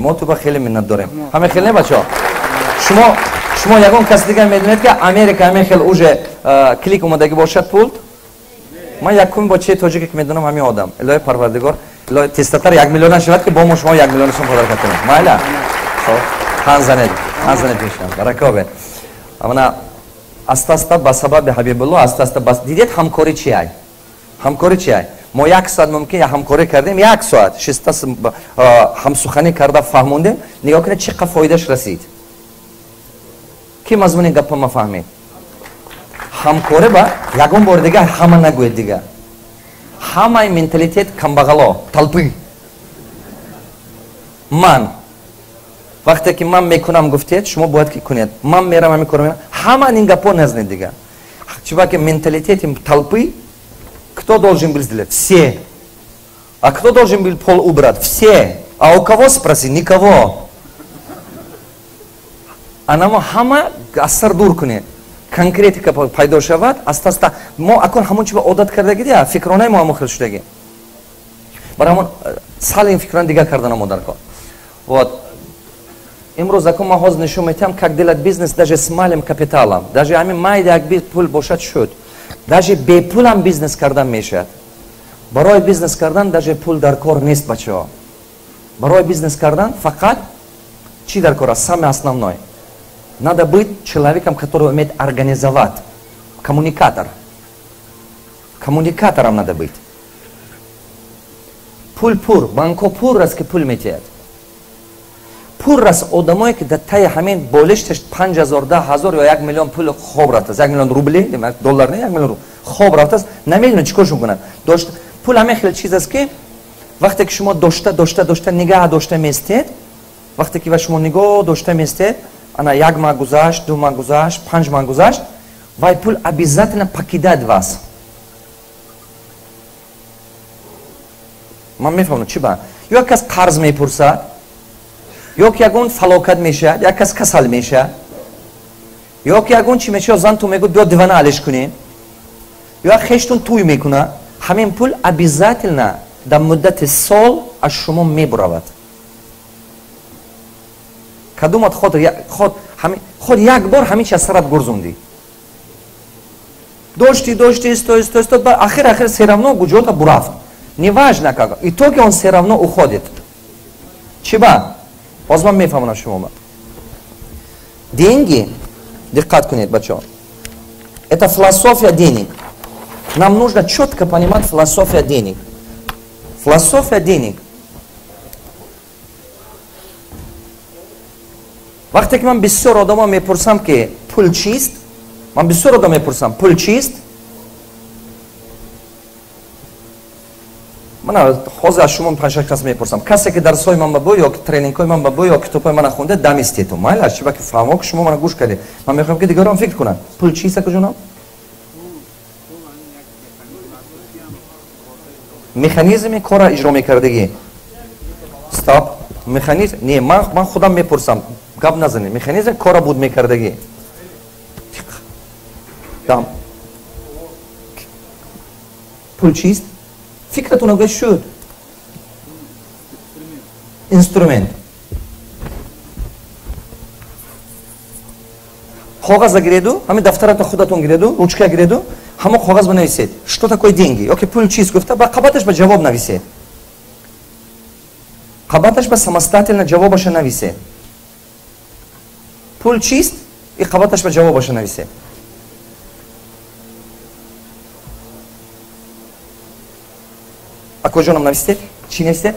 Мо ту ба хеле миннат дорем. Ҳаме хел не, бачаҳо? Шумо ягон кас дигар медонед, ки Америка ҳамин хел уже клик омадагӣ бошад пулт? Ман якум бочаи тоҷике ки медонам, ҳамин одам. Илоҳи Парвардигор, илоҳи тезтатар 1 миллиона шавад, ки бо мо шумо 1 миллионашон подарка кунем. Майла, хан занед, хан занед, мешавам. Баракобе. Мана аста аста ба сабаби Ҳабибулло, аста аста бас дидед, ҳамкорӣ чи ай, ҳамкорӣ чи ай. Мо як соат мумкин ҳамкорӣ кардем, як соат шиста ҳамсуханӣ карда фаҳмондем. Нигоҳ кунед, чӣ қадр фоидаш расид. Ки мазмуни гапа ма фаҳмед? Ҳамкорӣ ба ягон бори дига ҳама нагӯед. Дига ҳамаи менталитет камбағало, толпы. Ман вақте ки ман мекунам гуфтед, шумо бояд ки кунед. Ман мерам, ҳамин кор, ҳама ин гапо назнед дига. Чиба ки менталитети толпы: кто должен был сделать? Все. А кто должен был пол убрать? Все. А у кого спроси? Никого. Анамо ҳама аз сар дур кунед. Конкретика пайдо шавад аста аста. Мо акун ҳамон чи ба одат кардагӣ, дия фикронаи мо ҳамон хел шудагӣ. Барои ҳамон сал ин фикрон дигар кардана мо дар кор. Вот имрӯз акун ман ҳозир нишон медиҳам, как делать бизнес даже с малым капиталом. Даже ҳамин майда як пул бошад, шуд. Даже бепулам бизнес кардан мешавад. Барои бизнес кардан даже пул дар кор нест, бачаҳо. Барои бизнес кардан фақат чӣ дар кор аст? Самое основное: надо быть человеком, который умеет организовать, коммуникатор. Коммуникатором надо быть. Пул пур, банко пур аст, ки пул метиҳад. Пур аст одамое, ки дар таи ҳамин болишташ 5000, 10 000 ё 1 миллион пул хоб рафтааст. 1 миллион рубли, доллар не, 1 миллион рубл хоб рафтааст, намедонад чӣ коршон кунад. Дошт пул ҳамин хел чиз аст, ки вақте ки шумо дошта, дошта, дошта, нигаҳ дошта местед, вақте ки ва шумо нигоҳ дошта местед, ана як маҳ гузашт, 2 маҳ гузашт, 5 маҳ гузашт, вай пул обязательно покидает вас. Ман мефаҳмам, чӣ ба ё як кас қарз мепурсад, ё ки ягон фалокат мешавад, як кас касал мешавад, ё ки ягон чи мешавад, зантон мегӯяд, биё дивана алиш кунем, ё як хештон тӯй мекунад, ҳамин пул обязательно дар муддати сол аз шумо мебуравад. Кадомат худ як бор ҳамин чи аз сарат гурзондӣ, дошти, дошти, сто, сто, сто, ахир ахир всё равно куҷота бурафт. Неважно как, итоге он всё равно уходит. Чиба? Боз ман мефаҳмонам шумо. Деньги, диққат кунед, бачаҳо, это философия денег. Нам нужно четко понимать философия денег. Философия денег. Вақте ки ман бисёр одамо мепурсам, ки пул чист, ман бисёр одам мепурсам, пул чист, мана ҳозир аз шумо панҷ кас мепурсам. Касе ки дарсҳои ман ба бу ё тренингҳои ман ба бу ё китобҳои мана хонда, дам истету майла, чиба ки фаҳмо, ки шумо мана гӯш кардед. Ман мехоҳам, ки дигарон фикр кунанд. Пул чист, акаҷонам? Механизми кора иҷро мекардагӣ. Стоп, механизм не, ман худам мепурсам, гап назанед. Механизм кора буд мекардагӣ. Дам. Пул чист? Фикратон гӯяд, шуд. Инструмент. Коғаза гиреду, ҳамин дафтаратон худатон гиреду, ручка гиреду, ҳамон коғаз бинависед, что такое деньги ёки пул чист гуфта, ба қабаташ ба ҷавоб нависед, қабаташ ба самостоятельно ҷавобаша нависед. Пул чист и қабаташ ба ҷавобаша нависед. Акоҷонам, нависед? Чӣ нависед?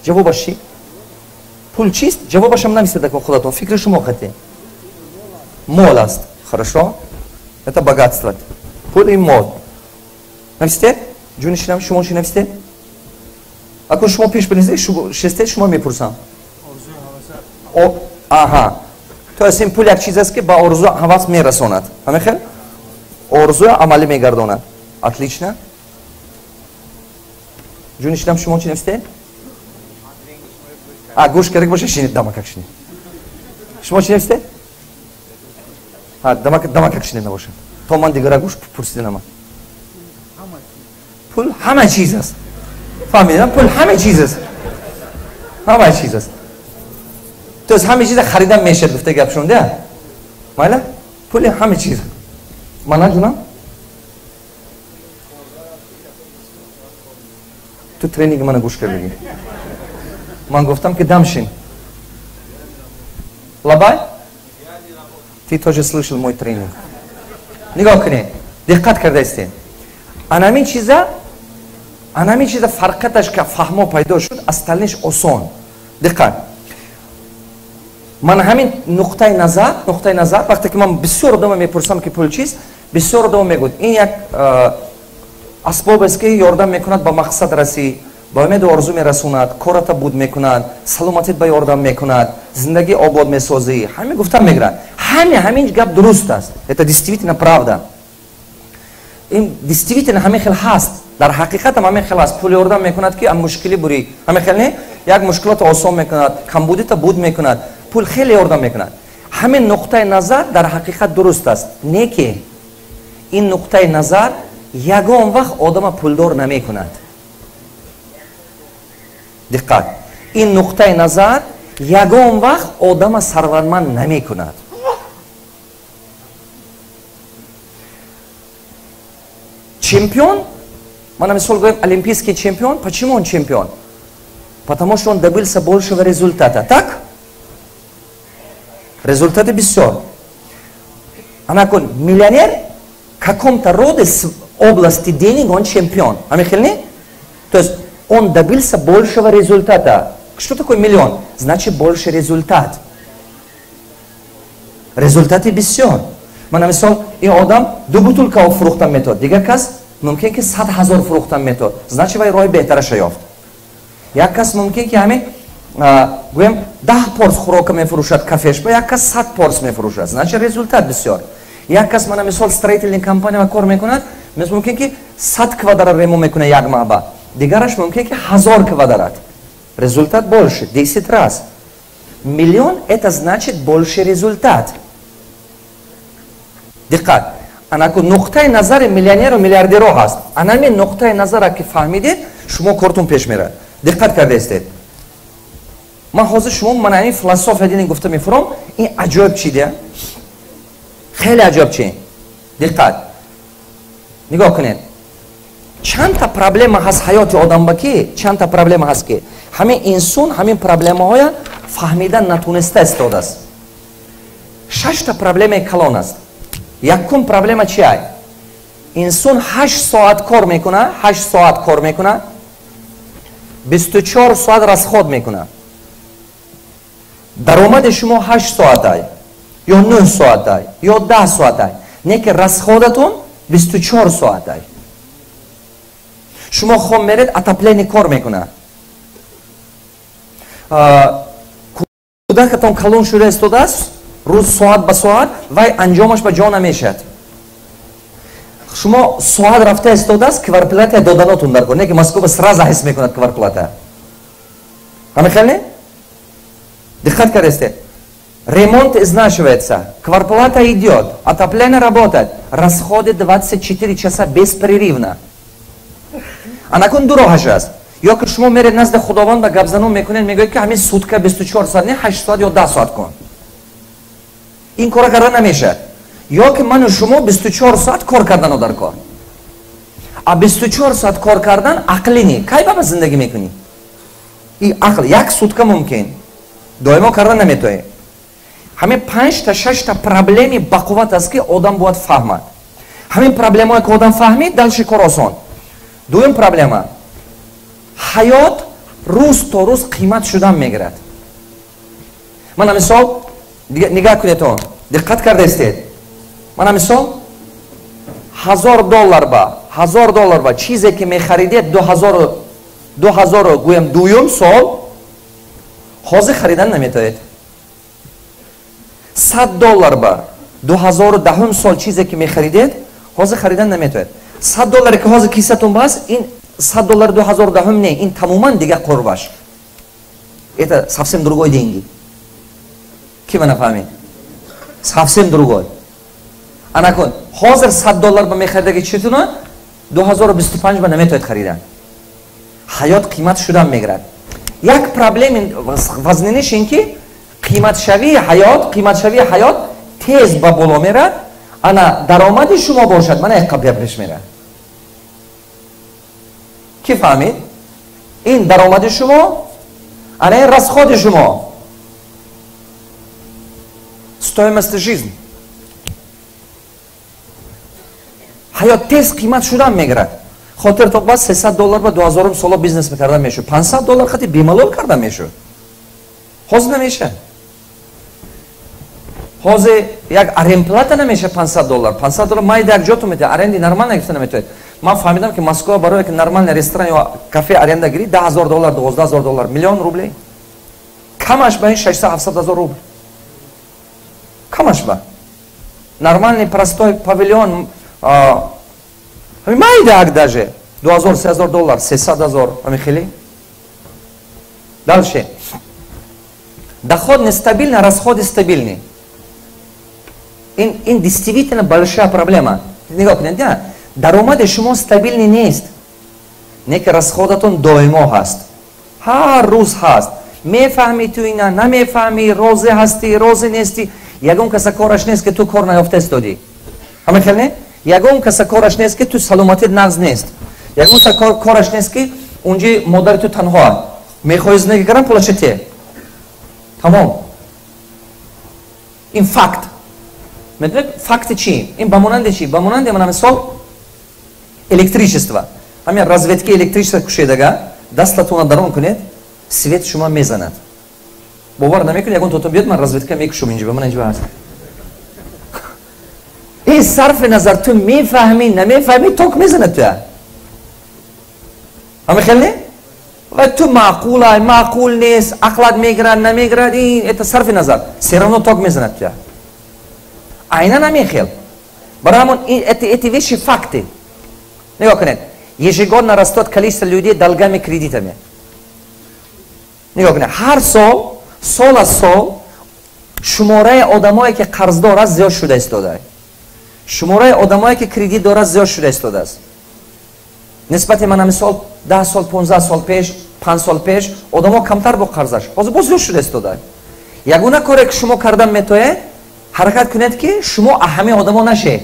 Ҷавобаш чӣ? Пул чист, ҷавобашам нависед, ако худатон фикри шумо қатӣ. Мол аст. Хорошо, это богатство. Пул и мол. Нависед, ҷуни шинам. Шумо чӣ нависед? Ако шумо пеш бинисед, шестед, шумо мепурсам. Аҳа, то есть ин пул як чиз аст, ки ба орзу ҳавас мерасонад. Ҳамин хел орзуя амалӣ мегардонад. Отлично. Ҷуни шинам, шумо чӣ нависед? А гӯш карда боша, шинед, дамакак шинед. Шумо чӣ нависед? Дамакак шинед, набошад, то ман дигара гӯш пурсиданама. Пул ҳама чиз аст. Фаҳмидам, пул ҳама чиз аст. Ҳама чиз аст. То есть ҳама чиза харидан мешад, гуфта гап шунда. Майла? Пули ҳама чиз. Мана ҷунам? Ту тренинги мана гӯш кардагӣ. Ман гуфтам ки дамшин. Лабай? Ты тоже слышал мой тренинг. Нигоҳ кунед, диққат кардаистед. Анамин чиза фарқаташ ка фаҳмо пайдо шуд, остальниш осон. Диққат. Ман ҳамин нуқтаи назар, вақте ки ман бисёр одама мепурсам ки пул чист, бисёр одама мегӯяд, ин як асбоб аст ки ёрдам мекунад ба мақсад расӣ, ба умеду орзу мерасонад, кората буд мекунад, саломатит ба ёрдам мекунад, зиндагӣ обод месозӣ. Ҳаме гуфтан мегирад. Ҳамин гап дуруст аст. Это действительно правда. Ин действительно ҳамин хел ҳаст. Дар ҳақиқатам ҳамин хел аст. Пул ёрдам мекунад ки аз мушкилӣ бурӣ. Ҳамин хел не? Як мушкилото осон мекунад, камбудита буд мекунад. Пул хеле ёрдам мекунад. Ҳамин нуқтаи назар дар ҳақиқат дуруст аст. Не ки ин нуқтаи назар ягон вақт одама пулдор намекунад. Диққат. Ин нуқтаи назар ягон вақт одама сарватманд намекунад. Чемпион, мы на мисол говорим, олимпийский чемпион. Почему он чемпион? Потому что он добился большего результата. Так? Результаты бисёр. Анакон, миллионер в каком-то роде с области денег он чемпион. Амихельни? То есть он добился большего результата. Что такое миллион? Значит, больше результат. Результаты бисёр. Мана мисол, ин одам ду бутулка фурӯхтан метод, дигар кас мумкин ки 100 000 фурӯхтан метод. Значит, вай роҳи беҳтараша ёфт. Як кас мумкин ки ҳамин гӯем 10 порс хӯрока мефурӯшад кафешба, як кас 100 порс мефурӯшад. Значит, результат бисёр. Як кас мана мисол строительный компания кор мекунад, мумкин ки 100 квадрат ремонт мекунад як маҳба, дигараш мумкин ки 1000 квадрат. Результат больше, 10 раз. Миллион это значит больше результат. Диққат. Анаку нуқтаи назари миллионеру миллиардеро ҳаст. Анами нуқтаи назара ки фаҳмидед, шумо кортун пеш мерад. Диққат кардаистед. Ман ҳозир шумо мана ин философия дини гуфта мефурам, ин аҷоиб чи де? Хеле аҷоиб чи. Диққат. Нигоҳ кунед. Чандта проблема ҳаст ҳаёти одамба ки, чандта проблема ҳаст ки ҳамин инсон ҳамин проблемаҳоя фаҳмидан натуниста истодааст. 6та проблемаи калон аст. Якум проблема чи ай? Инсон 8 соат кор мекунад, 8 соат кор мекунад, 24 соат расход мекунад. Даромади шумо 8 соат ай, ё 9 соат ай, ё 10 соат ай. Не ки расходатон 24 соат ай. Шумо хом меред, отопление кор мекунад. Кӯдакатон калон шуда истодааст, рӯз соат ба соат вай анҷомаш ба ҷо намешавад. Шумо соат рафта истодааст, кварплата доданотун дар кор. Не ки Москва сразу ҳис мекунад кварплата. Ҳамин хел не? Диққат кардаистед. Ремонт изнашивается, кварплата идет, отопление работает, расходы 24 часа беспрерывно. Анакун ду роҳаш аст. Ё ки шумо меред назди Худованд ба гапзанон мекунед, мегӯед ки ҳамин сутка 24 соат не, 8 соат ё 10 соат кун. Ин кора карда намешавад. Ё ки ману шумо 24 соат кор кардану дар кор. А 24 соат кор кардан ақлӣ не. Кай ба зиндагӣ мекунӣ? И ақл як сутка мумкин. Доимо карда наметоӣ. Ҳамин 5та 6та проблеми бақувват аст ки одам бояд фаҳмад. Ҳамин проблемое ки одам фаҳмид, дальше кор осон. Дуюм проблема. Ҳаёт рӯз то рӯз қимат шудан мегирад. Мана мисол, нигаҳ кунед он, диққат кардаистед. Мана мисол, $1000 ба чизе ки мехаридед 2000 гӯям дуюм сол, ҳозир харидан наметавонед. $100 ба 2010 сол чизе ки мехаридед, ҳозир харидан наметавонед. $100 ки ҳозир кисатон бас, ин $100 2010 не, ин тамоман дигар қурбаш. Это совсем другой деньги. Ки мана фаҳмид? Совсем другой. Анакун, ҳозир $100 ба мехаридаги читуна 2025 ба наметавонед харидан. Ҳаёт қимат шудан мегирад. Як проблеми вазниниш ин ки қиматшавии ҳаёт тез ба боло мерад, ана даромади шумо бошад, мана як қабля пеш мерад. Кӣ фаҳмид? Ин даромади шумо, ана ин расходи шумо, стоимость жизнь. Ҳаёт тез қимат шудан мегирад. Хотиртон ба, 300 доллар ба 2000 соло бизнес мекарда мешуд, 500 доллар хати бемалол карда мешуд. Ҳозир намеша. Ҳозир як арендплата намеша 500 доллар. 500 доллар майда як ҷото метавад, аренди нормально гирифта наметавад. Ман фаҳмидам, ки Москва барое ки нормальный ресторан ё кафе аренда гирӣ, 10 000 доллар, 12 000 доллар, миллион рублей камаш ба, ин 600, 700 ҳазор рубл камаш ба нормальный простой павильон майда даже 2000, 3000 доллар, 300 ҳазор, ҳами хеле. Дальше: доход нестабильный, расходы стабильный. Ин действительно большая проблема. Нигоҳ кунед, даромади шумо стабильный нест, не ки расходатон доимо ҳаст, ҳар рӯз ҳаст. Мефаҳмӣ ту ина, намефаҳмӣ, розӣ ҳастӣ, розӣ нестӣ, ягон каса кораш нест, ки ту кор наёфта истодӣ. Ҳама хел не? Ягон каса кораш нест, ки ту саломатит нағз нест. Ягон каса кораш нест, ки унҷи модари ту танҳоа. Мехоҳӣ зиндагӣ кардан, пулаша те, тамом. Ин факт. Медонед, факти чӣ? Ин ба монанди чӣ? Ба монанди, мана, мисол, электричество. Ҳамин розетки электричество кушедага, дастатона дарон кунед, свет шумо мезанад. Бовар намекунед, ягон тотон биёд, ман розетка мекушум инҷа, ман инҷа ҳаст. Ин сарфи назар, ту мефаҳмӣ, намефаҳмӣ, ток мезанад туя. Ҳама хел не? Ва ту маъқулай, маъқул нест, ақлат мегирад, намегирад, ин это сарфи назар, все равно ток мезанад туя. Айнан ҳамин хел. Барои ҳамон эти вещи факты. Нигоҳ кунед: ежегодно растет количество людей долгами, кредитами. Нигоҳ кунед, ҳар сол, сол аз сол шумораи одамое, ки қарздор аст, зиёд шуда истодааст, шумораи одамое, ки кредит дорад, зиёд шуда истодааст. Нисбати, мана, мисол, 10 сол, 15 сол пеш, 5 сол пеш одамо камтар бо қарзаш, ҳозир боз зиёд шуда истодааст. Ягона коре, ки шумо кардан метоед, ҳаракат кунед, ки шумо ҳамин одамо нашед.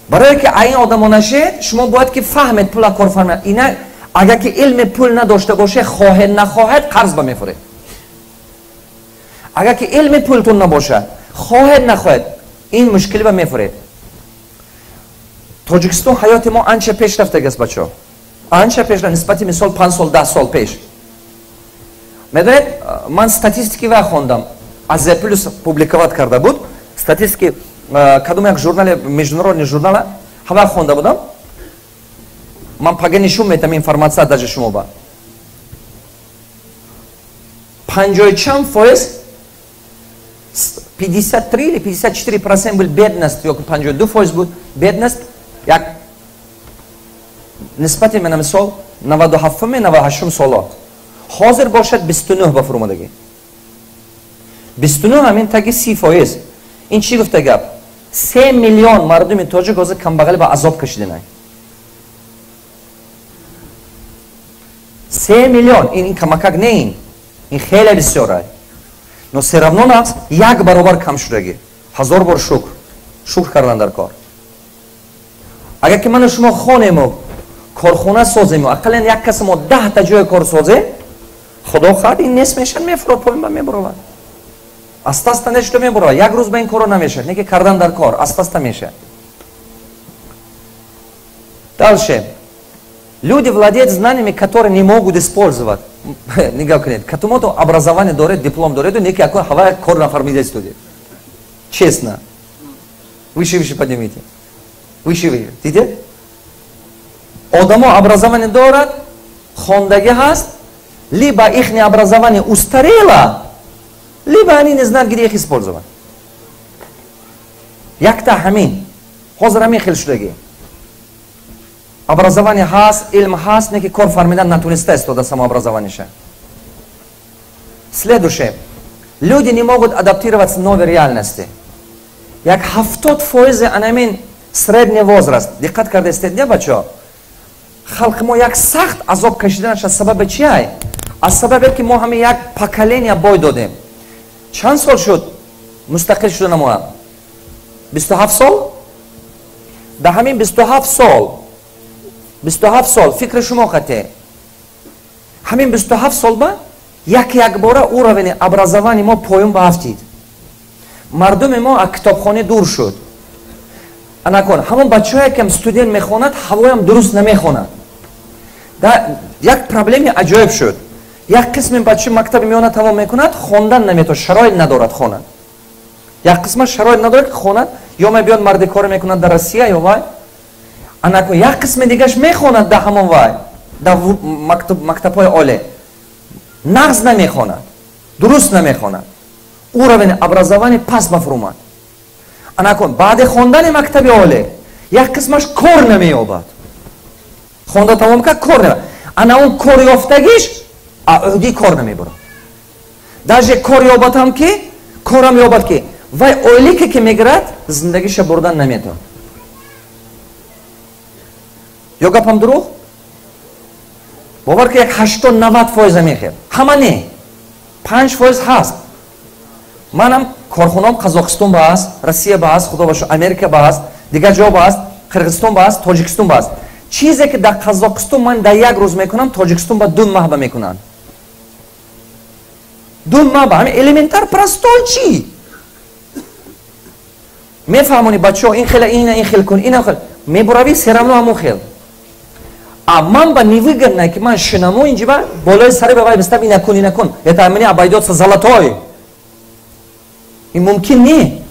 Барое ки айн одамо нашед, шумо бояд ки фаҳмед пула кор фармед. Ина агар ки илми пул надошта бошед, хоҳед, нахоҳед, қарз ба мефуред. Агар ки илми пултун набошад, хоҳед, нахоҳед, ин мушкилӣ ба мефуред. Тоҷикистон ҳаёти мо анча пеш рафтагиаст, бачаҳо, анча пеш, нисбати, мисол, 5 сол, 10 сол пеш. Медонед, ман статистики ва хондам, Азия Плюс публиковать карда буд статистики, кадом як журнале, международный журнала ҳава хонда будам. Ман пага нишон метам информация даже шумо ба. Панҷои чанд фоиз, 53 или 54% был бедность ё 52% буд бедность. Як нисбати, мана, мисол, 97, 98 соло, ҳозир бошад 29 ба фуромадагӣ, 29, ҳамин таги 30%. Ин чӣ гуфта гап? 3 миллион мардуми тоҷик ҳозир камбағалӣ ба азоб кашиданай. 3 миллион ин камакак не, ин хеле бисёрай, но все равно нақс, як баробар кам шудагӣ. Ҳазор бор шукр, шукр кардан дар кор. Агар ки ману шумо хонему корхона созему, ақаллан як каси мо 10-та ҷои кор созем, худо хоҳад, ин нест мешад, мефуро, поин ба мебуровад. Аста аста нешуда мебуровад, як рӯз ба ин коро намешад, не ки кардан дар кор, аста аста мешад. Дальше: люди владеют знаниями, которые не могут использовать. Нигоҳ кунед, катумото образование доред, диплом дореду, неки акун ҳавая кор нафармида истодед. Честно, выше, выше поднимите, выше, выше. Дидед, одамо образование дорад, хондагӣ ҳаст, либо ихнее образование устарело, либо они не знают, где их использовать. Якта ҳамин ҳозир ҳамин хел шудагӣ: образование ҳаст, илм ҳаст, не ки кор фармидан натуниста истода самообразованиша. Следующее: люди не могут адаптироваться новой реальности. Як 70 фоизи анамин средний возраст, диққат карда истед, не, бачаҳо? Халқи мо як сахт азоб кашиданаш аз сабаби чи ай? Аз сабабе ки мо ҳама як поколения бой додем. Чанд сол шуд мустақил шуда мо? 27 сол? Дар ҳамин 27 сол, 27 сол фикри шумо қате. Ҳамин 27 сол ба як якбора уровени образования мо поён ба афтид. Мардуми мо аз китобхона дур шуд. Анакон, ҳамон бачаҳое ки студент мехонад, ҳавоям дуруст намехонад. Як проблеми аҷоиб шуд. Як қисми бача мактаби миёна тамом мекунад, хондан наметавонад, шароит надорад хонад. Як қисма шароит надорад ки хонад, ё мебиёд мардикор мекунад дар Россия ё вай. Анакон, як қисми дигаш мехонад дар ҳамон вай, дар мактабҳои олӣ. Нағз намехонад, дуруст намехонад. Уровень образования паст ба фурӯмад. Анакон, баъди хондани мактаби олӣ як қисмаш кор намеёбад. Хонда тамом кард, кор намеёбад. Ана он кор ёфтагиш аҳди кор намебурад. Даже кор ёбадам ки, корам ёбад ки, вай ойлике ки мегирад, зиндагиша бурдан наметавонад. Ё гапам дурӯғ? Бовар ки як 80-90% мехел. Ҳама не. 5% ҳаст. Манам корхонаам Қазоқистон ба аст, Россия ба аст, Худо бошад, Америка ба аст, дигар ҷо ба аст, Қирғизистон ба аст, Тоҷикистон ба аст. Чизе ки дар Қазоқистон ман дар як рӯз мекунам, Тоҷикистон ба 2 маҳ ба мекунанд. 2 маҳ ба ҳамин элементар простой чи? Мефаҳмонӣ бачаҳо, ин хел, ин хел кун, ин хел. Мебуравӣ серамно ҳамон хел. А ман ба невыгодно ки ман шинамо инҷиба болои сари ба вай бистам, ина кун, ина кун. Это мне обойдется золотой. Ин мумкин не.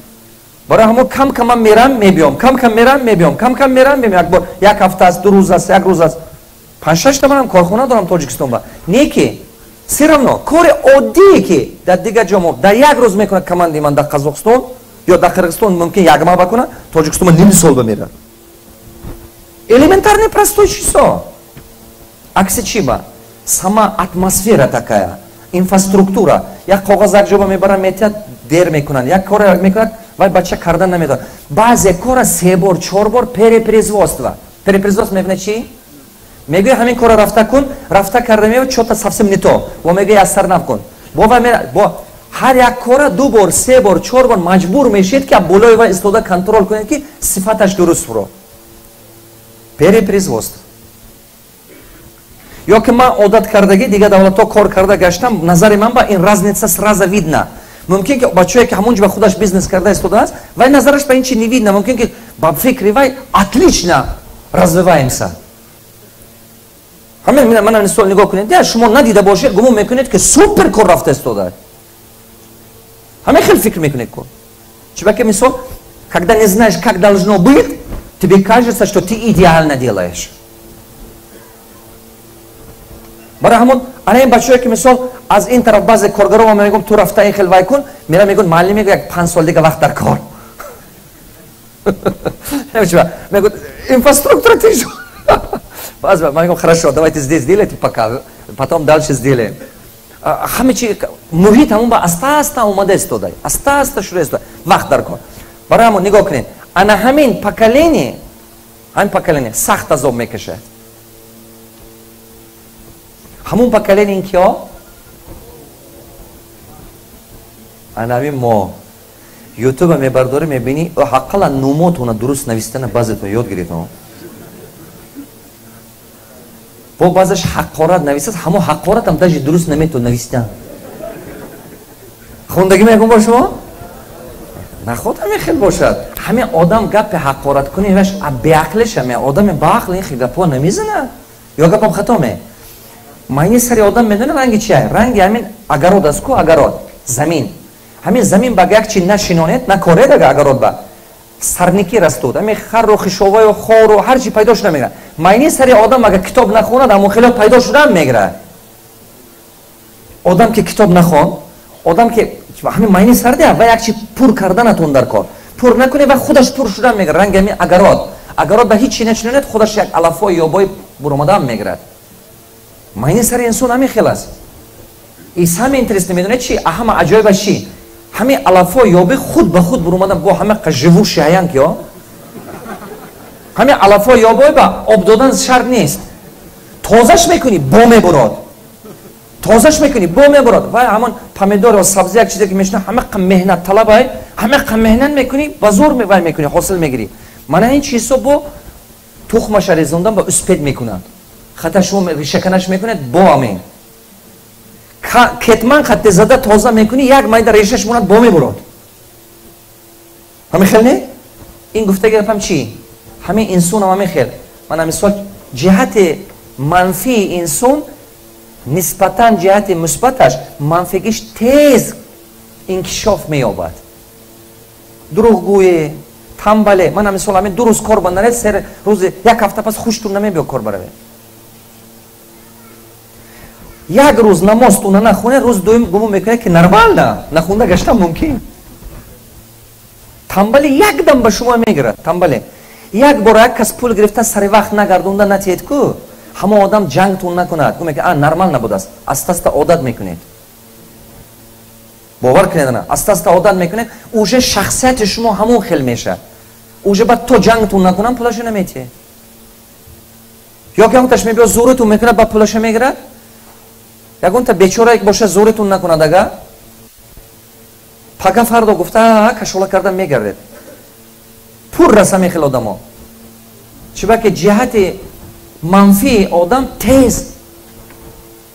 Барои ҳамон кам кам ман мерам, мебиём, кам кам мерам, мебиём, кам кам мерам, мебиём. Як бор, як ҳафта аст, 2 рӯз аст, як рӯз аст. 5-6 та манам корхона дорам Тоҷикистон ба. Не ки все равно кори оддие ки дар дигар ҷо мо дар як рӯз мекунад командаи ман дар Қазоқистон ё дар Қирғизистон мумкин як маҳ бакунад, Тоҷикистон ним сол ба мерад. Элементарный простой чизо. Акси чи ба? Сама атмосфера такая, инфраструктура. Як коғаз як ҷоба мебаранд, метиҳад, дер мекунанд. Як кора мекунад, вай бача кардан наметавонад. Баъзе кора 3 бор, 4 бор перепроизводство. Перепроизводство мекунад чи? Мегӯяд ҳамин кора рафта кун, рафта карда меояд, чё-то совсем не то. Во мегӯяд аз сар нав кун. Бо вай бо ҳар як кора 2 бор, 3 бор, 4 бор маҷбур мешед ки болои вай истода контрол кунед ки сифаташ дуруст буро. Перепроизводство. Ё ки ман одат кардагӣ дигар давлатҳо кор карда гаштам, назари ман ба ин разница сразу видна. Мумкин ки бачае ки ҳамон ҷо ба худаш бизнес карда истодааст, вай назараш ба ин чи не видно, мумкин ки ба фикри вай отлично развиваемся. Ҳамин мана мисол нигоҳ кунед, я шумо надида бошед, гумон мекунед ки супер кор рафта истодааст. Ҳамин хел фикр мекунед ку. Чунки мисол, когда не знаешь, как должно быть, тебе кажется, что ты идеально делаешь. Барои ҳамон ана ин бачаҳое ки мисол аз ин тараф баъзе коргаро ма мегӯм ту рафта ин хел вай кун, мера мегӯн муаллим мегӯ як 5 сол дига вақт дар кор. Мегӯ инфраструктура тишу. Баъзе ман мегӯм хорошо, давайте здесь сделайте пока, потом дальше сделаем. Ҳама чи муҳит ҳамон ба аста аста омада истода, аста аста шуда истода, вақт дар кор. Барои ҳамон нигоҳ кунед, ана ҳамин поколение сахт азоб мекашад. Ҳамон поколение киё? Ана ҳамин мо. Ютуба мебардорӣ, мебинӣ, ҳаққала нумотона дуруст навистана баъзетон ёд гирифтон. Бо баъзеш ҳаққорат нависад, ҳамон ҳаққоратам даже дуруст наметон навистан. Хондагӣ мекун бо шумо? Наход ҳамин хел бошад. Ҳамин одам гапи ҳаққорат кунӣ, ваш беақлиш ҳаме, одами баақл ин хел гапҳо намезанад. Ё гапам хато ме? Майни сари одам медонад ранги чи ай? Ранги ҳамин агарод аст ку, агарод, замин. Ҳамин замин ба як чи нашинонед, накоред ага агарод ба. Сарники растуд. Ҳамин харру хишоваю хору ҳар чи пайдо шуда мегирад. Майни сари одам агар китоб нахонад, ҳамон хело пайдо шуда мегирад. Одам ки китоб нахон, одам ки ҳамин майни сар де, ва як чи пур карданатон дар кор. Пур накунед ва худаш пур шуда мегирад. Ранги ҳамин агарод. Агарод ба ҳеҷ чи начинонед, худаш як алафои ёбои буромада мегирад. Майни сари инсон ҳамин хел аст. И самое интересное, медонед чи? Ҳама аҷоибаш чи? Ҳамин алафо ёбе худ ба худ буромадан бо ҳама живущий ҳаян ки ё? Ҳамин алафо ёбой ба об додан шарт нест. Тозаш мекунӣ, бо мебурод. Тозаш мекунӣ, бо мебурод. Вай ҳамон помидор ё сабзи як чизе ки мешина, ҳама меҳнат талабай, ҳама меҳнат мекунӣ, ба зӯр вай мекунӣ, ҳосил мегирӣ. Мана ин чизҳо бо тухмаша резондан ба успед мекунад. Хата шумо решаканаш мекунед, бо амин. Кетман хатте зада тоза мекунӣ, як майда решаш монад, бо мебурод. Ҳамин хел не? Ин гуфта гапам чӣ? Ҳамин инсонам ҳамин хел. Мана мисол ҷиҳати манфии инсон нисбатан ҷиҳати мусбаташ манфигиш тез инкишоф меёбад. Дурӯғгӯе, тамбале. Мана мисол ҳамин ду рӯз кор ба наред, се рӯзи як ҳафта пас хуштун намебиё кор баравед. Як рӯз намозтуна нахоне, рӯз дуюм гумон мекунед ки нормально, нахонда гаштан мумкин. Тамбале якдам ба шумо мегирад, тамбале. Як бор як кас пул гирифта сари вақт нагардонда натиҳед ку, ҳама одам ҷангтун накунад. Гумон мекунад, а нормал набудааст. Аста-аста одат мекунед. Бовар кунед ана, аста-аста одат мекунед, уже шахсияти шумо ҳамон хел мешавад. Уже баъд то ҷангтун накунам пулаша наметиҳед. Ё ки ягонташ мебиёд зӯритун мекунад, баъд пулаша мегирад. Ягонта бечорае ки боша зӯритун накунад ага, пага фардо гуфта кашола кардан мегардед. Пур раса мехел одамо. Чиба ки ҷиҳати манфии одам тез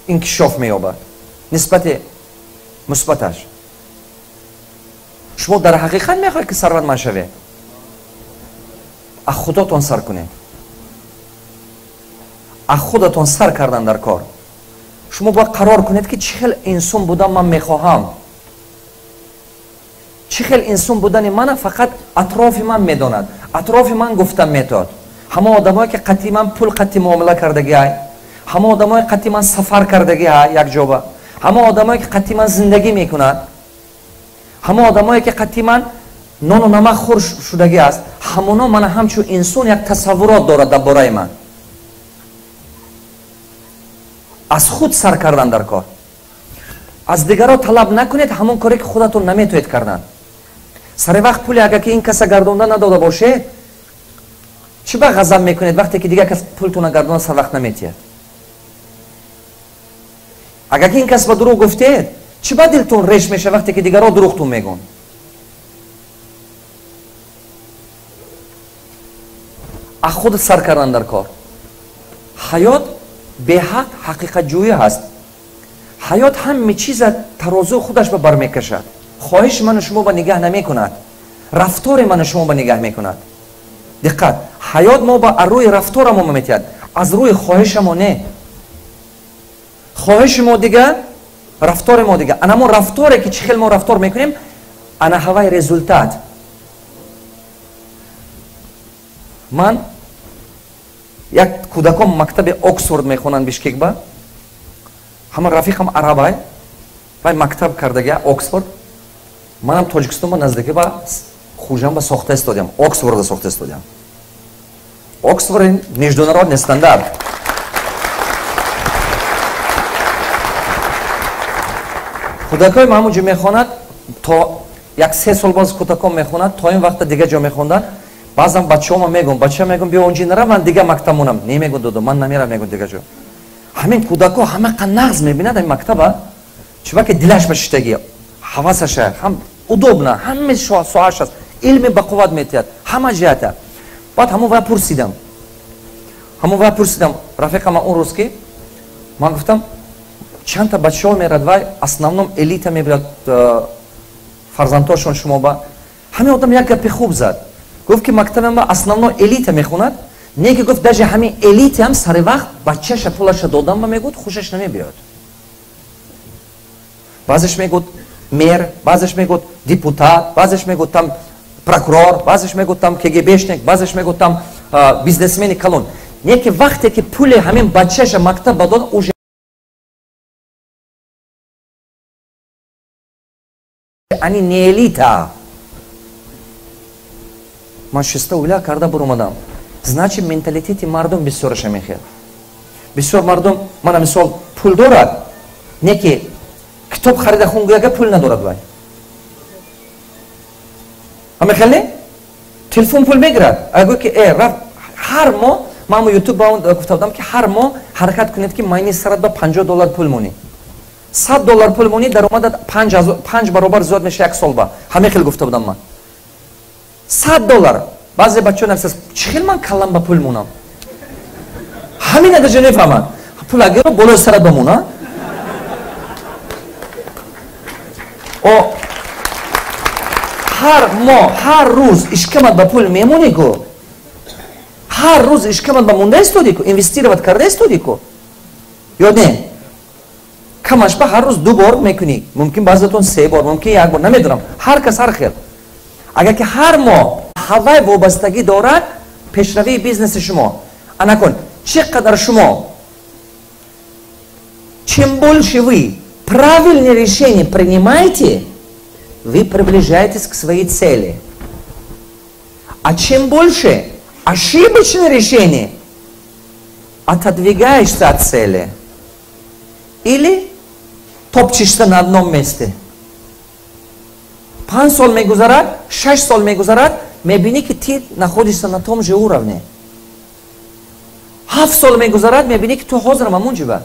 инкишоф меёбад нисбати мусбаташ. Шумо дар ҳақиқат мехоҳед ки сарватманд шавед? Аз худотон сар кунед. Аз худатон сар кардан дар кор. Шумо бояд қарор кунед ки чӣ хел инсон будан ман мехоҳам. Чӣ хел инсон будани мана фақат атрофи ман медонад. Атрофи ман гуфтан метод. Ҳама одамое ки қатъи ман пул қатъи муомила кардагӣ ай, ҳама одамое қатъи ман сафар кардагӣ ай якҷоба, ҳама одамое ки қатъи ман зиндагӣ мекунад, ҳама одамое ки қатъи ман нону намак хӯр шудагӣ аст, ҳамоно мана ҳамчун инсон як тасаввурот дорад дар бораи ман. Аз худ сар кардан дар кор. Аз дигаро талаб накунед ҳамон коре ки худатон наметоед кардан. Сари вақт пули агар ки ин каса гардонда надода бошед, чӣ ба ғазаб мекунед вақте ки дигар кас пултона гардонда сар вақт наметиҳад? Агар ки ин кас ба дурӯғ гуфтед, чӣ ба дилтон реш мешавад вақте ки дигаро дурӯғтон мегӯн? Аз худ сар кардан дар кор. Ҳаёт беҳақ ҳақиқатҷӯӣ ҳаст. Ҳаёт ҳаме чиза тарозуи худаш ба бармекашад. Хоҳиши ману шумо ба нигаҳ намекунад, рафтори ману шумо ба нигаҳ мекунад. Диққат, ҳаёт мо ба рӯи рафторамо метиҳад, аз рӯи хоҳишамо не. Хоҳиши мо дига, рафтори мо дига. Ана мо рафторе ки чӣ хел мо рафтор мекунем, ана ҳавай результат. Ман як кӯдаком мактаби Оксфорд мехонанд Бишкекба. Ҳама рафиқам арабай, вай мактаб кардагия Оксфорд. Манам Тоҷикистон ба наздикӣ ба Хуҷанд ба сохта истодиам, Оксфорда сохта истодиам. Оксфорд международный стандарт. Кӯдакои ман ҳамон ҷо мехонад, то як 3 сол боз кӯдакон мехонад, то ин вақта дига ҷо мехонданд. Баъзан бачаҳома мегӯм, бача мегӯм биё онҷи нара, ман дига мактаб монам. Не мегӯм додо, ман намерам, мегӯм дига ҷо. Ҳамин кӯдако ҳамақа нағз мебинад ҳамин мактаба, чунки дилаш ба шиштагӣ, ҳавасаша, ҳам удобно, ҳама соҳааш аст, илми ба қувват метиҳад, ҳама ҷиҳата. Баъд ҳамон вай пурсидам. Ҳамон вай пурсидам, рафиқама он рӯз ки ман гуфтам чандта бачаҳо мерад вай, основном элита мебирад фарзандҳошон шумо ба. Ҳамин одам як гапи хуб зад. Гуфт ки мактабам ба основном элита мехонад, не ки гуфт даже ҳамин элита ҳам сари вақт бачаша пулаша додам ба мегӯд, хушаш намебиёд. Баъзеш мегӯд мэр, баъзеш мегӯд депутат, баъзеш мегӯд там прокурор, баъзеш мегӯд там КГБшник, баъзеш мегӯд там бизнесмени калон. Не ки вақте ки пули ҳамин бачаша мактаб ба дод, уже они не элита. Ман шиста уля карда буромадам. Значит, менталитети мардум бисёраша мехел. Бисёр мардум, мана мисол, пул дорад, не ки китоб харида хун гӯяга пул надорад вай. Ҳамехел не? Телефон пул мегирад. Агар ки раф ҳар моҳ, ман ҳамо ютуб ба он гуфта будам ки ҳар моҳ Ҳаракат кунед, ки майни сарат ба $50 пул монӣ. $100 пул монӣ, даромадат 5 баробар зиёд меша як сол ба. Ҳамин хел гуфта будам ман. $100. Баъзе бачаҳо нависанд, чӣ хел ман каллам ба пул монам? Ҳамин надаҷа нефаҳманд. Пул агар болои сарат бамона. О ҳар моҳ, ҳар рӯз ишкамат ба пул мемонӣ ку? Ҳар рӯз ишкамат ба монда истоди ку? Инвестировать карда истоди ку? Ё не? Камаш ба ҳар рӯз 2 бор мекунӣ. Мумкин баъзетон 3 бор, мумкин 1 бор, намедонам. Ҳар кас ҳар хел. Агар ки ҳар моҳ ҳавай вобастагӣ дорад пешравии бизнеси шумо. Анакун, чӣ қадар шумо, чем больше вы правильные решения принимаете, вы приближаетесь к своей цели. А чем больше ошибочные решения, отодвигаешься от цели или топчешься на одном месте. 5 сол мегузарад, 6 сол мегузарад, мебини, ки ты находишься на том же уровне. 7 сол мегузарад, мебини, ки ту ҳозирам ҳамон ҷиба.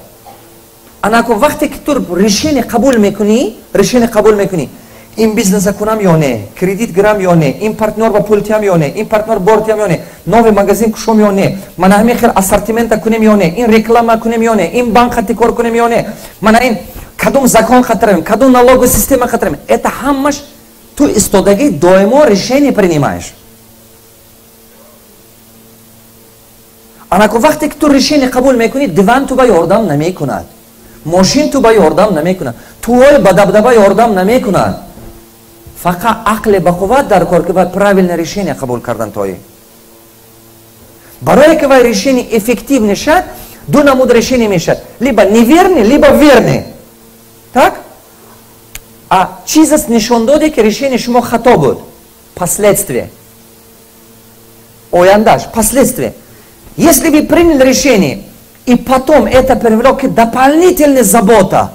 Анакун, вақте ки ту решение қабул мекунӣ, решение қабул мекунӣ, ин бизнеса кунам ё не, кредит гирам ё не, ин партнёр ба пул тиям ё не, ин партнёр бор тиям ё не, новый магазин кушом ё не, мана ҳамин хел ассортимента кунем ё не, ин реклама кунем ё не, ин банк хати кор кунем ё не, мана ин кадом закон хатаравем, кадом налоговый система хатаравем, это ҳамаш ту истодагӣ доимо решение принимаешь. Анаку, вақте ки ту решение қабул мекунӣ, диван ту ба ёрдам намекунад, мошин ту ба ёрдам намекунад, тӯҳои ба дабдаба ёрдам намекунад. Фақат ақле ба қувват дар кор, ки вай правильное решение қабул кардан тои. Барое ки вай решение эффектив мешад, ду намуд решение мешад: либо неверный, либо верный. Так, а чизаст нишон доде, ки решение шумо хато буд? Последствие, ояндаш, последствие. Если вы приняли решение и потом это привело к дополнительной забота,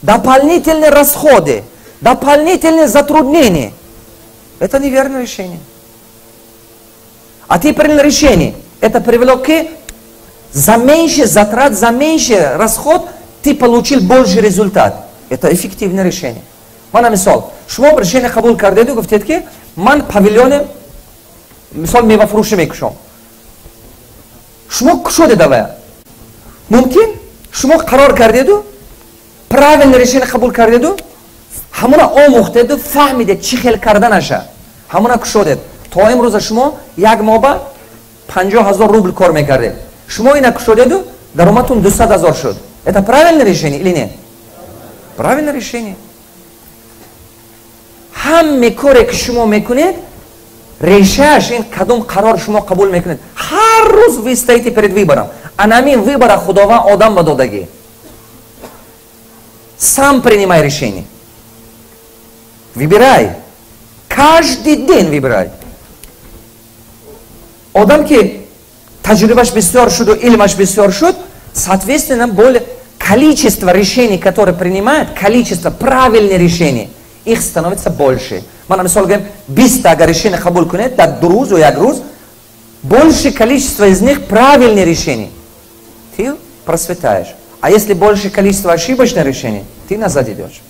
дополнительные расходы, дополнительные затруднения, это неверное решение. А ты принял решение, это привело к за меньше затрат, за меньше расход ты получил больше результат. Это эффективное решение. Мана мисол, шумо решение қабул кардеду, гуфтед, ки ман павильоне, мисол, мевафурӯшӣ мекушом. Шумо кушодед авая. Мумкин шумо қарор кардеду, правильное решение қабул кардеду, ҳамона омӯхтеду, фаҳмидед чӣ хел карданаша, ҳамона кушодед. То имрӯза шумо як моҳ ба 50 000 рубл кор мекардед. Шумо ина кушодеду, даромадтон 200 000 шуд. Это правильное решение или нет? Правильное решение. Ҳаме коре ки шумо мекунед, решааш ин кадом қарор шумо қабул мекунед. Ҳар рӯз вы стоите перед выбором. Анамин выбора Худованд одам ба додагӣ. Сам принимай решение, выбирай, каждый день выбирай. Одам ки таҷрибаш бисёр шуду илмаш бисёр шуд, соответственно, более количество решений, которые принимает, количество правильных решений, их становится больше. Мана мисол гӯем, 20 агар решение қабул кунед дар 2 рӯз ё як рӯз, больше количество из них правильные решения, ты процветаешь. А если больше количество ошибочных решений, ты назад идешь.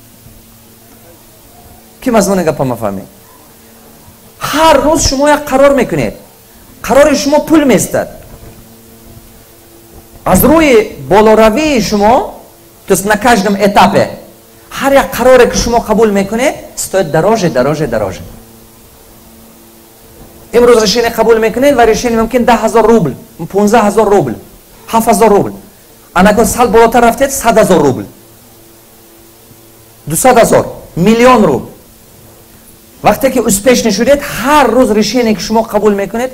Ки мазмуни гапа мафаҳмед? Ҳар рӯз шумо як қарор мекунед, қарори шумо пул местад. Аз рӯи болоравии шумо, то есть на каждом этапе, ҳар як қароре ки шумо қабул мекунед, стоит дороже, дороже, дороже. Имрӯз решение қабул мекунед ва решение мумкин 10 000 рубл, 15 000 рубл, 7000 рубл. Анакон сал болотар рафтед, 100 000 рубл, 200 000, миллион рубл. Вақте ки успешный шудед, ҳар рӯз решение ки шумо қабул мекунед,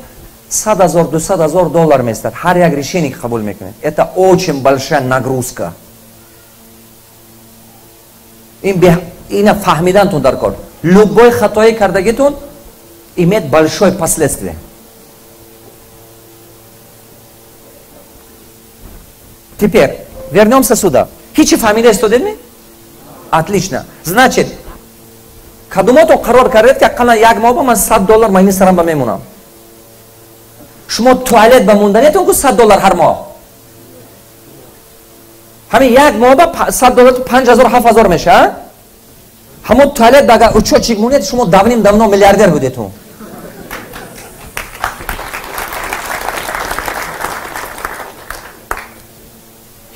100 000, 200 000 доллар местад ҳар як решение ки қабул мекунед. Это очень большая нагрузка. Ин ина фаҳмидантун дар кор. Любой хатои кардагитун имеет большое последствие. Теперь вернемся сюда. Ҳичи фаҳмида истодедми? Отлично. Значит, кадумотон қарор кардед, ки ақаллан як моҳ ба ман $100 майни сарам ба мемонам? Шумо туалет ба монданетон ку $100 ҳар моҳ. Ҳамин як моҳ ба $100 5000 7000 меша. Ҳамон туалет агар учётчик монед, шумо давным-давно миллиардер будетун.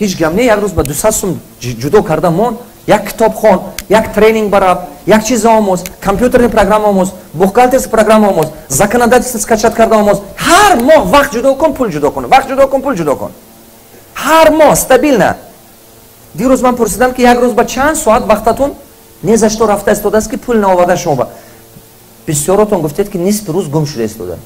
Ҳеҷ гап не, як рӯз ба 200 сум ҷудо карда мон, як китоб хон, як тренинг бараб, як чиз омӯз, компьютерный программа омӯз, бухгалтерский программа омӯз, законодательство скачать карда омӯз. Ҳар моҳ вақт ҷудо кун, пул ҷудо кун, вақт ҷудо кун, пул ҷудо кун. Ҳар моҳ стабилно. Дирӯз ман пурсидам, ки як рӯз ба чанд соат вақтатон не за что рафта истодааст, ки пул наоварда шумо ба. Бисёротон гуфтед, ки нисфи рӯз гум шуда истода.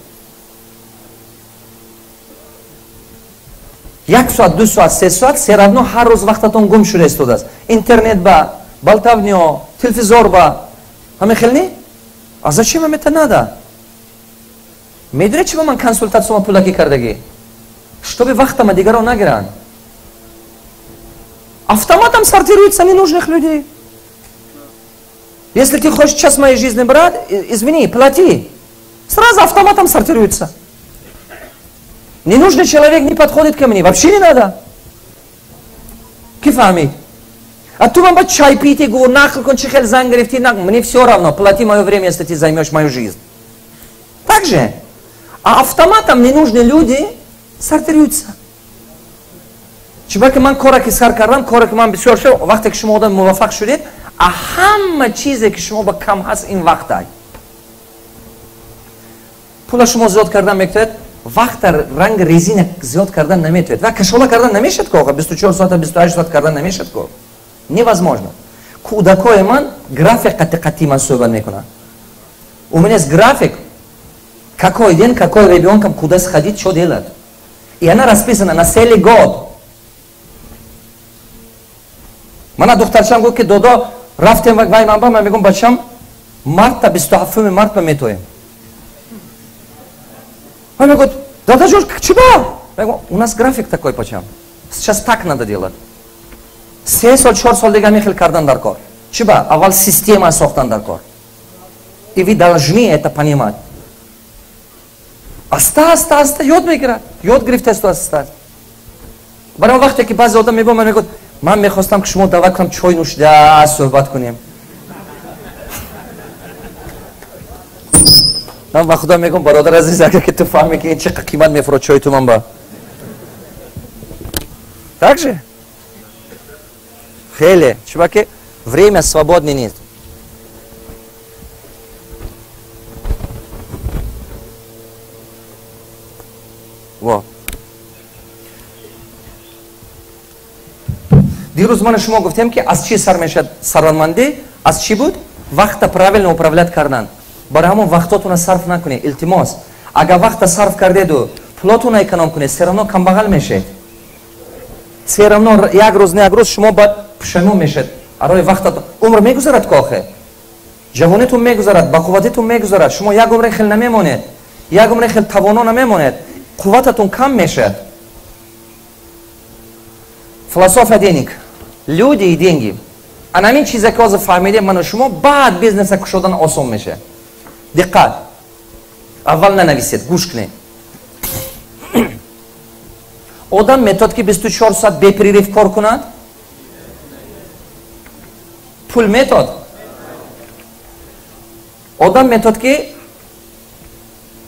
1 соат, 2 соат, 3 соат, все равно ҳар рӯз вақтатон гум шуда истодааст. Интернет ба, болтовня, телевизор ба. Ҳамин хел не? А зачем вам это надо? Медонед, чи ба ман консультатсияма пулакӣ кардагӣ? Чтобы вақтама дигарон нагиранд. Автоматом сортируются ненужных людей. Если ты хочешь час моей жизни брать, извини, плати. Сразу автоматом сортируется. Ненужный человек не подходит ко мне. Вообще не надо. Ки фаҳмид? А ту ман ба чай пить, гу, нақл кун, чи хел зан гирифти, мне все равно, плати мое время, если ты займешь мою жизнь. Так же. А автоматом ненужные люди сортируются. Чунки ман кора ки сар кардам, кора ки ман бисёр шуд, вақте ки шумо одам муваффақ шудед, а ҳама чизе ки шумо ба кам ҳаст, ин вақт. Пула шумо зиёд кардан мекунед, вақта ранг резина зиёд кардан наметавонед. Ва кашола кардан намешад ко, 24 соата, 28 соат кардан намешад ко. Невозможно. Кӯдакои ман график қати ман суҳбат мекунанд. У меня есть график, какой день, какой ребенком, куда сходить, что делать. И она расписана на целый год. Мана духтарчам гуфт, ки додо, рафтем вай ман ба, ман мегӯм, бачам, марта 27 март ма метоем. Он говорит, дадаҷон, чиба? Я говорю, у нас график такой, бачам. Сейчас так надо делать. 3 сол, 4 сол дига мехел кардан дар кор. Чиба? Аввал система сохтан дар кор. И вы должны это понимать. Аста, аста, аста, ёд мегирад. Ёд гирифтааст аста. Барои вақте ки баъзе одам мебо, ман мегӯяд, ман мехостам, ки шумо даъват кунам, чой нӯшида суҳбат кунем. Ман ба худо мегӯм, бародар азиз, агар ки ту фаҳмӣ, ки ин чӣ қимат мефурод чой ту ман ба. Так же? Хеле. Чуваки, время свободный нест. Во. Дирӯз ман шумо гуфтем, ки аз чӣ сар мешавад сарватмандӣ? Аз чӣ буд? Вақта правильно управлять кардан. Барои ҳамон вақтотона сарф накунед, илтимос. Агар вақта сарф кардеду пулотона эконом кунед, все равно камбағал мешед. Все равно як рӯз не як рӯз шумо баъд пушаймон мешед. Арои вақта умр мегузарад ко охе. Ҷавонитон мегузарад, бақувватитон мегузарад. Шумо як умре хел намемонед. Як умре хел тавоно намемонед. Қуввататон кам мешавад. Философия денег. Люди и деньги. Ана ҳамин чизе ки ҳозир фаҳмидем ману шумо, баъд бизнеса кушодан осон мешавад. Диққат. Аввал нанависед, гӯш кунед. Одам метод ки 24 соат без перерыв кор кунад? Пул метод? Одам метод ки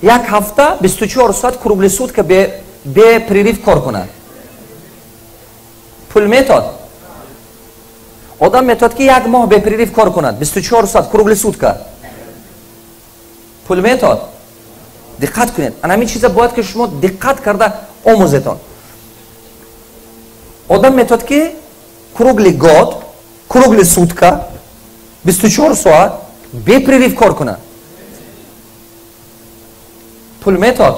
як ҳафта 24 соат круглый сутка без перерыв кор кунад? Пул метод? Одам метод ки як моҳ без перерыв кор кунад, 24 соат круглый сутка? Пул метод? Диққат кунед. Ана ҳамин чиза бояд ки шумо диққат карда омӯзетон. Одам метод ки круглый год, круглый сутка, 24 соат без перерыв кор кунад? Пул метод?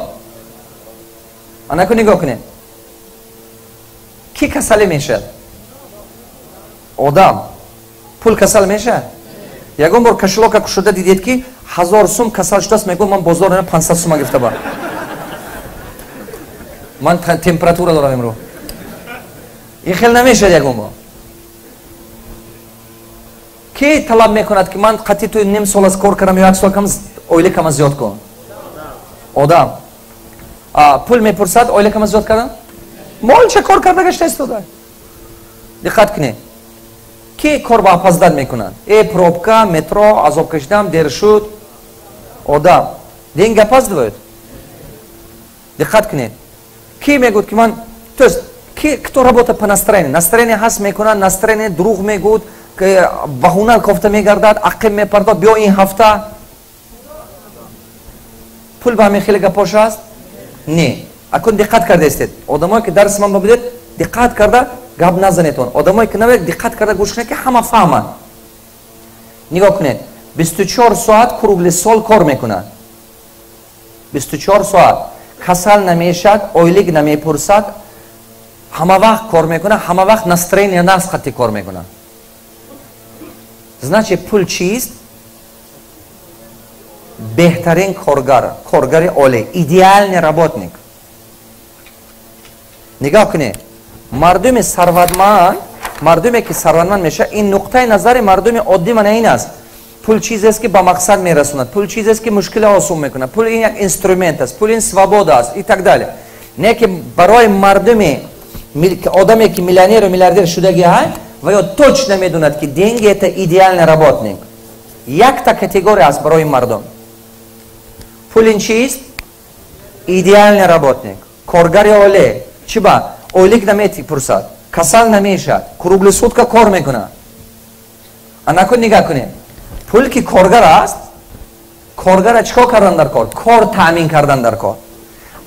Анаку нигоҳ кунед. Ки касале мешавад? Одам. Пул касал мешавад? Ягон бор кошелёка кушода дидед, ки 1000 сум касал шудааст, мегӯ, ман бозор 500 сума гирифта ба. Ман температура дорам имрӯз. Ин хел намешавад ягон бор. Ки талаб мекунад, ки ман қатъи ту ним сол аз кор кардам ё як сол кам, ойликама зиёд кун? Одам. Пул мепурсад, ойликама зиёд кардам? Молча кор карда гашта истода. Диққат кунед, ки кор ба опоздать мекунад? Пробка, метро, азоб кашидам, дер шуд. Одам. Деньги опаздывают? Диққат кунед, ки мегӯд, ки ман, то есть ки, кто работает по настроению? Настроение ҳаст, мекунад, настроение, дурӯғ мегӯд, баҳуна кофта мегардад, ақиб мепардод, биё ин ҳафта. Пул ба ҳамин хеле гапош аст? Не. Акун диққат кардаистед, одамое ки дарси ман бабудед, диққат карда гап назанедон. Одамое ки навед, диққат карда гӯш кунед, ки ҳама фаҳманд. Нигоҳ кунед, 24 соат круглый сол кор мекунад, 24 соат касал намешад, ойлик намепурсад, ҳама вақт кор мекунад, ҳама вақт настроение наст, хатти кор мекунад. Значит, пул чист? Беҳтарин коргар, коргари олӣ, идеальный работник. Нигоҳ кунед, мардуми сарватманд, мардуме ки сарватманд мешавад, ин нуқтаи назари мардуми оддӣ мана ин аст: пул чизест, ки ба мақсад мерасонад, пул чизест, ки мушкила осон мекунад, пул ин як инструмент аст, пул ин свобода аст и так далее. Не ки барои мардуми, одаме ки миллионеру миллиардер шудаги ҳай, ва ё точно медонад, ки деньги — это идеальный работник. Якта категория аст барои мардум: пул ин чист? Идеальный работник, коргари олӣ. Чӣ ба ойлик намепурсад, касал намешад, круглый сутка кор мекунад. Анакун нигаҳ кунед, пул ки коргар аст, коргара чӣ кор кардан дар кор? Кор таъмин кардан дар кор.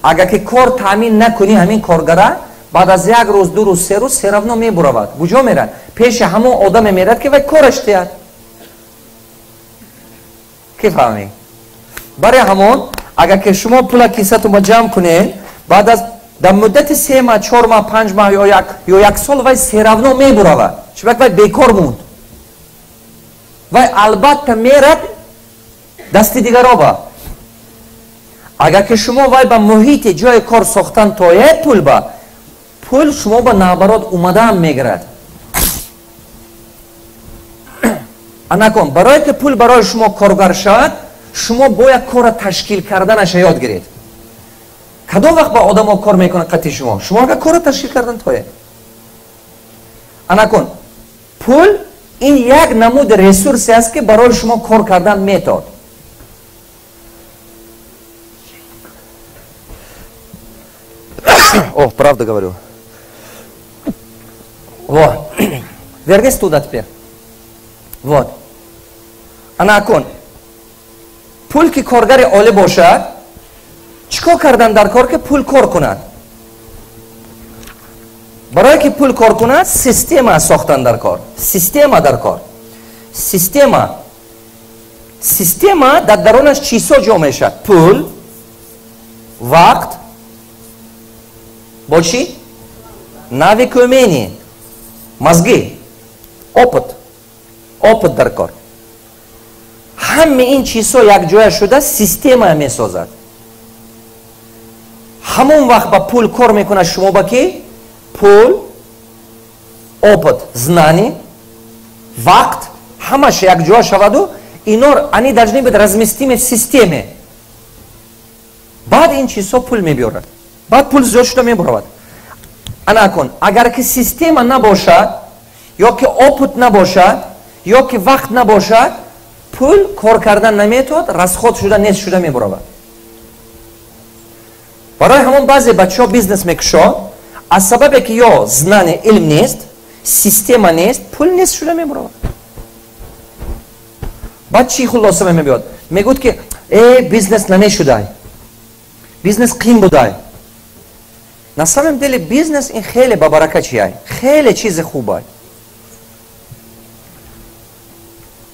Агар ки кор таъмин накунӣ, ҳамин коргара баъд аз як рӯз, 2 рӯз, 3 рӯз всё равно мебуравад. Куҷо мерад? Пеши ҳамон одаме мерад, ки вай кораш диҳад. Ки фаҳмӣ? Барои ҳамон, агар ки шумо пула кисатонба ҷамъ кунед, баъд аз дар муддати 3 маҳ, 4 маҳ, 5 маҳ ё як сол вай всё равно мебуравад. Чунки вай бекор монд, вай албатта мерад дасти дигароба. Агар ки шумо вай ба муҳити ҷои кор сохтан тоед, пул ба пул шумо ба наоборот умадаам мегирад. Анакон, барое ки пул барои шумо коргар шавад, шумо бояд корра ташкил карданаша ёд гиред. Кадом вақт ба одамо кор мекунад қати шумо? Шумо агар корро ташкил кардан тоед. Анакун пул ин як намуди ресурсе аст, ки барои шумо кор кардан метод. О, правда говорю. Вот. Вернись туда теперь. Вот. Анакун. Пул ки коргари олӣ бошад, чӣ кор кардан дар кор, ки пул кор кунад? Барое ки пул кор кунад, система сохтан дар кор, система дар кор. Система, система дар дарунаш чизҳо ҷо мешавад: пул, вақт, бо чӣ? Навыки, умения, мозги, опыт. Опыт дар кор. Ҳамаи ин чизҳо якҷоя шуда система месозад. Ҳамон вақт ба пул кор мекунад шумо ба ки пул, опыт, знание, вақт ҳамаш якҷоя шаваду ино, они должны быть разместимы в системе. Баъд ин чизҳо пул мебиёрад, баъд пул зиёд шуда мебуравад. Анакун, агар ки система набошад, ё ки опыт набошад, ё ки вақт набошад, пул кор кардан наметавад, расход шуда, нест шуда мебуравад. Барои ҳамон баъзе бачаҳо бизнес мекушод, аз сабабе ки ё знание, илм нест, система нест, пул нест шуда мебуравад. Баъд чӣ хулоса мебиёд? Мегӯд, ки бизнес намешудай, бизнес қин будай. На самом деле бизнес ин хеле бабарака чиай, хеле чизи хубай.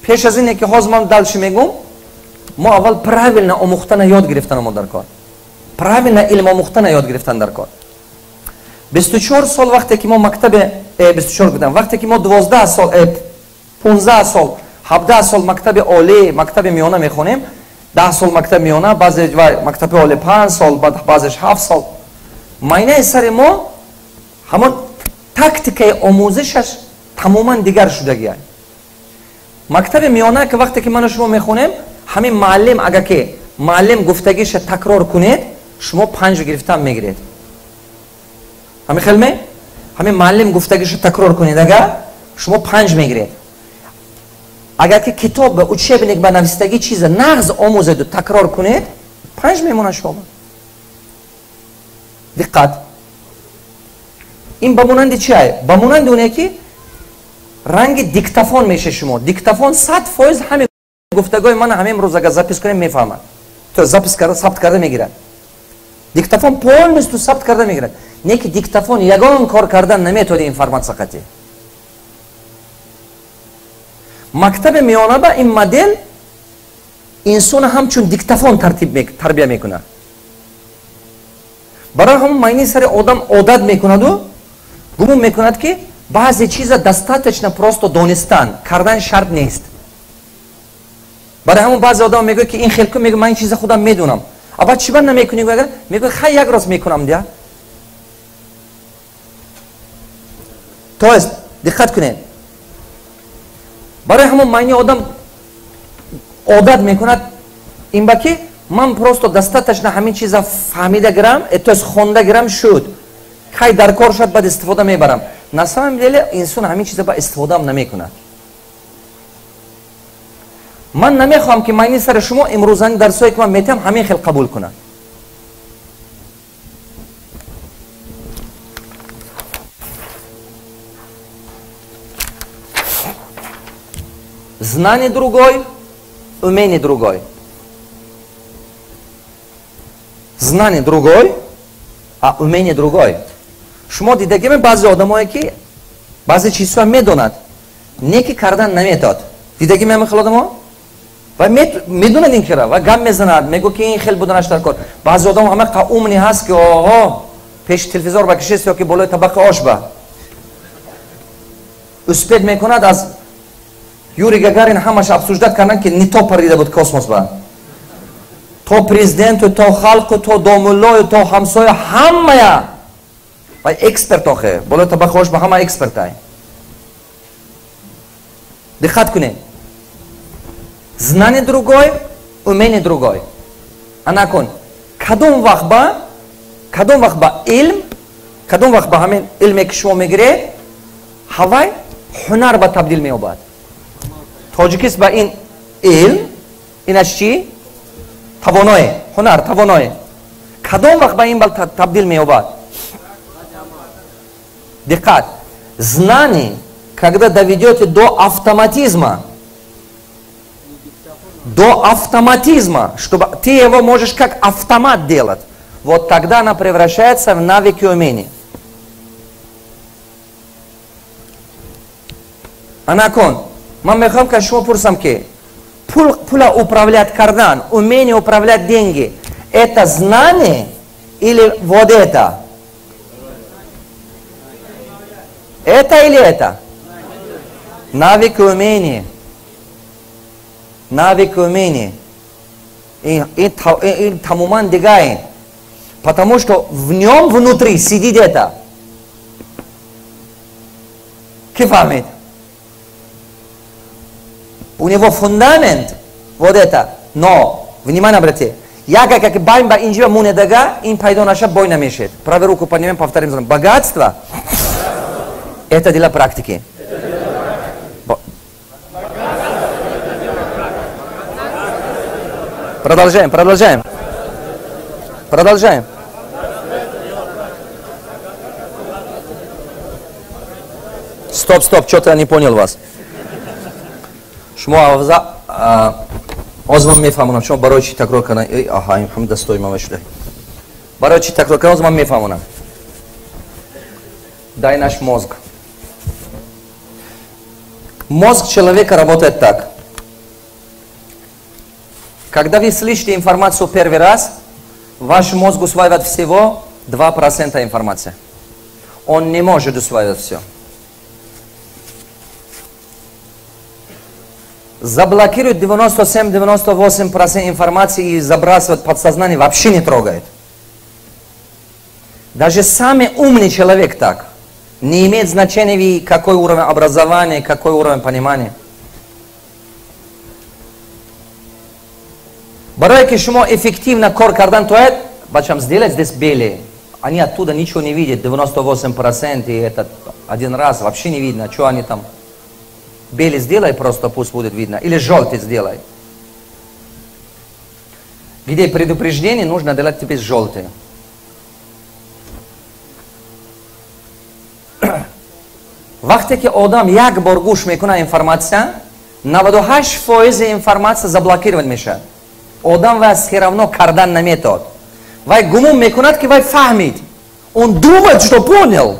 Пеш аз ине ки ҳозир ман дальше мегӯм, мо аввал правильно омӯхтана ёд гирифтан мо дар кор, правильно илм омӯхтана ёд гирифтан дар кор. 24 сол вақте ки мо мактабе 24 будам, вақте ки мо 12 сол, 15 сол, 17 сол мактаби олӣ, мактаби миёна мехонем, 10 сол мактаби миёна, баъзе мактаби олӣ 5 сол, баъзеш 7 сол, майнаи сари мо ҳамон тактикаи омӯзишаш тамоман дигар шудагиа. Мактаби миёна ки вақте ки ману шумо мехонем, ҳамин муаллим, агар ки муаллим гуфтагиша такрор кунед, шумо 5 гирифтан мегиред. Ҳамин хелме? Ҳамин муаллим гуфтагишу такрор кунед, агар шумо 5 мегиред. Агар ки китоб ба учебник ба навистагӣ чиза нағз омӯзеду такрор кунед, 5 мемонад шумо. Диққат. Ин ба монанди чи ай? Ба монанди оне ки ранги диктофон меша шумо. Диктофон 100% ҳамин гуфтагои ман ҳамин рӯз агар запис кунем мефаҳмад. То запис карда, сабт карда мегирад. Диктофон полностью сабт карда мегирад. Не ки диктофон ягон кор кардан наметавонад информатсия қатъи. Мактаби миёна ба ин модел инсона ҳамчун диктофон тарбия мекунад. Барои ҳамон майни сари одам одат мекунаду гумон мекунад, ки баъзе чиза достаточно просто донистан, кардан шарт нест. Барои ҳамон баъзе одам мегӯяд, ки ин хел кун, мегӯяд, ман ин чиза худам медонам. А баъд чӣ ба намекунӣ? Мегӯяд, хай як рост мекунам дия. То есть диққат кунед. Барои ҳамон майни одам одат мекунад ин ба ки ман просто достаточно ҳамин чиза фаҳмида гирам, то есть хонда гирам шуд. Хай дар кор шуд, баъд истифода мебарам. На самом деле инсон ҳамин чиза ба истифодаам намекунад. Ман намехоҳам, ки майни сари шумо имрӯзани дарсое ки ман метиҳам ҳамин хел қабул кунад. Знание другой, умение другой. Знание другой, а умение другой. Шумо дидагиме баъзе одамое ки баъзе чизҳоя медонад, не ки кардан наметод. Дидагиме ҳамин хел одамо? Ва медонад ин кира, ва гап мезанад, мегӯ ки ин хел буданаш дар кор. Баъзе одамо ҳама қа умни ҳаст, ки оҳо, пеши телевизор ба кишест ё ки болои табақи ош ба. Успеть мекунад аз Юрий Гагарин ҳамаш обсуждать кардан, ки не то парида буд космос ба. То президенту, то халқу, то домуллою, то ҳамсоя, ҳамая. Ва эксперт охе, болои табақи ош ба ҳама экспертай. Диққат кунед. Знание другой, умение другой. Анакун, кадом вақт ба илм, кадом вақт ба ҳамин илме ки шумо мегиред, ҳавай ҳунар ба табдил меёбад. Тоҷикист ба ин илм, инаш чӣ? Тавоное, ҳунар, тавоное. Кадом вақт ба ин бал табдил меёбад? Диққат. Знание, когда доведете до автоматизма, чтобы ты его можешь как автомат делать, вот тогда она превращается в навыки и умения. Анакон, ман мехоҳам, ки шумо пурсам, ки пула управлять кардан, умение управлять деньги, это знание или вот это? Это или это? Навык и умение. Навык и умение. И тамуман дигай. Потому что в нем внутри сидит это. Ки фаҳмид? У него фундамент вот это. Но, внимание, обрати. Яга как байн ба инҷиба мунедага, ин пайдо наша бой намешед. Правую руку поднимем, повторим за мной. Богатство – это дело практики. Продолжаем, продолжаем. Продолжаем. Стоп, стоп, что-то я не понял вас. Шумо авза ҳозир ман мефаҳмонам, шумо барои чӣ такрор кардан. Аҳа, ин ҳам дастои ман шуда. Барои чӣ такрор кардан, ҳозир ман мефаҳмонам. Дай наш мозг. Мозг человека работает так. Когда вы слышите информацию первый раз, ваш мозг усваивает всего 2% информации. Он не может усваивать все. Заблокирует 97-98% информации и забрасывает подсознание, вообще не трогает. Даже самый умный человек так. Не имеет значения, какой уровень образования, какой уровень понимания. Барои ки шумо эффективно кор кардан тоед, бачам, сделать здесь белые. Они оттуда ничего не видят, 98%, и этот один раз вообще не видно, что они там. Белый сделай просто, пусть будет видно, или желтый сделай. Где предупреждение, нужно делать теперь желтые. Вақте ки одам як бор гӯш мекунад информация, 98% информация заблокировать мешавад. Одам вай всё равно кардан наметод. Вай гумон мекунад, ки вай фаҳмид. Он думает, что понял.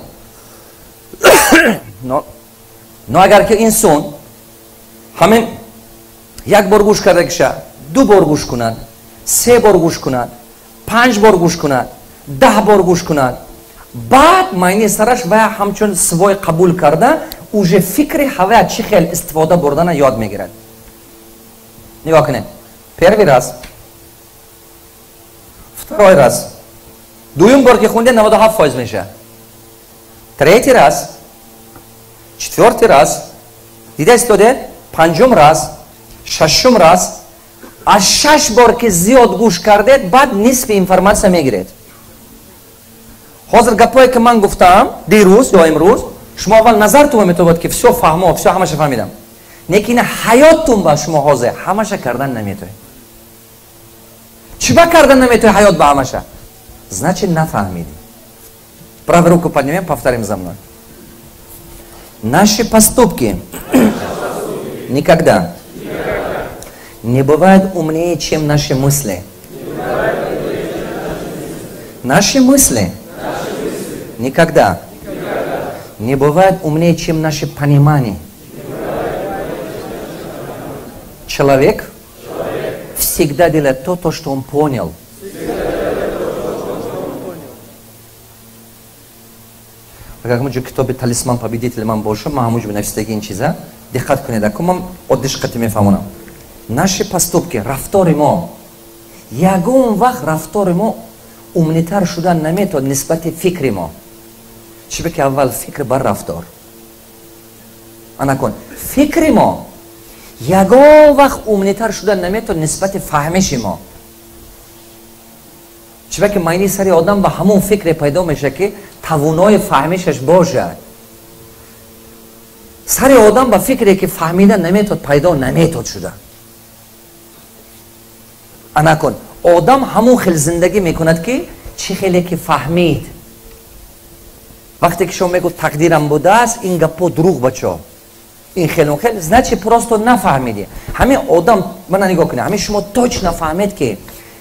Но агар ки инсон ҳамин як бор гӯш карда киша, ду бор гӯш кунад, се бор гӯш кунад, панҷ бор гӯш кунад, 10 бор гӯш кунад, баъд майни сараш вай ҳамчун свой қабул карда, уже фикри ҳавая чӣ хел истифода бурдана ёд мегирад. Нигоҳ кунед. Первый раз, второй раз, дуюм бор ки хунде 97% мешавад. Третий раз, четвертый раз, дида истоде, панҷум раз, шашум раз, аз шаш бор ки зиёд гӯш кардед, баъд нисфи информация мегиред. Ҳозир гапое ки ман гуфтаам дирӯз ё имрӯз, шумо аввал назартон метобад, ки всё фаҳмо, всё ҳамаша фаҳмидам. Лекин ҳаёттун ба шумо ҳозир ҳамаша кардан наметоед. Чӣ ба кардан наметоед ҳаёт ба ҳамаша? Значит, нафаҳмидӣ. Правую руку поднимем, повторим за мной. Наши поступки никогда не бывают умнее, чем наши мысли. Наши мысли никогда не бывают умнее, чем наше понимание. Человек всегда делает то, что он понял. Агар ҳамунҷо китоби «Талисман победитель» ман бошам, ман ҳамунҷо нависдаги ин чиза диққат кунед, аку ман оддиш қати мефаҳмонам. Наши поступки, рафтори мо, ягон вақт рафтори мо умнитар шудан наметавад нисбати фикри мо. Чӣ ки аввал фикр бар рафтор. Анакун фикри мо ягон вақт умнитар шудан наметавад нисбати фаҳмиши мо. Чӣ ки майни сари одам ба ҳамон фикре пайдо мешавад, ки тавонои фаҳмишаш бошад. Сари одам ба фикре, ки фаҳмида наметавад, пайдо наметавад шуда. Анакун одам ҳамон хел зиндагӣ мекунад, ки чӣ хеле ки фаҳмид. Вақте ки шумо мегӯ тақдирам будааст, ин гапҳо дурӯғ, бачо. Ин хел он хел, значит, просто нафаҳмидӣ. Ҳамин одам, мана нигоҳ кунед, ҳамин шумо точно фаҳмед, ки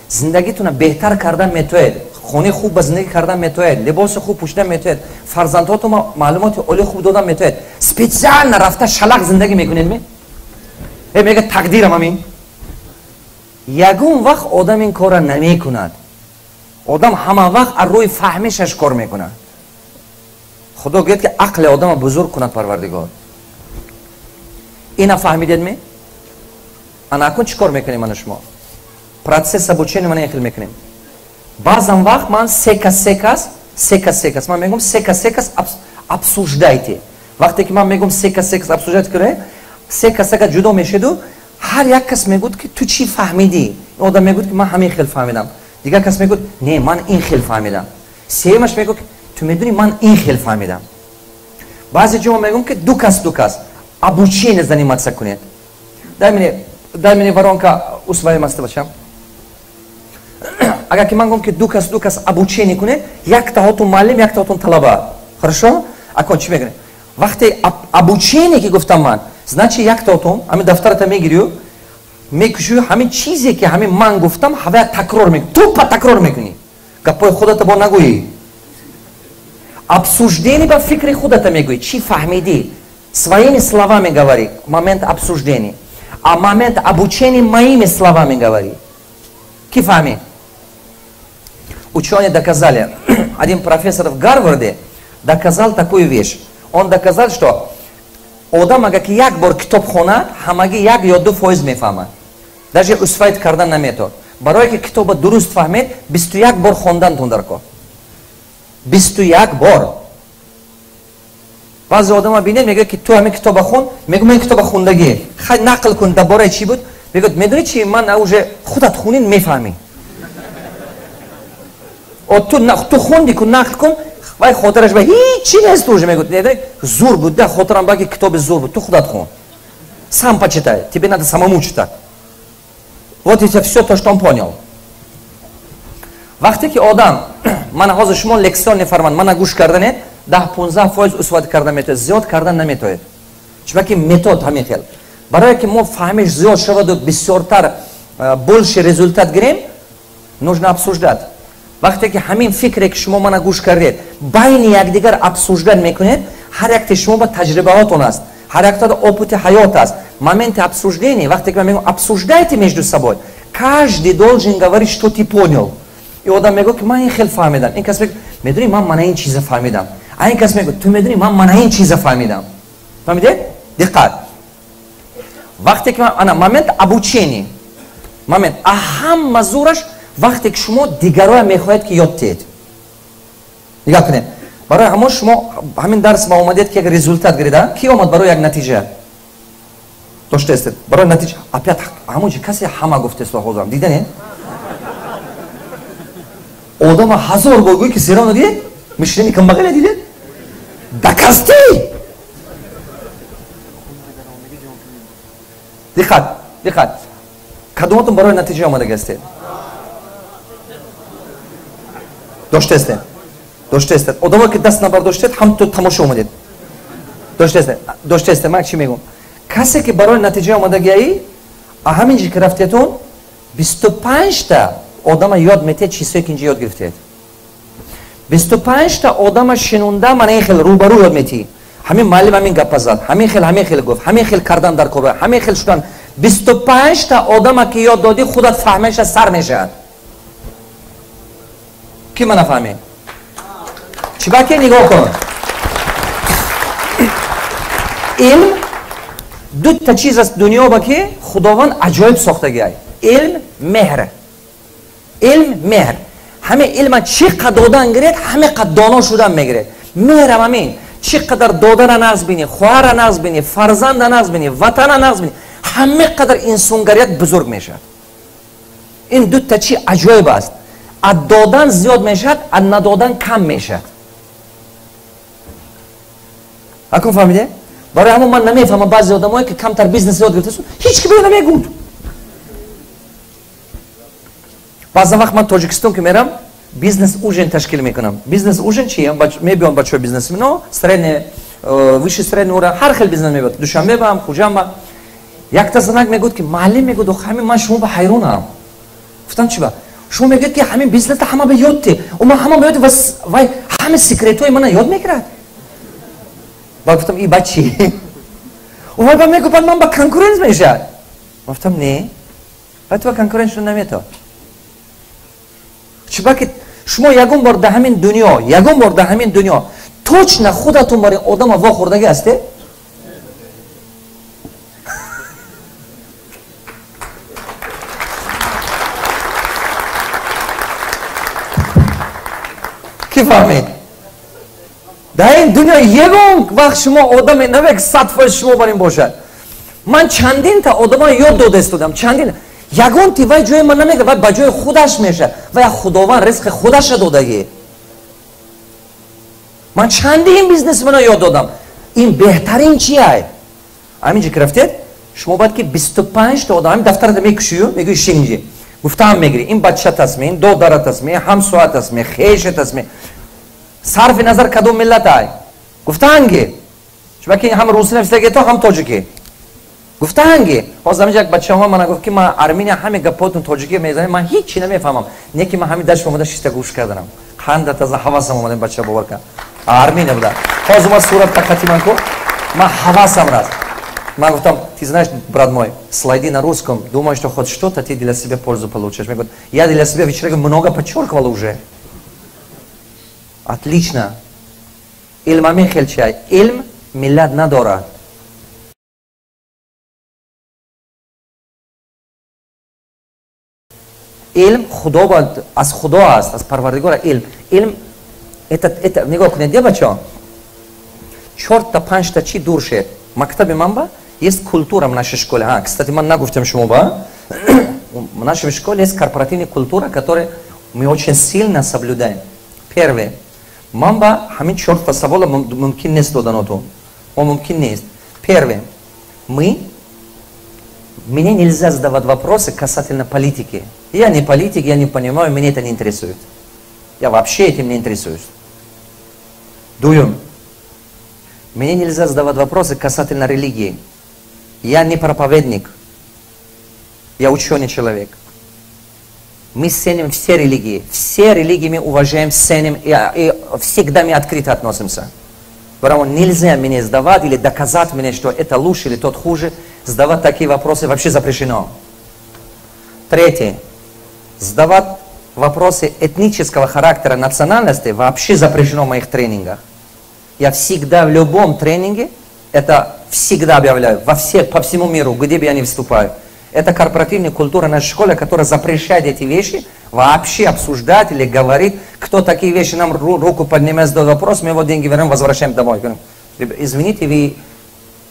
зиндагитона беҳтар кардан метавонед, хонаи хуб ба зиндагӣ кардан метавонед, либоси хуб пӯшидан метавонед, фарзандҳотон маълумоти олии хуб додан метавонед. Специально рафта шалақ зиндагӣ мекунед ми? Мега тақдирам ҳамин. Ягон вақт одам ин корра намекунад. Одам ҳама вақт аз рӯи фаҳмишаш кор мекунад. Худо гӯяд, ки ақли одама бузург кунад Парвардигор. Ина фаҳмидед ми? Ана акун чӣ кор мекунем мана шумо? Процесс обучения мана хел мекунем. Баъзан вақт ман се кас, се кас, се кас, се кас, ман мегӯм се кас, се кас обсуждайте. Вақте ки ман мегӯм се кас, се кас обсуждать кунед, се кас, се кас ҷудо мешеду, ҳар як кас мегӯяд, ки ту чӣ фаҳмидӣ? Одам мегӯяд, ки ман ҳамин хел фаҳмидам. Дигар кас мегӯяд, не, ман ин хел фаҳмидам. Сеюмаш мегӯяд, ки ту медонӣ, ман ин хел фаҳмидам. Баъзе ҷо мегӯям, ки ду кас, ду кас обучение заниматься кунед. Дай мне воронка усвоимости, бачам. Агар ки ман гӯям, ки ду кас, ду кас обучение кунед, яктаҳотун муаллим, яктаҳотун талаба. Хорошо? Акон чӣ мекунед? Вақте обучение ки гуфтам ман, значит, яктаҳотун ҳамин дафтарата мегирию, мекушию, ҳамин чизе ки ҳамин ман гуфтам, ҳавая такрор мекунӣ, тупо такрор мекунӣ. Гапҳои худата бо нагӯӣ. Обсуждение ба фикри худата мегӯӣ, чӣ фаҳмидӣ? Своими словами говори, момент обсуждения. А момент обучения моими словами говори. Ки фаҳмид? Ученые доказали, один профессор в Гарварде доказал такую вещь. Он доказал, что одам агар ки як бор китоб хонад, ҳамагӣ 1 ё 2% мефаҳмад. Даже усвоить кардан наметавад. Барое ки китоба дуруст фаҳмед, 21 бор хондантон дар кор. 21 бор. Баъзе одама бинед, мегӯяд, ки ту ҳамин китоба хон, мегӯ ман китоба хондагӣ. Хай, нақл кун, дар бораи чӣ буд? Мегӯяд, медонӣ чи, ман уже худат хунин мефаҳмӣ. Ту хунди ку, нақл кун, вай хотираш ба ҳичи нест уже, мегӯяд, не, зур буд, да, хотирам баки китоби зур буд, ту худат хун. Сам почитай, тебе надо самому читать. Вот это все то, что он понял. Вақте ки одам, мана ҳозир шумо лекционный формат, мана гӯш карданед, 10-15% усвоить карда метавонед, зиёд кардан наметавонед. Чунки метод ҳамин хел. Барое ки мо фаҳмиш зиёд шаваду бисёртар больше результат гирем, нужно обсуждать. Вақте ки ҳамин фикре ки шумо мана гӯш кардед, байни якдигар обсуждать мекунед, ҳар якте шумо ба таҷрибаҳотон аст, ҳар яктада опыти ҳаёт аст. Моменти обсуждения, вақте ки ман мегӯям обсуждайте между собой, каждый должен говорить, что ты понял. И одам мегӯяд, ки ман ин хел фаҳмидам. Ин кас мегӯяд, медонӣ, ман мана ин чиза фаҳмидам. А ин кас мегӯяд, ту медонӣ, ман мана ин чиза фаҳмидам. Фаҳмидед? Диққат. Вақте ки ана момент обучения, момент, а ҳама зураш вақте ки шумо дигароя мехоҳед ки ёд диҳед. Нигоҳ кунед. Барои ҳамон шумо ҳамин дарс ба омадед, ки як результат гиред, а? Ки омад барои як натиҷа? Доштаестед. Барои натиҷа. Опять ҳамон чи касе ҳама гуфтест ҳозирам. Диданед? Одама ҳазор бор гӯй ки серано дидед? Мышление камбағала дидед? Дакасти! Диққат, диққат. Кадоматон барои натиҷа омадагастед? Доштаестед. Доштаестед. Одамо ки даст набардоштед, ҳам ту тамошо омадед. Доштаестед. Доштаестед. Ман чӣ мегӯям? Касе ки барои натиҷа омадагиаи, а ҳамин ҷи ки рафтетон, 25 та одама ёд метиҳед чизҳое ки инҷа ёд гирифтед. 25 та одама шинунда мана ин хел рӯбарӯ ёд метиҳӣ. Ҳамин муаллим ҳамин гапа зад, ҳамин хел гуфт, ҳамин хел кардан дар кор, ҳамин хел шудан. 25 та одама ки ёд додӣ, худат фаҳмеша сар мешавад. Ки мана фаҳмед? Чиба ки нигоҳ кун. Илм дута чиз аст дунё ба ки Худованд аҷоиб сохтагиай. Илм, меҳр. Илм, меҳр. Ҳаме илма чӣ қад додан гиред, ҳаме қад доно шудан мегиред. Меҳрам ҳамин. Чӣ қадар додара нағз бинӣ, хоҳара нағз бинӣ, фарзанда нағз бинӣ, ватана нағз бинӣ, ҳаме қадар инсонгарият бузург мешавад. Ин дута чи аҷоиб аст. Аз додан зиёд мешавад, аз надодан кам мешавад. Акун фаҳмиде? Барои ҳамон ман намефаҳмам баъзе одамое ки камтар бизнес ёд гирифтаст, ҳеҷ ки бе намегӯд. Баъзан вақт ман Тоҷикистон ки мерам, бизнес ужин ташкил мекунам. Бизнес ужин чи? Мебиён бачаҳои бизнесмено, средне, выше средний уровень, ҳар хел бизнес мебиёд. Душанбе баам, Хуҷанд ба. Якта занак мегӯяд ки муаллим мегӯяд, охи ҳамин ман шумо ба ҳайронам. Гуфтам чи ба? Шумо мегӯяд ки ҳамин бизнеса ҳама ба ёд те. Ӯ ман ҳама ба ёд вай ҳама секретҳои мана ёд мегирад. Ба гуфтам и ба чи? Ӯ вай ба мегӯяд, баъд ман ба конкуренс мешавад. Гуфтам не. Баъд ту ба конкурент шуда наметавон. Чиба ки шумо ягон бор дар ҳамин дунё, ягон бор дар ҳамин дунё точно худатон барои одама вохӯрдагӣ ҳастед? Ки фаҳмед? Дар ин дунё ягон вақт шумо одаме навек 100% шумо бар ин бошад. Ман чандинта одаморо ёд дода истодам, чандин. Ягон ти вай ҷои ман намегирад, вай ба ҷои худаш мешавад. Вай Худованд ризқи худаша додагӣ. Ман чандин бизнесмена ёд додам. Ин беҳтарин чи ай? Ҳамин ҷи ки рафтед, шумо бояд ки 25 та одам ҳамин дафтарата мекушию, мегӯӣ шин инҷи. Гуфтаам мегирӣ, ин бачат аст ме, ин додарат аст ме, ҳамсоят аст ме, хешат аст ме. Сарфи назар кадом миллат ай. Гуфтаанги. Чунки ҳам русӣ нависдаги то, ҳам тоҷикӣ. Гуфтаанги. Ҳозир ҳамин як бачаҳо мана гуфт ки ман Армения ҳаме гапотон тоҷикӣ мезанем, ман ҳеҷ чи намефаҳмам. Не ки ман ҳамин дашт омада шиста гӯш карданам. Қанда таза ҳавасам омада бача бовар кан. Армения буда. Ҳозир ман сурат тақати ман ку, ман ҳавасам раст. Ман гуфтам, ты знаешь, брат мой, слайды на русском, думаю, что хоть что-то ты для себя пользу получишь. Мегӯяд, я для себя вечера много подчеркивал уже. Отлично. Илм ҳамин хел чи ай? Илм миллат надорад. Илм Худо аз Худо аст, аз Парвардигор илм. Илм это нигоҳ кунед, я бачаҳо. 4 та 5 та чи дур шед. Мактаби ман ба есть культура в нашей школе. А, кстати, ман нагуфтам шумо ба. В нашей школе есть корпоративная культура, которая Мы очень сильно соблюдаем. Первое. Ман ба ҳамин чорта савола мумкин нест доданоту. О, мумкин нест. Первое. Мне нельзя задавать вопросы касательно политики. Я не политик, я не понимаю, меня это не интересует. Я вообще этим не интересуюсь. Дуюм. Мне нельзя задавать вопросы касательно религии. Я не проповедник. Я ученый человек. Мы ценим все религии. Все религии мы уважаем, ценим и всегда мы открыто относимся. Потому нельзя мне задавать или доказать мне, что это лучше или тот хуже. Задавать такие вопросы вообще запрещено. Третье. Задавать вопросы этнического характера, национальности вообще запрещено в моих тренингах. Я всегда в любом тренинге это всегда объявляю, по всему миру, где бы я ни выступаю. Это корпоративная культура нашей школы, которая запрещает эти вещи вообще обсуждать или говорить. Кто такие вещи нам руку поднимает, задает вопрос, мы его деньги вернем, возвращаем домой. Говорим, извините, вы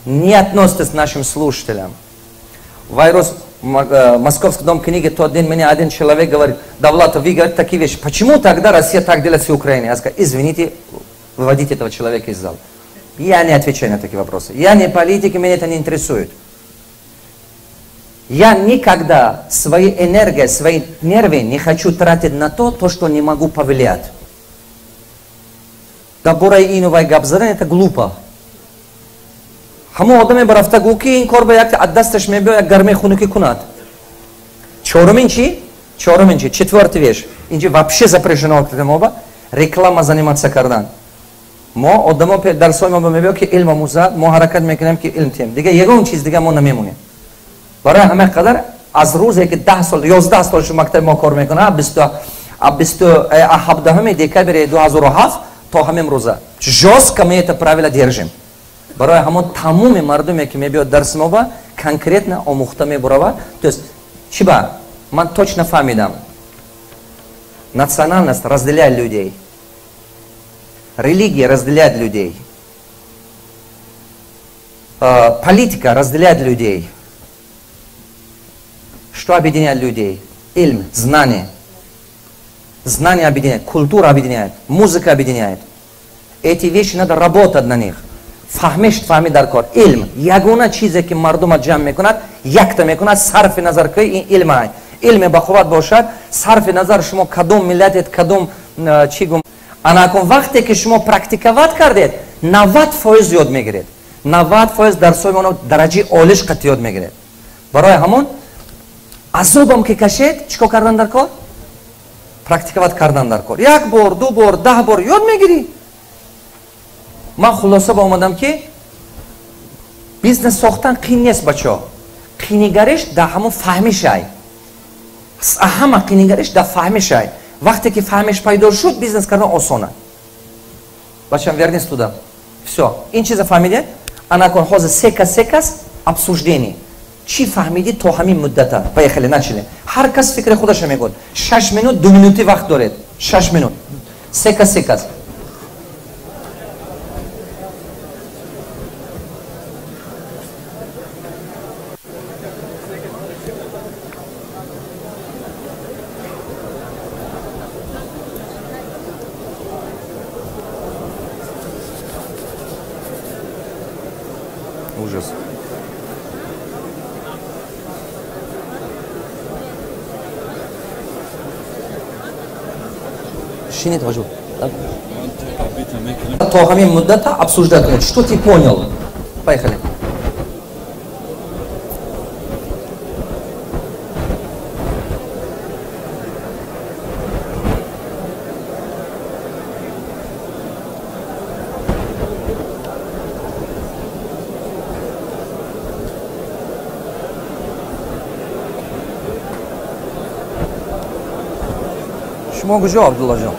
не относитесь к нашим слушателям. Вайрус, Московский дом книги, тот день меня один человек говорит, Давлатов, вы говорите такие вещи. Почему тогда Россия так делает с Украиной? Я сказал, извините, выводите этого человека из зала. Я не отвечаю на такие вопросы. Я не политик, меня это не интересует. Я никогда свои энергии, свои нервы не хочу тратить на то, что не могу повлиять. Дабура инувай габзарен, это глупо. Ҳамо одаме барафта гӯ ки ин кор ба як аз дасташ мебиёд, як гармаи хунукӣ кунад. Чорумин чи? Чорумин чи? Четвертый вещь. Инҷи вообще запрещено оба реклама заниматься кардан. Мо одамо дарсҳои мо мебиёд ки илм омӯзад, мо ҳаракат мекунем ки илм тием. Дига ягон чиз дига мо намемонем. Барои ҳама қадар аз рӯзе ки 10 сол, 11 сол шу мактаби мо кор мекунад, 17 декабри 2007 то ҳамин рӯза жёстко мы это правило держим. Барои ҳамон тамоми мардуме ки мебиёд дарси мо ба конкретно омӯхта мебуравад. То есть чи ба? Ман точно фаҳмидам. Национальность разделяет людей. Религия разделяет людей. Политика разделяет людей. Что объединяет людей? Илм, знание. Знание объединяет, культура объединяет, музыка объединяет. Эти вещи надо работать на них. Фаҳмиш фаҳми дар кор. Илм ягона чизе ки мардума ҷамъ мекунад, якта мекунад, сарфи назар ки ин илм ай. Илме ба қувват бошад, сарфи назар шумо кадом миллатет, кадом чӣ гум. Ана акун вақте ки шумо практиковать кардед, 90% ёд мегиред. 90% дарсҳои моно дараҷаи олиш қат ёд мегиред. Барои ҳамон азобам ки кашед, чӣ кор кардан дар кор? Практиковать кардан дар кор. Як бор, ду бор, 10 бор ёд мегирӣ. Ман хулоса ба омадам ки бизнес сохтан қин нест, бачаҳо. Қинигариш дар ҳамон фаҳмишай. Ҳама қинигариш дар фаҳмишай. Вақте ки фаҳмиш пайдо шуд, бизнес кардан осона. Бачам, вернись туда. Всё. Ин чиза фаҳмидед? Ана кун ҳозир се кас, се кас обсуждение. Чӣ фаҳмидӣ то ҳамин муддата? Поехали, начали. Ҳар кас фикри худаша мегӯяд. 6 минут, 2 минути вақт доред. 6 минут. Се кас, се кас. Ужас. Шинит, вожу. То ҳамин муддата обсуждать кунед. Что ты понял? Поехали. Шумо куҷо, Абдуллоҷон?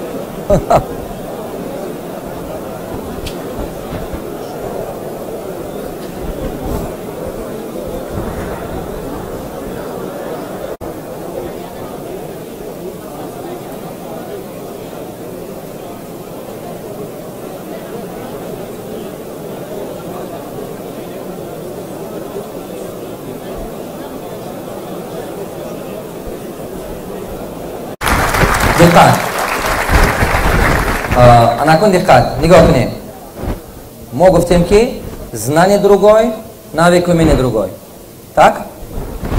Диққат, анакун диққат, нигоҳ кунем. Мо гуфтем, ки знание другой, навык, умение другой. Так,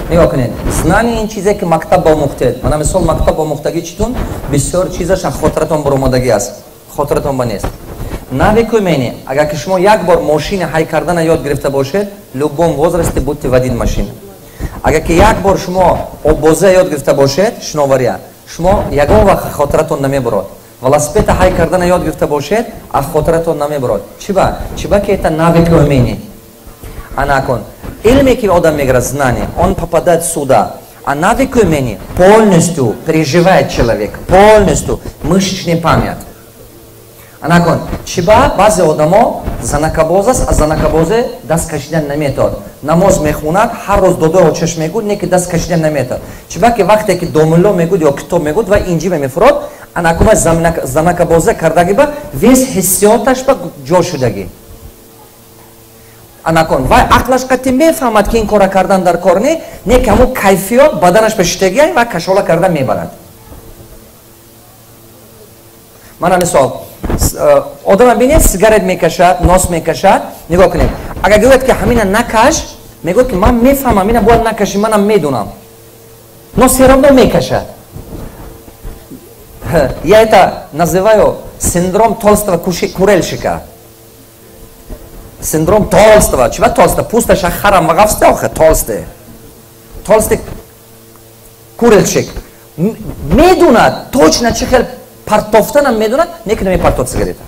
нигоҳ кунед: знание ин чизе, ки мактаб ба омӯхтед. Мана мисол, мактаб ба омӯхтагӣ читун бисёр чизаш аз хотиратон баромадагӣ аст, хотиратон ба нест. Навык, умение: агар ки шумо як бор мошини ҳай кардана ёд гирифта бошед, любом возрасте будете водить машина. Агар ки як бор шумо оббозия ёд гирифта бошед, шиновария, шумо ягон вақт хотиратон намебурод. Велосипеда ҳай кардана ёд гирифта бошед, аз хотиратон намебурод. Чиба? Чиба ки это навык, умение. Анакун илме, ки одам мегирад, знание, он попадает сюда, а навык, умение полностью переживает человек, полностью мышечный память. Анакун чиба баъзе одамо занакабоз аст, аз занакабозе даст кашидан наметавад, намоз мехонад, ҳар рӯз додоро чашм мегӯд, не ки даст кашидан наметавад? Чиба ки вақте ки домулло мегӯд ё китоб мегӯд, ва инҷиба мефурод. Анакун ва занакабоза кардагиба вес ҳиссиёташ ба ҷо шудагӣ. Анакун вай ақлаш қатъи мефаҳмад, ки ин кора кардан дар кор не, ки ҳамун кайфиёт баданаш ба шитагия ва кашола кардан мебарад. Мана мисол, одама бинед, сигарет мекашад, нос мекашад. Нигоҳ кунед, агар гӯяд, ки ҳамина накаш, мегӯяд, ки ман мефаҳмам, ина бояд накашӣ, манам медунам, но все равно мекашад. Я это называю синдром толстого курильщика, синдром толстого. Чиба толстого? Пусташа харам вағафсте охе, толстый, толстый курильщик медунад точно, чӣ хел партофтанам медунад, не ки намепартод сигарета.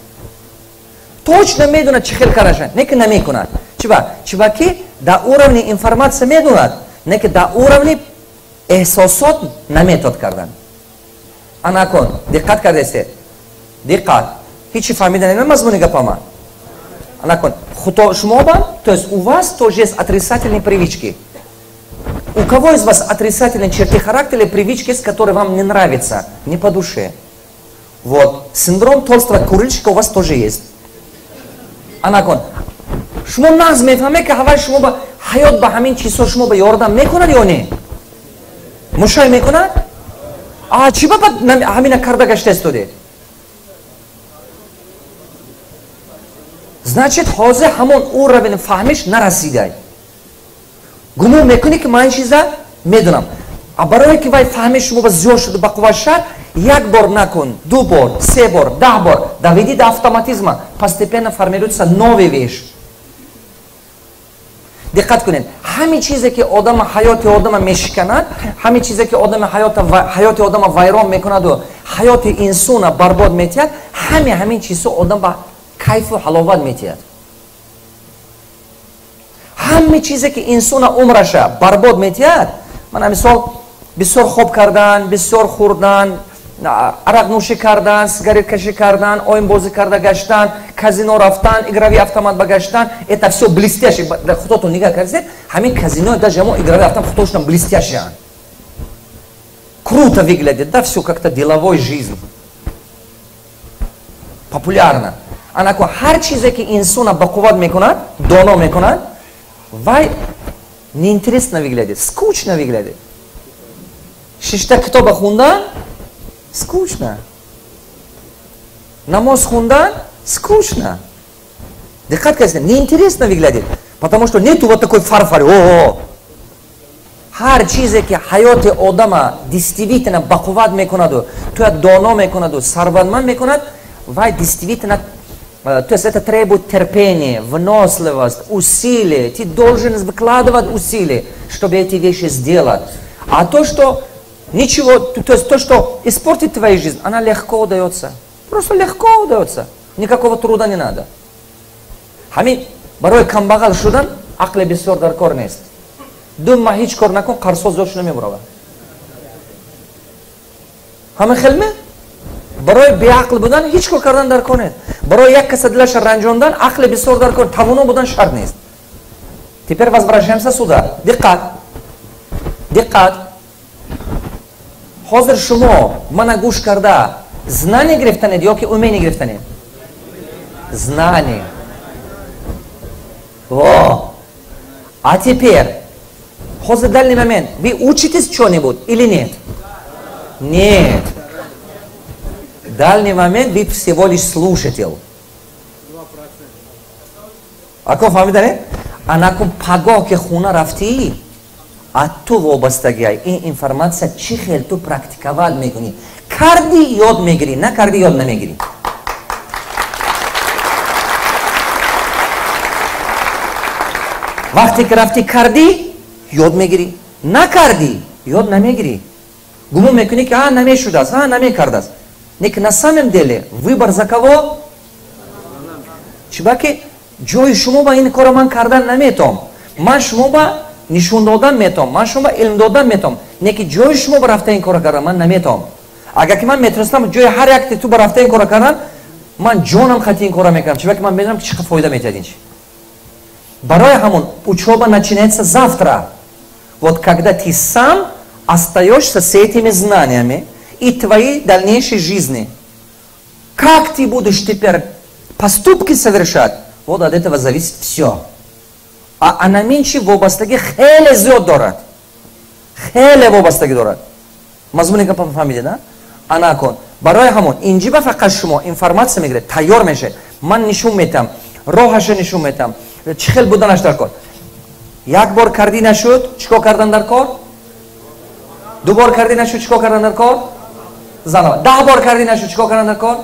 Точно медунад, чӣ хел караша, не ки намекунад. Чиба? Чиба ки дар уровни информация медунад, не ки дар уровни эҳсосот наметод кардан. Анакун диққат кардесед? Диққат, ҳечи фаҳмида нема мазмуни гапама? Анакун хуто шумо ба, то есть у вас тоже есть отрицательные привычки. У кого из вас отрицательные черты характера или привычки, с которые вам не нравятся, не по душе? Вот синдром толстого курильщика у вас тоже есть. Анакун шумо нағз мефаҳмед, ки ҳавай шумо ба ҳаёт ба ҳамин чизҳо шумо ба ёрдам мекунад ё не, мушай мекунад? А чӣ ба ҳамина карда гашта истодед? Значит, ҳозир ҳамон уровень фаҳмиш нарасидай. Гумон мекунӣ, ки ман ин чиза медонам. А барое ки вай фаҳмиш шумо ба зиёд шуду ба қувват шад, як бор накун, ду бор, се бор, 10 бор, доведи до автоматизма, постепенно формируется новый вещь. Диққат кунед, ҳамин чизе, ки одама ҳаёти одама мешиканад, ҳамин чизе, ки одами ҳаёти одама вайрон мекунаду ҳаёти инсона барбод метиҳад, ҳамин чизҳо одам ба кайфу ҳаловат метиҳад. Ҳаме чизе, ки инсона умраша барбод метиҳад, мана мисол, бисёр хоб кардан, бисёр хӯрдан, арақнӯшӣ кардан, сигарет кашӣ кардан, оинбозӣ карда гаштан, казино рафтан, игровой автомат ба гаштан, это все блестяще. Худотон нигоҳ кардед, ҳамин казино, даже ҳамон игровой автомат худошонам блестящие, круто выглядит, да, все как-то деловой жизнь, популярно. Анако ҳар чизе, ки инсона ба қувват мекунад, доно мекунад, вай неинтересно выглядит, скучно выглядит. Шишта китоба хундан скучно, намоз хундан скучно. Диққат кардед, неинтересно выглядит, потому что нету вот такой фарфор. О, ҳар чизе, ки ҳаёти одама действительно бақувват мекунаду туя доно мекунаду сарватманд мекунад, вай действительно, то есть это требует терпения, выносливость, усилия. Ты должен выкладывать усилия, чтобы эти вещи сделать. А то, что ничего, то есть то, что испортит твою жизнь, она легко удается. Просто легко удается. Никакого труда не надо. Ҳамин барои камбағал шудан ақли бисёр дар кор нест. 2 маҳ ҳеҷ кор накун, қарзҳо зиёд шуда мебуравад. Ҳама хелме? Барои беақл будан ҳеҷ кор кардан дар кор нест. Барои як каса дилаша ранҷондан ақли бисёр дар кор, тавоно будан шарт нест. Теперь возвращаемся сюда. Диққат, диққат. Ҳозир шумо мана гӯш карда знание гирифтанед ё ки умение гирифтанед? Знание. Во, а теперь ҳозир, данный момент, вы учитесь что-нибудь или нет? Нет. Дальний момент вы всего лишь слушатель. Ако фаҳмида, анакун пагоҳ ки хона рафтӣ, аз ту вобастагиай ин информация чӣ хел ту практиковать мекунӣ. Кардӣ, ёд мегирӣ, накардӣ, ёд намегирӣ. Вақте ки рафтӣ кардӣ, ёд мегирӣ, накардӣ, ёд намегирӣ. Гумон мекунӣ, ки а намешудааст, а намекардааст. Лекин на самом деле выбор за кого? Чиба ки ҷои шумо ба ин корро ман кардан наметавом. Ман шумо ба нишон додан метавом, ман шумо ба илм додан метавом, не ки ҷои шумо ба рафта ин корро кардан ман наметавом. Агар ки ман метавонистам ҷои ҳар якте ту ба рафта ин корро кардан, ман ҷонам хати ин корро мекардам. Чиба ки ман медонам, ки чӣ қадр фоида метиҳад ин чи. Барои ҳамон учёба начинается завтра, вот когда ты сам остаешься с этими знаниями и твоей дальнейшей жизни. Как ты будешь теперь поступки совершать, вот от этого зависит все. А анаминчи вобастагӣ хеле зиёд дорад, хеле вобастагӣ дорад. Мазмуни гапа фаҳмидед, а? Ана кун, барои ҳамон инҷиба фақат шумо информация мегиред, тайёр мешавед. Ман нишон метам, роҳаша нишон метам, чӣ хел буданаш дар кор. Як бор кардӣ, нашуд, чӣ кор кардан дар кор? Ду бор кардӣ, нашуд, чӣ кор кардан дар кор? Заново. 10 бор кардӣ, нашуд, чӣ кор кардан дар кор?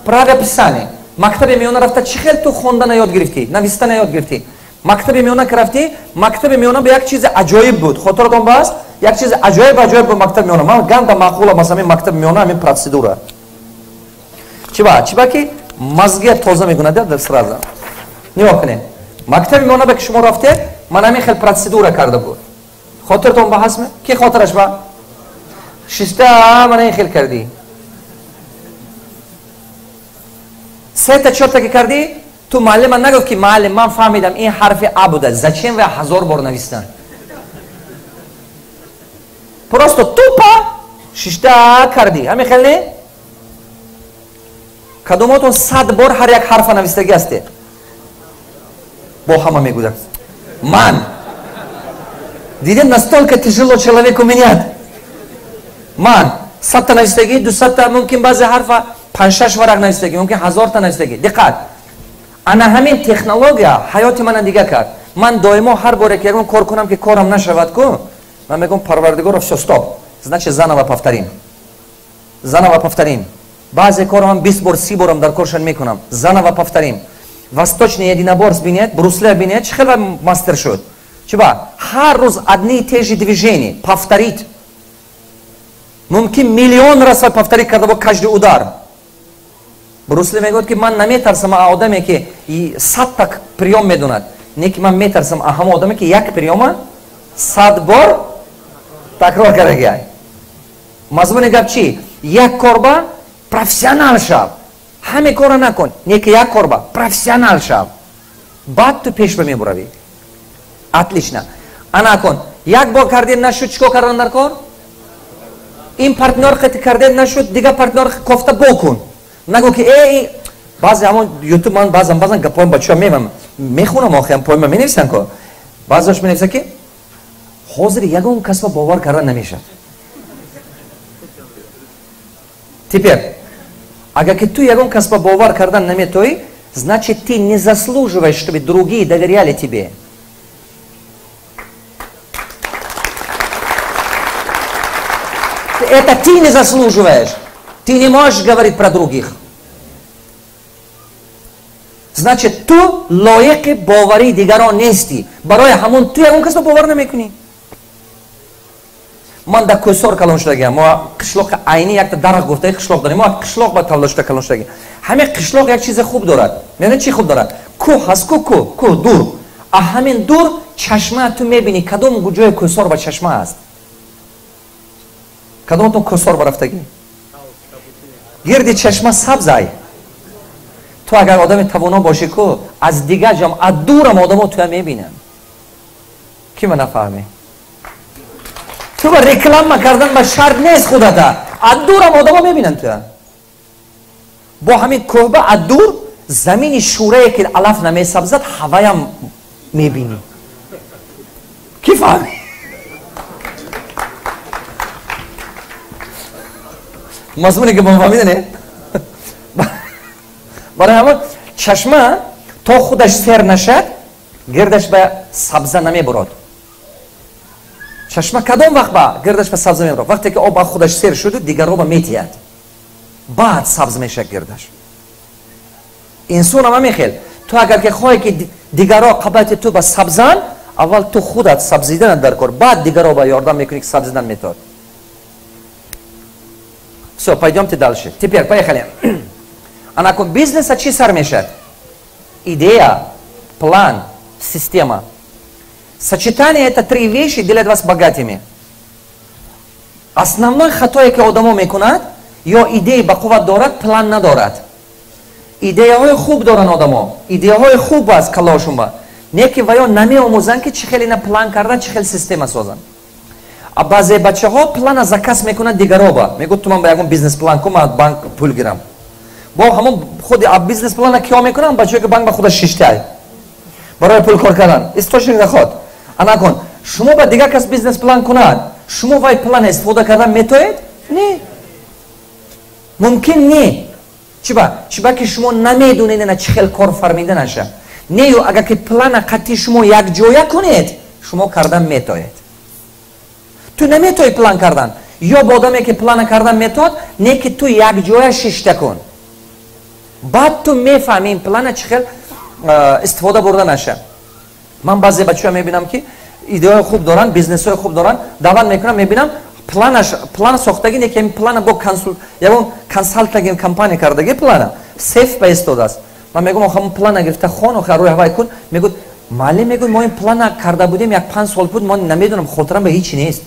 Правописание. Мактаби миёна рафта чӣ хел ту хондана ёд гирифтӣ, навистана ёд гирифтӣ? Мактаби миёна ки рафтӣ, мактаби миёна ба як чизи аҷоиб буд. Хотиратон бааст, як чизи аҷоиб аҷоиб буд мактаби миёна. Ман ганда маъқулам аз ҳамин мактаби миёна, ҳамин процедура. Чиба? Чиба ки мозги тоза мекунад сразу. Нигоҳ кунед, мактаби миёна ба ки шумо рафтед, ман ҳамин хел процедура карда буд. Хотиратон ба ҳастме? Ки хотираш ба шиста мана ин хел кардӣ, сета чорта ки кардӣ, ту муаллима нагуфт, ки муаллим, ман фаҳмидам, ин ҳарфи а буда. Зачем ва ҳазор бор навистан? Просто тупо шишта кардӣ. Ҳамин хел не? Кадомотон 100 бор ҳар як ҳарфа навистагӣ ҳастед? Бо ҳама мегӯяд ман. Дидем, настолько тяжело человеку менять. Ман 100-та навистагӣ, 200-та, мумкин баъзе ҳарфа панҷшаш варақ навистагӣ, мумкин ҳазорта навистагӣ. Диққат, ана ҳамин технология ҳаёти мана дига кард. Ман доимо ҳар боре ки ягон кор кунам, ки корам нашавад ку, ман мегӯям: «Парвардигоро, всё, стоп, значит, заново повторим, заново повторим». Баъзе корам 20 бор, 30 борам дар коршан мекунам, заново повторим. Восточный единоборств бинед, Брюс Ли бинед, чӣ хел мастер шуд? Чиба ҳар рӯз одни и те же движения повторить. Мумкин миллион раз повторить карда бо каждый удар. Брюс Ли мегӯяд, ки ман наметарсам а одаме, ки 100-та приём медонад, не ки ман метарсам а ҳама одаме, ки як приёма 100 бор такрор кардагиай. Мазмуни гап чӣ? Як корба профессионал шав. Ҳаме кора накун, не ки як корба профессионал шав, баъд ту пеш ба мебуравӣ. Отлично. Ана кун, як бор кардем, нашуд, чӣ кор кардан дар кор? Ин партнёр қати кардем, нашуд, дигар партнёр кофта бокун. Нагӯ, ки э, баъзе ҳамон ютуб, ман баъзан баъзан гапҳои бачаҳо мемам, мехунам, охиам поема менависам ко, баъзеаш менависад, ки ҳозир ягон касба бовар кардан намешавад. Теперь агар ки ту ягон касба бовар кардан наметоӣ, значит, ты не заслуживаешь, чтобы другие доверяли тебе. Это ты не заслуживаешь. Ты не можешь говорить про других. Значит, ту лоиқи боварии дигарон нестӣ. Барои ҳамон ту ягон касба бовар намекунӣ. Ман дар Кӯсор калон шудагиам. Мо қишлоқи Айни, якта дарах гуфтаи қишлоқ дорем. Мо қишлоқ ба таваллуд шуда калон шудагиам. Ҳамин қишлоқ як чизи хуб дорад. Медонед, чӣ хуб дорад? Кӯҳ ҳаст ку, кӯҳ, кӯҳ дур. А ҳамин дур чашма ту мебинӣ, кадом ҷои Кӯсор ба чашма аст. Кадомтон Кӯсор ба рафтагӣ? Гирди чашма сабзай. Ту агар одами тавоно бошӣ ку, аз дигар ҷам, аз дурам одамо туя мебинанд. Ки ма нафаҳмӣ? Ту ба реклама кардан ба шарт нест худата. Аз дурам одамо мебинанд туя. Бо ҳамин кӯҳба аз дур замини шӯрае, ки алаф намесабзад, ҳаваям мебинӣ. Ки фаҳмӣ? Мазмуне ки фаҳмида не? Барои ҳамон чашма то худаш сер нашад, гирдаш ба сабза намебурад. Чашма кадом вақт ба гирдаш ба сабза мебурад? Вақте ки об аз худаш сер шуду, дигарро ба метиҳад, баъд сабз мешавад гирдаш. Инсон ҳам ҳамин хел. Ту агар ки хоҳӣ, ки дигарро қабати ту ба сабзан, аввал ту худат сабзиданат дар кор, баъд дигарро ба ёрдам мекунӣ, ки сабзидан метавад. Все, пойдемте дальше. Теперь поехали. Анакун, бизнеса чӣ сар мешавад? Идея, план, система. Сочетание это три вещи делает вас богатыми. Основной хатое, ки одамо мекунад, ё идеи ба қувват дорад, план надорад. Идеяҳои хуб доранд одамо, идеяҳои хуб аст калошунба, не ки ваё намеомӯзанд, ки чӣ хел ина план кардан, чӣ хел система созанд. А баъзе бачаҳо плана заказ мекунанд дигароба, мегӯд: «Ту ман ба ягон бизнес план кун, ман банк пул гирам». Бо ҳамон худи бизнес плана киё мекунанд? Бачаҳое, ки банк ба худаш шиштай барои пул кор кардан, источник доход. Анакун, шумо ба дигар кас бизнес план кунад, шумо вай плана истифода кардан метоед? Не, мумкин не. Чиба? Чиба ки шумо намедонед ина чӣ хел кор фармида наша. Нею агар ки плана қатъи шумо якҷоя кунед, шумо кардан метоед. Ту наметои план кардан, ё бо одаме, ки плана кардан метоад, не ки ту якҷоя шишта кун, баъд ту мефаҳми ин плана чӣ хел истифода бурда наша. Ман баъзе бачаҳо мебинам, ки идеяҳои хуб доранд, бизнесҳои хуб доранд, даъват мекунам, мебинам, планаш план сохтаги, не ки ин плана бо ягон консалтинг компания кардаги, плана сейф ба истодааст. Ман мегӯм: «Охо, ҳамон плана гирифта хон, охо, рӯи ҳавай кун». Мегӯд: «Маълим, мегӯд, мо ин плана карда будем, як 5 сол буд, мо намедонам, хотирам ба ҳичи нест».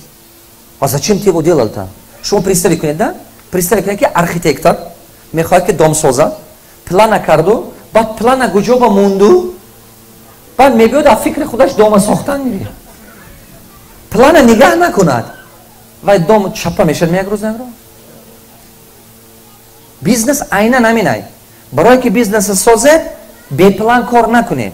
А зачем ты его делал-то? Шумо представить кунед, да, представить кунед, ки архитектор мехоҳад, ки дом созад, плана карду, баъд плана куҷо ба монду, баъд мебиёд, аз фикри худаш дома сохтан мегирад, плана нигаҳ накунад, вай дом чаппа мешавад як рӯз, як рӯз. Бизнес айнан ҳаминай. Барое ки бизнеса созед, беплан кор накунед.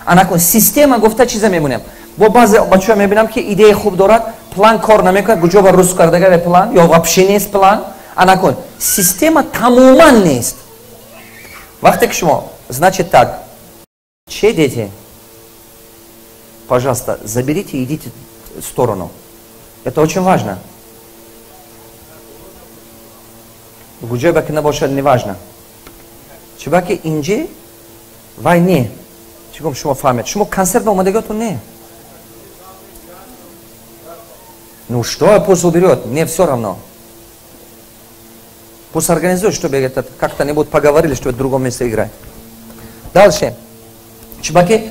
Анакун, система гуфта чиза мемонем. Бо баъзе бачаҳо мебинам, ки идеяи хуб дорад, план кор намекунад, куҷо ба рӯз кардага план ё вообще нест план. Анакун, система тамоман нест. Вақте ки шумо, значит, так, че, дети, пожалуйста, заберите, идите в сторону, это очень важно. Куҷое ба ки набошад, неважно, чиба ки инҷи вай не, чӣ гум, шумо фаҳмед, шумо консерт ба омадагиотон не. Ну что, пусть уберет, мне все равно. Пусть организует, чтобы этот, как-то-нибудь поговорили, чтобы в другом месте играть. Дальше. Чибаки,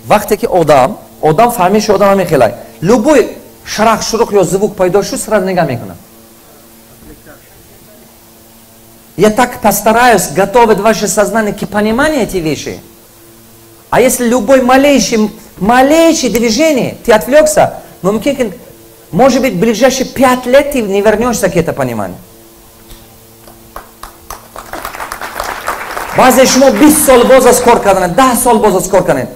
вақте ки одам фаҳмиши одам ҳамин хелай. Любой шарах шуруқ ё звук пайдо шуд, сразу нигаҳ мекунад. Я так постараюсь готовить ваше сознание к пониманию эти вещи. А если любой малейший, малейшее движение, ты отвлекся, мумкин, может быть, в ближайшие 5 лет ты не вернешься к этому пониманию. Баъзе шумо 20 сол боз аз кор карданед, 10 сол боз аз кор карданед,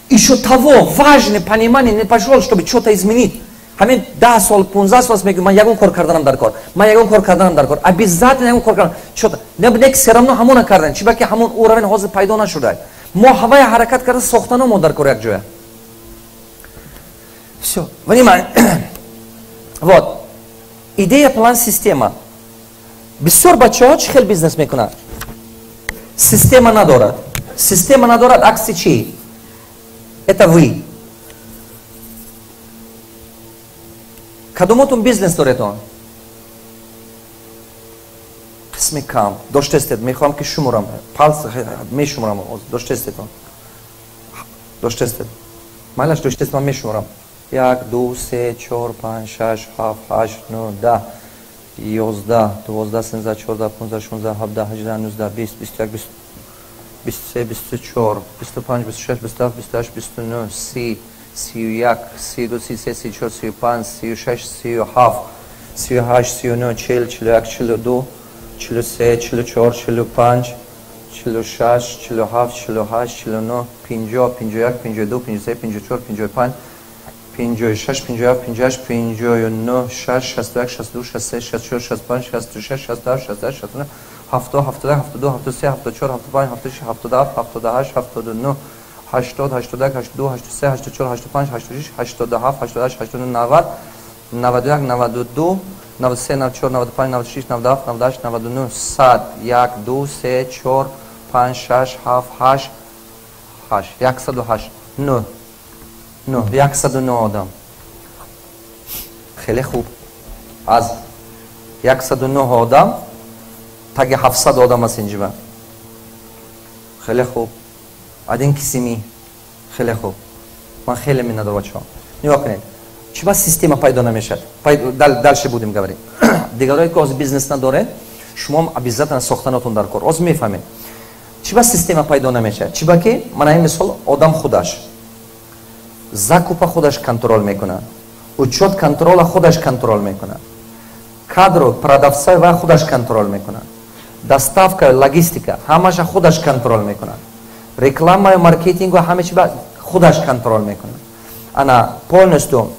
еще того важное понимание не пошел, чтобы что-то изменить. Ҳамин 10 сол, 15 сол мегӯ: «Ман ягон кор карданам дар кор, ман ягон кор карданам дар кор, обязательно ягон кор кардан». Что-то не, все равно ҳамона кардан, чиба ки ҳамон уровень ҳозир пайдо нашуда. Мо ҳавая ҳаракат карда сохтано мо дар кор якҷоя. Все, внимание. Вот идея, план, система. Бисёр бачаҳо чӣ хел бизнес мекунанд? Система надорад, система надорад. Акси чӣ? Это вы. Кадомотон бизнес доред? Он қисми кам доштестед. Мехоҳам, ки шуморам, палс мешуморам. Доштестед, он доштестед, майлаш, доштест. Ман мешуморам: як, ду, се, чор, панҷ, шаш, ҳафт, ҳашт, нӯ, 10, 11, 12, 13, 14, 15, 16, 17, 18, 19, 20, 21, 23, 24, 25, 26, 27, 28, 29, 30, 31, 32, 33, 34, 35, 36, 37, 38, 39, 40, 41, 42, 43, 44, 45, 46, 47, 48, 49, 50, 51, 52, 53, 54, 55, 56, 57, 58, 59, 6, 61, 62, 63, 64, 65, 66, 67, 68, 69. 70, 71, 72, 73, 74, 75, 76, 77, 78, 79, 80, 81, 82, 83, 84, 85, 86, 87, 88, 89, 90, 91, 92, 93, 94, 95, 96, 97, 98, 99, 100, 1, 2, 3, 4, 5, 6, 7, 8, 8, 108, 9, 9, 109 одам. Хеле хуб. Аз 109 одам таги 700 одам аст инҷиба. Хеле хуб. Один кисими. Хеле хуб. Ман хеле миннатдор, бачаҳо. Нигоҳ кунед. Чӣ ба система пайдо намешавад? Дальше будем говорить. Дигарое ки ҳозир бизнес надоред, шумоам обязательно сохтанатон дар кор. Ҳозир мефаҳмед. Чӣ ба система пайдо намешавад? Чӣ ба ки, мана ин мисол, одам худаш закупа худаш контроль мекунад, учёт контрола худаш контроль мекунад, кадру продавца ва худаш контроль мекунад, доставка, логистика ҳамаша худаш контроль мекунад, рекламаю маркетингу ҳама чи ба худаш контроль мекунад, ана полностью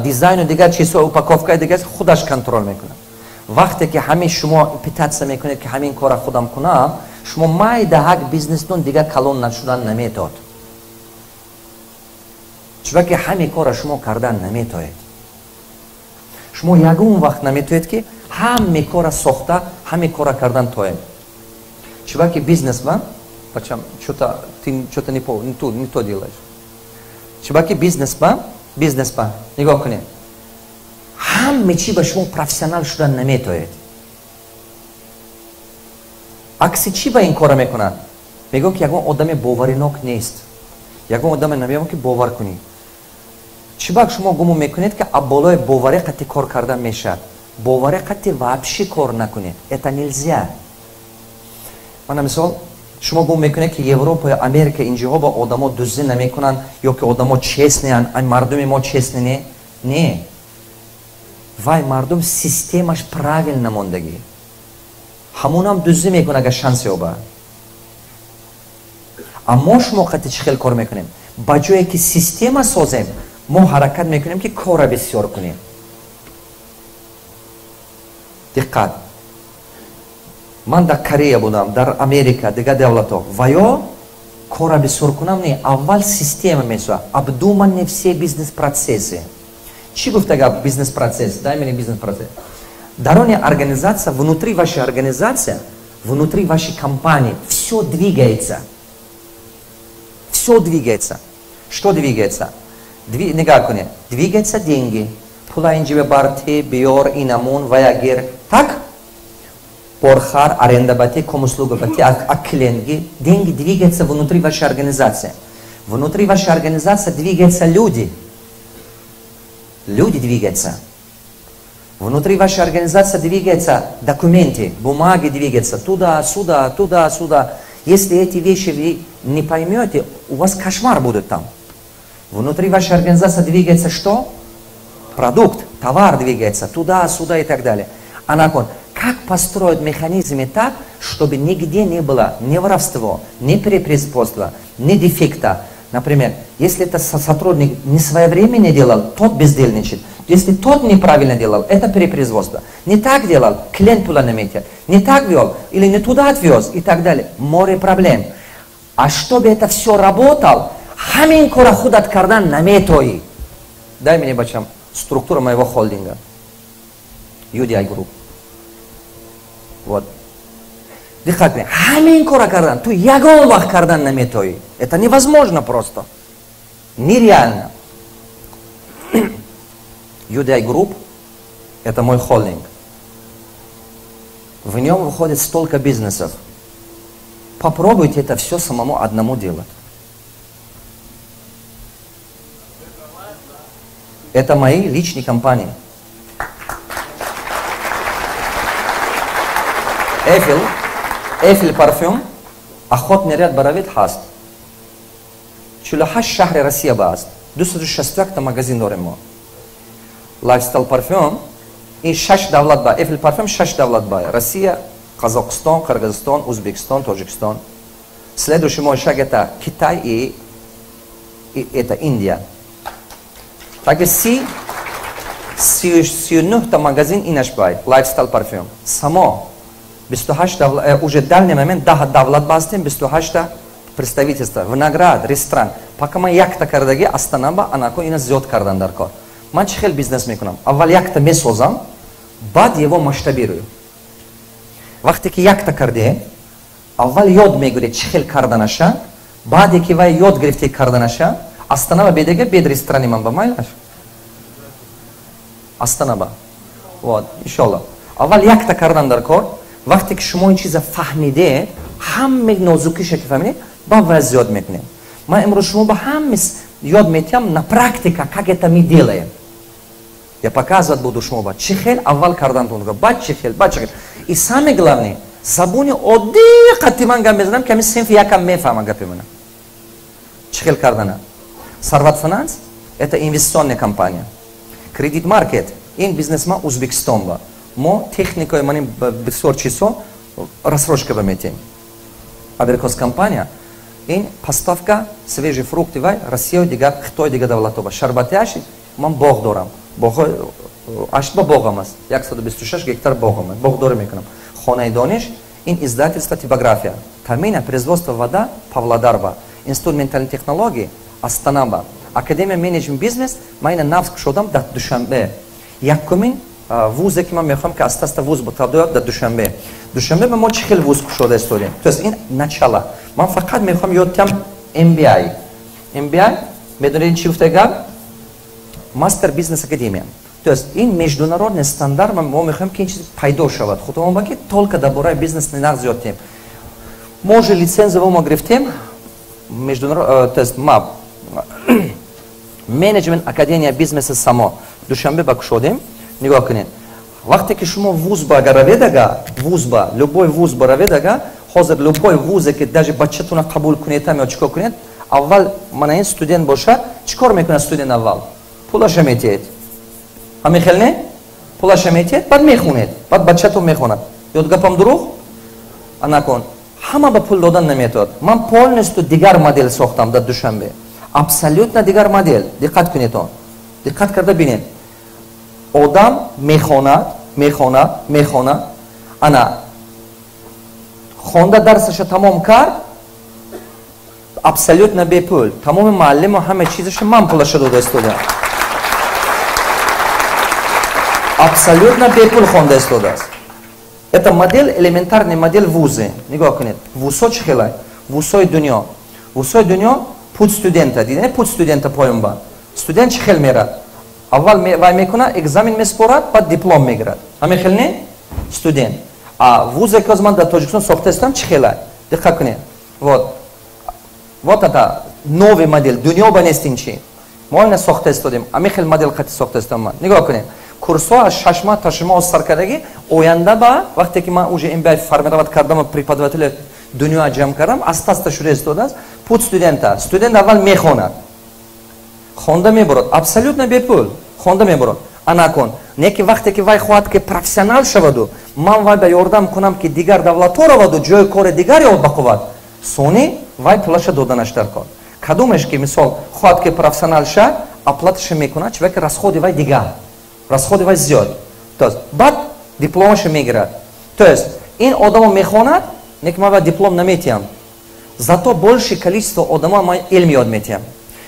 дизайну дигар чизҳо, упаковкаи дигар худаш контроль мекунад. Вақте ки ҳамин шумо пытаться мекунед, ки ҳамин кора худам кунам, шумо майдаҳак бизнестон дигар калон нашудан наметод, чунки ҳамин кора шумо кардан наметоед. Шумо ягон вақт наметоед, ки ҳаме кора сохта, ҳаме кора кардан тоед, чунки бизнес ба бачам, что-то ты что-то не то делаешь. Чунки бизнес ба нигоҳ кунед, ҳаме чӣ ба шумо профессионал шудан наметоед. Акси чӣ ба ин кора мекунад? Мегӯям, ки ягон одаме боваринок нест, ягон одаме намеём, ки бовар кунӣ. Чӣ ба шумо гумон мекунед, ки болои боварӣ қатъи кор кардан мешавад? Боварӣ қатъи вообще кор накунед, это нельзя. Мана мисол, шумо гумон мекунед, ки Европа ё Америка инҷиҳо ба одамо дуздӣ намекунанд ё ки одамо честныянд, мардуми мо честный? Не, не, вай мардум системаш правильно мондагӣ, ҳамонам дуздӣ мекунад, агар шанс ёбад. Аммо шумо қатъи чӣ хел кор мекунем? Ба ҷое ки система созем, мо ҳаракат мекунем, ки кора бисёр кунем. Диққат, ман дар Корея будам, дар Америка, дигар давлатҳо, ва ё кора бисёр кунам, не, аввал система месоа, обдуманные все бизнес процессы. Чӣ гуфта гап бизнес процесс? Дай мне бизнес процесс. Дарони организация, внутри вашей организация, внутри вашей компании все двигается, все двигается. Что двигается? Нигоҳ кунед, двигается деньги, пула инҷибе барти биёр, инамун ваягир, так борхар, аренда бати, комуслуга бати, а клиентги. Деньги двигаются внутри вашей организации. Внутри вашей организации двигаются люди, люди двигаются. Внутри вашей организации двигаются документы, бумаги двигаются туда, сюда, туда, сюда. Если эти вещи вы не поймете, у вас кошмар будет там. Внутри вашей организации двигается что? Продукт, товар двигается туда, сюда и так далее. Анакон, как построить механизмы так, чтобы нигде не было ни воровства, ни перепроизводства, ни дефекта? Например, если это сотрудник не своевременно делал, тот бездельничает. Если тот неправильно делал, это перепроизводство. Не так делал, клиент туда наметил. Не так вел, или не туда отвез и так далее. Море проблем. А чтобы это все работало, ҳамин кора худат кардан наметоӣ. Дай мне, бачам, структура моего холдинга. UDI Group. Вот. Диққат кунед, ҳамин кора кардан ту ягон вақт кардан наметоӣ. Это невозможно просто. Нереально. UDI Group – это мой холдинг. В нем выходит столько бизнесов. Попробуйте это все самому одному делать. Это мои личные компании. Эфил, Эфил парфюм, Охотный ряд баравид ҳаст. 48 шаҳри Россия ба аст. 261 та магазин дорем мо. Lifestyle парфюм ин шаш давлат ба, Эфил парфюм шаш давлат ба: Россия, Қазоқистон, Қирғизистон, Узбекистон, Тоҷикистон. Следующий мой шаг — это Китай и это Индия. Так 39 та магазин инаш бай Lifestyle парфюм. Само. 28 давлат, уже дальний момент 10 давлат бастем, 28 представительства, виноград, ресторан. Пока ман якта кардаги Астанаба, анако ина зиёд кардан дар кор. Ман чӣ хел бизнес мекунам? Аввал якта месозам, баъд его масштабирую. Вақте ки якта кардем, аввал ёд мегиред чӣ хел карданаша, баъде ки вай ёд гирифте карданаша, Астанаба бедега бед ресторани ман ба майлаш. Астанаба. Вот, иншалло. Аввал якта кардан дар кор, вақте ки шумо ин чиза фаҳмидед, ҳама нозукиша ки фаҳмидед, ба вай зиёд мекунед. Ман имрӯз шумо ба ҳама ёд метиҳам на практика, как это мы делаем. Я показывать буду шумо ба чӣ хел аввал кардантон, баъд чӣ хел, баъд чӣ хел. И самое главное, забони оддии қатъи ман гап мезанам, ки ҳамин синфи якам мефаҳма гапи мана. Чӣ хел кардана? Сарват Финанс это инвестиционная компания. Кредит Маркет ин бизнесман Узбекистон ба. Мо техникаи мани бисёр чизҳо рассрочка ба метиҳем. Абрикос компания ин поставка свежие фрукты вай Россия дигар Хитой дигар давлатҳо ба. Шарбати ашт ман боғ дорам. Боғ ашт ба боғам аст. 126 гектар боғам аст. Боғдорӣ мекунам. Хонаи дониш ин издательство, типография. Тамина производство вода Павлодарба. Институт ментальной технологии Астанаба. Академия менеджмент бизнес ман ина нав кушодам дар Душанбе. Якумин вузе ки ман мехоҳам ки аста-аста вуз табдил дар Душанбе. Душанбе мо чӣ хел вуз кушода истодем? То есть ин начало. Ман фақат мехоҳам ёд диҳам MBA. MBA медонед чӣ гуфта гап? Мастер бизнес академия. То есть ин международный стандарт, мо мехоҳем ки ин чиз пайдо шавад. Худованд ба ки только дар бораи бизнес нағз ёд диҳем. Мо уже лицензия мо гирифтем международ, то есть МАБ менеджмент академия бизнеса само Душанбе ба кушодем. Нигоҳ кунед, вақте ки шумо вуз ба агар раведага, вуз ба любой вуз ба раведага, ҳозир любой вузе ки даже бачатуна қабул кунедам ё чӣ кор кунед, аввал мана ин студент бошад, чӣ кор мекунад студент аввал? Пулаша метиҳед. Ҳамин хел не? Пулаша метиҳед, баъд мехонед, баъд бачатон мехонад. Ёд гапам дурӯғ? Анакун, ҳама ба пул додан наметавад. Ман полностью дигар модель сохтам дар Душанбе. Абсолютно дигар модель. Диққат кунед он. Диққат карда бинед. Одам мехонад, мехонад, мехонад. Ана хонда дарсаша тамом кард, абсолютно бепул. Тамоми муаллиму ҳама чизаша ман пулаша дода истодам. Абсолютно бепул хонда истодааст. Это модель, элементарный модель вузы. Нигоҳ кунед. Вузҳо чӣ хелай? Вузҳои дунё. Вузҳои дунё путь студента. Дидед путь студента поён ба. Студент чӣ хел мерад? Аввал вай мекунад, экзамен меспорад, баъд диплом мегирад. Ҳамин хел не? Студент. А вузе ки ман дар Тоҷикистон сохта истодам чӣ хелай? Диққат кунед. Вот. Вот это новый модель. Дунё ба нест ин чи. Мо ина сохта истодем. Ҳамин хел модель қати сохта истодам ман. Нигоҳ кунед. Курсҳо аз 6 моҳ то 6 моҳ саркардагӣ оянда ба вақте ки ман уже MBA формировать кардам ва преподаватели дунё ҷамъ кардам, аста-аста шуда истодааст. Путь студента. Студент аввал мехонад. Хонда мебурад, абсолютно бепул. Хонда мебурад. Анакун, не ки вақте ки вай хоҳад ки профессионал шаваду, ман вай ба ёрдам кунам ки дигар давлатҳо раваду, ҷои кори дигар ёб ба қувват, сони вай пулаша доданаш дар кор. Кадомеш ки мисол хоҳад ки профессионал шавад, оплаташа мекунад, чунки расходи вай дигар. Расходи вай зиёд. То есть баъд дипломаша мегирад. То есть ин одамо мехонад, не ки ман вай диплом наметиҳам. Зато больше количество одамо ман илм ёд метиҳам.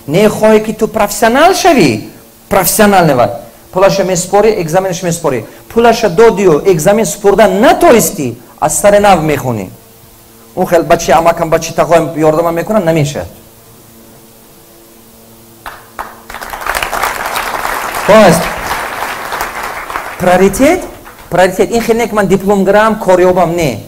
Не хоҳӣ ки ту профессионал шавӣ, профессионал вай. Пулаша меспорӣ, экзаменаш меспорӣ. Пулаша додию, экзамен спурда натоистӣ, аз сари нав мехонӣ. Он хел бачи амакам, бачи тағоям ёрдамам мекунад, намешавад. То есть приоритет, приоритет. Ин хел не ки ман диплом гирам, кор ёбам, не.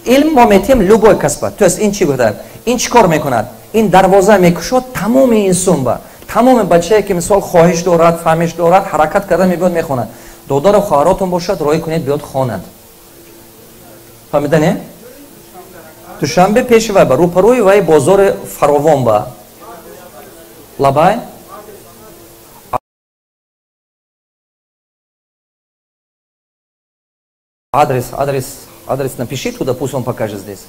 Илм мо метиҳем любой касба. То есть ин чӣ гуфтад? Ин чӣ кор мекунад? Ин дарвоза мекушод тамоми инсон ба. Тамоми бачае ки мисол хоҳиш дорад, фаҳмиш дорад, ҳаракат карда мебиёд мехонад. Додару хоҳаротон бошад, роҳӣ кунед биёд хонад. Фаҳмида не? Душанбе пеши вай ба, рӯпарӯи вай бозори фаровон ба. Лабай? Адрес, адрес, адрес напиши туда, пусть он покажет здесь.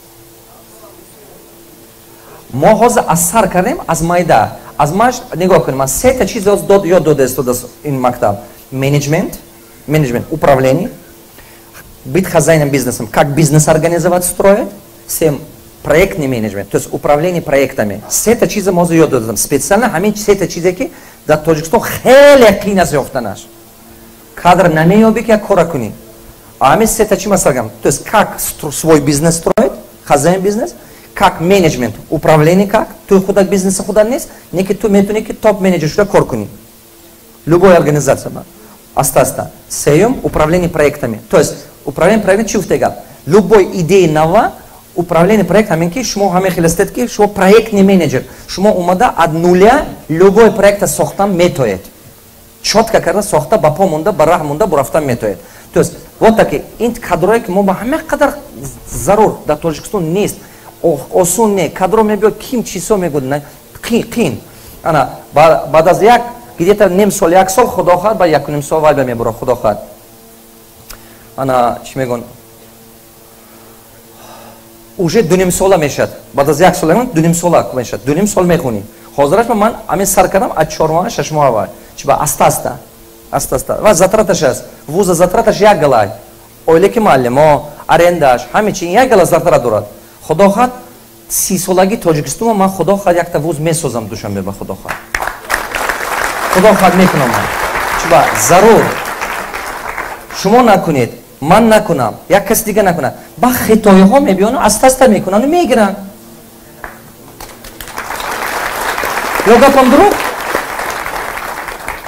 Мо ҳозир аз сар кардем, аз майда. Аз маш нигоҳ кунем, аз сета чиз ёд дода истодааст ин мактаб. Менеджмент, менеджмент, управление, Быть хозяином бизнесом, как бизнес организовать, строить. Семь, проектный менеджмент, то есть управление проектами. Сета чиза мо ёд додам специально, ҳамин сета чизе, ки дар Тоҷикистон хеле қиин аст ёфтанаш, кадр намеёбӣ, ки як кора кунӣ. Ҳамин сета чи масалан, то есть как свой бизнес строить, хозяин бизнес, как менеджмент, управление, как ту худат бизнеси худат нест, не ки ту метавонӣ, ки топ менеджер шуда кор кунӣ любой организация ба аста аста. Сеюм, управление проектами. То есть управление проектами чи гуфта гап? Любой идеи нава, управление проект, ҳамин ки шумо ҳамин хел ҳастед, ки шумо проектный менеджер, шумо омада от нуля любой проекта сохтан метоед, чётко карда сохта, ба по монда, ба раҳ монда бурафтан метоед. То есть вот таки ин кадрое, ки мо ба ҳама қадар зарур дар Тоҷикистон нест, осон не, кадро мебиёд, ким чизо мегӯд, қин. Ана баъд аз як где-то ним сол, як сол, худо хоҳад, ба якуним сол вай ба мебура, худо хоҳад. Ана чӣ мегӯн, уже дунимсола мешавад. Баъд аз як сол дунимсола мешавад, дуним сол мехонӣ. Ҳозираш ман ҳамин сар кардам аз 4 моҳа, 6 моҳа вай чи ба аста аста, аста аста. Ва затраташ аст, вуза затраташ як галай, ойлики муаллимо, арендааш, ҳаме чи як гала затрат дорад. Худо хоҳад, 30-солаги Тоҷикистон ман, худо хоҳад, якта вуз месозам Душанбе ба, худо хоҳад, худо хоҳад, мекунам ман. Чиба зарур. Шумо накунед, ман накунам, як каси дига накунад, ба хитоиҳо мебиёну аста аста мекунану мегиранд. Ё гапам дурӯғ?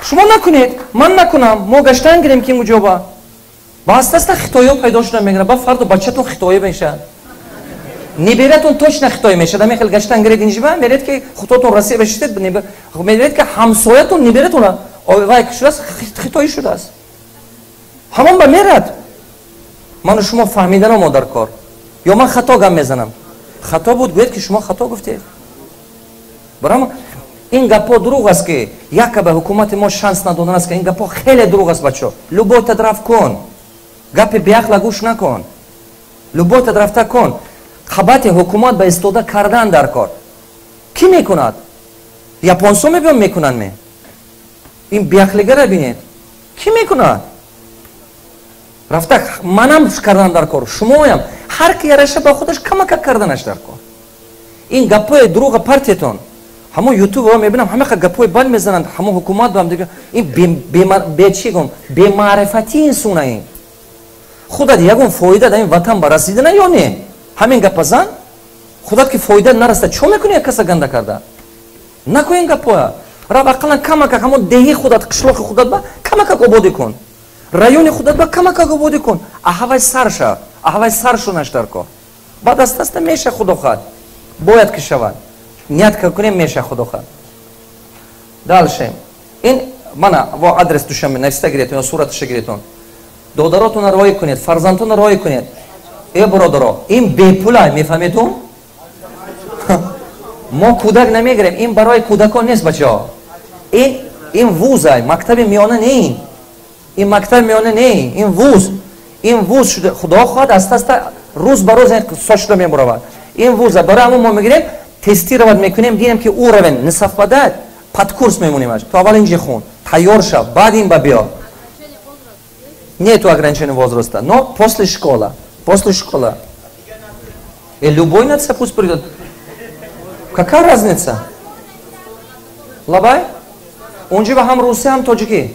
Шумо накунед, ман накунам, мо гаштан гирем ки муҷоба ба аста аста хитоиҳо пайдо шуда мегиранд. Ба фардо бачатон хитоӣ мешавад, небератон точно хитоӣ мешавад. Ами хел гаштан гиред, инҷиба меред, ки худотон Россия бешистед, меред, ки ҳамсоятон небератон вай шудааст, хитоӣ шудааст, ҳамон ба мерад. Ману шумо фаҳмиданамо дар кор. Ё ман хато гап мезанам? Хато буд, гӯед, ки шумо хато гуфтед. Барам ин гапҳо дурӯғ аст, ки якаба ҳукумати мо шанс надодан аст, ки ин гапҳо хеле дурӯғ аст. Бачо, любой раф кун, гапи беақла гӯш накун, любой рафта кун. Қабати ҳукумат ба истода кардан дар кор. Кӣ мекунад? Японсо мебиён мекунанд ме? Ин беақлигара бинед, кӣ мекунад? Рафта манам кардан дар кор, шумоям, ҳар ки яраша ба худаш камакак карданаш дар кор. Ин гапҳои дурӯға партиятон, ҳамон ютуб мебинам, ҳамақа гапҳои бад мезананд, ҳамон ҳукумат бам дига. Ин чи гум, бемаърифатии инсона. Ин худат ягон фоида дар ин ватан ба расидана ё не? Ҳамин гапа зан, худат ки фоида нараста, чо мекунӣ як каса ганда карда? Накун ин гапҳоя. Раб, ақаллан камакак ҳамон деҳи худат, қишлоқи худат ба камакак ободӣ кун, райони худат ба камакак ободӣ кун. Аҳавай сар шав, аҳавай сар шунаш дар кор. Баъд аста аста меша, худо хоҳад, бояд ки шавад. Ният кунем, меша, худо хоҳад. Дальше ин мана во адрес Душанбе, нависта гиретон ё сураташа гиретон. Додаротонро роӣ кунед, фарзандтонро роӣ кунед. Э, бародаро, ин бепула, мефаҳмедум? Мо кӯдак намегирем, ин барои кӯдакон нест, бачаҳо. Ин вуза, мактаби миёна не, ин мактаби миёна не, ин вуз. Ин вуз шуда, худо хоҳад, аста аста, рӯз ба рӯз шуда мебуравад. Ин вуза барои ҳамон мо мегирем, тестировать мекунем, динем, ки уровень не совпадает, под курс мемонимаш. Ту аввал инҷи хун, тайёр шав, баъд ин ба биё. Нету ограничения возраста, но после школа, после школа. И любой нация пусть придет, какая разница? Лабай, унҷа ба ҳам русӣ, ҳам тоҷикӣ,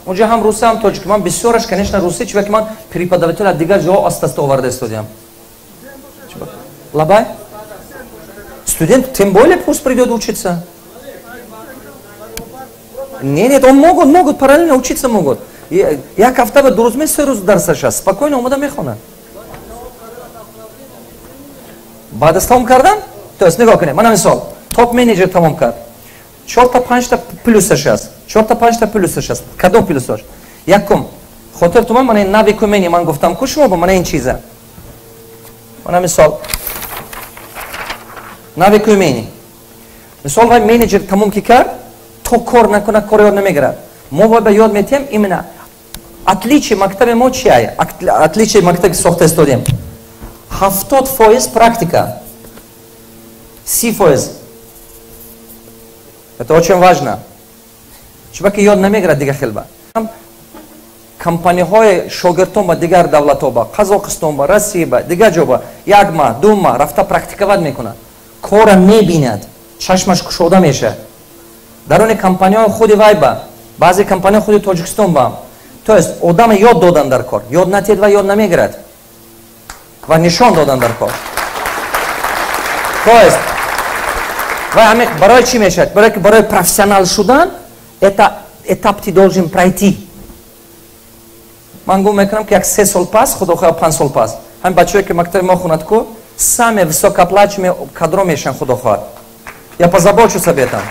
унҷа ҳам русӣ, ҳам тоҷикӣ. Ман бисёраш, конечно, русӣ, чунки ки ман преподаватель аз дигар ҷоҳо аста аста оварда истодиам. Лабай, студент тем более пусть придет учиться. Не, нет, он могут параллельно учиться, могут. Як ҳафта ба 2 рӯз ме, 3 рӯз дарсаш аст, спокойно омода мехонад. Баъд аз тамом кардан, то есть нигоҳ кунед, мана мисол, топ менеҷер тамом кард, чорта панҷта плюсаш аст, чорта панҷта плюсаш аст. Кадом плюсаш? Якум, хотиртуман, мана ин навыки, умения ман гуфтам ку шумо ба, мана ин чиза, мана мисол, навыки, умения. Мисол, вай менеҷер тамом ки кард, то кор накунад, кор ёд намегирад. Мо вай ба ёд метиҳем. Именно отличие мактаби мо чия? Отличие мактаби сохта истодем: 70% практика, 30%. Это очень важно, чунки ёд намегирад дига хелба. Компанияҳои шогирдтон ба дигар давлатҳо, ба Қазоқистон, ба Россия, ба дигар ҷо ба як маҳ, 2 маҳ рафта практиковать мекунад, кора мебинад, чашмаш кушода мешавад. Дар они компанияҳои худи вай, ба баъзе компанияҳои худи Тоҷикистон ба. То есть одаме ёд додан дар кор, ёд натиҳед ва ёд намегирад, ва нишон додан дар кор. То есть вай ҳаме барои чӣ мешавад? Барое ки барои профессионал шудан это этап ты должен пройти. Ман гум мекунам, ки як 3 сол пас, худо хоҳад, 5 сол пас, ҳамин бачаҳое, ки мактаби мо хонад ку, самые высокооплачиваемые кадро мешаванд, худо хоҳад. Я позабочусь об этом.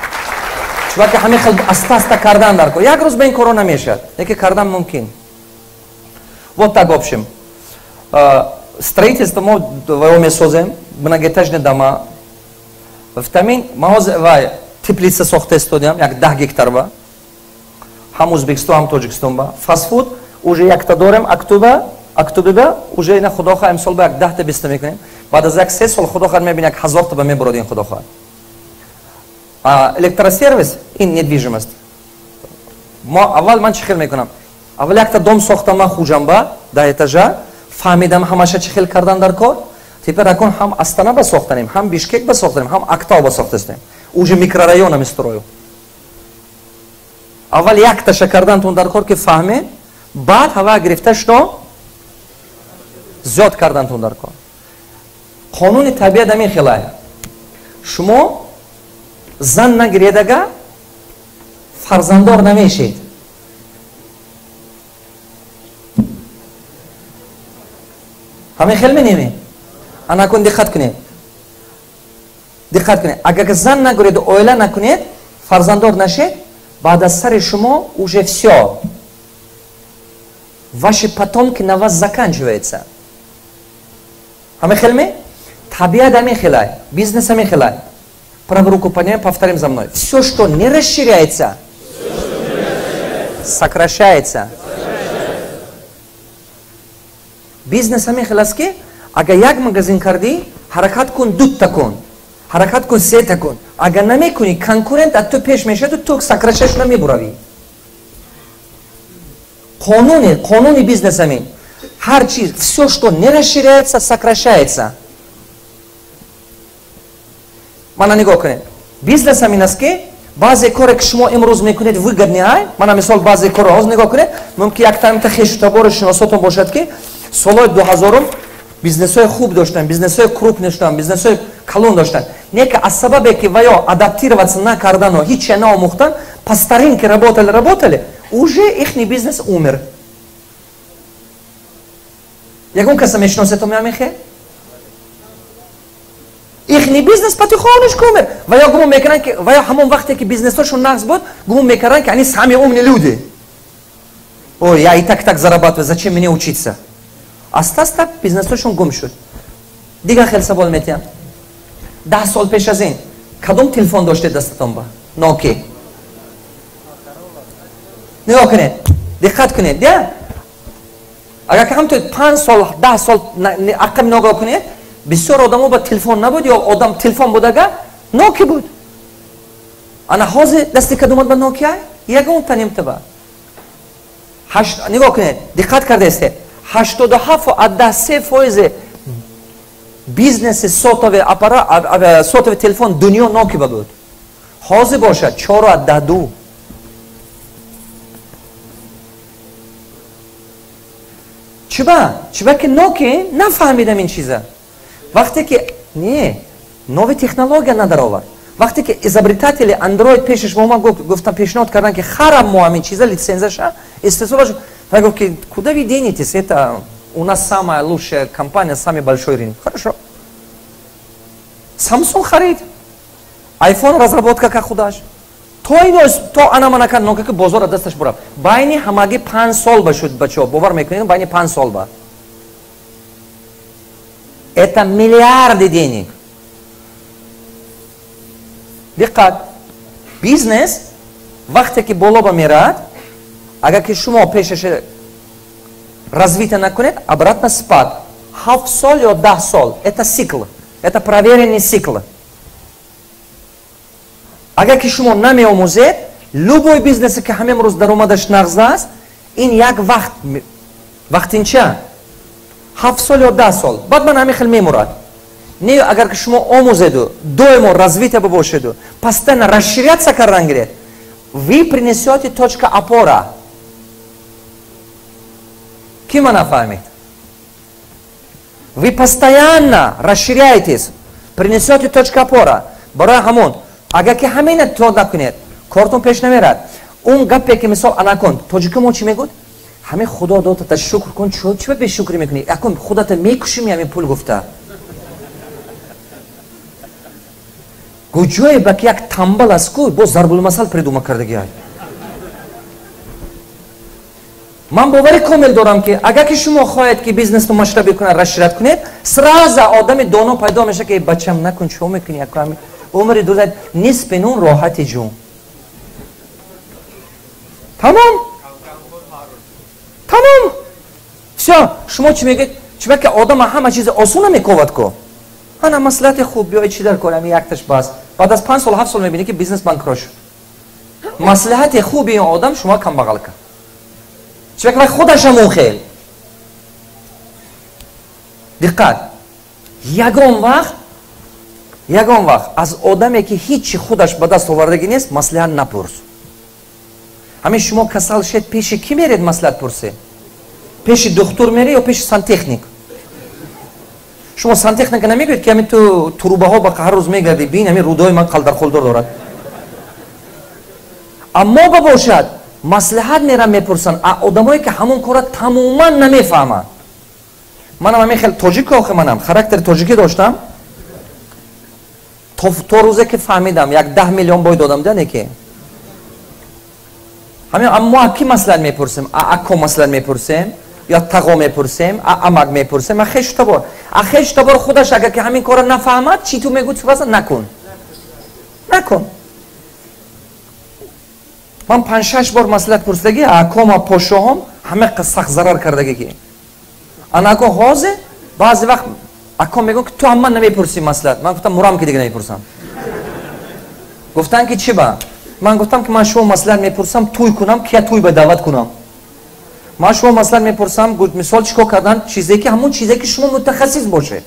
Чунки ҳамин хел аста аста кардан дар кор, як рӯз ба ин коро намешавад, яке кардан мумкин. Вот так. В общем, строительство мо ваё месозем, многоэтажные дома. Витамин ма вай теплица сохта истодиам, як 10 гектар ба ҳам Ӯзбекистон, ҳам Тоҷикистон ба. Фастфуд уже якта дорем Актуба, Актубиба уже ина, худо хоҳад, имсол ба як 10-та, 20-та мекунем. Баъд аз як 3 сол, худо хоҳад, мебинем, як 1000-та ба мебуродем, худо хоҳад. Электросервис, ин недвижимость. Мо аввал, ман чӣ хел мекунам? Аввал якта дом сохтам ман Хуҷамба, 10 этажа, фаҳмидам ҳамаша чӣ хел кардан дар кор. Теперь акун ҳам Астана ба сохтанем, ҳам Бишкек ба сохтанем, ҳам Актау ба сохтастем. Уже микрорайонами строю. Аввал якташа кардантон дар кор, ки фаҳмед, баъд ҳава гирифта шуно зиёд кардантон дар кор. Қонуни табиат ҳамин хелая: шумо зан нагиредага, фарзанддор намешед. Ҳамин хел менеме? Анакун диққат кунед, диққат кунед. Агар зан нагиреду оила накунед, фарзанддор нашед, баъд аз сари шумо уже всё, ваши потомки на вас заканчивается. Ҳамин хел ме? Табиат ҳамин хелай, бизнес ҳамин хелай. Правую руку поднимем, повторим за мной: все, что не расширяется, сокращается. Бизнес ҳамин хел аст, ки агар як магазин кардӣ, ҳаракат кун, дута кун, ҳаракат кун, сета кун. Агар намекунӣ, конкурент аз ту пеш мешаваду ту сокращать шуда мебуравӣ. Қонуни бизнес ҳамин: ҳар чиз, все, что не расширяется, сокращается. Мана нигоҳ кунед, бизнес ҳамин аст, ки баъзе коре, ки шумо имрӯз мекунед, выгодный ай. Мана мисол, баъзе корро ҳозир нигоҳ кунед, мумкин яктамта хешу табору шиносотон бошад, ки солҳои 2000-ум бизнесҳои хуб доштанд, бизнесҳои крупный доштанд, бизнесҳои калон доштанд. Не ки аз сабабе ки ваё адаптироваться накардану ҳиче наомӯхтан, по старинке работали, работали, уже ихний бизнес умер. Ягон каса мешиносетон меамехе? Ихний бизнес потихонечку умер. Ва ё гумон мекунанд, ки ва ё ҳамон вақте ки бизнесҳошон нағз буд, гумон мекарданд, ки они самые умные люди. «Ой, я и так так зарабатываю, зачем мне учиться?» Аста аста бизнесҳошон гум шуд. Дигар хел савол метиҳам: 10 сол пеш аз ин кадом телефон доштед дастатон ба? Ноки. Нигоҳ кунед, диққат кунед, я агар ки ҳамто 5 сол, 10 сол ақаб нигоҳ кунед, бисёр одамо ба телефон набуд ё одам телефон будага, ноки буд. Ана ҳозир дасти кадомат ба нокиай? Ягон танимтаба. Нигоҳ кунед, диққат кардаистед: 87,3% бизнеси сотовый аппарат, сотовый телефон дунё нокиба буд, ҳозир бошад 4,2. Чиба? Чиба ки ноки нафаҳмидам ин чиза. Вақте ки не нови технология надаровард, вақте ки изобретатели Андроид пешаш омад, гуфтам, пешниҳод кардан, ки харам мо ҳамин чиза, лицензияша истеҳсолаш, ва гуфт, ки куда вы денетесь, это у нас самая лучшая компания, самый большой рынок. Хорошо, Samsung харид, iPhone разработка ка худаш, то ино то ана манака нока ки бозор дасташ бурафт. Байни ҳамагӣ 5 сол ба шуд, бачаҳо, бовар мекунед, байни 5 сол ба это миллиарды денег. Диққат, бизнес вақте ки боло ба меравад, агар ки шумо пешаш развитие накунед, обратно спад, 7 сол ё 10 сол. Это цикл, это проверенный цикл. Агар ки шумо намеомӯзед, любой бизнесе, ки ҳамин рӯз даромадаш нағз аст, Ин як вақт, вақтинча, 7 сол ё 10 сол, баъд ман ҳамин хел мемурад. Не, агар ки шумо омӯзеду доимо развитие бошеду, постоянно расширяться кардан гиред, вы принесете точка опора. Ки ма нафаҳмид? Вы постоянно расширяетесь, принесете точка опора. Барои ҳамон, агар ки ҳамина то накунед, кортон пеш намерад. Он гапе ки, мисол, анакун, тоҷики мо чӣ мегӯд? Ҳамин Худо додата, шукр кун, чӣ бешукрӣ мекунӣ? Акун худата мекушими ҳамин пул гуфта. Куҷое ба ки як тамбал аст ку, боз зарбулмасал придума кардагиай. Ман бовари комил дорам, ки агар ки шумо хоҳед, ки бизнесро масштабӣ кунад, расширять кунед, сразу одами доно пайдо мешавад, ки бачам, накун, чико мекунӣ? Умри дузад нисфи нун роҳати ҷун. Тамом, тамом, всё. Шумо чӣ мегӯед? Чунки одама ҳама чизи осона мековад ку. Ана маслиҳати хуб, биёи, чӣ дар кор, ами якташ бас. Баъд аз 5 сол, 7 сол мебинӣ, ки бизнес банкрот шуд. Маслиҳати хуби ин одам шумо камбағал кард, чунки вай худашам хел. Диққат, ягон вақт, ягон вақт аз одаме, ки ҳичи худаш ба даст овардагӣ нест, маслиҳат напурс. Ҳамин шумо касал шед, пеши кӣ меред маслиҳат пурсе? Пеши духтур мере ё пеши сантехник? Шумо сантехника намегӯед, ки ҳамин ту трубаҳо ба ҳар рӯз мегардӣ, бин, ҳамин рӯдаҳои ман қалдархулдор дорад. Аммо ба бошад, маслиҳат мерам мепурсанд а одамое, ки ҳамон кора тамоман намефаҳманд. Манам ҳамин хел тоҷик, охи манам характери тоҷикӣ доштам, то рӯзе ки фаҳмидам, як 10 миллион бой додам да неки ҳамин. Мо а кӣ маслиҳат мепурсем? А ако маслиҳат мепурсем ё тағо мепурсем, а амак мепурсем, а хешу табор. А хешу табор худаш агар ки ҳамин кора нафаҳмад, чӣ ту мегӯ? Сразу накун, накун. Ман панҷ-шаш бор маслиҳат пурсидагӣ акома, пошоҳом, ҳама сахт зарар кардагӣ, ки ана ако ҳозир баъзе вақт ако мегӯ, ки ту ҳам ман намепурсӣ маслиҳат. Ман гуфтам, мурам, ки дига намепурсам. Гуфтанд, ки чӣ ба? Ман гуфтам, ки ман шумо маслиҳат мепурсам, тӯй кунам, кия тӯй ба даъват кунам. Ман шумо маслиҳат мепурсам, мисол, чӣ кор кардан, чизе ки ҳамон чизе ки шумо мутахассис бошед.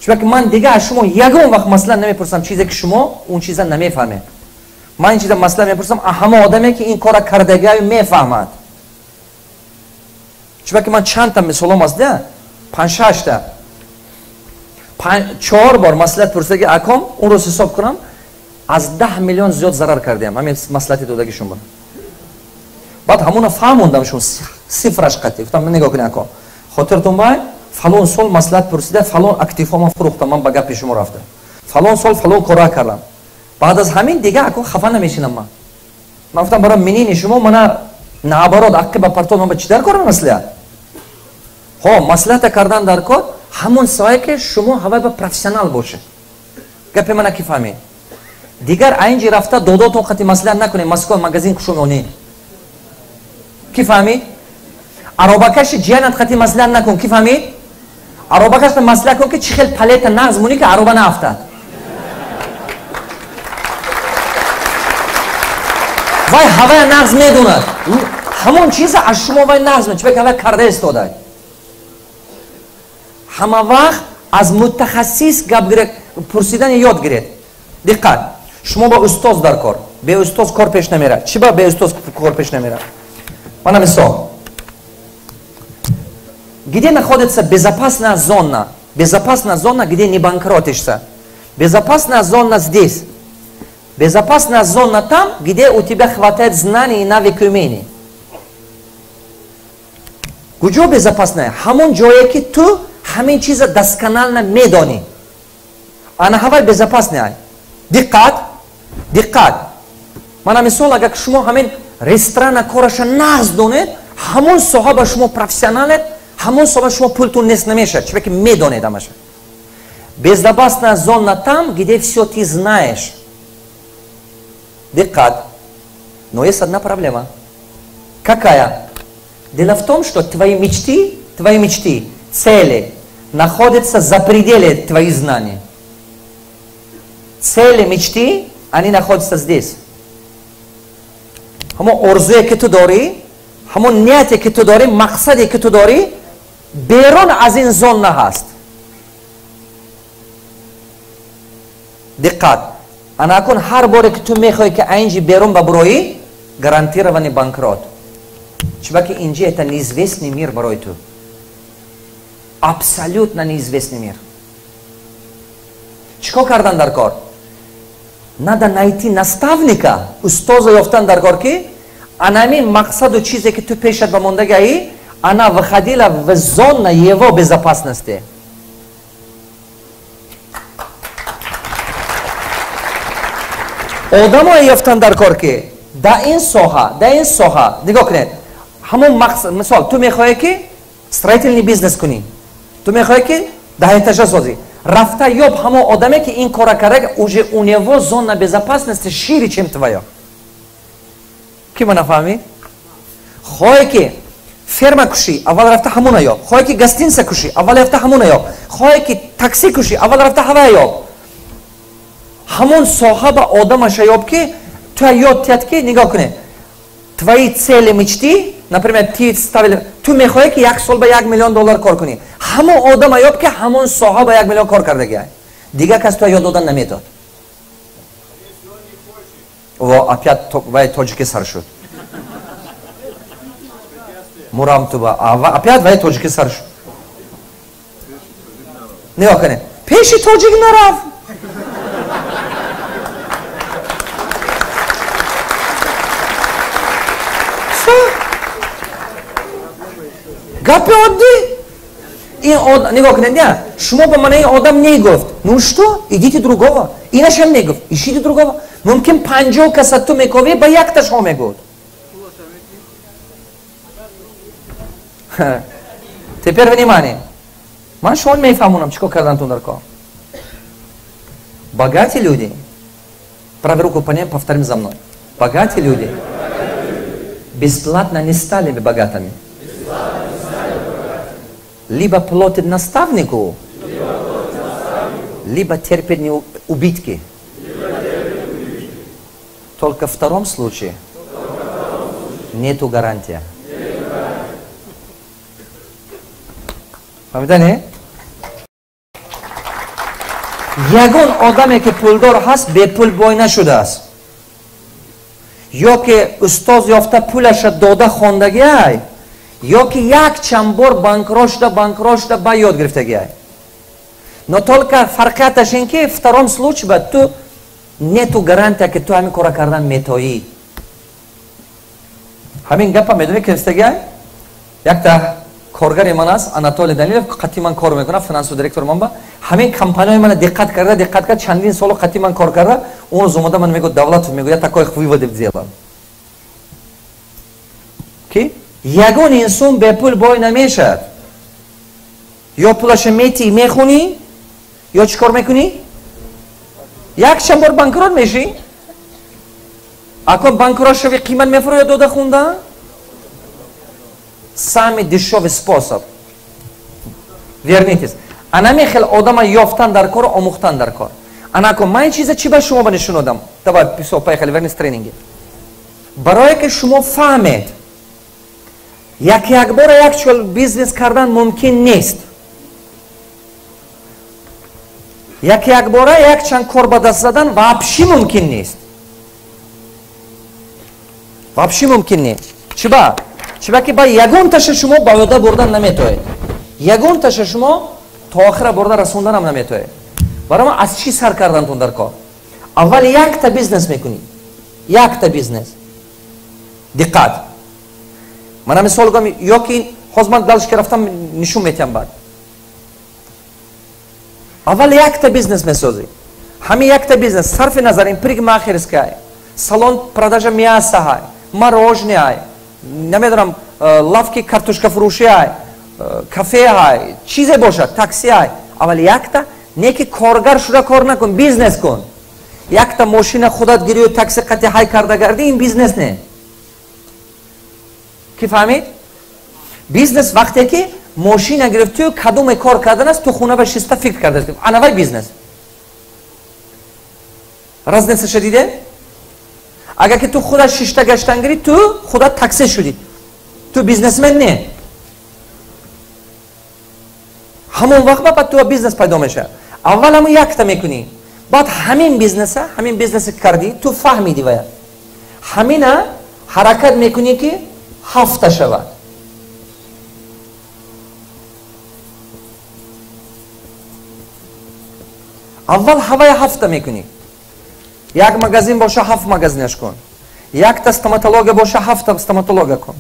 Чунки ман дига аз шумо ягон вақт маслиҳат намепурсам чизе, ки шумо он чиза намефаҳмед. Ман ин чиза маслиҳат мепурсам ҳама одаме, ки ин кора кардагиаю мефаҳмад. Чунки ман чандта мисолом аст да, панҷ-шашта, чор бор маслиҳат пурсидаги аком, он рӯз ҳисоб кунам, аз 10 миллион зиёд зарар кардем ҳамин маслиҳати додагишон буд. Баъд ҳамона фаҳмондам шун, сифраш қатӣ гуфтам: нигоҳ кунед, ако, хотиртон бай, фалон сол маслиҳат пурсида, фалон активҳо ман фурӯхтам, ман ба гапи шумо рафта, фалон сол фалон кора кардам. Баъд аз ҳамин дига, ако, хафа намешинам. Ман гуфтам, барои мнение шумо мана наоборот аққи ба партон. Ман ба чӣ дар кор маслиҳат? Ҳо, маслиҳата кардан дар кор ҳамон соҳае, ки шумо ҳавай ба профессионал бошед. Гапи мана ки фаҳмед? Дигар айнҷи рафта додотон қати маслиҳат накунед, Москва магазин кушононе. Ки фаҳмид? Аробакаши ҷиянат қати маслиҳат накун. Ки фаҳмид? Аробакашта маслиҳат кун, ки чӣ хел палета нағз мунӣ, ки ароба наафтад. Вай ҳавая нағз медонад, ҳамон чиза аз шумо вай нағз мед, чунки ҳавая карда истода. Ҳама вақт аз мутахассис гап пурсидани ёд гиред. Диққат, шумо ба устоз дар кор, беустоз кор пеш намерад. Чӣ ба беустоз кор пеш намерад? Мана мисол: где находится безопасная зона? Безопасная зона, где не банкротишься. Безопасная зона здесь. Безопасная зона там, где у тебя хватает знаний и навык, умений. Куҷо безопасная? Ҳамон ҷое, ки ту ҳамин чиза досконально медонӣ, ана ҳавай безопасная. Диққат, диққат, мана мисол, агар шумо ҳамин ресторана кораша нағз донед, ҳамон соҳа ба шумо профессионалед, ҳамон соҳа шумо пултун нест намешавад, чунки медонед ҳамаша. Безопасная зона там, где все ты знаешь. Диққат, но есть одна проблема. Какая? Дело в том, что твои мечты, твои мечты, цели находятся за пределе твоих знаний. Цели, мечты, они находятся здесь. Ҳамо орзуе, ки ту дорӣ. Ҳамон нияте ки ту дорӣ, мақсаде ки ту дорӣ, берун аз ин зона ҳаст. Диққат, ана акун ҳар боре ки ту мехоҳӣ ки айнҷи берун ба буроӣ, гарантированный банкрот. Чунки инҷи это неизвестный мир барои ту, абсолютно неизвестный мир. Чӣ кор кардан дар кор? Надо найти наставника, устоза ёфтан дар кор, ки анамин мақсаду чизе ки ту пешат ба мондагаӣ, она выходила в зона его безопасности. Одамое ёфтан дар кор, ки дар ин соҳа, дар ин соҳа, нигоҳ кунед, ҳамон мақсад. Мисол, ту мехоҳӣ ки строительный бизнес кунӣ, ту мехоҳӣ ки 10 этажа созӣ. Рафта ёб ҳамон одаме, ки ин кора карда, уже у него зона безопасности шире, чем твоя. Ки ма нафаҳмид? Хоҳе ки ферма кушӣ, аввал рафта ҳамона ёб. Хоҳе ки гостиница кушӣ, аввал рафта ҳамона ёб. Хоҳе ки такси кушӣ, аввал рафта ҳавая ёб. Ҳамон соҳа ба одамаша ёб, ки туя ёд тиҳад, ки нигоҳ кунед, твои цели, мечты. Например, ты ставили, ту мехоҳӣ ки як сол ба 1 миллион доллар кор кунӣ. Ҳамон одама ёб, ки ҳамон соҳа ба 1 миллион кор кардагиай. Дигар кас туя ёд додан наметод. Во, опять вай тоҷики сар шуд. Мурам туба, опять вай тоҷики сар шуд. Нигоҳ кунед, пеши тоҷик нарафт. Гапи оддӣ ин. Нигоҳ кунед, не, шумо ба мана ин одам негуфт, ну что, идите другого. Инашам негуфт, ищите другого. Мумкин 50 каса ту мековӣ, ба якташҳо мегуфт. Теперь внимание, ман шумо мефаҳмонам, чӣ кор кардантун дар кор. Богатые люди, правую руку поднимем, повторим за мной: богатые люди бесплатно не стали бы богатыми. Либо платит наставнику, либо терпит убытки. Только в втором случае нету гарантия. Фаҳмидане? Ягон одаме, ки пулдор ҳаст, бепул бой нашудааст. Ё ки устоз ёфта, пулаша дода хондагиай, ё ки як чанд бор банкрот шуда, банкрот шуда, ба ёд гирифтагиай. Но только фарқияташ ин, ки втором случае ба ту нету гарантия, ки ту ҳамин кора кардан метоӣ. Ҳамин гапа медонӣ ки гирифтагиай? Якта коргари ман аст, Анатолий Данилов, қатъи ман кор мекунад, финансовый директор ман. Ба ҳамин компанияи мана диққат карда, диққат кард, чандин соло қатъи ман кор карда. Он рӯз омада ман мегӯяд: «Давлатов, — мегӯяд, — я такой выводы сделал, ки ягон инсон бепул бой намешавад. Ё пулаша метии, мехунӣ, ё чӣ кор мекунӣ? Як чанд бор банкрот мешӣ. Ако банкрот шави, қимат мефурӯяд дода хунда. Самый дешевый способ. Вернитесь». Анаме хел одама ёфтан дар кор, омӯхтан дар кор. Анако ман ин чиза чӣ ба шумо ба нишон додам? Давай, всё, поехали, вернись тренинги. Барое ки шумо фаҳмед, як якбора як чол бизнес кардан мумкин нест, як якбора якчанд кор ба даст задан вообще мумкин нест, вообще мумкин нест. Чиба? Чиба ки ба ягонташа шумо ба ёда бурдан наметоед, ягонташа шумо то охира бурда расонданам наметоед. Барои ма аз чӣ сар кардантун дар кор? Аввал якта бизнес мекунӣ, якта бизнес. Диққат, мана мисол гӯям, ё ки ҳозир ман дальше ки рафтам, нишон метиҳам баъд. Аввал якта бизнес месозӣ. Ҳамин якта бизнес, сарфи назар ин парикмахерская, салон продажа мяса ҳай, мороженое ҳай, намедонам, лавки картошкафурӯшӣ ҳай, кафе ҳай, чизе бошад, такси ҳай, аввал якта. Не ки коргар шуда кор накун, бизнес кун. Якта мошина худат гирию, такси қати ҳай карда гардӣ, ин бизнес не. Ки фаҳмид? Бизнес вақте ки мошина гирифтию, кадоме кор кардан аст, ту хона ба шиста фикр карда, анавай бизнес. Разницаша диде? Агар ки ту худат шишта гаштан гирӣ, ту худат такси шудӣ. Ту бизнесмен не. Ҳамон вақт баъд ту бизнес пайдо мешавад. Аввал ҳамон якта мекунӣ. Баъд ҳамин бизнеса, ҳамин бизнесе кардӣ, ту фаҳмидӣ вая. Ҳамина ҳаракат мекунӣ ки ҳафта шавад. Аввал ҳавая ҳафта мекунӣ. Як магазин боша, ҳафт магазинаш кун. Якта стоматология боша, ҳафта стоматология кун.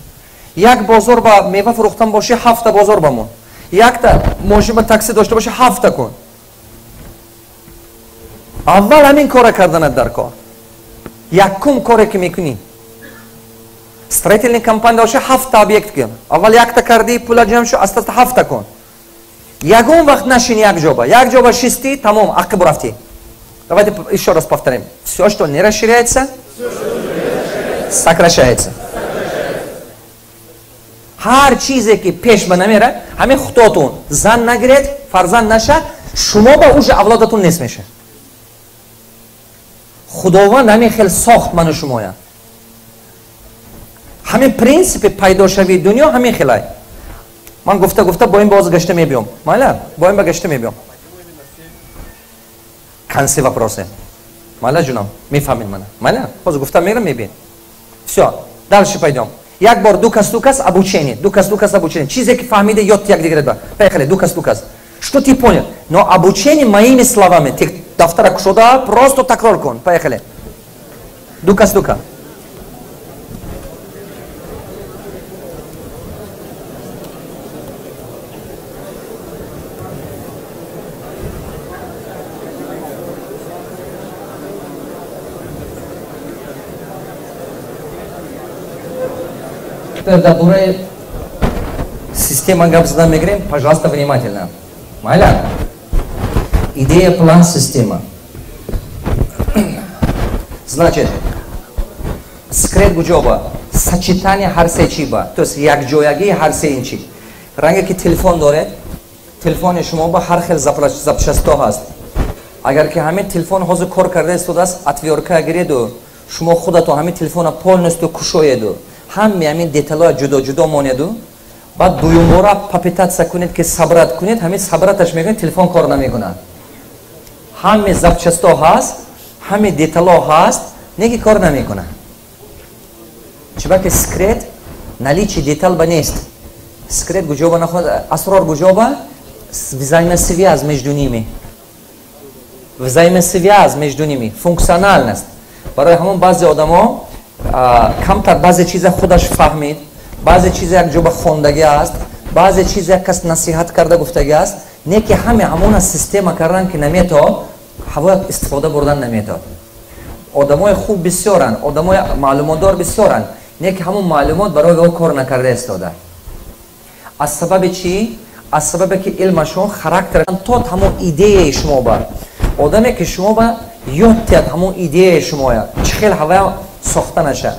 Як бозор ба мева фурӯхтан боши, ҳафта бозор ба мон. Якта мошин ба такси дошта боши, ҳафта кун. Аввал ҳамин кора карданат дар кор. Якум коре ки мекунӣ. Строительный компания боша, ҳафта объект кун. Аввал якта кардӣ, пула ҷамъ шуд, аста аста ҳафта кун. Ягон вақт нашини як ҷоба. Як ҷоба шисти, тамом, ақиб рафтӣ. Давайте еще раз повторим. Все, что не расширяется, сокращается. Ҳар чизе ки пеш ба намерад, ҳамин худотун зан нагиред, фарзанд наша, шумо ба уже авлодатун нест меша. Худованд ҳамин хел сохт ману шумоя. Ҳамин принсипи пайдошавии дунё ҳамин хелай. Ман гуфта гуфта бо ин боз гашта мебиём. Майла, бо ин ба гашта мебиём. Конце вопросы. Майла ҷунам, мефаҳмед мана. Майла, боз гуфта мерам, мебин. Всё, дальше пойдём. Як бор ду кас обучение, ду кас обучение. Чизе ки фаҳмида ёд як дигар ба. Поехали, ду кас. Что ты понял? Но обучение моими словами. Ты дафтара кушода, просто такрор кун. Поехали. Ду кас. Дар бораи система гап задан мегирем, пожалуйста, внимательно. Майла? Идея, план, система. Значит, секрет гуҷоба, сочетание ҳар се чиба, то есть якҷоягии ҳар се ин чи. Ранге ки телефон доред, телефони шумо ба ҳар хел запчасто ҳаст. Агар ки ҳамин телефон ҳозир кор карда истодааст, отвёрка гиреду, шумо худатон ҳамин телефона полностью кушоеду, ҳамми ҳамин деталҳоя ҷудо-ҷудо монеду, баъд дуюмбора попытаться кунед ки собрать кунед, ҳамин собрать аш мекунед, телефон кор намекунад. Ҳамми запчасто ҳаст, ҳамми деталҳо ҳаст, не ки кор намекунад. Чиба ки секрет наличие детал ба нест. Секрет гуҷоба наход, асрор гуҷоба взаимосвязь между ними. Взаимосвязь между ними, функциональность. Барои ҳамон баъзе одамо камтар баъзе чиза худаш фаҳмид, баъзе чиза як ҷоба хондагӣ аст, баъзе чиза як кас насиҳат карда гуфтагӣ аст, не ки ҳаме ҳамона система кардан ки наметавад, ҳаво истифода бурдан наметавад. Одамои хуб бисёранд, одамои маълумотдор бисёранд, не ки ҳамон маълумот барои ӯ кор накарда истода. Аз сабаби чӣ? Аз сабабе ки илмашон, характер то ҳамон идеяи шумо ба. Одаме ки шумо ба ёд тиҳад ҳамон идеяи шумоя, чӣ хел ҳава сохта наша.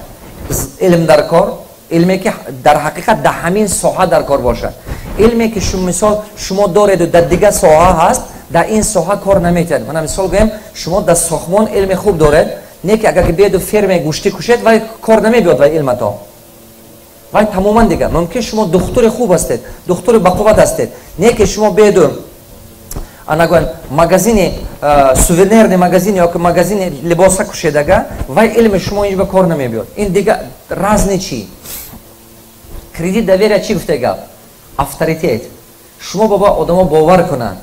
Илм дар кор, илме ки дар ҳақиқат дар ҳамин соҳа дар кор бошад. Илме ки мисол шумо дореду дар дигар соҳа ҳаст, дар ин соҳа кор наметиҳад. Мана мисол гӯем, шумо дар сохтмон илми хуб доред, не ки агар ки биеду фермаи гӯштӣ кушед, вай кор намебиёд вай илмато. Вай тамоман дигар. Мумкин шумо духтури хуб ҳастед, духтури бақувват ҳастед, не ки шумо биеду анагӯянд магазини сувенирный магазин ё ки магазини либоса кушедага, вай илми шумо инҷо ба кор намебиёд. Ин дига разни чӣ? Кредит доверия чӣ гуфта гап? Авторитет. Шумо боба одамо бовар кунанд.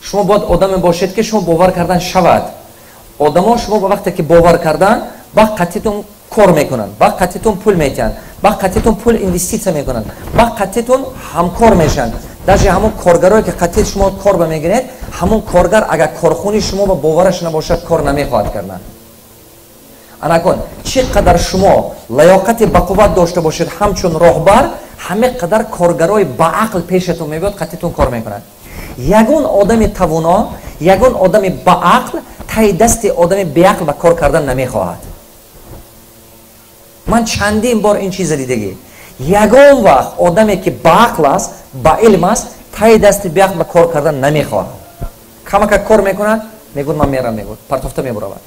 Шумо бояд одаме бошед ки шумо бовар кардан шавад. Одамо шумо ба вақте ки бовар кардан, ба қатъитон кор мекунанд, ба қатъитон пул метиҳанд, ба қатъитон пул инвеститсия мекунанд, ба қатъитон ҳамкор мешаванд. Даже ҳамон коргарое ки қатъи шумо кор ба мегиред, ҳамон коргар агар корхони шумо ба бовараш набошад, кор намехоҳад кардан. Анакон, чӣ қадар шумо лаёқати бақувват дошта бошед ҳамчун роҳбар, ҳаме қадар коргарои баақл пешатон мебиёд, қатъитон кор мекунад. Ягон одами тавоно, ягон одами баақл таи дасти одами беақл ба кор кардан намехоҳад. Ман чандин бор ин чиза дидагӣ. Ягон вақт одаме ки баақл аст, ба илм аст, таи дасти беақл ба кор кардан намехоҳад. Камака кор мекунад, мегӯяд ман мерам, мегӯяд, партофта мебуравад.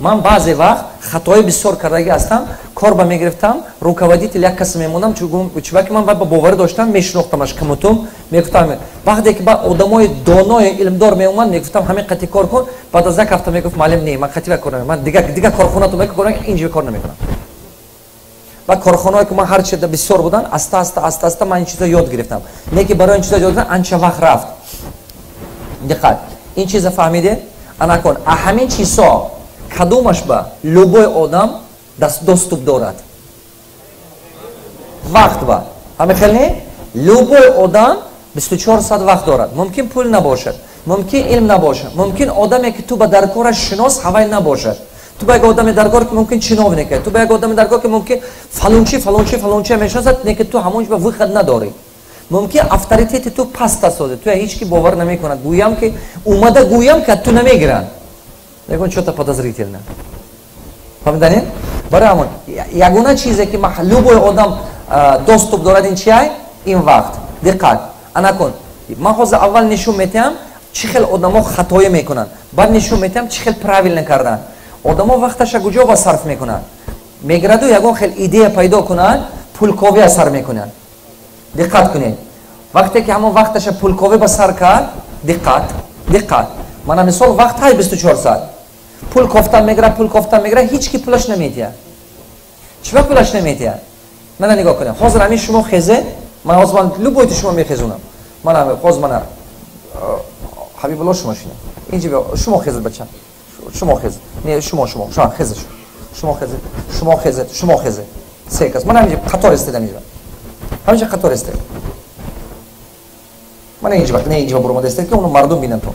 Ман баъзе вақт хатои бисёр кардагӣ ҳастам, кор ба мегирифтам, руководитель як касе мемондам, чунки ман ба боварӣ доштам, мешинохтамаш камутум, мегуфтам, вақте ки ба одамои донои илмдор меомад, мегуфтам ҳамин қати кор кун, баъд аз як ҳафта мегуфт муаллим не, ман қати кор намекунам, ман дигар корхонатон мекунам, инҷо кор намекунам. Ва корхонаҳое ки ман ҳарчи бисёр будан, аста аста аста аста ман ин чизо ёд гирифтам. Не ки барои ин чизо ёд гирифтам анча вақт рафт. Диққат, ин чиза фаҳмидед? Анакон, а ҳамин чизҳо кадомаш ба любой одам доступ дорад? Вақт ба. Ҳамин хел не? Любой одам 24 соат вақт дорад. Мумкин пул набошад, мумкин илм набошад, мумкин одаме ки ту ба даркораш шинос ҳавай набошад. Ту ба як одаме даркор ки мумкин чиновник, ту ба як одаме даркор ки мумкин фалончи фалончи фалончи мешиносад, не ки ту ҳамон ҷо выход надорӣ. Мумкин авторитети ту паст аст, ту ҳеҷ ки бовар намекунад. Гӯям ки омада гӯям ки ту намегиранд. Ягон чё-то подозрительно. Фаҳмиданед? Барои ҳамон ягона чизе ки любой одам доступ дорад ин чиай? Ин вақт. Диққат. Анакун, ман ҳозир аввал нишон метиҳам чӣ хел одамо хатоӣ мекунанд, баъд нишон метиҳам чӣ хел правильно карданд. Одамо вақташа куҷо ба сарф мекунанд? Мегираду ягон хел идея пайдо кунанд, пулковӣ асар мекунанд. Диққат кунед. Вақте ки ҳамон вақташа пулковӣ ба сар кард, диққат, диққат. Мана мисол вақт ҳай 24 соат. Пул кофтан мегирад, пул кофтан мегирад, ҳеҷ ки пулаш наметиҳад. Чиба пулаш наметиҳад? Мана нигоҳ кунед. Ҳозир ҳамин шумо хезе, ман ҳозир ман любойти шумо мехезунам. Мана ҳозир мана Ҳабибулло шумо шинед. Инҷо шумо хезед бача. Шумо хезед. Не, шумо шумо, шумо хезед. Шумо хезед. Шумо хезед, шумо хезед. Се кас. Мана ҳаминҷо қатор истед ҳаминҷо. Ҳаминҷо қатор истед. Мана инҷо, не инҷо буромада истед ки оно мардум бинанд то.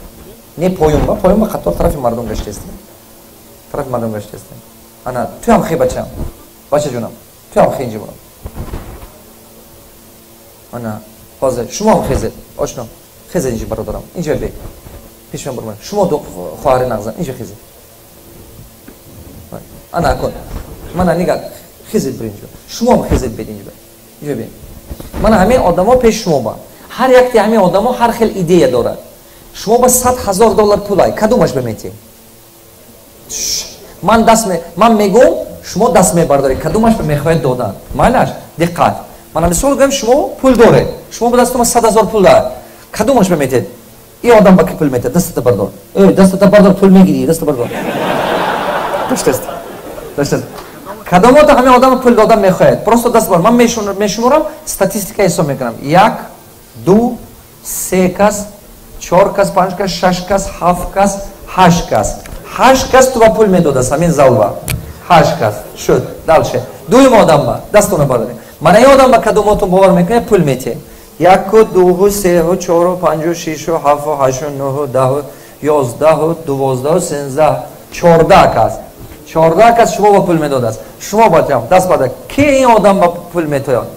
Не поён ба, поён ба қатор тарафи мардум гашта истед. Тарафи мардум гашта истед. Ана, ту ҳам хе бачам. Бача ҷонам, ту ҳам хе инҷо бурам. Ана, ҳозир шумо ҳам хезед. Ошно, хезед инҷо бародарам. Инҷо бе. Пеш ман бурман. Шумо ду хоҳари нағзам, инҷо хезед. Ана кун. Мана нига хезед бир инҷо. Шумо ҳам хезед бед инҷо. Инҷо бе. Мана ҳамин одамо пеш шумо ба. Ҳар якти ҳамин одамо ҳар хел идея дорад. Шумо ба 100 000 доллар пулай, кадомаш беметӣ? Ман даст ман мегӯм, шумо даст мебардоред, кадомаш ба мехоҳед додан. Майлаш? Диққат. Мана мисол гӯям, шумо пул доред. Шумо ба дастума 100 000 пул дорад. Кадомаш беметед? И одам ба ки пул метед? Дастата бардор. Эй, дастата бардор, пул мегирӣ, дастата бардор. Доштаст. Доштаст. Кадомото ҳамин одам пул додан мехоҳед? Просто даст бар. Ман мешуморам, статистика ҳисоб мекунам. 1, 2, 3 кас, 4 кас, 5 кас, 6 кас, 7 кас, 8 кас. 8 кас ту ба пул медодааст ҳамин залва. 8 кас. Шуд. Дальше. Дуюм одам ба. Дастона бардоред. Мана ин одам ба кадомотон бовар мекунед, пул метиҳед. 1, 2, 3, 4, 5, 6, 7, 8, 9, 10, 11, 12, 13, 14 кас. 14 кас шумо ба пул медодааст. Шумо бачам, даст бардор. Ки ин одам ба пул метояд?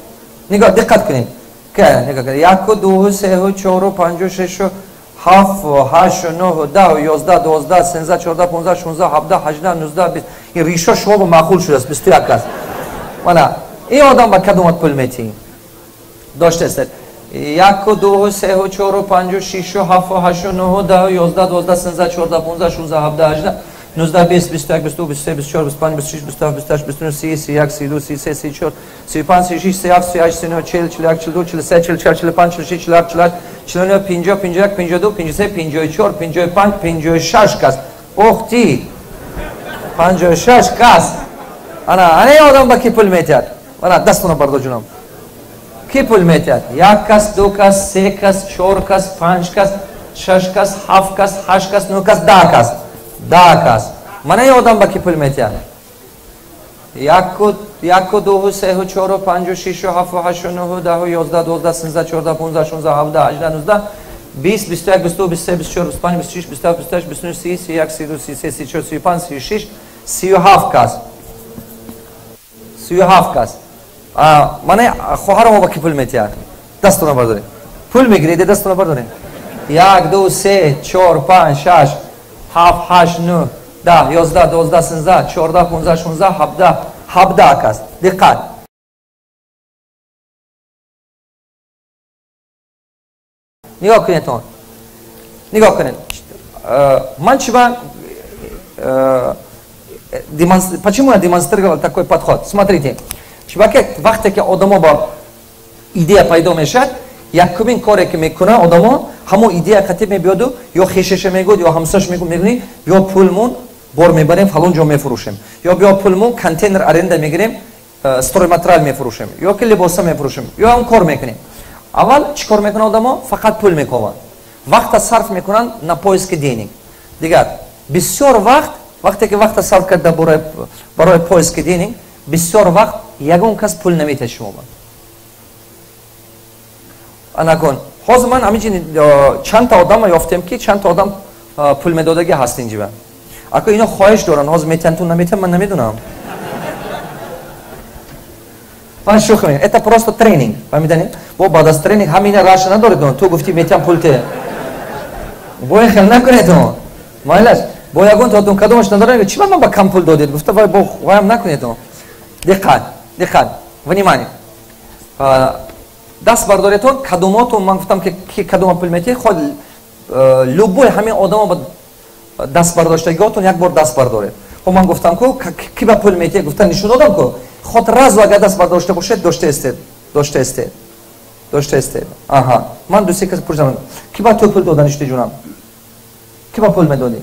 Нигоҳ, диққат кунед. Ки нигоҳ кунед. 1, 2, 3, 4, 5, 6, 7, 8, 9, 10, 11, 12, 13, 14, 15, 16, 17, 18, 19, 20. Ин ришо шумо ба маъқул шудааст, 21 кас. Мана, ин одам ба кадомат пул метиҳӣ? Доштаестед. 1, 2, 3, 4, 5, 6, 7, 8, 9, 10, 11, 12, 13, 14, 15, 16, 17, 18, 19, 20, 21, 22, 23, 24, 25, 26, 27, 28, 29, 30, 31, 32, 33, 34, 35, 36, 37, 38, 39, 40, 41, 42, 43, 44, 45, 46, 47, 48, 49, 50, 51, 52, 53, 54, 55, 56 кас. Охти! 56 кас. Ана, ана ин одам ба ки пул метиҳад? Ана, дастона бардор ҷунам. Ки пул метиҳад? 1 кас, 2 кас, 3 кас, 4 кас, 5 кас, 6 кас, 7 кас, 8 кас, 9 кас, 10 кас. 10 кас. Мана ин одам ба ки пул метиҳад? 1, 1, 2, 3, 4, 5, 6, 7, 8, 9, 10, 11, 12, 13, 14, 15, 16, 17, 18, 19, 20, 21, 22, 23, 24, 25, 26, 27, 28, 29, 30, 31, 32, 33, 34, 35, 36, 37 кас. 37 кас. Мана хоҳарамо ба ки пул метиҳад? Дастона бардоред. Пул мегиред, дастона бардоред. 1, 2, 3, 4, 5, 6, 7, 8, 9, 10, 11, 12, 13, 14, 15, 16, 17, 17 кас. Диққат. Нигоҳ кунед он. Нигоҳ кунед. Ман чи ба Почему я демонстрировал такой подход? Смотрите, чибаке вақте ки одамо ба идея пайдо мешавад, якумин коре ки мекунад одамо, ҳамон идея қатиб мебиёду ё хешаша мегӯяд, ё ҳамсояш мегӯяд, мегӯни биё пулмон бор мебарем, фалон ҷо мефурӯшем, ё биё пулмон контейнер аренда мегирем, стройматериал мефурӯшем, ё ки либоса мефурӯшем, ё ҳам кор мекунем. Аввал чӣ кор мекунад одамо? Фақат пул мекованд, вақта сарф мекунанд на поиски денег. Дигар бисёр вақт, вақте ки вақта сарф карда барои поиски денег, бисёр вақт ягон кас пул наметиҳад шумо. Анакун ҳозир ман ҳаминҷи чандта одама ёфтем, ки чандта одам пул медодагӣ ҳаст инҷиба. Ако ино хоҳиш доранд, ҳозир метиҳанд, ту наметиҳанд, ман намедонам. Ман шӯхӣ мекунам, это просто тренинг, фаҳмиданед? Бо баъд аз тренинг ҳамина раша надоред, ту гуфтӣ метиҳам пул те. Бо ин хел накунед он. Майлаш, бо ягон татун кадомаш надорад, чи ба ман ба кам пул додед? Гуфта вай бо ваям накунед он. Диққат, диққат, внимание. Даст бардоретон, кадомотон ман гуфтам ки кадома пул метиҳед, ход любой ҳамин одамо ба даст бардоштагиотон як бор даст бардоред. Хоб ман гуфтам ку ки ба пул метиҳед, гуфта нишон додам ку. Ход разу агар даст бардошта бошед, дошта истед, дошта истед, дошта истед. Аҳа, ман ду се кас пурсидам, ки ба ту пул додан ишти ҷунам? Ки ба пул медодӣ?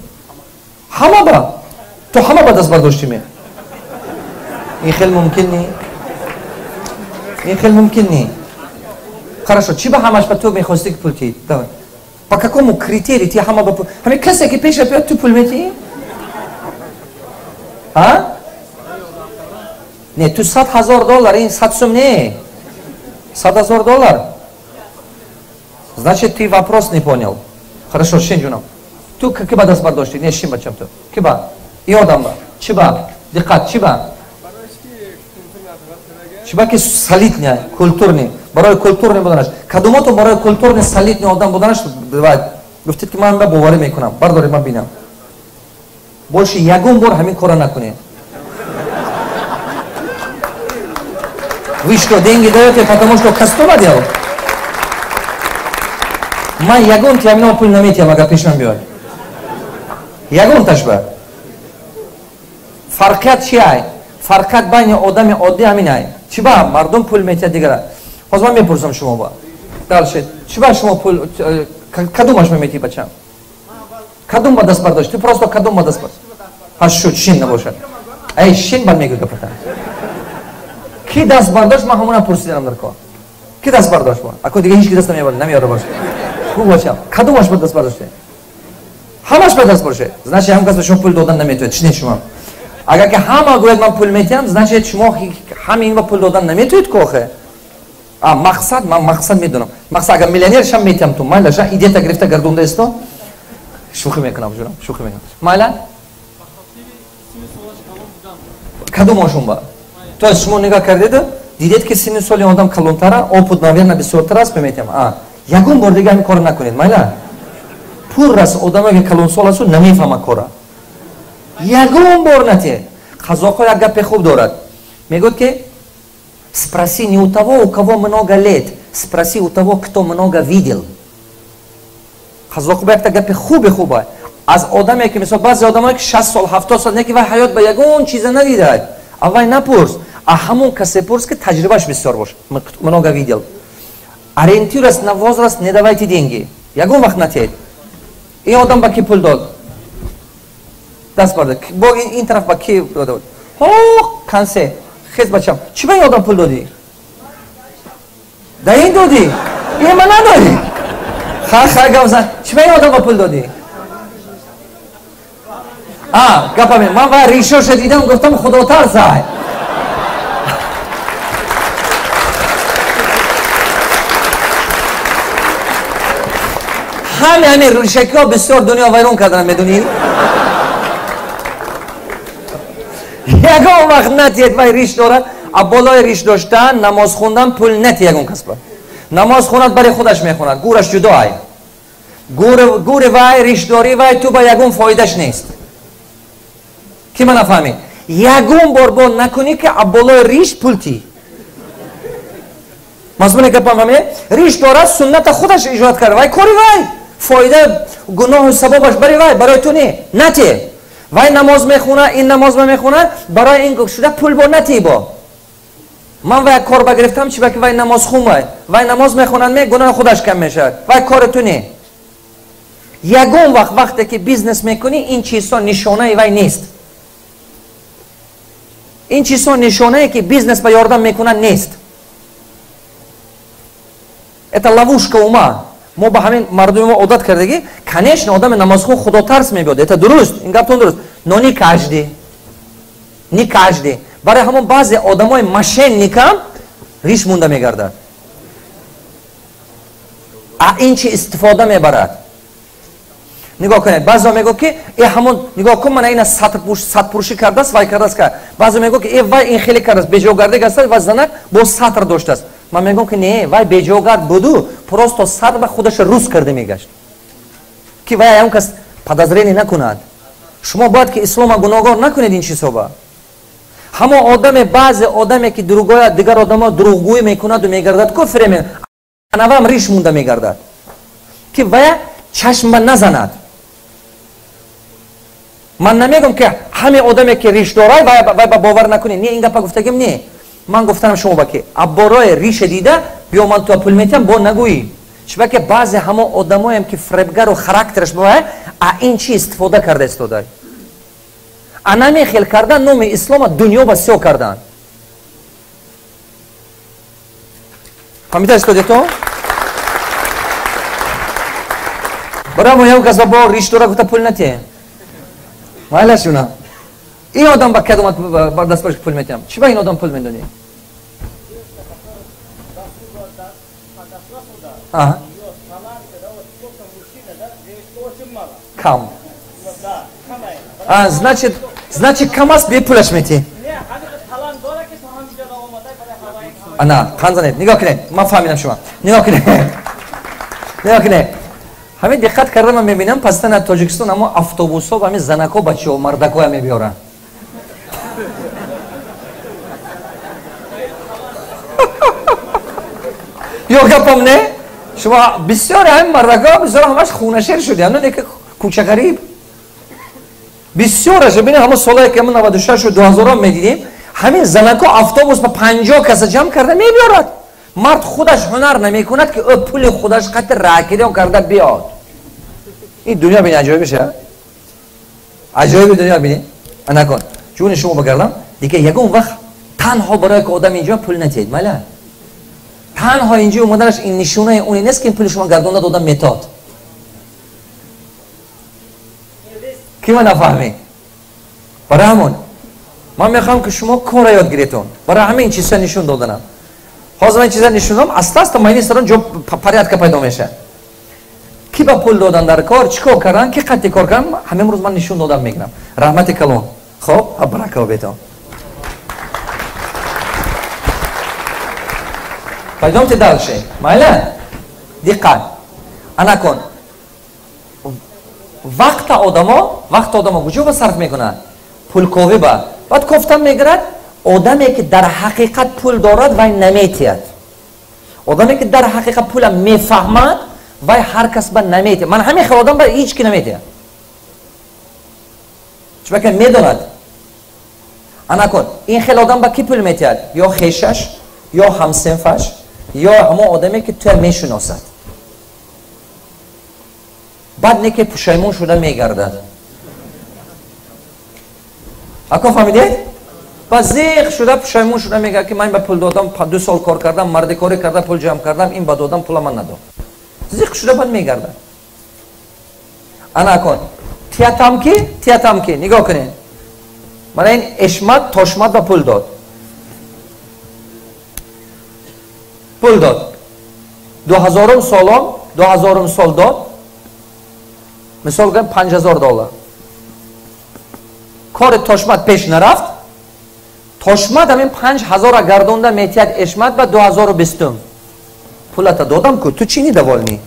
Ҳама ба. Ту ҳама ба даст бардоштӣ ме? Ин хел мумкин не? Ин хел мумкин не? Хорошо, чи ба ҳамаш ба ту мехостӣ ки пул тиҳӣ? Давай. По какому критерию ти ҳама ба пул? Ҳамин касе ки пеша биёд, ту пул метиҳӣ? А? Не, ту $100,000, ин 100 сум не. $100,000. Значит, ты вопрос не понял. Хорошо, шин ҷунам. Ту ки ба даст бардоштӣ? Не, шин бачам ту. Ки ба? И одам ба. Чи ба? Диққат, чи ба? Чи ба ки солидный, культурный. Барои культурный буданаш. Кадомото барои культурный, солидный одам буданаш, давай. Гуфтед ки ман ба боварӣ мекунам. Бардоред, ман бинам. Больше ягон бор ҳамин кора накунед. Вы что, деньги даете, потому что костюм одел? Ман ягон тиамино пул наметиҳам, агар пешман биёд. Ягон ташба. Фарқият чи ай? Фарқият байни одами оддӣ ҳамин ай. Чи ба мардум пул метиҳад дигара? Ҳозир ман мепурсам шумо ба. Дальше. Чи ба шумо пул кадомаш меметиҳӣ бачам? Кадом ба даст бардошт? Ту просто кадом ба даст бардошт? Ҳа шуд, шин набошад. Ай шин бад мегӯй гапата. Ки даст бардошт, ман ҳамона пурсидам дар кор. Ки даст бардошт? Ако дига ҳеч ки даст намебарад, намеёра бошад. Хуб бачам, кадомаш ба даст бардоште? Ҳамаш ба даст бошед. Значит, ҳам кас ба шумо пул додан наметавонад. Чи не шумо? Агар ки ҳама гӯяд ман пул метиҳам, значит шумо ҳамин ба пул додан наметавонед кохе. А мақсад, ман мақсад медонам. Мақсад агар миллионер шам метиҳам ту, майла ша идета гирифта гардонда исто. Шӯхӣ мекунам, ҷунам, шӯхӣ мекунам. Майла? Кадомошон ба? То есть шумо нигоҳ кардеду, дидед ки синни соли одам калонтара, опыт наверно бисёртар аст, меметиҳам. А, ягон бор дига ҳамин корро накунед, майла? Пур аст одаме ки калонсол асту намефаҳмад кора. Ягон бор натиҳед. Қазоқҳо як гапи хуб дорад. Мегӯяд ки спроси не у того, у кого много лет, спроси у того, кто много видел. Қазоқҳо ба якта гапи хуби хуба. Аз одаме ки мисол баъзе одамое ки 60 сол, 70 сол, не ки вай ҳаёт ба ягон чиза надидад. А вай напурс, а ҳамон касе пурс ки таҷрибаш бисёр бошад. Много видел. Ориентируясь на возраст, не давайте деньги. Ягон вақт натиҳед. Ин одам ба ки пул дод? Даст бардор. Бо ин тараф ба ки дод? Ҳо, кансе. Хез бачам. Чи ба ин одам пул додӣ? Да ин додӣ? Ин ма надодӣ. Ха, ха, гап зан. Чи ба ин одам ба пул додӣ? А, гапа ман ва ришоша дидам, гуфтам худотарсай. Ҳаме ҳамин ришакиҳо бисёр дунё вайрон кардан, медонӣ? Ягон вақт натиҳед вай риш дорад, а болои риш доштан, намоз хондан пул натиҳ ягон кас ба. Намоз хонад барои худаш мехонад, гӯраш ҷудо ай. Гӯри вай, ришдорӣ вай ту ба ягон фоидаш нест. Ки ман нафаҳмед? Ягон бор бо накунӣ ки а болои риш пул тиҳ. Мазмуни гапам фаҳмед? Риш дорад, сунната худаш иҷроат кард. Вай кори вай. Фоида, гуноҳу сабобаш барои вай, барои ту не. Натиҳ. Вай намоз мехона, ин намоз мехона, барои ин шуда пул бо натибо. Ман вай кор ба гирифтам, чи баки вай намозхун вай. Вай намоз мехонад, ме гуноҳи худаш кам мешавад. Вай кори ту не. Ягон вақт вақте ки бизнес мекунӣ, ин чизҳо нишонаи вай нест. Ин чизҳо нишонае ки бизнес ба ёрдам мекунад нест. Это ловушка ума. Мо ба ҳамин мардуми мо одат кардагӣ, конечно, одами намозхон худотарс мебиёд. Это дуруст, ин гаптон дуруст. Но не каждый. Не каждый. Барои ҳамон баъзе одамои мошенникам риш мунда мегардад. А ин чи истифода мебарад? Нигоҳ кунед, баъзеҳо мегӯяд ки э ҳамон нигоҳ кун, мана ина сатпурӯшӣ кардааст, вай кардааст. Баъзеҳо мегӯяд ки э вай ин хеле кардааст, беҷогарди гаштааст ва занак бо сатр доштааст. Ман мегӯям ки не, вай беҷогард буду, просто сатр ба худаша рӯз карда мегашт, ки вай ягон кас подозрение накунад. Шумо бояд ки ислома гуноҳгор накунед ин чизҳоба. Ҳамон одаме, баъзе одаме ки дурӯгоя дигар одамо дурӯғгӯӣ мекунаду мегардад, ку фиреме анавам риш мунда мегардад, ки вая чашм ба назанад. Ман намегӯям ки ҳаме одаме ки риш дорад вай ба бовар накунед. Не, ин гапа гуфтагим не. Ман гуфтам шумо ба ки абборои риша дида биё ман туа пул метиҳам, бо нагӯӣ. Чунки баъзе ҳамон одамоем ки фиребгару характераш бовай, а ин чи истифода карда истодай. А намехел кардан номи ислома дунё ба сиё кардан. Фаҳмида истодето? Барои мо кас бо риш дора гуфта пул натиҳем. Майлашуна. Ин одам ба кадом бар дастбаш пул метиҳам? Чӣ ба ин одам пул медонӣ? Ага. Кам. А, значит камас бепулаш мети. Ана, қан занед. Нигоҳ кунед. Ман фаҳмидам шумо. Нигоҳ кунед. Нигоҳ кунед. Ҳамин диққат карда ман мебинам, пастан аз Тоҷикистон ҳамо автобусҳо ва ҳамин занако бачаҳо мардакоя мебиёранд. Ё гапам не? Шумо бисёре ҳамин мардако бисёр ҳамаш хунашер шудианд, не ки кӯчағариб. Бисёраш бинед, ҳамо солае ки 96 2000 медидем, ҳамин занако автобус ба 50 каса ҷамъ карда мебиёрад. Мард худаш ҳунар намекунад ки ӯ пули худаш қати раъкидон карда биёд. Ин дунё бини аҷоиб меша? Аҷоиби дунё бини. Анакон, ҷуни шумо багардам, дига ягон вақт танҳо барое ки одам инҷо пул натиҳед, майла? Танҳо инҷо омаданаш ин нишонаи оне нест ки пули шумо гардонда дода метод. Ки ман нафаҳмед? Барои ҳамон ман мехоҳам ки шумо кора ёд гиретон. Барои ҳамин чизҳо нишон доданам. Ҳозир ман чиза нишон додам, аста аста майни сарон ҷо порядка пайдо мешавад. Ки ба пул додан дар кор, чӣ кор кардан, ки қатъи кор кардан, ҳамин рӯз ман нишон додам мегирам. Раҳмати калон. Хоб, барака бетон. Пойдёмте дальше. Майла? Диққат. Анакон. Вақта одамо куҷо ба сарф мекунад? Пулковӣ ба. Баъд кофтан мегирад, одаме ки дар ҳақиқат пул дорад, вай наметиҳад. Одаме ки дар ҳақиқат пула мефаҳмад, вай ҳар кас ба наметиҳад. Ман ҳамин хел одам ба ҳеҷ ки наметиҳад. Чунки медонад. Анакон, ин хел одам ба ки пул метиҳад? Ё хешаш, ё ҳамсинфаш, ё ҳамон одаме ки туя мешиносад. Баъд не ки пушаймон шуда мегардад. Ако фаҳмидед? Ба зиқ шуда пушаймон шуда мегардад ки ман ба пул додам, 2 сол кор кардам, мардикорӣ карда, пул ҷамъ кардам, ин ба додам пула ман надод. Зиқ шуда баъд мегардад. Анакон, тиятам ки, нигоҳ кунед. Мана ин Эшмат Тошмат ба пул дод. Пул дод. 2000 солом, 2000 сол дод. Мисол гӯем $5000. Кори Тошмат пеш нарафт. Тошмат ҳамин 5000 гардонда метиҳад Эшмат ба 2020. Пулата додам ку, ту чӣ недовольный?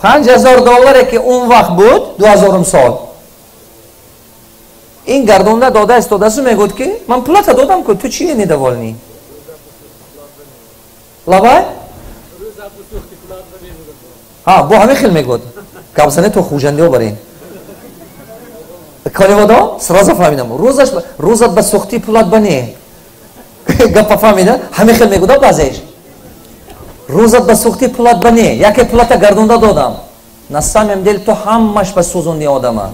$5000 ки он вақт буд, 2000 сол. Ин гардонда дода истодасу мегӯяд ки ман пулата додам ку, ту чӣ недовольный? Лабай? Ҳа, бо ҳамин хел мегӯд. Гапзане то Хуҷандиҳо барин. Кониводо? Сразу фаҳмидам. Рӯзаш рӯзат ба сӯхтӣ, пулат ба не. Гапа фаҳмида? Ҳамин хел мегӯда баъзеш. Рӯзат ба сӯхтӣ, пулат ба не. Яке пулата гардонда додам. На самом деле ту ҳамаш ба сӯзонди одама.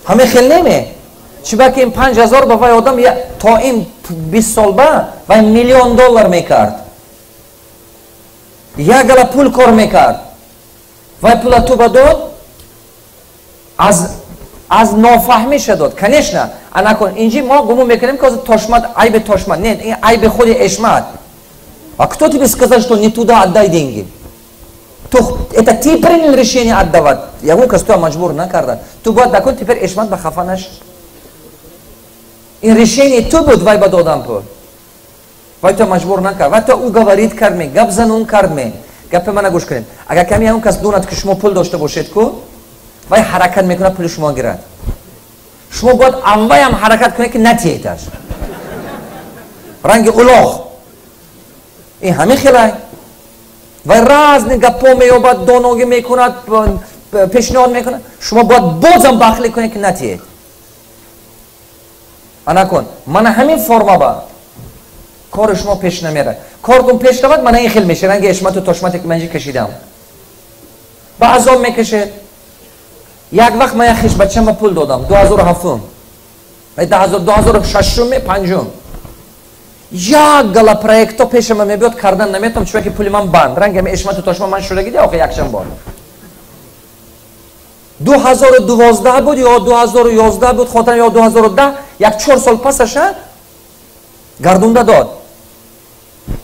Ҳамин хел неме? Чиба ки ин 5000 ба вай одам то ин 20 сол ба вай миллион доллар мекард. Як гала пул кор мекард. Вай пула ту ба дод, аз нофаҳмиша дод. Конечно, анакун инҷи мо гумон мекунем, ки ҳозир Тошмат, айби Тошмат. Не, ин айби худи Эшмат. А кто тебе сказал, что не туда отдай деньги? Ту, это ты принял решение отдавать. Ягон кас туя маҷбур накарда. Ту бояд накун теперь Эшмат ба хафа наш. Ин решение ту буд вай ба додан пул. Вай ту маҷбур накард. Вай ту уговорить кардме, гап занун кардме. Гапи мана гӯш кунед. Агар ками ягон кас донад, ки шумо пул дошта бошед ку, вай ҳаракат мекунад пули шумо гирад. Шумо бояд авваям ҳаракат кунед, ки натиҳедаш. Ранги улоғ. Ин ҳамин хелай. Вай разни гапҳо меёбад, доногӣ мекунад, пешниҳод мекунад. Шумо бояд бозам бахлӣ кунед, ки натиҳед. Анакун, мана ҳамин форма ба кори шумо пеш намерад. Кортон пеш равад, мана ин хел мешавад, ранги Эшмату Тошмате, ки ман инҷи кашидам. Ба азоб мекашед. Як вақт ман як хешбачам ба пул додам, 2007-ум. 2006-ум, панҷум. Як гала проекто пешама мебиёд, кардан наметавонам, чунки ки пули ман банд. Ранги ҳами Эшмату Тошма ман шудагиди охи якшанбо бор. 2012 буд ё 2011 буд, хотирам, ё 2010, як 4 сол пасаша гардонда дод.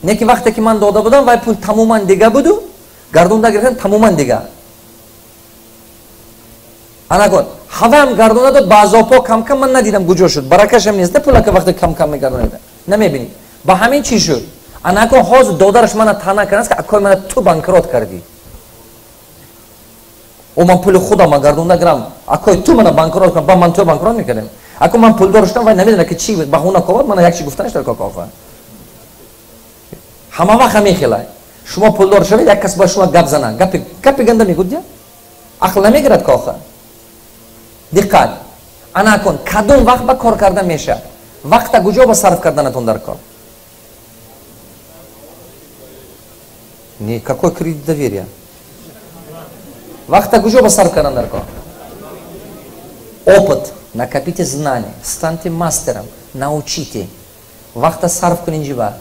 Не ки вақте ки ман дода будам, вай пул тамоман дига буду, гардонда гирифтан тамоман дига. Анакун, ҳаваам гардонда дод ба азобҳо кам-кам, ман надидам куҷо шуд. Баракашам нест, пулака вақте кам-кам мегардонида. Намебинӣ. Ба ҳамин чӣ шуд? Анакун ҳозир додараш мана таъна кардааст, ки акои мана ту банкрот кардӣ. О, ман пули худам гардонда гирам. Акои ту мана банкрот кардам, ба ман ту банкрот мекардем. Ако ман пулдор шудам, вай намедонад, ки чӣ баҳона ковад, мана як чи гуфтанаш дар кокофа. Ҳама вақт ҳамин хелай. Шумо пулдор шавед, як кас ба шумо гап занад. Гапи гапи ганда мегӯд, я? Ақл намегирад коха. Диққат. Анакун, кадом вақт ба кор кардан мешавад? Вақта куҷо ба сарф карданатон дар кор? Никакой кредит доверия. Вақта куҷо ба сарф кардан дар кор? Опыт, накопите знания, станьте мастером, научите. Вақта сарф кунин ҷиба.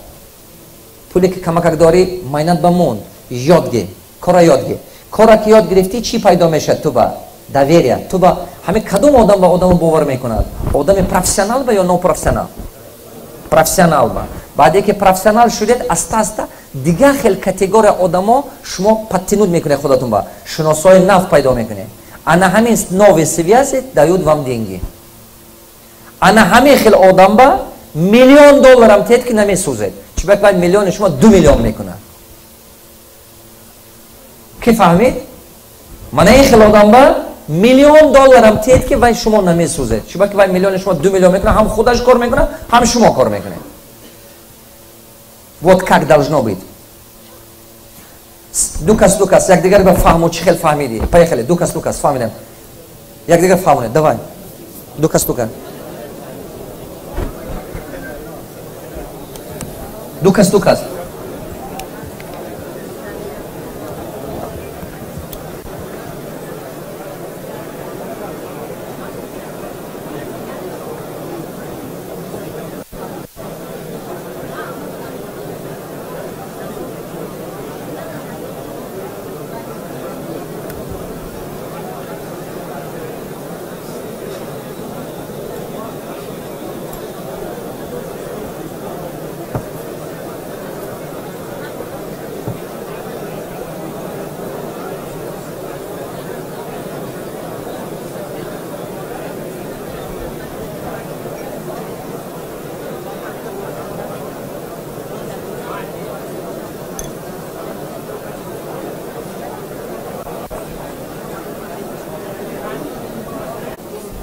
Пуле ки камакак дорӣ, майнат ба монд, ёд гир, кора ёд гир. Кора ки ёд гирифтӣ, чӣ пайдо мешавад ту ба? Доверие. Ту ба ҳамин кадом одам ба одамо бовар мекунад? Одами профессионал ба ё нопрофессионал? Профессионал ба. Баъде ки профессионал шудед, аста аста дигар хел категория одамо шумо подтянуть мекунед худатон ба. Шиносои нав пайдо мекунед. Ана ҳамин новые связи дают вам деньги. Ана ҳамин хел одам ба миллион долларам тед, ки намесӯзед. Чунки вай миллиони шумо 2 миллион мекунад. Ки фаҳмид? Мана ин хел одам ба миллион долларам тед, ки вай шумо намесӯзед. Чунки вай миллиони шумо 2 миллион мекунад, ҳам худаш кор мекунад, ҳам шумо кор мекунед. Вот как должно быть. Ду кас, ду кас, якдигар ба фаҳму, чӣ хел фаҳмидӣ? Поехали, ду кас, ду кас, фаҳмидем. Якдигар фаҳмонед, давай. Ду кас, ду кас. Ду кас, ду кас.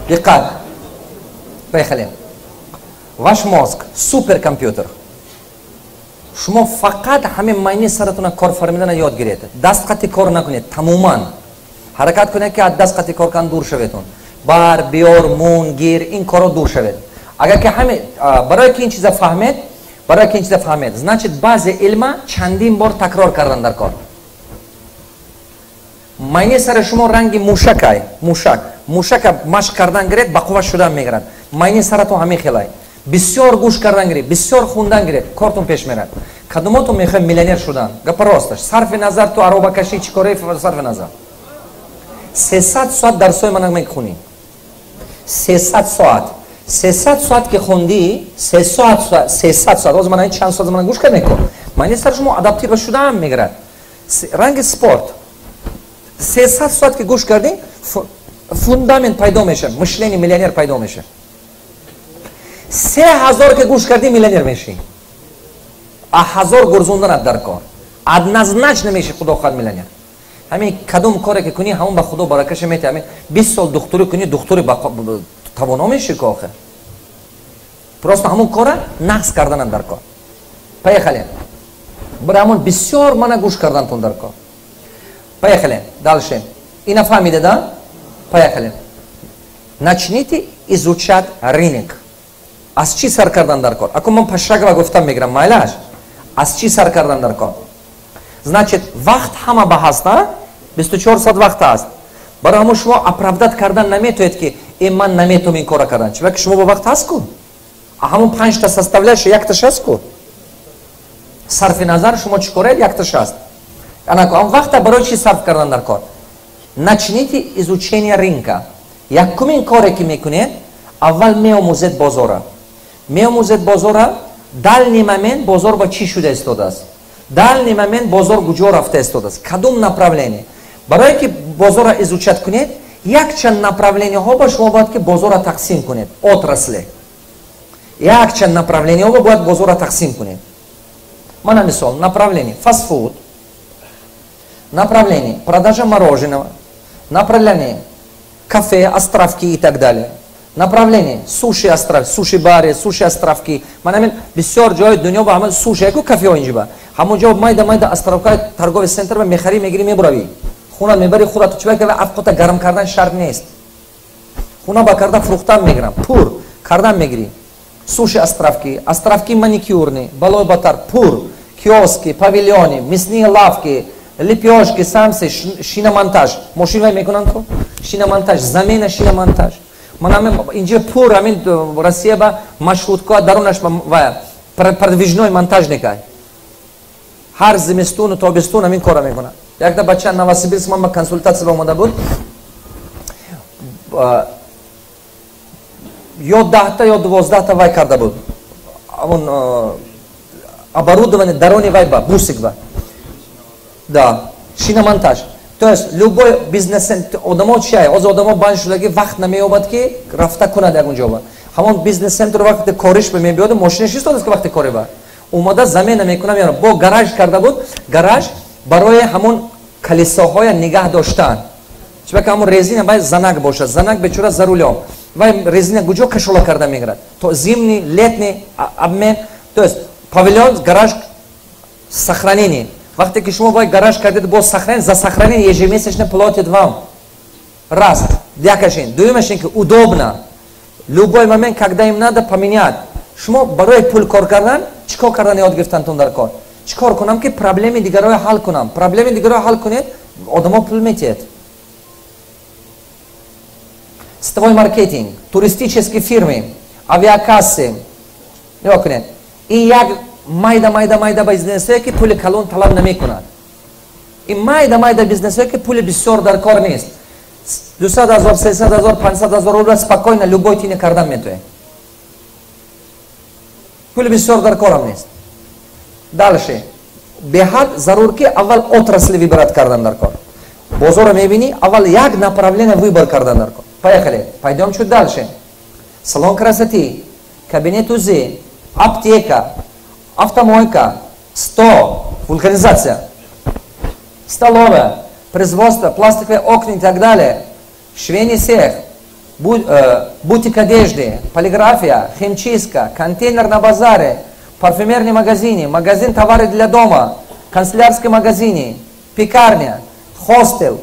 Диққат. Поехали. Ваш мозг – суперкомпьютер. Шумо фақат ҳамин майни саратона кор фармидана ёд гиред, даст қати кор накунед. Тамоман ҳаракат кунед, ки аз даст қати кор кардан дур шаветон. Бар биёр, мун гир, ин корро дур шавед. Агар ки ҳами барое ки ин чиза фаҳмед, барое ки ин чиза фаҳмед, значит, баъзе илма чандин бор такрор кардан дар кор. Майни сари шумо ранги мушакай. Мушак, мушака машқ кардан гиред, ба қувва шудан мегирад. Майни саратон ҳамин хелай. Бисёр гӯш кардан гиред, бисёр хундан гиред, кортон пеш мерад. Кадумотон мехоҳем миллионер шудан? Гапа росташ, сарфи назар ту аробакашӣ, чӣ кораи, сарфи назар, 300 соат дарсои мана мехунӣ. 300 соат, 300 соат ки хундӣ, 300 соат, 300 соат ҳозир мана чанд соат мана гӯш кардем, майни сари шумо адаптив шудаам мегирад, ранги спорт. 300 соат ки гӯш кардем, фундамент пайдо мешавад, мышление миллионер пайдо мешавад. 3000 ки гӯш кардӣ, миллионер мешӣ. А 1000 гурзонданат дар кор, однозначно меши, худо хоҳад, миллионер. Ҳамин кадом коре ки кунӣ, ҳамон ба худо баракаша метиҳ. Ҳамин 20 сол духтурӣ кунӣ, духтури тавоно мешӣ ку охир. Просто ҳамон кора нақс карданат дар кор. Поехали. Бира, ҳамон бисёр мана гӯш кардантон дар кор. Поехали дальше. Ина фаҳмиде, да? Поехали. Начните изучать рынок. Аз чӣ сар кардан дар кор? Ако ман пошагово гуфтам мегирам, майлаш. Аз чӣ сар кардан дар кор? Значит, вақт ҳама ба ҳаст, а 24 соат вақт аст. Барои ҳамон шумо оправдать кардан наметоед, ки э, ман наметавам ин кора кардан. Чиба ки шумо бо вақт ҳаст ку, ҳамон панҷта составляющая якташ ҳаст ку. Сарфи назар шумо чӣ кораед, якташ ҳаст. Анако он вақта барои чӣ сарф кардан дар кор? Начните изучение рынка. Якумин коре ки мекунед, аввал меомӯзед бозора, меомӯзед бозора. Данный момент бозор ба чӣ шуда истодааст, данный момент бозор куҷо рафта истодааст, кадом направление. Барое ки бозорро изучать кунед, якчанд направлениҳо ба шумо бояд ки бозорро тақсим кунед. Отрасли, якчанд направлениҳо бояд бозорро тақсим кунед. Мана мисол: направление фастфуд, направление продажа мороженого, направление кафе, островки и так далее, направление суши остров, суши бари, суши островки. Ман ҳамин бисёр ҷои дунё ба ҳама суши яку кафеҳо инҷиба, ҳамон ҷо майда майда островкаи торговый центр ба мехарӣ, мегирӣ, мебуравӣ, хуна мебари худат. Чиба ки афқота гарм кардан шарт нест, хуна ба карда фурӯхтан мегирам, пур кардан мегирӣ. Суши островки, островки маникюрный, балой батар пур, киоски, павильоны, мясные лавки, лепешки, самсы, шиномонтаж. Мошин вай мекунанд ку, шиномонтаж, замена шиномонтаж. Ман ҳамин инҷа пур, ҳамин Россия ба маршрутка дарунаш ва продвижной монтажника ҳар зимистону тобистон ҳамин кора мекунад. Якта бача Новосибирск ман ба консультатсия омада буд, ё 10-та, ё 12-та вай карда буд, он оборудование дарони вай ба бусик ба, да, шиномонтаж. То есть любой бизнес одамо чия, ҳозир одамо банд шудаги, вақт намеёбад, ки рафта кунад ягон ҷоба. Ҳамон бизнес центр вақте кориш ба мебиёд, мошинаш истодааст, ки вақте кори ба омада замена мекунам. Яро бо гараж карда буд, гараж барои ҳамон колесоҳоя нигаҳ доштан. Чиба ки ҳамон резина бай занак бошад, занак бечора за рулём, вай резина куҷо кашола карда мегирад, то зимний, летний обмен. То есть павильон, гараж, сохранение. Вақте ки шумо бояд гараж кардед, бо сохранение, за сохранение ежемесячно платит вам. Раз якашин. Дуюмаш ин ки удобно, любой момент, когда им надо поменять. Шумо барои пул кор кардан чӣ кор кардан ёд гирифтантон дар кор? Чӣ кор кунам, ки проблеми дигарро ҳал кунам? Проблеми дигарро ҳал кунед, одамо пул метиҳед. Сетевой маркетинг, туристические фирмы, авиакассы. Нигоҳ кунед, ин як майда, майда, майда бизнесое, ки пули калон талаб намекунад. Ин майда, майда бизнесое, ки пули бисёр дар кор нест. 200 000, 300 000, 500 000 рубля спокойно любой тине кардан метавонед, пули бисёр дар корам нест. Дальше беҳад зарур, ки аввал отрасли выбрать кардан дар кор. Бозорро мебинӣ, аввал як направление выбор кардан дар кор. Поехали, пойдем чуть дальше. Салон красоты, кабинет УЗИ, аптека, автомойка, СТО, вулканизация, столовая, производство пластиковые окна и так далее, швейный цех, бутик одежды, полиграфия, химчистка, контейнер на базаре. Парфюмерный магазине, магазин товары для дома, канцелярский магазине, пекарня, хостел,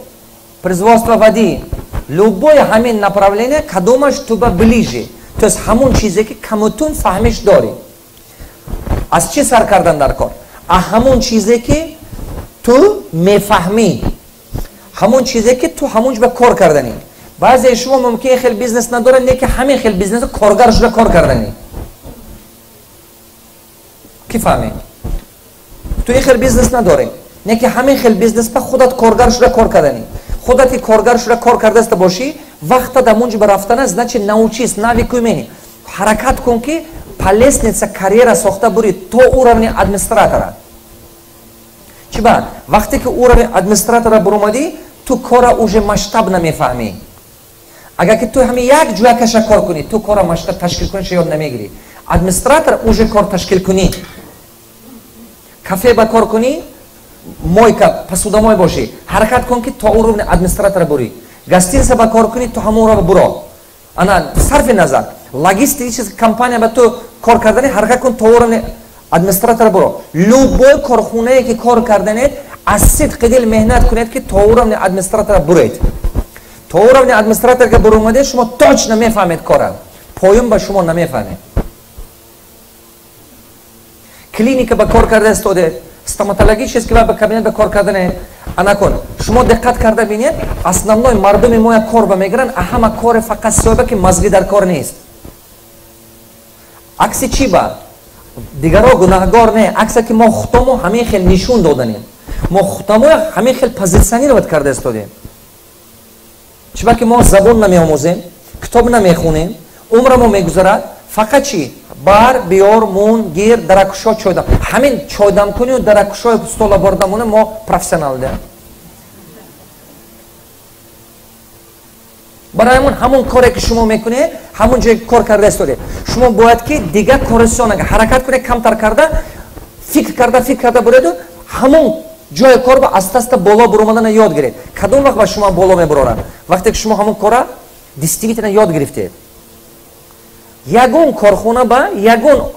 производство воды. Любое ҳамин направление, кадомаш туба ближе. То есть ҳамон чизе, ки камутун фаҳмиш дорӣ. Аз чӣ сар кардан дар кор? А ҳамон чизе, ки ту мефаҳмӣ, ҳамон чизе, ки ту ҳамон ҷо ба кор карданӣ. Баъзеи шумо мумкин хел бизнес надорад, не ки ҳамин хел бизнес коргар шуда кор карданӣ. Ки фаҳмед? Ту ин хел бизнес надорӣ, не ки ҳамин хел бизнес ба худат коргар шуда кор карданӣ. Худати коргар шуда кор кардаста бошӣ, вақта дар мунҷ ба рафтана, значит, научись навыку, умение. Ҳаракат кун, ки по лестница карьера сохта бури то уровни администратора. Чӣ ба? Вақте ки уровни администратора буромадӣ, ту кора уже масштаб намефаҳмӣ. Агар ки ту ҳами як ҷоя каша кор кунӣ, ту кора масштаб ташкил куниша ёд намегирӣ. Администратор уже кор ташкил кунӣ, кафе ба кор кунӣ, мойка, посудомой бошӣ, ҳаракат кун, ки то уровни администратора бурӣ. Гостиница ба кор кунӣ, то ҳамон уровня буро. Ана, сарфи назар, логистический компания ба ту кор карданӣ, ҳаракат кун, то уровни администратора буро. Любой корхонае ки кор карданед, аз сидқи дил меҳнат кунед, ки то уровни администратора буред. То уровни администратор ка буромадед, шумо точно мефаҳмед кора, поён ба шумо намефаҳмед. Клиника ба кор карда истодед, стоматологический ба кабинет ба кор карданед, анакун шумо диққат карда бинед, основной мардуми моя кор ба мегиранд, а ҳама коре фақат сиёба, ки мазги дар кор нест. Акси чӣ ба? Дигаро гунаҳгор не, акса ки мо худомо ҳамин хел нишон доданем, мо худамо ҳамин хел позиционировать карда истодем. Чиба ки мо забон намеомӯзем, китоб намехонем, умрамо мегузарад, фақат чӣ? Бар биёр, мун гир, даракушо, чойдам. Ҳамин чойдамкунию даракушои стола бордамона мо профессионал да. Барои ҳамон, ҳамон коре, ки шумо мекунед, ҳамон ҷое кор карда истодед, шумо бояд ки дигар корисона ҳаракат кунед, камтар карда, фикр карда, фикр карда буреду, ҳамон ҷои кор ба аста аста боло буромадана ёд гиред. Кадом вақт ба шумо боло мебуроранд? Вақте ки шумо ҳамон кора действительно ёд гирифтед. Ягон корхона ба ягон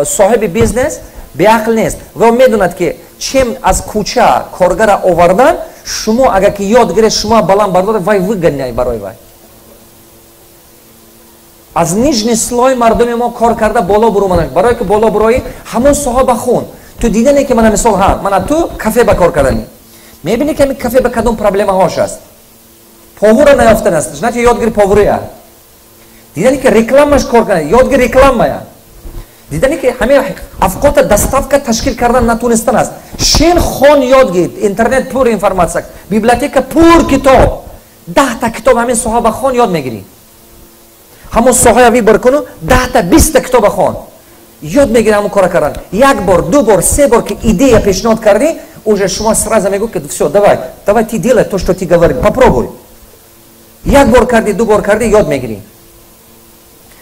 соҳиби бизнес беақл нест ва медонад, ки чем аз кӯча коргара овардан, шумо агар ки ёд гиред, шумо баланд бардоред, вай выгодней барои вай. Аз нижний слой мардуми мо кор карда боло буромадан. Барое ки боло буроӣ, ҳамон соҳа ба хун. Ту дидане, ки мана мисол, ҳа, мана ту кафе ба кор карданӣ, мебинӣ, ки ҳамин кафе ба кадом проблемаҳош аст. Повура наёфтан аст, значит, ёд гири повурия. Дидани, ки рекламаш кор кардани, ёд гири рекламая. Дидани, ки ҳамин авқота доставка ташкил кардан натунистан аст, шин, хон, ёд гир. Интернет пур информация, библиотека пур китоб. 10-та китоб ҳамин соҳа ба хон, ёд мегирӣ. Ҳамон соҳая выбор куну, 10-та, 20-та китоба хон, ёд мегирӣ ҳамон кора кардан. Як бор, ду бор, се бор ки идея пешниҳод кардӣ, уже шумо сразу мегӯ, ки всё, давай, давай, ты делай то, что ты говорил, попробуй. Як бор кардӣ, ду бор кардӣ, ёд мегирӣ.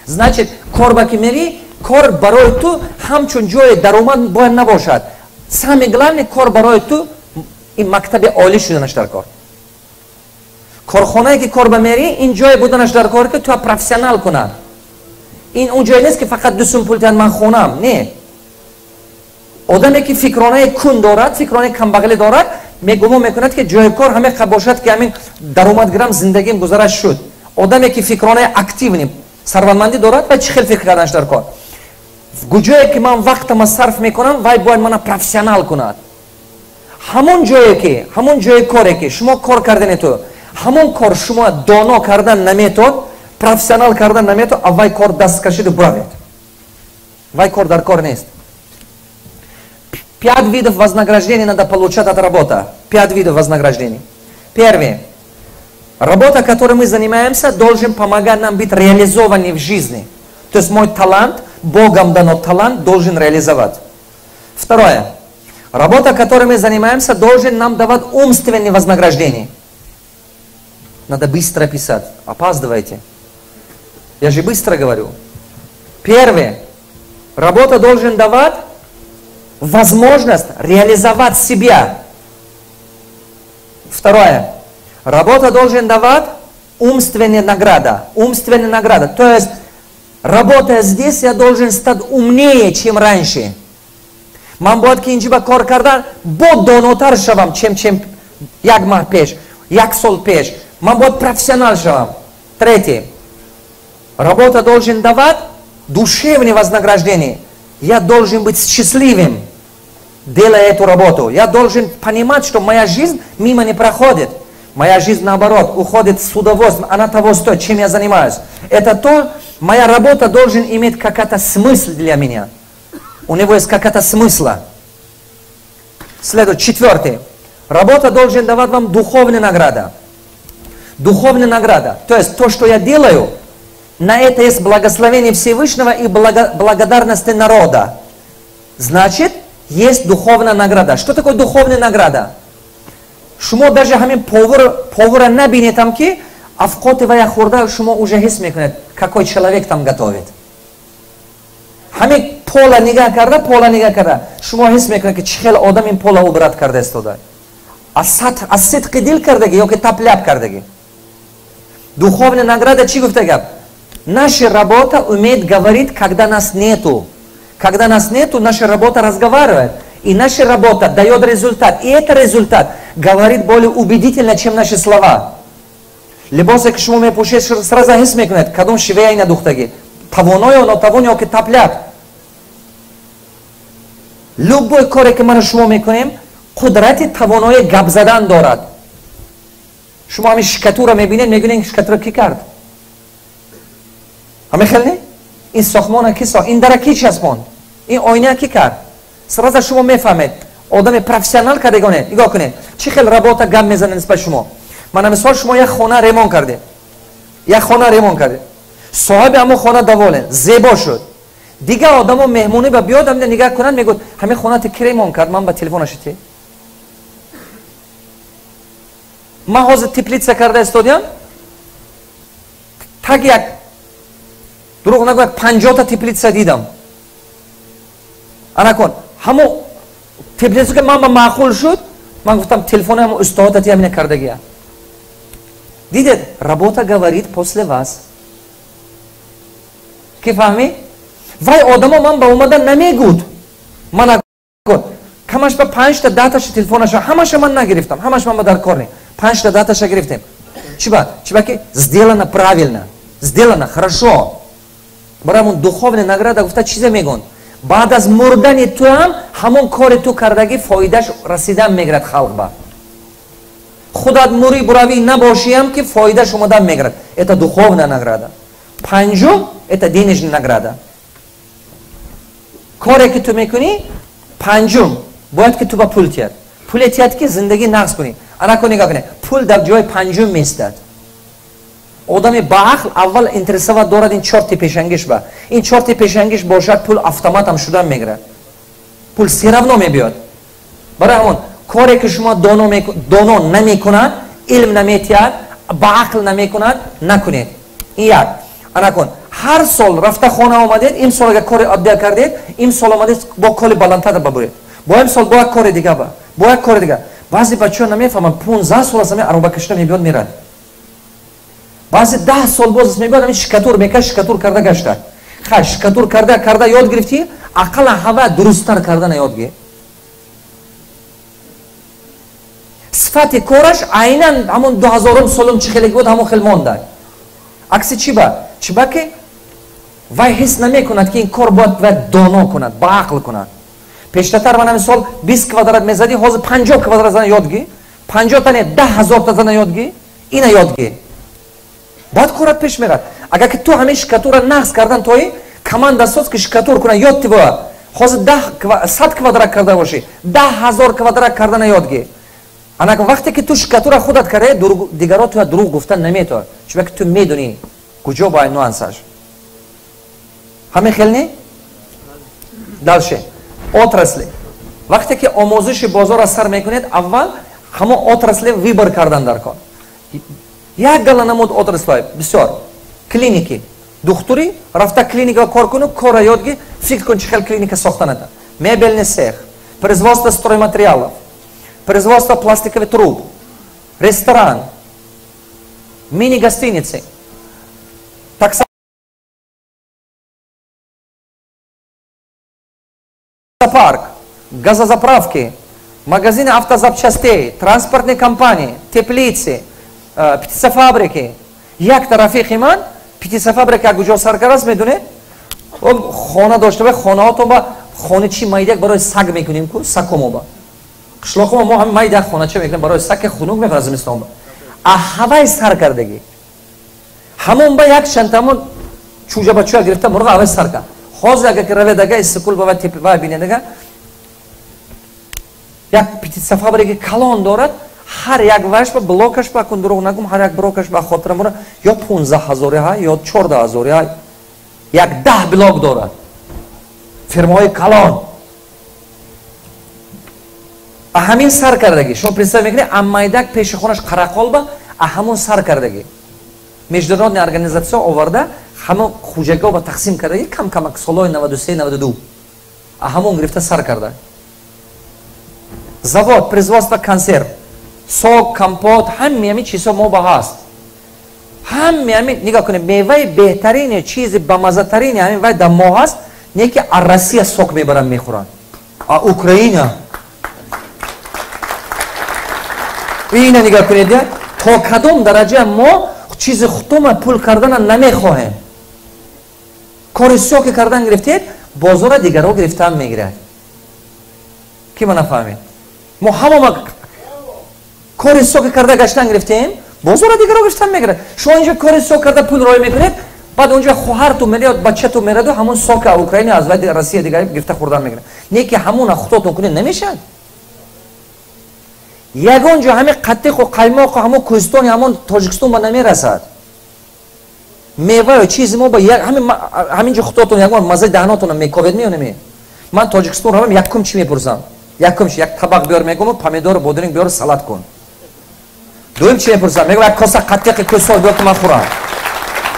Значит, кор ба ки мерӣ, кор барои ту ҳамчун ҷои даромад бояд набошад. Самое главное, кор барои ту ин мактаби олӣ шуданаш дар кор. Корхонае ки кор ба мерӣ, ин ҷое буданаш дар кор, ки ту профессионал кунад. Ин он ҷое нест, ки фақат 2 сум пул диҳад, ман хонам. Не, одаме, ки фикронаи кун дорад, фикронаи камбағалӣ дорад, мегумон мекунад, ки ҷои кор ҳамин бошад, ки ҳамин даромад гирам, зиндагим гузараш шуд. Одаме, ки фикронаи активный, сарватмандӣ дорад, вай чӣ хел фикр карданаш дар кор? Ҷое ки ман вақтама сарф мекунам, вай бояд мана профессионал кунад. Ҳамон ҷое ки, ҳамон ҷои коре ки шумо кор кардани, ту ҳамон кор шумо доно кардан наметод, профессионал кардан наметод, а вай кор даст кашиду буравед, вай кор дар кор нест. Пять видов вознаграждений надо получать от работы. Пять видов вознаграждений. Первый. Работа, которой мы занимаемся, должен помогать нам быть реализованным в жизни. То есть мой талант, Богом дано талант, должен реализовать. Второе. Работа, которой мы занимаемся, должен нам давать умственные вознаграждения. Надо быстро писать. Опаздывайте. Я же быстро говорю. Первое. Работа должен давать возможность реализовать себя. Второе. Работа должен давать умственная награда. Умственная награда. То есть, работая здесь, я должен стать умнее, чем раньше. Ман бояд ки инҷи ба кор кардан бо донотар шавам, чем як маҳ пеш, як сол пеш. Ман бояд профессионал шавам. Третий. Работа должен давать душевное вознаграждение. Я должен быть счастливым, делая эту работу. Я должен понимать, что моя жизнь мимо не проходит. Моя жизнь, наоборот, уходит с удовольствием. Она того стоит, чем я занимаюсь. Это то, моя работа должен иметь какой-то смысл для меня. У него есть какая-то смысла. Следующий, четвертый. Работа должен давать вам духовную награду. Духовная награда. То есть то, что я делаю, на это есть благословение Всевышнего и благодарность народа. Значит, есть духовная награда. Что такое духовная награда? Шумо даже ҳамин повара набинетам ки авқоти вая хӯрда шумо уже ҳис мекунед, какой человек там готовит. Ҳамин пола нигаҳ карда, шумо ҳис мекунед ки чӣ хел одам ин пола убрат карда истода. Аз сидқи дил кардаги ё ки тапляп кардаги. Духовная награда чӣ гуфта гап? Наша работа умеет говорить, когда нас нету. Когда нас нету, наша работа разговаривает. И наша работа дает результат. И этот результат говорит более убедительно, чем наши слова. Либосе ки шумо мепӯшед, сразу ҳис мекунед, кадом шивея ина духтаги. Тавоное, нотавоное, ки тапляк. Любой коре ки мана шумо мекунем, қудрати тавонои гап задан дорад. Шумо ҳамин шикатура мебинед, мегӯед, шикатура ки кард? Ҳамин хел не? Ин сохтмона ки сохт? Ин дара ки часпонд? Ин оина ки кард? Сразу шумо мефаҳмед. Одами профессионал кардагоне. Нигоҳ кунед. Чӣ хел работа гап мезанад нисбат шумо? Мана мисол шумо як хона ремонт кардед. Як хона ремонт кардед. Соҳиби ҳамон хона доволен, зебо шуд. Дигар одамо меҳмонӣ ба биёд, ҳамин нигоҳ кунанд, мегӯяд, ҳамин хона ти ки ремонт кард? Ман ба телефонаш ти. Ман ҳозир теплица карда истодиам. Так як дурӯғ нагӯяд, 50 теплица дидам. Анакон, ҳамо теплица ки ман ба маъқул шуд, ман гуфтам телефони ҳамо устодати ҳамина кардагия. Дидед, работа говорит после вас. Ки фаҳмӣ? Вай одамо ман ба омада намегуд. Ман камаш ба 5 та 10 телефонаша ҳамаша ман нагирифтам, ҳамаш ман ба дар кор не. 5 та 10 гирифтем. Чиба? Чиба ки сделано правильно, сделано хорошо. Барои ҳамон духовная награда гуфта чизе мегӯнд. Баъд аз мурдани ту ҳам ҳамон кори ту кардагӣ фоидааш расидан мегирад халқ ба. Худат мурӣ буравӣ набошиам ки фоидааш омадан мегирад. Это духовная награда. Панҷум, это денежная награда. Коре ки ту мекунӣ, панҷум, бояд ки ту ба пул тият. Пуле тият ки зиндагӣ нақс кунӣ. Анако нигоҳ кунед, пул дар ҷои панҷум меистад. Одами ба ақл аввал интересоват дорад ин чорти пешангиш ба. Ин чорти пешангиш бошад, пул автоматам шудан мегирад. Пул всё равно мебиёд. Барои ҳамон коре ки шумо доно намекунад, илм наметиҳад, ба ақл намекунад, накунед. Ин як. Анакун, ҳар сол рафта хона омадед, имсол агар кори оддия кардед, имсол омадед бо кори баландтар бабуред. Бо имсол бо як кори дига ба. Бо як кори дига. Баъзе бачаҳо намефаҳманд, 15 сол аст ҳамин аробакашида мебиёд мерад. Баъзе 10 сол боз мебиёд ҳамин шикатур мекаш, шикатур карда гашта. Ха, шикатур карда ёд гирифтӣ, ақаллан ҳава дурусттар кардана ёд гир. Сифати кораш айнан ҳамон 2000 солум чӣ хеле буд, ҳамон хел монда. Акси чӣ ба? Чӣ ба ки вай ҳис намекунад ки ин кор бояд вай доно кунад, ба ақл кунад. Пештатар мана мисол 20 квадрат мезадӣ, ҳозир 50 квадрат зана ёд гир. 50 та не, 10 000 та зана ёд гир. Ина ёд гир. Баъд корат пеш мерад. Агар ки ту ҳамин шикатура нақс кардан тоӣ, команда соз ки шикатур кунад, ёд ти бояд. Ҳозир 100 квадрат карда бошӣ, 10 000 квадрат кардана ёд гир. Анака вақте ки ту шикатура худат кардаи, дигаро туя дурӯғ гуфтан наметавонад. Чунки ту медонӣ куҷо бояд нюансаш. Ҳамин хел не? Дальше. Отрасли. Вақте ки омӯзиши бозорро сар мекунед, аввал ҳамон отрасли выбор кардан дар кор. Як гала намуд отраслҳои бисёр. Клиники. Духтури рафта клиника кор куну, корра ёд гир, фикр кун чӣ хел клиника сохтаната. Мебельный цех, производство стройматериалов, производство пластиковых труб, ресторан, мини-гостиницы, таксопарк, Газозаправки, магазины автозапчастей, транспортные компании, теплицы, птицефабрики. Якта рафиқи ман птицефабрика куҷо сар кардааст, медонед? Хона дошта ба хонаҳотон ба хоначи майдак барои саг мекунем ку, сагҳо ба. Қишлоқҳо мо ҳам майдак хонача мекунем барои саг, ки хунук мекунад зимистон ба. А ҳавай сар кардагӣ. Ҳамон ба як чандтамон чӯҷа бача гирифта мурға ҳавай сар кард. Ҳозир агар ки равед ага Истиқлол ба ва бинед, як птицефабрики калон дорад, ҳар як ваш ба блокаш ба кун дурӯғ нагум, ҳар як блокаш ба хотирам бора ё 15 ҳазори ҳа ё 14 ҳазори ҳа, як 10 блок дорад. Фирмаҳои калон. А ҳамин сар кардагӣ. Шумо представ мекунед, аммайдак пеши хонаш қарақол ба, а ҳамон сар кардагӣ. Международная организация оварда, ҳамон хуҷагиҳо ба тақсим кардагӣ, кам-камак солҳои 93 92. А ҳамон гирифта сар карда. Завод, производство консерв, сок, компот, ҳамми ҳамин чизҳо мо ба ҳаст. Ҳамми ҳамин, нигоҳ кунед, меваи беҳтарине, чизи бамаззатарине ҳамин вай дар мо ҳаст, не ки аз Россия сок мебаранд мехӯранд. А Украина. Ина нигоҳ кунед, то кадом дараҷа мо чизи худтома пул кардана намехоҳем. Кори сиёҳ ки кардан гирифтед, бозора дигарҳо гирифтан мегирад. Ки ма нафаҳмед? Мо ҳамома кори сиёҳ ки карда гаштан гирифтем, бозора дигарҳо гирифтан мегирад. Шумо инҷо кори сиёҳ карда пул роя мекунед, баъд онҷо хоҳарту мерад, бачату мераду ҳамон сока Украина аз вай Россия дигар гирифта хӯрдан мегирад. Не ки ҳамона худотон кунед намешавад. Ягон ҷо ҳамин қатиқу қаймоқу ҳамон кӯҳистони ҳамон Тоҷикистон ба намерасад. Мева ё чизи мо ба ҳамин ҷо худотон ягон маззаи даҳнотонро мековед меё наме? Ман Тоҷикистон равам, якум чӣ мепурсам? Якум чи як табақ биёр мегӯм, помидор, бодринг биёр, салат кун. Дуюм чӣ мепурсам? Мегӯм як коса қатиқи кӯҳистон биёр ки ман хӯрам.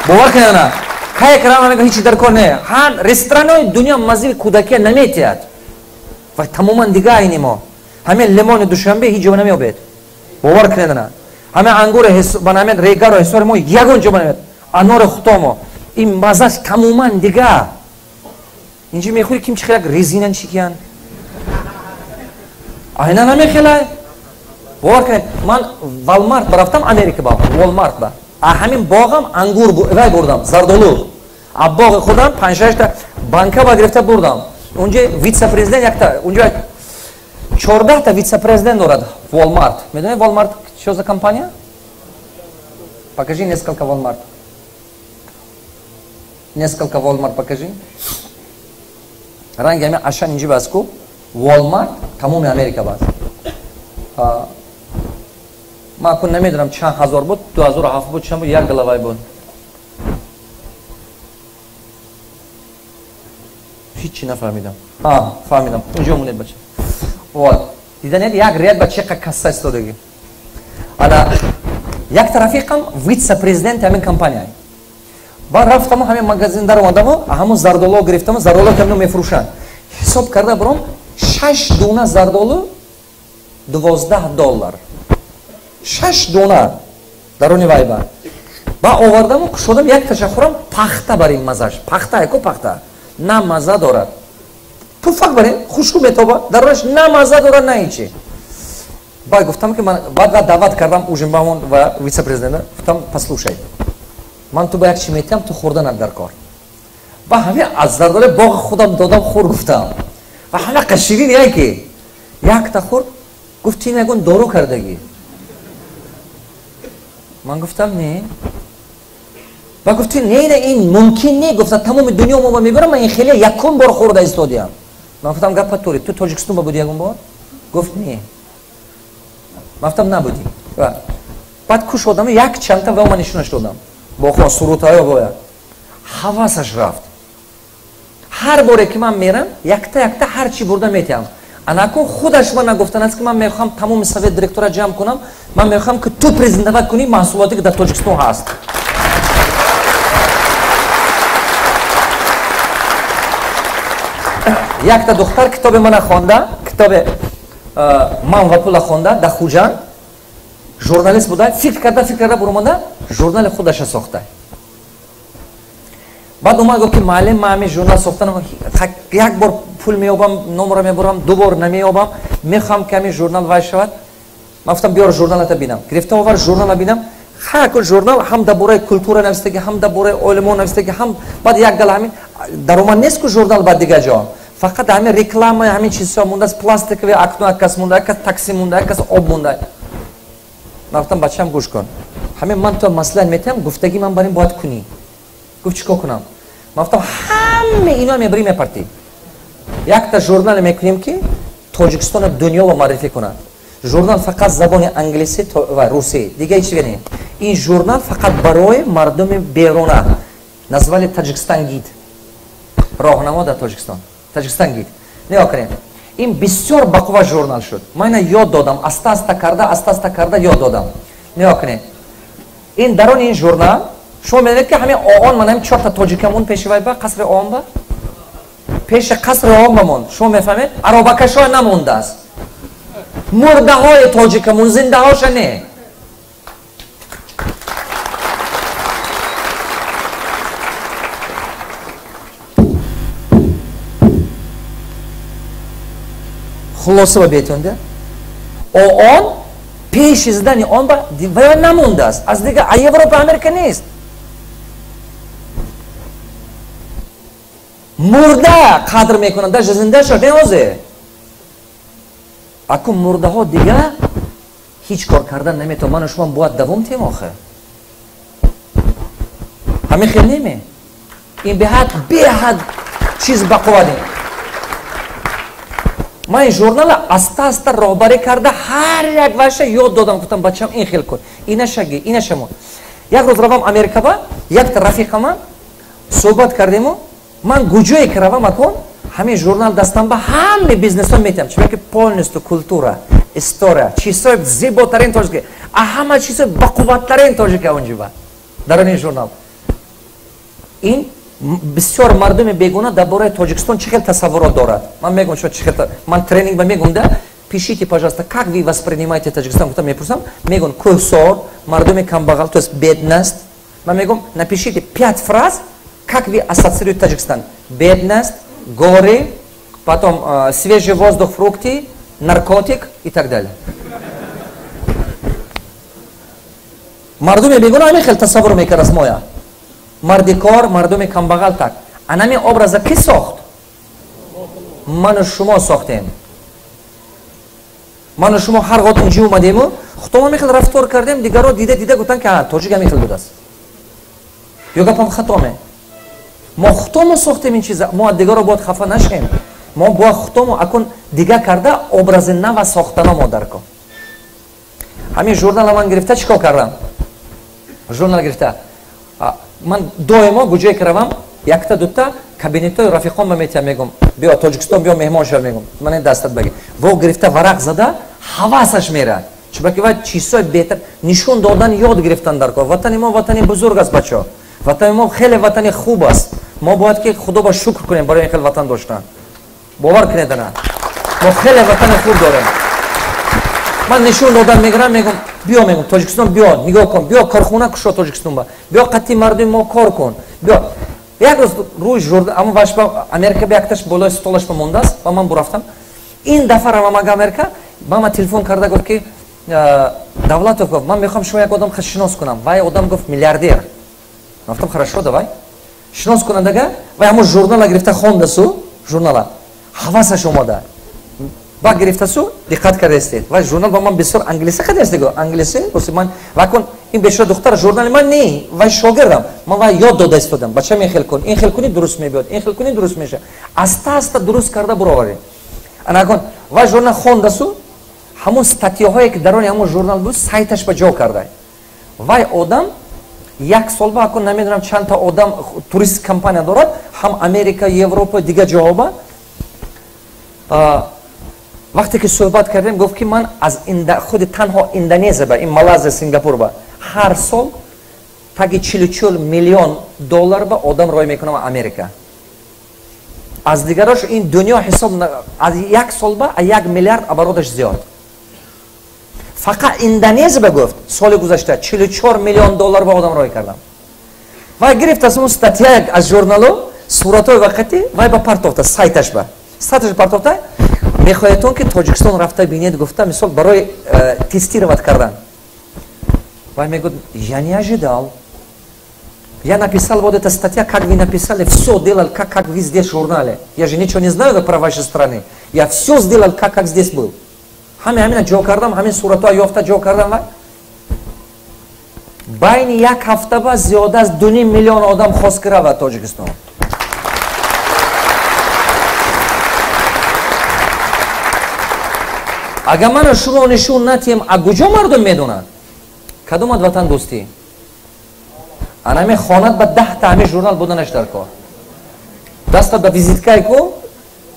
Бовар кунед на? Кае ки равам мегӯм ҳеҷ дар кор не. Ҳар ресторанҳои дунё маззаи кӯдакия наметиҳад. Ва тамоман дига айни мо. Ҳамин лимони Душанбе ҳеҷ ҷо намеёбед. Бовар кунед на? Ҳамин ангури ҳамин регару ҳисори мо ягон ҷо намеёбед. Анори хутомо. Ин маззаш тамоман дига. Инҷо мехӯри ким чи як резинан чикиян. Айна намехелай. Бовар кунед, ман Валмарт рафтам Америка ба, Волмарт ба. А ҳамин боғам ангур вай бурдам, зардолу. А боғи худам 5-6 та банка ба гирифта бурдам. Унҷо вице-президент якта, унҷо 14 та вице-президент дорад Walmart. Медонед Walmart что за компания? Покажи несколько Walmart. Несколько Walmart покажи. Ранги ҳамин Ашан инҷи бас ку Walmart тамоми Америка бас. Ман акун намедонам чанд ҳазор буд, 2007 буд, чанд буд, як галавай буд. Ҳичи нафаҳмидам. Фаҳмидам. Унҷо монед бача. Вот. Диданед як ряд ба чеқа касса истодагӣ. Ана як тарафиқам вице-президенти ҳамин компания. Баъд рафтаму ҳамин магазин даромадаму ҳамун зардоло гирифтаму, зардоло ки мефурӯшанд. Ҳисоб карда баром 6 дона зардолу $12. 6 дона даруни вайба. Ба овардаму кушодам як таша хӯрам, пахта бар ин мазаш. Пахта яко пахта. На маза дорад. Пуфак барин, хушку метоба, дарунаш на маза дорад, на ҳичи. Баъд гуфтам ки ман баъд даъват кардам ужин ба ҳамон ва вице-президента, гуфтам послушай. Ман ту ба як чи метиҳам, ту хӯрданат дар кор. Ба ҳамин аз зардоле боғи худам додам хӯр гуфтам. Ва ҳама қаширин яке. Якта хӯрд, гуфт ин ягон дору кардагӣ. Ман гуфтам не. Ба гуфти не, не, ин мумкин не, гуфта тамоми дунё мо мебарам, ман ин хеле якум бор хӯрда истодиям. Ман гуфтам гапа тури, ту Тоҷикистон ба буди ягон бор? Гуфт не. Ман гуфтам набудӣ. Баъд кушодам як чанта ва ман нишонаш додам. Бохо сурутаё бояд. Ҳавасаш рафт. Ҳар боре ки ман мерам, якта якта ҳар чи бурда метиҳам. Анакун худаш ман нагуфтан аст ки ман мехоҳам тамоми совет директора ҷамъ кунам, ман мехоҳам ки ту презентоват кунӣ маҳсулоте ки дар Тоҷикистон ҳаст. Якта духтар китоби мана хонда, китоби ман ва пула хонда дар Хуҷанд, журналист буда, фикр карда буромада, журнали худаша сохта. Баъд омад гуфт ки муаллим, ман ҳамин журнал сохтанам, як бор пул меёбам, номро мебурам, ду бор намеёбам, мехоҳам ки ҳамин журнал вай шавад. Ман гуфтам биёр журналата бинам. Гирифта овар журнала бинам. Ҳар журнал ҳам дар бораи культура навистаги, ҳам дар бораи олимо навистаги, ҳам баъд як гала ҳамин даромад нест ку журнал баъд дигар ҷо. Фақат ҳамин реклама, ҳамин чизҳо мондааст, пластиковый окно як кас монда, як кас такси монда, як кас об монда. Ман гуфтам бачам гӯш кун. Ҳамин ман то маслиҳат метиҳам, гуфтагӣ ман бар ин бояд кунӣ. Гуфт чӣ кор кунам? Ман гуфтам ҳама ино мебарӣ мепартӣ. Якта журнал мекунем ки Тоҷикистонро дунёро муаррифӣ кунад. Журнал фақат забони англисӣ ва русӣ, дигар ҳеч чизе не. Ин журнал фақат барои мардуми беруна. Назвали Таджикистан гид. Роҳнамо дар Тоҷикистон. Таджикистан гид. Нигоҳ кунед. Ин бисёр бақувва журнал шуд. Ман ина ёд додам, аста-аста карда, аста-аста карда ёд додам. Нигоҳ кунед. Ин даруни ин журнал шумо медонед ки ҳамин ООН ман ҳамин чорта тоҷикамон пеши вай ба қасри ООН ба пеши қасри ООН ба монд. Шумо мефаҳмед? Аробакашҳо намондааст. Мурдаҳои тоҷикамон, зиндаҳоша не. Хулоса ба бетонда. ООН пеши задани он ба вай намондааст. Аз дигар а Европа, Америка нест. Мурда қадр мекунанд, даже зиндаша не. Аку мурдаҳо дигар ҳеҷ кор кардан наметавонанд. Ману шумо бояд давом тем охир. Ҳамин хел неме? Ин беҳад чиз бақувват. Ман ин журнала аста-аста роҳбарӣ карда ҳар як ваша ёд додам, гуфтам бачам ин хел кун, инаша ги, инаша мон. Як рӯз равам Америка ба якта рафиқама суҳбат кардему, ман куҷое ки равам акун ҳамин журнал дастам ба ҳаме бизнесҳо метиҳам, чунки полностью культура, история, чизҳои зеботарин тоҷики, а ҳама чизҳои бақувваттарин тоҷики онҷиба дар ин журнал. Ин бисёр мардуми бегуна дар бораи Тоҷикистон чӣ хел тасаввурот дорад. Ман мегӯям шумо чӣ хел, ман тренинг ба мегӯям да, пишите, пожалуйста, как вы воспринимаете Таджикистан, гуфтам мепурсам, мегӯям кӯҳсор, мардуми камбағал, то есть бедность. Ман мегӯям напишите 5 фраз, как вы ассоциируете Таджикистан. Бедность, горы, потом свежий воздух, фрукты, наркотик и так далее. Мардуми бегуна ҳамин хел тасаввур мекард аз моя. Мардикор, мардуми камбағал так. Анами образа ки сохт? Ману шумо сохтем. Ману шумо ҳар гоҳ инҷи омадему, худомо ҳамин хел рафтор кардем, дигарро дида дида гуфтан ки тоҷик ҳамин хел будааст. Ё гапам хатоме? Мо худомо сохтем ин чиза, мо аз дигарро бояд хафа нашем. Мо бояд худомо акун дига карда образи нава сохтано мо дар кор. Ҳамин журнала ман гирифта чӣ кор кардам? Журнал гирифта. Ман доимо куҷое ки равам, якта дута кабинетҳои рафиқон ба метиҳам, мегӯм биё Тоҷикистон, биё меҳмон шав, мегӯм ман ин дастат багир. Во гирифта варақ зада ҳавасаш мерад. Чунки вай чизҳои беҳтар нишон додан ёд гирифтан дар кор. Ватани мо ватани бузург аст, бачаҳо. Ватани мо хеле ватани хуб аст. Мо бояд ки Худо ба шукр кунем барои ин хел ватан доштан. Бовар кунед ана. Мо хеле ватани хуб дорем. Ман нишон додан мегирам, мегӯм биё, мегӯм Тоҷикистон биё, нигоҳ кун, биё корхона кушо Тоҷикистон ба, биё қатъи мардуми мо кор кун, биё. Як рӯз рӯи журнал, аммо ваш ба Америка ба якташ болои столаш ба мондааст ва ман бурафтам. Ин дафъа равам ага Америка, ба ман телефон карда гуфт ки Давлатов гуфт, ман мехоҳам шумо як одам шинос кунам. Вай одам гуфт миллиардер. Ман гуфтам хорошо, давай. Шинос кунандага, вай ҳамон журнала гирифта хондасу, журнала. Ҳавасаш омада. Ба гирифтасу, диққат кардастед. Вай журнал ба ман бисёр англисӣ қадастед, англисӣ, руси ман вакун ин бешора духтар журнали ман не, вай шогирдам. Ман вай ёд дода истодам. Бача ин хел кун, ин хел кунӣ дуруст мебиёд, ин хел кунӣ дуруст мешавад. Аста аста дуруст карда буроваред. Анакун вай журнал хондасу, ҳамон статьяҳое ки дар они ҳамон журнал буд, сайташ ба ҷо карда. Вай одам як сол ба акун намедонам чанд та одам турист компания дорад, ҳам Америка, Европа, дигар ҷоҳо ба. Вақте ки суҳбат кардем, гуфт ки ман аз худи танҳо Индонезия ба, ин Малайзия, Сингапур ба ҳар сол таги 44 миллион доллар ба одам рой мекунам Америка. Аз дигарош ин дунё ҳисоб аз як сол ба 1 миллиард обороташ зиёд. Фақат Индонезия ба гуфт соли гузашта 44 миллион доллар ба одам рой кардам. Вай гирифт аз он статья аз журналу суратҳои вақти вай ба партофта сайташ ба сайташ партофта. Мехоҳедтон ки Тоҷикистон рафта бинед, гуфта, мисол барои тестировать кардан. Вай мегӯяд: я не ожидал, я написал вот эта статья, как вы написали, все делал, как вы здесь в журнале. Я же ничего не знаю про ваши страны. Я все сделал, как здесь был. Ҳами ҳамина ҷо кардам, ҳамин суратҳо ёфта ҷо кардам. Вай байни як ҳафта ба зиёда аз 2,5 миллион одам хост ки равад Тоҷикистон. Агар мана шумо нишон натиҳем, а куҷо мардум медонад? Кадомат ватандӯстӣ? Анаме хонат ба 10 та ҳамин журнал буданаш дар кор. Дастат ба визиткае ку,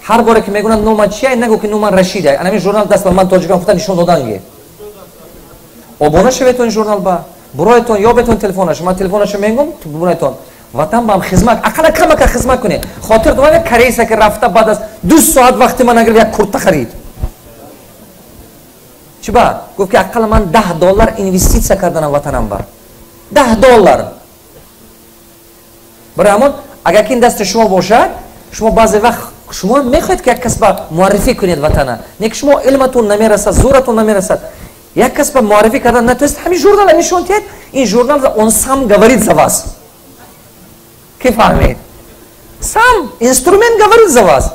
ҳар боре ки мегӯнад нома чия, нагӯ ки номан Рашида. Анами журнал даст ба ман тоҷикам гуфта нишон доданги. Обуна шаветон журнал ба, буроятон, ёбетон телефонаш, ман телефонашо мегӯм, буроятон. Ватан ба ҳам хизмат, ақалла камака хизмат кунед. Хотир дорам, корейса ки рафта, баъд аз 2 соат вақти ман нагирифт, як курта харид. Чӣ ба? Гуфт ки ақалла ман 10 доллар инвеститсия карданам ватанам ба. 10 доллар. Барои ҳамон, агар ки ин дасти шумо бошад, шумо баъзе вақт шумо мехоҳед ки як кас ба муаррифӣ кунед ватана, не ки шумо илматон намерасад, зӯратон намерасад, як кас ба муаррифӣ кардан натавонист, ҳамин журнала нишон диҳед. Ин журнал, он сам говорит за вас. Ки фаҳмед, сам инструмент говорит за вас.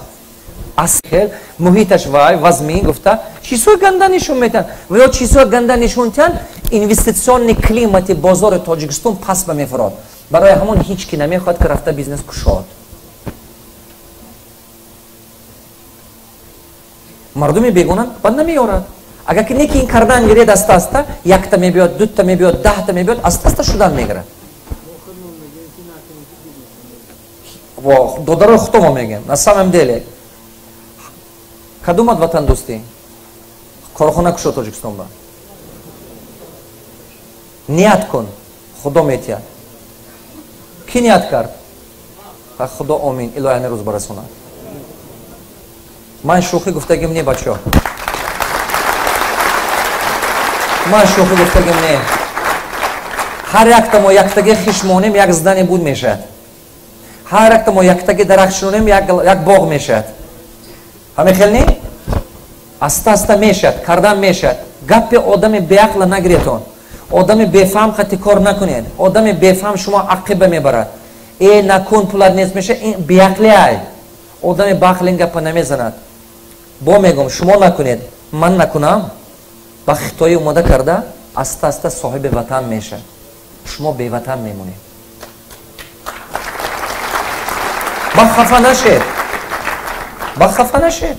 Хел муҳиташ вай вазмин гуфта чизҳои ганда нишон метиҳанд ва ё чизҳои ганда нишон диҳанд, инвестиционный климати бозори Тоҷикистон паст ба мефурод. Барои ҳамон ҳеҷ ки намехоҳад ки рафта бизнес кушод. Мардуми бегона бад намеёрад. Агар ки неки ин кардан гиред, аста аста якта мебиёд, дута мебиёд, 10 та мебиёд, аста аста шудан мегирад. Додарои худомо мегӯем, на самом деле, кадомат ватандӯстӣ? Корхона кушо Тоҷикистон ба, ният кун, Худо метиҳад. Кӣ ният кард? Худо, омин, илоҳи ҳамин рӯз барасонад. Ман шӯхӣ гуфтагим не, бачаҳо, ман шӯхӣ гуфтагим не. Ҳар якта мо яктаги хиш монем, як здание буд мешавад. Ҳар якта мо яктаги дарахт шинонем, як боғ мешавад. Ҳамин хел не? Аста аста мешавад, кардан мешавад. Гапи одами беақла нагиретон, одами бефаҳм хати кор накунед. Одами бефаҳм шумо ақиба мебарад: э, накун, пулат нест меша. Ин беақли ай. Одами баақл ин гапа намезанад. Бо мегӯм, шумо накунед, ман накунам, ба хитоӣ омода карда, аста аста соҳиби ватан мешавад, шумо беватан мемонед. Ба хафа нашед, ба хафа нашед.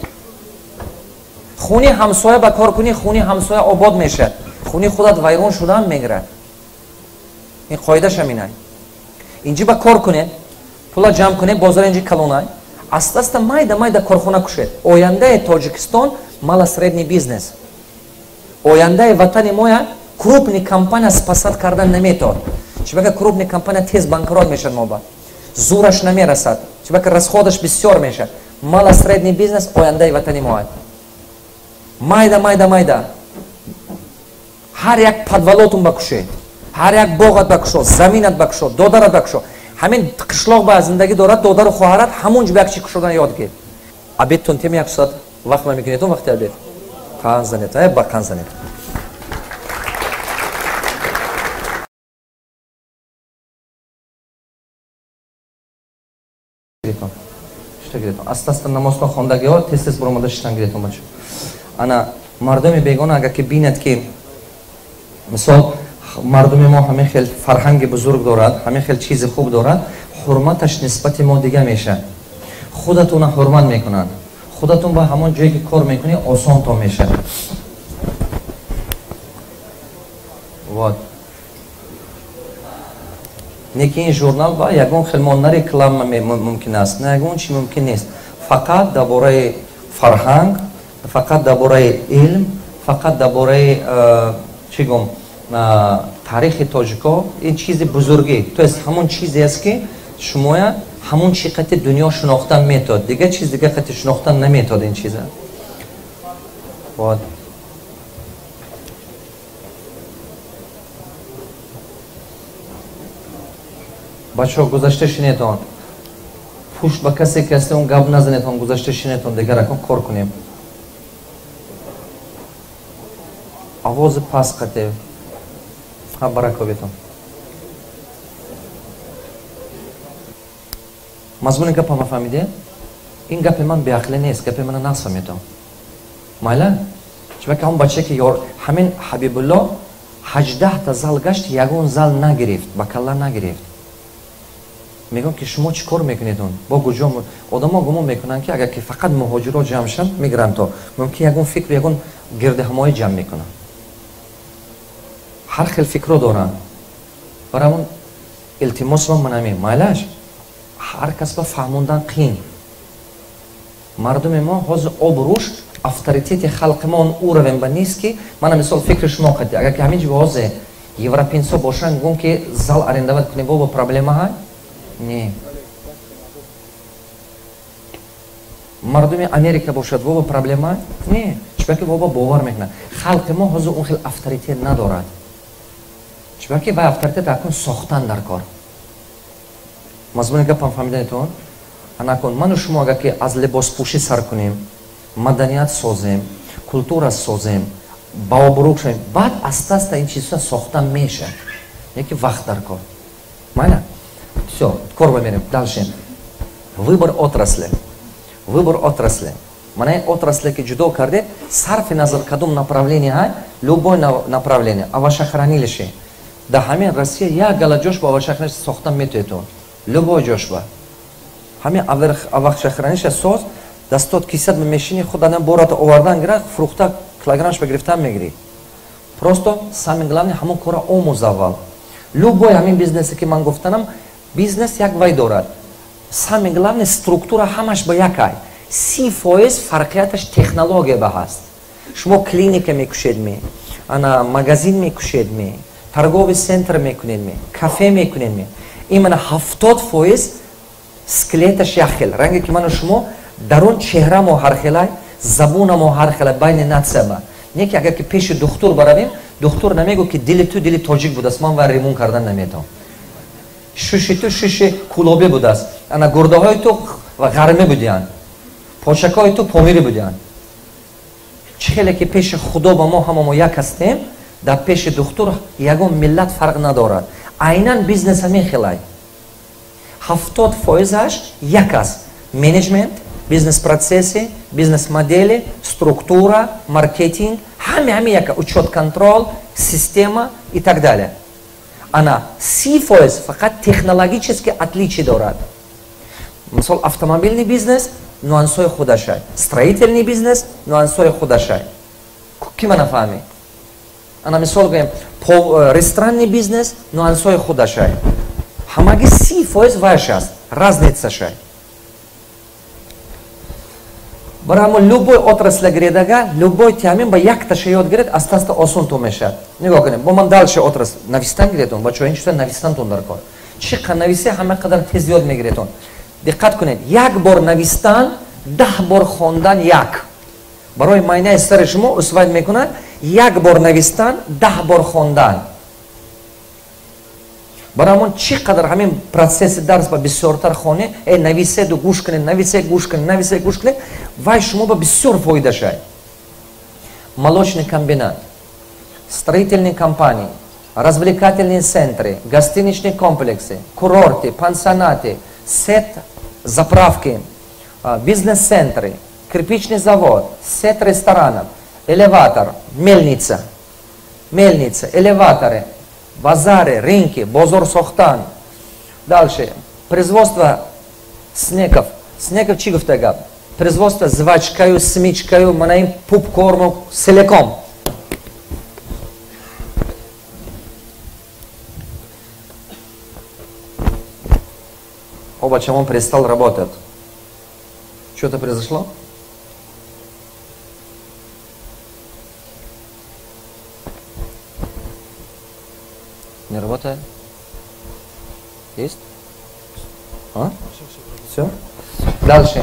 Хуни ҳамсоя ба кор кунӣ, хуни ҳамсоя обод мешавад, хуни худат вайрон шудаам мегирад. Ин қоидаша минай. Инҷи ба кор кунед, пула ҷамъ кунед, бозор инҷи калонай, аста аста майда майда корхона кушед. Ояндаи Тоҷикистон мало средний бизнес. Ояндаи ватани моя крупный компания спасать кардан наметавад. Чибака крупный компания тез банкрот мешавад, моба зӯраш намерасад, чибака расходаш бисёр мешавад. Мало средний бизнес ояндаи ватани моя. Майда, майда, майда, ҳар як подвалотун ба кушед, ҳар як боғат ба кушо, заминат ба кушо, додарат ба кушо. Ҳамин қишлоқ ба зиндагӣ дорад, додару хоҳарат, ҳамон ҷо ба як чи кушодан ёд гир. Обедтон тем, як соат вақт ма мекунедон, вақти обед қан занед, ба қан занед. Аста аста намозтон хондагиҳо тез тез баромада шиштан гиретон, бачо. Ана мардуми бегона агар ки бинад, ки мисол мардуми мо ҳамин хел фарҳанги бузург дорад, ҳамин хел чизи хуб дорад, ҳурматаш нисбати мо дига мешавад. Худатона ҳурмат мекунад, худатон ба ҳамон ҷое ки кор мекунӣ, осонтон мешавад. Вот неки ин журнал ба ягон хел мо на реклама мумкин аст, на ягон чи мумкин нест. Фақат дар бораи фарҳанг, фақат дар бораи илм, фақат дар бораи чӣ гум, таърихи тоҷико. Ин чизи бузургӣ, то есть ҳамон чизе аст, ки шумоя ҳамон чи қати дунё шинохтан метод, дигар чиз дигар қати шинохтан наметод ин чиза. Вот. Бачаҳо, гузашта шинетон, пушт ба касе ки ҳасте, он гап назанетон, гузашта шинетон, дигар акон кор кунем. Овози паст қате. Ҳа, баракобетон. Мазмуни гапама фаҳмиде? Ин гапи ман беақлӣ нест, гапи мана нафаҳмедам. Майла? Чунки ҳамон бачае ки ёр ҳамин Ҳабибулло 18-та зал гашт, ягон зал нагирифт, ба калла нагирифт. Мегӯям, ки шумо чӣ кор мекунедон? Бо куҷо одамо гумон мекунанд, ки агар ки фақат муҳоҷиро ҷамъ шаванд, мегиранд, то мумкин ягон фикру ягон гирдиҳамоӣ ҷамъ мекунанд. Ҳар хел фикро доранд. Барои ҳамон илтимосам ман ҳамин, майлаш, ҳар кас ба фаҳмондан қиин. Мардуми мо ҳозир обрӯш, авторитети халқи мо он уровень ба нест, ки мана мисол фикри шумо қати, агар ки ҳамин ҷо ҳозир европейцо бошанд, гӯм ки зал арендовать кунем, бо проблема ҳай? Не. Мардуми Америка бошад, воба проблема? Не. Чунки воба бовар мекунад. Халқи мо ҳозир он хел авторитет надорад. Чунки вай авторитет акун сохтан дар кор. Мазмуни гапам фаҳмиданетон? Анакун ману шумо агар ки аз либоспӯшӣ сар кунем, маданият созем, культура созем, баобрӯ шавем, баъд аста аста ин чизҳо сохта мешавад. Яки вақт дар кор. Майна? Все, кор мерем. Дальше. Выбор отрасли. Выбор отрасли. Мана ин отрасли, ки ҷудо карде, сарфи назар кадом направление ҳай, любой направление, овощехранилище. Да ҳамин Россия як гала ҷош ба овощехранилище сохта метуетон. Любой ҷош ба. Ҳамин овощехранилище соз, дастот кисат мешини, худ ана бората овардан гира, фрукта килограммаш ба гирифтан мегирӣ. Просто самое главное ҳамон кора омӯз аввал. Любой ҳамин бизнесе, ки ман гуфтанам, бизнес як вай дорад. Самое главное, структура ҳамаш ба якай. 30% фарқияташ технология ба ҳаст. Шумо клиника мекушед ме, ана магазин мекушед ме, торговый центр мекунед ме, кафе мекунед ме. Именно 70% скелеташ як хел. Ранге ки ману шумо дарун чеҳрамо ҳархелай, забунамо ҳархелай, байни нацияма. Не ки агар ки пеши духтур баравем, духтур намегӯ, ки дили ту дили тоҷик будааст, ман вай ремонт кардан наметавонам. Шуши ту шуши кулобе будааст, ана гурдаҳои ту ғармӣ будиянд, почакҳои ту помирӣ будиянд. Чӣ хеле ки пеши Худо ба мо ҳама мо як ҳастем, дар пеши духтур ягон миллат фарқ надорад. Айнан бизнес ҳамин хелай. 70%-аш як аст. Менеҷмент, бизнес-процессы, бизнес-модели, структура, маркетинг, ҳаме ҳаме яка, учет, контроль, система и так далее. Ана 30% фақат технологически отличие дорад. Мисол, автомобильный бизнес нюансҳои худашай, строительный бизнес нюансҳои худашай. Ки мана фаҳмед? Ана мисол гӯем, ресторанный бизнес нюансҳои худашай. Ҳамаги 30% вайш аст, разницашай. Барои ҳамон любой отрасль гиредага, любой тямин ба якташа ёд гиред, аста аста осонтон мешавад. Нигоҳ кунед, бо ман дальше отрасль навистан гиретон, бачаҳо, ин чиза навистантон дар кор. Чӣ қадр нависе, ҳама қадар тез ёд мегиретон. Диққат кунед, як бор навистан, 10 бор хондан як. Барои майнаи сари шумо усвоить мекунад, як бор навистан, 10 бор хондан. Барои ҳамон чӣ қадар ҳамин процесси дарс ба бисёртар хоне, нависеду гӯш кунед, нависе, гӯш кунед, нависе, гӯш кунед, вай шумо ба бисёр фоида шавад. Молочный комбинат, строительные компании, развлекательные центры, гостиничные комплексы, курорты, пансионаты, сеть заправки, бизнес-центры, кирпичный завод, сеть ресторанов, элеватор, мельница, мельница, элеваторы, базары, рынки, бозор сохтан. Дальше. Производство снеков. Снеков чӣ гуфта гап? Производство жвачкаю, семечкаю, манаим попкорну, целиком. Оба, чем он перестал работать? Что-то произошло? Не работает? Есть? А? Все? Дальше.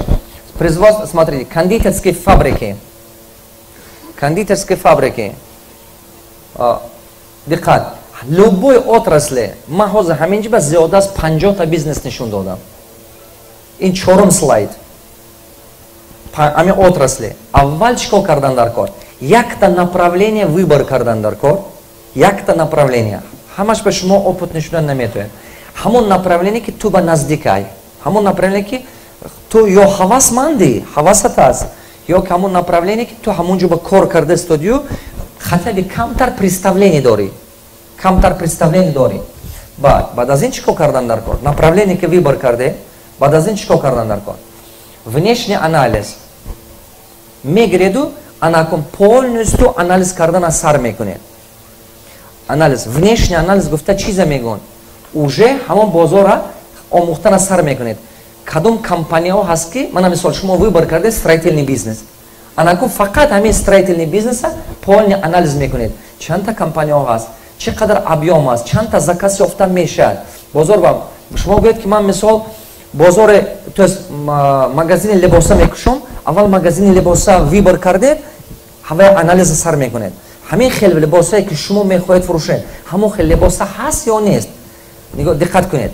Производство, смотрите, кондитерские фабрики. Кондитерские фабрики. Диққат. Любой отрасли, ман ҳозир ҳамин ҷиба зиёда аз 50 та бизнес нишон додам. Ин чорум слайд. Ҳамин отрасли. Аввал чӣ кор кардан дар кор? Якта направление выбор кардан дар кор. Якта направление. Ҳамаш ба шумо опыт нишудан наметояд. Ҳамон направление, ки ту ба наздикай. Ҳамон направление, ки ту ё ҳавасмандӣ, ҳавасат аст, ё ҳамон направление, ки ту ҳамон ҷо ба кор карда истодию, хотя бы камтар представление дорӣ. Камтар представление дорӣ. Баъд аз ин чӣ кор кардан дар кор? Направление, ки выбор карде, баъд аз ин чӣ кор кардан дар кор? Внешний анализ. Мегиреду анакун полностью анализ кардан аз сар мекунед. Анализ, внешний анализ гуфта чиза мегӯн? Уже ҳамон бозора омӯхтан аз сар мекунед. Кадом компанияҳо ҳаст, ки мана мисол шумо выбор карде строительный бизнес. Анакун фақат ҳамин строительный бизнеса полный анализ мекунед. Чандта компанияҳо ҳаст? Чӣ қадар объём аст? Чандта заказ ёфта мешавад? Бозор ба шумо гӯед, ки ман мисол бозоре, то есть магазини либоса мекушам. Аввал магазини либоса выбор кардед, ҳавай анализа сар мекунед. Ҳамин хел либосае, ки шумо мехоҳед фурӯшед, ҳамон хел либоса ҳаст ё нест? Диққат кунед,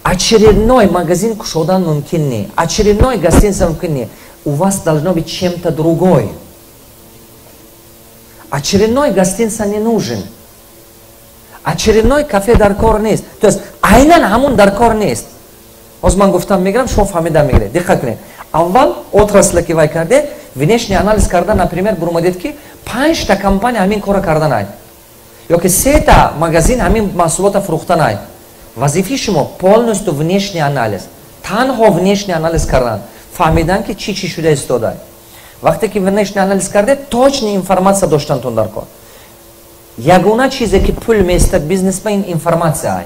очередной магазин кушодан мумкин не, очередной гостиница мумкин не. У вас должно быть чем-то другой. Очередной гостиница не нужен, очередной кафе дар кор нест, то есть айнан ҳамон дар кор нест. Ҳозир ман гуфтам мегирам, шумо фаҳмида мегиред. Диққат кунед, аввал отрасле ки вай кардед, внешний анализ карда, например, бурумадед, ки панҷта компания ҳамин кора карданай ё ки сета магазин ҳамин маҳсулота фурӯхтанай. Вазифаи шумо полностью внешний анализ, танҳо внешний анализ кардан, фаҳмидан, ки чӣ чӣ шуда истода. Вақте ки внешний анализ кардед, точный информация доштантон дар кор. Ягона чизе, ки пул меистад бизнес ба, ин информация ай.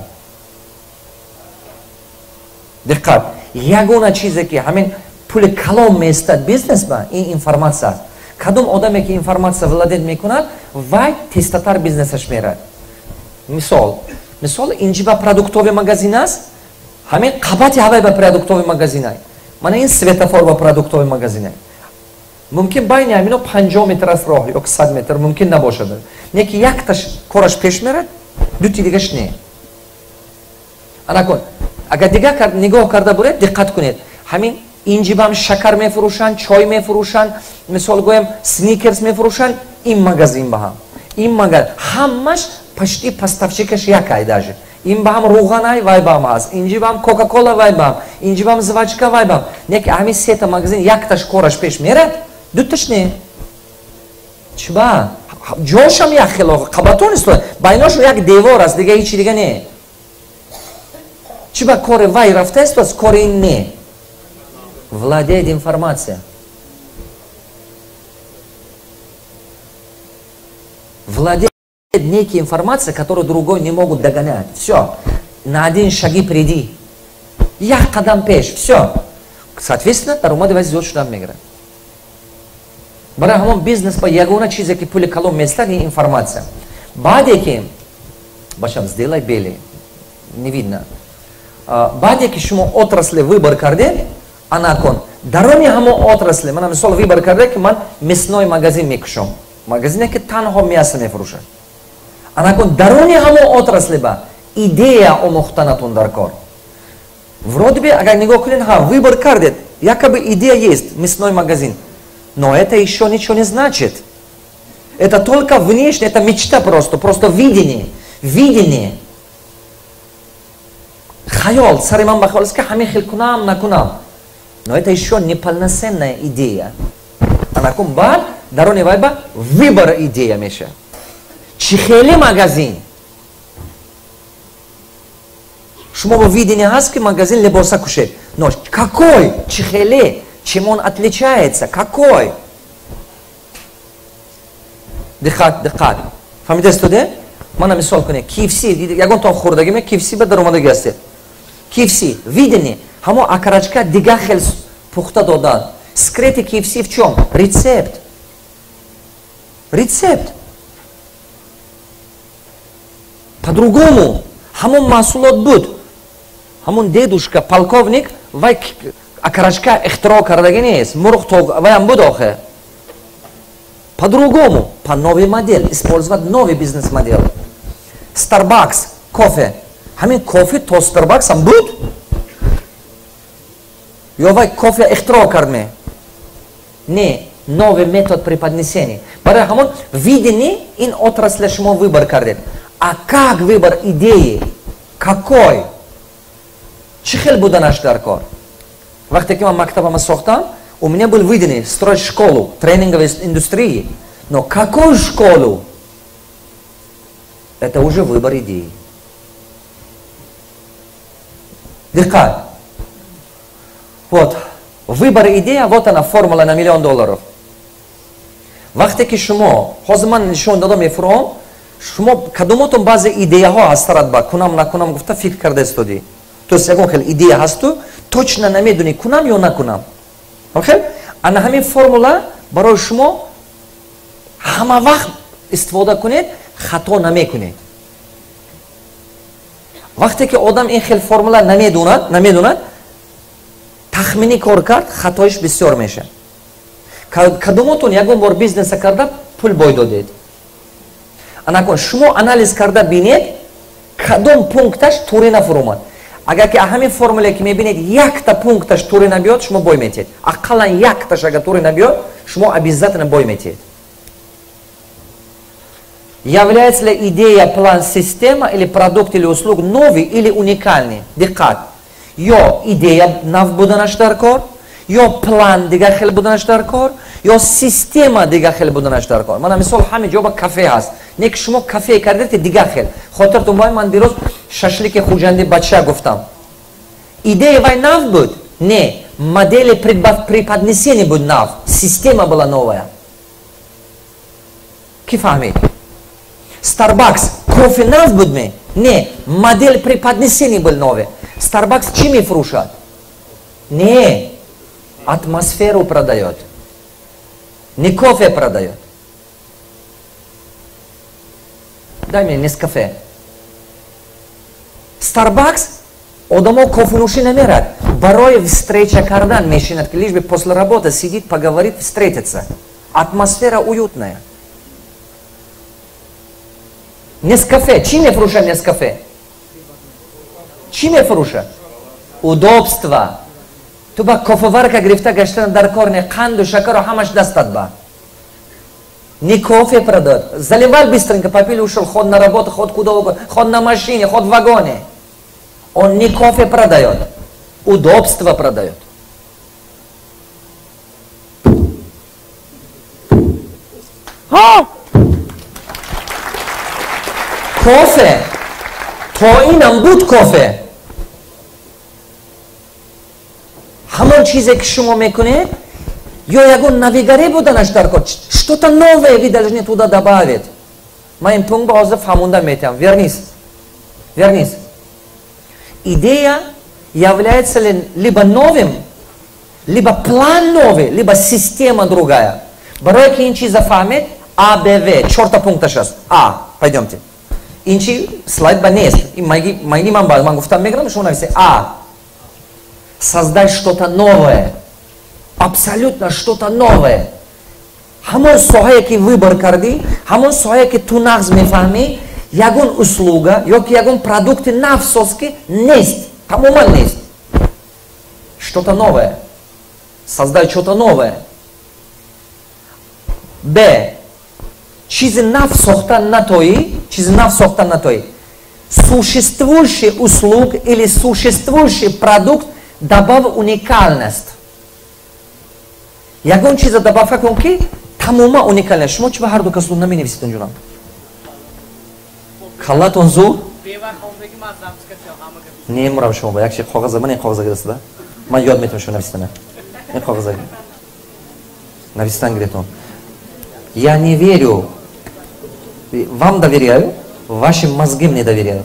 Диққат, ягона чизе, ки ҳамин пули калон меистад бизнес ба, ин информация аст. Кадом одаме, ки информация владеть мекунад, вай тезтатар бизнесаш мерад. Мисол, инҷи ба продуктовый магазин аст, ҳамин қабати ҳавай ба продуктовый магазин ай, мана ин светофор ба продуктовый магазин ай. Мумкин байни ҳамино 50 метр аст роҳ ё 100 метр мумкин набошад, не ки якташ кораш пеш мерад, дути дигаш не. Анакун агар дигар нигоҳ карда буред, диққат кунед, ҳамин инҷибам шакар мефурӯшанд, чой мефурӯшанд, мисол гӯем, Сникерс мефурӯшанд. Ин магазин ба ҳам, ин магазин ҳамаш почти поставщикаш якай. Даже ин ба ҳам рӯғанай, вай ба ҳам ҳаст, инҷи ба ҳам Кока-Кола, вай ба ҳам, инҷи ба ҳам жвачка, вай ба ҳам. Не ки ҳамин сета магазин якташ кораш пеш мерад, дуташ не. Чиба? Ҷошам як хело, қабатон исто, байношон як девор аст, дига ҳичи дига не. Чиба кори вай рафтааст, аз кори ин не? Владеет информация, владеет некие информация, которую другой не могут догонять. Все, на один шаги приди, як қадам пеш, все. Соответственно, даромади вай зиёд шудан мегирад. Барои ҳамон бизнес ба ягона чизе, ки пули калон местад, ин информация. Баъде ки, бачам, сделай белый, не видно. Баъде ки шумо отрасли выбор кардед, анакун дарони ҳамон отрасли, мана мисол, выбор карде, ки ман мясной магазин мекушам, магазине, ки танҳо мясо мефурӯшад. Анакун дарони ҳамон отрасли ба идея омӯхтанатон дар кор. Вроде бы, агар нигоҳ кунед, ҳа, выбор кардед, якобы идея есть, мясной магазин, но это еще ничего не значит. Это только внешне, это мечта, просто видение, видение, хаёл. Сари ман ба хаёл аст, ки ҳамин хел кунам, накунам, но это еще не полноценная идея. Анакун баъд дарони вай ба выбор идея мешавад: чӣ хеле магазин. Шумо бо видение ҳаст, ки магазин либоса кушед, но какой, чӣ хеле, чем он отличается, какой? Диққат, диққат, фаҳмидастоде? Мана мисол кунед, KFC. Ягонтон хӯрдагиме KFC? Ба даромадагӣ ҳастед. KFC видение, ҳамо окорочка дига хел пухта додан. Секрети KFC в чем? Рецепт, рецепт по-другому. Ҳамон маҳсулот буд, ҳамон дедушка полковник вай окорочка ихтироъ кардагӣ нест, мурғ ваям буд охе. По-другому, по новой модель, использовать новый бизнес-модель. Starbucks кофе, ҳамин кофе то Starbucks ҳам буд ё вай кофе ихтироъ кард ме? Не, новый метод преподнесения. Барои ҳамон видение ин отрасли шумо выбор кардед. А как выбор идеи? Какой? Чӣ хел буданаш дар кор? Вақте ки ман мактабама сохтам, у меня был видение строить школу тренинговой индустрии. Но какую школу? Это уже выбор идеи. Диққат. Вот. Выбор идея, вот она, формула на миллион долларов. Вақте ки шумо, ҳозир ман нишон додам мефуром, шумо кадомотон баъзе идеяҳо ҳастарад ба кунам накунам гуфта фикр карда истодӣ. То есть ягон хел идея ҳасту, точно намедонӣ кунам ё накунам. Хел? Ана ҳамин формула барои шумо ҳама вақт истифода кунед, хато намекунед. Вақте ки одам ин хел формула намедонад, тахминӣ кор кард, хатоиш бисёр мешавад. Кадомотон ягон бор бизнеса карда пул бой додед? Анакун шумо анализ карда бинед, кадом пункташ туре нафуромад. Агар ки ҳамин формуле ки мебинед, якта пункташ туре набиёд, шумо бой метиҳед. Ақаллан якташ агар туре набиёд, шумо обязательно бой метиҳед. Является ли идея, план, система или продукт или услуг новый или уникальный? Диққат. Ё идея нав буданаш дар кор, ё план дигар хел буданаш дар кор, ё система дигар хел буданаш дар кор. Мана мисол ҳамин ҷо ба кафе ҳаст. Не ки шумо кафе кардед дигар хел. Хотиртон бой, ман дирӯз шашлики хуҷанди бача гуфтам. Идея вай нав буд? Не, модели преподнесения буд нав, система была новая. Ки фаҳмид? Starbucks кофе нав буд ме? Не, модель преподнесения был новый. Starbucks чӣ мефурӯшад? Не, атмосферу продает. Не кофе продает. Дай мне Нескафе. Starbucks одамо кофенӯшӣ намерад. Барои встреча кардан мешинад, ки лишь бы после работы сидит, поговорит, встретится. Атмосфера уютная. Нескафе. Чӣ мефурӯшад Нескафе? Чӣ мефурӯшад? Удобство. Ту ба кофеварка гирифта гаштан дар кор не, қанду шакару ҳамаш дастат ба. Не кофе продает. Заливал быстренько, попил, ушел, ход на работу, ход куда угодно, ход на машине, ход в вагоне. Он не кофе продает, удобство продает. Кофе, то инам буд кофе. Ҳамон чизе ки шумо мекунед, ё ягон навигаре буданаш дар кор, что-то новое вы должны туда добавить. Ман ин пункт ба ҳозир фаҳмонда метиҳам. Вернись. Вернись. Идея является ли либо новым, либо план новый, либо система другая. Барои ки ин чиза фаҳмед, А, Б, В, чорта пункташ аст. А, пойдемте. Ин чи слайд ба нест. Ин майни ман ба ман гуфтам мегирам, шумо нависед. А. Создай что-то новое. Абсолютно что-то новое. Ҳамон соҳае ки выбор кардӣ, ҳамон соҳае ки ту нағз мефаҳмӣ, ягон услуга ё ки ягон продукти нав соз ки нест, тамоман нест. Что-то новое. Создай что-то новое. Б. Чизи нав сохта натоӣ, чизи нав сохта натоӣ. Существующий услуг или существующий продукт добавь уникальность. Ягон чиза добавка кун ки тамоман уникальность. Шумо чӣ ба ҳар ду кас наменависед инҷурам? Каллатон зур? Немурам шумо ба як чи коғаза, ман ин коғаза гирифта. Ман ёд метавонам шумо нависитана. Ин коғаза. Нависитан гирифтон. Я не верю. Вам доверяю, вашим мозгам не доверяю.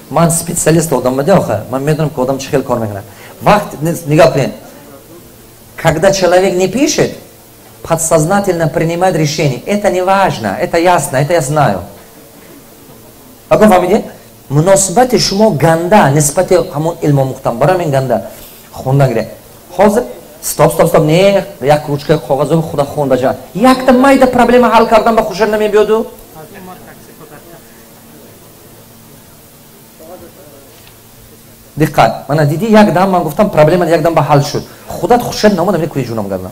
Ман специалист одам бадяха, ман медонам ки одам чӣ хел кор мекунад. Вақт нигоҳ кунед. Когда человек не пишет, подсознательно принимает решение. Это не важно, это ясно, это я знаю. Ако фаҳмидед? Муносибати шумо ганда нисбати ҳамон илму мухтам. Барои мин ганда. Хонда гиред. Ҳозир стоп, стоп, стоп, не, як ручка коғазо худа хонда ҷа. Якта майда проблема ҳал кардан ба хушар намебиёду? Диққат, мана дидӣ, як дам ман гуфтам, проблема як дам ба ҳал шуд. Худат хушад наомадам, не куи ҷунам гардам.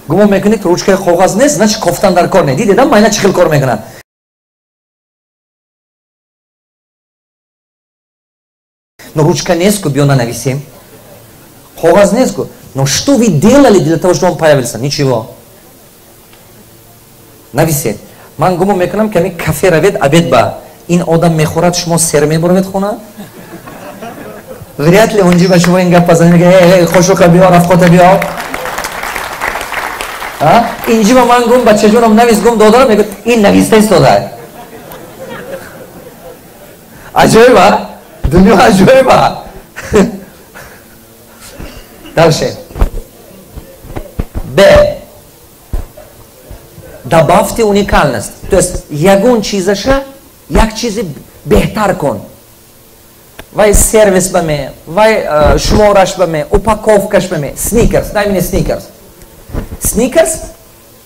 Гумон мекунӣ, ки ручкаи коғаз нест, значит, кофтан дар кор не. Дидедам, майна чӣ хел кор мекунад. Но ручка нест ку, биё нанависем. Коғаз нест ку. Но что вы делали для того, чтобы он появился? Ничего. Нависед. Ман гумон мекунам, ки ҳамин кафе равед, обед ба. Ин одам мехӯрад, шумо сер мебуравед хона? Вряд ли онҷи ба шумо ин гап базанӣ, мега: «Эй, қошуқа биёр, афқота биёр». Инҷи ба ман гум, бачаҷонам, навис, гум додарам, мегӯяд: «Ин нависта истода». Аҷоиба, дунё аҷоиба. Дальше. Б. Добавьте уникальность. То есть ягон чизаша як чизи беҳтар кун. Вай сервис ба ме, вай шумораш ба ме, упаковкаш ба ме. Сникерс, дай мне Сникерс. Сникерс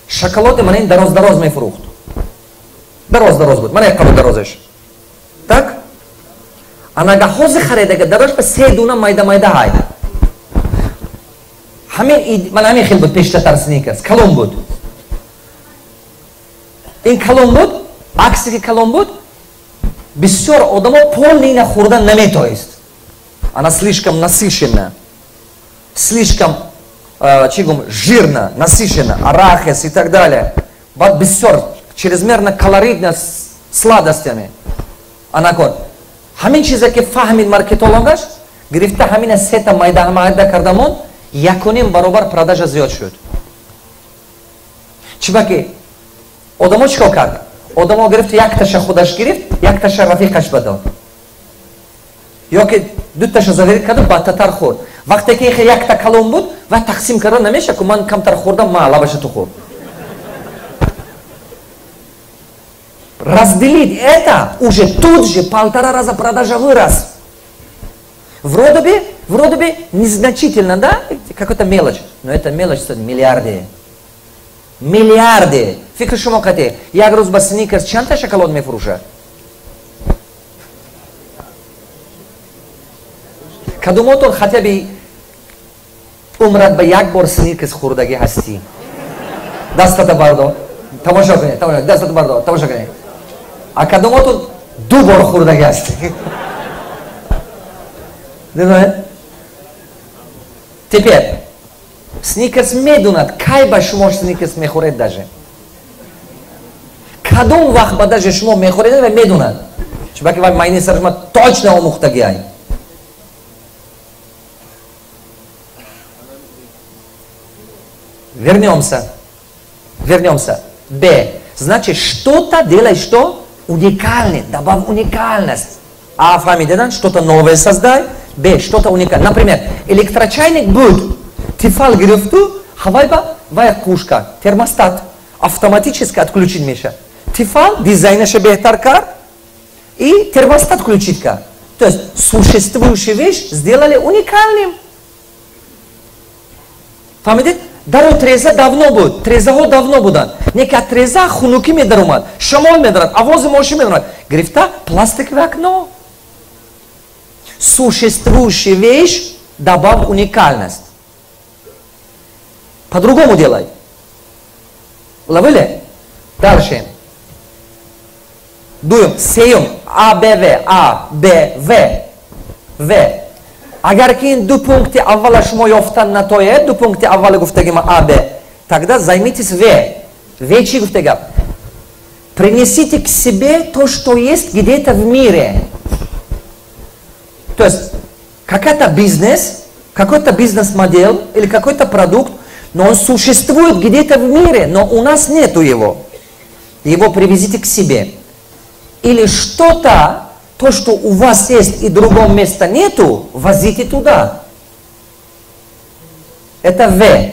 шоколади мана ин дароз дароз мефурӯхт. Дароз дароз буд. Мана як қабр дарозаш. Так? Анага ҳозир харидага дароз ба се дуна майда майда ҳай. Ҳамин мана ҳамин хел буд пештатар Сникерс, калон буд. Ин калон буд, аксе ки калон буд, бисёр одамо полный ина хӯрдан наметоист. Она слишком насыщенная. Слишком, чӣ гум, жирно, насыщенно, арахис и так далее. Баъд бисёр чрезмерно калорийно, с сладостями. Анакон. Ҳамин чизе ки фаҳмид маркетологаш, гирифта ҳамина сета майда майда кардамон, 1,5 баробар продажа зиёд шуд. Чиба ки одамо чӣ кор кард? Одамо гирифт, якташа худаш гирифт, якташа рафиқаш ба дод. Ё ки дуташа заверит карду бадтатар хӯрд. Вақте ки якта калон буд, ва тақсим карда намеша ку, ман камтар хӯрдам, ма лабаша ту хӯрд. Разделить это, уже тут же полтора раза продажа вырос. Вроде бы незначительно, да? Какая-то мелочь. Но это мелочь стоит миллиарды. Миллиарды. Фикр шумо қате. Як рӯз ба Сникерс чандта шоколад мефурӯшад? Кадумотон хотя бы умрат ба як бор Сникерс хӯрдагӣ ҳастӣ? Дастата бардор. Тамошо кунед, тамошо, дастата бардор, тамошо кунед. А кадумотон ду бор хӯрдагӣ ҳастӣ? Дидед? Теперь Сникерс медонад, кай ба шумо Сникерс мехӯред даже. Кадом вақт ба даже шумо мехӯред ва медонад. Чунки вай майни сар шумо точно омӯхтагӣ ай. Вернемся. Вернемся. Б. Значит, что-то делай что? Уникальный. Добавь уникальность. А, фаҳмидедан, что-то новое создай. Б. Что-то уникальное. Например, электрочайник будет. Тефал гирифту, ҳавайба вай кушка, термостат. Автоматически отключить меша. Тефал дизайнаша беҳтар кард и термостат включить кард. То есть существующую вещь сделали уникальным. Фаҳмидед? Дару треза давно буд, трезаҳо давно буданд. Не ки аз треза хунукӣ медаромад, шамол медарад, овози мошин медаромад. Гирифта пластиковое окно. Существующая вещь добавь уникальность. По-другому делай. Уловили? Дальше. Дуем. Сеюм. А, Б, В. А, Б, В. В. Агар ки ин ду пункти аввала шумо ёфтан натоед, ду пункти аввала гуфтагима А, Б, тогда займитесь В. В чӣ гуфта гап? Принесите к себе то, что есть где-то в мире. То есть какая-то бизнес, какой-то бизнес-модель или какой-то продукт, но он существует где-то в мире, но у нас нету его. Его привезите к себе. Или что-то, то, что у вас есть и другого места нету, возите туда. Это В.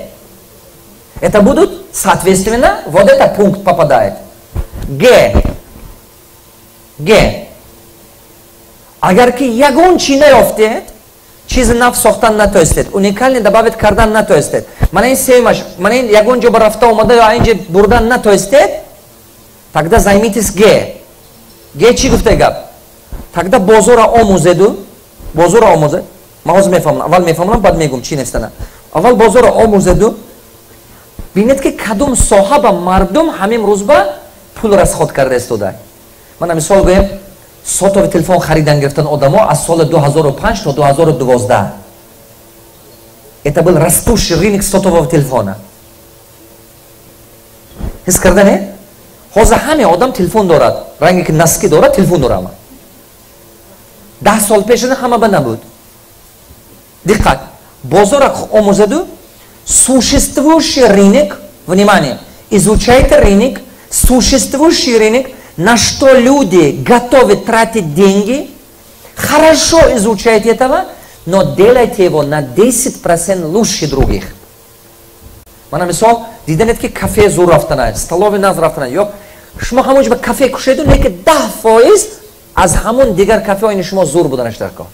Это будут, соответственно, вот этот пункт попадает. Г. Г. Агар ки ягон чи наёфтед, чизи нав сохтан натоистед, уникальный добавить кардан натоистед, мана ин сеюмаш, мана ин ягон ҷо ба рафта омада ё инҷа бурдан натоистед, тогда займитесь Г. Г чӣ гуфта гап? Тогда бозора омӯзеду, бозора омӯзе. Ман ҳозир мефаҳмам, аввал мефаҳмам, баъд мегӯм чӣ навистана. Аввал бозора омӯзеду, бинед, ки кадом соҳа ба мардум ҳамин рӯз ба пул расход карда истода. Мана мисол гӯем, сотовый телефон харидан гирифтан одамо аз соли 2005 то 2012. Это был растущий рынок сотового телефона. Ҳис карда не? Ҳозир ҳаме одам телефон дорад. Ранге ки носки дорад, телефон дорад ҳама. 10 сол пешина ҳама ба набуд. Диққат! Бозора омӯзаду, существующий рынок, внимание, изучайте рынок, существующий рынок, на что люди готовы тратить деньги, хорошо изучайте этого, но делайте его на 10% лучше других. Мана мисол, диданед, ки кафе зур рафтана, столовый наз рафтана, ё шумо ҳамон ҷо ба кафе кушеду, не ки 10% аз ҳамон дигар кафеҳо ини шумо зур буданаш дар кор,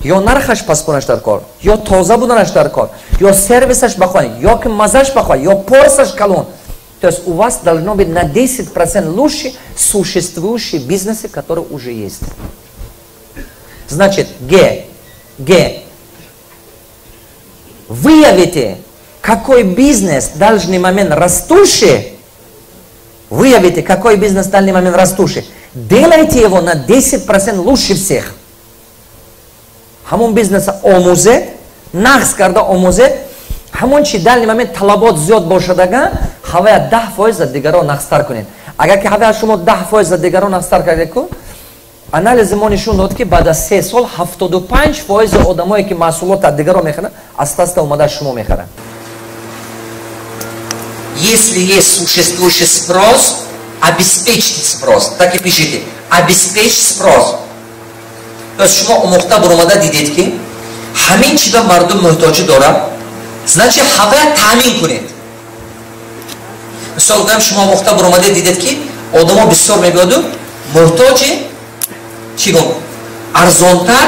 ё нархаш паст буданаш дар кор, ё тоза буданаш дар кор, ё сервисаш бахоҳ, ё ки мазаш бахоҳ, ё порсаш калон. То есть у вас должно быть на 10% лучше существующие бизнесы, которые уже есть. Значит, Г, Г. Выявите, какой бизнес в данный момент растущий, выявите, какой бизнес в данный момент растущий. Делайте его на 10% лучше всех. Ҳамон бизнеса омӯзед, нағз карда омӯзед, ҳамон чи данный момент талабот зиёд бошадага, ҳавая 10% за дигарон нағзтар кунед. Агар ки ҳавая шумо 10% за дигарон нағзтар кардед ку, анализи мо нишон дод, ки баъд аз 3 сол 75 фоизи одамое, ки маҳсулот аз дигарон мехаранд, аста аста омада аз шумо мехаранд. Если есть существующий спрос, обеспечьте спрос. Так и пишите: обеспечь спрос. То есть шумо омӯхта буромада дидед, ки ҳамин чи ба мардум муҳтоҷӣ дорад, значит, ҳавая таъмин кунед. Мисол гӯям, шумо омӯхта буромада дидед, ки одамо бисёр мебиёду муҳтоҷи, чӣ гум, арзонтар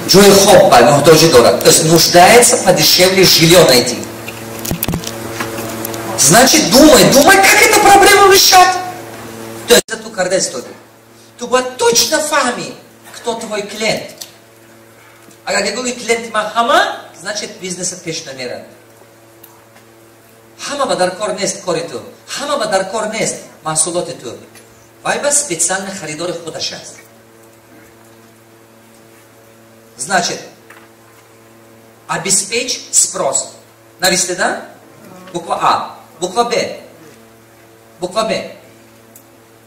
ҷои хоб ба муҳтоҷӣ дорад, то есть нуждается подешевле жилье найти. Значит, думай, думай, как эту проблему решать. То есть ту карда истоди, ту бояд точно фаҳми, кто твой клиент. Агар гӯи клиенти ман ҳама, значит, бизнеса пеш намерад. Ҳама ба дар кор нест кори ту, ҳама ба дар кор нест маҳсулоти ту. Вай ба специально харидори худаш аст. Значит, обеспечь спрос. Нависте, да? Буква А. Буква Б. Буква Б: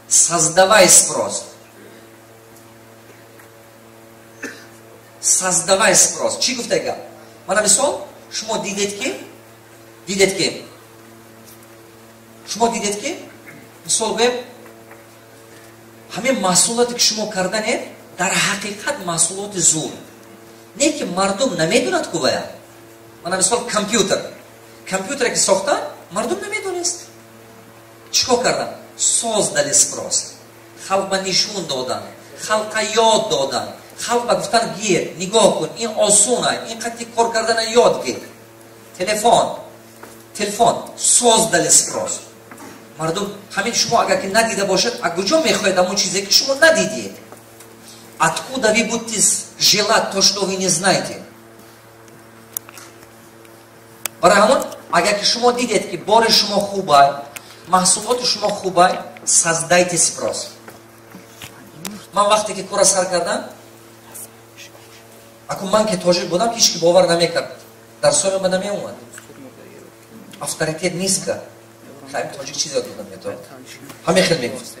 создавай спрос. Создавай спрос. Чӣ гуфта гап? Мана мисол, шумо дидед, ки мисол гӯем, ҳамин маҳсулоте, ки шумо карданед, дар ҳақиқат маҳсулоти зур не, ки мардум намедонад кувая. Мана мисол, компютер. Компютере ки сохта, мардум намедонист. Чӣ кор кардан? Создали спрос. Халқ ба нишон додан, халқа ёд додан, халқ ба гуфтан: гир, нигоҳ кун, ин осона, ин қадди кор кардана ёд гир. Телефон, телефон, создали спрос. Мардум ҳамин шумо агар ки надида бошад, а куҷо мехоҳед ҳамон чизе, ки шумо надидед? Откуда вы будете желать то, что вы не знаете? Барои ҳамон, агар ки шумо дидед, ки бори шумо хубай, маҳсулоти шумо хубай, создайте спрос. Ман вақте ки кора сар кардам, акун ман ки тоҷик будам, ҳеч ки бовар намекард, дарсои ма намеомад, авторитет низко. Хайм, тоҷик чиз ёд додам метавонад? Ҳамин хел мегуфт.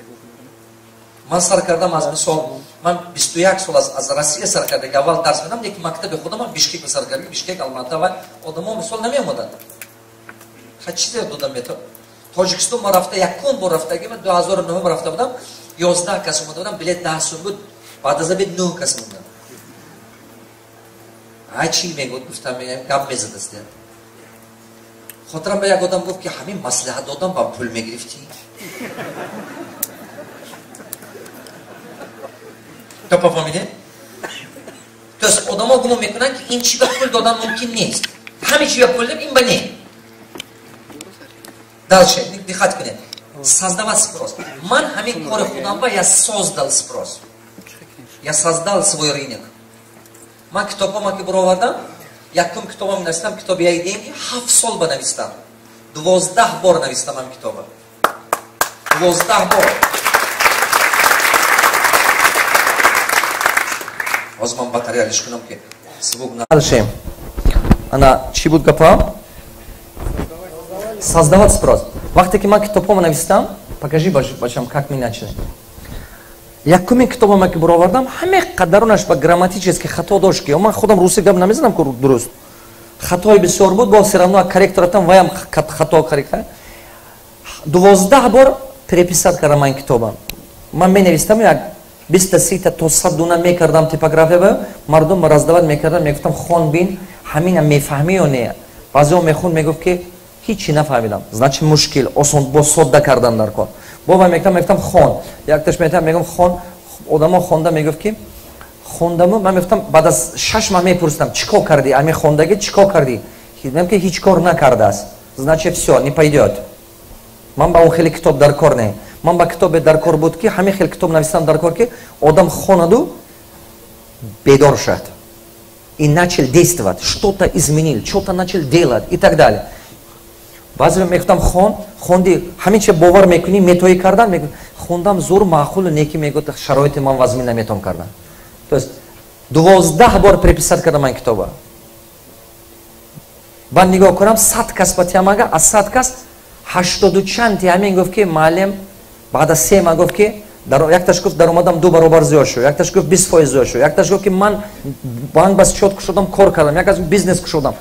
Ман сар кардам аз, мисол, ман 21 сол аз Россия сар карда, ки аввал дарс медам, яки мактаби худам Бишкек сар кардам, Бишкек, Алмата, ва одамо мисол намеомаданд. Ха, чиз ёд додам метавон? Тоҷикистон ма рафта, якум бор рафтаги ман 2009 рафта будам, 11 кас омада будам, билет 10 сум буд, баъд аз обед нӯҳ кас мондам. Ай, чӣ мегӯд, гуфтам, гап мезадаст. Хотирам ба як одам гуфт, ки ҳамин маслиҳат додам, ба пул мегирифтӣ? То пофаҳмиде? То есть одамо гумон мекунанд, ки ин чи ба пул додан мумкин нест. Ҳамин чи ба пул додам, ин ба не. Дальше диққат кунед: создавать спрос. Ман ҳамин кори худам ба я создал спрос. Я создал свой рынок. Ман китобҳома ки буровардам, якум китобам навистам, китоби «Я и деньги», 7 сол ба навистам. 12 бор навистам ам китоба. 12 бор. Ҳозир ман батарея алиш кунам, ки звук. Дальше. Ана, чӣ буд гапа? Создавать спрос. Вақте ки ман китобҳома навистам, покажи бачам, как мы начали. Якумин китобама ки буровардам, ҳаме қадарунаш ба грамматически хато дошт, ки ман худам руси гап намезанам ку дуруст. Хатои бисёр буд, бо все равно корректор рафтам, ваям хато корректор. 12 бор переписать кардам ман китобам. Ман менавистам, як 20-та, 30-та то 100 дуна мекардам, типография ба мардум раздавать мекардам, мегуфтам: «Хон, бин, ҳамина мефаҳмӣ ё не?» Баъзеҳо мехонд, мегуфт, ки ҳичи нафаҳмидам, значит, мушкил, осон бо содда кардан дар кор. Бо мекардам, мегуфтам: «Хон». Якташ метам, мегум: «Хон». Одамо хонда, мегуфт, ки хондаму. Ман мегуфтам, баъд аз 6 маҳ мепурсидам: «Чӣ кор кардӣ? Ами хондагӣ чӣ кор кардӣ?» Дидам, ки ҳеҷ кор накардааст. Значит, всё, не пойдёт. Ман ба он хеле китоб дар кор не. Ман ба китобе дар кор буд, ки ҳамин хел китоб нависам дар кор, ки одам хонаду бедор шад и начал действовать, что-то изменил, что-то начал делать и так далее. Баъзе мегуфтам: «Хон». «Хонди, ҳамин че бовар мекунӣ, метоӣ кардан?» «Хондам, зур, маъқулу неки». Мегӯд: «Шароити ман вазмин, наметавон кардан». То есть 12 бор переписать кардам ман китоба. Баъд нигоҳ кунам, 100 кас ба тиамага, аз 100 кас ҳаштоду чанди ҳамин гуфт, ки муаллим, баъд аз 3 маҳ гуфт, ки якташ гуфт: «Даромадам ду баробар зиёд шуд». Якташ гуфт: «20% зиёд шуд». Якташ гуфт, ки ман банк бас счёт кушодам, кор кардам. Як аз бизнес кушодам.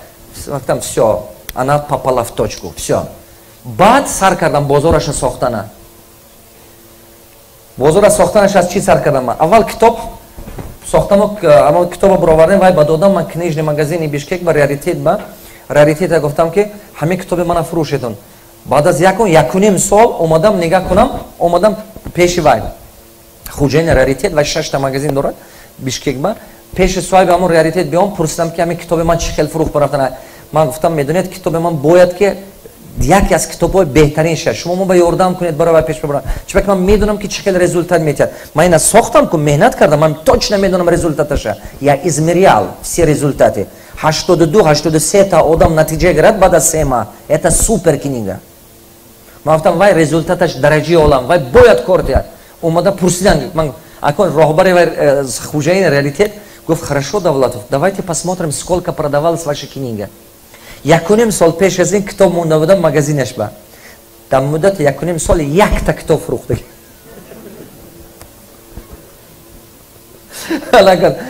Гуфтам: «Всё, она попала в точку, всё». Баъд сар кардам бозораша сохтана. Бозора сохтанаш аз чӣ сар кардам? Аввал китоб сохтаму амо китоба буровардем, вай ба додам ман книжный магазини Бишкек ба Раритет, ба Раритета гуфтам, ки ҳамин китоби мана фурӯшетон. Баъд аз якун якуним сол омадам, нигаҳ кунам, омадам пеши вай, хуҷаини Раритет, вай шашта магазин дорад Бишкек ба. Пеши соҳиби ҳамон Раритет биём, пурсидам, ки ҳамин китоби ман чӣ хел фурӯх барафтана. Ман гуфтам: «Медонед, китоби ман бояд ки яке аз китобҳои беҳтарин шавад. Шумо мо ба ёрдам кунед, барои вай пеш бибарам, чунки ман медонам, ки чӣ хел результат метиҳад. Ман ина сохтам ку, меҳнат кардам, ман точно медонам результаташа. Я измерял все результаты. 82, 83 та одам натиҷа гирад баъд аз 3 маҳ. Это супер книга». Ман гуфтам: «Вай результаташ дараҷаи олам, вай бояд кор диҳад». Омада пурсидан ман акон роҳбари вай, хуҷаини Раритет, гуфт: «Хорошо, Давлатов, давайте посмотрим, сколько продавалась ваша книга». 1,5 сол пеш аз ин китоб монда будам магазинаш ба. Дар муддати 1,5 сол якта китоб фурӯхтагӣ.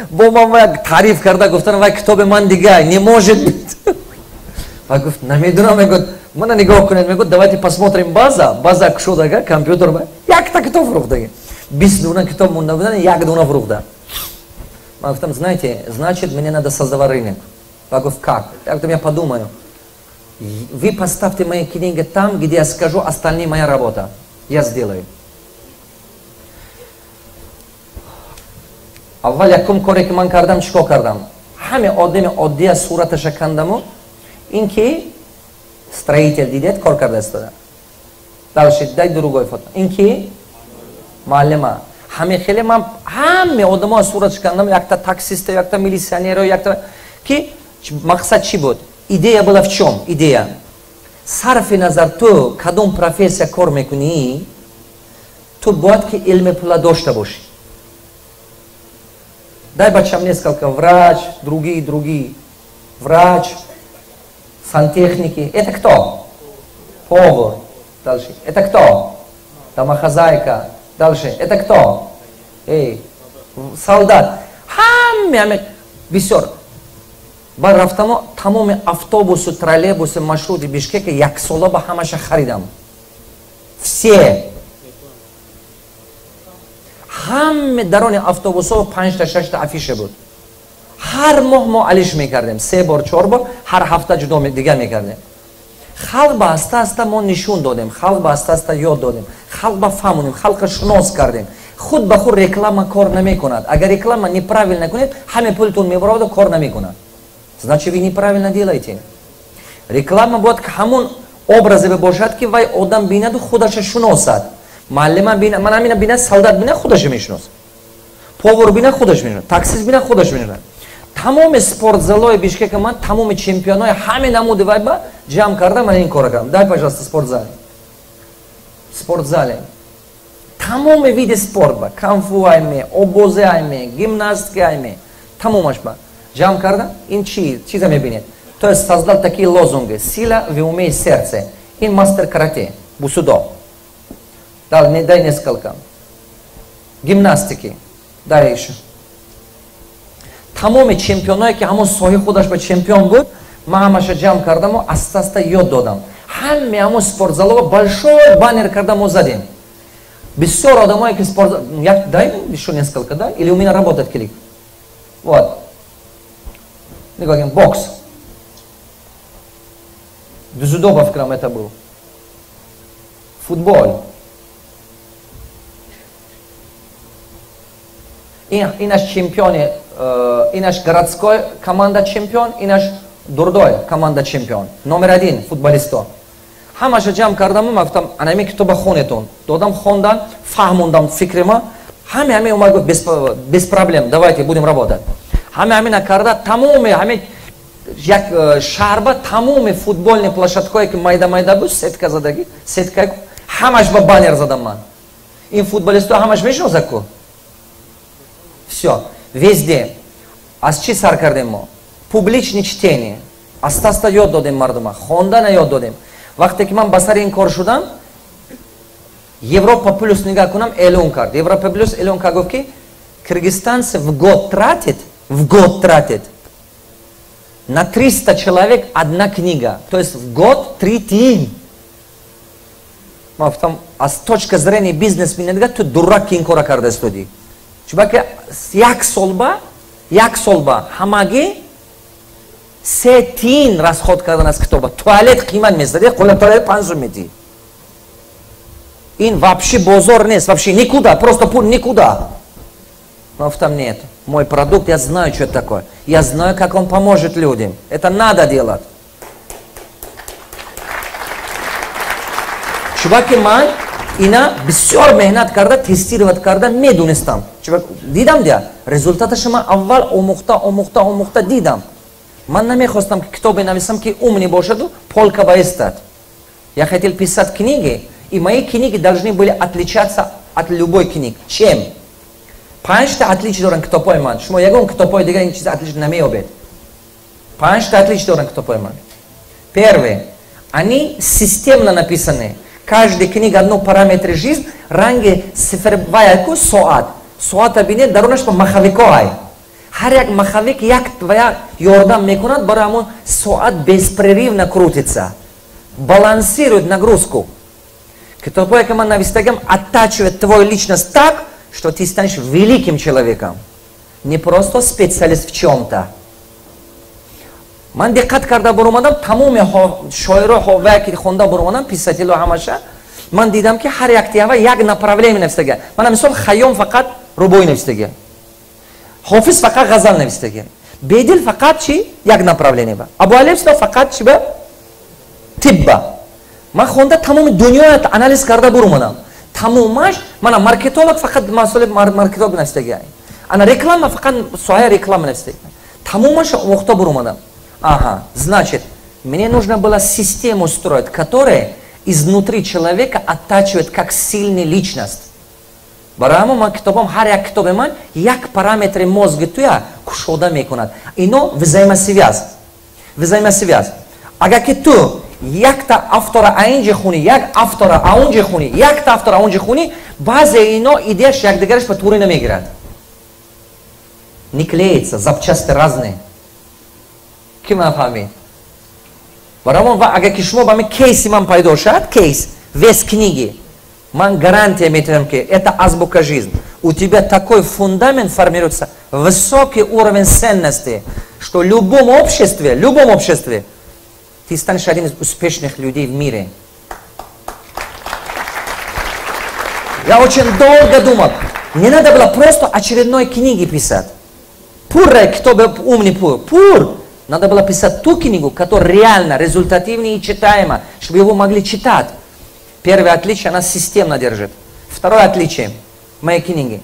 Бо ман вай таъриф карда гуфтан: «Вай китоби ман дига не может быть». Ва гуфт: «Намедонам». Мегӯд: «Мана нигоҳ кунед». Мегӯд: «Давайте посмотрим база». База кушодага, компютер ба якта китоб фурӯхтагӣ. 20 дуна китоб монда будан, як дуна фурӯхта. Ман гуфтам: «Знаете, значит, мне надо создавать рынок». Ва гуфт: «Как?» Я гуфтам: «Я подумаю. Вы поставьте мои книги там, где я скажу, остальные моя работа. Я сделаю». Аввал якум коре, ки ман кардам, чӣ кор кардам? Ҳаме одами оддия сураташа кандаму. Ин ки строитель, дидед, кор карда истода. Дальше дай другой фото. Ин ки муаллима. Ҳаме хеле ман ҳаме одамо сураташ кандам, якта таксиста, якта милиционеро, якта ки. Мақсад чӣ буд? Идея была в чем? Идея: сарфи назар ту кадом профессия кор мекунӣ, ту бояд ки илми пула дошта бошӣ. Дай бачам несколько. Врач, другие, другие, врач, сантехники. Это кто? Повар. Дальше это кто? Домохозяйка. Дальше это кто? Эй, солдат. Ҳаме ҳаме бисёр. Баъд рафтамо, тамоми автобусу троллейбуси маршрути Бишкека яксола ба ҳамаша харидам. Все, ҳаме дарони автобусҳо панҷта, шашта афиша буд. Ҳар моҳ мо алиш мекардем, се бор, чор бор, ҳар ҳафта ҷудо дигар мекардем. Халқ ба аста аста мо нишон додем, халқ ба аста аста ёд додем, халқ ба фаҳмонем, халқа шунос кардем. Худ ба худ реклама кор намекунад. Агар реклама неправильно кунед, ҳаме пултон мебароваду кор намекунад, значит, вы неправильно делаете. Реклама бояд ҳамон образе бошад, ки вай одам бинаду худаша шуносад. Муаллима бина, ман ҳамина бинад, солдат бинад, худаша мешиносад. Повар бина, худаш мешиносад, таксист бина, худаш мешиносад. Тамоми спортзалои Бишкека ман тамоми чемпионои ҳаме намуди вайба ҷамъ карда, ман ин кора кардам. Дай, пожалуйста, спортзале. Спортзале. Тамоми види спорт ба, кунг-фу айме, обозе айме, гимнастика айме, тамомаш ба ҷамъ карда, ин чи чиза мебинед? То есть создал такие лозунги: «Сила в уме и сердце». Ин мастер карате, бусудо. Дай, дай несколько. Гимнастики. Дай еще. Тамоми чемпионое ки ҳамон соҳи худаш ба чемпион буд, ман ҳамаша ҷамъ кардаму аста аста ёд додам. Ҳаме ҳамон спортзалова большой баннер карда мо задем. Бисёр одамое ки спорт. Дай еще несколько, да? Или у меня работает клик? Вот. Нигоҳ, бокс. Дзюдо, ба фикрам, это был. Футбол. Инаш чемпиони, инаш городской команда чемпион, инаш дурдой команда чемпион. Номер один футболисто. Ҳамаша ҷамъ кардаму ман гуфтам, анами китоба хонетон. Додам, хондан, фаҳмондам фикрима. Ҳаме ҳаме омад, гуфт, без проблем, давайте будем работать. Ҳаме ҳамина карда, тамоми ҳаме як шаҳрба тамоми футбольный площадкое ки майда майда буд, сетка задагӣ, сетка, ҳамаш ба баннер задам ман. Ин футболисто ҳамаш мешиносад ку? Все, везде. Аз чӣ сар кардем мо? Публичный чтение. Аста аста ёд додем мардума, хондана ёд додем. Вақте ки ман ба сари ин кор шудам, Европа Плюс нигаҳ кунам, эълон кард. Европа Плюс эълон кард, гуфт ки киргизстанцы в год тратит на 300 человек одна книга. То есть в год 3 тин. Ман гуфтам, аз точка зрения бизнесмена ту дурак, ки ин кора карда истодӣ. Чунки як солба ҳамагӣ 3 тин расход кардан аз китоба. Туалет қимат месад, қула туалет 5 сум метӣ. Ин вообще бозор нест, вообще никуда, просто пул никуда. Ман гуфтам, нет, мой продукт, я знаю, что это такое. Я знаю, как он поможет людям. Это надо делать. Чуваки, ман ина бисёр меҳнат карда, тестировать карда медонистам. Дидам дия, результаташа ман аввал омӯхта, омӯхта, омӯхта дидам. Ман намехостам ки китобе нависам, ки умный бошаду полка баистад. Я хотел писать книги, и мои книги должны были отличаться от любой книги. Чем? Панҷта отличие доранд китобҳои ман. Шумо ягон китобҳои дигар ин чиз отличие намеёбед. Панҷта отличие доранд китобҳои ман. Первый: они системно написаны. Каждый книга одно параметр жизнь, ранги цифровая соат. Соата бинед, дарунаш ба маховикоай. Ҳар як маховик як ва ёрдам мекунад барои ҳамон соат беспрерывно крутится, балансирует нагрузку. Китобҳое ки ман навистагам, оттачивает твою личность так, что ты станешь великим человеком, не просто специалист в чем-то. Ман диққат карда баромадам, тамоми шоиро ва ки хонда баромадам, писатело ҳамаша, ман дидам, ки ҳар як тиава як направление навистага. Мана, мисол, Хайём фақат рубоӣ навистага, Ҳофиз фақат ғазал навистага, Бедил фақат чи як направление ба, Абуалӣ фақат чи ба тибба. Ман хонда, тамоми дунёят анализ карда баромадам. Тамомаш, мана, маркетолог фақат масъули маркетолог навистага, ана реклама фақат соҳаи реклама навистага. Тамомаша омӯхта баромадам. Ага, значит, мне нужно было систему строить, которая изнутри человека оттачивает как сильный личность. Барои ҳамон ман китобам, ҳар як китоби ман як параметри мозги туя кушода мекунад. Ино взаимосвязь, взаимосвязь. Агар ки ту якта автора аинҷи хунӣ, як автора аунҷи хунӣ, якта автора аунҷи хунӣ, баъзе ино идеяш якдигараш ба тури намегирад, не клеится, запчасти разные. Ки ман фаҳмид? Барои ҳамон, агар ки шумо ба ҳамин кейси ман пайдо шавад, кейс весь книги, ман гарантия метавонам, ки это азбука жизнь. У тебя такой фундамент формируется, высокий уровень ценности, что в любом обществе ты станешь один из успешных людей в мире. Я очень долго думал, не надо было просто очередной книги писать. Пурра китобе умный пур. Пур. Надо было писать ту книгу, которая реально результативнее и читаема, чтобы его могли читать. Первое отличие: она системно держит. Второе отличие моей книги.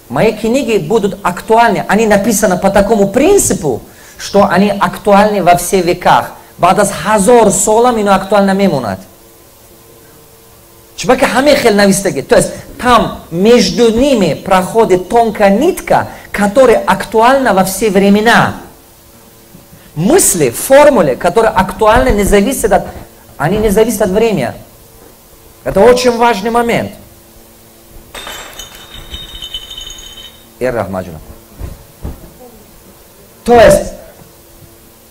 Мои книги будут актуальны. Они написаны по такому принципу, что они актуальны во все веках. Баъд аз ҳазор солам ино актуально мемонад. Чунки ҳаме хел навистаги. То есть там между ними проходит тонкая нитка, которая актуальна во все времена. Мысли, формулы, которые актуальны, не зависят от, они не зависят от времени. Это очень важный момент. То есть,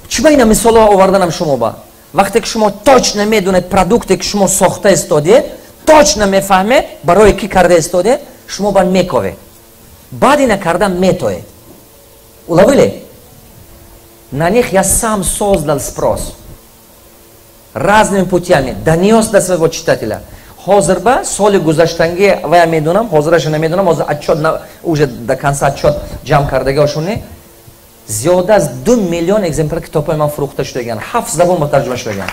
чиба ина мисолҳо оварданам шумо ба? Вақте ки шумо точно медонед продукте ки шумо сохта истодед, точно мефаҳмед барои ки карда истодед, шумо ба мековед. Баъд ина карда метоед. Уловили? На них я сам создал спрос. Разными путями донес до своего читателя. Ҳозир ба соли гузаштанги вая медонам, ҳозираша намедонам, ҳозир отчет уже до конца отчет ҷамъ кардагиошони зиёда аз 2 миллион экземпляр китобҳои ман фурӯхта шудагиан, 7 забон ба тарҷума шудагиан.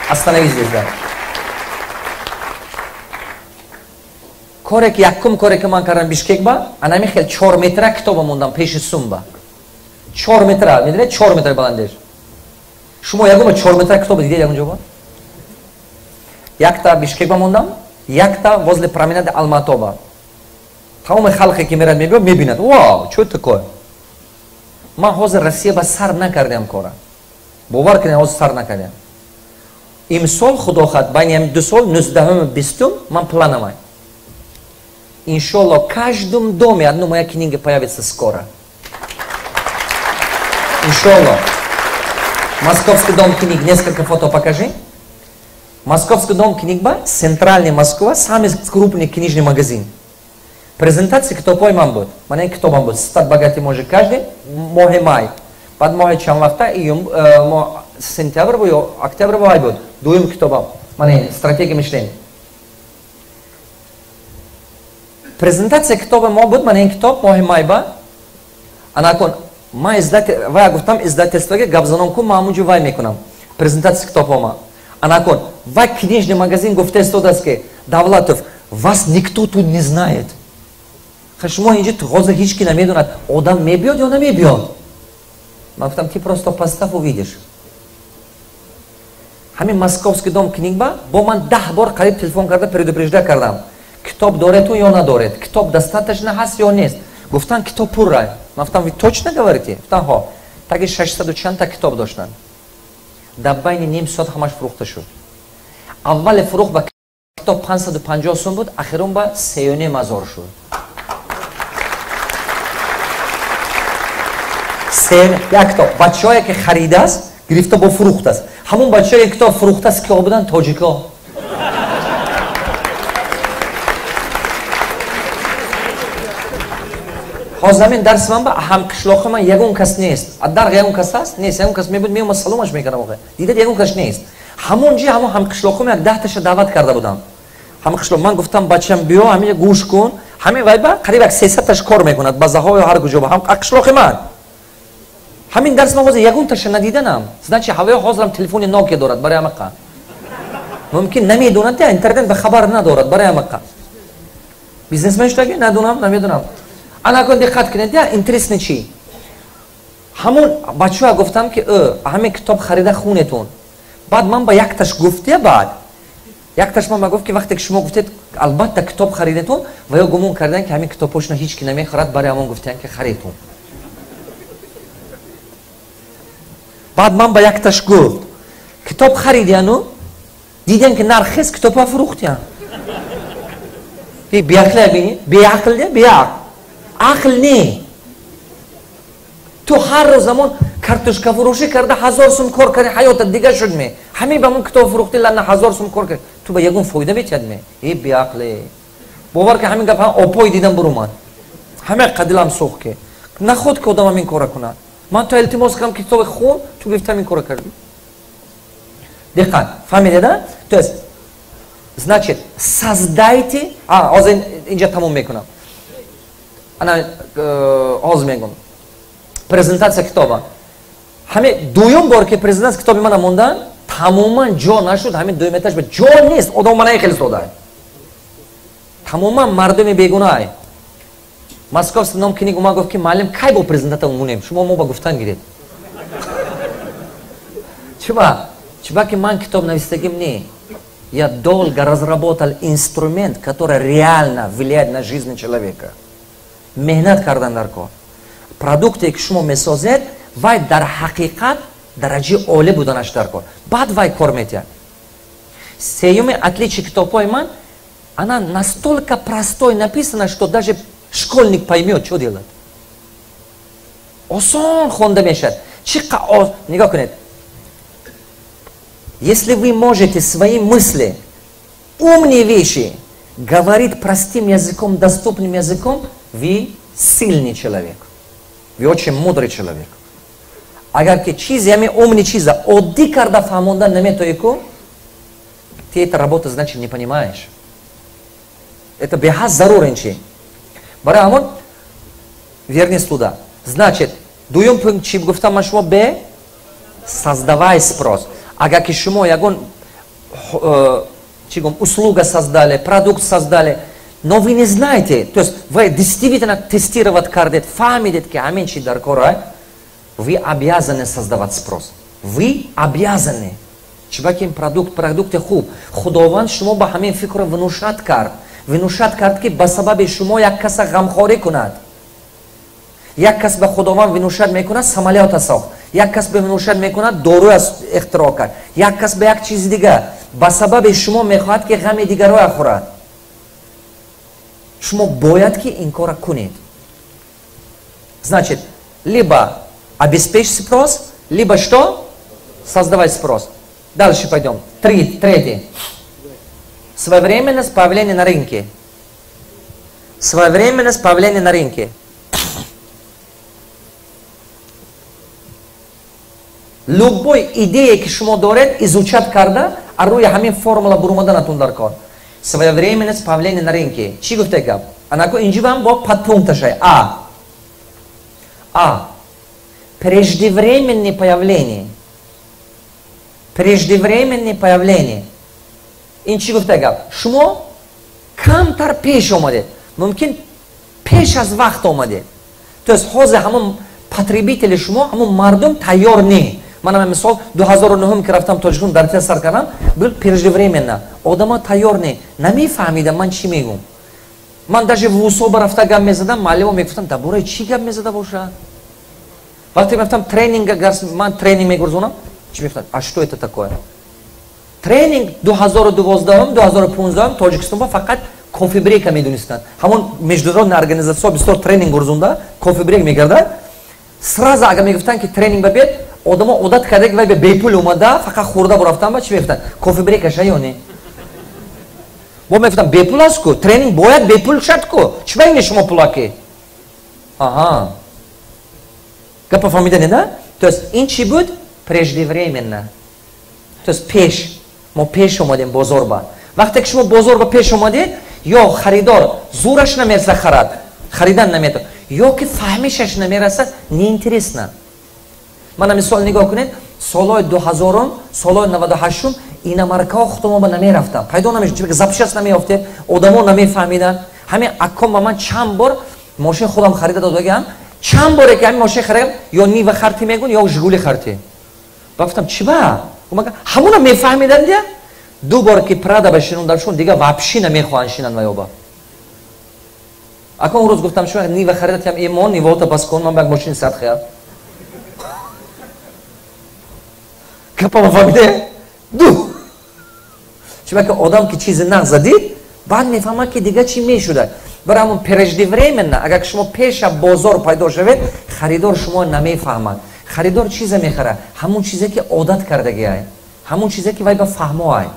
Остановись здесь, да. Коре ки якум коре ки ман кардам Бишкек ба, анами хел 4 метра китоба мондам пеши сумба. 4 метра, медонед 4 метр баландеш. Шумо ягон 4 метра китоба дидед ягон ҷо ба? Якта Бишкек ба мондам, якта возле променада Алматоба. Тамоми халқе ки мерад мебиёд, мебинад. Вау, чё такое? Ман ҳозир Россия ба сар накардам кора. Бовар кунед, ҳозир сар накардам. Имсол худо хоҳад, байни ҳамин 2 сол, 19-ум, 20-ум, ман планамай. Иншоалло, каждом доме одна моя книга появится скоро. Иншоалло. Московский дом книг, несколько фото покажи. Московский дом книг, центральный Москва, самый крупный книжный магазин. Презентация китобҳои ман буд. Ман ин китобам буд. Стать богатым может каждый. Моҳи май. Баъд моҳи чанд вақта, июн, сентябр бу ё октябр бу ай буд. Дуюм китобам. Ман ин стратегия мышления. Презентация китоби мо буд, ман ин китоб моҳи май ба. Анакун ман издатель, вай гуфтам издательствоге гап занон кун, ман ҳамунҷо вай мекунам. Презентация китобҳо ма. Анакун вай книжный магазин гуфта истодааст ки Давлатов, вас никто тут не знает. Шумо инҷо ҳозир ҳеҷ ки намедонад, одам мебиёд ё намебиёд. Ман гуфтам, ти просто поставь, увидишь. Ҳамин Московский дом книг ба бо ман 10 бор қариб телефон карда предупреждать кардам. Китоб дорету ё надоред? Китоб достаточно ҳаст ё нест? Гуфтан китоб пурра. Ман гуфтам, вы точно говорите? Гуфтан ҳо. Таги 600 чандта китоб доштанд. Дар байни ним соат ҳамаш фурӯхта шуд. Аввали фурӯх ба китоб 550 сум буд, ахирон ба 3,5 ҳазор шуд. Як китоб. Бачаҳое ки харидааст, гирифта бо фурӯхтааст. Ҳамон бачаҳое ки китоб фурӯхтааст, киҳо буданд? Тоҷикҳо. Ҳозир ҳамин дарси ман ба ҳамқишлоқи ман ягон кас нест. Дар ягон кас ҳаст? Нест. Ягон кас мебуд, меомад саломаш мекардам охир. Дидад ягон кас нест. Ҳамон ҷи ҳамон ҳамқишлоқи ман як 10 таша даъват карда будам. Ҳамқишлоқ ман гуфтам бачам биё, ҳамин гӯш кун. Ҳамин вай ба қариб як 300 таш кор мекунад, базаҳо ё ҳар куҷо ба ҳамқишлоқи ман. Ҳамин дарс ман ҳозир ягон таша надиданам. Значит, ҳавоё ҳозирам телефони Nokia дорад барои ҳамақа. Мумкин намедонад, интернет ба хабар надорад барои ҳамақа. Бизнесмен шудаги? Надонам, намедонам. Анакун диққат кунед, я интересный чи? Ҳамон бачаҳо гуфтам ки ҳамин китоб харида хунетун. Баъд ман ба якташ гуфтия баъд. Якташ ман ба гуфт ки вақте ки шумо гуфтед албатта китоб харидетун ва ё гумон кардан ки ҳамин китобҳошро ҳеҷ ки намехарад, барои ҳамон гуфтиян ки харидтун. Баъд ман ба якташ гуфт китоб харидияну дидем ки нарх хест, китобҳо фурӯхтиян. Беақлия бини, беақл де, беақл. Ақл не. Ту ҳар рӯз замон картошкафурӯшӣ карда 1000 сум кор карди, ҳаётат дига шуд ме. Ҳамин ба мон китоб фурӯхти, ланна 1000 сум кор карди. Ту ба ягон фоида метиҳад ме? Э беақле. Бовар ки ҳамин гап опои дидам бурумад. Ҳама қадилам сӯхт ки. Наход ки одам ҳамин кора кунад. Ман то илтимос кардам китоби хун, ту гирифта ҳамин кора кардӣ. Диққат, фаҳмидед, а? То есть, значит, создайте, ҳозир инҷа тамом мекунам. Ана ҳозир мегӯм. Презентатсия китоба. Ҳамин дуюм бор ки презентатсия китоби мана мондан, тамоман ҷо нашуд, ҳамин дуюм этаж ба ҷо нест, одам мана хеле сода. Тамоман мардуми бегуноҳ. Московский ном книг ума гуфт, ки муаллим, кай бо презентата мемонем, шумо мо ба гуфтан гиред. Чиба? Чиба ки ман китоб навистагим не. Я долго разработал инструмент, который реально влияет на жизнь человека. Меҳнат кардан дар кор. Продукте ки шумо месозед, вай дар ҳақиқат дараҷаи олӣ буданаш дар кор. Баъд вай кор метиҳад. Сеюми отличие китобҳои ман, она настолько простой написана, что даже школьник поймет, что делать. Осон хонда мешавад. Чӣ нигоҳ кунед. Если вы можете свои мысли, умные вещи, говорить простым языком, доступным языком, вы сильный человек. Вы очень мудрый человек. Агар ки чизе, ҳами умный чиза, оддӣ карда фаҳмондан наметоӣ ку, ты эта работа, значит, не понимаешь. Это беҳад зарур ин чи. Барои ҳамон вернись туда. Значит, дуюм пункт чӣ гуфтам ман шумо? Б, создавай спрос. Агар ки шумо ягон чӣ гум, услуга создали, продукт создали, но вы не знаете, то есть вы действительно тестировать кардед, фаҳмидед, ки ҳамин чи дар кора, вы обязаны создавать спрос. Вы обязаны. Чиба ки ин продукт, продукти хуб. Худованд шумо ба ҳамин фикрро внушать кард. Внушать кард, ки ба сабаби шумо як каса ғамхорӣ кунад. Як кас ба Худованд внушать мекунад, самолёта сохт. Як кас ба внушать мекунад, дору ихтироъ кард. Як кас ба як чизи дигар. Ба сабаби шумо мехоҳад, ки ғами дигарро хӯрад. Шумо бояд ки ин кора кунед. Значит, либо обеспечь спрос, либо что? Создавать спрос. Дальше пойдем. Третий. Своевременность появления на рынке. Своевременность появления на рынке. Любой идея, ки шумо доред, изучать карда, а рӯи ҳамин формула бурумаданатун дар кор. Своевременность появления на рынке. Чӣ гуфта гап? Анако инҷибам бо подпункташай. А. А. Преждевременное появление. Преждевременное появление. Ин чӣ гуфта гап? Шумо камтар пеш омадед. Мумкин пеш аз вақт омадед. То есть ҳозир ҳамон потребители шумо, ҳамон мардум тайёр не. Ман мисол 2009 ки рафтам Тоҷикистон, дар те сар кардам, был преждевременно. Одамо тайёр не. Намефаҳмидам ман чӣ мегӯм. Ман даже вусоба рафта гап мезадам, муаллимо мегуфтам, дар бораи чӣ гап мезада бошад? Вақте мерафтам тренинг, ман тренинг мегурзонам, чӣ мегуфтанд? А что это такое? Тренинг 2012, 2015 Тоҷикистон ба фақат кофе-брейка медонистанд. Ҳамон международная организация бисёр тренинг гурзонда, кофе-брейк мекарда. Сразу агар мегуфтанд, ки тренинг ба биед, одамо одат карда, ки вай бепул омада, фақат хӯрда бурафтан, ба чӣ мегуфтанд? Кофе-брейка ша ё не? Бо мегуфтам, бепул аст ку, тренинг бояд бепул шад ку. Чӣ ба ин шумо пулаки? Аҳа. Гапа фаҳмидане, на? То есть ин чӣ буд? Преждевременно. То есть пеш. Мо пеш омадем бозор ба. Вақте ки шумо бозор ба пеш омадед, ё харидор зӯраш намераса харад, харидан наметавонад, ё ки фаҳмишаш намерасад, неинтересно. Мана мисол нигоҳ кунед, солҳои 2000, солҳои 98 иномаркаҳо худомо ба намерафтанд. Пайдо намешуд, чунки запчасть намеёфтед, одамо намефаҳмиданд. Ҳамин акком ба ман чанд бор мошин худам харида додагиам, чанд боре ки ҳамин мошин харидам, ё Нива харти мегӯн, ё Жигули харти. Ба гуфтам, чӣ ба? Ҳамона мефаҳмиданд я? Ду бор ки Прада ба шинондаршон, дига вообще намехоҳанд шинанд ваёба. Акон рӯз гуфтам, шумо Нива харидатям, имон Ниваота бас кун, ман ба як мошини сад хаям. Гапама фаҳмиде? Ду. Чунки одам ки чизи нағза дид, баъд мефаҳмад, ки дига чӣ мешуда. Барои ҳамон преждевременно, агар шумо пеша бозор пайдо шавед, харидор шумо намефаҳмад. Харидор чизе мехарад, ҳамон чизе ки одат кардагиай, ҳамон чизе ки вай ба фаҳмоай.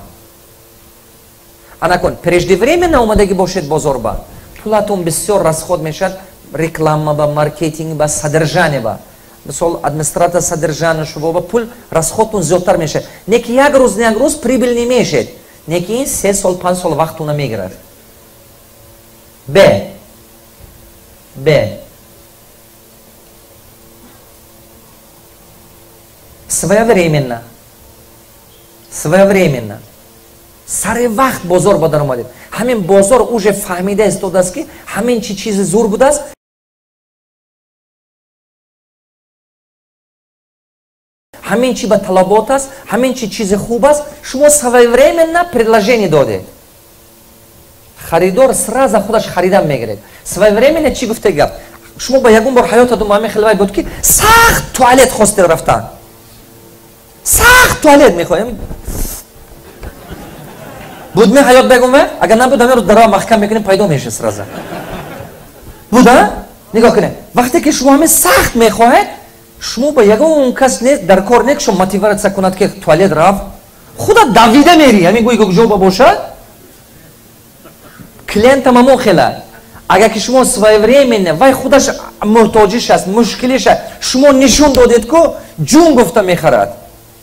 Анакун преждевременно омадагӣ бошед бозор ба, пулатон бисёр расход мешавад реклама ба, маркетинг ба, содержание ба. Мисол, администратор содержание шумо ба пул расходтон зиёдтар мешавад. Не ки як рӯз, не як рӯз прибыль намешед, не ки ин 3 сол, 5 сол вақтуна мегирад. Б. Б. Своевременно. Своевременно. Сари вақт бозор ба даромадед. Ҳамин бозор уже фаҳмида истодааст, ки ҳамин чи чизи зур будааст. Ҳамин чи ба талабот аст, ҳамин чи чизи хуб аст. Шумо своевременно предложение додед, харидор сразу худаш харидан мегиред. Своевременно чӣ гуфте гап? Шумо ба ягон бор ҳаётатон ҳамин хел вай буд, ки сахт туалет хостед рафтан, сахт туалет мехоҳем, буд ме ҳаёт бегум? Агар набуд, ҳамин рӯз дарава маҳкам мекунем, пайдо меша сразу. Буда? Нигоҳ кунед, вақте ки шумо ҳамин сахт мехоҳед, шумо ба ягон кас не дар кор не ки шумо мотивация кунад, ки туалет рафт, худа давида мери, ҳамин гӯи куҷо ба бошад. Клиентам ҳамон хела. Агар ки шумо своевременно, вай худаш муҳтоҷиш аст, мушкилиш аст, шумо нишон додед ку, ҷун гуфта мехарад.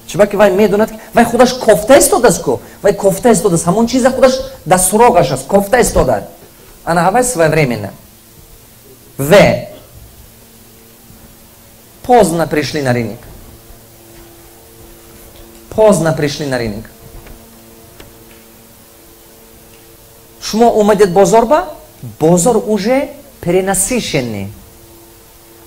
Чиба ки вай медонад, ки вай худаш кофта истодааст ку, вай кофта истодааст, ҳамон чиза худаш дар суроғаш аст, кофта истодад. Ана ҳавай своевременно. В поздно пришли на рынок, поздно пришли на рынок. Шумо омадед бозор ба бозор, уже перенасыщенный,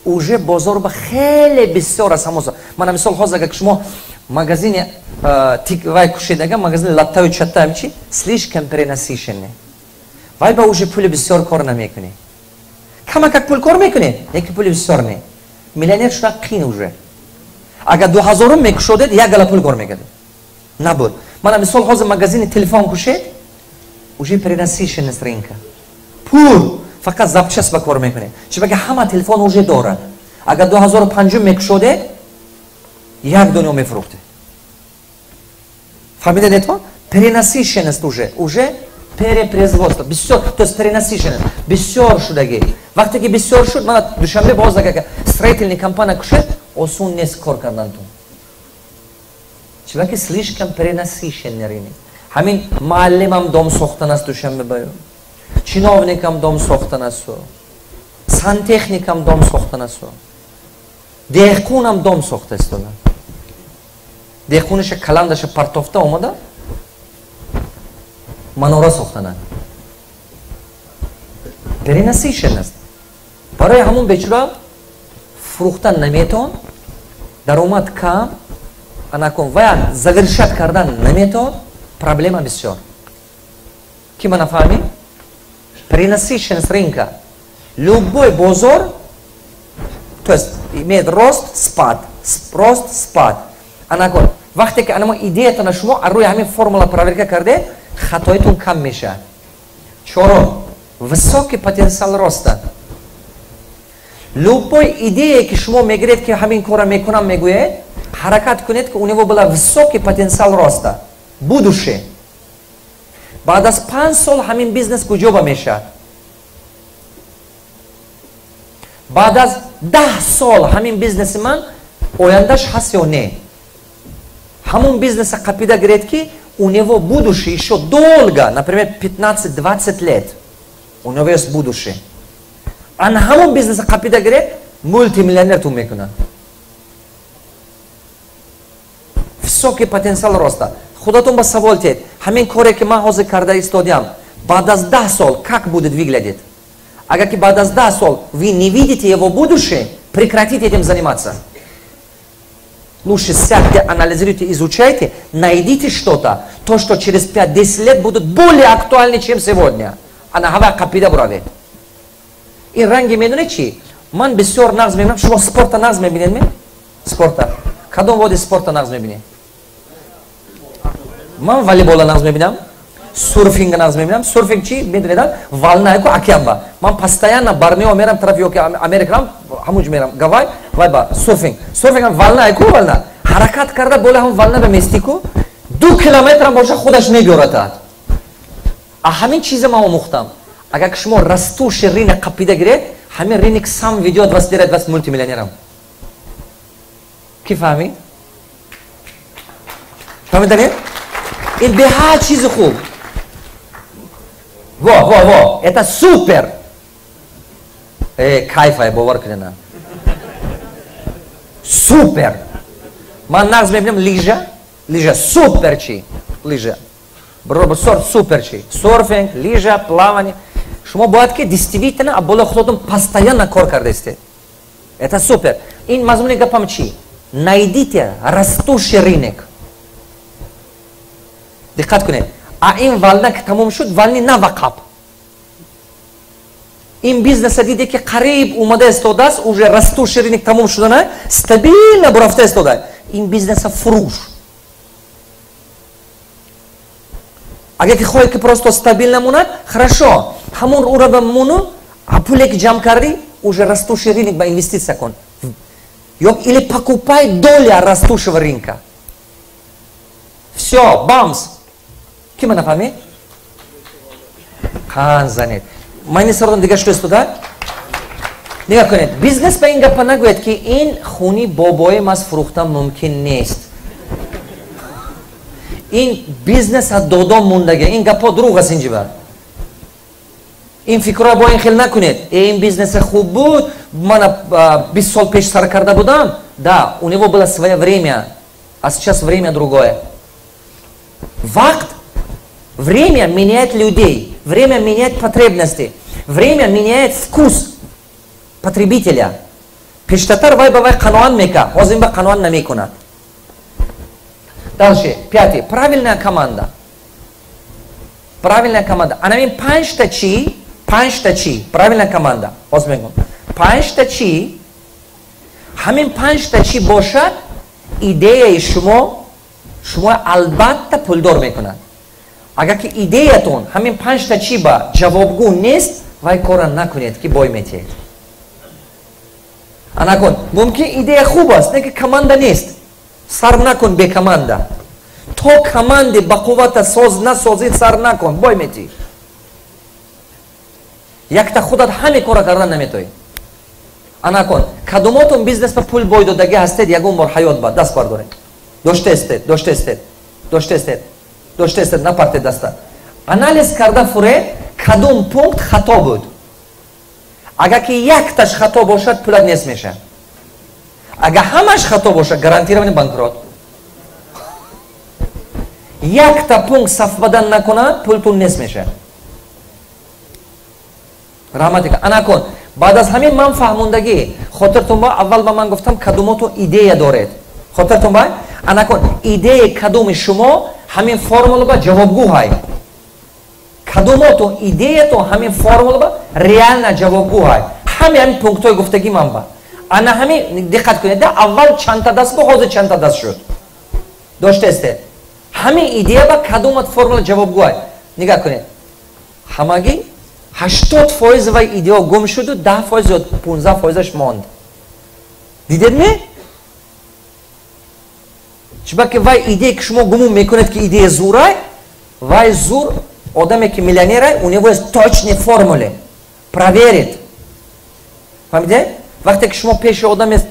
уже бозор ба хеле бисёр аст. Ҳамозо мана мисол, ҳозир агар шумо магазини вай кушед, ага магазини латтаю чатта, чи слишком перенасыщенный, вай ба уже пули бисёр кор намекунӣ, камакак пул кор мекунӣ, яки пули бисёр не. Миллионер шуда қин уже. Агар 2000-ум мекушодед, як гала пул кор мекардед, набуд. Мана мисол, ҳозир магазини телефон кушед, уже перенасыщенность рынка, пур, фақат запчасть ба кор мекунед, чунки ҳама телефон уже дорад. Агар 2005 мекушодед, як дунё мефурӯхтед. Фаҳмидед? Перенасыщенность, уже перепроизводство бисёр, то есть перенасыщенность бисёр шудагӣ. Вақте ки бисёр шуд, мана Душанбе боз агар строительный компания кушед, осон нест кор кардан ту, чунки слишком перенасыщенный рынок. Ҳамин муаллимам дом сохтан аст Душанбе баю, чиновникам дом сохтан асту, сантехникам дом сохтан асту, деҳқунам дом сохта истода. Деҳқуниша каландаша партофта омада манора сохтананд. Перенасыщенность. Барои ҳамон бечора фурӯхтан наметавон, даромад кам, анакун вая завершать кардан наметавон, проблема бисёр. Ки мана фаҳмид? Перенасыщенность рынка. Любой бозор, то есть имеет рост, спад, рост, спад. Анакун вақте ки анамо идеятона шумо аз рӯи ҳамин формула проверка карде, хатоитон кам мешавад. Чорум, высокий потенциал роста. Любой идея, ки шумо мегиред, ки ҳамин кора мекунам мегӯед, ҳаракат кунед, ки у него была высокий потенциал роста, будущее. Баъд аз 5 сол ҳамин бизнес куҷо ба мешавад, баъд аз 10 сол ҳамин бизнеси ман ояндаш ҳаст ё не. Ҳамон бизнеса қапида гиред, ки у него будущее еще долго, например, 15-20 лет у него есть будущее. Ана ҳамон бизнеса қапида гиред, мултимиллионер тун мекунад. Высокий потенциал роста. Худатон ба савол тиҳед: ҳамин коре, ки ман ҳозир карда истодиам, баъд аз 10 сол как будет выглядеть? Агар ки баъд аз 10 сол вы не видите его будущее, прекратите этим заниматься. Лучше сядьте, анализируйте, изучайте, найдите что-то, то, что через 5-10 лет будет более актуальны, чем сегодня. Ана ҳава қапида буравед. Ин ранги медонед чӣ? Ман бисёр нағз мебинам. Шумо спорта нағз мебинед ме? Спорта. Кадом води спорта нағз мебинед? Ман волейбола нағз мебинам, сурфинга нағз мебинам. Сурфинг чӣ медонед? Волна ку океан ба. Ман постоянно Барнео мерам, тарафи ёки Америка, ҳамунҷо мерам, Гавай, вай ба сурфинг. Сурфинг волна ку, волна. Ҳаракат карда боло ҳам волна ба мести ку, 2 километрам боша, худаш мебиёратад. А ҳамин чиза ман омӯхтам. Агар шумо растущий рынок қапида гиред, ҳамин рынок сам ведет вас, делает вас мультимиллионером. Ки фаҳмид? Фаҳмиданед? Ин беҳад чизи хуб. Во, во, во, это супер! Кайфай, бовар кунед. Супер! Ман нағз мебинам лижа, лижа супер чи, лижа. Супер чи. Серфинг, лижа, плавание. Шумо бояд ки действительно болои худотон постоянно кор карда истед. Это супер. Ин мазмуни гапам чи? Найдите растущий рынок. Диққат кунед, а ин волна ки тамом шуд, волна нава қаб. Ин бизнеса диде, ки қариб омада истодааст, уже растущий рынок тамом шудана, стабильно бурафта истода, ин бизнеса фурӯш. Агар ки хоҳед, ки просто стабильно монад, хорошо, ҳамон уровень мону, а пуле ки ҷамъ кардӣ, уже растущий рынок ба инвеститсия кун ё или покупай доля растущего рынка. Все, бамс. Ки ма нафаҳмед, қан занед. Ман сардон дига шуда истода. Нигоҳ кунед, бизнес ба ин гапа нагӯяд, ки ин хуни бобоим аз, фурӯхтан мумкин нест, ин бизнес аз додом мондага. Ин гапҳо дурӯғ аст. Инҷиба ин фикрро бо ин хел накунед. Ин бизнесе хуб буд, мана 20 сол пеш сар карда будам. Да, у него было свое время, а сейчас время другое. Вақт, время меняет людей, время меняет потребности, время меняет вкус потребителя. Пештатар вай ба вай қаноат мекард, ҳозир ин ба қаноат намекунад. Дальше, пятый: правильная команда. Правильная команда. Анамин панҷта чӣ? Панҷта чӣ? Правильная команда. Ҳозир мегӯм, панҷта чӣ. Ҳамин панҷта чӣ бошад, идеяи шумо албатта пулдор мекунад. Агар ки идеятон ҳамин панҷта чӣ ба ҷавобгӯ нест, вай кора накунед, ки бой метиҳед. Анакун, мумкин идея хуб аст, не ки команда нест. Сар накун бе команда. То команди ба қуввата соз насозид, сар накун, бой метиҳӣ. Якта худат ҳаме кора кардан наметоӣ. Анакун, кадомотон бизнес ба пул бой додагӣ ҳастед ягон бор ҳаёт ба? Даст бардоред. Доштаестед, доштаестед, доштаестед, доштаестед. Напартед даста. Анализ карда фуре, кадом пункт хато буд. Агар ки якташ хато бошад, пулат нест мешавад. Агар ҳамаш хато бошад, гарантированный банкрот. Якта пункт совпадан накунад, пултун нест мешавад. Раҳмат. Анакун, баъд аз ҳамин ман фаҳмондагӣ, хотиртон ба, аввал ба ман гуфтам, кадомотон идея доред, хотиртон ба? Анакун, идеяи кадоми шумо ҳамин формула ба ҷавобгӯ ҳай? Кадомотон идеятон ҳамин формула ба реально ҷавобгӯ ҳай, ҳамин пунктҳои гуфтагӣ ман ба? Ана ҳамин, диққат кунед, аввал чандта даст бу, ҳозир чандта даст шуд? Доштаестед? Ҳамин идея ба кадомат формула ҷавобгӯ ҳай? Нигаҳ кунед, ҳамагӣ 80% вай идео гум шуду 10% ё 15 фоизаш монд. Дидед ме? Чунки вай идее, ки шумо гумон мекунед, ки идея зурай, вай зур. Одаме, ки миллионерай, у него есть точные формулы, проверит. Фаҳмиде? Вақте ки шумо пеши одаме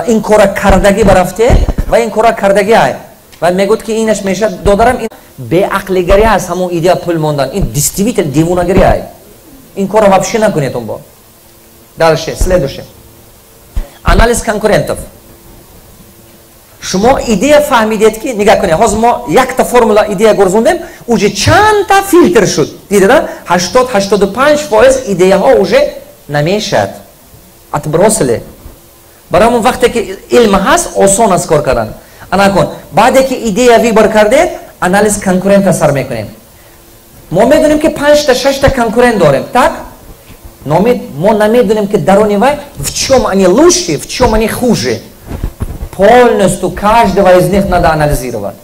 ин кора кардагӣ барафте ва ин кора кардагӣ ай, ва мегӯяд, ки инаш мешавад, додарам, ин беақлигарӣ аст. Ҳамон идея пул мондан, ин действительно девонагарӣ ай. Ин корро вообще накунед он бо. Дальше, следующее: анализ конкурентов. Шумо идея фаҳмидед, ки, нигоҳ кунед, ҳозир мо якта формула идея гурзондем, уже чандта филтр шуд, дидеда? 80-85% идеяҳо уже намешад, отбросили. Барои ҳамон, вақте ки илм ҳаст, осон аст кор кардан. Анакун, баъде ки идея выбор кардед, анализ конкурента сар мекунем. Мо медонем, ки панҷта, шашта конкурент дорем, так? Мо намедонем, ки дарони вай в чем они лучше, в чем они хуже. Полностью каждого из них надо анализировать.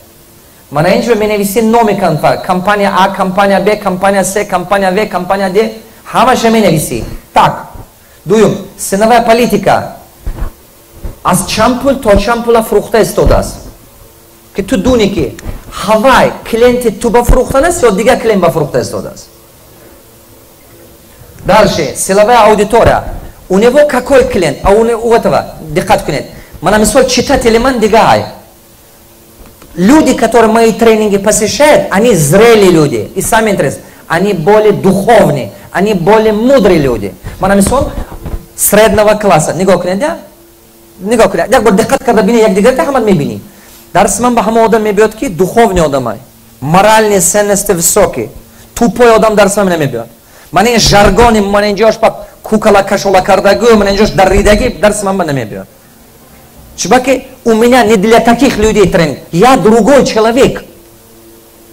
Мана инҷо менависем номи компания А, компания Б, компания С, компания В, компания Д, ҳамаша менависӣ. Так, дуюм: ценовая политика. Аз чанд пул то чанд пула фурӯхта истодааст, ки ту дуни, ки ҳавай клиенти ту ба фурӯхтан аст ё дигар клиент ба фурӯхта истодааст. Дальше, целевая аудитория. У него какой клиент, а у этого? Диққат кунед, мана мисол, читатели ман дигар. Люди, которые мои тренинги посещают, они зрелые люди и сами интересны, они более духовные, они более мудрые люди. Мана мисол, среднего класса. Нигоҳ кунед, нигоҳ кунед, як бор диққат карда бини, якдигарта ҳама мебинӣ. Дарси ман ба ҳама одам мебиёд, ки духовный одамай, моральные ценности высокие. Тупой одам дарси ман намебиёд. Ман ин жаргони, ман инҷош ба кукала кашола кардагу, ман инҷош дарридагӣ дарси ман ба намебиёд. Чубаки у меня не для таких людей тренинг. Я другой человек.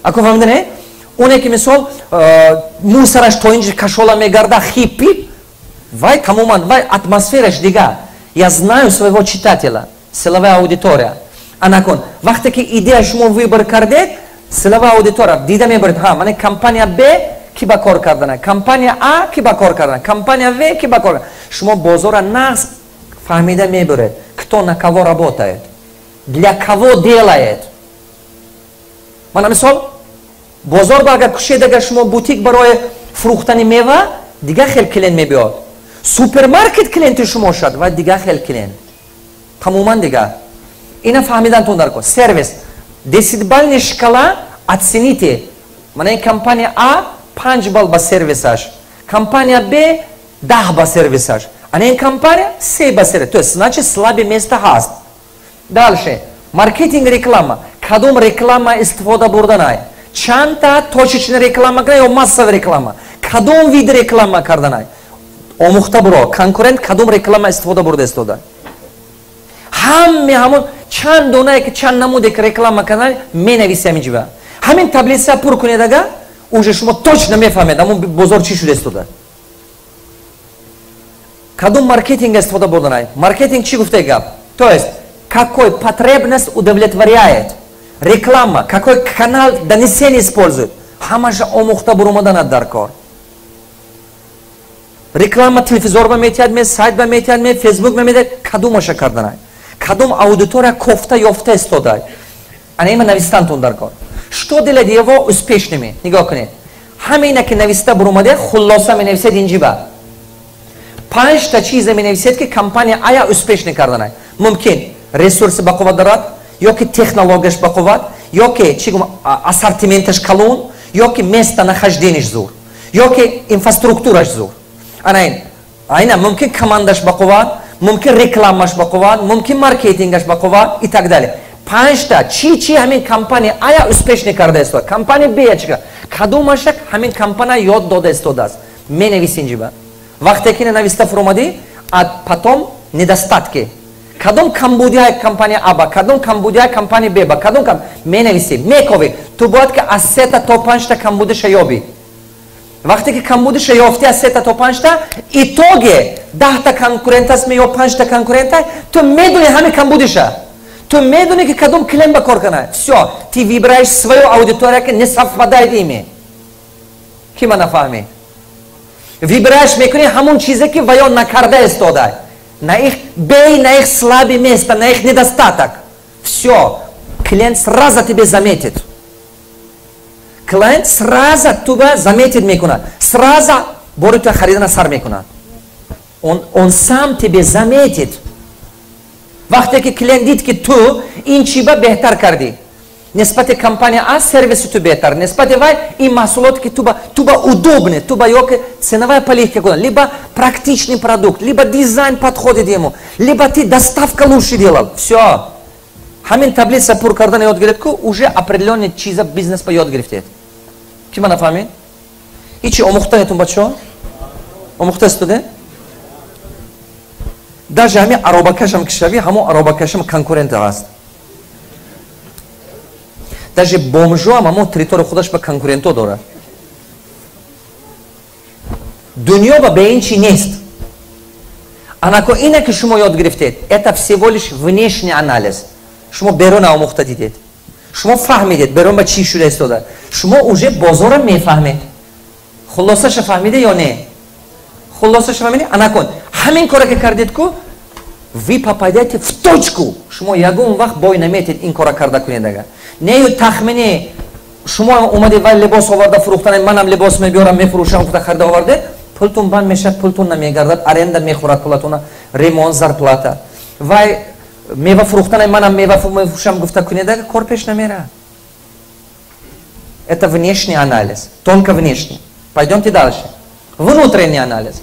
Ако фаҳмида, не? Оне ки, мисол, мусораш то инҷи кашола мегарда, хиппи, вай тамоман, вай атмосфераш дига. Я знаю своего читателя, целевая аудитория. Анакон, вақте ки идея шумо выбор кардед, целевая аудитория дида мебаред, ҳа, мана компания Б ки ба кор кардана, компания А ки ба кор кардана, компания В ки ба кор. Шумо бозора нағз фаҳмида мебаред, кто на кого работает, для кого делает. Мана, мисол, бозор ба агар кушед, агар шумо бутик барои фурӯхтани мева, дигар хел клиент мебиёд. Супермаркет клиенти шумо шад ва дигар хел клиент, тамоман дигар. Ина фаҳмидантон дар кор. Сервис, десятибалльный шкала оцените. Мана, ин компания А 5 балл ба сервисаш, компания Б 10 ба сервисаш, ана ин компания 3 ба сервис, то есть, значит, слабое место ҳаст. Дальше, маркетинг, реклама. Кадом реклама истифода бурданай, чандта точечная реклама кардана ё массовая реклама, кадом вид реклама карданай, омӯхта буро. Конкурент кадом реклама истифода бурда истода, ҳаме ҳамон чанд донае ки, чанд намуде ки реклама кардан, менависи ҳамин ҷиба. Ҳамин таблица пур кунед, ага, уже шумо точно мефаҳмед, ҳамон бозор чӣ шуда истода, кадом маркетинг истифода бурданай. Маркетинг чӣ гуфтаи гап? То есть какой потребность удовлетворяет реклама, какой канал донесения использует, ҳамаша омӯхта буромаданад дар кор. Реклама телевизор ба метиҳад ме, сайт ба метиҳад ме, Фейсбук ба метиҳад, кадомаша карданай, кадом аудитория кофта ёфта истодай, ана има навистантон дар кор. Что делает его успешными? Нигоҳ кунед, ҳамина ки нависта буромаде, хулоса менависед. Инҷиба панҷта чизе менависед, ки компания ая успешный карданай. Мумкин, ресурси бақувват дорад, ё ки технологияш бақувват, ё ки, чӣ гум, ассортименташ калон, ё ки местонахождениеш зур, ё ки инфраструктураш зур. Ана ин айна мумкин командаш бақувват, мумкин рекламаш бақувват, мумкин маркетингаш бақувват и так далее. Панҷта чӣ, чи ҳамин компания ая успешный карда истода, компания Б чӣ, кадомашак ҳамин компания ёд дода истодааст, менависи инҷиба. Вақте ки нависта фуромадӣ, а потом недостатки: кадом камбудиҳаи компания А ба, кадом камбудиҳаи компания Б ба, кадом менависӣ, мековӣ. Ту бояд ки аз сета то панҷта камбудиша ёбӣ. Вақте ки камбудиша ёфтӣ, аз сета то панҷта, итоге 10-та конкурент аст ё панҷта конкурента, ту медонӣ ҳамин камбудиша, ту медонӣ, ки кадом клиент ба кор кана. Всё, ты выбираешь свою аудитория, ки не совпадает ими. Ки ма нафаҳмӣ? Выбираешь мекунӣ ҳамон чизе, ки ваё накарда истода, на их бей, на их слабое место, на их недостаток. Всё, клиент сразу тебе заметит. Клиент сразу туба заметит мекунад, сразу бори туя харидана сар мекунад. Он сам тебе заметит. Вақте ки клиент дид, ки ту ин чиба беҳтар кардӣ нисбати компания А, сервиси ту беҳтар нисбати вай, ин маҳсулоте ки туба удобный, туба ё ки ценовая политика кунад, либо практичный продукт, либо дизайн подходит ему, либо ты доставка лучше делал. Всё, ҳамин таблица пур кардан ёд гирифт ку, уже определенный чиза бизнес ба ёд гирифтед. Ки ма нафаҳмед? Ҳичи омӯхтанетун, бачаҳо, омӯхта истоде? Даже ҳамин аробакашам ки шавӣ, ҳамон аробакашам конкурент ҳаст. Даже бомжоам ҳамон территория худаш ба конкурентҳо дорад. Дунё ба бе ин чи нест. Анако ина ки шумо ёд гирифтед, это всего лишь внешний анализ. Шумо берун омӯхта дидед, шумо фаҳмидед, берун ба чӣ шуда истода, шумо уже бозора мефаҳмед. Хулосаша фаҳмиде ё не? Хулосаша фаҳмиде? Анакон ҳамин коре ки кардед ку, вы попадете в точку. Шумо ягон вақт бой наметед. Ин кора карда кунед агар нею тахмини шумо омади, вай либос оварда фурӯхтан, манам либос мебиёрам, мефурӯшам гуфта харида оварде, пултун банд мешавад, пултун намегардад, аренда мехӯрад пулатуна, ремонт, зарплата. Вай мева фурӯхтан, манам мева мефурӯшам гуфта кунед агар, кор пеш намерад. Это внешний анализ, тонко внешний. Пойдемте дальше, внутренний анализ.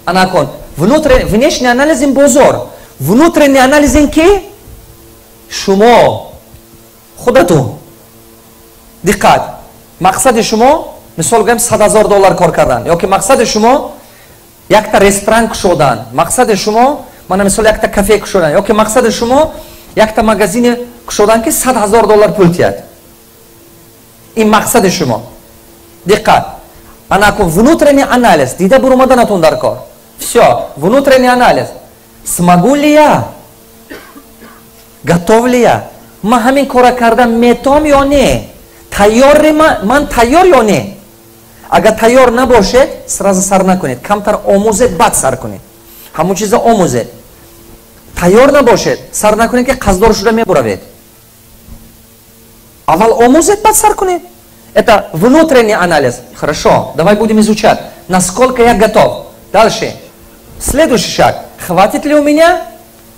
Анакон внешний анализ ин бозор, внутренний анализ ин ки шумо худатун. Диққат, мақсади шумо, мисол гӯем, 100 000 доллар кор кардан, ё ки мақсади шумо якта ресторан кушодан, мақсади шумо Мана мисол, якта кафе кушодан ёки мақсади шумо якта магазине кушодан, ки 100 000 доллар пул тиҳад. Ин мақсади шумо. Диққат, анаку внутренний анализ дида бурумаданатон дар кор. Все, внутренний анализ: смогу ли я, готов ли я, ман ҳамин кора кардан метавом ё не, тайёри ман тайёр ё не. Агар тайёр набошед, сразу сар накунед, камтар омӯзед, баъд сар кунед. Ҳамон чиза омӯзед. Тайёр набошед, сар накунед, ки қарздор шуда мебуравед. Аввал омӯзед, баъд сар кунед. Это внутренний анализ. Хорошо, давай будем изучать, насколько я готов. Дальше, следующий шаг: хватит ли у меня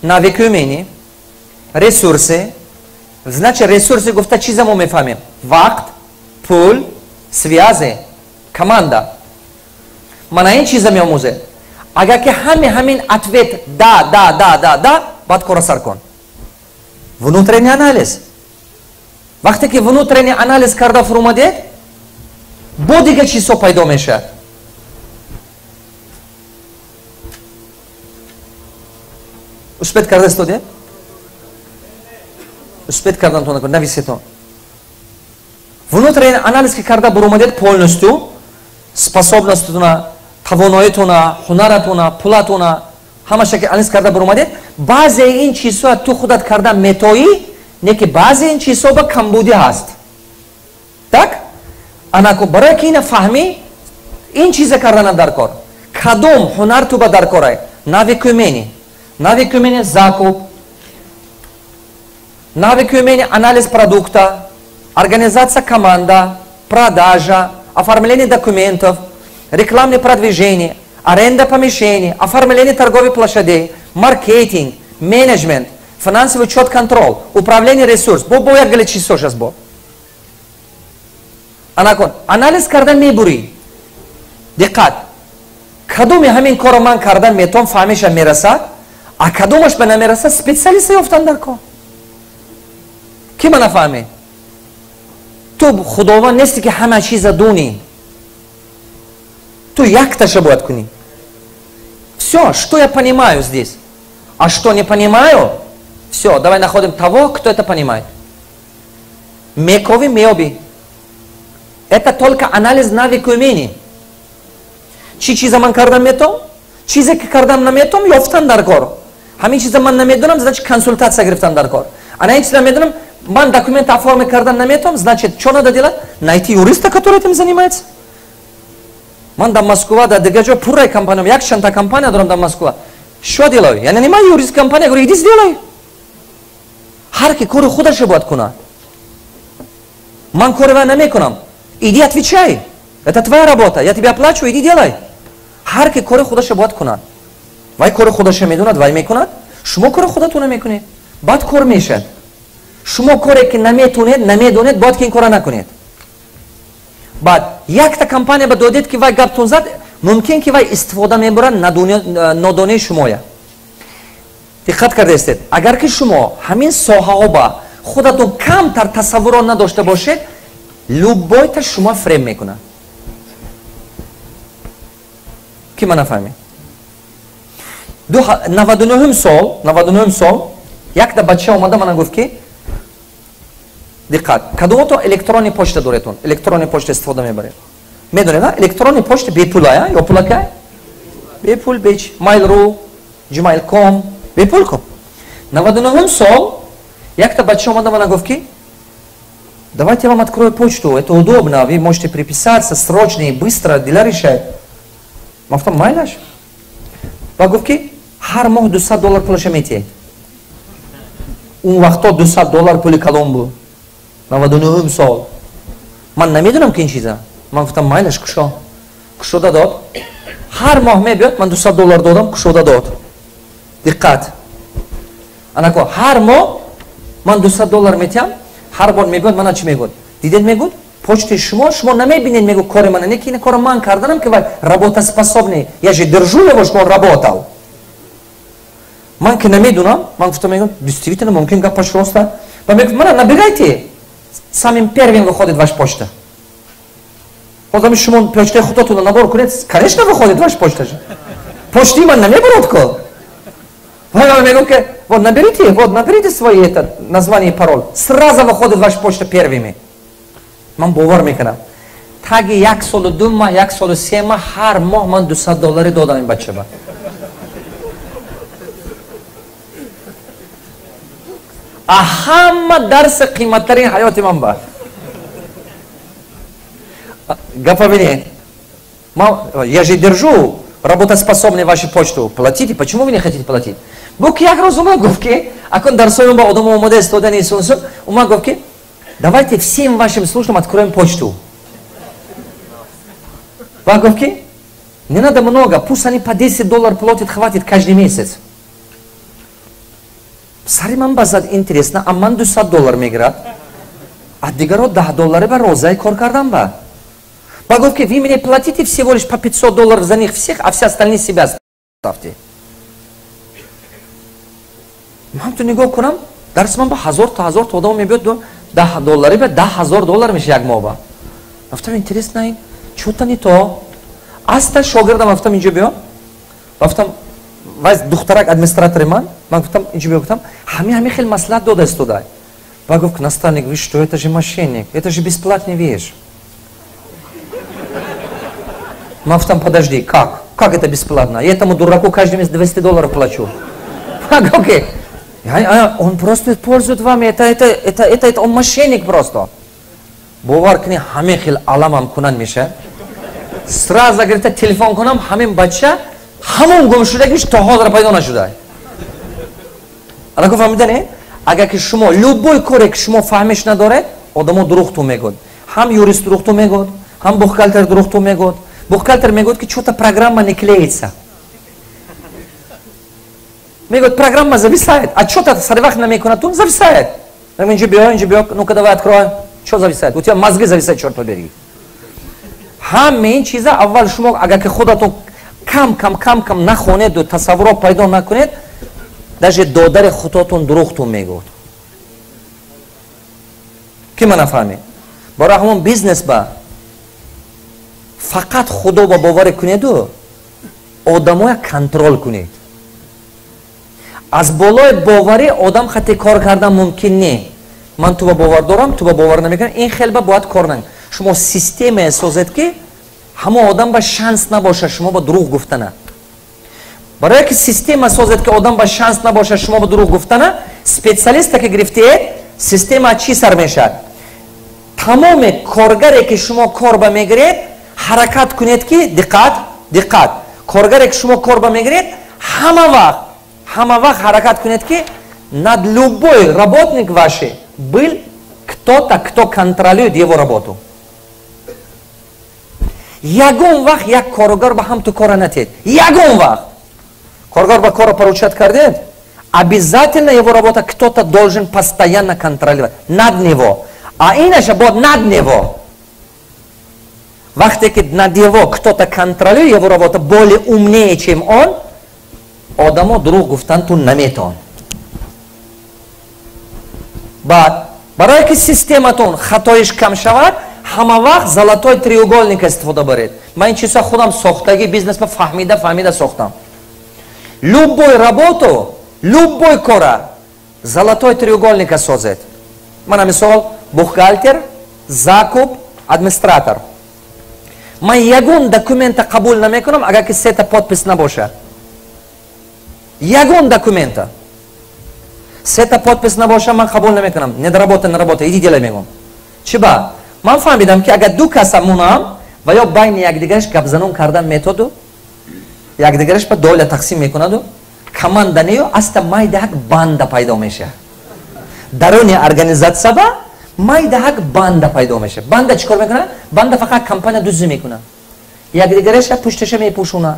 навыки, умений, ресурсы. Значит, ресурсы гуфта чиза мо мефаҳмем? Вақт, пул, связи, команда. Мана ин чиза меомӯзед. Агар ки ҳами ҳамин ответ да, да, да, да, да, баъд кора сар кун. Внутренний анализ. Вақте ки внутренний анализ карда фурӯмадед, бо дига чизҳо пайдо мешавад. Успеть карда истодед? Успеть кардан, нависетон. Внутренний анализ ки карда буромадед, полностью способность тона, тавоноитона, ҳунаратона, пулатона, ҳамаша ки анализ карда буромадед, баъзе ин чизҳоя ту худат карда метоӣ, не ки баъзе ин чизҳо ба камбудӣ ҳаст. Так, анаку барое ки ина фаҳмӣ, ин чиза карданам дар кор. Кадом ҳунар ту ба дар корай? Навыки, умения. Навыки, умения закуп, навыки, умения анализ продукта, организация команда, продажа, оформление документов, рекламное продвижение, аренда помещений, оформление торговых площадей, маркетинг, менеджмент, финансовый учет, контроль, управление ресурс. Бо як гали чизҳо шаст бо. Анакун, анализ кардан мебурӣ. Диққат. Кадоми ҳамин корро ман кардан метавон, фаҳмиша мерасад, а кадомаш ба намерасад, специалиста ёфтан дар кор. Ки ма нафаҳмед? Ту худованд нести, ки ҳама чиза дунӣ. Ту якташа бояд кунӣ. Все, что я понимаю здесь. А что не понимаю, все, давай находим того, кто это понимает. Мекови, меоби. Это только анализ навыка, умений. Чӣ чиза ман кардам метом, чизе ки кардам наметом, ёфтан дар кор. Ҳамин чиза ман намедонам, значит, консультация гирифтан дар кор. Ана ин чиза медонам, ман документ оформить кардан наметом, значит, что надо делать? Найти юриста, который этим занимается. Ман дар Москва, дар дигар ҷо пурраи компания, як чандта компания дорам дар Москва. Что делаю? Я нанимаю юрист компания, говорю: иди сделай. Ҳар ки кори худаша бояд кунад. Ман кори вай намекунам. Иди отвечай, это твоя работа, я тебя оплачиваю, иди делай. Ҳар ки кори худаша бояд кунад. Вай кори худаша медонад, вай мекунад. Шумо кори худатона мекунед, баъд кор мешавад. Шумо коре ки наметонед, намедонед, бояд ки ин кора накунед. Баъд якта компания ба додед, ки вай гаптон зад, мумкин ки вай истифода мебурад нодонии шумоя. Диққат кардаистед, агар ки шумо ҳамин соҳаҳо ба худатон камтар тасаввурот надошта бошед, любой та шумо фреб мекунад. Ки ма нафаҳмед? 99-ум сол, 99-ум сол якта бача омада мана гуфт, ки диққат, кадомото электронный почта доретон, электронный почта истифода мебаред? Медонед, электронный почта бепулая ё пулакай? Бепул, беч mail.ru, gmail.com бепул ку. 99-ум сол якта бача омада мана гуфт, ки давайте я вам открою почту, это удобно, вы можете приписаться срочно и быстро дела решать. Ман гуфтам, майлаш. Ва гуфт, ки ҳар моҳ 200 доллар пулаша метиҳед. Он вақто 200 доллар пули калон буд. 99-ум сол. Ман намедонам, ки ин чиза. Ман гуфтам, майлаш, кушо. Кушода дод. Ҳар моҳ мебиёд, ман 200 доллар додам, кушода дод. Диққат. Анако, ҳар моҳ ман 200 доллар метиҳам, ҳар бор мебиёд, мана чӣ мегӯд? Дидед, мегӯд, почтаи шумо, шумо намебинед, мегӯ, кори мана, не ки ин кора ман карданам, ки вай работоспособный. Я же держу его, что он работал. Ман ки намедунам, ман гуфтам, мегӯм, действительно, мумкин гапаш роста. Ва мегӯфт, мана набирайте, самым первым выходит ваш почта. Ҳозир шумо почтаи худатонро набор кунед, конечно, выходит ваш почта же. Почти ман намебурад ко. Мегӯм ки вот наберите свои это название и пароль, сразу выходит ваша почта первыми. Ман бовар мекунам, таги 1 солу 2 моҳ, 1 солу 3 моҳ, ҳар моҳ ман 200 доллари додам ин бачаба. А ҳама дарси қиматтарин ҳаёти ман ба гапа бинед. Я же держу работоспособной вашу почту, платите. Почему вы не хотите платить? Бук як рӯз ума гуфт, ки акун дарсои ба одамо омода истодани сунсун, ума гуфт, ки давайте всем вашим службам откроем почту. Ва гуфт, ки не надо много, пусть они по 10 долларов платят, хватит каждый месяц. Сари ман базад, интересно, а ман 200 доллар мегирад, а дигаро 10 доллари ба розаи кор кардан ба. Ба гуфт, ки вы мне платите всего лишь по 500 долларов за них всех, а все остальные себя ставьте. Ман ту нигоҳ кунам, дарси ман ба ҳазорта ҳазорта одам мебиёд, 10 доллари ба 10 000 доллар меша як моҳ ба. Гуфтам, интересно, ин чё-то не то. Аста шогирдам гуфтам, инҷо биё. Гуфтам, вай духтарак администратори ман, ман гуфтам, инҷо биё, гуфтам, ҳами хел маслиҳат дода истода. Ба гуфт: наставник, вы что, это же мошенник, это же бесплатный вещь. Ман гуфтам: подожди, как это бесплатно? Я этому дураку каждый месяц 200 долларов плачу. Окей, он просто пользует вами, это он мошенник просто. Бовар кунӣ, ҳамин хел аламам кунан меша, сразу гирифта телефон кунам, ҳамин бача ҳамон гумшудагиш то ҳозир пайдо нашуда. Анаку фаҳмидане, агар ки шумо любой коре ки шумо фаҳмиш надоред, одамо дурӯғту мегӯд. Ҳам юрист дурӯғту мегӯд, ҳам бухгалтер дурӯғту мегӯд. Бухгалтер мегӯд, ки чё-то программа не клеится, мегӯяд, программа зависает, а чё-то сари вақт намекунад, ту зависает. Инҷо биё, инҷо биё, ну-ка давай откроем, чё зависает? У тебя мозги зависает, чёрт побери. Ҳама ин чиза аввал шумо агар ки худатон кам кам кам кам нахонеду тасаввуро пайдо накунед, даже додари худотон дурӯғтон мегӯд, ки ма нафаҳмед. Барои ҳамон бизнес ба фақат Худо ба боварӣ кунеду одамоя контроль кунед. Аз болои боварӣ одам хати кор кардан мумкин не. Ман ту ба бовар дорам, ту ба бовар намекунам, ин хел ба бояд кор на. Шумо системае созед, ки ҳамон одам ба шанс набошад шумо ба дурӯғ гуфтана. Барое ки система созед, ки одам ба шанс набошад шумо ба дурӯғ гуфтана, специалиста ки гирифтиед, система чӣ сар мешавад? Тамоми коргаре ки шумо кор ба мегиред, ҳаракат кунед ки, диққат, диққат, коргаре ки шумо кор ба мегиред, ҳама вақт, ҳама вақт ҳаракат кунед, ки над любой работник ваши был кто-то, кто контролирует его работу. Ягон вақт як коргар ба ҳам ту кора натед. Ягон вақт коргар ба кора поручать кардед, обязательно его работа кто-то должен постоянно контролировать над него. А инаша бод над него. Вақте ки над его кто-то контролирует его работа более умнее, чем он, одамо дурӯғ гуфтан ту наметавон. Баъд, барое ки систематон хатоиш кам шавад, ҳама вақт золотой треугольник истифода баред. Ман ин чиза худам сохтагӣ, бизнесма фаҳмида фаҳмида сохтам. Любой работу, любой кора золотой треугольника созед. Мана мисол: бухгалтер, закуп, администратор. Ман ягон документа қабул намекунам, агар ки сета подпись набошад. Ягон документа сета подпись набошад, ман қабул намекунам. Недоработа, на работа, иди делай, мегӯм. Чи ба? Ман фаҳмидам, ки агар ду каса мунам ва ё байни якдигараш гапзанон кардан методу, якдигараш ба доля тақсим мекунаду, команда нею, аста майдаҳак банда пайдо мешавад. Даруни организатсия ба майдаҳак банда пайдо мешавад. Банда чӣ кор мекунад? Банда фақат компания дуздӣ мекунад, якдигараша пушташа мепӯшонад,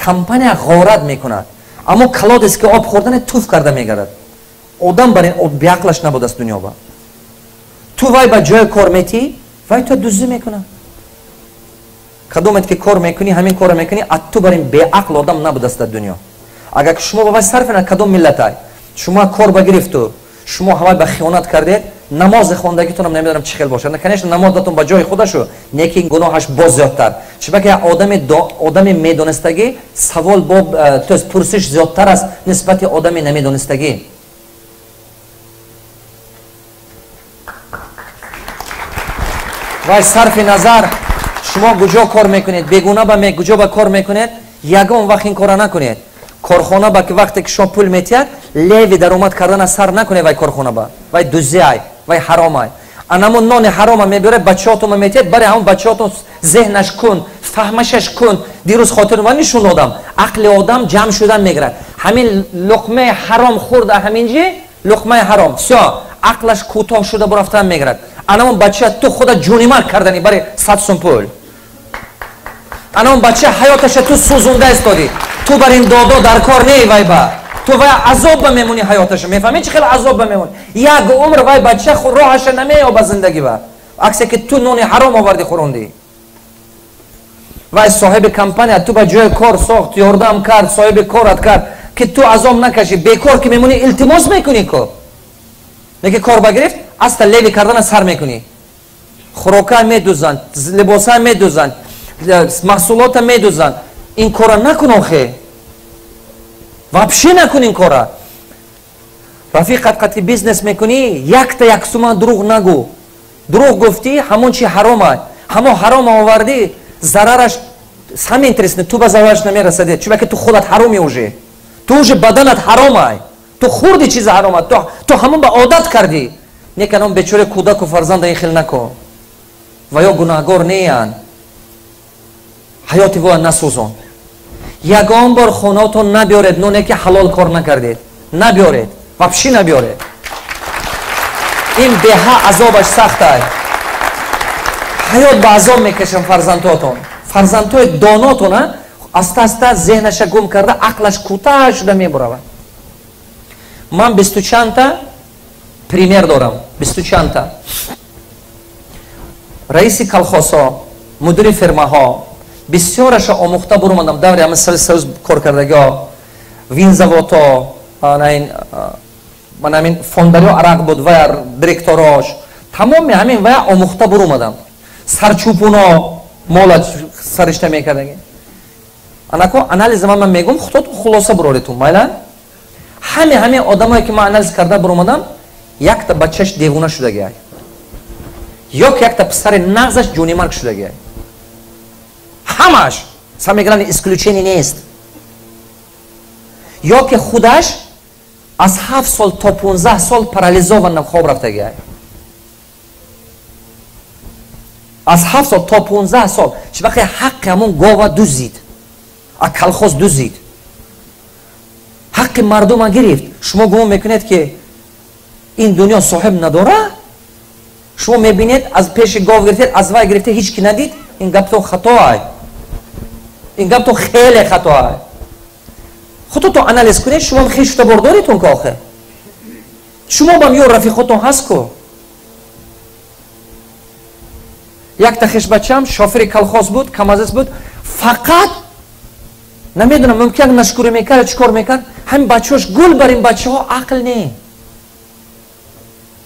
компания ғорат мекунад. Аммо колодец ки об хӯрдане, туф карда мегардад. Одам бар ин беақлаш набудааст дунё ба. Ту вай ба ҷои кор метиҳӣ, вай то дуздӣ мекунад. Кадомет ки кор мекунӣ, ҳамин корро мекунӣ, а ту бар ин беақл одам набудааст дар дунё. Агар ки шумо ба вай сарф на кадом миллатай шумо кор ба гирифту, шумо ҳавай ба хиёнат кардед. Намози хондагитонам намедонам чӣ хел бошад. Конечно, намозатон ба ҷои худашу, лекин гуноҳаш боз зиёдтар. Чунки одами медонистагӣ савол бо, то есть пурсиш зиёдтар аст нисбати одами намедонистагӣ. Вай, сарфи назар шумо куҷо кор мекунед, бегуна ба куҷо ба кор мекунед, ягон вақт ин кора накунед. Корхона ба ки вақте ки шумо пул метиҳад, левый даромад кардана сар накунед. Вай корхона ба вай дузиай, вай ҳаромай. Анамун нони ҳарома мебиёред, бачаҳотонма метиҳед, баре ҳамон бачаҳотон зеҳнаш кун, фаҳмашаш кун. Дирӯз хотир ман нишон додам, ақли одам ҷамъ шудан мегирад. Ҳамин луқмаи ҳаром хӯрда, ҳаминҷи луқмаи ҳаром, всё, ақлаш кӯтоҳ шуда бурафтан мегирад. Анамон бача ту худа ҷонимарг кардани бари 100 сум пул. Анамон бача ҳаёташа ту сӯзонда истодӣ. Ту бар ин додо дар кор не, вай ба ту вай азоб ба мемонӣ ҳаёташа. Мефаҳмӣ, чӣ хел азоб ба мемонӣ? Як умр вай бача роҳаша намеёба зиндагӣ ба аксе ки ту нони ҳаром овардӣ, хӯрондӣ. Вай соҳиби компания ту ба ҷои кор сохт, ёрдам кард, соҳиби корат кард, ки ту азоб накашӣ. Бекор ки мемонӣ, илтимос мекунӣ ку. Неки кор ба гирифт, аста левый кардана сар мекунӣ. Хӯрока медузанд, либоса медузанд, маҳсулота медузанд. Ин кора накун охе, вообще накун ин кора. Рафиқат қати бизнес мекунӣ, якта як сума дурӯғ нагӯ. Дурӯғ гуфтӣ, ҳамон чи ҳарома, ҳамон ҳарома овардӣ, зарараш, самое интересное, ту ба зарараш намерасади, чунки ту худат ҳароми уже, ту уже баданат ҳаромай, ту хӯрди чизи ҳарома, ту ҳамон ба одат кардӣ. Неканон бечора кӯдаку фарзанда ин хел накун ва ё гунаҳгор неянд, ҳаёти воя насӯзон. Ягон бор хонаотон набиёред ноне ки ҳалол кор накардед. Набиёред, вообще набиёред. Ин беҳа азобаш сахтай, ҳаёт ба азоб мекашам фарзандҳотон. Фарзандҳои донотона аста аста зеҳнаша гум карда, ақлаш кӯтаҳ шуда мебуравад. Ман бисту чандта пример дорам, бисту чандта раиси колхозҳо, мудири фирмаҳо, бисёраша омӯхта бурумадам. Даври ҳама Советский Союз кор кардагиҳо, винзаводҳо, ман ҳамин фондариё арақ буд, ва директорош, тамоми ҳамин вая омӯхта бурумадам. Сарчӯпуно, мола саришта мекардаги. Анако анализ ман мегум, худотон хулоса буроритун, майла. Ҳаме одамое ки ман анализ карда бурумадам, якта бачаш девона шудагиай ё ки якта писари нағзаш ҷонимарг шудагиай. Ҳамаш, самое главное, исключение нест. Ё ки худаш аз 7 сол то 15 сол парализован, хоб рафтагиай. Аз 7 сол то 15 сол чи вақте ҳаққи ҳамон гова дузид, а колхоз дузид, ҳаққи мардума гирифт. Шумо гумон мекунед, ки ин дунё соҳиб надора? Шумо мебинед, аз пеши гов гирифтед, аз вай гирифте, ҳеҷ ки надид. Ин гаптон хатоай, ин гаптон хеле хатоай. Худтон анализ кунед. Шумом хешута бордоритон ки охе шумо бам ё рафиқотон ҳаст ку. Якта хешбачам шофери колхоз буд, камазист буд. Фақат намедонам, мумкин як нашкурӣ мекард, чӣ кор мекард. Ҳамин бачаҳош гул бар ин бачаҳо ақл не.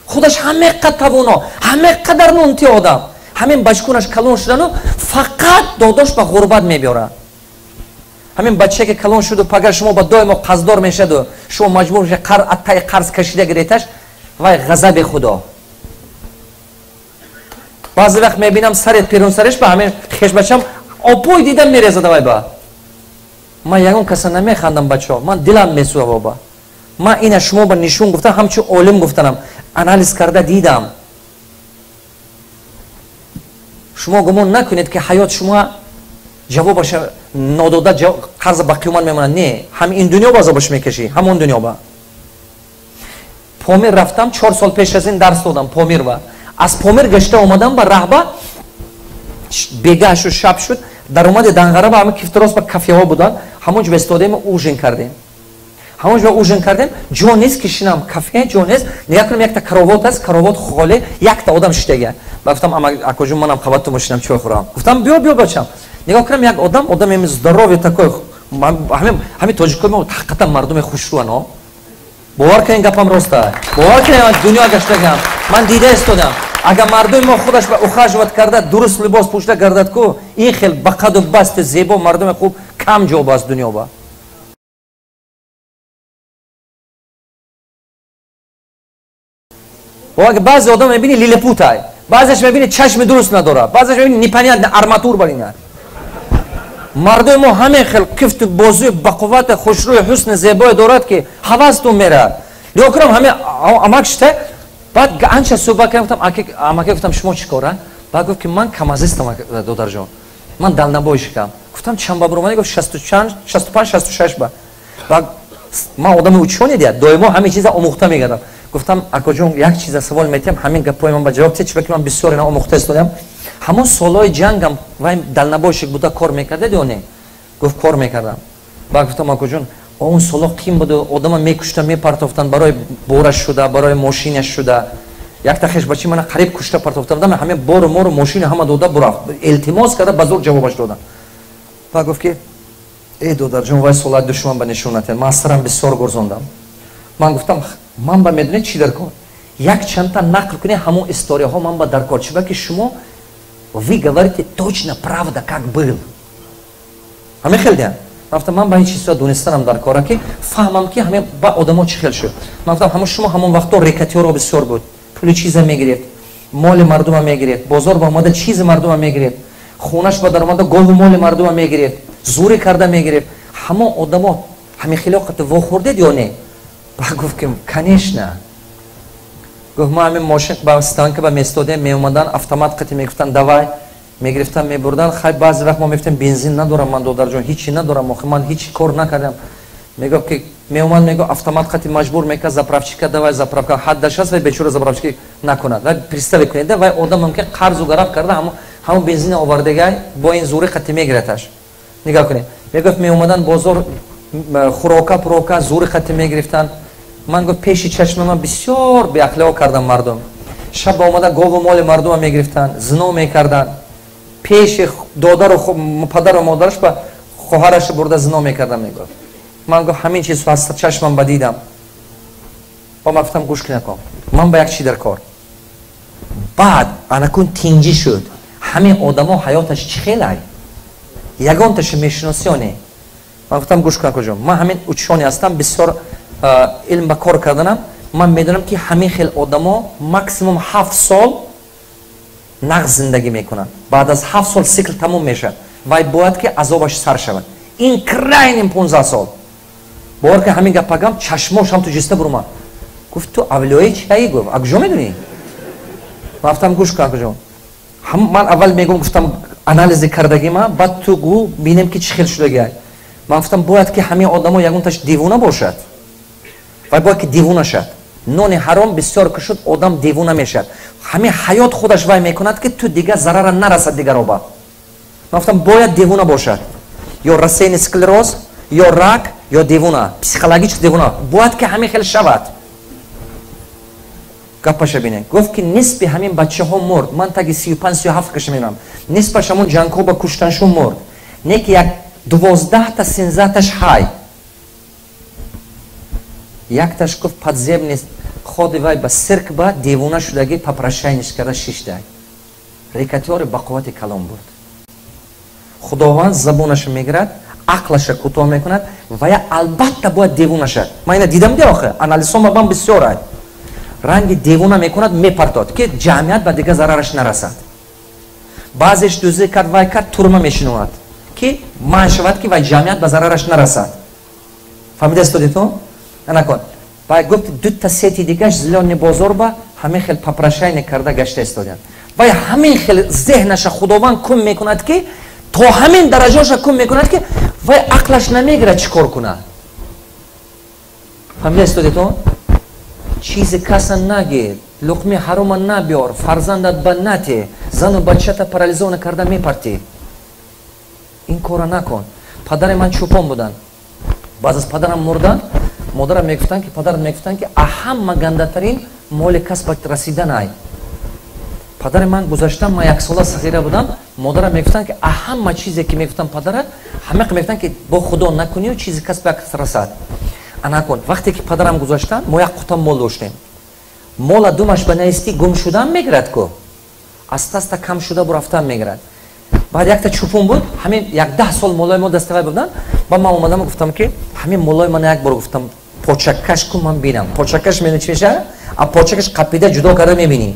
Худаш ҳамеқад тавоно, ҳамеқадар нунти одам. Ҳамин бачкунаш калон шудану фақат додош ба ғурбат мебиёрад. Ҳамин бачае ки калон шуду, пагар шумо ба доимо қаздор мешаду, шумо маҷбур мешавед аттаи қарз кашида гиреташ, вай ғазаби Худо. Баъзе вақт мебинам, сари пирунсариш ба ҳамин хешбачам опой дидам, мерезада вай ба ман. Ягон каса намехандам, бачаҳо, ман дилам месӯзад. Ба ман ина шумо ба нишон гуфтам, ҳамчун олим гуфтанам, анализ карда дидам. Шумо гумон накунед, ки ҳаёт шумо ҷавобаша нодода, қарза ба қиёмат мемонад. Не, ҳам ин дунё ба азобаш мекашӣ, ҳамон дунё ба. Помир рафтам, 4 сол пеш аз ин дарс додам Помир ва аз Помир гашта омадам. Ба раҳба бегаҳ шуд, шаб шуд, даромади Данғара ба ҳама кифтирос ба кафеҳо буданд. Ҳамон ҷо истодем, ужин кардем. Ҳамон ҷо ужин кардем, ҷо нест ки шинам, кафе ҷо нест. Нигоҳ кунам, якта каровот аст, каровот холе, якта одам шиштага. Ба гуфтам: «Акоҷон, манам қабатту мошинам, чой хӯрам». Гуфтам: «Биё, биё, бачам». Нигоҳ кунам, як одам, одами здоровый такой. Ҳамин тоҷикои мо ҳақиқатан мардуми хушрӯан. Бовар кунед, гапам роста. Бовар кунед, дунё гаштагам. Ман дида истодам. Агар мардуми мо худаш ба ухаживать карда, дуруст либос пӯшида гардад ку, ин хел ба қаду басти зебо мардуми хуб кам ҷо баст дунё ба. Баъзе одам мебини лилипутай, баъзеш мебини чашми дуруст надорад, баъзеш мебини непонятно арматур бар ина. Мардуми мо ҳамин хел кифту бозуи бақуввати хушрӯи ҳусни зебое дорад, ки ҳавастун меравад. Нигоҳ кунам ҳамин амак шита, баъд анча суҳбат кардам, гуфтам амаке, гуфтам шумо чӣ кора? Баъд гуфт ки ман камазистам, додарҷон, ман дальнобойщикам. Гуфтам чанд ба буромадӣ? Гуфт 65, 66 ба. Баъд ман одами учёный дия, доимо ҳамин чиза омӯхта мегардам. Гуфтам акоҷон, як чиза савол метиҳам, ҳамин гапҳои ман ба ҷавоб тиҳ, чунки ман бисёр ина омӯхта истодам. Ҳамон солҳои ҷангам вай дальнобойщик буда кор мекардед ё не? Гуфт кор мекардам. Баъд гуфтам акоҷон, он солҳо қим буду, одама мекушта мепартофтанд барои бораш шуда, барои мошинаш шуда. Якта хешбачи мана қариб кушта партофта будам, ҳамин бору мору мошина ҳама дода бурафт. Илтимос карда ба зур ҷавобаш додам. Баъд гуфт ки эй додарҷон, вай солҳои душман ба нишон натиҳад, ман сарам бисёр гурзондам. Ман гуфтам ман ба медонед чӣ дар кор? Як чандта нақл кунед ҳамон историяҳо ман ба дар кор, чиба ки шумо вы говорите точно правда, как был. Ҳамин хел диҳам. Ман гуфтам ман ба ин чизҳо донистанам дар кора, ки фаҳмам ки ҳамин ба одамо чӣ хел шуд. Ман гуфтам ҳамон шумо ҳамон вақто рэкетёрро бисёр буд, пули чиза мегирифт, моли мардума мегирифт, бозор ба омада чизи мардума мегирифт, хонаш ба даромада гову моли мардума мегирифт, зӯрӣ карда мегирифт. Ҳамон одамо ҳамин хело қати вохӯрдед ё не? Баъд гуфт ки конечно. Гуфт ма ҳамин мошин ба станка ба местодем, меомадан автомат қати мегуфтан давай, мегирифтан мебурдан. Хай баъзе вақт мо мегуфтем бензин надорам ман додарҷон, ҳичи надорам, охи ман ҳеч кор накардам. Мегуфт ки меомад, мегуфт автомат қати маҷбур мекард заправщика давай заправка, ҳаддаш аст вай бечора заправщики накунад. Вай представить кунед, вай одам мумкин қарзу гараб карда ҳамон бензина овардагай бо ин зӯри қати мегираташ. Нигоҳ кунед, мегуфт меомадан бозор хурока пурока зӯри қати мегирифтанд. Ман гуфт пеши чашми ман бисёр беахлоқ кардам мардум. Шаб омада гову моли мардума мегирифтанд, зино мекарданд. Пеши додару падару модараш ба хоҳараш бурда зино мекарданд, мегуфт. Ман гуфт ҳамин чизҳо аз чашмам ба дидам. Ба ман гуфтам гӯш кунаком, ман ба як чи дар кор. Баъд анакун тинҷӣ шуд. Ҳамин одамо ҳаёташ чӣ хелай? Ягонташа мешиносӣ ё не? Ман гуфтам гӯш кун акоҷон, ман ҳамин учёный ҳастам, бисёр илм ба кор карданам, ман медонам ки ҳамин хел одамо максимум 7 сол нағз зиндагӣ мекунанд. Баъд аз 7 сол цикл тамом мешавад, вай бояд ки азобаш сар шавад. Ин крайним 15 сол. Бовар ки ҳамин гапагам чашмош ҳам ту ҷиста бурумад. Гуфт ту авлиёи чиаи? Гуфт а куҷо медонӣ? Ман гуфтам гӯш кун акоҷон, ман аввал мегӯм, гуфтам анализи кардагима, баъд ту гӯ бинем ки чӣ хел шудагиай. Ман гуфтам бояд ки ҳамин одамо ягонташ девона бошад, вай бояд ки девона шад. Нони ҳаром бисёр ки шуд, одам девона мешавад. Ҳамин ҳаёт худаш вай мекунад ки ту дигар зарара нарасад дигаро ба. Ман гуфтам бояд девона бошад, ё рассеянный склероз, ё рак, ё девона, психологически девона. Бояд ки ҳамин хел шавад. Гапаша бинед. Гуфт ки нисби ҳамин бачаҳо мурд. Ман таги 35 37 каша медонам. Нисбаш ҳамон ҷангҳо ба куштаншон мурд. Не ки як 12 та 13таш ҳай. Якташ гуфт подземный ходи вай ба цирк ба девона шудагӣ попрошайнич карда шиштай. Рэкетёри ба қуввати калом буд. Худованд забонаша мегирад, ақлаша кӯтоҳ мекунад ва я албатта бояд девона шад. Ман ина дидам де охи, анализҳо ман бисёр ай. Ранги девона мекунад, мепартод, ки ҷамъият ба дигар зарараш нарасад. Баъзеш дузӣ кард, вай кард, турма мешинонад, ки манъ шавад, ки вай ҷамъият ба зарараш нарасад. Фаҳмида истодед-то? Анакон. Вай гуфт дута сети дигаш зелёный бозор ба ҳамин хел попрошайник карда гашта истоданд. Вай ҳамин хел зеҳнаша Худованд кун мекунад, ки то ҳамин дараҷаша кун мекунад, ки вай ақлаш намегирад чӣ кор кунад. Фаҳмида истодед-то? Чизи каса нагир, луқми ҳарома набиёр, фарзандат ба нате, зану бачата парализована карда мепартӣ. Ин кора накун. Падари ман чӯпон буданд. Баъд аз падарам мурдан, модарам мегуфтанд ки падарам мегуфтанд ки аҳама гандатарин моли кас ба расидан ай. Падари ман гузаштан, ман яксола сағира будам, модарам мегуфтанд ки аҳама чизе ки мегуфтам падарат, ҳамақа мегуфтанд ки бо Худо накунию чизи кас ба кас расад. Анакун вақте ки падарам гузаштан, мо як қутам мол доштем. Мола думаш ба наисти гум шудан мегирад ку, аста аста кам шуда бурафтан мегирад. Баъд якта чупун буд, ҳамин як 10 сол молои мо даставай буданд. Ба ман омадам, гуфтам ки ҳамин молои мана як бор, гуфтам, почаккаш кун, ман бинам. Почаккаш мени чӣ мешавад? А почакаш қапида ҷудо карда мебинӣ.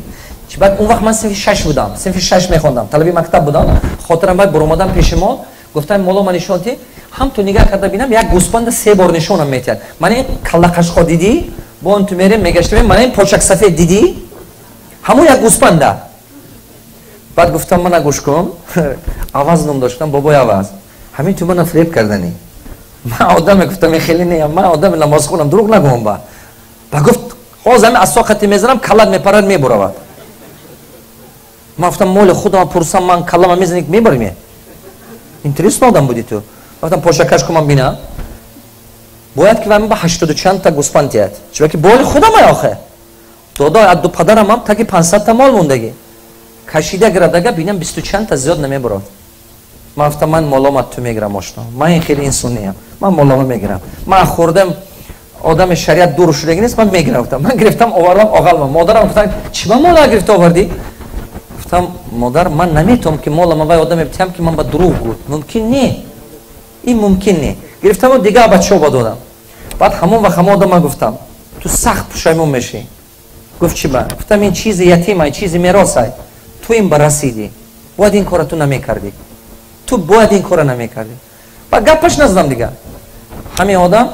Баъд он вақт ман синфи 6 будам, синфи 6 мехондам, талаби мактаб будам. Хотирам, баъд буромадам пеши мол, гуфтам, моло ма нишон ти. Ҳам ту нигаҳ карда бинам, як гӯспанда се бор нишонам метиҳад. Мана ин каллақашқо дидӣ, бо он ту мерем мегаштем, мана ин почак сафед дидӣ, ҳамон як гӯспанда. Баъд гуфтам, мана гӯш кун, Аваз ном доштам, бобои Аваз, ҳамин ту мана фиреб карданӣ. Ман одаме, гуфтам, хеле неям, ман одами намозхонам, дурӯғ нагӯм. Ба гуфт, ҳозир ҳамин асо қати мезанам, каллат мепарад, мебуравад. Ман гуфтам, моли худама пурсам, ман каллама мезани, мебарӣ? Интересно одам буди ту. Гуфтам, почакаш кун, ман бинам. Бояд ки ба 80 чанд та гӯспанд тиҳад, чунки боли худамай охе, додой аз ду падарамам таги 500 та мол мондагӣ. Кашида гирадага бинам, 20 чанд та зиёд намебурад. Ман гуфтам, ман молома ту мегирам, ошно, ман ин хеле инсон неям, ман молома мегирам, ман хӯрдам, одами шариат дур шудаги нест, ман мегирам. Гуфтам, ман гирифтам, овардам оғалма. Модарам гуфтам, чӣ ба мола гирифта овардӣ? Гуфтам, модар, ман наметавонам ки молама вай одаме битиҳам ки ман ба дурӯғ гуфт. Мумкин не, ин мумкин не. Гирифтаму дигар бачаҳо ба додам. Баъд ҳамон вақт ҳамон одам ман гуфтам, ту сахт пушаймон мешӣ. Гуфт, чӣ ба? Гуфтам, ин чизи ятимай, чизи меросай, ту ин ба расидӣ, бояд ин кора ту намекардӣ, ту бояд ин кора намекардӣ. Ба гапаш назадам дигар. Ҳамин одам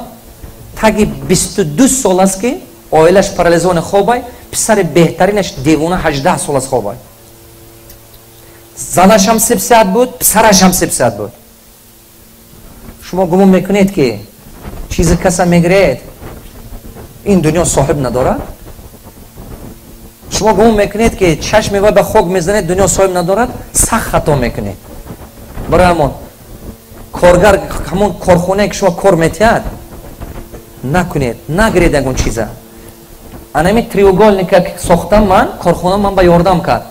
таги 22 сол аст ки оилаш парализони хобай, писари беҳтаринаш девона 18 сол аст хобай. Занашам сипсиҳат буд, писарашам сипсиҳат буд. Шумо гумон мекунед ки чизи каса мегиред, ин дунё соҳиб надорад? Шумо гумон мекунед ки чашми вай ба хок мезанед, дунё соҳиб надорад? Сахт хато мекунед. Барои ҳамон коргар, ҳамон корхонае ки шумо кор метиҳад, накунед, нагиред ягон чиза. Анами треугольника ки сохтам ман, корхона ман ба ёрдам кард.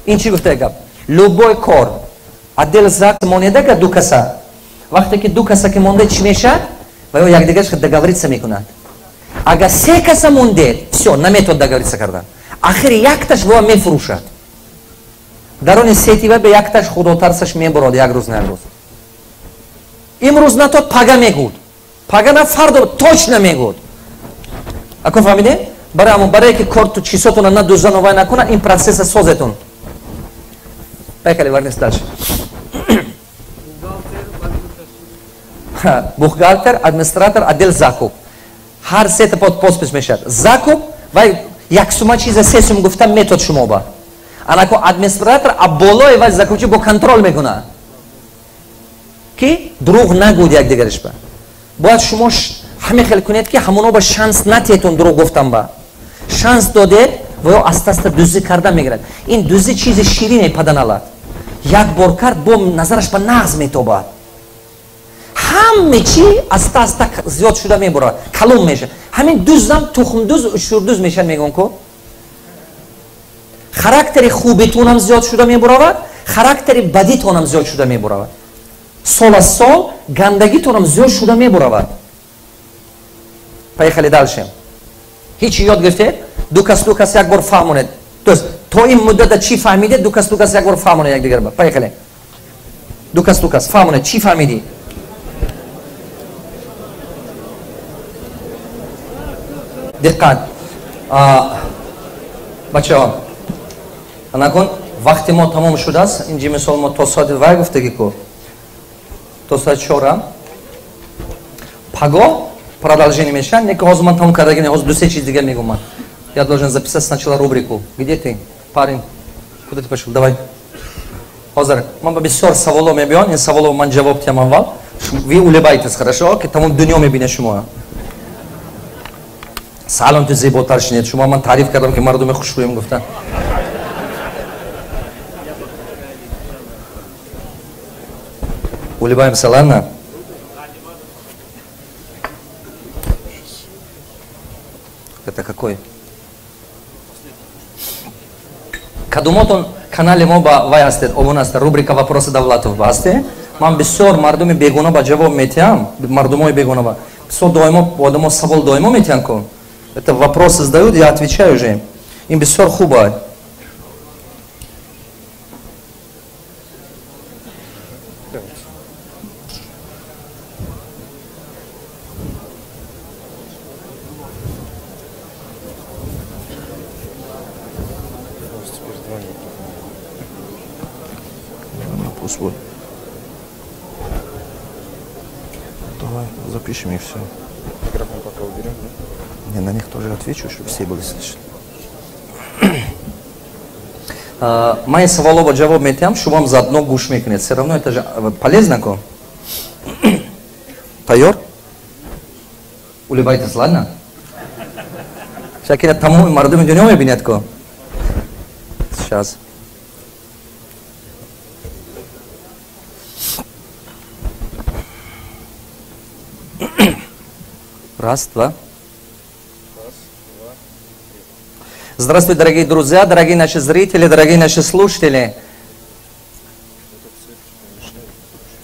Ин чӣ гуфта гап? Любой кор отдел ЗАГС монедага ду каса, вақте ки ду каса ки монда, чӣ мешавад? Ва ё якдигараш договориться мекунад. Агар се каса мондед, всё, наметавонад договориться кардан. Ахири якташ ва мефурӯшад. Дарони сетива бе якташ худотарсаш мебурад, як рӯз на як рӯз. Имрӯз натод, пага мегӯд, пага на, фардо точно мегӯд. Акун фаҳмидем? Барои ҳамон, барое ки корту чизотона надузану вай накунад, ин процесса созетун. Поехали, вернись дальше. Бухгалтер, администратор, отдел закуп. Ҳар сета подпись мешавад. Закуп вай як сума чиза се сум гуфта метод шумо ба. Анако администратор а болои вай закупчи бо контрол мекунад, ки дурӯғ нагӯд якдигариш ба. Бояд шумо ҳамин хел кунед ки ҳамоно ба шанс натиҳетон дурӯғ гуфтан ба. Шанс додед, ва ё аста аста дуздӣ карда мегирад. Ин дуздӣ чизи ширине паданалад. Як бор кард, бо назараш ба нағз метобад. Ҳаме чи аста аста зиёд шуда мебурад, калон мешавад. Ҳамин дуздам тухмдуз, ушурдуз мешавад, мегӯям ку. Характери хубитонам зиёд шуда мебуравад, характери бадитонам зиёд шуда мебуравад. Сол аз сол гандагитонам зиёд шуда мебуравад. Поехали дальше. Ҳечи ёд гирифтед? Ду кас, ду кас як бор фаҳмонед. То есть то ин муддата чӣ фаҳмидед, ду кас, ду кас як бор фаҳмонед якдигар. Поехали. Ду кас, ду кас фаҳмонед, чӣ фаҳмидӣ? Диққат, бачаҳо, анакун вақти мо тамом шудааст. Инҷи мисол мо то соати вай гуфтагӣ ку, то соати 4. Паго продолжение мешавад, не ки ҳозир ман тамом кардаги не, ҳозир ду-се чиз дига мегӯм ман. Я должен записать сначала рубрику. Где ты, парень, куда ты пошел? Давай. Ҳозир ман ба бисёр саволо мебиён, ин саволо ман ҷавоб тиҳам аввал. Вы улыбайтесь, хорошо, ки тамом дунё мебинад шумо. Салом, ту зеботар шинед. Шумо ман таъриф кардам ки мардуми хушрӯем гуфтан. Улыбаемся, ладно? Это какой? Кадумотон канали мо ба вай ҳастед, обуна ҳастед, рубрика «Вопросы Давлатов» ба ҳастед. Ман бисёр мардуми бегуна ба ҷавоб метиҳам, мардумои бегуна ба. Бисёр доимо одамо савол доимо метиҳанд ку. Это вопросы задают, я отвечаю уже. Ин бисёр хуб. Пусть будет. Давай, запишем и все. Микрофон пока уберем, да? Не, на них тоже отвечу, чтобы все были слышны. Ман саволоба ҷавоб метиҳам, шумоам заодно гӯш мекунед. Все равно это же полезно ко. Тайёр? Улыбайтесь, ладно? Шакира тамоми мардуми дунё мебинад ко. Сейчас. Раз, два. Здравствуйте, дорогие друзья, дорогие наши зрители, дорогие наши слушатели.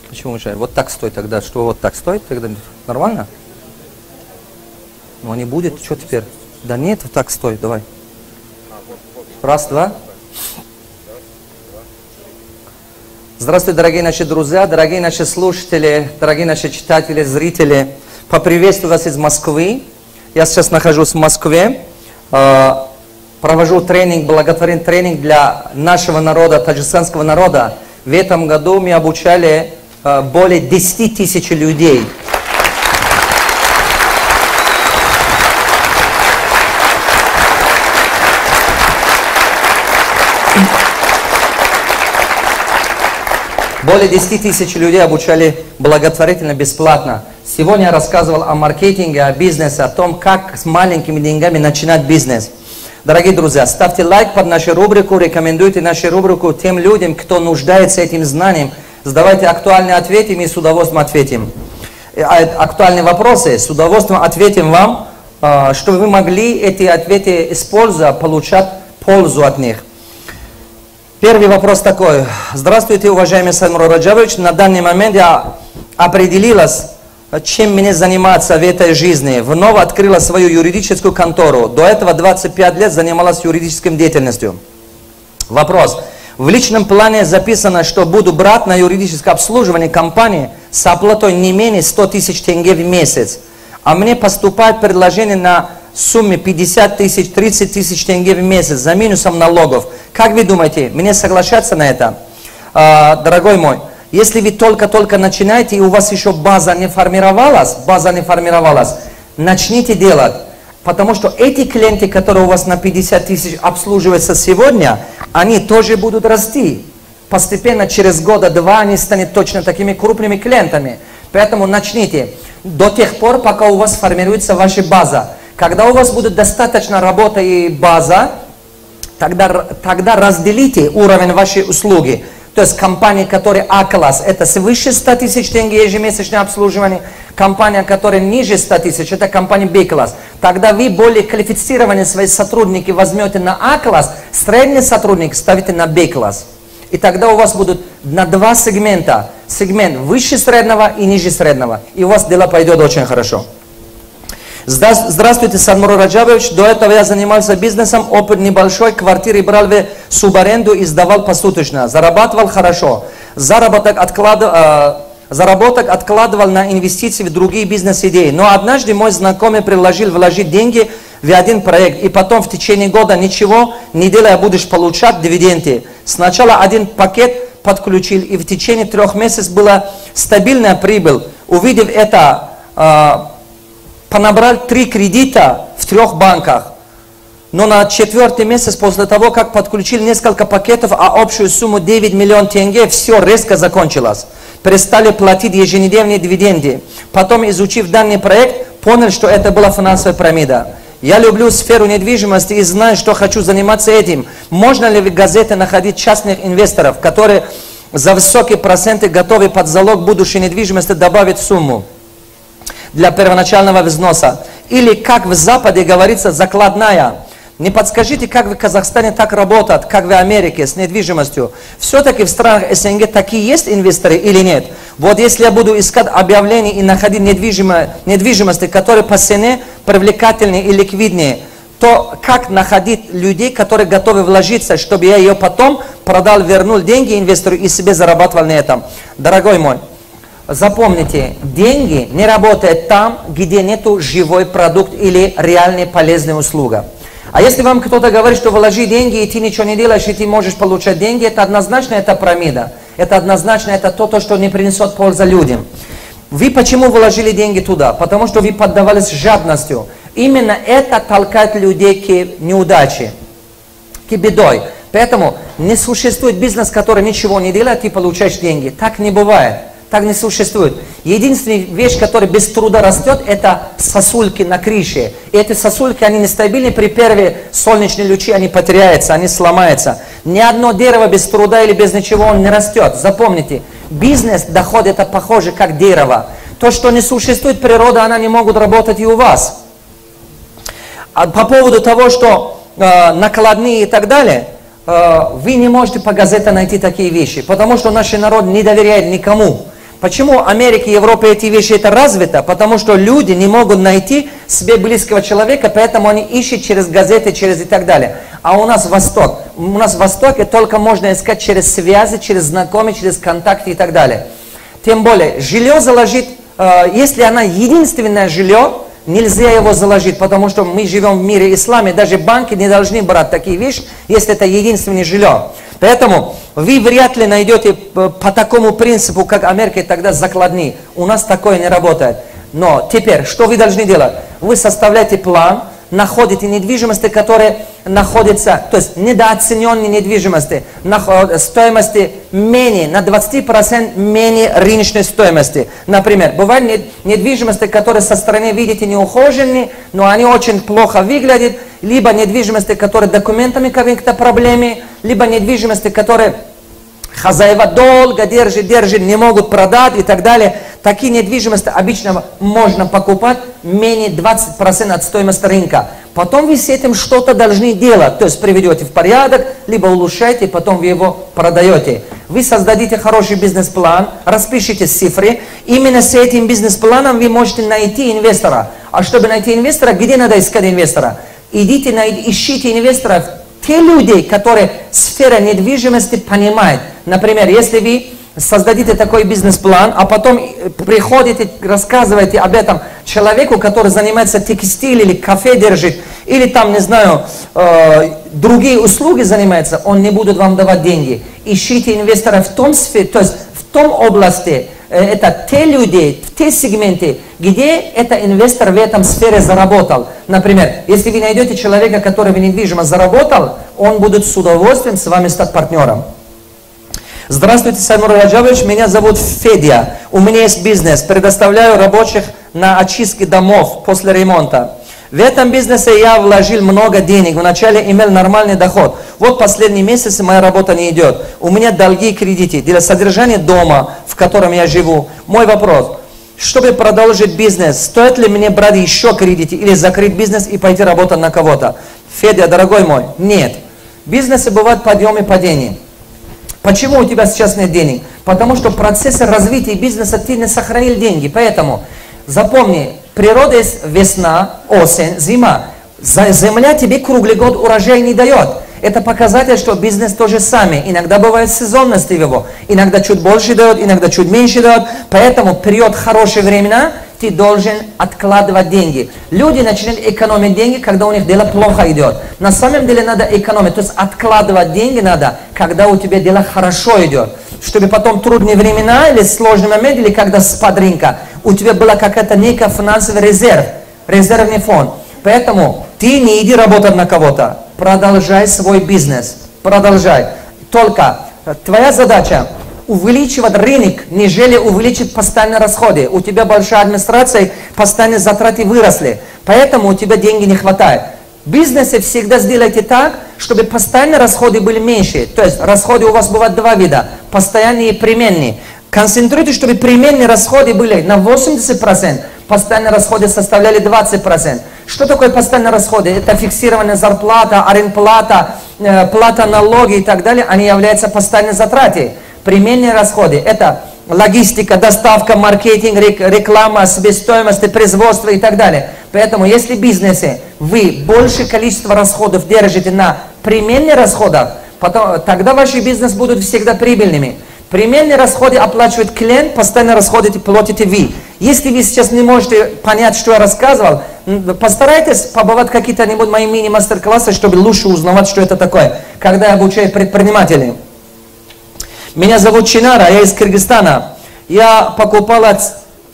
Почему мешает? Вот так стой тогда. Что вот так стой? Тогда нормально? Ну, не будет. Что теперь? Да нет, вот так стой, давай. Раз, два. Здравствуйте, дорогие наши друзья, дорогие наши слушатели, дорогие наши читатели, зрители. Поприветствую вас из Москвы. Я сейчас нахожусь в Москве. Провожу тренинг, благотворительный тренинг для нашего народа, таджикистанского народа. В этом году мы обучали более 10 тысяч людей. Более 10 тысяч людей обучали благотворительно, бесплатно. Сегодня я рассказывал о маркетинге, о бизнесе, о том, как с маленькими деньгами начинать бизнес. Дорогие друзья, ставьте лайк под нашу рубрику, рекомендуйте нашу рубрику тем людям, кто нуждается этим знанием. Задавайте актуальные ответы, мы с удовольствием ответим. Актуальные вопросы, с удовольствием ответим вам, чтобы вы могли эти ответы, используя, получать пользу от них. Первый вопрос такой. Здравствуйте, уважаемый Садмурод Раджабович. На данный момент я определилась, чем мне заниматься в этой жизни. Вновь открыла свою юридическую контору. До этого 25 лет занималась юридической деятельностью. Вопрос. В личном плане записано, что буду брать на юридическое обслуживание компании с оплатой не менее 100 тысяч тенге в месяц. А мне поступает предложение на сумме 50 тысяч, 30 тысяч тенге в месяц за минусом налогов. Как вы думаете, мне соглашаться на это? Дорогой мой, если вы только-только начинаете и у вас еще база не формировалась, начните делать. Потому что эти клиенты, которые у вас на 50 тысяч обслуживаются сегодня, они тоже будут расти. Постепенно, через года-два, они станут точно такими крупными клиентами. Поэтому начните до тех пор, пока у вас формируется ваша база. Когда у вас будет достаточно работы и база, тогда разделите уровень вашей услуги. То есть компании, которые А-класс, это свыше 100 тысяч тенге ежемесячное обслуживание. Компания, которая ниже 100 тысяч, это компания Б-класс. Тогда вы более квалифицированные свои сотрудники возьмете на А-класс, средний сотрудник ставите на Б-класс. И тогда у вас будут на два сегмента. Сегмент выше среднего и ниже среднего. И у вас дело пойдет очень хорошо. Здравствуйте, Садмурод Раджабович. До этого я занимался бизнесом, опыт небольшой, квартиры брал в субаренду и сдавал посуточно. Зарабатывал хорошо. Заработок откладывал на инвестиции в другие бизнес-идеи. Но однажды мой знакомый предложил вложить деньги в один проект, и потом в течение года ничего не делая будешь получать дивиденды. Сначала один пакет подключил, и в течение 3 месяцев была стабильная прибыль. Увидев это, понабрал 3 кредита в 3 банках. Но на 4-й месяц после того, как подключил несколько пакетов, а общую сумму 9 миллионов тенге, все резко закончилось. Перестали платить еженедельные дивиденды. Потом, изучив данный проект, понял, что это была финансовая пирамида. Я люблю сферу недвижимости и знаю, что хочу заниматься этим. Можно ли в газете находить частных инвесторов, которые за высокие проценты готовы под залог будущей недвижимости добавить сумму для первоначального взноса? Или, как в Западе говорится, закладная. Не подскажите, как в Казахстане так работает, как в Америке с недвижимостью? Все-таки в странах СНГ такие есть инвесторы или нет? Вот если я буду искать объявления и находить недвижимости, которые по цене привлекательнее и ликвиднее, то как находить людей, которые готовы вложиться, чтобы я ее потом продал, вернул деньги инвестору и себе зарабатывал на этом? Дорогой мой, запомните, деньги не работают там, где нету живой продукт или реальная полезная услуга. А если вам кто-то говорит, что вложи деньги, и ты ничего не делаешь, и ты можешь получать деньги, это однозначно это пирамида. Это однозначно это то, что не принесет пользу людям. Вы почему вложили деньги туда? Потому что вы поддавались жадностью. Именно это толкает людей к неудаче, к бедой. Поэтому не существует бизнес, который ничего не делает, и получаешь деньги. Так не бывает. Так не существует. Единственная вещь, которая без труда растет, это сосульки на крыше. И эти сосульки, они нестабильны, при первой солнечной лучи они потеряются, они сломаются. Ни одно дерево без труда или без ничего он не растет. Запомните, бизнес, доход это похоже как дерево. То, что не существует природа, она не может работать и у вас. А по поводу того, что накладные и так далее, вы не можете по газете найти такие вещи, потому что наш народ не доверяет никому. Почему Америка и Европа эти вещи это развито? Потому что люди не могут найти себе близкого человека, поэтому они ищут через газеты, через и так далее. А у нас Восток. У нас в Востоке только можно искать через связи, через знакомые, через контакты и так далее. Тем более, жилье заложить, если она единственное жилье, нельзя его заложить, потому что мы живем в мире ислама, даже банки не должны брать такие вещи, если это единственное жилье. Поэтому вы вряд ли найдете по такому принципу, как Америка, тогда закладные. У нас такое не работает. Но теперь, что вы должны делать? Вы составляете план, находите недвижимости, которые находятся, то есть недооцененные недвижимости, стоимости менее, на 20% менее рыночной стоимости. Например, бывают недвижимости, которые со стороны, видите, неухоженные, но они очень плохо выглядят, либо недвижимости, которые документами какие-то проблемы, либо недвижимости, которые хозяева долго держат, не могут продать и так далее. Такие недвижимости обычно можно покупать менее 20% от стоимости рынка. Потом вы с этим что-то должны делать, то есть приведете в порядок, либо улучшаете, потом вы его продаете. Вы создадите хороший бизнес-план, распишите цифры. Именно с этим бизнес-планом вы можете найти инвестора. А чтобы найти инвестора, где надо искать инвестора? Идите, ищите инвесторов, те люди, которые сфера недвижимости понимают. Например, если вы создадите такой бизнес-план, а потом приходите, рассказываете об этом человеку, который занимается текстилем или кафе держит, или там, не знаю, другие услуги занимается, он не будет вам давать деньги. Ищите инвестора в том сфере, то есть в том области, это те люди, в те сегменты, где этот инвестор в этом сфере заработал. Например, если вы найдете человека, который в недвижимость заработал, он будет с удовольствием с вами стать партнером. Здравствуйте, Саймур Раджабович, меня зовут Федя. У меня есть бизнес, предоставляю рабочих на очистке домов после ремонта. В этом бизнесе я вложил много денег, вначале имел нормальный доход. Вот последние месяцы моя работа не идет. У меня долги и кредиты для содержания дома, в котором я живу. Мой вопрос, чтобы продолжить бизнес, стоит ли мне брать еще кредиты или закрыть бизнес и пойти работать на кого-то? Федя, дорогой мой, нет. В бизнесе бывают подъемы и падения. Почему у тебя сейчас нет денег? Потому что в процессе развития бизнеса ты не сохранил деньги. Поэтому запомни, природа есть весна, осень, зима. Земля тебе круглый год урожай не дает. Это показатель, что бизнес тоже самый. Иногда бывает сезонность его. Иногда чуть больше дает, иногда чуть меньше дает. Поэтому период хорошие времена ты должен откладывать деньги. Люди начинают экономить деньги, когда у них дело плохо идет. На самом деле надо экономить, то есть откладывать деньги надо, когда у тебя дело хорошо идет. Чтобы потом трудные времена или сложный момент, или когда спад рынка, у тебя была какая-то некая финансовый резерв, резервный фонд. Поэтому ты не иди работать на кого-то, продолжай свой бизнес, продолжай. Только твоя задача увеличивать рынок, нежели увеличить постоянные расходы. У тебя большая администрация, постоянные затраты выросли, поэтому у тебя деньги не хватает. В бизнесе всегда сделайте так, чтобы постоянные расходы были меньше. То есть расходы у вас бывают два вида, постоянные и переменные. Концентрируйтесь, чтобы переменные расходы были на 80%, постоянные расходы составляли 20%. Что такое постоянные расходы? Это фиксированная зарплата, арендплата, плата налоги и так далее, они являются постоянной затратой. Переменные расходы – это логистика, доставка, маркетинг, реклама, себестоимость, производство и так далее. Поэтому, если в бизнесе вы больше количество расходов держите на переменных расходах, потом, тогда ваши бизнес будут всегда прибыльными. Переменные расходы оплачивает клиент, постоянно расходы платите вы. Если вы сейчас не можете понять, что я рассказывал, постарайтесь побывать в какие-то-нибудь мои мини-мастер-классы, чтобы лучше узнавать, что это такое, когда я обучаю предпринимателей. Меня зовут Чинара, я из Кыргызстана. Я покупала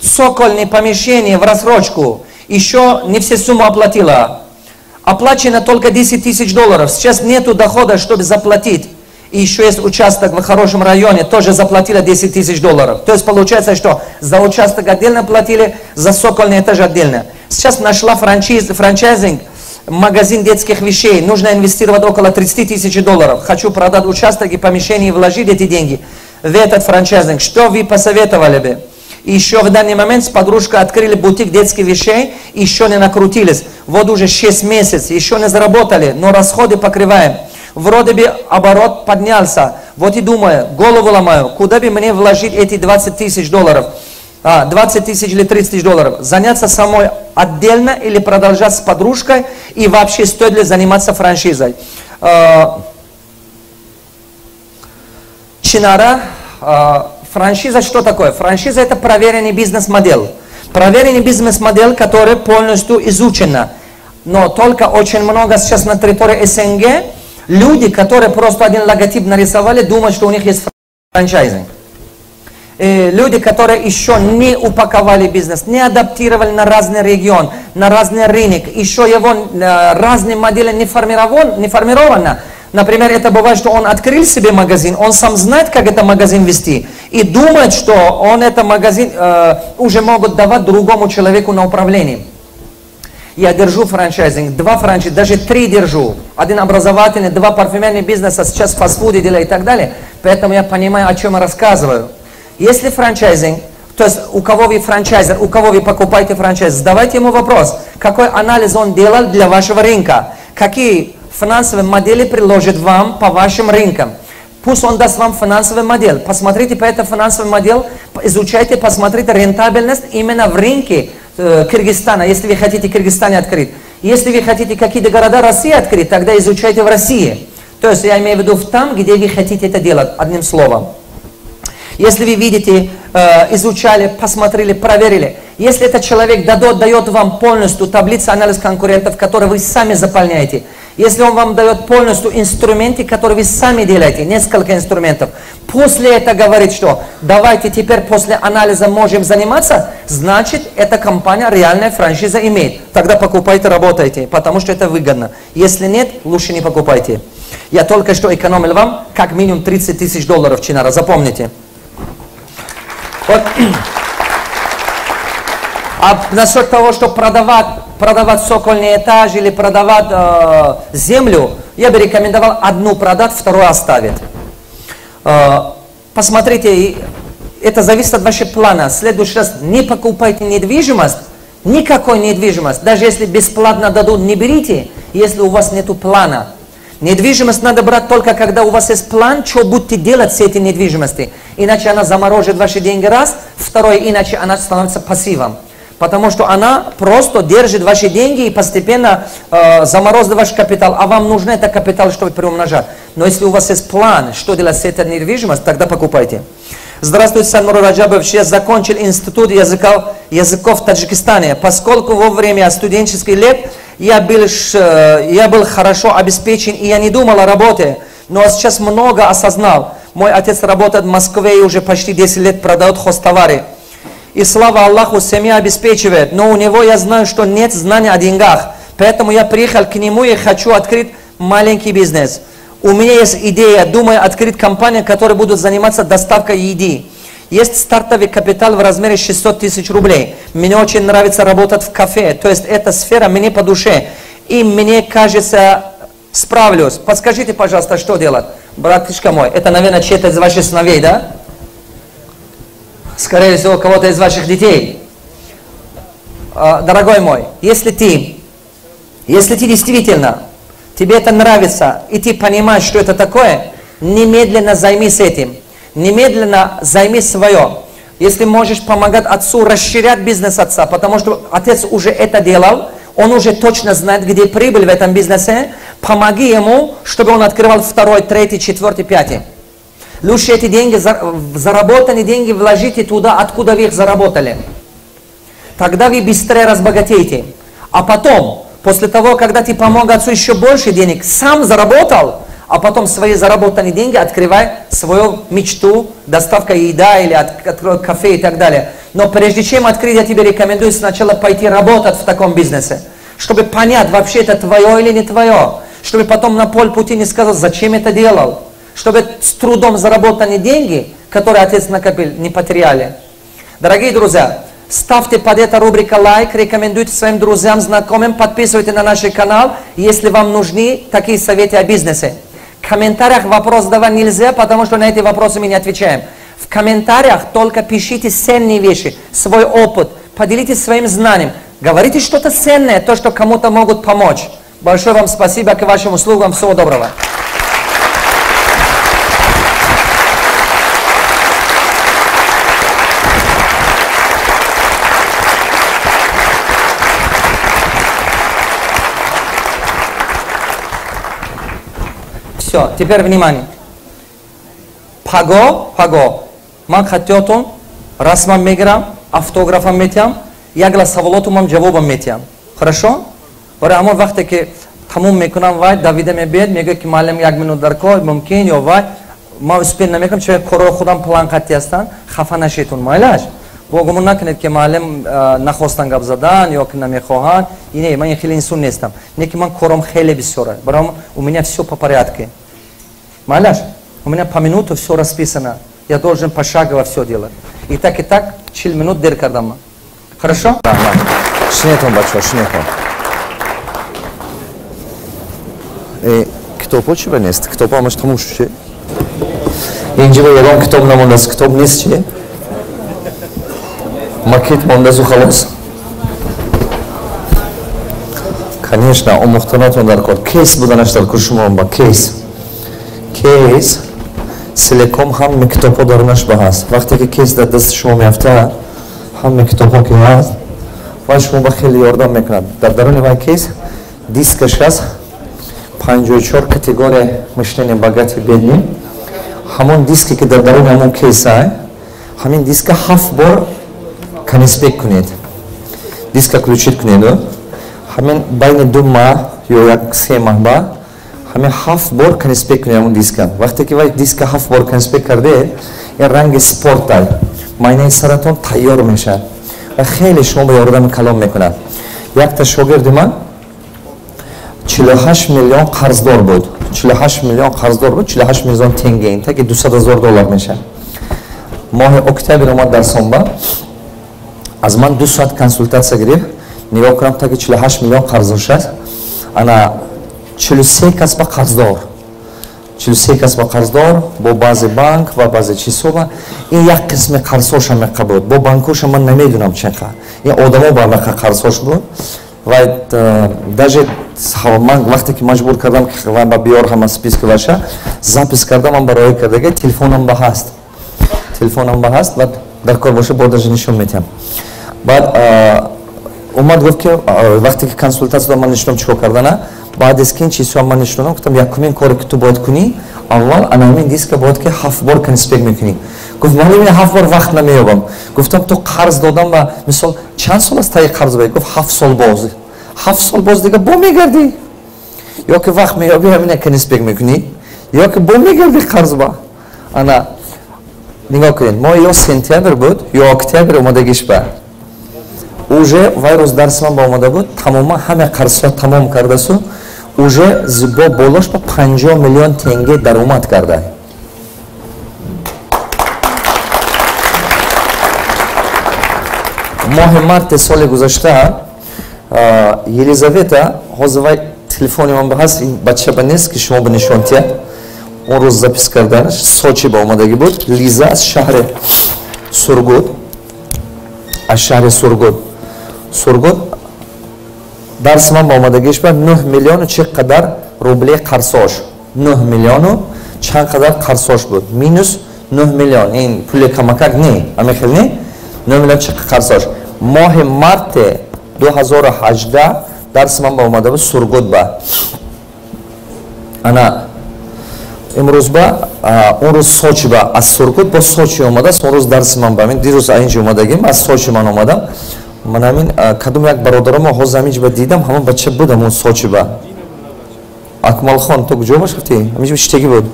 цокольное помещение в рассрочку. Еще не все сумму оплатила. Оплачено только 10 тысяч долларов. Сейчас нету дохода, чтобы заплатить. И еще есть участок в хорошем районе, тоже заплатила 10 тысяч долларов. То есть получается, что за участок отдельно платили, за цокольный этаж отдельно. Сейчас нашла франчайзинг, магазин детских вещей. Нужно инвестировать около 30 тысяч долларов. Хочу продать участок и помещение и вложить эти деньги в этот франчайзинг. Что вы посоветовали бы? Еще в данный момент с подружкой открыли бутик детских вещей, еще не накрутились. Вот уже 6 месяцев, еще не заработали, но расходы покрываем. Вроде бы оборот поднялся. Вот и думаю, голову ломаю, куда бы мне вложить эти 20 тысяч долларов? 20 тысяч или 30 тысяч долларов. Заняться самой отдельно или продолжать с подружкой? И вообще стоит ли заниматься франшизой? Чинара, франшиза что такое? Франшиза — это проверенный бизнес-модель. Проверенный бизнес-модель, который полностью изучена. Но только очень много сейчас на территории СНГ люди, которые просто один логотип нарисовали, думают, что у них есть франчайзинг. Люди, которые еще не упаковали бизнес, не адаптировали на разный регион, на разный рынок, еще его разные модели не формировано. Например, это бывает, что он открыл себе магазин, он сам знает, как это магазин вести, и думает, что он этот магазин уже могут давать другому человеку на управление. Я держу франчайзинг, 2 франчайзинга, даже 3 держу. Один образовательный, 2 парфюмерных бизнеса, сейчас фастфуды делаю и так далее. Поэтому я понимаю, о чем я рассказываю. Если франчайзинг, то есть у кого вы франчайзер, у кого вы покупаете франчайз, задавайте ему вопрос, какой анализ он делал для вашего рынка, какие финансовые модели предложит вам по вашим рынкам. Пусть он даст вам финансовую модель. Посмотрите по этой финансовой модели, изучайте, посмотрите рентабельность именно в рынке Кыргызстана, если вы хотите Кыргызстане открыть. Если вы хотите какие-то города России открыть, тогда изучайте в России. То есть я имею в виду там, где вы хотите это делать, одним словом. Если вы видите, изучали, посмотрели, проверили. Если этот человек дает вам полностью таблицу анализ конкурентов, которые вы сами заполняете. Если он вам дает полностью инструменты, которые вы сами делаете, несколько инструментов. После этого говорит, что давайте теперь после анализа можем заниматься, значит, эта компания реальная франшиза имеет. Тогда покупайте, работайте, потому что это выгодно. Если нет, лучше не покупайте. Я только что экономил вам как минимум 30 тысяч долларов, Чинара, запомните. Вот. А насчет того, что продавать цокольный этаж или продавать землю, я бы рекомендовал одну продать, вторую оставить. Посмотрите, это зависит от вашего плана. В следующий раз не покупайте недвижимость, никакой недвижимость. Даже если бесплатно дадут, не берите, если у вас нету плана. Недвижимость надо брать только, когда у вас есть план, что будете делать с этой недвижимостью. Иначе она заморожит ваши деньги раз, второе, иначе она становится пассивом. Потому что она просто держит ваши деньги и постепенно заморозит ваш капитал. А вам нужен этот капитал, чтобы приумножать. Но если у вас есть план, что делать с этой недвижимостью, тогда покупайте. Здравствуйте, Самур Раджабов. Я закончил институт языков в Таджикистане. Поскольку во время студенческих лет я был хорошо обеспечен и я не думал о работе. Но сейчас много осознал. Мой отец работает в Москве и уже почти 10 лет продает хозтовары. И слава Аллаху, семья обеспечивает. Но у него я знаю, что нет знания о деньгах. Поэтому я приехал к нему и хочу открыть маленький бизнес. У меня есть идея, думаю, открыть компанию, которая будет заниматься доставкой еды. Есть стартовый капитал в размере 600 тысяч рублей. Мне очень нравится работать в кафе. То есть эта сфера мне по душе. И мне кажется, справлюсь. Подскажите, пожалуйста, что делать? Братишка мой, это, наверное, чей-то из ваших сыновей, да? Скорее всего, кого-то из ваших детей. Дорогой мой, если ты Если ты действительно, тебе это нравится, и ты понимаешь, что это такое, немедленно займись этим. Немедленно займись свое. Если можешь помогать отцу, расширять бизнес отца, потому что отец уже это делал, он уже точно знает, где прибыль в этом бизнесе, помоги ему, чтобы он открывал второй, третий, четвертый, пятый. Лучше эти деньги, заработанные деньги, вложите туда, откуда вы их заработали. Тогда вы быстрее разбогатеете. А потом, после того, когда ты помог отцу еще больше денег, сам заработал, а потом свои заработанные деньги открывай свою мечту, доставка еда или открой кафе и так далее. Но прежде чем открыть, я тебе рекомендую сначала пойти работать в таком бизнесе, чтобы понять, вообще это твое или не твое, чтобы потом на полпути не сказал, зачем это делал, чтобы с трудом заработанные деньги, которые отец накопил, не потеряли. Дорогие друзья, ставьте под эту рубрику лайк, рекомендуйте своим друзьям, знакомым, подписывайтесь на наш канал, если вам нужны такие советы о бизнесе. В комментариях вопрос задавать нельзя, потому что на эти вопросы мы не отвечаем. В комментариях только пишите ценные вещи, свой опыт, поделитесь своим знанием, говорите что-то ценное, то, что кому-то могут помочь. Большое вам спасибо, к вашим услугам, всего доброго. Все, теперь внимание. Паго, паго. Ман хатётун, расмам мегирам, автографам метиам, ягла саволотумам ҷавобам метиам. Хорошо? Барои ҳамон вақте ки тамом мекунам, вай давида мебиёд, мегӯяд ки муаллим як минут дар кор, мумкин ё вай ман успел намекунам, чун корҳои худам план қатъӣ ҳастанд, хафа нашетун, майлаш. Бо гумон накунед ки муаллим нахостан гап задан ё ки намехоҳанд. Не, ман хеле инсон нестам. Не ки ман кором хеле бисёр. Барои у меня всё по порядке. Малаш, у меня по минуту все расписано. Я должен пошагово все делать. И так, 40 минут дер кардам. Хорошо? Шинетон, бачо, шинетон. Китобҳо чӣ ба нест? Китобҳо ҳамаш тамом шуд, чи? Инҷо ба ягон китоб намондааст, китоб нест, чи? Макет мондазу халос. Конечно, омӯхтанатон дар кор. Кейс буданаш дар кор шумо ба кейс. Кейс селеком ҳама китобҳо дарунаш ба ҳаст. Вақте ки кейс дар дасти шумо меафтад, ҳама китобҳо ки ҳаст, вай шумо ба хеле ёрдам мекунад. Дар даруни вай кейс дискаш ҳаст, 54 категория мышления богатый бедный. Ҳамон диске ки дар даруни ҳамон кейс ай, ҳамин диска 7 бор конспект кунед. Диска включить кунед. Ҳамин байни 2 маҳ ё 1-3 маҳ ба ҳамин 7 бор конспект кунед ҳамон диска. Вақте ки вай диска 7 бор конспект карде, ин ранги спорт ай, майнаи саратон тайёр мешавад ва хеле шумо ба ёрдами калом мекунад. Якта шогирди ман 48 миллион қарздор буд. 48 миллион қарздор буд, 48 миллион тенге, ин таки 200 000 доллар мешавад. Моҳи октябр омад дарсонба, аз ман 2 соат консултатсия гирифт. Нигоҳ кунам, таки 48 миллион қарздор аст. Ана 43 кас ба қарздор. 43 кас ба қарздор бо баъзе банк ва баъзе чизҳо. Ин як қисми қарзҳоша меқа буд. Бо банкҳоша ман намедонам чеқа. Ин одамо ба меқа қарзҳош буд. Ва даже ман вақте ки маҷбур кардам ки ба биёр ҳама списки ваша, запис кардам, ман барои кардага телефонам ба ҳаст. Телефонам ба ҳаст ва дар кор боша бо даже нишон метиҳам. Баъд омад гуфт ки вақте ки консултатсия додам, ман нишонам чӣ кор кардана. Баъд аз ки чизҳо ман нишонам, гуфтам якумин коре ки ту бояд кунӣ, аввал ана ҳамин диска бояд ки 7 бор конспект мекунӣ. Гуфт муаллим, ин 7 бор вақт намеёбам. Гуфтам ту қарз додам ва мисол чанд сол аст таи қарз бояд? Гуфт 7 сол боз. 7 сол боз дига бо мегардӣ. Ё ки вақт меёбӣ ҳамина конспект мекунӣ, ё ки бо мегардӣ қарз ба. Ана нигоҳ кунед, мо ё сентябр буд, ё октябр омадагиш ба. Уже вай рӯз дарси ман ба омада буд, тамоман ҳама қарзҳо тамом кардасу, уже бо болош ба 50 миллион тенге даромад карда. Моҳи марти соли гузашта Елизавета, ҳозир вай телефони ман ба ҳаст, ин бача ба нест ки шумо ба нишон тиҳад. Он рӯз запис карданаш Сочи ба омадагӣ буд. Лиза аз шаҳри Сургут, аз шаҳри Сургут. Сургут Дарси ман ба омадагиш ба 9 миллиону чӣ қадар рубле қарзош, 9 миллиону чанд қадар қарзош буд, минус 9 миллион. Ин пули камакак не, ҳамин хел не? 9 миллион чӣ қарзош. Моҳи марти 2018 дарси ман ба омада буд Сургут ба. Ана имрӯз ба, он рӯз Сочи ба, аз Сургут бо Сочи омадааст. Он рӯз дарси ман ба мин дирӯз инҷа омадагим, аз Сочи ман омадам. Ман ҳамин кадом як бародаромо ҳозир ҳаминҷа ба дидам, ҳамон бача буд ҳамон Сочи ба. Акмалхон, ту куҷо баш рафтӣ? Ҳаминҷа штеги буд.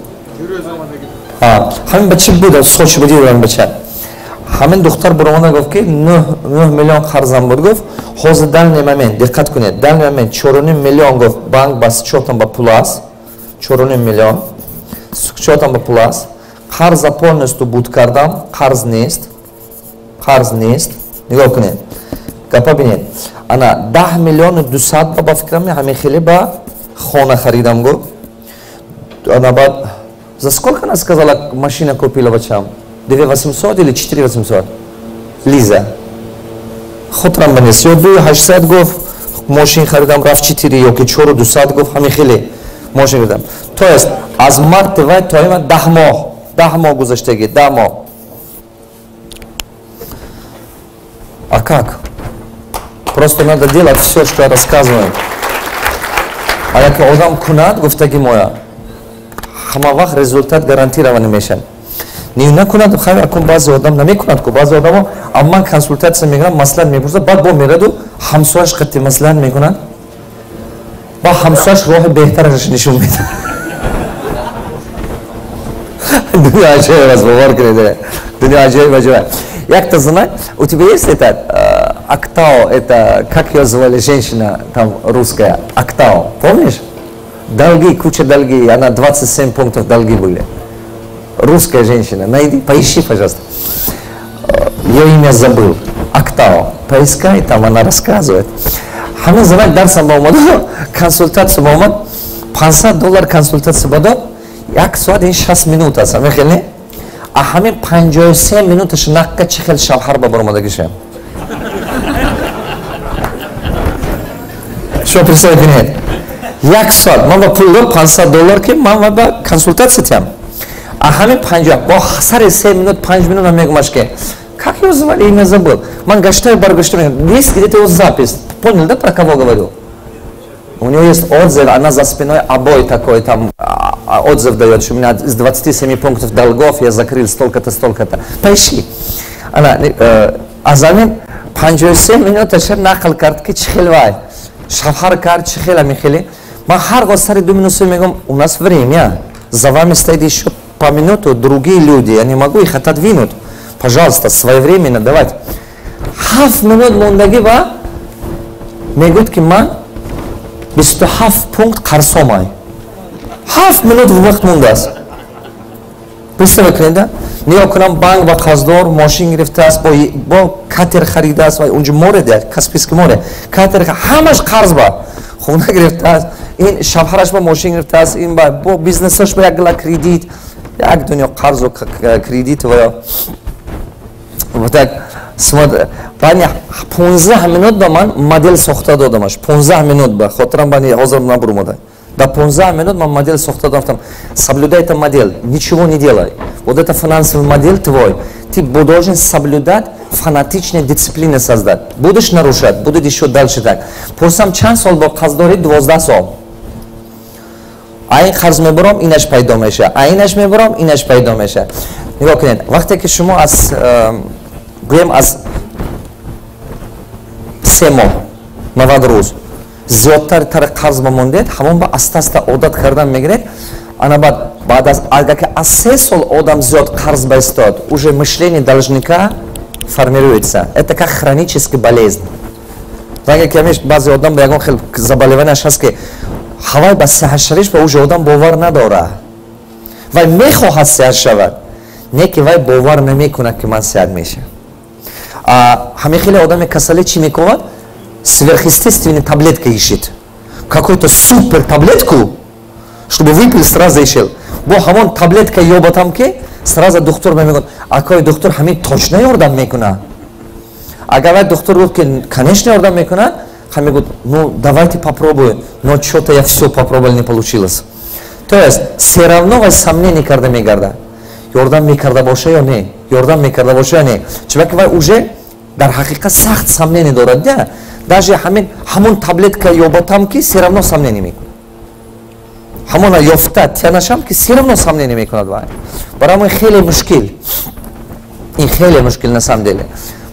Ҳамин бача буд, Сочи ба дидам бача. Ҳамин духтар баромада гуфт, ки 9 миллион қарзам буд, гуфт. Ҳозир данный момент, диққат кунед, данный момент 4,5 миллион, гуфт, банк ба счётам ба пул аст, 4,5 миллион счётам ба пул аст. Қарза полностью буд кардам, қарз нест, қарз нест. Нигоҳ кунед, гапа бинед. Ана 10 миллиону 200 ба фикрам, ҳамин хеле ба хона харидам, гуфт. Ана баъд за сколько она сказала, машина купила, бачам? 2800 или 4800? Лиза, хотирам ба нест, ё 2800 гуфт мошин харидам, рафт 4 ёки 4200 гуфт, ҳамин хеле мошин харидам. То есть аз марти вай то има 10 моҳ, 10 моҳ гузаштагӣ, 10 моҳ. А как? Просто надо делать все, что я рассказываю. А яке одам кунад гуфтаги моя, ҳама вақт результат гарантированный мешавад. Не накунад, хай, акун баъзе одам намекунад ку, баъзе одамо амман консультатсия мекунад, маслиҳат мепурсад, баъд бо мераду ҳамсояш қатъи маслиҳат мекунад, ба ҳамсояш роҳи беҳтараш нишон медиҳад. Дунё аҷоиб аст, бовар кунед, дунё аҷоиб, аҷоиб. Якта зана, у тебя есть этот Актау, это как ее звали, женщина там русская, Актау, помнишь? Долги, куча долги, она 27 пунктов долги были. Русская женщина, найди, поищи, пожалуйста. Ее имя забыл. Актау. Поискай, там она рассказывает. Ҳамин занак дарсам ба омад, консультатсия ба омад, $500 консультатсия ба дод, як соат ин 60 минут аст, ҳамин хел не? А ҳамин 53 минуташ наққа чӣ хел шавҳар ба баромадагиша. Шумо представить кунед. Як соат ман ба пул дод $500, ки ман ба консультатсия тиям. А ҳамин 50 бо сари 3 минут, 5 минут ман мегумаш, ки как его звали, имя забыл. Ман гаштаю баргаштаю, мегӯям, есть где-то его запись. Понял, да, про кого говорю? У него есть отзыв, она за спиной обой такой там отзыв дает, что у меня из 27 пунктов долгов я закрыл столько-то, столько-то. Поищи. Она, аз ҳамин 53 минуташа нақл кард, ки чӣ хел вай шавҳар кард, чӣ хел ҳамин хеле. Ман ҳар гоҳ сари 2 минут мегӯям: у нас время, за вами стоит еще по минуту другие люди, я не могу их отодвинуть, пожалуйста, своевременно давать. 7 минут мондагӣ ба мегӯяд, ки ман 27 пункт қарзомай. 7 минут вақт мондааст, представь кунед, да? Нигоҳ кунам, банк ба қарздор, мошин гирифтааст, бо катер харидааст, унҷо море, Каспийский море, катер, ҳамаш қарз ба, хона гирифтааст, ин шавҳараш ба мошин гирифтааст, ин ба бо бизнесаш ба як гла кредит, як дунё қарзу кредит ва вот так. Баъни 15 минут ба ман модель сохта додамаш, 15 минут ба хотирам бани ҳозир набурмода. До 15 минут ман модель сохта додам: соблюдай эту модель, ничего не делай, вот это финансовый модель твой, ты должен соблюдать, фанатичная дисциплина создать. Будешь нарушать, будет еще дальше так. Пурсам, чанд сол бо қарздорӣ? 12 сол. А ин қарз мебурам, инаш пайдо меша, а инаш мебурам, инаш пайдо меша. Нигоҳ кунед, вақте ки шумо аз, гӯем, аз 3 моҳ, 90 рӯз зиёдтар тари қарз ба мондед, ҳамон ба аста аста одат кардан мегиред. Ана баъд, баъд аз, агар ки аз 3 сол одам зиёд қарз ба истод, уже мышление должника формируется, это как хронический болезнь. Агар ки ҳамеш баъзе одам ба ягон хел заболеванияш ҳаст, ки ҳавай ба сеҳатшавиш ба уже одам бовар надорад. Вай мехоҳад сеҳат шавад, не ки вай бовар намекунад, ки ман сеҳат мешавам. Ҳамин хеле одами касале чӣ мекунад? Сверхъестественный таблетка ищет, какой-то супер таблетку, чтобы выпил, сразу ишел. Бо ҳамон таблетка ёбатам, ки сразу духтур мегӯяд: акои духтур, ҳамин точно ёрдам мекунад? Агар вай духтур гуфт, ки конечно ёрдам мекунад, Ҳам мегӯяд: «Ну, давайте попробуем, но что-то я все попробовал, не получилось». То есть все равно вай сомнение карда мегарда: ёрдам мекарда боша ё не, ёрдам мекарда боша ё не. Чунки вай уже дар ҳақиқат сахт сомнение дорад, да. Даже ҳамин ҳамон таблетка ёбатам, ки все равно сомнение мекунад, ҳамона ёфта тянашам, ки все равно сомнение мекунад вай. Барои ҳамон хеле мушкил, ин хеле мушкил на самом деле.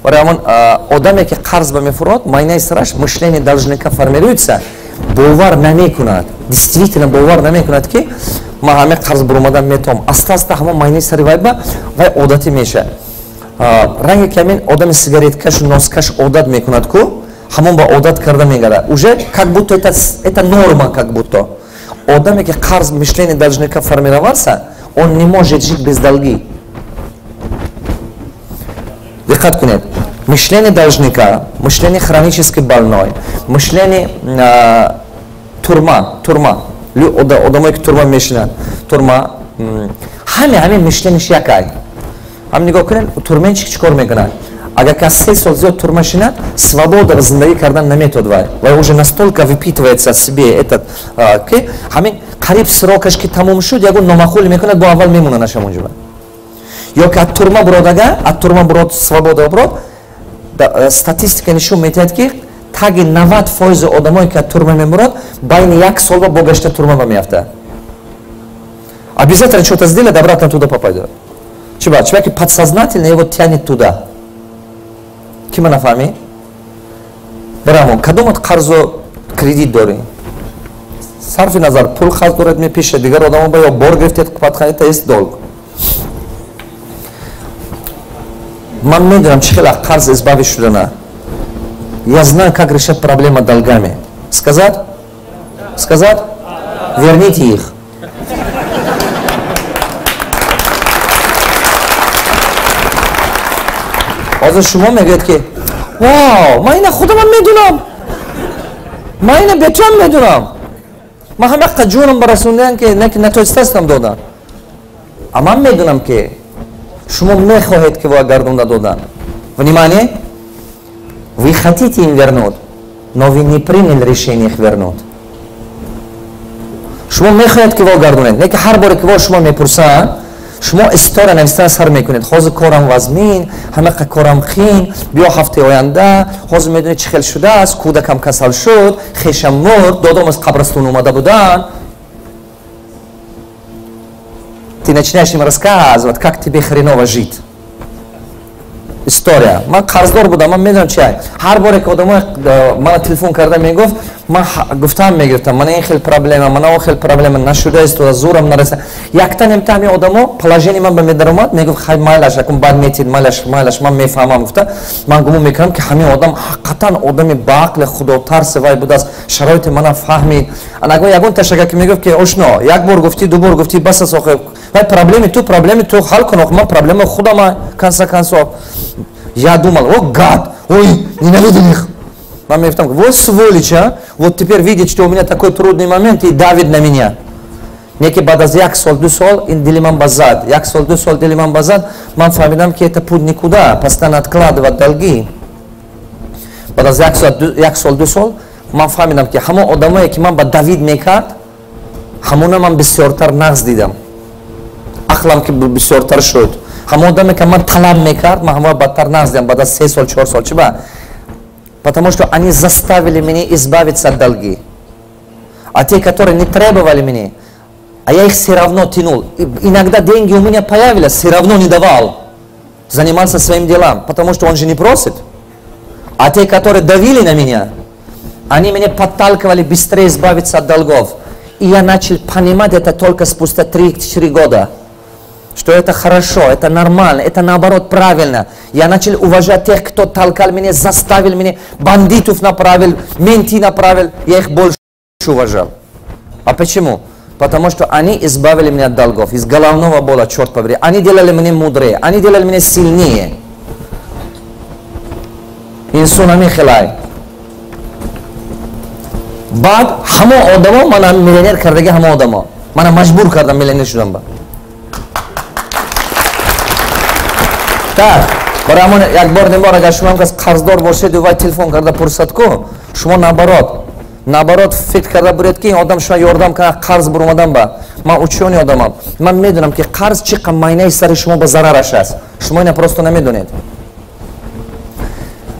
Барои ҳамон одаме, ки қарз ба мефурод, майнаи сараш мышление должника формируется, бовар намекунад, действительно бовар намекунад, ки ман ҳаме қарз буромадан метавонам. Аста аста ҳамон майнаи сари вай ба вай одатӣ мешавад. Ранге ки ҳамин одами сигареткашу носкаш одат мекунад ку, ҳамон ба одат карда мегардад, уже как будто это норма, как будто. Одаме, ки қарз, мышление должника формировался, он не может жить без долги. Диққат кунед: мышление должника, мышление хронически больной, мышление турма, турма, одамое, ки турма мешинанд, турма, ҳаме мышление ш якай. Ҳам нигоҳ кунед, тюрменщик чӣ кор мекунад? Агар кас 3 сол зиёд турма шинад, свобода зиндагӣ кардан наметавад. Вай уже настолько выпитывается себе этот, ки ҳамин қариб срок аш ки тамом шуд, ягон номаъқуле мекунад, бо аввал мемонанаш ҳамонҷо. Ё ки аз турма буродага, аз турма бурод, свобода бурод, статистика нишон медиҳад, ки таги 90% одамое, ки аз турма мебурад, байни як сол ба бо гашта турма ба меафтад. Обязательно что-то сделает, обратно туда попадет. Чиба? Чиба ки подсознательно его тянет туда. Ки ма нафаҳмӣ? Барамон кадомат қарзу кредит дорӣ, сарфи назар пул қарз доред, мепиша дигар одамо ба ё бор гирифтед, это есть долг. Ман медонам, чӣ хел қарз избавить шудана. Я знаю, как решать проблему долгами. Сказать? Сказать? Верните их. Ҳозир шумо мегӯед, ки вау, ман ина худамам медунам, ман ина бетуам медунам, ман ҳама ҷонам барасондаям, ки натонистастам додан. А ман медунам, ки шумо мехоҳед, ки ва гардонда додан. Внимание, вы хотите им вернуть, но вы не приняли решение их вернуть. Шумо мехоҳед, ки во гардонед, не ки ҳар боре, ки во шумо мепурсанд, шумо история навистан сар мекунед: ҳозир корам вазмин, ҳамақа корам қин, биё ҳафтаи оянда, ҳозир медонед, чӣ хел шудааст, кӯдакам касал шуд, хешам мурд, додом аз қабрастон омада буданд. Ты начинаешь им рассказывать, как тебе хреново жить. История. Ман қарздор будам, ман медонам чи. Ҳар боре, ки одамои мана телефон карда мегуфт, ман гуфтаам мегирифтам: мана ин хел проблема, мана он хел проблема, нашуда истода, зурам нареса. Якта немта ҳами одамо положение ман ба медаромад, мегуфт: «Хай, майлаш, акун бад метид, майлаш, майлаш, ман мефаҳмам», гуфта. Ман гумон мекунам, ки ҳамин одам ҳақиқатан одами баақли, худотарси вай будааст, шароити мана фаҳмид. Анагон ягон ташака, ки мегуфт, ки ошно, як бор гуфтӣ, ду бор гуфтӣ, бас аст охи, вай проблеми ту ҳал кун, ман проблема худама, конца концов. Я думал: «О, гад, ой, ненавидел их». Ман мегуфтам: «Вот сволочь, а, вот теперь видит, что у меня такой трудный момент, и давит на меня». Не ки баъд аз як сол, 2 сол ин дили ман ба зад, як сол, 2 сол дили ман ба зад, ман фаҳмидам, ки это путь никуда, постоянно откладывать долги. Баъд аз як сол, 2 сол ман фаҳмидам, ки ҳамон одамое, ки ман ба давид мекард, ҳамона ман бисёртар нағз дидам, ақлам ки бисёртар шуд. Ҳамон одаме, ки ман талаб мекард, ман ҳамон бадтар нағз дидам баъд аз 3 сол, 4 сол. Чиба? Потому что они заставили меня избавиться от долги. А те, которые не требовали меня, а я их все равно тянул. И иногда деньги у меня появились, все равно не давал. Занимался своим делом, потому что он же не просит. А те, которые давили на меня, они меня подталкивали быстрее избавиться от долгов. И я начал понимать это только спустя 3-4 года, что это хорошо, это нормально, это, наоборот, правильно. Я начал уважать тех, кто толкал меня, заставил меня, бандитов направил, менты направил, я их больше уважал. А почему? Потому что они избавили меня от долгов, из головного бола, черт побери. Они делали меня мудрее, они делали меня сильнее. Инсон ҳамин. Баъд ҳамо одамо мана миллионер кардаги, ҳамо одамо мана маҷбур кардам, миллионер шудам ба. Так. Барои ҳамон як бор небор агар шумо кас қарздор бошед вай телефон карда пурсад ку, шумо наоборот фикр карда буред, ки ин одам шумо ёрдам кана қарз буромадан ба. Ман учёный одамам, ман медонам, ки қарз чӣ қа майнаи сари шумо ба зарараш аст. Шумо ина просто намедонед.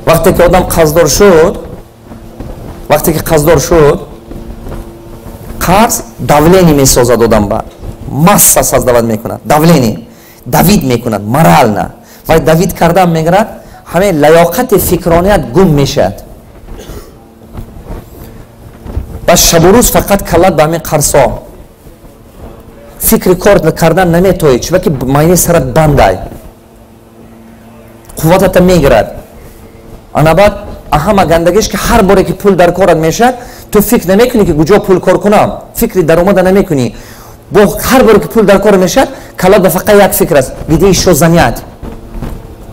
Вақте ки одам қарздор шуд, вақте ки қарздор шуд, қарз давление месозад одам ба, масса создавать мекунад, давление, давить мекунад морально. Вай давить кардан мегирад, ҳамин лаёқати фикроният гум мешавад. Ба шабу рӯз фақат каллат ба ҳамин қарзҳо, фикри кор кардан наметоӣ, чунки майнаи сарат бандай, қувватата мегирад. Ана баъд ҳама гандагиш, ки ҳар боре ки пул дар корат мешавад, ту фикр намекунӣ, ки куҷо пул кор кунам, фикри даромада намекунӣ. Бо ҳар боре ки пул дар кор мешавад, каллат ба фақат як фикр аст: где ещё занять,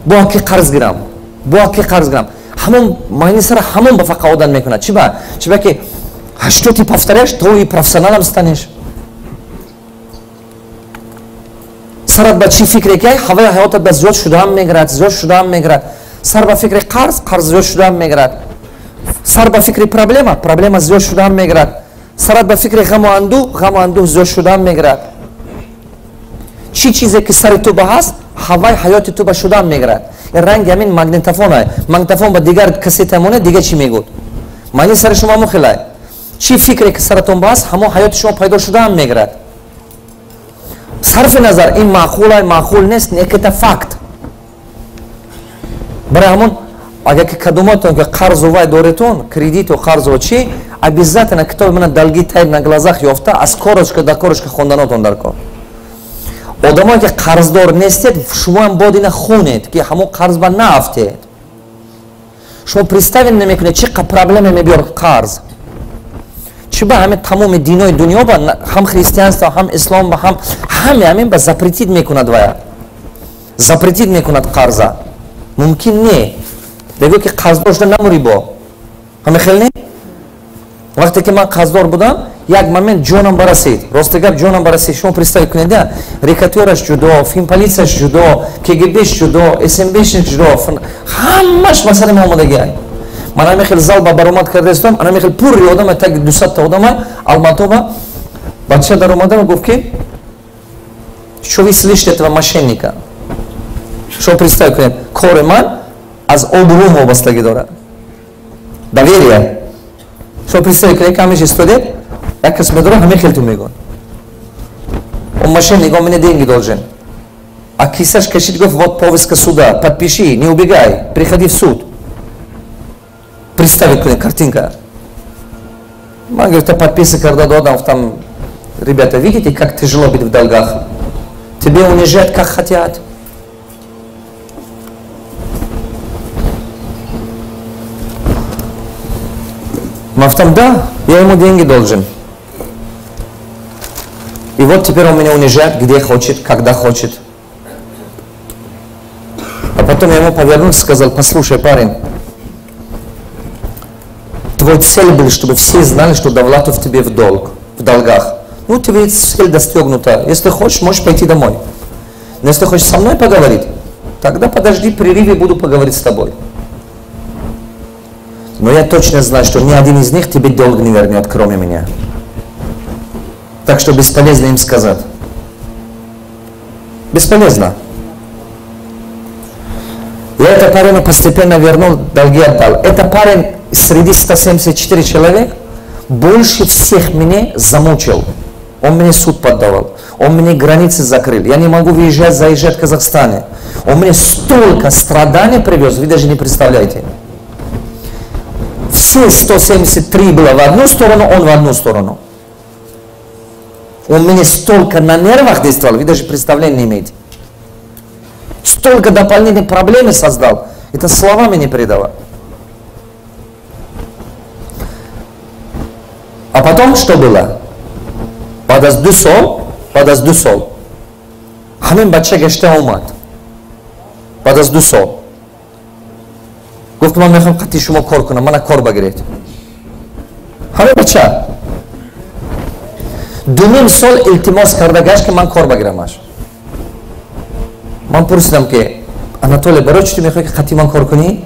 бо ки қарз гирам, бо ки қарз гирам. Ҳамон майнаи сара ҳамон ба фақат одат мекунад. Чи ба? Чи ба ки что ты повторяешь, то и профессионалом станешь. Сарат ба чӣ фикре ки ҳаваи ҳаётат ба зиёд шудаам мегирад, зиёд шудаам мегирад. Сар ба фикри қарз, қарз зиёд шудаам мегирад. Сар ба фикри проблема, проблема зиёд шудаам мегирад. Сарат ба фикри ғаму андӯҳ, ғаму андӯҳ зиёд шудаам мегирад. Чӣ чизе ки сари ту ба ҳаст, ҳаваи ҳаёти ту ба шудаам мегирад. Ин ранги ҳамин магнитофона. Магнитофон ба дигар кассета монед, дигар чӣ мегӯд? Маъни сари шумо ҳамон хелай. Чӣ фикре ки саратон ба ҳаст, ҳамон ҳаёти шумо пайдо шудаам мегирад. Сарфи назар ин маъқулай, маъқул нест, это факт. Барои ҳамон агар ки кадоматон ки қарзу вай доретон, кредиту қарзу чӣ, обязательно китоби мана «Долги тают на глазах» ёфта, аз корочка до корочка хонданотон дар кор. Одамое ки қарздор нестед, шумоам бояд ина хонед, ки ҳамон қарз ба наафтед. Шумо представить намекунед, чӣ қа проблема мебиёрад қарз. Чӣ ба ҳамин тамоми динои дунё ба, ҳам христианство, ҳам ислом ба, ҳам ҳаме ҳамин ба запретить мекунад, вая запретить мекунад қарза. Мумкин не, мегӯяд, ки қарздор шуда намурӣ. Бо ҳаме хел не? Вақте ки ман қарздор будам, як момент ҷонам барасид, рости гап, ҷонам барасид. Шумо представить кунед, рэкетёраш ҷудо, финполитсияш ҷудо, КГБш ҷудо, СМБш ҷудо, ҳамаш масъала меомадагиай. Ман ҳамин хел зал ба баромад кардаистам, ана ҳамин хел пурри одама, так 200-та одама Алматоба. Бача даромада гуфт, ки что вы слышите этого мошенника. Шумо представить кунед, кори ман аз обрӯ вобастагӣ дорад, доверие. Шумо представить кунед, ки ҳамеш истодед, як кас медорад, ҳамин хел ту мегӯяд: он мошенник, он мне деньги должен. А кисаш кашид, гуфт: вот повестка суда, подпиши, не убегай, приходи в суд. Представить кунед, картинка. Ман гуфта, подписи карда додам, гуфтам: ребята, видите, как тяжело быть в долгах, тебе унижать как хотят. Ман гуфтам: да, я ему деньги должен. И вот теперь он меня унижает, где хочет, когда хочет. А потом я ему повернулся и сказал: послушай, парень, твой цель был, чтобы все знали, что Довлатов тебе в долг, в долгах. Ну, тебе цель достигнута. Если хочешь, можешь пойти домой. Но если хочешь со мной поговорить, тогда подожди, перерыве буду поговорить с тобой. Но я точно знаю, что ни один из них тебе долг не вернет, кроме меня. Так что бесполезно им сказать. Бесполезно. Я это парню постепенно вернул, долги отдал. Это парень среди 174 человек больше всех меня замучил. Он мне суд поддавал, он мне границы закрыл. Я не могу выезжать, заезжать в Казахстане. Он мне столько страданий привез, вы даже не представляете. Все 173 было в одну сторону, он в одну сторону. Он мне столько на нервах действовал, вы даже представления не имеете. Столько дополнительных проблем создал, это словами не передавать. А потом что было? Баъд аз 2 сол, баъд аз 2 сол ҳамин бача гашта омад. Баъд аз 2 сол гуфт: ман мехоҳам қати шумо кор кунам, мана кор багиред. Ҳамин бача 2,5 сол илтимос карда гашт, ки ман кор багирамаш. Ман пурсидам, ки Анатолий, барои чӣ ту мехоҳӣ, ки қатъи ман кор кунӣ?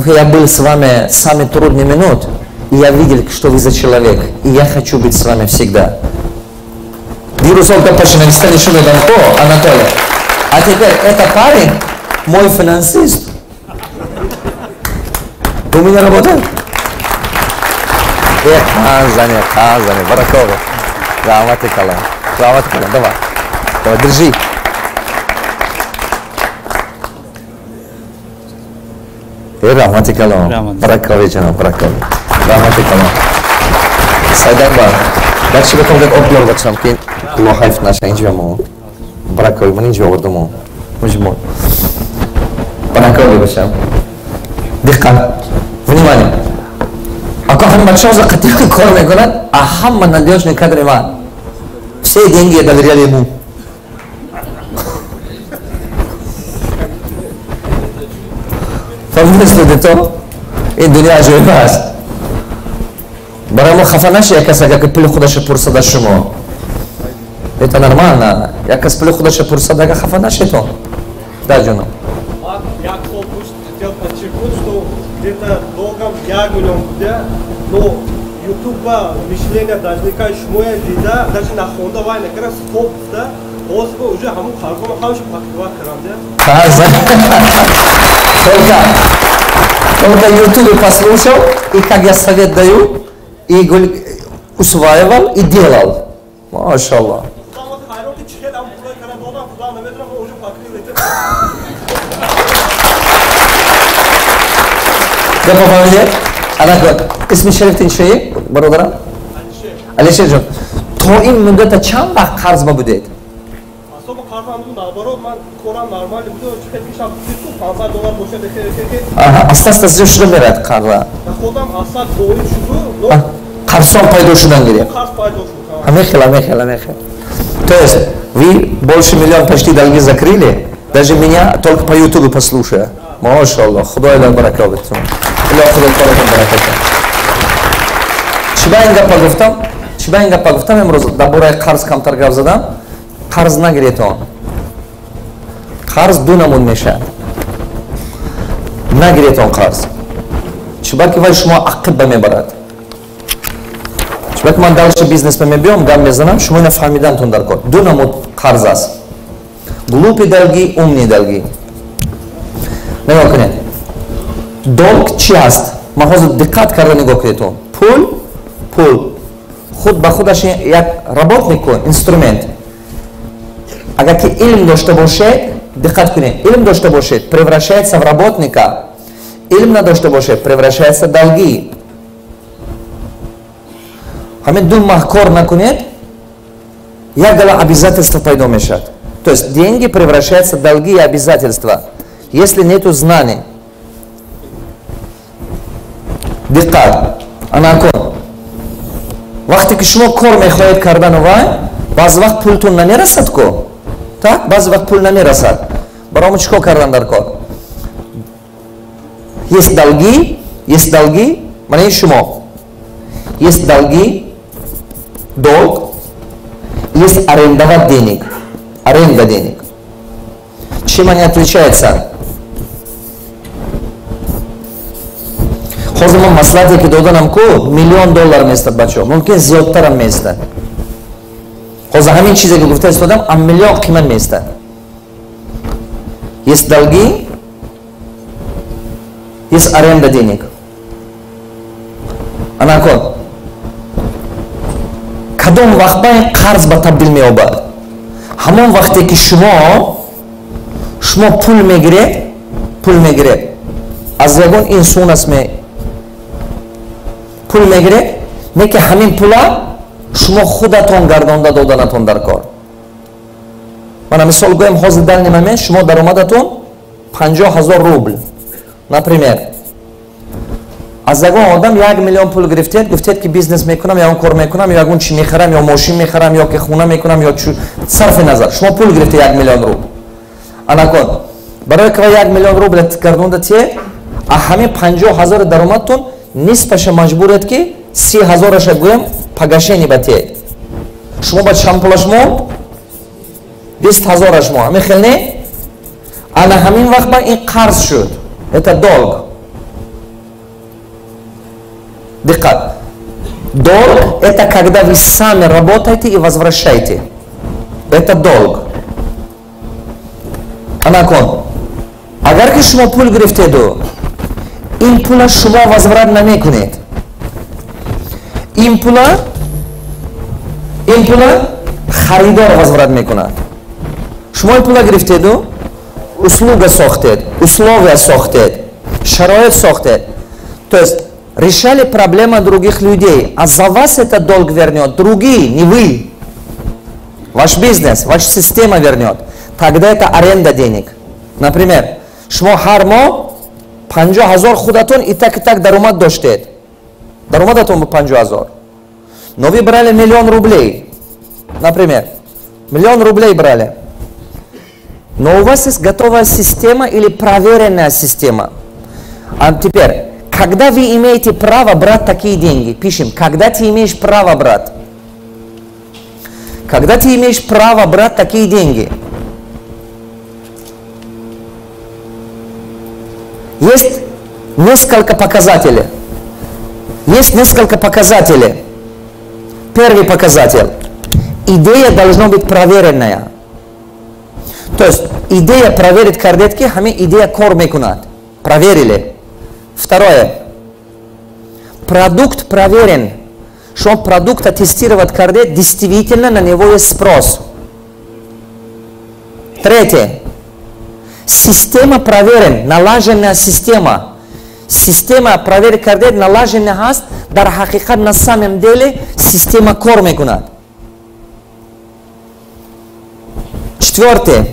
Я был с вами самый трудный минут, и я видел, что вы за человек, и я хочу быть с вами всегда. Дирӯз ол гапаша нависта нишон додам ко, Анатолий. А теперь это парень мой финансист. У меня работает. Э, қанзане, қанзане, баракова. Раҳмати калон. Раҳмати калон. Давай. Давай, держи. Э, раҳмати калон. Баракови, ҷаноб, баракови. Раҳмати калон. Сайданба. Бачи бетон гап об биёр, бачам, ки ло ҳайф наша инҷа мо. Баракови, ман инҷа овардам. Муҷмо. Баракови, бачам. Диққат. Внимание. Ако ҳам бачаҳо за қатъи кор мекунад, а ҳама надёжный кадри ман. Все деньги я доверяли ему. Фаҳмидастед то? Ин дунё аҷоиб аст. Барои мо хафа наши як кас, агар ки пули худаша пурсад аз шумо. Это нормально. Як кас пули худаша пурсад, агар хафа нашитон. Да, ҷонам. Як сол пуш хотел подчеркнуть, что где-то долгом 1 миллион буда, но ютуба мышление должника шумоя дида, даже нахонда вай накара, стоп гуфта, ҳозир уже ҳамун қарзома ҳамаша покрывать кардам. Только Ютубе послушал, и как я совет даю, и усваивал, и делал. Машаллах. Худам хайрон, ки чӣ хел ҳам пулой кара додам, худам намедонам, уже покрыл. Гапа фаҳмидед? Анакун, исми шарифтин чӣ, бародарам? Алишер ҷон, то ин муддата чанд вақт қарз ба будед? Особо қарзам буд, наоборот, ман корам нормально буд, чӣ хел кишам 500 доллар бошад, хел хел. Аҳа, аста аста зиёд шуда мерад қарза. Худам асад доим шуду, но қарзон пайдо шудан гирифт. Қарз пайдо шуд. Ҳамин хел, ҳамин хел, ҳамин хел. То есть вы больше миллион почти долги закрыли, даже меня только по ютубу послушая. Машаллах, Худои дар барака битун. Илоҳ Худо коратон барака. Чӣ ба ин гапа гуфтам? Чӣ ба ин гапа гуфтам имрӯз дар бораи қарз камтар гап задам? Қарз нагиретон. Қарз ду намуд мешавад. Нагиретон қарз. Чӣ ба ки вай шумо ақиб мебарад. Чӣ ба ки ман дальше бизнес ба мебиём, гап мезанам, шумо ина фаҳмидантон дар кор. Ду намуд қарз аст. Глупый долги, умный долги. Нигоҳ кунед. Долг чӣ ҳаст? Ман ҳозир диққат карда нигоҳ кунед. Пул худ ба худаш як работник, инструмент. Агар ки илм дошта бошед, диққат кунед, илм дошта бошед, превращается в работника. Илм надошта бошед, превращается в долги. Ҳамин 2 моҳ кор накунед, як гала обязательство пайдо мешавад. То есть деньги превращаются в долги и обязательства, если нету знаний. Диққат. Анакун, вақте ки шумо кор мехоҳед кардану вай, баъзе вақт пултон намерасад ку. Так, баъзе вақт пул намерасад. Барои мо чӣ кор кардан дар кор? Есть долги, есть долги, манаи шумо. Есть долги, долг, есть арендовать денег. Аренда денег. Чем они отличаются? Ҳозир ман маслиҳате ки доданам ку, миллион доллар местад, бачаҳо, мумкин зиёдтарам местад. Ҳозир ҳамин чизе ки гуфта истодам, ам миллион қимат местад. Есть долги, есть аренда денег. Анакон, кадом вақт ба ин қарз ба табдил меёбад? Ҳамон вақте ки шумо пул мегиред, пул мегиред аз ягон инсон аст, ме пул мегиред, не ки ҳамин пула шумо худатон гардонда доданатон дар кор. Мана мисол гӯем, ҳозир данный момент шумо даромадатон 50 000 рубл, например. Аз ягон одам 1 миллион пул гирифтед, гуфтед, ки бизнес мекунам, ягон кор мекунам, ё ягон чи мехарам, ё мошин мехарам, ё ки хона мекунам, ё сарфи назар, шумо пул гирифте 1 миллион рубл. Анакон, барои ки 1 миллион рубл гардонда тие, а ҳамин 50 000 даромадтон нисфаша маҷбуред, ки 30 ҳазораша гӯем погашение ба тиед. Шумо ба чанд пулаш монд? 20 ҳазораш мо. Ҳамин хел не? Ана ҳамин вақт ба ин қарз шуд. Это долг. Диққат. Долг – это когда вы сами работаете и возвращаете. Это долг. Анакон. Агар ки шумо пул гирифтеду, ин пула шумо возврат намекунед. Ин пула харидор возврат мекунад. Шумо ин пула гирифтеду, услуга сохтед, условия сохтед, шароит сохтед. То есть решали проблемы других людей, а за вас этот долг вернет другие, не вы. Ваш бизнес, ваша система вернет. Тогда это аренда денег. Например, шумо ҳар моҳ 50 000 худатон и так и так даромад доштед. Даромадатон бу 50 000. Но вы брали миллион рублей. Например, миллион рублей брали. Но у вас есть готовая система или проверенная система. А теперь, когда вы имеете право брать такие деньги, пишем, когда ты имеешь право брать. Когда ты имеешь право брать такие деньги. Есть несколько показателей. Есть несколько показателей. Первый показатель. Идея должна быть проверенная. То есть идея проверить кардед, ки ҳами идея кор мекунад. Проверили. Второе. Продукт проверен. Что продукта тестировать кардед, действительно на него есть спрос. Третье. Система проверен, налаженная система. Система проверить кардед, налаженная ҳаст, дар ҳақиқат, на самом деле система кор мекунад. Четвертое.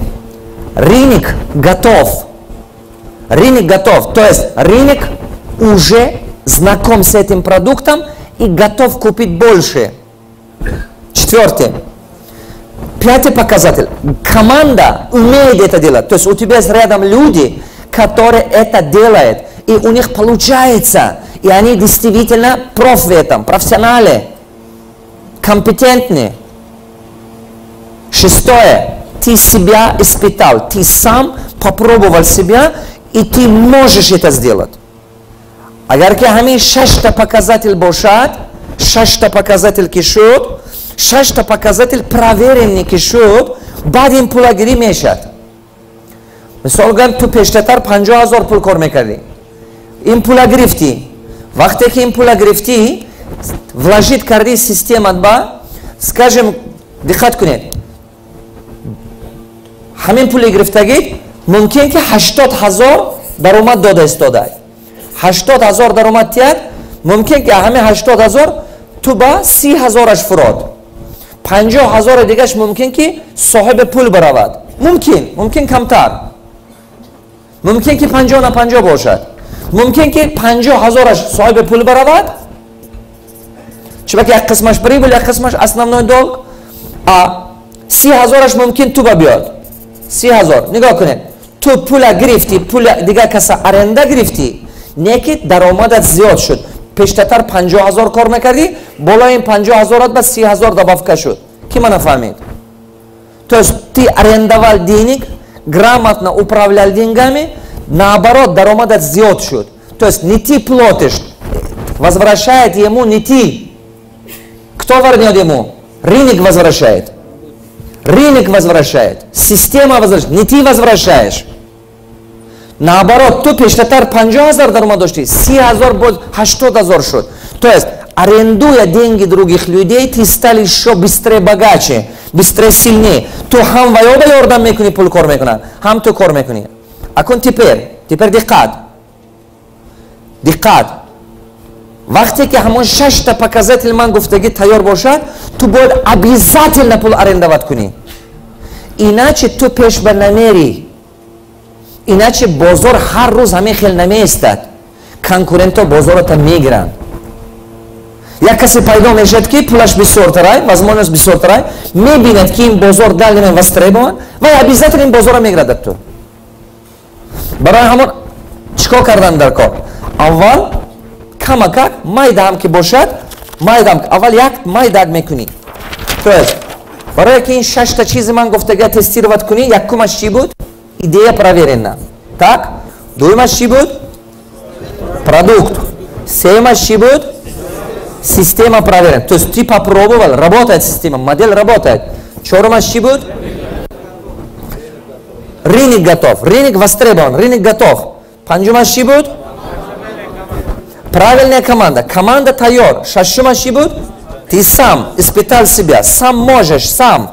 Рынок готов. Рынок готов. То есть рынок уже знаком с этим продуктом и готов купить больше. Четвертое. Пятый показатель. Команда умеет это делать. То есть у тебя есть рядом люди, которые это делают. И у них получается. И они действительно проф в этом, профессионалы, компетентны. Шестое. Ты себя испытал, ты сам попробовал себя, и ты можешь это сделать. Агар ки ҳамин шашта показатель бошад, шашта показатель ки шуд, шашта показатель проверенный ки шуд, баъд ин пулагирӣ мешад. Мисол гӯям, ту пештатар 50 000 пул кор мекардӣ. Ин пула гирифтӣ. Вақте ки ин пула гирифтӣ, вложить кардӣ системат ба, скажем, диққат кунед. Ҳамин пули гирифтагӣ мумкин ки 80 000 даромад дода истодай. 80 000 даромад тиҳад, мумкин ки ҳамин 80 000 ту ба 30 000-аш фурод, 50 000-и дигаш мумкин ки соҳиби пул баравад, мумкин камтар, мумкин ки 50 на 50 бошад, мумкин ки 50 000-аш соҳиби пул баравад, чунки як қисмаш прибыль, як қисмаш основной долг, а 30 000-аш мумкин ту ба биёд. 30 000. Нигоҳ кунед, ту пула гирифтӣ, пула дигар каса аренда гирифтӣ, не ки даромадат зиёд шуд. Пештатар 50 000 кор мекардӣ, болои ин 50 000-ат ба 30 000 добавка шуд. Ки мана фаҳмид? То есть ты арендовал денег, грамотно управлял деньгами, наоборот, даромадат зиёд шуд. То есть не ты платишь, возвращает ему не ты. Кто вернет ему? Рынок возвращает. Рынок возвращает, система возвращает, не ты возвращаешь. Наоборот, ту пештатар 50 000 даромад доштӣ, 30 000 боз 80 000 шуд. То есть, арендуя деньги других людей, ты стал еще быстрее богаче, быстрее сильнее. Ту ҳам ваёба ёрдам мекунӣ, пул кор мекунад, ҳам ту кор мекунӣ. Акун теперь диққат. Диққат. Вақте ки ҳамон шашта показатель ман гуфтагӣ тайёр бошад, ту бояд обязательно пул арендовать кунӣ. Иначе ту пеш ба намерӣ. Иначе бозор ҳар рӯз ҳамин хел намеистад. Конкурентҳо бозората мегиранд. Як касе пайдо мешавад, ки пулаш бисёртарай, возможность бисёртарай, мебинад, ки ин бозор далее востребован, ва обязательно ин бозорро мегирад ту. Барои ҳамон чӣ кор кардан дар кор? Аввал камакак майдаам ки бошад, майдаам, аввал як майдаак мекунӣ. То есть барое ки ин шашта чизи ман гуфтага тестировать кунӣ, якумаш чӣ буд? Идея проверена. Так? Дуюмаш чӣ буд? Продукт. Сеюмаш чӣ буд? Система проверена. То есть ты попробовал, работает система, модель работает. Чорумаш чӣ буд? Рынок готов, рынок востребован, рынок готов. Панҷумаш чӣ буд? Правильная команда. Команда тайёр. Шашумаш чӣ буд? Ты сам испытал себя, сам можешь, сам.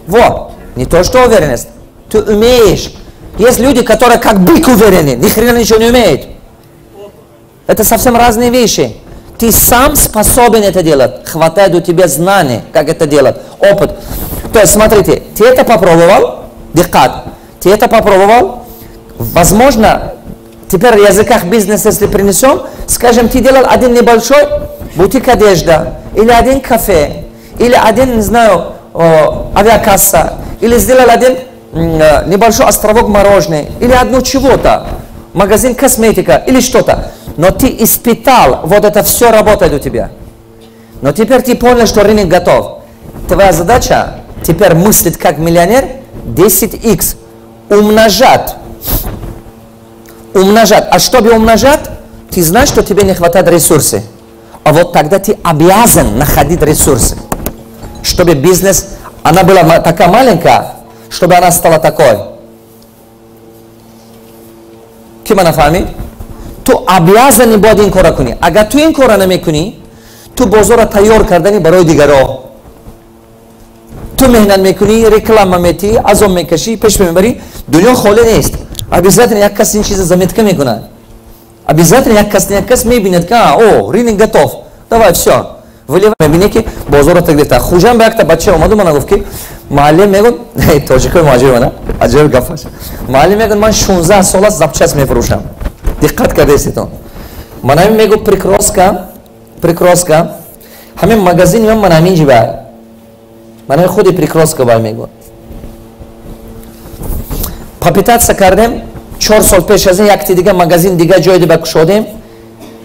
Вот. Не то, что уверенность. Ты умеешь. Есть люди, которые как бык уверены, ни хрена ничего не умеют. Это совсем разные вещи. Ты сам способен это делать. Хватает у тебя знаний, как это делать. Опыт. То есть, смотрите, ты это попробовал, диққат, ты это попробовал, возможно, теперь в языках бизнеса, если принесем, скажем, ты делал один небольшой бутик одежда, или один кафе, или один, не знаю, авиакасса, или сделал один небольшой островок мороженое, или одно чего-то, магазин косметика, или что-то. Но ты испытал, вот это все работает у тебя. Но теперь ты понял, что рынок готов. Твоя задача теперь мыслить как миллионер 10x, умножать. Умножать. А чтобы умножать, ты знаешь, что тебе не хватает ресурсов. А вот тогда ты обязан находить ресурсы. Чтобы бизнес, она была такая маленькая, чтобы она стала такой. Ки мана фаҳмид? Ту обязан бояд ин кора кунӣ. Агар ту ин кора намекунӣ, ту бозорро тайёр кардани барои дигаро. Ту меҳнат мекунӣ, реклама метиҳӣ, азоб мекашӣ, пеш мебарӣ, дунё холӣ нест. Обязательно як кас ин чиза заметка мекунад. Обязательно як кас мебинад, ки о, рынок готов. Давай, все. Выливай, мебинӣ, ки бозорро тагдифта. Хуҷам ба якта бача омаду мана гуфт, ки муаллим мегӯд, тоҷикои муҳоҷир мана, аҷоиб гапаш. Муаллим мегӯд, ман 16 сол аст запчасть мефурӯшам. Диққат кардаистетон. Ман ҳамин мегӯ прикроска, прикроска. Ҳамин магазини ман ҳамин ҷибай. Ман ҳамин худи прикроска бай мегӯ. Попытаться кардем, 4 сол пеш аз ин якти дига магазин дига ҷой диба кушодем.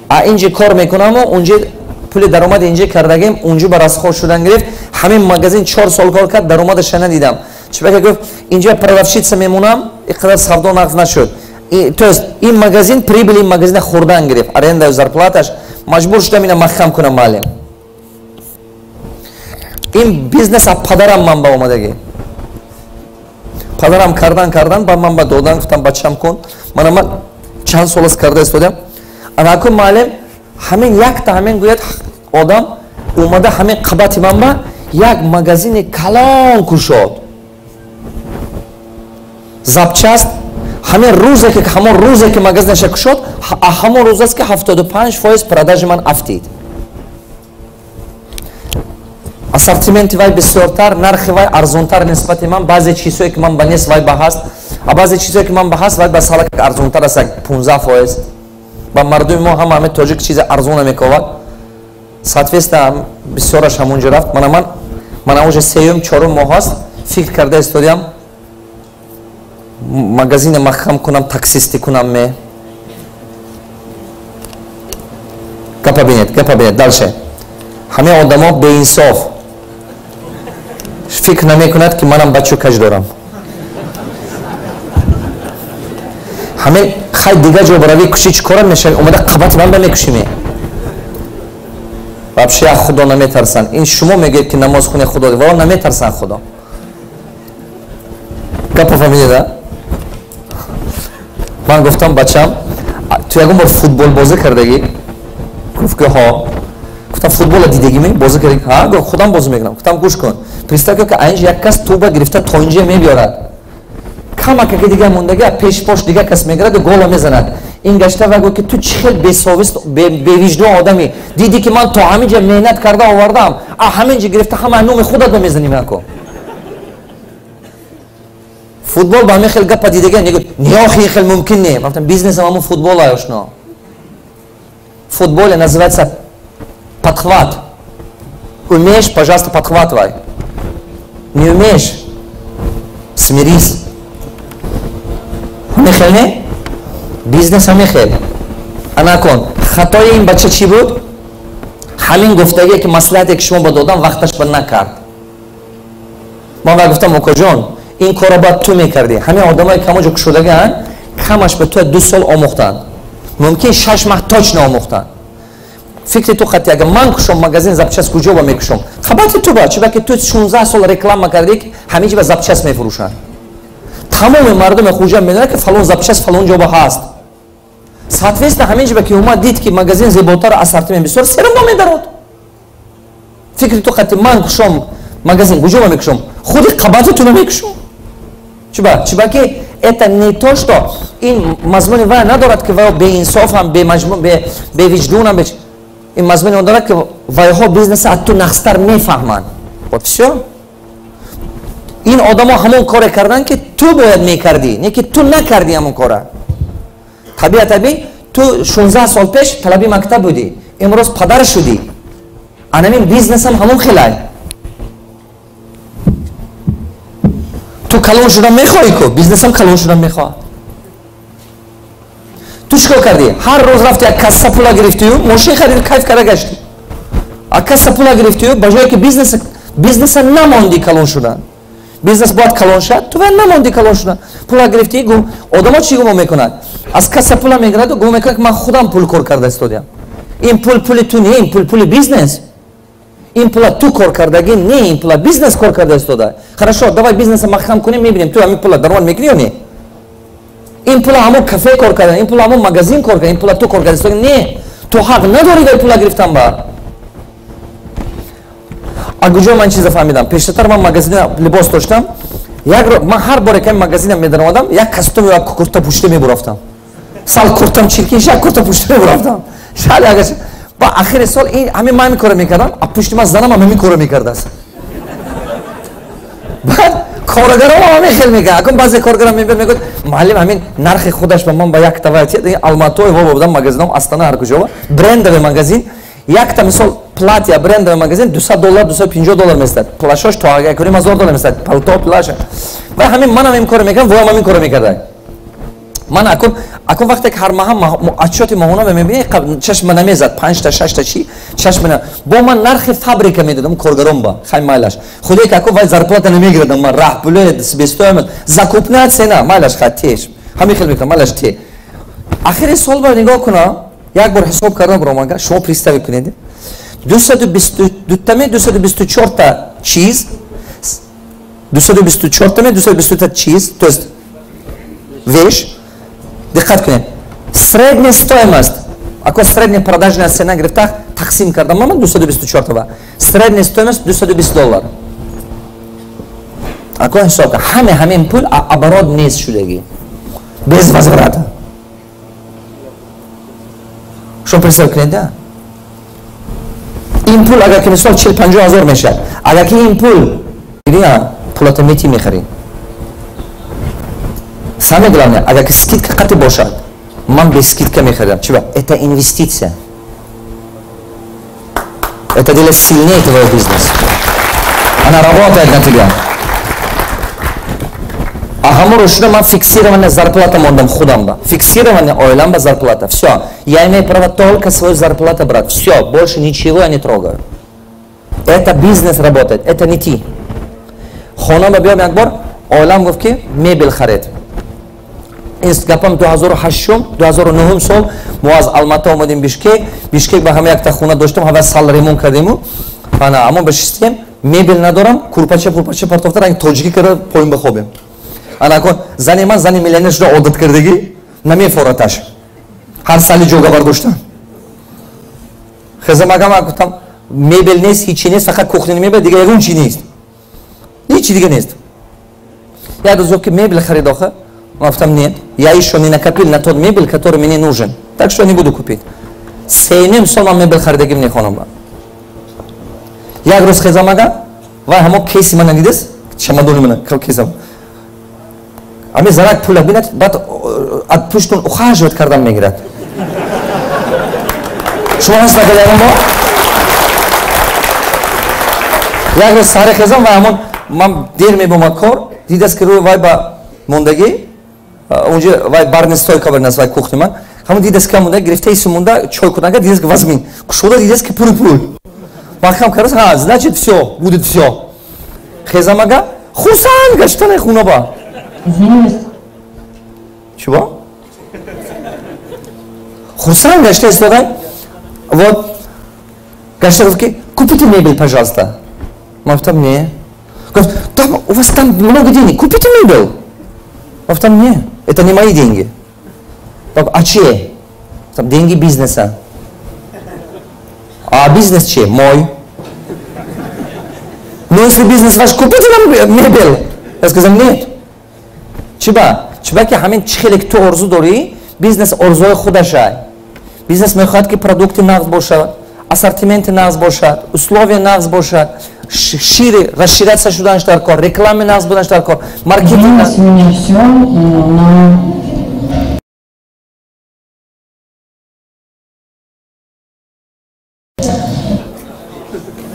А инҷи кор мекунаму, унҷи пули даромади инҷи кардагем, унҷу ба расход шудан гирифт. Ҳамин магазин 4 сол кор кард, даромадаша надидам. Чибака гуфт, инҷа продавщица мемонам, иқадар савдо нақд нашуд. То есть ин магазин прибыли ин магазина хӯрдан гирифт, арендаю зарплаташ, маҷбур шудам ина маҳкам кунам маълим. Ин бизнес а падарам ман ба омадагӣ. Падарам кардан ба ман ба додан, гуфтам бачам кун. Мана ман чанд сол аст карда истодам. Анаку маълим ҳамин якта ҳамин гӯяд одам омада ҳамин қабати ман ба як магазини калон кушод. Запчасть ҳамин рӯзе ки ҳамон рӯзе ки магазинаша кушод, ҳамон рӯз аст ки 75% продажи ман афтид. Ассортименти вай бисёртар, нархи вай арзонтар нисбати ман, баъзе чизҳое ки ман ба нест вай ба ҳаст, а баъзе чизҳое ки ман ба ҳаст вай ба салак арзонтар аст, 15%. Ба мардуми мо ҳама ҳамин тоҷик чизи арзона мековад. Соответственно, бисёраш ҳамонҷо рафт. Мана ман мана уже сеюм, чорум моҳ аст, фикр карда истодиам магазина маҳкам кунам, таксисти кунам ме. Гапа бинед, гапа бинед, дальше. Ҳамин одамо беинсоф. Фикр намекунад, ки манам бачу каҷ дорам. Ҳамин хай дига ҷо барави куши чӣ кора мешавӣ, омада қабати ман ба мекуши ме. Вообще аз Худо наметарсанд. Ин шумо мегӯед, ки намоз хуне Худо, вало наметарсанд Худо. Гапа фаҳмидед, а? Ман гуфтам бачам, ту ягон бор футбол бозӣ кардагӣ? Гуфт ки ҳо. Гуфтам футбола дидагӣ ме? Бозӣ кардагӣ? Ҳа, гуфт худам бозӣ мекунам. Гуфтам гӯш кун. Представь кун, ки айнҷа як кас туба гирифта то инҷа мебиёрад. Камака ки дига мондага, пешпош дига кас мегирад ва гола мезанад. Ин гашта ва гуфт ки ту чӣ хел бесовист, бевиҷдон одамӣ. Дидӣ ки ман то ҳамин ҷа меҳнат карда овардам, а ҳамин ҷа гирифта ҳама номи худат ба мезанӣ мако. Футбол ба ҳамин хел гапа дидага, мегӯяд, не охи ин хел мумкин не. Ман гуфтам бизнесам ҳамон футбол ошно. Футболе называется подхват. Умеешь, пожалуйста, подхватывай. Не умеешь, смирись. Ҳамин хел не? Бизнес ҳамин хел. Анакон, хатои ин бача чӣ буд? Ҳамин гуфтагие ки маслиҳате ки шумо ба додам вақташ ба накард. Ман ва гуфтам, укоҷон, Ин корро бояд ту мекардӣ. Ҳамин одамое ки ҳамон ҷо кушодагаанд, камаш ба ту 2 сол омӯхтанд, мумкин 6 маҳ точно омӯхтанд. Фикри ту қатъи, агар ман кушом магазин запчасть, куҷо ба мекушом? Қабати ту ба чиба ки ту 16 сол реклама кардӣ, ки ҳамин ҷи ба запчасть мефурӯшанд. Тамоми мардуми Хуҷанд медонад, ки фалон запчасть фалон ҷо ба ҳаст. Соответственно, ҳамин ҷиба ки омад, дид, ки магазин зеботар, ассортимент бисёр, всё равно медарод. Фикри ту қатъи, ман кушом магазин, куҷо ба мекушом? Худи қабати ту намекушом. Чиба? Чиба ки это не то, что ин мазмуни вай надорад, ки вай беинсофам, бевиҷдунам. Ин мазмуни он дорад, ки вайҳо бизнеса аз ту нақстар мефаҳманд. Вот всё. Ин одамо ҳамон коре карданд, ки ту бояд мекардӣ, не ки ту накардӣ ҳамон кора. Табиат табиӣ, ту 16 сол пеш талаби мактаб будӣ, имрӯз падар шудӣ. Анамин бизнесам ҳамон хелай. Ту калон шудан мехоҳӣ ку, бизнесам калон шудан мехоҳад. Ту чӣ кор кардӣ? Ҳар рӯз рафти, як касса пула гирифтию, мошин хариди, кайф карда гаштӣ. А касса пула гирифтию, ба ҷое ки бизнеса намонди калон шудан, бизнес бояд калон шад, ту бояд намонди калон шудан, пула гирифтӣ гум. Одамо чӣ гумон мекунад? Аз касса пула мегираду гумон мекунад, ки ман худам пул кор карда истодиам. Ин пул пули ту не, ин пул пули бизнес. Ин пула ту кор кардагӣ не, ин пула бизнес кор карда истода. Хорошо, давай бизнеса маҳкам кунем, мебинем, ту ҳамин пула даромад мекунӣ ё не. Ин пула ҳамон кафе кор карда, ин пула ҳамон магазин кор карда, ин пула ту кор карда истода не. Ту ҳақ надорӣ дар пула гирифтан. Ба а куҷо ман чиза фаҳмидам? Пештатар ман магазини либос доштам. Як ман ҳар боре ки магазина медаромадам, як костюм ё як курта пӯшида мебурафтам. Сал куртам чиркин, як курта пӯшида мебурафтам. Шал агар ба ахири сол ин ҳамин ман ҳамин корро мекардам, а пушти ман занам ҳам ҳамин корро мекардааст. Баъд коргаром ҳамин хел мекард. Акун баъзе коргарам мебиёд, мегӯяд: «Муаллим, ҳамин нархи худаш ба ман ба як товар Алматои во будам, магазином Астана, ҳар куҷо брендовый магазин, якта мисол платья брендовый магазин 200 доллар, 250 доллар местад, плащош то 1,5 ҳазор доллар местад, палто, плаща». Ва ҳамин манам ин корро мекардам, воам ҳамин корро мекарда. Ман акун вақте ки ҳар маҳа отчёти моҳона мебинӣ, чашма намезад, панҷта, шашта чи чашма бо ман нархи фабрика медодам коргарон ба. Хай, майлаш, худое ки акун вай зарплата намегирадам, ман раҳпуле, себестоимость, закупная цена, майлаш, хай, теш ҳамин хел мекунам, майлаш, те. Ахири сол ба нигоҳ кунам, як бор ҳисоб кардам, ромага шумо представить кунед: дусаду бисту дутаме, 224-та чиз, 224-таме, 220-та чиз, то есть вещь. Диққат кунед, средняя стоимость, ако средняя продажная цена гирифта тақсим кардам ман 224-та, средняя стоимость 220 доллар. Ако ҳисоб кар, ҳаме ҳамин пул оборот нест шудагӣ, без возврата. Шумо представь кунед, да, ин пул агар ки мисол 40-50 ҳазор мешавад, агар ки ин пул пулата мети, мехарӣ. Самое главное, агар ки скидка қатъи бошад, ман без скидка мехаридам. Чиба? Это инвестиция, это делает сильнее твой бизнес, она работает на тебя. А ҳаморо шуда ман фиксированная зарплата мондам худам ба, фиксированная оилам ба зарплата. Все, я имею право только свою зарплату брать, все, больше ничего я не трогаю. Это бизнес работает, это не ты. Хона ба биём, як бор оилам гуфт, ки мебел харед. Ин гапам 2008, 2009 сол. Мо аз Алмата омадем Бишкек. Бишкек ба ҳама якта хона доштем, ҳава сал ремонт кардему, ана аммо ба шистем, мебел надорам, курпача пурпача партофта, ранг тоҷикӣ карда, поин бихобем. Ана кун, зани ман зани миллионер шуда, одат кардагӣ, намефораташ ҳар сали ҷога бардоштан. Хезамагама гуфтам: мебел нест, ҳичи нест, фақат кухняни мебел, дига ягон чи нест, ҳичи дига нест. Як рӯз гуфт, ки мебел харид. Охи ман гуфтам: «Нет, я еще не накопил на тот мебель, который мне нужен, так что не буду купить». 3,5 сол ман мебел харидагим нехонам. Ба як рӯз хезамага, вай ҳамо кейси мана дидес, чамадони мана, кейсам, ҳамин занак пула бинад, баъд аз пуштун ухаживать кардан мегирад. Шумо ҳаст накарда бо? Як рӯз саҳре хезам ва ҳамон ман дер мебома кор, дидаст, ки рӯи вай ба мондагӣ, унҷа вай барный стойка барнаст, вай кухни ман ҳамон, дидаст, ки монда гирифта ису монда чой кунага, дидаст, ки вазмин кушода, дидаст, ки пури пул маҳкам кардааст. Ҳа, значит, все будет, все. Хезамага. Хурсанд гаштане хунаба. Чего? Хурсанд гашта истода. Вот. Гашта гуфт ки купите мебель, пожалуйста. Ман гуфтам не. Говорит, там, у вас там много денег, купите мебель. Ман гуфтам не, это не мои деньги. А чьи? Там деньги бизнеса. А бизнес чей? Мой. Но если бизнес ваш, купите нам мебель. Я сказал, нет. Чиба? Чиба ки ҳамин чӣ хеле ки ту орзу дорӣ, бизнес орзуи худашай. Бизнес мехоҳад ки продукти нағз бошад, ассортименти нағз бошад, условия нағз бошад, шире расширяться шуданаш дар кор, реклами нағз буданаш дар кор, маркетинг. У меня всё, но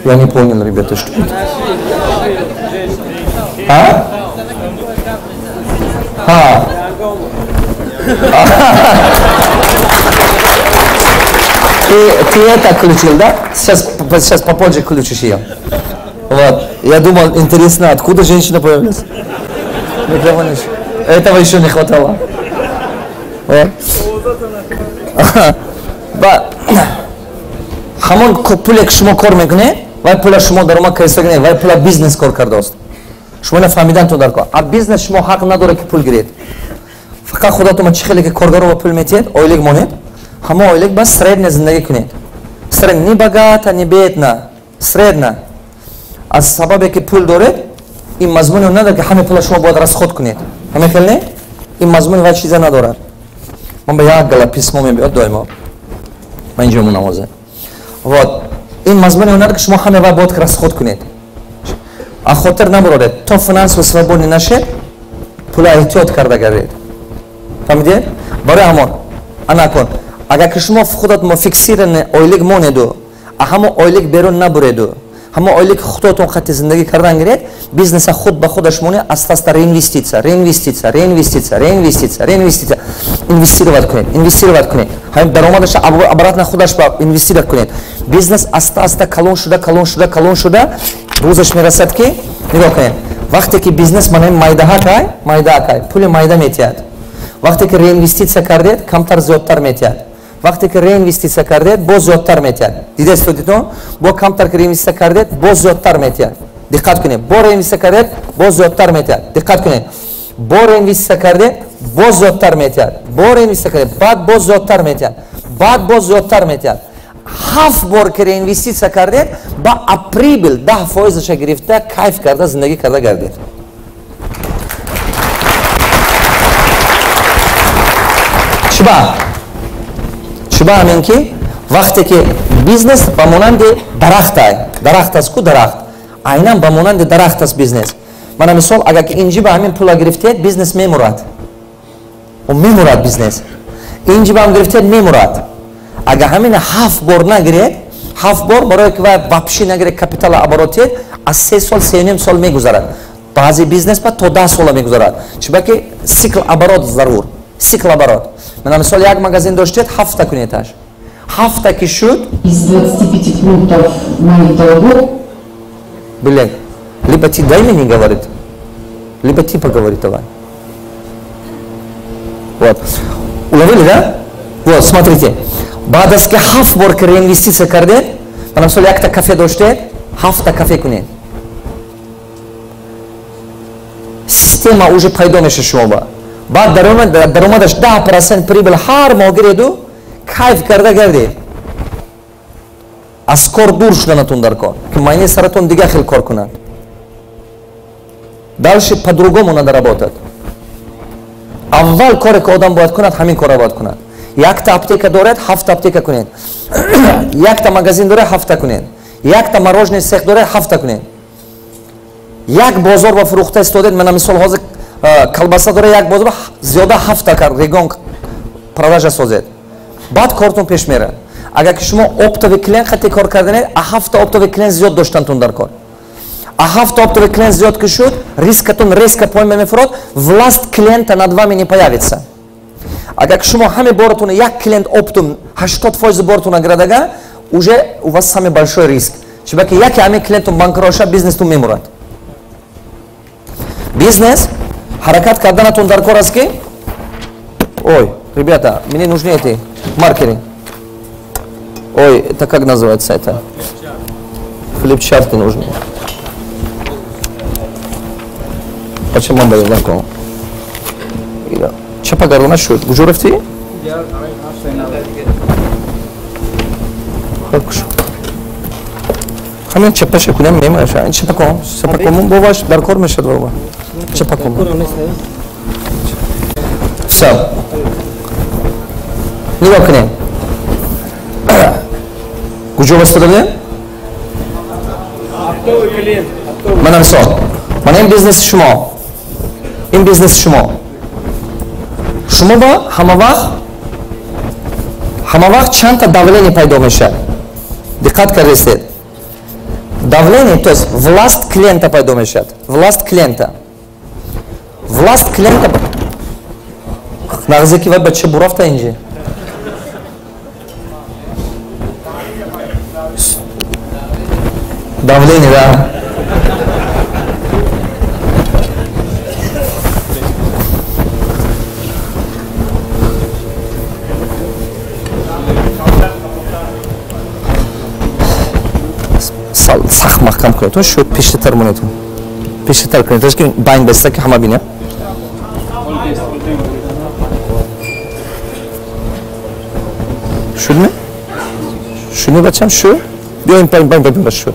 Я не понял, ребята, что это? А? А. Ты это включил, да? Сейчас попозже включишь ее. Вот. Я думал, интересно, откуда женщина появилась? Микрофон еще. Этого еще не хватало. Вот. Ҳамон пуле ки шумо кор мекунед, вай пула шумо даромад кардиста кунед, вай пула бизнес кор кардааст. Шумо ина фаҳмидантон дар кор. А бизнес шумо ҳақ надоред ки пул гиред. Фақат худатон чӣ хеле ки коргаро ба пул метиҳед, ойлик монед, ҳама ойлик ба средне зиндагӣ кунед. Средне, не богато, не бедно, средно. Аз сабабе ки пул доред, ин мазмуни надорад ки ҳама пула шумо бояд расход кунед. Ҳама хел не? Ин мазмуни вай чиза надорад. Ман ба як гала письмо мебиёд доимо. Ман инҷо мунавоза. Вот. Ин мазмуни надорад ки шумо ҳама вай бояд расход кунед. А хотир набароред, то финансово свободный нашед, пула эҳтиёт карда гардед. Фаҳмидед? Барои ҳамон ана кун. Агар ки шумо худатон фиксирани ойлик монеду, а ҳамо ойлик берун набуреду, ҳамо ойлик худатон хати зиндагӣ кардан гиред, бизнеса худ ба худаш моне, аста-аста реинвеститсия, реинвеститсия, реинвеститсия, реинвеститсия, реинвеститсия, инвестировать кунед, инвестировать кунед. Ҳамин даромадаша обратно худаш ба инвестировать кунед. Бизнес аста-аста калон шуда, калон шуда, калон шуда, рӯзаш мерасад ки нигоҳ кунед. Вақте ки бизнес манаи майдаҳакай, майдаҳакай, пули майда метиҳад. Вақте ки реинвеститсия кардед, камтар зиёдтар метиҳад. Вақте ки реинвеститсия кардед, боз зиёдтар метиҳад. Дида истодитон? Бо камтар ки реинвеститсия кардед, боз зиёдтар метиҳад. Диққат кунед. Бо реинвеститсия кардед, боз зиёдтар метиҳад. Диққат кунед. Бо реинвеститсия кардед, боз зиёдтар метиҳад. Бо реинвеститсия кардед, баъд боз зиёдтар метиҳад. Баъд боз зиёдтар метиҳад. 7 бор ки реинвеститсия кардед, ба априбил 10%-ша гирифта, кайф карда, зиндагӣ карда гардед. Чиба? Чиба ҳамин ки вақте ки бизнес ба монанди дарахт ай, дарахт аст ку дарахт, айнан ба монанди дарахт аст бизнес. Мана мисол, агар ки инҷи ба ҳамин пула гирифтед, бизнес мемурад. О мемурад бизнес. Инҷи ба ҳам гирифтед, мемурад. Агар ҳамин 7 бор нагиред, 7 бор барое ки вай вообще нагиред капитала оборотед, аз 3 сол, 3,5 сол мегузарад. Баъзе бизнес ба то 10 сола мегузарад. Чиба ки цикл оборот зарур. Цикл оборот. Мана мисол, як магазин доштед, 7 кунеташ. 7 ки шуд, из 25 пунктов моих долгов. Блин, либо ты дай мне говорит, либо ты поговори давай. Вот. Уловили, да? Вот, смотрите. Баъд аз ки 7 бор ки реинвеститсия кардед, мана мисол якта кафе доштед, 7 кафе кунед. Система уже пайдо меша шумо ба. Баъд даромадаш 10% прибыль ҳар моҳ гиреду, кайф карда гардед. Аз кор дур шуданатон дар кор, ки майнаи саратон дига хел кор кунад. Дальше по-другому надо работать. Аввал коре ки одам бояд кунад, ҳамин корро бояд кунад. Якта аптека доред, 7 аптека кунед. Якта магазин доред, 7 кунед. Якта мороженое цех доред, 7 кунед. Як бозор ба фурӯхта истодед, мана мисол ҳозир колбаса доред, як бозор зиёда 7 кард, регион продажа созед. Баъд кортон пеш мерад. Агар ки шумо оптовый клиент хати кор карданед, а 7 оптовый клиент зиёд доштантон дар кор. А 7 оптовый клиент зиёд ки шуд, рискатон резко поён мефурод, власть клиента над вами не появится. Агар ки шумо ҳаме боратон як клиент оптом 80% боратон наградага, уже у вас самый большой риск. Чунки яке ҳаме клиентон банкрот шавад, бизнестон мемурад. Бизнес ҳаракат карданатон дар кор аст ки, ой, ребята, мне нужны эти маркеры. Ой, это как называется это? Флипчарты нужны. Почему он боялся? Чапа гардона шуд. Куҷо рафтӣ? Ҳамин чапаша кунем мемаша. Чапаком, чапаком боваш дар кор мешад бова. Чапаком. Всё. Нигоҳ кунем. Куҷо вастода будем? Мана мисол. Мана ин бизнеси шумо. Ин бизнеси шумо. Шумо ба ҳама вақт чандта давление пайдо мешавад. Диққат кардистед. Давление, то есть власть клиента пайдо мешавад. Власть клиента. Власть клиента. Нағзе ки вай бача бурафта инҷи. Давление, да. Сахт маҳкам кунед, шуд пештатар монед, пештатар кунед, ки байн беста, ки ҳама бинад. Шудме, шудме, бачам, шуд. Биё, ин байн, байн, байн, шуд,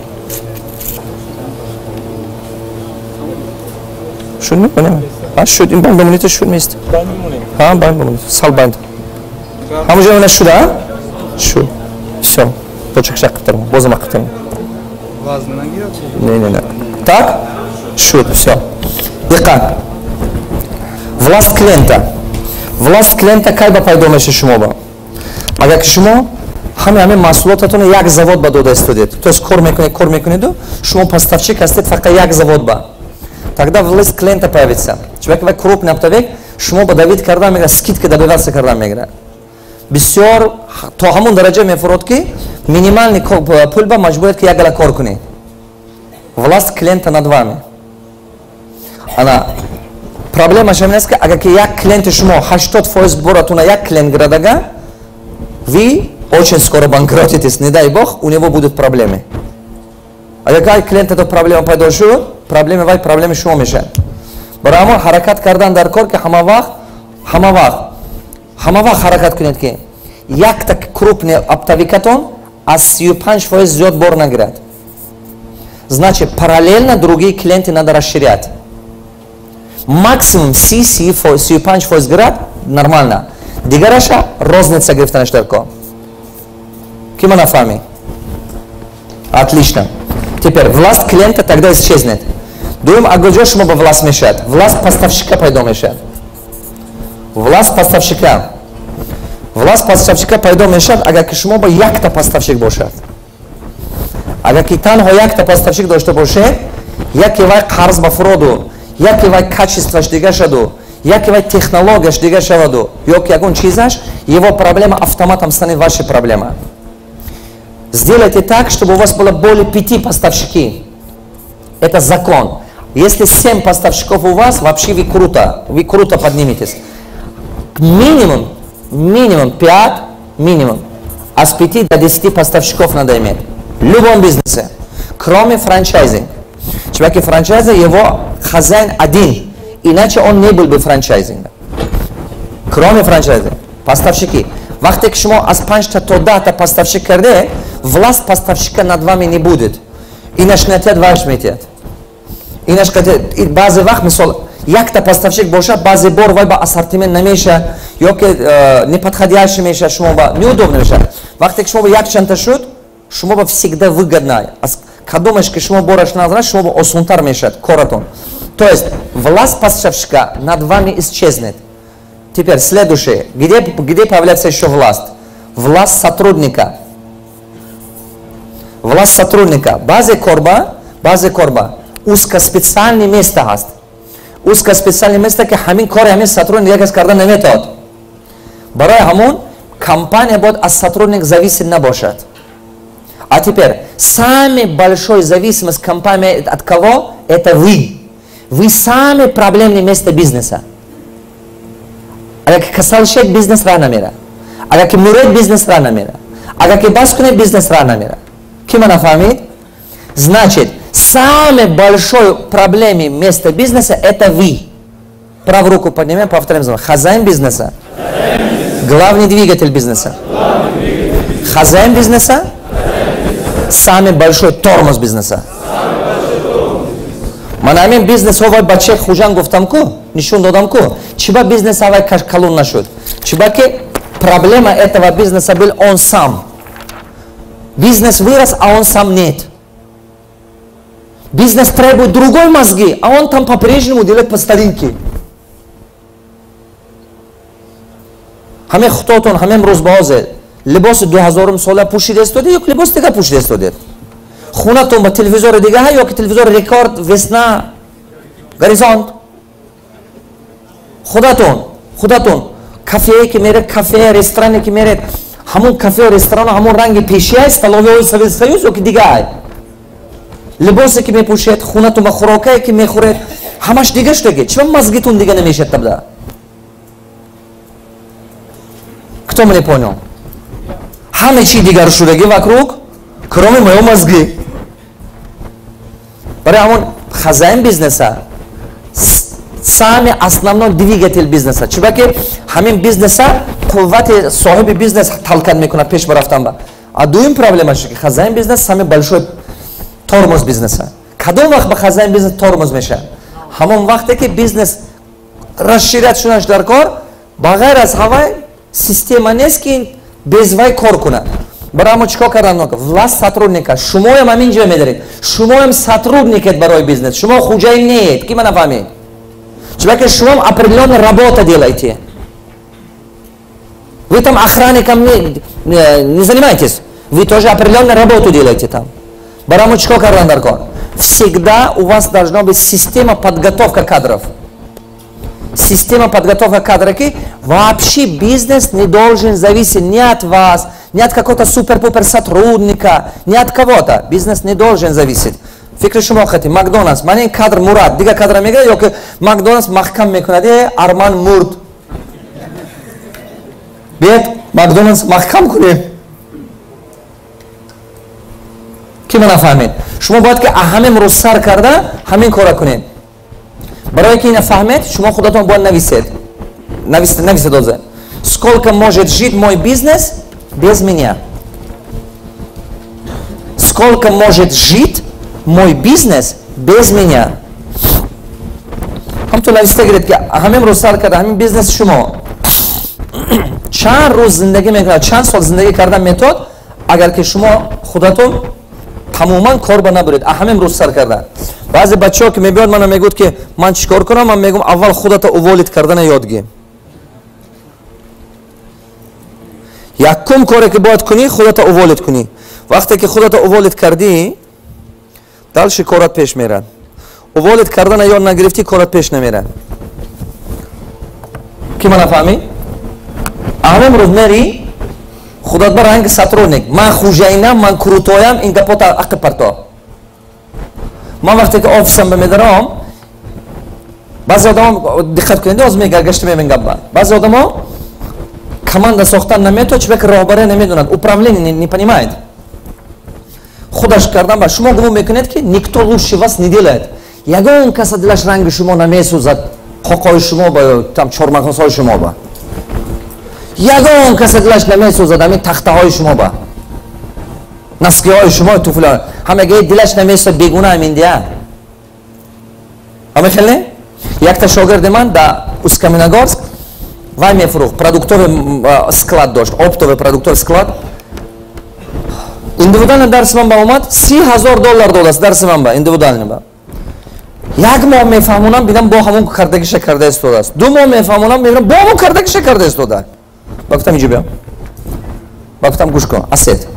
шуд мекунем, шуд. Ин байн бимонед, шуд меист. Ҳа, байн бимонед, сал байн ҳамаҷо мена шуда, шуд. Всё, почакша қиптарм, бозам қиптарм. Не, не, не. Так? Шуд, все. Диққат. Власть клиента. Власть клиента кай ба пайдо меша шумо ба? Агар ки шумо ҳаме маҳсулотатонро як завод ба дода истодед, то есть кор мекунед, кор мекунеду, шумо поставщик ҳастед фақат як завод ба. Тогда власть клиента появится. Чунки вай крупный оптовик, шумо ба давить кардан мегирад, скидка добиваться кардан мегирад. Бисёр то ҳамон дараҷа мефурод, ки минимальный пул ба маҷбуред, ки як гала кор кунед. Власть клиента над вами. Ана проблемаш ҳамин аст, ки агар ки як клиенти шумо 80% боратуна як клиент гирадага, вы очень скоро банкротитесь, не дай бог, у него будут проблемы. Агар як клиентато проблема пайдо шуд, проблеми вай проблеми шумо мешавад. Барои ҳамон ҳаракат кардан дар кор, ки ҳама вақт ҳаракат кунед, ки якта крупный оптовикатон аз 35% зиёд бор нагирад. Значит, параллельно другие клиенты надо расширять. Максимум 35% гирад, нормально. Дигараша розница гирифтанаш дар кор. Ки ма нафаҳмӣ? Отлично. Теперь власть клиента тогда исчезнет. Дуюм, а куҷо шумо ба власть мешавад? Власть поставщика пайдо мешавад. Власть поставщика. Власть поставщика пайдо мешавад, агар ки шумо ба якта поставщик бошад. Агар ки танҳо якта поставщик дошта бошед, яке вай қарз ба фуроду, яке вай качествоаш дига шаду, яке вай технологияш дига шаваду, ё ки ягон чизаш, его проблема автоматом станет вашей проблема. Сделайте так, чтобы у вас было более пяти поставщики. Это закон. Если семь поставщиков у вас, вообще вы круто подниметесь. Минимум, минимум 5, минимум. А с 5 до 10 поставщиков надо иметь. В любом бизнесе. Кроме франчайзинг. Человек франчайза, его хозяин один. Иначе он не был бы франчайзингом. Кроме франчайзинга. Поставщики. Вақте ки шумо аз 5 то 10 поставщик карде, власть поставщика над вами не будет. Инаш натяд, ваш метяд. Инаш баъзе вақт, мисол, якта поставщик боша, баъзе бор вай ба ассортимент намеша, ё ки неподходящий меша, шумо ба неудобно меша. Вақте ки шумо ба якчандта шуд, шумо ба всегда выгодно. Аз кадомаш ки шумо бораш назара, шумо ба осонтар мешавад коратон. То есть власть поставщика над вами исчезнет. Теперь следующее. Где появляется еще власть? Власть сотрудника. Власть сотрудника. Баъзе корба узкоспециальный место ҳаст. Узкоспециальный место, ки ҳамин кори ҳамин сотрудник як кас карда наметавад. Барои ҳамон компания бояд аз сотрудник зависит набошад. А теперь, самый большой зависимость компании от кого? Это вы. Вы сами проблемное место бизнеса. Агар ки касал шед, бизнес раҳ намера. Агар ки муред, бизнес раҳ намера. Агар ки бас кунед, бизнес раҳ намера. Ки мана фаҳмид? Значит, самый большой проблеме место бизнеса — это вы. Правую руку поднимем, повторим за мной. Хозяин бизнеса. Главный двигатель бизнеса. Хозяин бизнеса. Самый большой тормоз бизнеса. Ман ҳамин бизнес ҳовай бачаи Хуҷанд гуфтам ку, нишон додам ку, чиба бизнес ҳавай калон нашуд? Чиба ки проблема этого бизнеса был он сам. Бизнес вырос, а он сам нет. Бизнес требует другой мозги, а он там по-прежнему делает по старинке. Ҳамин худотон ҳамин рӯз ба ҳозир либоси 2000 сола пӯшида истода ё либоси дига пӯшида истодед? Хонатон ба телевизори дига ё ки телевизори Рекорд, Весна, Горизонт? Худатон кафее ки меред, кафе, ресторане ки меред, ҳамон кафе, ресторан ҳамон ранги пешиай, столовой Советский Союз ё ки дигаай? Либосе ки мепӯшед, хонатон ба хӯрокае ки мехӯред, ҳамаш дига шудаги. Чиба мозгитон дига намешад табда? Кто меня понял? Ҳаме чи дигар шудаги вокруг, кроме моего мозги. Барои ҳамон хозяин бизнеса самый основной двигатель бизнеса. Чиба ки ҳамин бизнеса қуввати соҳиби бизнес талкат мекунад пеш барафтан ба. А дуюм проблемаш ки хозяин бизнес самый большой тормоз бизнеса. Кадом вақт ба хозяин бизнес тормоз мешавад? Ҳамон вақте ки бизнес расширять шунаш дар кор, ба ғайр аз ҳавай система нест ки без вай кор кунад. Барои мо чикор кардан? Власть сотрудника. Шумоям ҳамин ҷо медаред. Шумоям сотрудникет барои бизнес. Шумо хуҷаин неед. Ки мана фаҳмед? Чунки шумоам определенная работа делаете. Вы там охранником не занимаетесь. Вы тоже определенную работу делаете там. Барои мо чикор кардан дар кор? Всегда у вас должна быть система подготовка кадров. Система подготовка кадров. Вообще бизнес не должен зависеть ни от вас, ни от какого-то супер-пупер сотрудника, ни от кого-то. Бизнес не должен зависеть. Фикри шумо хати Макдоналдс, ман ин кадр Мурад, дига кадра мегирад ё ки Макдоналдс маҳкам мекунад, Арман мурд. Биёд Макдоналдс маҳкам кунем. Ки мана фаҳмед? Шумо бояд ки ҳамин рӯз сар карда ҳамин кора кунед. Барои ки ина фаҳмед, шумо худатон бояд нависед. Нависед озе. Сколько может жить мой бизнес без меня? Сколько может жить мой бизнес без меня? Ҳамту нависта гиред ки ҳамин рӯз сар карда ҳамин бизнес шумо чанд рӯз зиндагӣ мекунад, чанд сол зиндагӣ кардан метод, агар ки шумо худатон тамоман кор ба набуред, ҳамин рӯз сар карда. Баъзе бачаҳо ки мебиёд мана мегӯяд ки ман чӣ кор кунам, ман мегӯям аввал худата уволить кардана ёд гир. Якум коре ки бояд кунӣ, худата уволить кунӣ. Вақте ки худата уволить кардӣ, дальше корат пеш мерад. Уволить кардана ёд нагирифтӣ, корат пеш намерад. Ки мана фаҳмид? Ҳамин рӯз мери худат ба ранги сотрудник. Ман хужайнам, ман крутоям, ин гапота ақи парто. Ман вақте ки офисам ба медарам, баъзе одамо диққат кунед, оз мегашта мебин гапба. Баъзе одамо команда сохтан наметавонад, чунки роҳбария намедонад, управление не понимает. Худаш кардан ба шумо гумон мекунед ки никто лучше вас не делает. Ягон каса дилаш ранги шумо намесӯзад, қоқои шумо ба там чормағзҳои шумо ба. Ягон каса дилаш намесӯзад ҳамин тахтаҳои шумо ба. Наскиҳои шумо, туфлиҳо. Ҳамаги дилаш намесӯзад, бегуна ҳамин дия. Ҳама хел не? Якта шогирди ман дар Усть-Каменогорск вай мефурӯхт, продуктовый склад дошт, оптовый продуктовый склад. Индивидуально дарси ман ба омад, $30,000 додааст дарси ман ба, индивидуально ба. Як моҳ мефаҳмонам, бинам бо ҳамон кардагиша карда истодааст. 2 моҳ мефаҳмонам, мебинам бо ҳамон кардагиша карда истодааст. Ба гуфтам инҷо биё. Ба гуфтам гӯш кун, Асед.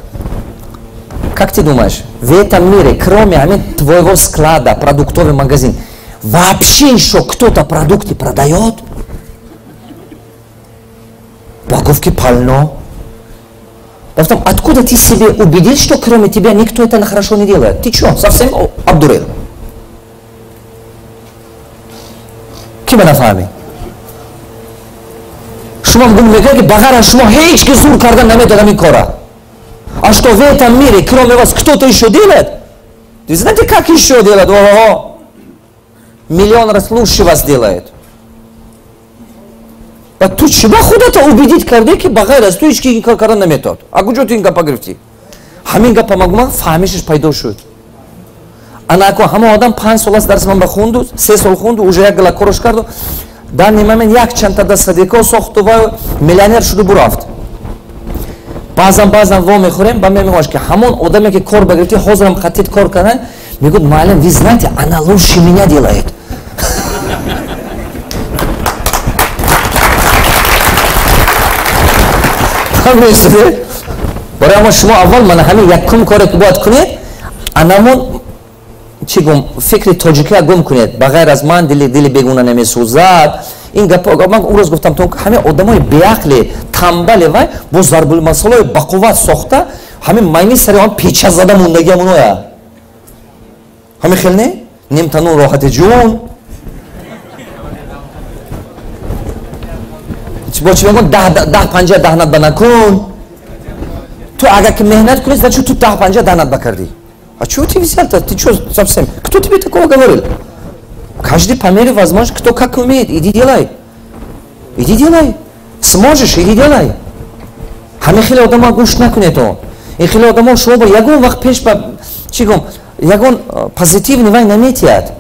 Как ты думаешь, в этом мире, кроме твоего склада, продуктовый магазин, вообще еще кто-то продукты продает? Упаковки полно. Потом, откуда ты себе убедил, что кроме тебя никто это хорошо не делает? Ты что, совсем обдурил? Мумкин ба нафаҳмӣ. Шумо гум мекунед, ки ба ғайр аз шумо ҳеҷ ки зур кардан наметавонад ин кора. А что в этом мире, кроме вас, кто-то еще делает? Вы знаете, как еще делает? Ого! Миллион раз лучше вас делает. Ба ту чиба худата убедить карде, ки ба ғайр аз ту ҳеҷ ки ин кор кардан наметавонад? А куҷо ту ин гапа гирифтӣ? Ҳамин гапа магуман фаҳмишаш пайдо шуд. Ана ако ҳама одам 5 сол аст дарси ман ба хунду, 3 сол хунду, уже як гала корош карду, дар нимамен як чандта садико сохту ва миллионер шуду бурафт. Баъзан баъзан во мехӯрем, ба мемегӯяш, ки ҳамон одаме, ки кор багирифти, ҳозирам хатид кор кардан, мегӯяд: «Муаллим, вы знаете, она лучше меня делает». Барои ама шумо аввал мана ҳамин якум коре, ки бояд кунед, анамон чӣ гум фикри тоҷикия гум кунед. Ба ғайр аз ман дили бегуна намесӯзад. Ин гапо ман он рӯз гуфтам, то ҳамин одамои беақли тамбале вай бо зарбулмасалои бақувват сохта, ҳамин майни сари он печа зада мондагиам уноя. Ҳамин хел не, нимтану роҳати ҷун бо чӣ мегӯн, даҳ панҷа даҳнат ба накун. Ту агар ки меҳнат кунӣ, значит, ту даҳ панҷа даҳнат ба кардӣ. А чего ты взял-то? Ты что совсем? Кто тебе такого говорил? Каждый по мере возможности, кто как умеет. Иди делай. Иди делай. Сможешь, иди делай. Ҳамин хеле одамо гӯш накунед. Он ин хеле одамо шумо бо ягон вақт пеш ба чӣ гум ягон позитивный вай наметиҳад.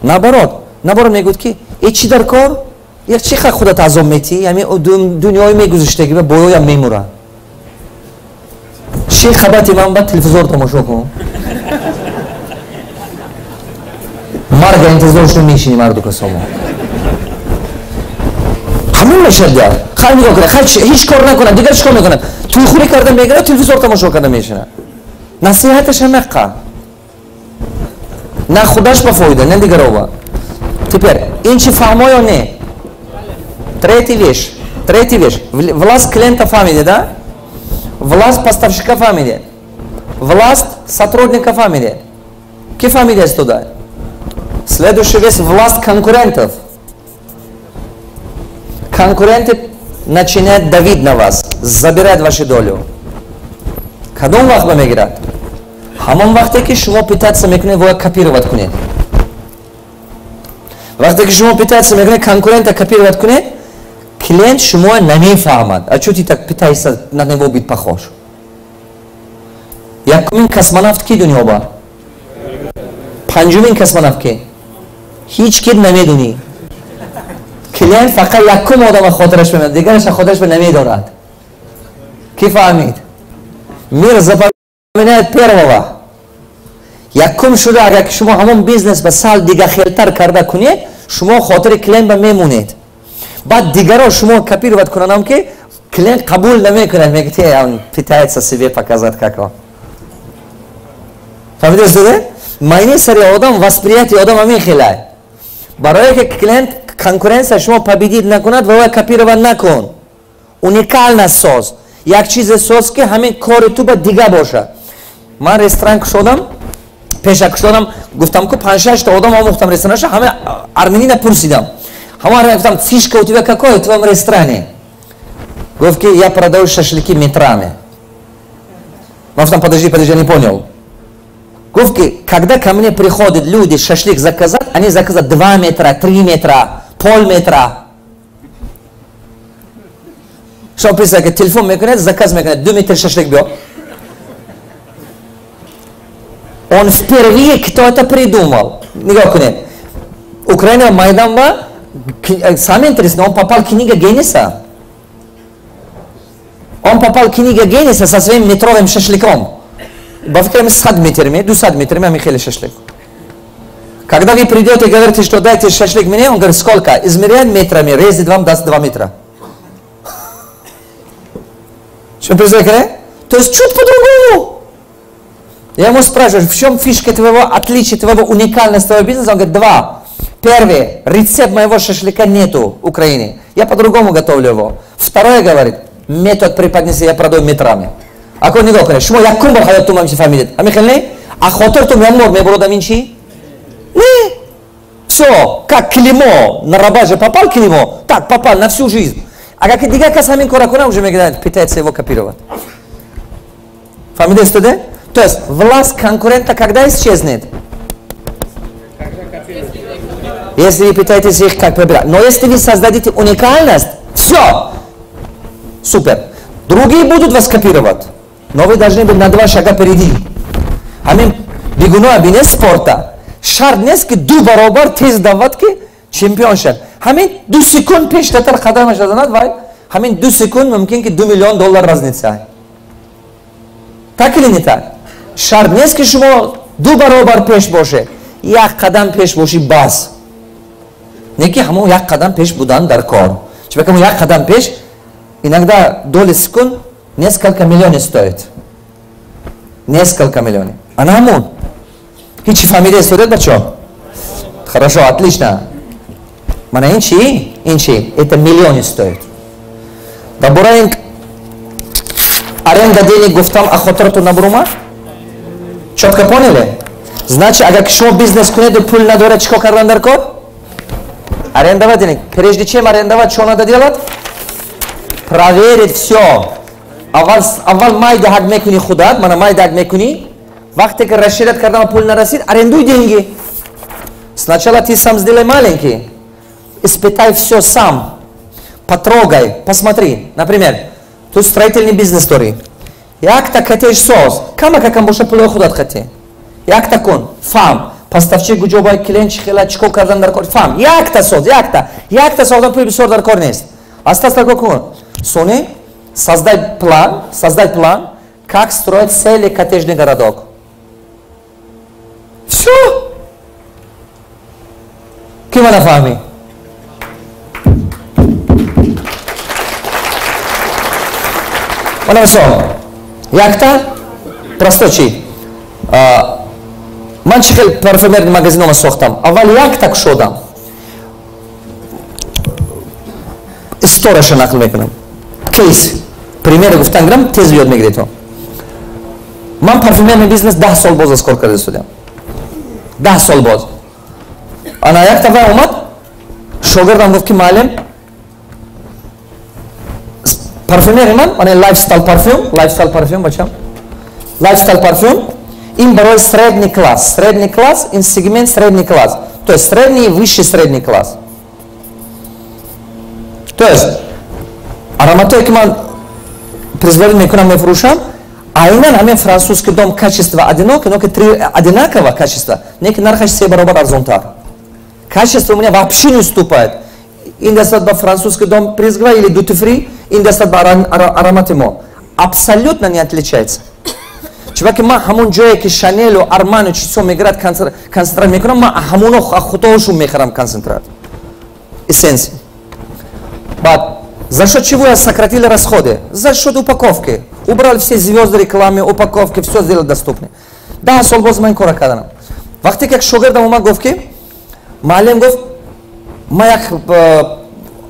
Наоборот, наоборот, мегӯяд, ки э, чӣ дар кор, як чӣ ха худат азоб метиҳӣ, ҳамин дунёи мегузаштагӣ ба боёям мемурад. Чӣ хабати ман ба телевизор тамошо кун, марга интизор шуд, мешини марду касомо ҳамин мешад. Дигар хай нигоҳ кунад, хай ҳеҷ кор накунад, дигар чӣ кор мекунад? Тӯйхӯрӣ карда мегирад, телевизор тамошо карда мешинад. Насиҳаташ ҳамаққа на худаш ба фоида, на дигарова. Теперь ин чи фаҳмо ё не? Третий вещь, третий вещь. Власть клиента фаҳмиде, да? Власть поставщика фаҳмиде, власть сотрудника фаҳмиде. Ки фаҳмидест туда? Следующий вещь: власть конкурентов. Конкуренты начинают давить на вас, забирать вашу долю. Кадом вақт ба мегирад? Ҳамон вақте, ки шумо пытаться мекунед воя копировать кунед. Вақте ки шумо пытаться мекунед конкурента копировать кунед, клиент шумо намефаҳмад: а чё ты так пытаешься на него быть похож? Якумин космонавт ки дунё ба? Панҷумин космонавт ки? Ҳеҷ ки намедунӣ. Клиент фақат якум одама хотираш мемонад, дигараша хотираш намедорад. Ки фаҳмид? Мир запоминает первого. Якум шуда, агар ки шумо ҳамон бизнес ба сал дига хелтар карда кунед, шумо хотири клиент ба мемонед. Баъд дигаро шумо копировать кунанам, ки клиент қабул намекунад, мегӯяд: «Он пытается себе показать, как он». Фаҳмидед? Майни сари одам, восприятие одам ҳамин хелай. Барое ки клиент конкуренция шумо победить накунад, ва копировать накун, уникально соз, як чизе соз, ки ҳамин кори ту ба дига бошад. Ман ресторан кушодам, пеша кушодам, гуфтам ку панҷшашта одам омӯхтам ресторанаша, ҳама армянина пурсидам. Ҳама армянин гуфтам: «Фишка у тебя какой в твоем ресторане?» Гуфт, ки я продаю шашлыки метрами. Ман гуфтам: «Подожди, подожди, я не понял». Гуфт, ки когда ко мне приходят люди шашлык заказать, они заказать 2 метра, 3 метра, полметра. Шумо представляете, телефон мекунед, заказ мекунед, 2 метр шашлык биё. Он впервые, кто это придумал? Нигоҳ кунед, Украина Майдан ба, самое интересное, он попал в книга Гиннеса. Он попал в книга Гиннеса со своим метровым шашлыком. Ба фикрам, 100 метр ме, 200 метр ме, хеле шашлык. Когда вы придете и говорите, что дайте шашлык мне, он говорит: «Сколько?» Измеряет метрами, резет вам, даст 2 метра. Что представляете? То есть чуть по-другому. Я ему спрашиваю: «В чем фишка твоего отличия, твоего уникальности твоего бизнеса?» Он говорит: «Два. Первый, рецепт моего шашлыка нету в Украине. Я по-другому готовлю его. Второе, — говорит, — метод преподнесения, я продаю метрами». Ако нигоҳ кунед, шумо якум бор ҳаёттун ҳамчи фаҳмидед. Ҳамин хел не? А хотиртун як бор мебуродам ин чи? Не. Все, как клеймо, на раба же попал клеймо, так попал на всю жизнь. Агар ки дигар кас ҳамин кора кунад, уже мегӯяд, пытается его копировать. Фаҳмида истоде? То есть власть конкурента когда исчезнет? Если вы пытаетесь их как выбирать. Но если вы создадите уникальность, все, супер. Другие будут вас копировать, но вы должны быть на два шага впереди. Ҳамин бегуноҳ бине спорта. Шарт нест, ки ду баробар тез давад, ки чемпион шад. Ҳамин 2 секунд пештатар қадамаш занад, вай ҳамин 2 секунд мумкин ки 2 миллион доллар разница. Так или не так? Шарт нест, ки шумо ду баробар пеш бошед. Як қадам пеш бошӣ, бас. Не ки ҳамон як қадам пеш будан дар кор. Чунки як қадам пеш иногда доли секунд несколько миллионов стоит. Несколько миллионов. Ана ҳамон. Ҳичи фаҳмида истодед, бачо? Хорошо, отлично. Мана ин чи? Ин чи? Это миллионы стоит. Дар бораи ин аренда денег гуфтам, а хотиратон набуромад? Четко поняли? Значит, агар ки шумо бизнес кунеду пул надоред, чӣ кор кардан дар кор? Арендовать денег. Прежде чем арендовать, что надо делать? Проверить все. Аввал, аввал майдаҳак мекунӣ худат, мана майдаҳак мекунӣ, вақте ки расширять кардан пул нарасид, арендуй деньги. Сначала ты сам сделай маленький, испытай все сам, потрогай, посмотри. Например, тут строительный бизнес дорӣ. Якта коттедж соз, кама кам боша пулои худат хати. Якта кун, фаҳм, поставщик куҷо бояд, клиент чӣ хела, чӣ кор кардан дар кор, фаҳм. Якта соз, якта. Якта создан пули бисёр дар кор нест. Аста аста кун. Сони создай план, как строить целый коттеджный городок. Все. Ки мана фаҳмӣ? Мана мисол. Якта простой чи? Ман чӣ хел парфюмерный магазинома сохтам? Аввал якта кушодам. Историяша нақл мекунам. Кейс. Пример гуфтан гирам, тез ёд мегиред. Ман парфюмерный бизнес 10 сол боз аз кор карда истодам. 10 сол боз. Ана якта вай омад, шогирдам гуфт, ки муаллим, парфюмери ман, мана Lifestyle парфюм, Lifestyle парфюм, бачам. Lifestyle парфюм ин барои средний класс. Средний класс, ин сегмент средний класс. То есть средний и высший средний класс. То есть ароматое, ки ман производить мекунам, мефурӯшам, айнан ҳамин французский дом, качество одинаково, но ки три одинаково качество, не ки нархаш се баробар арзонтар. Качество у меня вообще не уступает. Ин дастат ба французский дом Призгва или Duty Free, ин дастат ба аромати мо. Абсолютно не отличается. Чунки ман ҳамон ҷое, ки Шанелу, Арману чизо мегирад, концентрат мекунам, ман ҳамоно худоашон мехарам концентрат. Эссенция. Баъд за счет чего я сократили расходы? За счет упаковки. Убрали все звезды рекламы, упаковки, все сделали доступны. 10 сол боз ман ин кора кардам. Вақте ки як шогирдам омад, гуфт, ки муаллим, гуфт, ман як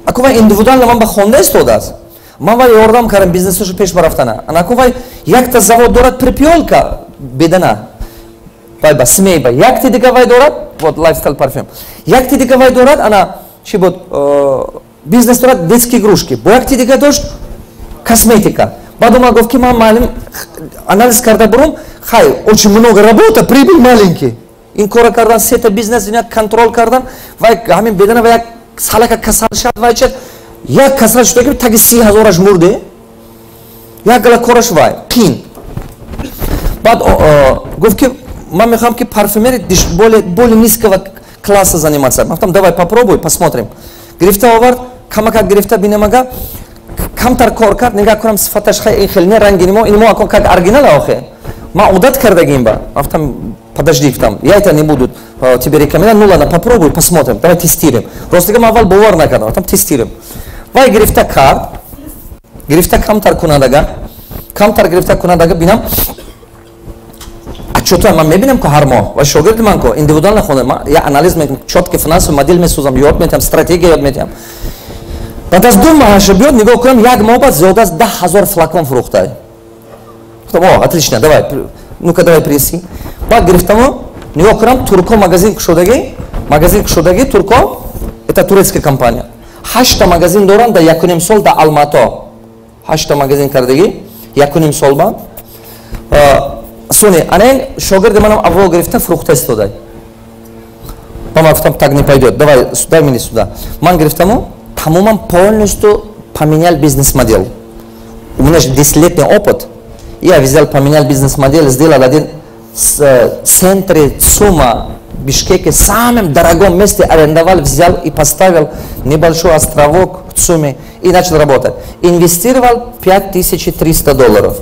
аку вай индивидуально ман ба хонда истодааст. Ман вай ёрдам кардам бизнесашо пеш барафтана. Анаку вай якта завод дорад, препёлка бедана. Вай ба смейба. Якти дига вай дорад, вот Lifestyle парфюм. Якти дига вай дорад, ана чӣ буд, бизнес дорад, детские игрушки. Бо якти дига дошт косметика. Баъд омад, гуфт, ки ман, муаллим, анализ карда бурум, хай, очень много работа, прибыль маленький. Ин кора кардан, сета бизнес ина контрол кардан, вай ҳамин бедана ва як салака касал шад, вай чад, як касал шуда, ки таги 30 ҳазораш мурде, як гала кораш вай қин. Баъд гуфт, ки ман мехоҳам, ки парфюмери более низкого класса заниматься. Ман гуфтам: давай попробуй, посмотрим. Гирифта овард, камакак гирифта бинамага, камтар кор кард, нигаҳ кунам, сифаташ хай ин хел не, ранги мо ин мо ако как оригинал охе. Ман одат кардагим ба. Гуфтам: подожди, гуфтам, я это не буду тебе рекомендовать, ну ладно, попробуй, посмотрим, давай тестируем. Ростига ман аввал бовар накардам, гуфтам: тестируем. Вай гирифта кард, гирифта камтар кунадага, камтар гирифта кунадага, бинам отчётоя ман мебинам ку ҳар моҳ, ва шогирди ман ку индивидуально хонда, ман я анализ мекунам, чёткий финансовый модель месозам, ёд метиҳам, стратегия ёд метиҳам. Баъд аз 2 моҳаша биёд, нигоҳ кунам, як моҳ баъд зиёда аз 10 000 флакон фурӯхтай. Гуфтам: о, отлично, давай, ну-ка, давай принеси. Баъд гирифтаму нигоҳ кунам, турко магазин кушодагӣ. Магазин кушодаги турко, это турецкая компания. 8 магазин доранд дар 1,5 сол дар Алмато. 8 магазин кардаги, 1,5 сол ба. Сони, ана ин шогирди манам аввал гирифта фурӯхта истодай. Ман гуфтам, так не пойдет, давай, дай мне сюда. Ман гирифтаму, тамоман полностью поменял бизнес-модель. У меня же 10-летний опыт. Я взял, поменял бизнес-модель, сделал один в центре ЦУМа в Бишкеке, в самом дорогом месте арендовал, взял и поставил небольшой островок в ЦУМе и начал работать. Инвестировал $5300.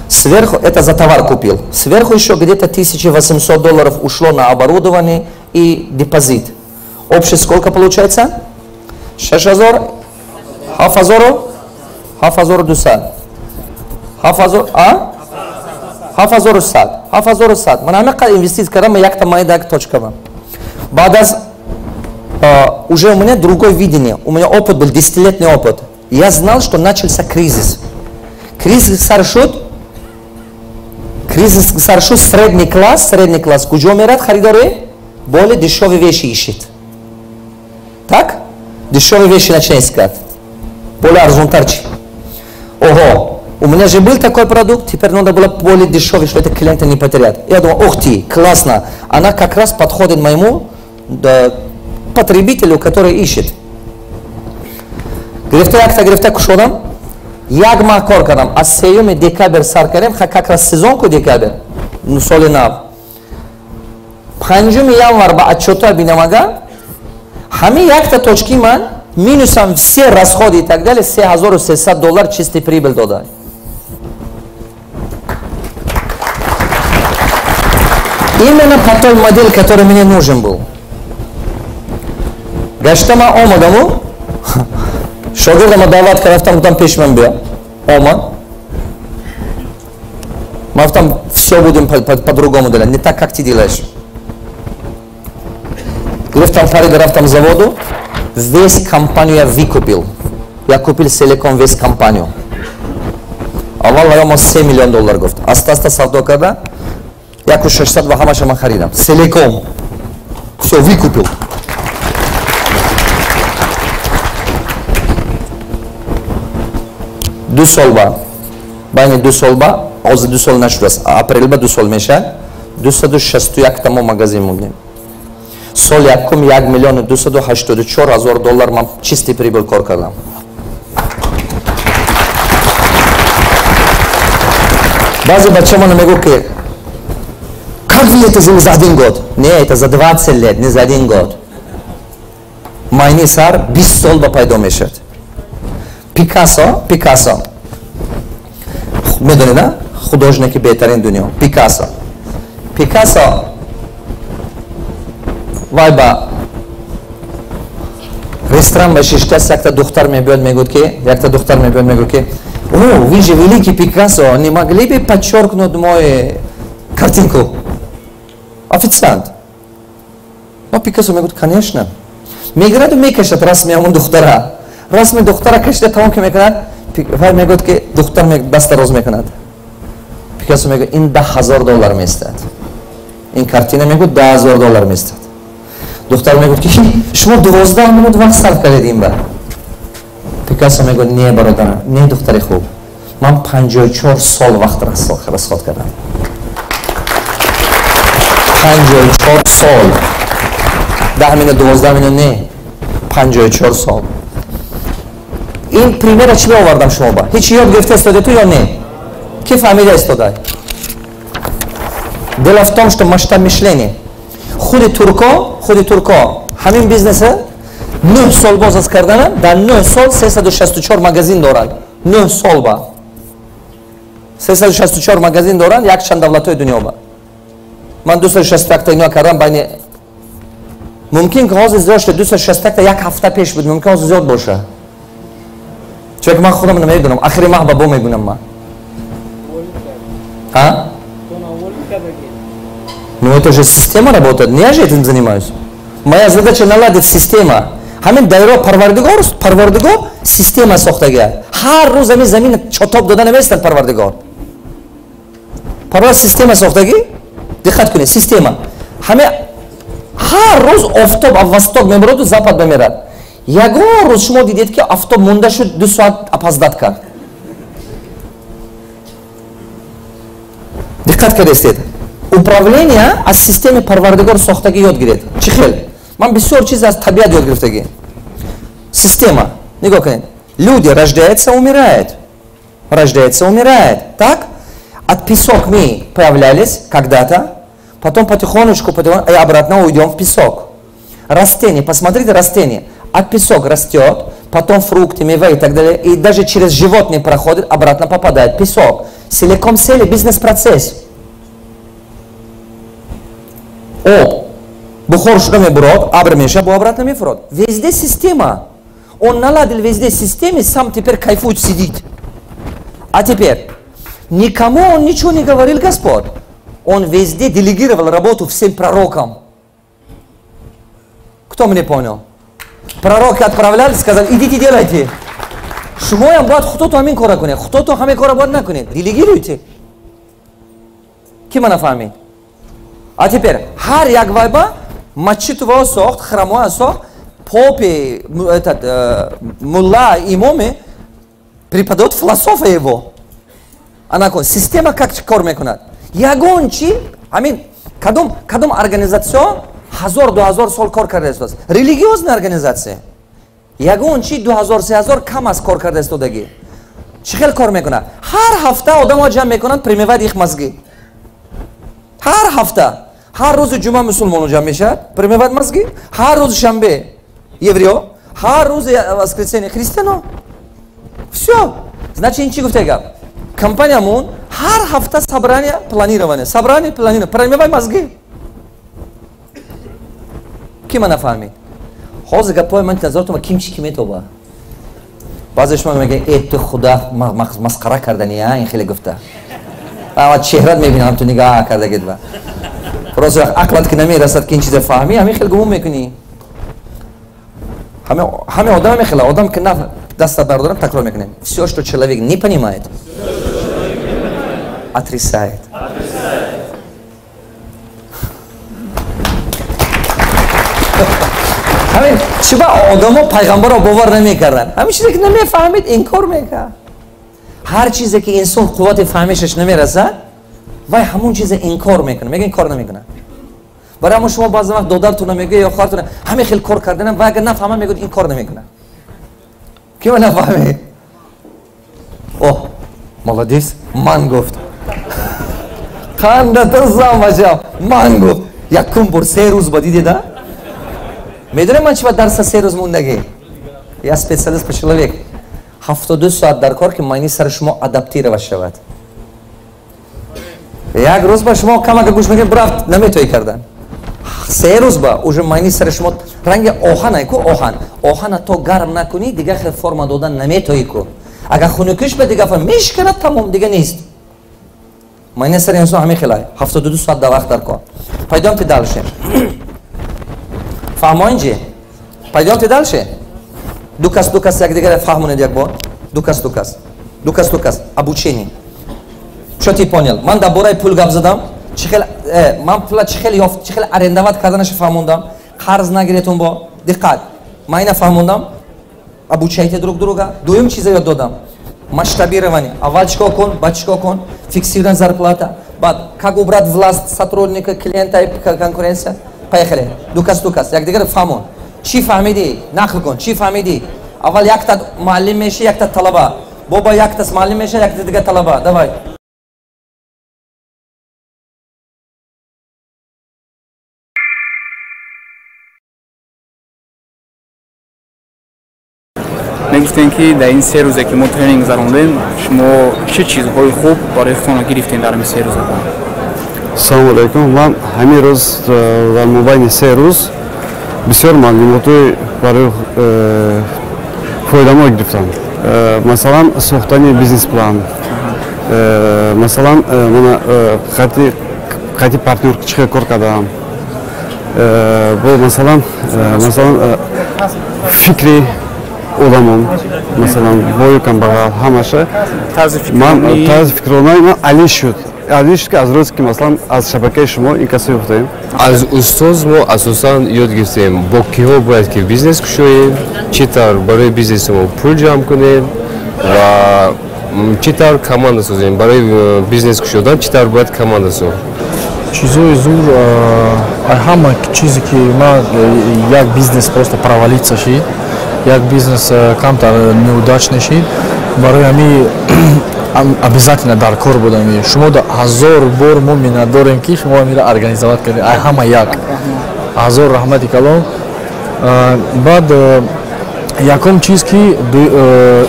Сверху, это за товар купил. Сверху еще где-то $1800 ушло на оборудование и депозит. Общее сколько получается? 6000, 7000, 7200. 7000, а? 7100, 7100. Ман ҳамин қадар инвестиция кардам, якта майда точка ба. Баъд аз уже у меня другое видение. У меня опыт был, 10-летний опыт. Я знал, что начался кризис. Кризис сар шуд. Кризис сар шуд, средний класс, куҷо мерад харидори? Более дешевые вещи ищет. Так? Дешевые вещи начинает искать. Более арзонтар чи. Ого! У меня же был такой продукт, теперь надо было более дешевый, что это клиента не потерять. Я думаю, ух ты, классно. Она как раз подходит моему потребителю, который ищет. Гирифта якта гирифта кушодам, як маҳ кор кардам. Аз 3 декабр сар кардем, как раз сезонку декабр, соли нав. 5 январ ба отчета бинамага, ҳамин якта точки ман минусом все расходы и так далее, $3300 чистый прибыль дода. Именно по той модели, который мне нужен был. Гаштама омадаму, шогирдама даъват кардам, гуфтам пеш ман биё. Омад. Ман гуфтам, все будем по-другому делать, не так, как ты делаешь. Гирифтам парида, рафтам заводу, весь компанию я выкупил. Я купил целиком весь компанию. Аввал вая мо $3 миллион гуфт. Аста-аста савдо карда, 1,6 ва ҳамаша ман харидам. Целиком. Все, выкупил. Ду сол ба, байни 2 сол ба, ҳозир 2 сол нашудааст, апрел ба 2 сол мешавад, 261 мо магазин мондем. Соли якум 1 284 000 доллар ман чистый прибыль кор кардам. Баъзе бачамона мегӯ ки как вы это за один год? Не, это за 20 лет, не за один год. Майни сар 20 сол ба пайдо мешавад. Пикассо, Пикассо. Медонед, а? Художники беҳтарин дунё. Пикассо. Пикассо вай ба ресторан ба шиштаст, якта духтар мебиёд, мегӯяд ки, якта духтар мебиёд, мегӯяд ки, о, вы же великий Пикассо, не могли бы подчеркнуть мою картинку? Официант. Но Пикассо мегӯяд, конечно. Мегираду мекашад расми ҳамон духтара. Расми духтара кашида тамом ки мекунад, вай мегӯяд ки духтар даста роз мекунад. Пикассо мегӯяд, ин $10,000 меистад. Ин картина мегӯяд $10,000 меистад. Духтар мегӯяд ки шумо 12 минут вақт сарф кардед ин ба. Пикассо мегӯяд, не бародарам, не духтари хуб, ман 54 сол вақт расход кардам. 54 сол. 10 минут, 12 минут не. 54 сол. Ин примера чӣ овардам шумо ба? Ҳеч ёд гирифта истода ту ё не? Ки фаҳмида истода? Дело в том, что масштаб мышления. Худи турко, ҳамин бизнеса 9 сол боз аз кардана, дар 9 сол 364 магазин доранд. 9 сол ба. 364 магазин доранд якчанд давлатҳои дунё ба. Ман 261 та ино кардам байни мумкин ки ҳозир зиёд шуда, 261 та як ҳафта пеш буд, мумкин ҳозир зиёд боша. Чунки ман худам намедонам, ахири маҳ ба бо мебинам ман. А? Ну это же система работает, не я же этим занимаюсь. Моя задача наладить система. Ҳамин дайро Парвардигор, Парвардигор система сохтага. Ҳар рӯз ҳамин замин чотоб дода наместад Парвардигор. Парвар система сохтагӣ? Диққат кунед, система. Ҳамин Ҳар рӯз офтоб аз восток мебароду запад мемерад. Ягон рӯз шумо дидед, ки офтоб монда шуд, 2 соат опоздать кард? Диққат кардестед? Управление аз системи Парвардигор сохтагӣ ёд гиред. Чӣ хел? Ман бисёр чиз аз табиат ёд гирифтагӣ. Система. Нигоҳ кунед: люди рождаются, умирают, рождаются, умирают. Так, от песок мы появлялись когда-то, потом потихонечку, потихонечку и обратно уйдем в песок. Растение, посмотрите, растение. От песок растет, потом фрукты, мева и так далее, и даже через животные проходит, обратно попадает в песок. Целиком цели бизнес-процесс. Об бухор шуда мебурод, абр меша, бо обратно мефурод. Везде система. Он наладил везде системе, сам теперь кайфует, сидит. А теперь, никому он ничего не говорил, Господь. Он везде делегировал работу всем пророкам. Кто меня понял? Пророки отправляли, сказали: идите делайте. Шумоям бояд худото ҳамин кора кунед, худото ҳамин кора бояд накунед. Делегируйте. Ки мана фаҳмид? А теперь, ҳар як вайба масҷидҳо сохт, храмҳо сохт, попи, этот, мулла, имоме преподает философия его. Анакон, система как кор мекунад? Ягон чи, ҳамин, кадом организация ҳазор, 2000 сол кор карда истодааст? Религиозная организация. Ягон чи 2000, 3000 кам аст кор карда истодагӣ. Чӣ хел кор мекунад? Ҳар ҳафта одамҳо ҷамъ мекунанд, промывать их мозги. Ҳар ҳафта. Ҳар рӯзи ҷумъа мусулмоно ҷамъ мешавад, промывать мозги. Ҳар рӯзи шанбе евреё, ҳар рӯзи воскресенье христиано. Всё. Значит, ин чӣ гуфта гап? Компаниямон ҳар ҳафта собрание, планирование, собрание, планирование, промывать мозги. Ки мана фаҳмид? Ҳозир гапҳои ман назаратон ким чӣ ки метоба? Баъзе шумо мегӯяд: э, ту худа масхара кардани, а ин хеле гуфта. Ама чеҳрат мебинам, ту нигаҳ кардагид ва. Просто ақлат ки намерасад, ки ин чиза фаҳмӣ, ҳамин хел гумон мекунӣ. Ҳаме одам мехела, одам ки на даста бардорам, такрор мекунем. Всё, что человек не понимает, отрицает. Ҳамин чӣ ба одамо пайғамбарро бовар намекарданд? Ҳамин чизе ки намефаҳмид, инкор мекард. Ҳар чизе ки инсон қуввати фаҳмишаш намерасад, вай ҳамон чизе инкор мекунад, мега ин кор намекунад. Барои ҳамон шумо баъзе вақт додаратона мегӯяд ё хоҳартона ҳамин хел кор карданам, вай агар нафаҳмад, мегӯяд ин кор намекунад. Ки ма нафаҳмед? О, молодец, ман гуфт. Қандатазам бачам, ман гуфт. Якум бор 3 рӯз ба дидеда? Медонем ман чи ба дарса 3 рӯз мондагӣ? Я специалист по человек. 72 соат дар кор, ки майни сари шумо адаптировать шавад. Як рӯз ба шумо камака гӯш мекунед, бурафт, наметоӣ кардан. 3 рӯз ба уже майни сари шумо ранги оҳана ку, оҳан. Оҳана то гарм накунӣ, дигар хел форма додан наметоӣ ку. Агар хунукиш ба дигар форма мешиканад, тамом, дига нест. Майни сари инсон ҳамин хелай. 72 соат дар вақт дар кор. Пойдёмте дальше. Фаҳмоин ҷи? Пойдёмте дальше. Ду кас, ду кас якдигара фаҳмонед як бор. Ду кас, ду кас. Ду кас, ду кас. Обучение. Что ты понял? Ман дар бораи пул гап задам. Чӣ хел ман пула чӣ хел ёфт, чӣ хел арендовать карданаша фаҳмондам. Қарз нагиретун бо. Диққат. Ман ина фаҳмондам. Обучайте друг друга. Дуюм чиза ёд додам. Масштабирование. Аввал чикор кун, баъд чикор кун? Фиксированная зарплата. Баъд как убрать власть сотрудника, клиента и конкуренция. Поехали. Ду кас, ду кас. Якдигар фаҳмон. Чӣ фаҳмидӣ? Нақл кун. Чӣ фаҳмидӣ? Аввал якта муаллим меши, якта талаба. Боба яктас муаллим меша, якта дига талаба. Давай. Мегуфтем, ки дар ин 3 рӯзе, ки мо тренинг гузарондем, шумо чӣ чизҳои хуб барои худтон гирифтем дар ин 3 рӯза? Салому алайкум. Ман ҳамин рӯз дар мобайни 3 рӯз бисёр маълумотҳои барои фоиданок гирифтам. Масалан, сохтани бизнес-план, масалан, мана қати партнёр чӣ хел кор кардам, бо масалан фикри одамон, масалан, бою камбағал, ҳамаша. Ман тарзи фикрронаи ман али шуд. Аз ин шуд ки аз рӯз ки масалан аз шабакаи шумо ин касо ёфтаем. Аз устоз мо асосан ёд гирифтем, бо киҳо бояд ки бизнес кушоем, чӣ тавр барои бизнеси мо пул ҷамъ кунем ва чӣ тавр команда созем. Барои бизнес кушодан чӣ тавр бояд команда сохт. Чизои зур, ҳама чизе ки ман як бизнес просто провалиться шид, як бизнес камтар неудачный шид, барои ҳами обязательно дар кор будам. Шумо ҳазор бор мо миннатдорем, ки шумо ҳамира организовать кардед. Ай ҳама як ҳазор раҳмати калон. Баъд якум чиз ки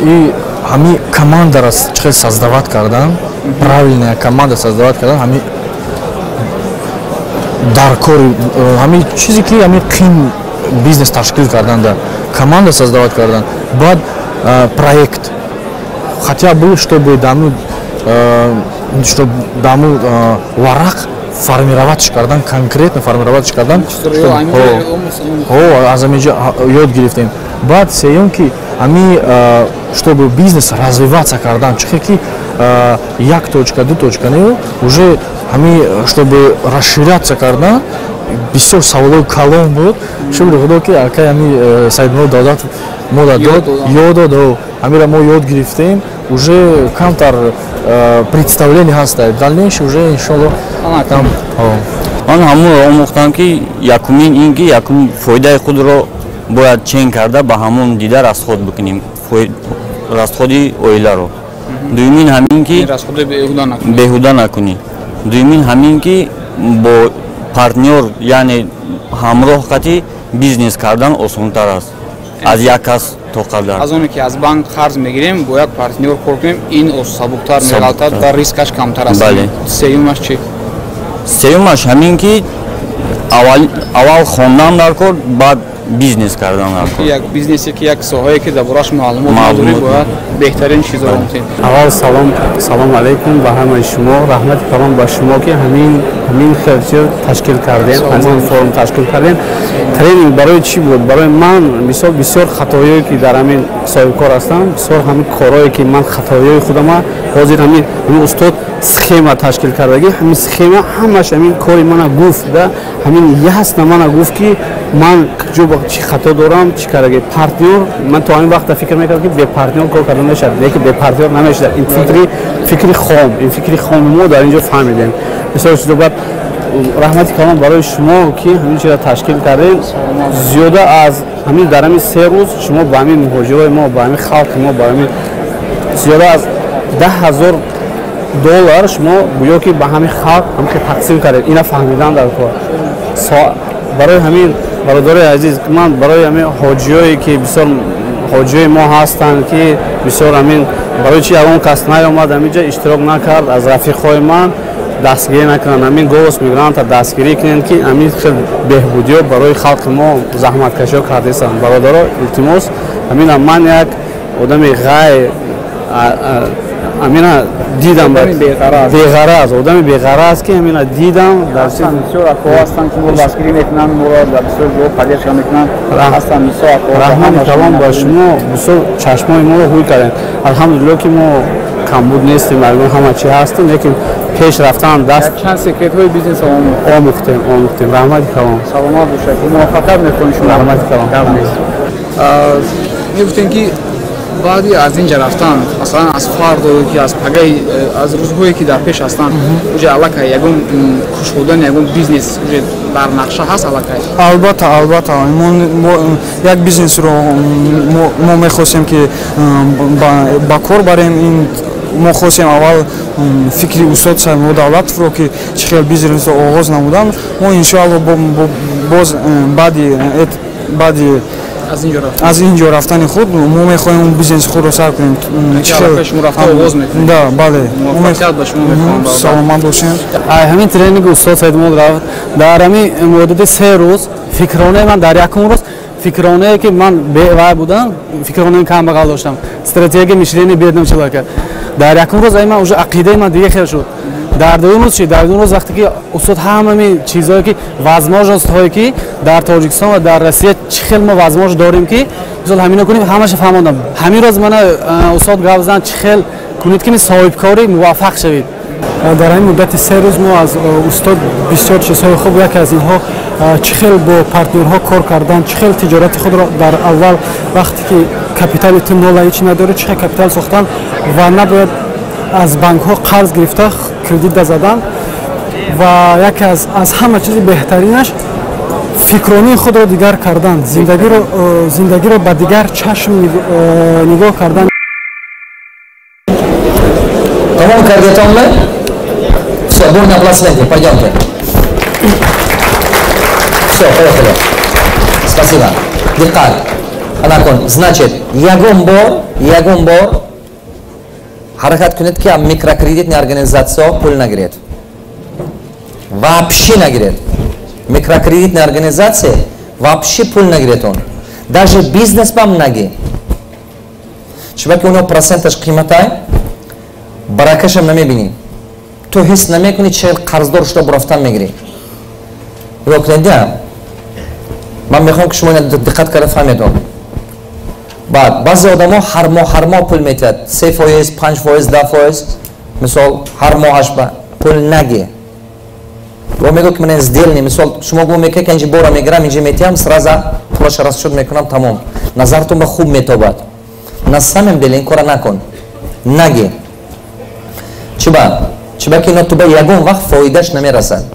и ҳами командара чӣ хел создавать кардан, правильная команда создавать кардан, ҳами дар кори ҳами чизе ки ҳами қин бизнес ташкил кардан, да команда создавать кардан. Баъд проект хотя бы, чтобы даму чтоб даму варақ формировать кардан, конкретно формировать кардан. Аз ҳаминҷо ёд гирифтем. Баъд сеюм ки ҳами чтобы бизнес развиваться кардан, чихе ки як точка, ду точка не, уже ҳами чтобы расширяться кардан, бисёр саволои калон буд. Шукри худо, ки акай ҳами Саидмурод Давлат мода дод, ёд дод, ҳамира мо ёд гирифтем. Уже камтар представление ҳаста, дальнейший уже иншолло там. Ман ҳамонро омӯхтам, ки якумин ин ки якум фоидаи худро бояд чен карда, ба ҳамон дида расход бикунем расходи оиларо. Дуюмин ҳамин ки беҳуда накунӣ. Дуюмин ҳамин ки бо партнёр, яъне ҳамроҳ қати бизнес кардан осонтар аст аз як кас то қадар. Аз оне ки аз банк қарз мегирем, бо як партнёр кор кунем, ин сабуктар меғалтад ва рискаш камтар аст. Бале. Сеюмаш чӣ? Сеюмаш ҳамин ки аввал хондан дар кор, баъд бизнес кардан дар кор. Як бизнесе ки як соҳае ки дар бораш маълумот надорӣ, бояд беҳтарин чизоро омӯзем. Аввал салом, салом алайкум ба ҳамаи шумо. Раҳмати калон ба шумо, ки ҳамин хел ташкил кардем, ҳамин форум ташкил кардем. Тренинг барои чӣ буд? Барои ман мисол бисёр хатоҳое ки дар ҳамин соҳибкор ҳастам, бисёр ҳамин корҳое ки ман хатоҳои худама ҳозир ҳамин устод схема ташкил кардагӣ, ҳамин схема ҳамаш ҳамин кори мана гуфт да, ҳамин ясно мана гуфт, ки ман ҷо чӣ хато дорам, чӣ кардаги. Партнёр, ман то ҳамин вақта фикр мекардам, ки бе партнёр кор карда мешавад, лекин бе партнёр намешавад. Ин фикри хом, ин фикри хоми мо дар ин ҷо фаҳмидем бисёр чизо. Баъд раҳмати калон барои шумо, ки ҳамин чизро ташкил кардем. Зиёда аз ҳамин дар ҳамин 3 рӯз шумо ба ҳамин муҳоҷирои мо, ба ҳамин халқи мо, ба ҳамин зиёда аз 10 000 доллар шумо гӯё ки ба ҳамин халқ ҳамхел тақсим кардед. Ина фаҳмидан дар кор. Барои ҳамин, бародарои азиз, ман барои ҳамин ҳоҷиёе ки бисёр ҳоҷиёи мо ҳастанд, ки бисёр ҳамин барои чи ягон кас наёмад, ҳаминҷа иштирок накард, аз рафиқҳои ман дастгирӣ накунанд. Ҳамин голос мигранта дастгирӣ кунанд, ки ҳамин хел беҳбудиё барои халқи мо заҳматкашиҳо кардастанд. Бародаро, илтимос, ҳамина ман як одами ғайр ҳамина дидам, беғараз, одами беғараз, ки ҳамина дидам. Бисёр акоҳо ҳастанд, ки моро дастгирӣ мекунанд, моро дар бисёр ҷо поддержка мекунанд, ҳастанд бисёр акоҳо. Раҳмати калон ба шумо, бисёр чашмои моро ҳуй кардем. Алҳамдулилло, ки мо камбуд нестем, ҳама чи ҳастем, лекин пеш рафтан даст. Чанд секретҳои бизнес омӯхтем, омӯхтем. Раҳмати калон. Саломат бошед, муваффақият мехоҳем шумо. Раҳмати калон. Мегуфтем, ки баъди аз ин ҷа рафтан, масалан аз фардо ки аз пагаи, аз рӯзҳое ки дар пеш ҳастанд, уже аллакай ягон кушодани ягон бизнес уже дар нақша ҳаст аллакай? Албатта, албатта, мо як бизнесро мо мехостем, ки ба кор барем. Ин мо хостем аввал фикри устод Саидмурод Давлатовро, ки чӣ хел бизнесро оғоз намуданд. Мо иншоалло боз баъди аз ин ҷо рафтани худ мо мехоҳем бизнеси худро сар кунем. Да, бале. Саломат бошем. Ҳамин тренинги устод Саидмурод рафт, дар ҳамин муддати 3 рӯз фикронаи ман, дар якум рӯз фикронае ки ман бевай будам, фикронаи камбағал доштам, стратегия мышления бедного человека, дар якум рӯз ай ман уже ақидаи ман дига хел шуд. Дар дуюм рӯз чи? Дар дуюм рӯз вақте ки устод ҳамаи чизҳое ки возможность ҳое ки дар Тоҷикистон ва дар Россия чӣ хел мо возможность дорем, ки мисол ҳамино кунем, ҳамаша фаҳмондам. Ҳамин рӯз мана устод гап зан, чӣ хел кунед, ки соҳибкори муваффақ шавед. Дар ҳамин муддати 3 рӯз мо аз устод бисёр чизҳои хуб, яке аз инҳо чӣ хел бо партнёрҳо кор кардан, чӣ хел тиҷорати худро дар аввал, вақте ки капитали ту нола, ҳеч надорӣ, чӣ хел капитал сохтан ва набояд аз банкҳо қарз гирифта, кредит задан ва яке аз ҳама чизи беҳтаринаш фикронии худро дигар кардан, зиндагиро ба дигар чашм нигоҳ кардан. Тамом кардетонме? Все, бурные аплодисменты, пойдемте. Все, поехали. Спасибо. Диққат. Анакун, значит, ягон бор ҳаракат кунед, ки микрокредитный организация пул нагиред. Вообще нагиред. Микрокредитная организация вообще пул нагиред он. Даже бизнес бам наги. Чунки уно проценташ қиматай, баракашам намебинӣ. Ту ҳис намекунӣ, чел қарздор шуда бурафтан мегирӣ. Нигоҳ кунед, ман мехоҳам, ки шумо диққат карда фаҳмедон. Баъд баъзе одамо ҳар моҳ, ҳар моҳ пул метиҳад, 3%, 5%, 10%, мисол, ҳар моҳаш ба пул наги. Во мегӯ, ки ман сдельный, мисол, шумо гӯ мекунед, ки инҷи бора мегирам, инҷи метиҳам, сразу пулаша расчёт мекунам, тамом. Назартон ба хуб метобад. На самом деле ин кора накун, наги. Чиба? Чиба ки ино ту ба ягон вақт фоидаш намерасад.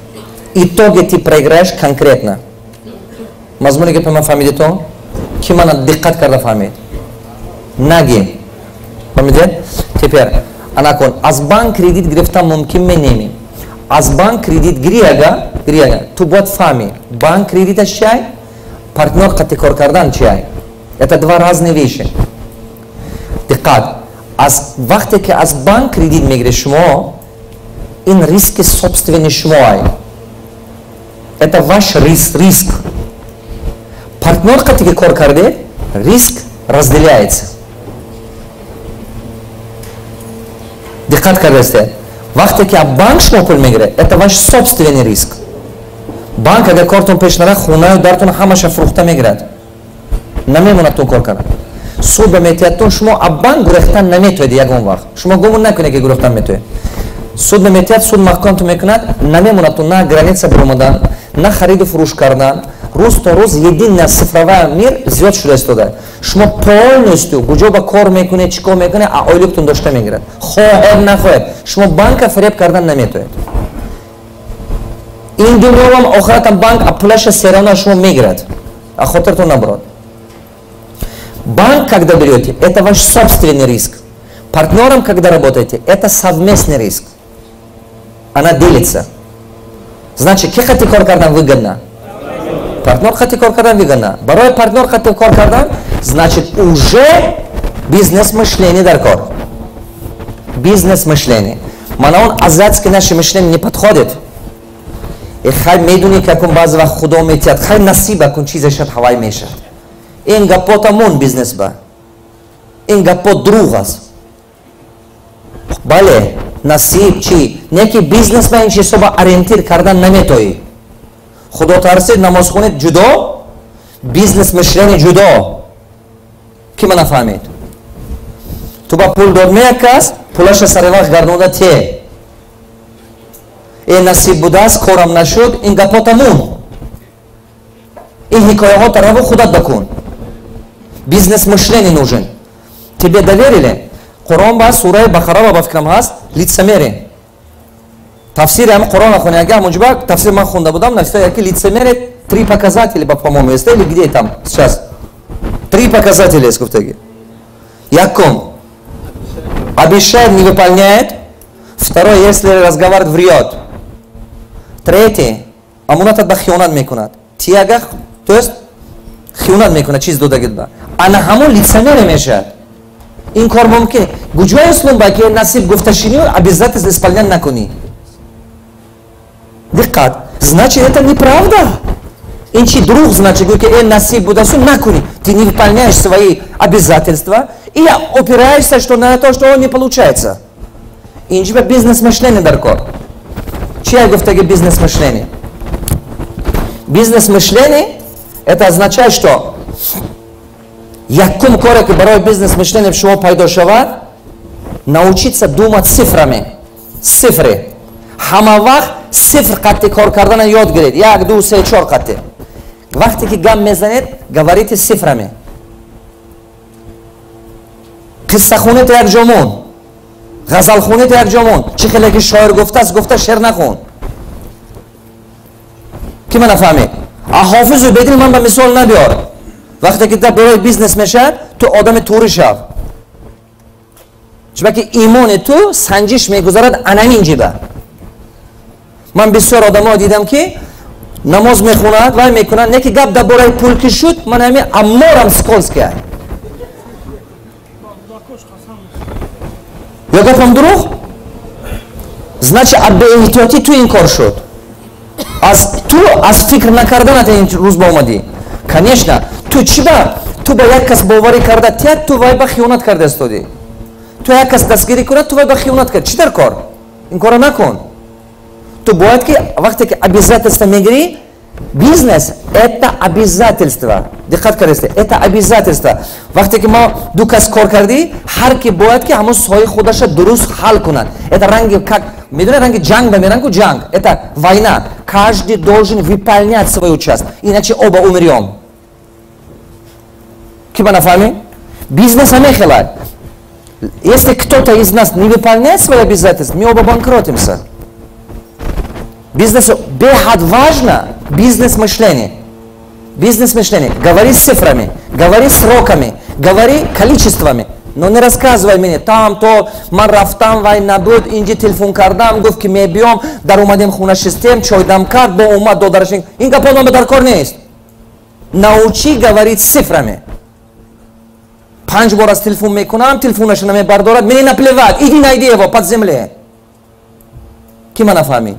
Итоге ты проиграешь конкретно. Мазмуни гапи ман фаҳмидитон? Ки мана диққат карда фаҳмид? Наги, фаҳмидед? Теперь анакун, аз банк кредит гирифтан мумкин менеми? Аз банк кредит гирӣ ага, ту бояд фаҳмӣ, банк кредиташ чиай, партнёр қати кор кардан чиай. Это два разные вещи. Диққат, аз вақте ки аз банк кредит мегиред шумо, ин риски собственный шумоай, это ваш риск. Партнёр қати ки кор карде, риск разделяется. Диққат кардасте? Вақте ки банк шумо пул мегиред, это ваш собственный риск. Банк агар кортон пеш нара, хонаю дартон ҳамаша фурӯхта мегирад, намемонад тун кор карда. Суд ба метиҳадтон, шумо а банк гурехтан наметоед ягон вақт. Шумо гумон накунед, ки гурехтан метоед. Суд ба метиҳад, суд маҳкамтон мекунад, намемонадтун на граница биромадан, на хариду фурӯш кардан. Рӯз то рӯз единая цифровая мир зиёд шуда истода. Шумо полностью куҷо ба кор мекунед, чӣ кор мекунед, а ойликтон дошта мегирад, хоҳед нахоҳед. Шумо банка фиреб кардан наметоед. Ин дунёам, охиратам банк а пулаша серона шумо мегирад, а хотиртон набурод. Банк, когда берете, это ваш собственный риск. Партнером, когда работаете, это совместный риск. Она делится. Значит, ки қати кор кардан выгодно? Партнер қати кор кардан выгодно. Барои партнер қати кор кардан, значит, уже бизнес-мышление дар кор. Бизнес-мышление. Мана он азиатский наше мышление не подходит. И хай медуни, как он баъзе вақт худо метиҳад, хай насиба кун, чизе шад, ҳавай мешад. Ин гапо тамон бизнес ба. Ин гапо дурӯғ аст. Бале, насиб чӣ? Не ки бизнес ба ин чизҳо ба ориентир кардан наметоӣ. Худо тарсид, намоз хонед ҷудо, бизнес мышление ҷудо. Ки мана фаҳмид? Ту ба пул дод меяк кас, пулаша сари вақт гардонда те. Э, насиб будааст, корам нашуд, ин гапо тамом. Ин ҳикояҳо тараву худат бакун. Бизнес мышление нужен. Тебе доверили? Қуръон ба сураи Бақара ба фикрам ҳаст, лицемерие. Тафсири ҳам Қуръон хони, агар ҳамонҷо тафсир ман хонда будам, навишта ки лицемерие три показатели, по-моему, есть или где там сейчас? Три показателя есть, гуфтаги. Якум. Обещает, не выполняет. Второй, если разговаривает, врет. Третий, амонатат ба хиёнат мекунад. Тиага, то есть хиёнат мекунад, чиз додагид ба. Ана ҳамон лицемерие мешавад. Ин кор мумкин. Куҷои ислом ба ки насиб гуфташинӣ обязательно исполнять накунӣ? Диққат. Значит, это неправда. Ин чи дурӯғ, значит, гӯ ки э насиб будасу накунӣ. Ты не выполняешь свои обязательства и опираешься, что на то, что он не получается. Инҷи ба бизнес мышление дар кор. Чи я гуфтаги бизнес мышление? Бизнес мышление это означает, что якум коре, ки барои бизнес мышление шумо пайдо шавад, научиться думать цифрами. Цифры. Ҳама вақт сифр қатти кор кардана ёд гиред. 1, 2, 3, 4 қатти. Вақте ки гап мезанед, говорите цифрами. Қиссахонета як ҷо мон, ғазалхонета як ҷо мон. Чӣ хеле ки шоир гуфтааст, гуфта шеър нахон. Ки мана фаҳмед? А Ҳофизу Бедил ман ба мисол набиёр. Вақте ки дар бораи бизнес мешавад, ту одами тури шав. Чунки имони ту санҷиш мегузарад анамин ҷиба. Ман бисёр одамо дидам, ки намоз мехонад, вай мекунад, не ки гап дар бораи пул ки шуд, ман ҳами амморам скользкая. Ё гапам дурӯғ? Значит, аз беэҳтиётӣ ту ин кор шуд. Аз ту, аз фикр накарданат ин рӯз ба омадӣ. Конечно, ту чӣ ба? Ту ба як кас боварӣ карда, тият ту вай ба хиёнат карда истодӣ. Ту як кас дастгирӣ кунад, ту вай ба хиёнат кард. Чӣ дар кор? Ин корро накун. Ту бояд ки вақте ки обязательство мегирӣ, бизнес это обязательство. Диққат кардед, это обязательство. Вақте ки мо ду кас кор кардӣ, ҳар ки бояд ки ҳамон соҳаи худаша дуруст ҳал кунад. Это ранги как медонед, ранги ҷанг ба меранг ку ҷанг. Это война. Каждый должен выполнять свою часть, иначе оба умрем. Ки ба нафаҳмед? Бизнес ҳамехелад. Если кто-то из нас не выполняет свои обязательства, мы оба банкротимся. Бизнесу бехад важно бизнес-мышление. Бизнес-мышление. Говори с цифрами, говори сроками, говори количествами. Но не рассказывай мне, там то, ман рафтам, вай набуд, инҷи телефон кардам, гуфт ки мебиём, дар омадем хона шистем, чойдам кард, бо омад додараш. Ин гапо ман дар кор нест. Научи говорить с цифрами. 5 бор аз телефон мекунам, телефонаша намебардорад, мне наплевать, иди найди его под земле. Ки мана фаҳмид?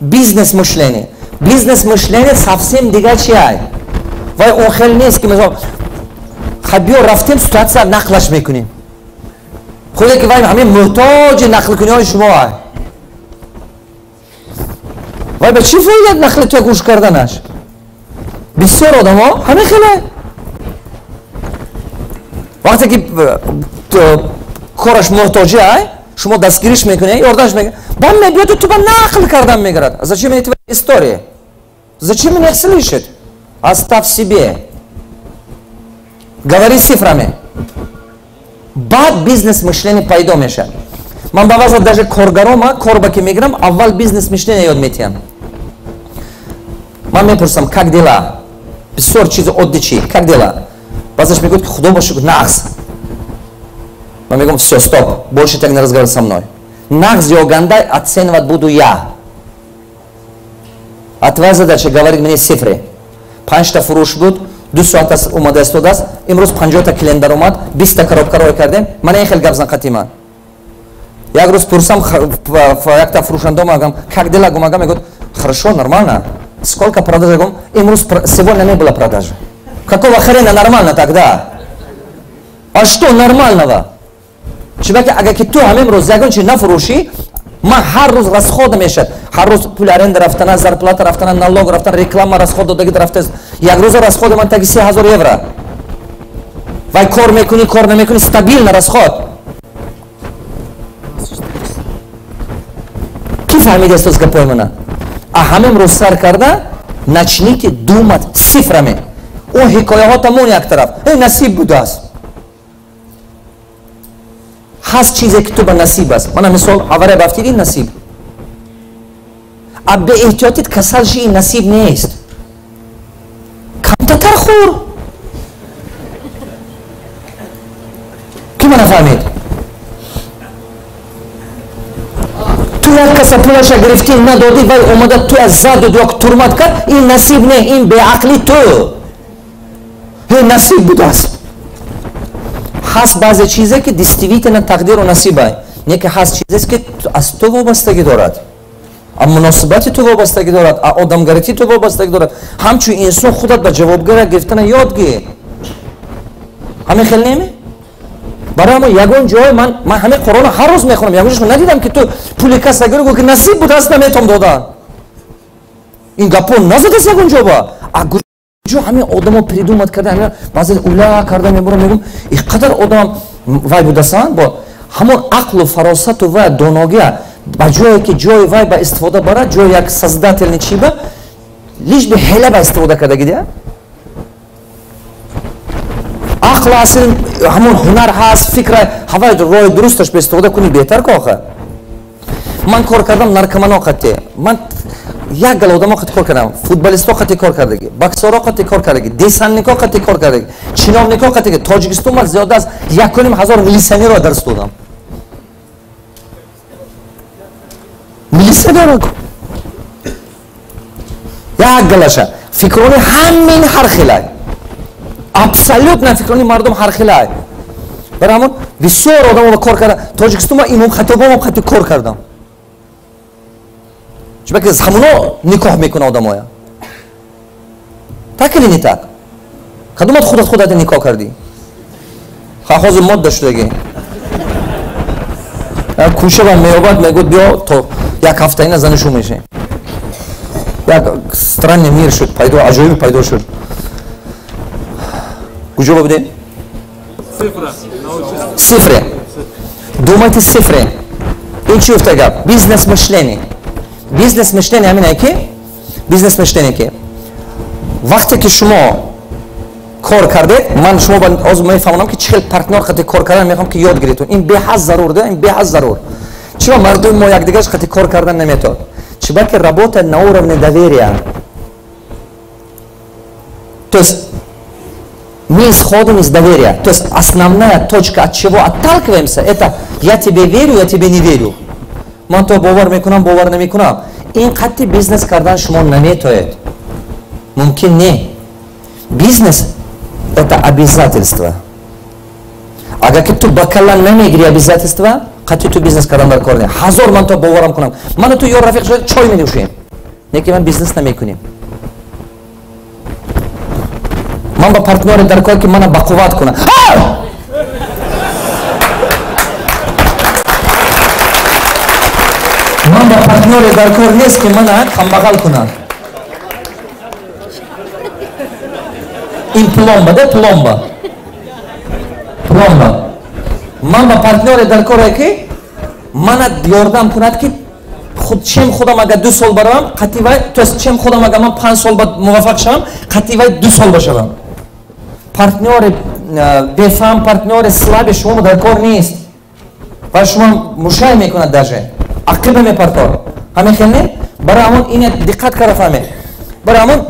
Бизнес-мышление. Бизнес-мышление совсем дигар чи ай. Вай он хел нест ки мисол хабиё рафтем ситуация нақлаш мекунем. Худе ки вай ҳамин муҳтоҷи нақлкуниҳои шумо ай. Вай ба чӣ фоида нақли ту гӯш карданаш? Бисёр одамо ҳамин хеле. Вақте ки кораш муҳтоҷи ай, шумо дастгириш мекунед, ёрдамш мекунед, баъд мебиёд ту ба нақл кардан мегирад. Зачем мне твоя история? Зачем меня слышит? Оставь себе. Говори цифрами. Баъд бизнес-мышление пайдо мешавад. Ман ба ваза даже коргарома, корба ки мегирам, аввал бизнес-мышление ёд метиҳам. Ман мепурсам, как дела? Бисёр чизи оддӣ чи? Как дела? Баъзеш мегӯяд ки худо ба шукр, нағз. Ман мегӯям, всё, стоп, больше так не разговаривай со мной. Нағз ё ганда оценивать буду я. А твоя задача говорить мне цифры. 5-та фурӯш буд, 2 соат аст омада истодааст, имрӯз 50-та клиент даромад, 20-та коробка рой кардем, мана ин хел гап зан қатима. Як рӯз пурсам, якта фурӯшанда омадам, как дела, гумага, мегӯяд, хорошо, нормально. Сколько продаж? Гум, имрӯз сегодня не было продажи. Какого хрена нормально тогда? А что нормального? Чунки агар ки ту ҳамин рӯз ягон чи нафурӯшӣ, ман ҳар рӯз расход мешавад. Ҳар рӯз пули аренда рафтана, зарплата рафтана, налог рафтана, реклама расход додагӣ рафтааст. Як рӯза расходи ман таги 3000 евро. Вай кор мекунӣ, кор намекунӣ, стабилно расход. Ки фаҳмидааст аз гапои мана? А ҳамин рӯз сар карда, начните думать цифрами. Он ҳикояҳо тамон як тараф. Эй, насиб будааст. Ҳаст чизе ки ту ба насиб аст. Мана мисол, авария бафтидӣ, насиб. А беэҳтиётит касал ши, насиб нест. Камтатар хӯр. Ки мана фаҳмид? Ту як каса пулаша гирифтӣ, надодӣ, вай омада ту аз заду ё турмат кард, ин насиб не, ин беақли ту. Ин насиб будааст. Ҳаст баъзе чизе ки действительно тақдиру насибай, не ки ҳаст чизест ки аз ту вобастагӣ дорад, а муносибати ту вобастагӣ дорад, а одамгарити ту вобастагӣ дорад. Ҳамчун инсон худат ба ҷавобгария гирифтана ёд гир. Ҳамин хел неме? Барои ҳамон ягон ҷой ман ҳамин Қуръонро ҳар рӯз мехонам, ягон ҷош надидам ки ту пули каса гирӣ, гӯ ки насиб будааст, наметом додан. Ин гапо назадааст ягон ҷо ба. А ҷо ҳамин одамо придумат карда, баъзе ула карда мебурам, мегӯм, ин қадар одам вай будасан, бо ҳамон ақлу фаросату ва доногия Ба ҷое ки ҷои вай ба истифода барад, ҷои як создательный чи ба лишь бы ҳела ба истифода кардаги дия. Ақл асл ҳамон ҳунар ҳаст, фикра ҳавай роҳи дурусташ ба истифода кунӣ беҳтар ко охир. Ман кор кардам наркомано қатӣ. Ман як гала одамо қати кор кардам, футболистҳо қати кор кардаги, боксерҳо қати кор кардаги, десантникҳо қати кор кардаги, чиновникҳо қати. Тоҷикистон ман зиёда аз 1500 милиционерро дарс додам. Милиционерро як галаша фикрони ҳамин ҳар хелай, абсолютно фикрони мардум ҳар хелай. Барои ҳамон бисёр одамо кор карда. Тоҷикистон ман имом хатибомам қати кор кардам. Чунки ҳамуно никоҳ мекунад одамоя. Так или не так? Кадомат худат худат никоҳ кардӣ? Ха ҳозир модда шудагӣ. Кӯча ба меёбад, мегӯяд биё то як ҳафта ина занишу мешем. Як странный мир шуд, пайдо, аҷоиб пайдо шуд. Куҷо будем? Цифры. Думайте цифры. Ин чӣ гуфта гап? Бизнес мышление. Бизнес мышление ҳамин ки? Бизнес мышление ки вақте ки шумо кор кардед, ман шумо ҳозир мефаҳмонам ки чӣ хел партнёр қати кор кардан мехоҳам ки ёд гиред. Ин беҳад зарур, ин беҳад зарур. Чиба мардуми мо якдигараш қати кор кардан наметавонад? Чиба ки работа на уровне доверия. То есть мы исходим из доверия. То есть основная точка, от чего отталкиваемся, это я тебе верю, я тебе не верю. Ман то бовар мекунам, бовар намекунам. Ин қатти бизнес кардан шумо наметоед. Мумкин не. Бизнес – это обязательство. Агар ки ту ба калла намегири обязательства, қатти ту бизнес кардан дар кор не. Ҳазор ман то боварам кунам. Ману ту ёр рафиқ шуда чой менӯшем. Неки ман бизнес намекунем. Ман ба партнёре дар кор ки мана бақувват кунам. Ман ба партнёре дар кор нест ки мана камбағал кунад. Ин пломба, да пломба. Пломба. Ман ба партнёре дар коре ки мана ёрдам кунад ки худ чем худам агар 2 сол баравам, қатъи вай, то есть чем худам агар ман 5 сол муваффақ шавам, қатъи вай 2 сол бошавам. Партнёри бефаҳм, партнёри слаби шумо дар кор нест. Ва шумо мушай мекунад даже. Ақиба мепартор. Ҳамин хел не? Барои ҳамон ин диққат карда фаҳмед. Барои ҳамон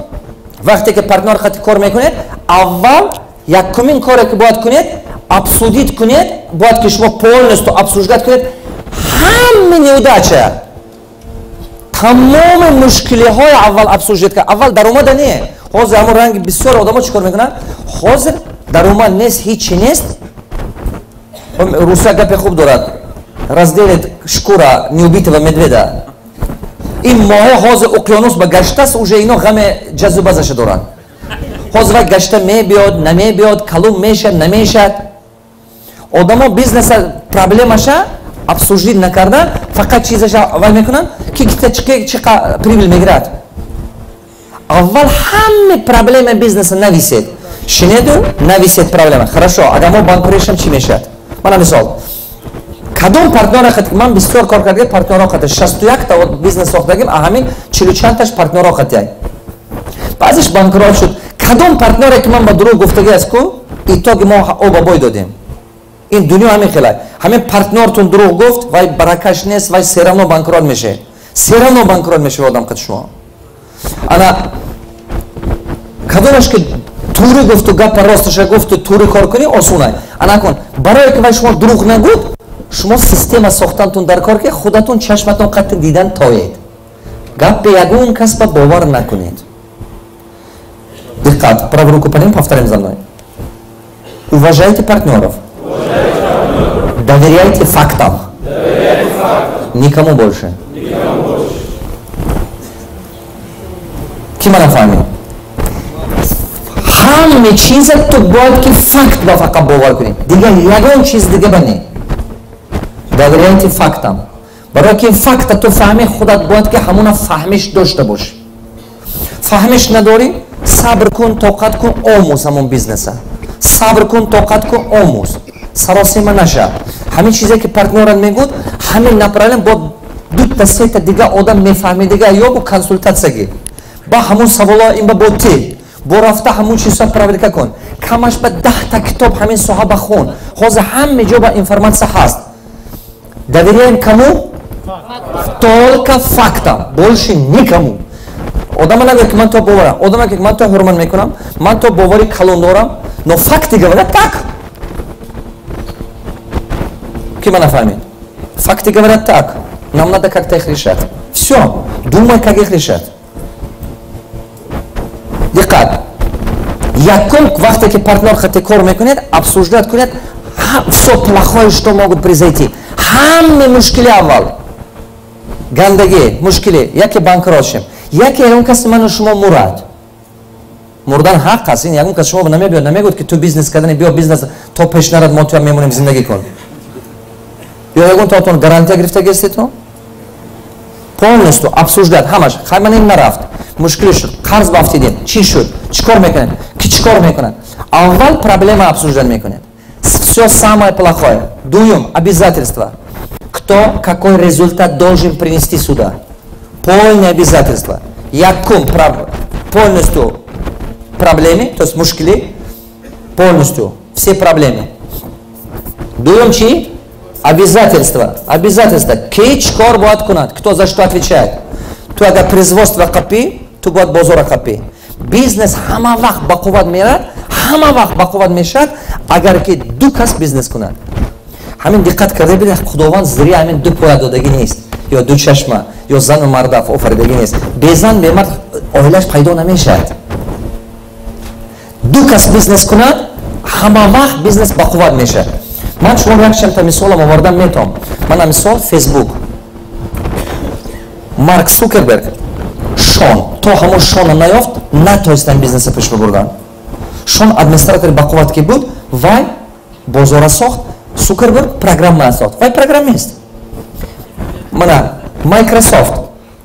вақте ки партнёр қати кор мекунед, аввал якумин коре ки бояд кунед, обсудить кунед, бояд ки шумо полностью обсуждать кунед ҳама неудача. Тамоми мушкилиҳои аввал обсуждать кард. Аввал даромада не. Ҳозир ҳамон ранги бисёр одамо чӣ кор мекунанд? Ҳозир даромад нест, ҳичи нест. Русия гапе хуб дорад. Разделит шкура неубитого медведа. Ин моҳе ҳозир уқёнус ба гаштаст, уже ино ғаме ҷазубазаша доранд. Ҳозир вай гашта мебиёд, намебиёд, калум мешад, намешад. Одамо бизнеса проблемаша обсуждить накарда, фақат чизаша вай мекунанд, ки чӣ прибыль мегирад. Аввал ҳама проблема бизнеса нависед. Шинеду нависед проблема. Хорошо, агар мо банкрот шам чӣ мешавад? Мана мисол. Кадом партнёра қати ман бисёр кор кардагим, партнёрҳо қати 61 та бизнес сохтагим, а ҳамин 40 чандташ партнёрҳо қати. Баъзеш банкрот шуд. Кадом партнёре ки ман ба дурӯғ гуфтагӣ аст ку, итоги мо оба бой додем. Ин дунё ҳамин хелай. Ҳамин партнёртун дурӯғ гуфт, вай баракаш нест, вай всё равно банкрот мешавад. Всё равно банкрот мешавад одам қати шумо. Ана кадомаш ки тури гуфту гапа росташа гуфту тури кор кунӣ осонай. Ана кун, барое ки вай шумо дурӯғ нагуфт, шумо система сохтантун дар кор ки худатон чашматон қатъи дидан тоед. Гапи ягон кас ба бовар накунед. Диққат, правую руку поднимем, повторим за мной. Уважайте партнеров. Доверяйте фактам. Никому больше. Ки мана фаҳмид? Ҳама чиза ту бояд ки факт ба фақат бовар кунӣ. Дигар ягон чиз дига ба не. Доверяйте фактам. Барои ки факта ту фаҳми худат бояд ки ҳамона фаҳмиш дошта бошӣ. Фаҳмиш надорӣ, сабр кун, тоқат кун, омӯз ҳамон бизнеса. Сабр кун, тоқат кун, омӯз. Саросима наша. Ҳамин чизе ки партнёрат мегӯд, ҳамин направлен бояд Дута сета дига одам мефаҳми дига ё бо консултатсия гир. Ба ҳамун саволо ин ба бо ти. Бо рафта ҳамун чизҳо проверка кун. Камаш ба 10 та китоб ҳамин соҳа ба хун. Ҳозир ҳаме ҷо ба информатсия ҳаст. Доверяем кому? Только фактам, больше никому. Одама нагӯяд, ки ман то боварам. Одама ки ман то ҳурмат мекунам, ман то бовари калон дорам, но факты говорят так. Ки ма нафаҳмед? Факты говорят так. Нам надо как-то их решать. Все, думай, как их решать. Диққат! Якум вақте ки партнёр хати кор мекунед, обсуждать кунед все плохое, что могут произойти. Ҳаме мушкили аввал. Гандагӣ, мушкили, яке банкрот шем, яке ягон каси ману шумо мурад. Мурдан ҳақ аст, ин ягон кас шумо намебиёд, намегӯяд, ки ту бизнес кардани, биё, бизнес то пеш нарад, мо туям мемонем, зиндагӣ кун. Ё ягон таотон гарантия гирифта гестетон? Полностью обсуждать ҳамаш. Хай, ман ин нарафт, мушкиле шуд, қарз бафтидем, чӣ шуд, чӣ кор мекунед, ки чӣ кор мекунад? Аввал проблема обсуждать мекунед, все самое плохое. Дуюм, обязательства: кто какой результат должен принести сюда, полное обязательство. Якум, полностью проблемы, то есть мушкили, полностью все проблемы. Дуюм чӣ? Обязательства. Обязательства, ки чӣ кор бояд кунад, кто за что отвечает. Ту агар производство қапӣ, ту бояд бозора қапӣ. Бизнес ҳама вақт бақувват мерад, ҳама вақт бақувват мешавад, агар ки ду кас бизнес кунад. Ҳамин диққат карда бинед, Худованд зря ҳамин ду поя додагӣ нест ё ду чашма ё зану марда офаридагӣ нест. Безан бемард оилаш пайдо намешавад. Ду кас бизнес кунад, ҳама вақт бизнес бақувват мешавад. Ман шумо як чандта мисолам овардан метавам. Мана мисол, Фейсбук, Марк Сукерберг, Шон то ҳамон Шона наёфт, натонистан бизнеса пеш бибурдан. Шон администратори бақувват ки буд, вай бозора сохт, Сукерберг программа сохт, вай программист. Мана Майкрософт,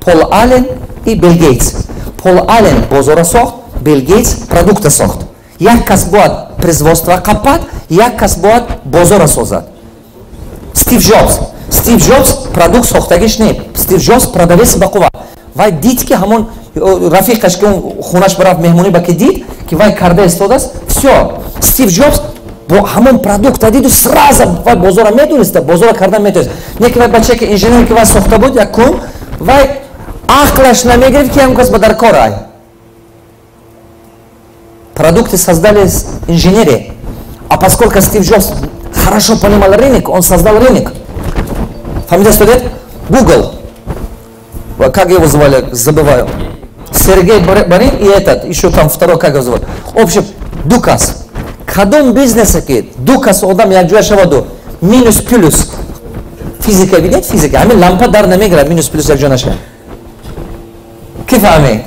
Пол Аллен и Билл Гейтс. Пол Аллен бозора сохт, Билл Гейтс продукта сохт. Як кас бояд производство қапад, як кас бояд бозора созад. Стив Джобс. Стив Джобс продукт сохтагиш не, Стив Джобс продавец бақувват. Вай дид, ки ҳамон рафиқаш, ки он хонаш барафт меҳмонӣ, ба ки дид, ки вай карда истодааст. Все, Стив Джобс бо ҳамон продукта диду сразу вай бозора медониста, бозора кардан метавонист. Не ки вай бачае, ки инженер, ки вай сохта буд, якум вай ақлаш намегирифт, ки ҳамон кас ба дар кор ай. Продукты создали инженеры, а поскольку Стив Джобс хорошо понимал рынок, он создал рынок. Фамилия студент. Google, как его звали, забываю, Сергей Брин и этот еще там второй, как его зовут. В общем, ду кас. Кадом бизнесе ки ду кас одам якҷоя шаваду, минус плюс, физика видед, физика, ҳамин лампа дар намегирад, минус плюс якҷо нашавад. Ки фаҳмед,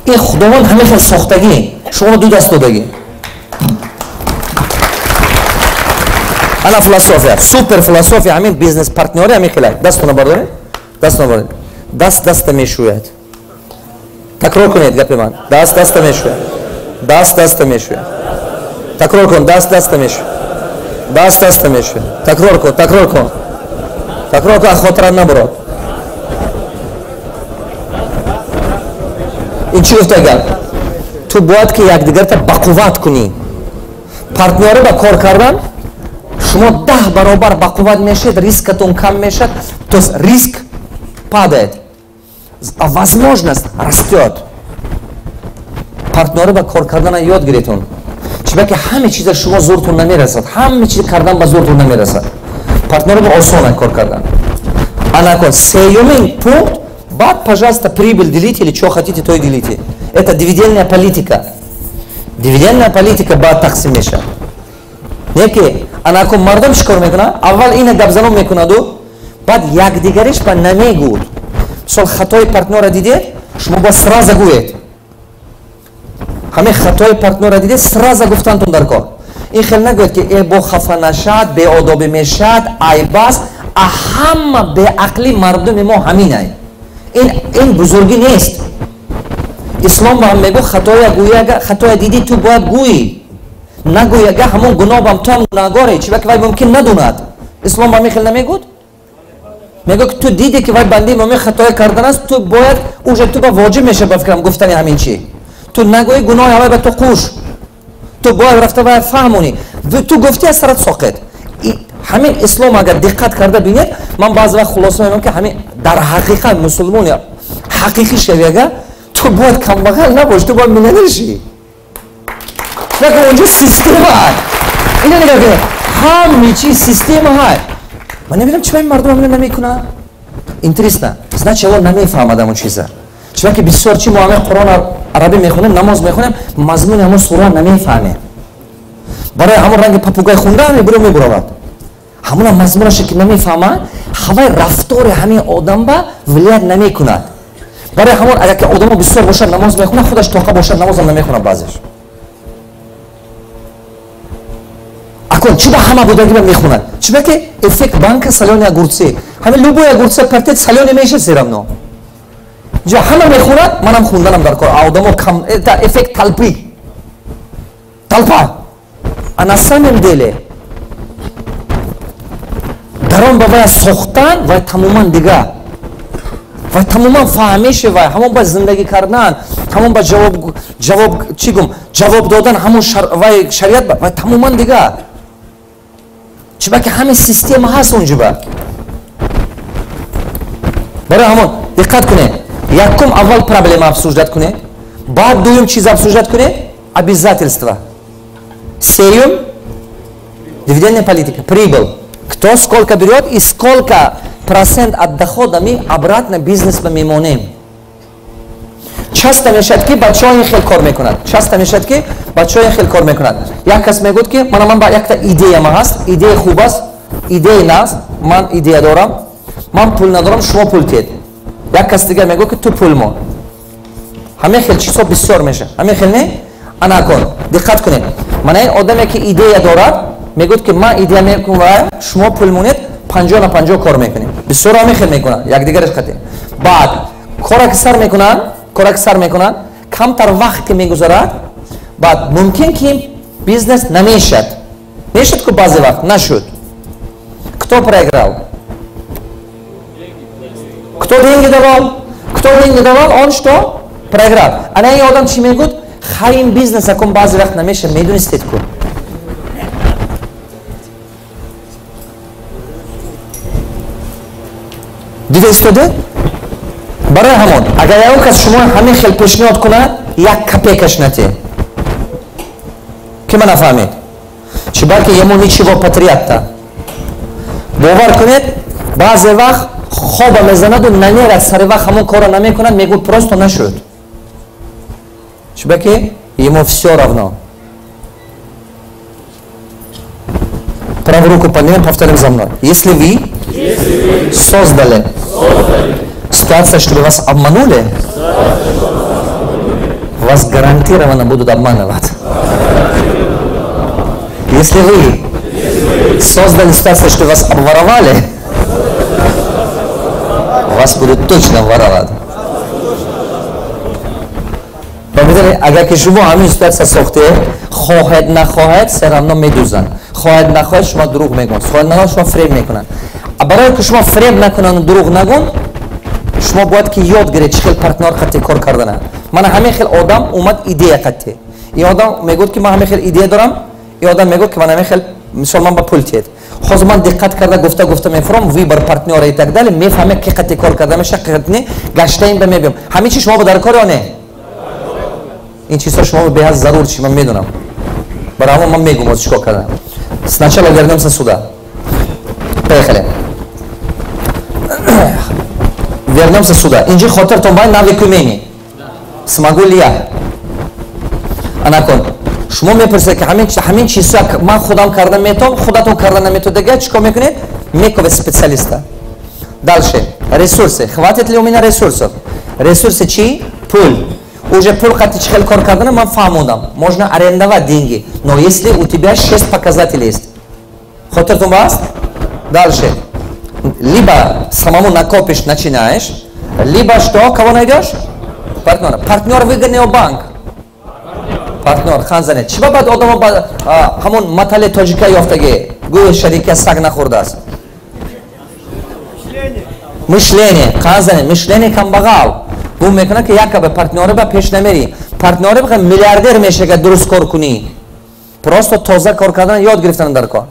ин Худованд ҳамин хел сохтагӣ, шуморо ду даст додагӣ. Ана философия, супер философия ҳамин бизнес партнёри ҳамин хелай. Дастона бардоред, дастона бардоред. Даст даста мешӯяд. Такрор кунед гапи ман: даст даста мешӯяд, даст даста мешӯяд. Такрор кун: даст даста мешӯяд, даст даста мешӯяд. Такрор кун, такрор кун, такрор кун, хотират набурод. Ин чӣ гуфта гап? Ту бояд ки якдигарта бақувват кунӣ. Партнёрӣ ба кор кардан шумо 10 баробар бақувват мешавед, рискатон кам мешавад, то есть риск падает, а возможность растет. Партнёрӣ ба кор кардана ёд гиретон, чунки ҳаме чиза шумо зуртон намерасад, ҳаме чиз кардан ба зуртон намерасад. Партнёрӣ ба осона кор кардан. Анакон сеюмин пункт. Баъд, пожалуйста, прибыль делите или что хотите, то и делите. Это дивидендная политика. Дивидендная политика баъд тақсим мешавад. Не ки анакон мардум чӣ кор мекунад? Аввал ина гапзанон мекунаду, баъд якдигариш ба намегӯд. Мисол, хатои партнёра дидед, шумо бояд сразу гӯед. Ҳамин хатои партнёра дидед, сразу гуфтантон дар кор. Ин хел нагӯед, ки э, бо хафа нашад, беодобӣ мешад, айб аст. А ҳама беақли мардуми мо ҳаминай. Ин бузургӣ нест. Ислом ба ҳам мегӯ: хатоя гӯяга, хатоя дидӣ, ту бояд гӯӣ. Нагӯяга, ҳамон гуноҳ бам ту ҳам гунаҳгоре, чиба ки вай мумкин надонад. Ислом ба ҳамин хел намегӯд. Мегӯ ки ту диде ки вай бандаи мӯмин хатоя кардан аст, ту бояд уже ту ба воҷиб меша ба фикрам гуфтани ҳамин чи. Ту нагӯӣ гуноҳи ҳавай ба ту қуш. Ту бояд рафта вай фаҳмонӣ. Ту гуфти аз сарат соқит. Ҳамин ислом агар диққат карда бинед, ман баъзе вақт хулоса мемонам ки ҳамин дар ҳақиқат мусулмони ҳақиқӣ шави агар, ту бояд камбағал набошӣ, ту бояд миллионер шӣ. Накун онҷо система ҳаст. Ина нигоҳ кунед, ҳаме чи система ҳаст. Ман намедонам чиба ин мардум ҳамина намекунад. Интересно, значит, он намефаҳмад ҳамон чиза. Чиба ки бисёр чи мо ҳамин Қуръон арабӣ мехонем, намоз мехонем, мазмуни ҳамон сура намефаҳмем. Барои ҳамон ранги папугай хунда мебуро мебуравад. Ҳамона мазмунаша ки намефаҳмад, ҳавай рафтори ҳамин одам ба влият намекунад. Барои ҳамон агар ки одамо бисёр бошад намоз мехонад, худаш тоқа бошад намозам намехонад баъзеш. Акун чиба ҳама будагиба мехонад? Чиба ки эффект банка солёные огурцы. Ҳамин любой огурца партет солёный мешад всё равно. Ҷа ҳама мехонад, манам хунданам дар кор. А одамо кам, это эффект толпы. Толпа. А на самом деле дар он ба вай сохтан вай тамоман дигар. Вай тамоман фаҳмиши вай, ҳамон ба зиндагӣ кардан, ҳамон ба ҷавоб ҷавоб чӣ гум, ҷавоб додан ҳамон вай шариат вай тамоман дигар. Чиба ки ҳамин система ҳаст онҷоба. Барои ҳамон диққат кунед. Якум аввал проблема обсуждать кунед, баъд дуюм чиз обсуждать кунед, обязательства. Сеюм дивидендная политика, прибыль. Кто сколько берет и сколько процент от дохода мы обратно бизнес мемонем. Часто мешавад ки бачаҳо ин хел кор мекунад. Часто мешавад ки бачаҳо ин хел кор мекунад. Як кас мегӯяд ки ман ба якта идея ма ҳаст, идея хуб аст, идея наст, ман идея дорам, ман пул надорам, шумо пул тиҳед. Як кас дигар мегӯяд ки ту пул мон. Ҳамин хел чизҳо бисёр мешавад. Ҳамин хел не? Ана кун, диққат кунед. Мана ин одаме ки идея дорад, мегӯяд ки ман идея мекунам ва шумо пул монед, 50 на 50 кор мекунем. Бисёр ҳамин хел мекунанд, якдигараш қатъи. Баъд кора ки сар мекунанд, кора ки сар мекунанд, камтар вақт ки мегузарад, баъд мумкин ки бизнес намешад. Мешад ку баъзе вақт нашуд. Кто проиграл? Кто деньги давал? Кто деньги давал, он что? Проиграл. Ана ин одам чӣ мегӯяд? Хай ин бизнес акун баъзе вақт намешад, медонистед ку. Дида истоде? Барои ҳамон, агар ягон кас шумо ҳамин хел пешниҳод кунад, як копейкаш натиҳед. Ки ма нафаҳмед? Чи балки ему ничего потерять-то. Бовар кунед, баъзе вақт хоба мезанаду намерад, сари вақт ҳамон корро намекунад, мегӯяд просто нашуд. Чи балки ему всё равно. Правую руку поднимем, повторим за мной. Если вы создали ситуацию, чтобы вас обманули, вас гарантированно будут обманывать. Если вы создали ситуацию, что вас обворовали, вас будут точно воровать. Агар ки шумо ҳамин ситуация сохте, хоҳед нахоҳед, всё равно медузанд. Хоҳед нахоҳед, шумо дурӯғ мегӯянд. Хоҳед нахоҳед, шумо фреб мекунанд. Барое ки шумо фреб накунанд, дурӯғ нагӯн, шумо бояд ки ёд гиред чӣ хел партнёр қатъи кор кардана. Мана ҳамин хел одам омад идея қатъи. Ин одам мегӯяд ки ман ҳамин хел идея дорам, ин одам мегӯяд ки ман ҳамин хел мисол ман ба пул тиҳед. Ҳозир ман диққат карда гуфта гуфта мефурам, выбор партнёра и так далее, мефаҳмем ки қатъи кор карда меша, қати гаштаим ба мебиём. Ҳамин чи шумо ба дар кор ё не? Ин чизҳо шумо беҳад зарур чи ман медонам. Барои ҳамон ман мегӯм ҳозир чӣ кор кардам. Сначала вернемся сюда. Поехали. Вернемся сюда. Инҷи хотиртон бай навык умение. Смогу ли я? Анакон. Шумо мепурсед ки ҳамин чизҳо ман худам карда метавонам, худатон карда наметавонед, дигар чӣ кор мекунед? Мековед специалиста. Дальше. Ресурсы. Хватит ли у меня ресурсов? Ресурсы чи? Пул. Уже пул қати чӣ хел кор кардана ман фаҳмондам. Можно арендовать деньги, но если у тебя 6 показателей есть. Хотиртон ба аст? Дальше. Либо самому накопишь, начинаешь, либо что? Кого найдешь? Партнера. Партнер выгоднее банк. Партнер, хан занед. Чиба баъд одамо ҳамон матали тоҷика ёфтагӣ? Гӯи шарика саг нахӯрдааст. Мышление, қазане, мышление камбағал. Гум мекунад, ки якаба партнёре ба пеш намери. Партнёре бихоҳ миллиардер мешава, дуруст кор кунӣ. Просто тоза кор кардан ёд гирифтан дар кор.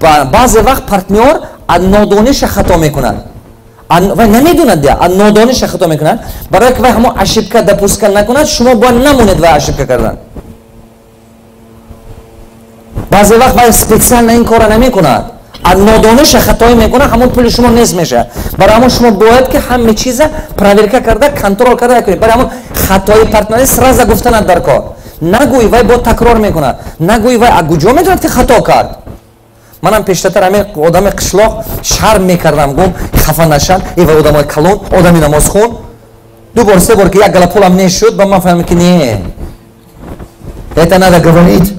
Баъзе вақт партнёр аз нодониша хато мекунад. Вай намедонад, аз нодониша хато мекунад. Барои ки вай ҳамон ошибка допуска накунад, шумо бояд намонед вай ошибка кардан. Баъзе вақт вай специально ин корро намекунад. Аз нодониша хатоӣ мекунад, ҳамон пули шумо нест мешавад. Барои ҳамон шумо бояд ки ҳама чиза проверка карда, контрол карда кунед. Барои ҳамон хатои партнёри сразу гуфтанад дар кор. Нагӯй, вай бо такрор мекунад. Нагӯй, вай аз куҷо медонад, ки хато кард? Манам пештатар ҳамин одами қишлоқ шарм мекардам, гум хафа нашад, э вай одамои калон, одами намозхон. Ду бор, се бор ки як гала пулам нест шуд, ба ман фаҳмидам, ки не. Это надо говорить.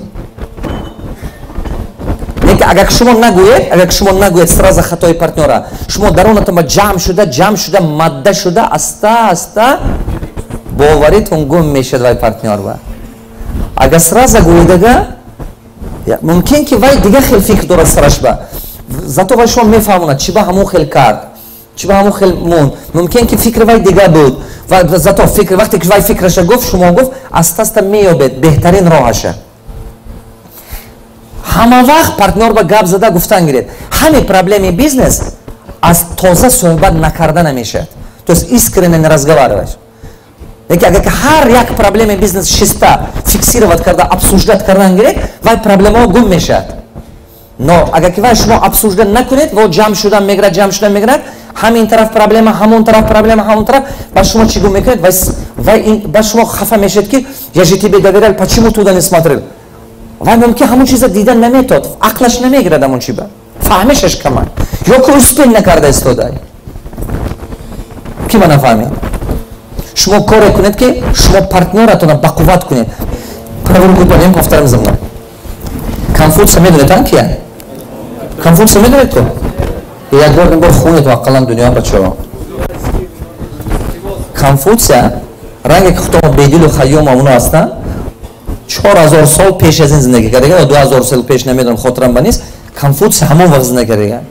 Лекин агар шумо нагӯед, агар шумо нагӯед сразу хатои партнёра, шумо дарунатон ба ҷамъ шуда, ҷамъ шуда, мадда шуда, аста аста боваритон гум мешавад вай партнёр ба. Агар сразу гӯедага, мумкин ки вай дигар хел фикр дорад сараш ба. Зато вай шумо мефаҳмонад, чӣ ба ҳамон хел кард, чӣ ба ҳамон хел монд. Мумкин ки фикри вай дигар буд. Ва зато фикр вақте ки вай фикраша гуфт, шумо гуфт, аста аста меёбед беҳтарин роҳаша. Ҳама вақт партнёр ба гап зада гуфтан гиред. Ҳаме проблеми бизнес аз тоза суҳбат накарда намешавад. То есть искренне не разговаривать. Лекин агар ки ҳар як проблеми бизнес шиста фиксировать карда, обсуждать кардан гиред, вай проблемаҳо гум мешавад. Но агар ки вай шумо обсуждать накунед, во ҷамъ шудан мегирад, ҷамъ шудан мегирад, ҳамин тараф проблема, ҳамон тараф проблема, ҳамон тараф, ба шумо чӣ гум мекунед? Вай ба шумо хафа мешавед, ки я же тебе доверял, почему туда не смотрел? Вай мумкин ҳамон чиза дидан наметод, ақлаш намегирад ҳамон чиба. Фаҳмишаш камай. Ё ки успел накарда истодай. Ки ма нафаҳмед? Шумо коре кунед, ки шумо партнёратонро бақувват кунед. Правую руку подним, повторим за мной. Конфуция медонед, ан кия? Конфуция медонед ку? Як бор бор хунед ақаллан дунё бачаҳо. Конфуция ранге ки худо Бедилу Хайём амуно ҳастанд, 4000 сол пеш аз ин зиндагӣ карда, ё 2000 сол пеш, намедонам, хотирам ба нест. Конфуция ҳамон вақт зиндагӣ карда.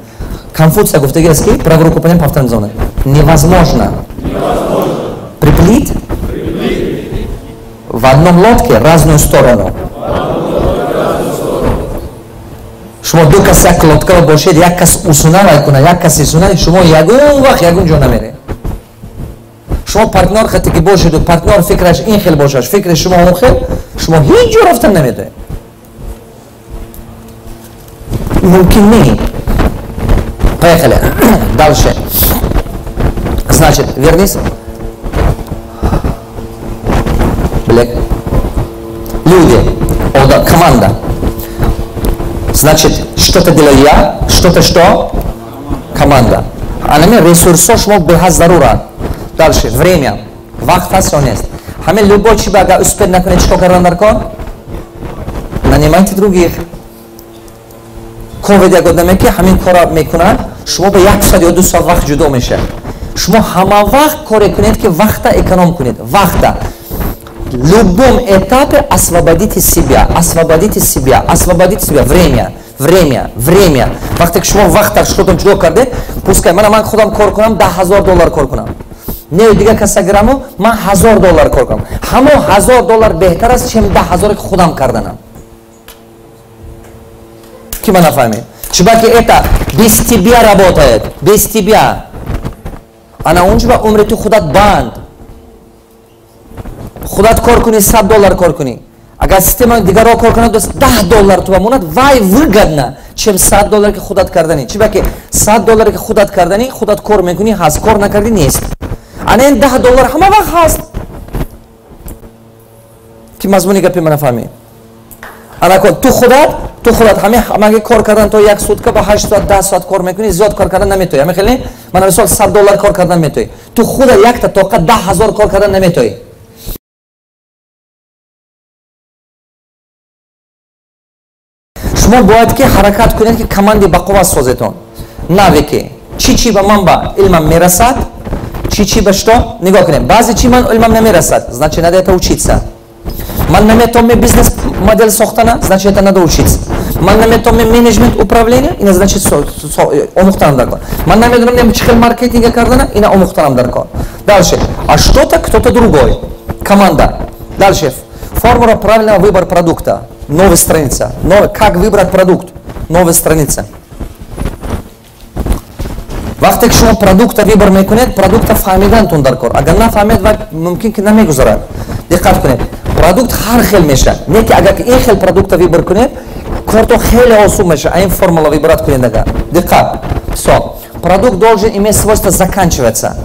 Конфуция гуфтаги аст, ки правую руку подним, повторим за мной. Невозможно приплыть в одном лодке разную сторону. Шумо ду кас як лодка бошед, як кас усуна вай кунад, як кас исуна, шумо ягон вақт ягон ҷо намеред. Шумо партнёр хате ки бошеду партнёр фикраш ин хел бошад, фикри шумо он хел, шумо ҳеҷ ҷо рафтан наметавонед. Мумкин не. Поехали. Дальше. Значит, вернись. Блек. Люди, команда. Значит, что-то делаю я, что-то что? Команда. Анами ресурсо шумо беҳад зарура. Дальше, время. Вақт ҳаст ё нест? Ҳамин любой чи ба агар успеть накунед, чӣ кор кардан дар кор? Нанимайте других. Ковид як одаме ки ҳамин корро мекунад, шумо ба як соат ё 2 соат вақт ҷудо мешавад. Шумо ҳама вақт коре кунед, ки вақта эконом кунед. Вақта. Любом этапе освободите себя, освободите себя, освободите себя. Время, время, время. Вақте ки шумо вақта худатон ҷудо кардед, пускай ман худам кор кунам, $10,000 кор кунам. Не, дигар каса гираму, ман $1000 кор кунам. Ҳамон $1000 беҳтар аст, чем 10,000 ки худам карданам. Ки ма нафаҳмед? Чунки это без тебя работает, без тебя. Ана онҷо ба умри ту худат банд. Худат кор кунӣ, $100 кор кунӣ. Агар система дигарро кор кунад, $10 ту бамонад, вай выгодно, чем $100 ки худат карданӣ. Чунки $100 ки худат карданӣ, худат кор мекунӣ, ҳаст, кор накардӣ, нест. Ана ин $10 ҳама вақт ҳаст. Ки мазмуни гапи мана фаҳмед? Ана кун, ту худат ҳамаги кор кардан то як сутка ба 8 соат, 10 соат кор мекунӣ, зиёд кор кардан наметоӣ. Ҳама хеле? Мана мисол $100 кор кардан метоӣ. Ту худат якта тоқа 10,000 кор кардан наметоӣ. Шумо бояд ки ҳаракат кунед, ки команди бақувват созетон. Навике чӣ чӣ ба ман ба илмам мерасад, чӣ чӣ ба что? Нигоҳ кунем. Баъзе чӣ ман илмам намерасад, значит, надо это учиться. Ман наметонам бизнес модель сохтана, значит, это надо учиться. Ман наметонам менеджмент, управление, ина, значит, омӯхтанам дар кор. Ман намедонам чӣ хел маркетинга кардана, ина омӯхтанам дар кор. Дальше. А что-то кто-то другой. Команда. Дальше. Формула правильного выбора продукта. Новая страница. Новая. Как выбрать продукт? Новая страница. Вақте ки шумо продукта выбор мекунед, продукта фаҳмидантун дар кор. Агар нафаҳмед, вай мумкин ки намегузарад. Диққат кунед, продукт ҳар хел мешавад, не ки агар ин хел продукта выбор кунед, кортон хеле осон мешавад. А ин формула выбрать кунед агар. Диққат, мисол, продукт должен иметь свойство заканчиваться.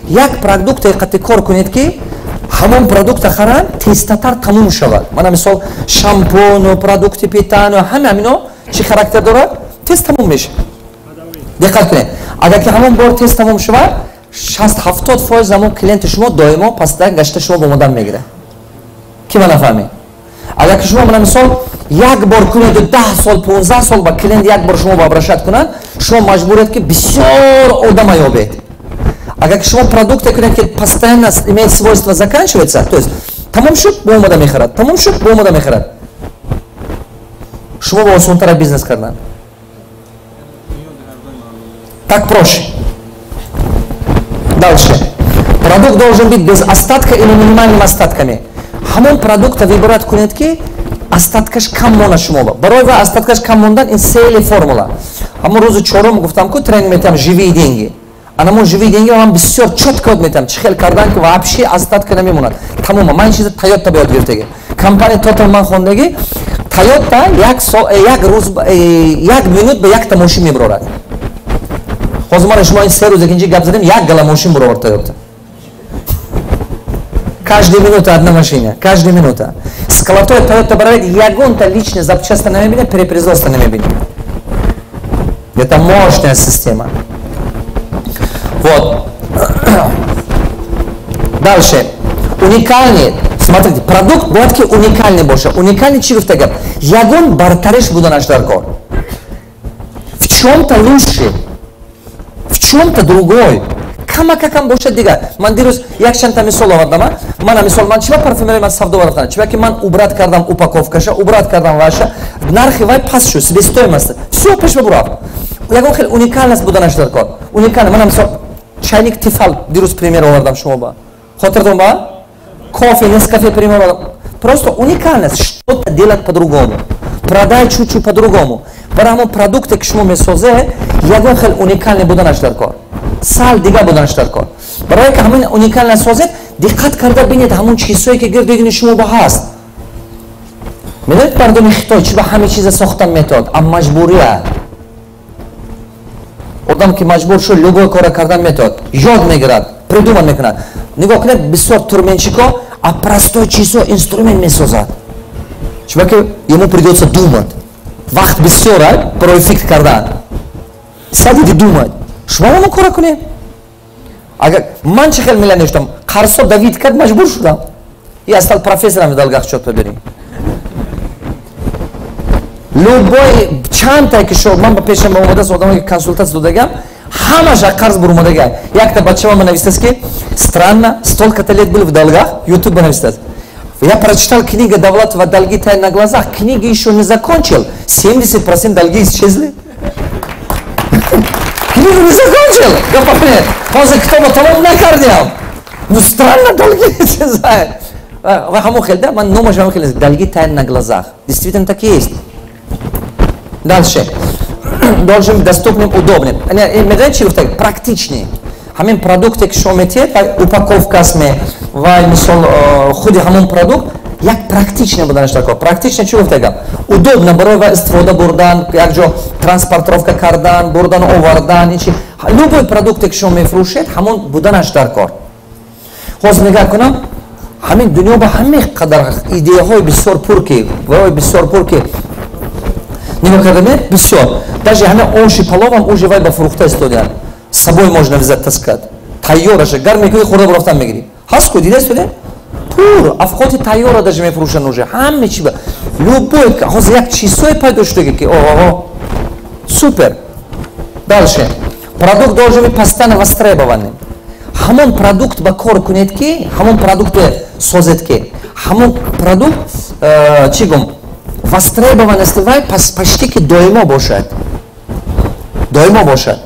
Як продукте қати кор кунед, ки ҳамон продукта харанд, тезтатар тамом шавад. Мана, мисол, шампуну, продукти питания, ҳама ҳамино чӣ характер дорад? Тез тамом мешавад. Диққат кунед, агар ки ҳамон бор тез тамом шавад, 60-70% ҳамон клиенти шумо доимо паста гашта шумо ба омадан мегирад. Ки ма нафаҳмед? Агар ки шумо, мана, мисол, як бор кунеду 10 сол, 15 сол ба клиент як бор шумо ба обращать кунад, шумо маҷбуред, ки бисёр одама ёбед. Агар ки шумо продукте кунед, ки постоянно имеет свойство заканчиваться, то есть тамом шуд, бо омада мехарад, тамом шуд, бо омада мехарад, шумо ба осонтара бизнес кардан. Так проще. Дальше. Продукт должен быть без остатка или минимальными остатками. Ҳамон продукта выбирать кунед, ки остаткаш кам мона шумо. Барои ва остаткаш кам мондан ин сели формула. Ҳамон рӯзи чорум гуфтам ку, тренинг метиҳам, «Живые деньги». Анамон «Живые деньги» ман бисёр чётко ёд метиҳам, чӣ хел кардан, ки вообще остатка намемонад. Тамома. Ман ин чиза Тойота ба ёд гирифтагӣ. Компания Тотал ман хондагӣ, Тойота як сол, як рӯз, як минут ба якта мошин мебарорад. Ҳозир мана шумо ин 3 рӯзе ки инҷа гап задем, як гала мошин баровард Тойота. Каждая минута одна машина, каждая минута. Складой Toyota баравед, ягонта личная запчасть намебине, перепроизводство намебине. Это мощная система. Вот. Дальше. Уникальный. Смотрите, продукт бояд ки уникальный боша. Уникальный чӣ гуфта гап? Ягон бартариш буданаш дар кор. В чем-то лучше. В чем-то другой. Камакакам бошад дигар. Ман дирӯз якчандта мисол овардам. Мана, мисол, ман чиба парфюмерия ман савдо рафтам? Чиба ки ман убрать кардам упаковкаша, убрать кардам ваша, нархи вай паст шуд, себестоимость, всё пеш бурафт. Ягон хел уникальность буданаш дар кор. Уникальный. Мана, мисол, чайник Тефал дирӯз пример овардам шумо ба. Хотиртон ба? Кофе, Нескафе пример овардам. Просто уникальность, что-то делать по-другому. Продай чуть-чуть по-другому. Барои ҳамон продукте, ки шумо месозе, ягон хел уникальный буданаш дар кор. Сал дига буданаш дар кор. Барое ки ҳамин уникально созед, диққат карда бинед ҳамон чизҳое, ки гирди дини шумо ба ҳаст. Медонед, мардуми Хитой чӣ ба ҳаме чиза сохтан метавад? А маҷбурия. Одам ки маҷбур шуд, любой кора кардан метавад, ёд мегирад, придуман мекунад. Нигоҳ кунед, бисёр турменчико а простой чизҳо инструмент месозад. Чунки ему придется думать, вақт бисёр барои фикр кардан, садиди думать. Шумо ҳамон кора кунед. Агар ман чӣ хел миллионер шудам? Қарзҳо давить кард, маҷбур шудам. Я стал профессором в долгах. Чёрт побери, любой чандтае ки шо ман ба пешам омадааст, одамое ки консультатсия додагам, ҳамаша қарз бурумадага. Якта бача ман навистааст, ки странно, столько-то лет был в долгах, Ютуб навистааст: «Я прочитал книга Довлатова „Долги таяли на глазах“, книги еще не закончил, 70% долги исчезли». Книгу не закончил, гапа. Ҳозир китобо тамом накардиам, ну странно, долги исчезают. Ва ҳамон хел да, ман номаш ҳамон хел, «Долги таяли на глазах». Действительно, так и есть. Дальше. Должен быть доступным, удобным. Медонед, чӣ гуфта? Практичный. Ҳамин продукте, ки шумо метиҳед, вай упаковкас ме, вай, мисол, худи ҳамон продукт як практичный буданаш дар кор. Практичный чӣ гуфта гап? Удобно барои вай истифода бурдан, як ҷо транспортировка кардан, бурдану овардан, ин чи. Любой продукте, ки шумо мефурӯшед, ҳамон буданаш дар кор. Ҳозир нигоҳ кунам, ҳамин дунё ба ҳамин қадар идеяҳои бисёр пур, ки барои бисёр пур, ки нигоҳ карда бинед, бисёр. Даже ҳамин оши паловам уже вай ба фурӯхта истодианд. С собой можно взять, таскать. Тайёраша гарм мекунӣ, хӯрда бурафтан мегирӣ. Ҳаст ку, дида истодианд? Пур авқоти тайёра даже мефурӯшанд уже. Ҳаме чи ба любой ҳозир як чизҳое пайдо шудаги, ки оҳо, супер. Дальше. Продукт должен быть постоянно востребованным. Ҳамон продукт ба кор кунед, ки ҳамон продукте созед, ки Ҳамон продукт, чӣ гум, востребованности вай почти ки доимо бошад, доимо бошад.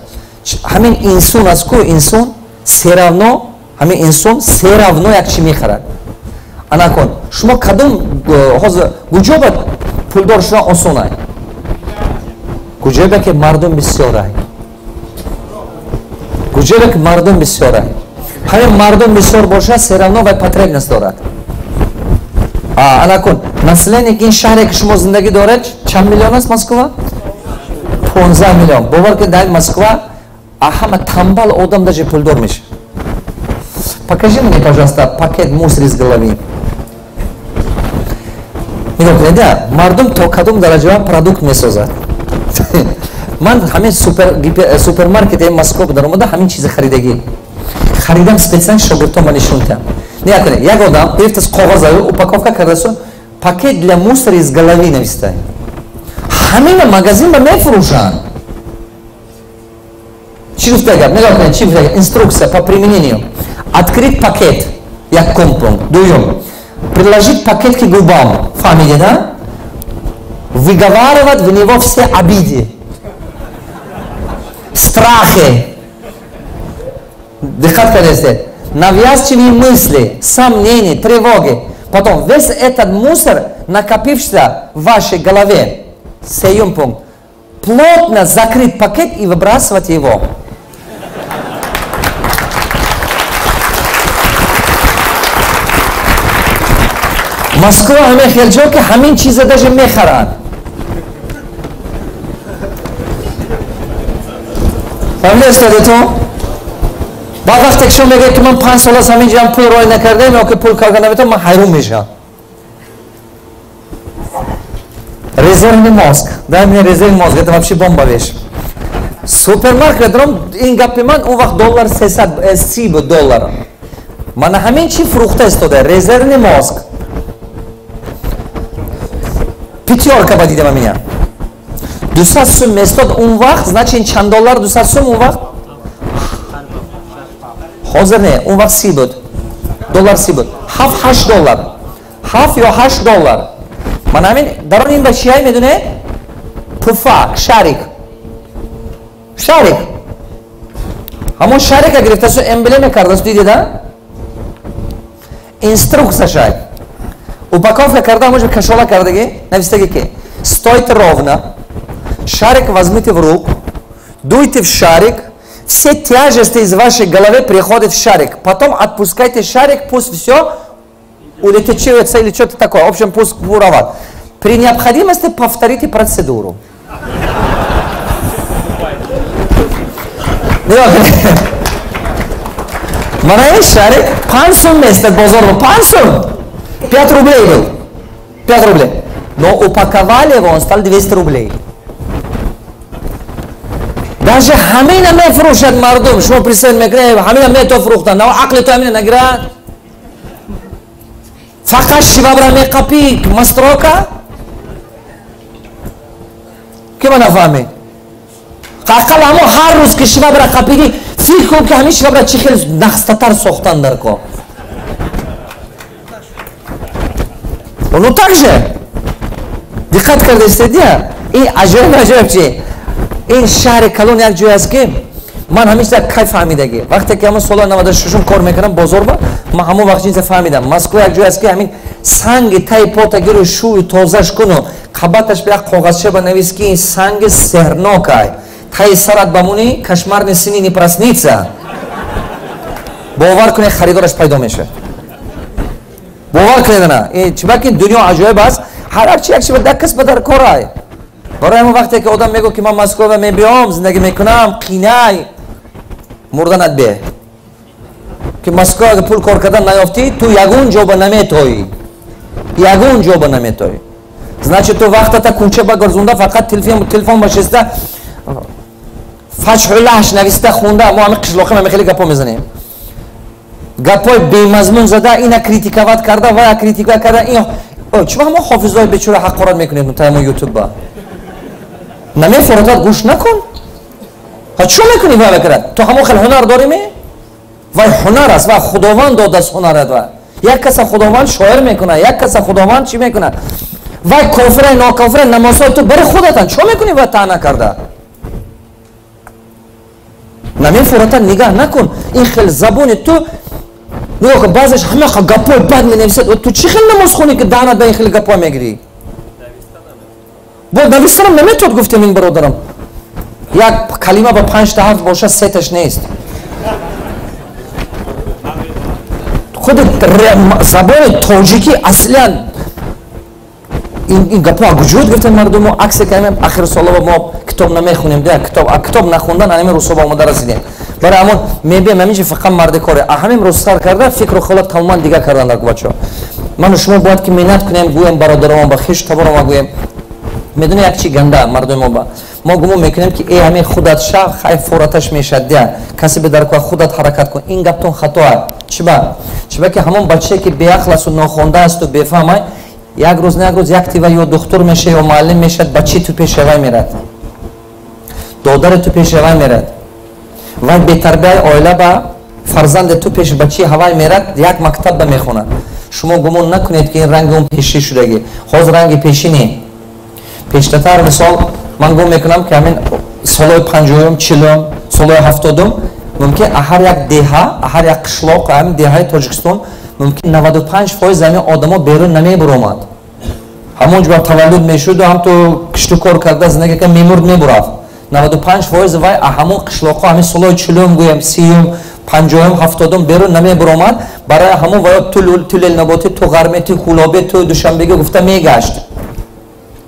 Ҳамин инсон аз ку инсон всё равно, ҳамин инсон всё равно як чӣ мехарад. Анакун шумо кадом ҳозир куҷо ба пулдор шудан осонай? Куҷое ки мардум бисёрай, куҷое ки мардум бисёрай. Ҳамин мардум бисёр бошад, всё равно вай потребность дорад. Анакун население ин шаҳре ки шумо зиндагӣ доред, чанд миллион аст Москва? 15 миллион. Бовар кунед, дар Москва ҳама тамбал одам даже пулдор мешавад. Покажи мне, пожалуйста, пакет мусор из головы. Нигоҳ кунед, мардум то кадом дараҷа продукт месозад. Ман ҳамин супермаркети Москва даромада, ҳамин чизи харидагӣ харидам, специально шогирдтон ба нишон диҳам. Нигоҳ кунед, як одам гирифтааст коғаза, упаковка кардааст, «Пакет для мусора из головы» нависта. Ҳамина магазин ба мефурӯшанд. Чӣ гуфта гап? Нигоҳ кунед, чӣ гуфта? Инструкция по применению: открыть пакет, якум пункт, дуюм, приложить пакет к губам, фаҳмиде, да, выговаривать в него все обиды, страхи, диққат кардастед, навязчивые мысли, сомнения, тревоги. Потом весь этот мусор, накопившийся в вашей голове, сеюм пункт, плотно закрыть пакет и выбрасывать его. Москва ҳамин хел ҷо ки ҳамин чиза даже мехаранд. Фаҳмида истодетон? Баъд вақте ки шумо мегӯед, ки ман 5 сол аст ҳамин ҷам пул рой накардаем ё ки пул карда наметавонам, ман ҳайрон мешавам. Резервный мозг, дай мне резервный мозг, это вообще бомба вещь. Супермаркет даром, ин гапи ман, он вақт доллар 330 буд доллар. Мана ҳамин чи фурӯхта истода, резервный мозг. «Пятёрка» ба дидам меня. 200 сум местод он вақт, значит, чанд доллар 200 сум он вақт? Ҳозир не, он вақт 30 буд. Доллар 30 буд. 7-8 доллар. 7 ё 8 доллар. Мана ҳамин дар он ин ба чиай медонед? Пуфак, шарик. Шарик. Ҳамон шарика гирифтасу эмблема кардасу, дидеда? Инструкция шай. Упаковка карда, ҳамонҷо кашола кардагӣ, навистагӣ ки: стойте ровно, шарик возьмите в руку, дуйте в шарик, все тяжести из вашей головы приходят в шарик, потом отпускайте шарик, пусть все улетучивается или что-то такое, в общем, пусть буроват. При необходимости повторите процедуру. Нигоҳ, мана ин шарик 5 сум местад бозор, 5 сум, 5 рублей был. 5 рублей. Но упаковали его, он стал 200 рублей. Даже ҳамина мефурӯшад мардум. Шумо представить мекунед, ҳамина мето фурӯхтан. На ақли ту ҳамина нагирад. Фақат швабра меқапӣ, мастрока? Ки ма нафаҳмед? Ақал ҳамо ҳар рӯз ки швабра қапидӣ, фикр кун, ки ҳамин швабра чӣ хел нахстатар сохтан дар кор. Ну так же. Диққат кардаистед, я? Ин аҷоиб, аҷоиб чи? Ин шаҳри калон як ҷой аст, ки ман ҳамин кай фаҳмидагӣ? Вақте ки ҳамон соли 96-ум кор мекардам бозорба, ман ҳамон вақт чиза фаҳмидам. Москва як ҷой аст, ки ҳамин санги таи пота гиру, шӯю тозаш куну, қабаташ ба як коғазча ба навис, ки ин санги сеҳрнокай. Таи сарат бамонӣ, кошмарные сны не проснится. Бовар кунед, харидораш пайдо мешавад. Бовар кунед, ана чиба ки дунё аҷоиб аст, ҳар як чи як чи дар кас ба дар корай. Барои ҳамон вақте ки одам мегӯ, ки ман Москва мебиём, зиндагӣ мекунам, қинай мурданат бе, ки Москва агар пул кор кардан наёфтӣ, ту ягон ҷо ба наметоӣ, ягон ҷо ба наметоӣ. Значит, ту вақтата кӯча ба гурзунда, фақат телефон ба шиста, фачҳулаҳш нависта хунда. Мо ҳами қишлоқи ҳами хеле гапҳо мезанем, гапҳои бемазмун зада, ина критиковать карда, вая критика карда. Ин чиба ҳамо ҳофизои бечора ҳақорат мекунед тамо ютубба? Намефоротад, гӯш накун. Ҳа, чӣ мекунӣ? Вай мекунад, ту ҳамо хел ҳунар дорӣ ме? Вай ҳунар аст, вай Худованд додааст ҳунарат. Ва Як каса Худованд шоир мекунад, як каса Худованд чӣ мекунад? Вай кофира, нокофира, намозҳои ту барои худатан. Чо мекунӣ ва таъна карда? Намефурата, нигаҳ накун. Ин хел забони ту нигоҳ кун, баъзеш ҳамақа гапҳои бад менависад. Ту чӣ хел намозхонӣ, ки даҳнат ба ин хел гапҳо мегирӣ? Бо навистанам наметод, гуфтем ин бародарам. Як калима ба панҷта ҳарф бошад, сеташ нест. Худи забони тоҷикӣ аслан ин гапҳо куҷо гирифтан мардуму? Аксе кардем, ахири солҳо мо китоб намехонем, китоб нахондан ҳамин рӯзҳо ба омода расидем. Барои ҳамон мебием ҳамин чи фақат марди коре. Ҳамин рӯз сар карда фикру холат тамоман дигар кардан дар бачаҳо. Ману шумо бояд ки меҳнат кунем, гӯем бародарамон ба хеш таборома гӯем. Медони як чи ганда мардуми мо ба? Мо гумон мекунем, ки э ҳамин худат ша, хай фораташ мешад, дя касе бедаркор, худат ҳаракат кун. Ин гаптон хатоа. Чиба? Чиба ки ҳамон бачае, ки беақл асту нохонда асту бефаҳмай, як рӯз на як рӯз як тива ё духтур меша, ё муаллим мешад, бачаи ту пешавай мерад, додари ту пешавай мерад. Вай бетарбияи оила ба фарзанди ту пеши бачаи ҳавай мерад, як мактаб ба мехонад. Шумо гумон накунед, ки ин ранги он пешӣ шудагӣ. Ҳозир ранги пешӣ не. Пештатар, мисол, ман гумон мекунам, ки ҳамин солҳои 50-ум, 40-ум, солҳои 70-ум мумкин ҳар як деҳа, ҳар як қишлоқ, ҳамин деҳаи Тоҷикистон мумкин 95% ҳамин одамо берун намебуромад. Ҳамон ҷо таваллуд мешуду ҳамту кишту кор карда зиндагӣ карда мемурд, мебурафт. 95% вай ҳамон қишлоқҳо ҳамин солҳои 40-ум, гӯям, 30-ум, 50-ум, 70-ум берун намебуромад. Барои ҳамон вай ту Ленинободӣ, ту Ғармӣ, ту Кӯлобӣ, ту Душанбегӣ гуфта мегашт,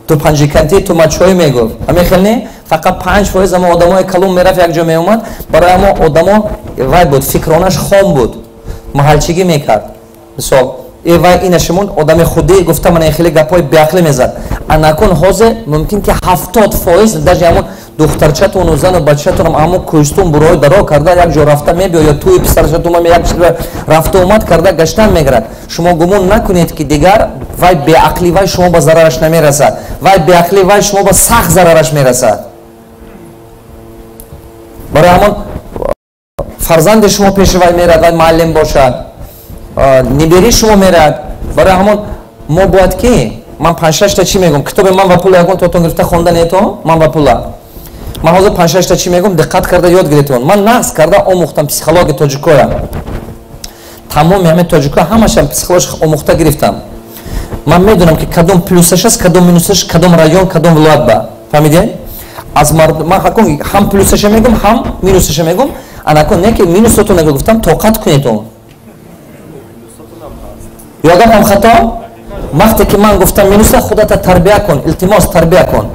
ту Панҷикантӣ, ту Мачҳоӣ мегуфт. Ҳамин хел не? Фақат 5% ҳамон одамои калон мерафт, як ҷо меомад. Барои ҳамон одамо вай буд, фикронаш хом буд, маҳалчигӣ мекард. Мисол, э вай инашимон одами худӣ гуфта, мана хеле гапҳои беақлӣ мезад. Анакун ҳозир мумкин ки 70% даже ҳамон духтарчатону зану бачатонам ҳамон кӯҳистон бурои даро карда як ҷо рафта мебиё, ё тӯи писарчатон як рафта омад карда гаштан мегирад. Шумо гумон накунед, ки дигар вай беақлӣ вай шумо ба зарараш намерасад. Вай беақлӣ вай шумо ба сахт зарараш мерасад. Барои ҳамон фарзанди шумо пеши вай мерад, вай муаллим бошад, нибери шумо мерад. Барои ҳамон мо бояд ки ман панҷшашта чӣ мегӯм, китоби «Ман ва пула» ягон тотон гирифта хонда нето? «Ман ва пула». Ман ҳозир панҷшашта чӣ мегӯм, диққат карда ёд гиритон. Ман нағз карда омӯхтам психологияи тоҷикоя, тамоми ҳамин тоҷико ҳамашам психология омӯхта гирифтам. Ман медонам, ки кадом плюсаш аст, кадом минусаш, кадом район, кадом вилоят ба. Фаҳмидем? Аз ман ҳам плюсаша мегӯм, ҳам минусаша мегӯм. Анакун не ки минусотон гуфтам, тоқат кунедон ё гапам хато. Вақте ки ман гуфтам минуса, худата тарбия кун, илтимос, тарбия кун.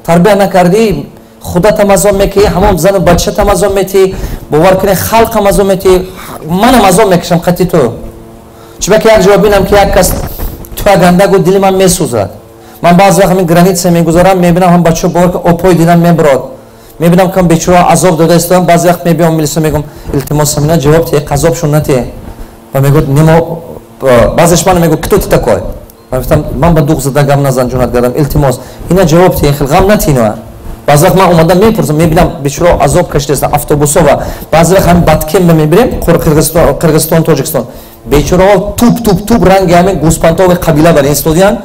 Тарбия накардӣ, худатам азоб мекунӣ, ҳамон зану бачатам азоб метиҳӣ, бовар кунед, халқам азоб метиҳӣ, манам азоб мекашам қати ту. Чиба ки як ҷо бинам, ки як кас туя ганда гу, дили ман месӯзад. Ман баъзе вақт ҳамин граница мегузарам, мебинам ҳам бачаҳо, бовар кун, опои дидам мебурод. Мебинам, ки бечора азоб дода истодам. Баъзе вақт мебиём милиса, мегӯм: «Илтимос, ҳамина ҷавоб тиҳ, азобшон натиҳ». Ва мегӯяд: «Немо». Баъзеш ман мегӯ: «Кто ты такой?» Ман гуфтам: «Ман ба дуғ зада гап назан, ҷунат гардам, илтимос, ина ҷавоб тиҳ, хел ғам натиҳ». Баъзе вақт ман омадам, мепурсам, мебинам, бечора азоб кашидаастам автобусо. Ва баъзе вақт ҳамин Баткен мебирем, Қирғизистон, Тоҷикистон, бечораҳо туп туп туп ранги ҳамин гӯспандови қабила бар истодиянд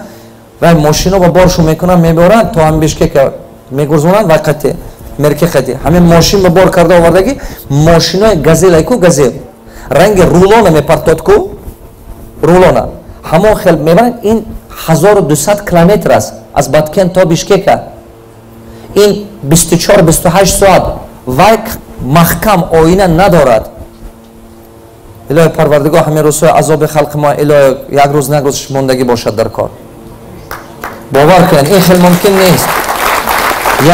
ва мошино ба боршон мекунанд, мебаранд то ҳамин Бишкека мегурзонанд. Ва қати мерке қати ҳамин мошин ба бор карда овардагӣ, мошинои газелайку, газел ранги рулона мепартод ку, рулона ҳамон хел мебаранд. Ин 1200 километр аст аз Баткен то Бишкека. Ин 24-28 соат вай маҳкам оина надорад. Илоҳи Парвардигор, ҳамин рӯзҳои азоби халқи мо, илоҳи, як рӯз на як рӯз мондагӣ бошад дар кор. Бовар кунед, ин хел мумкин нест.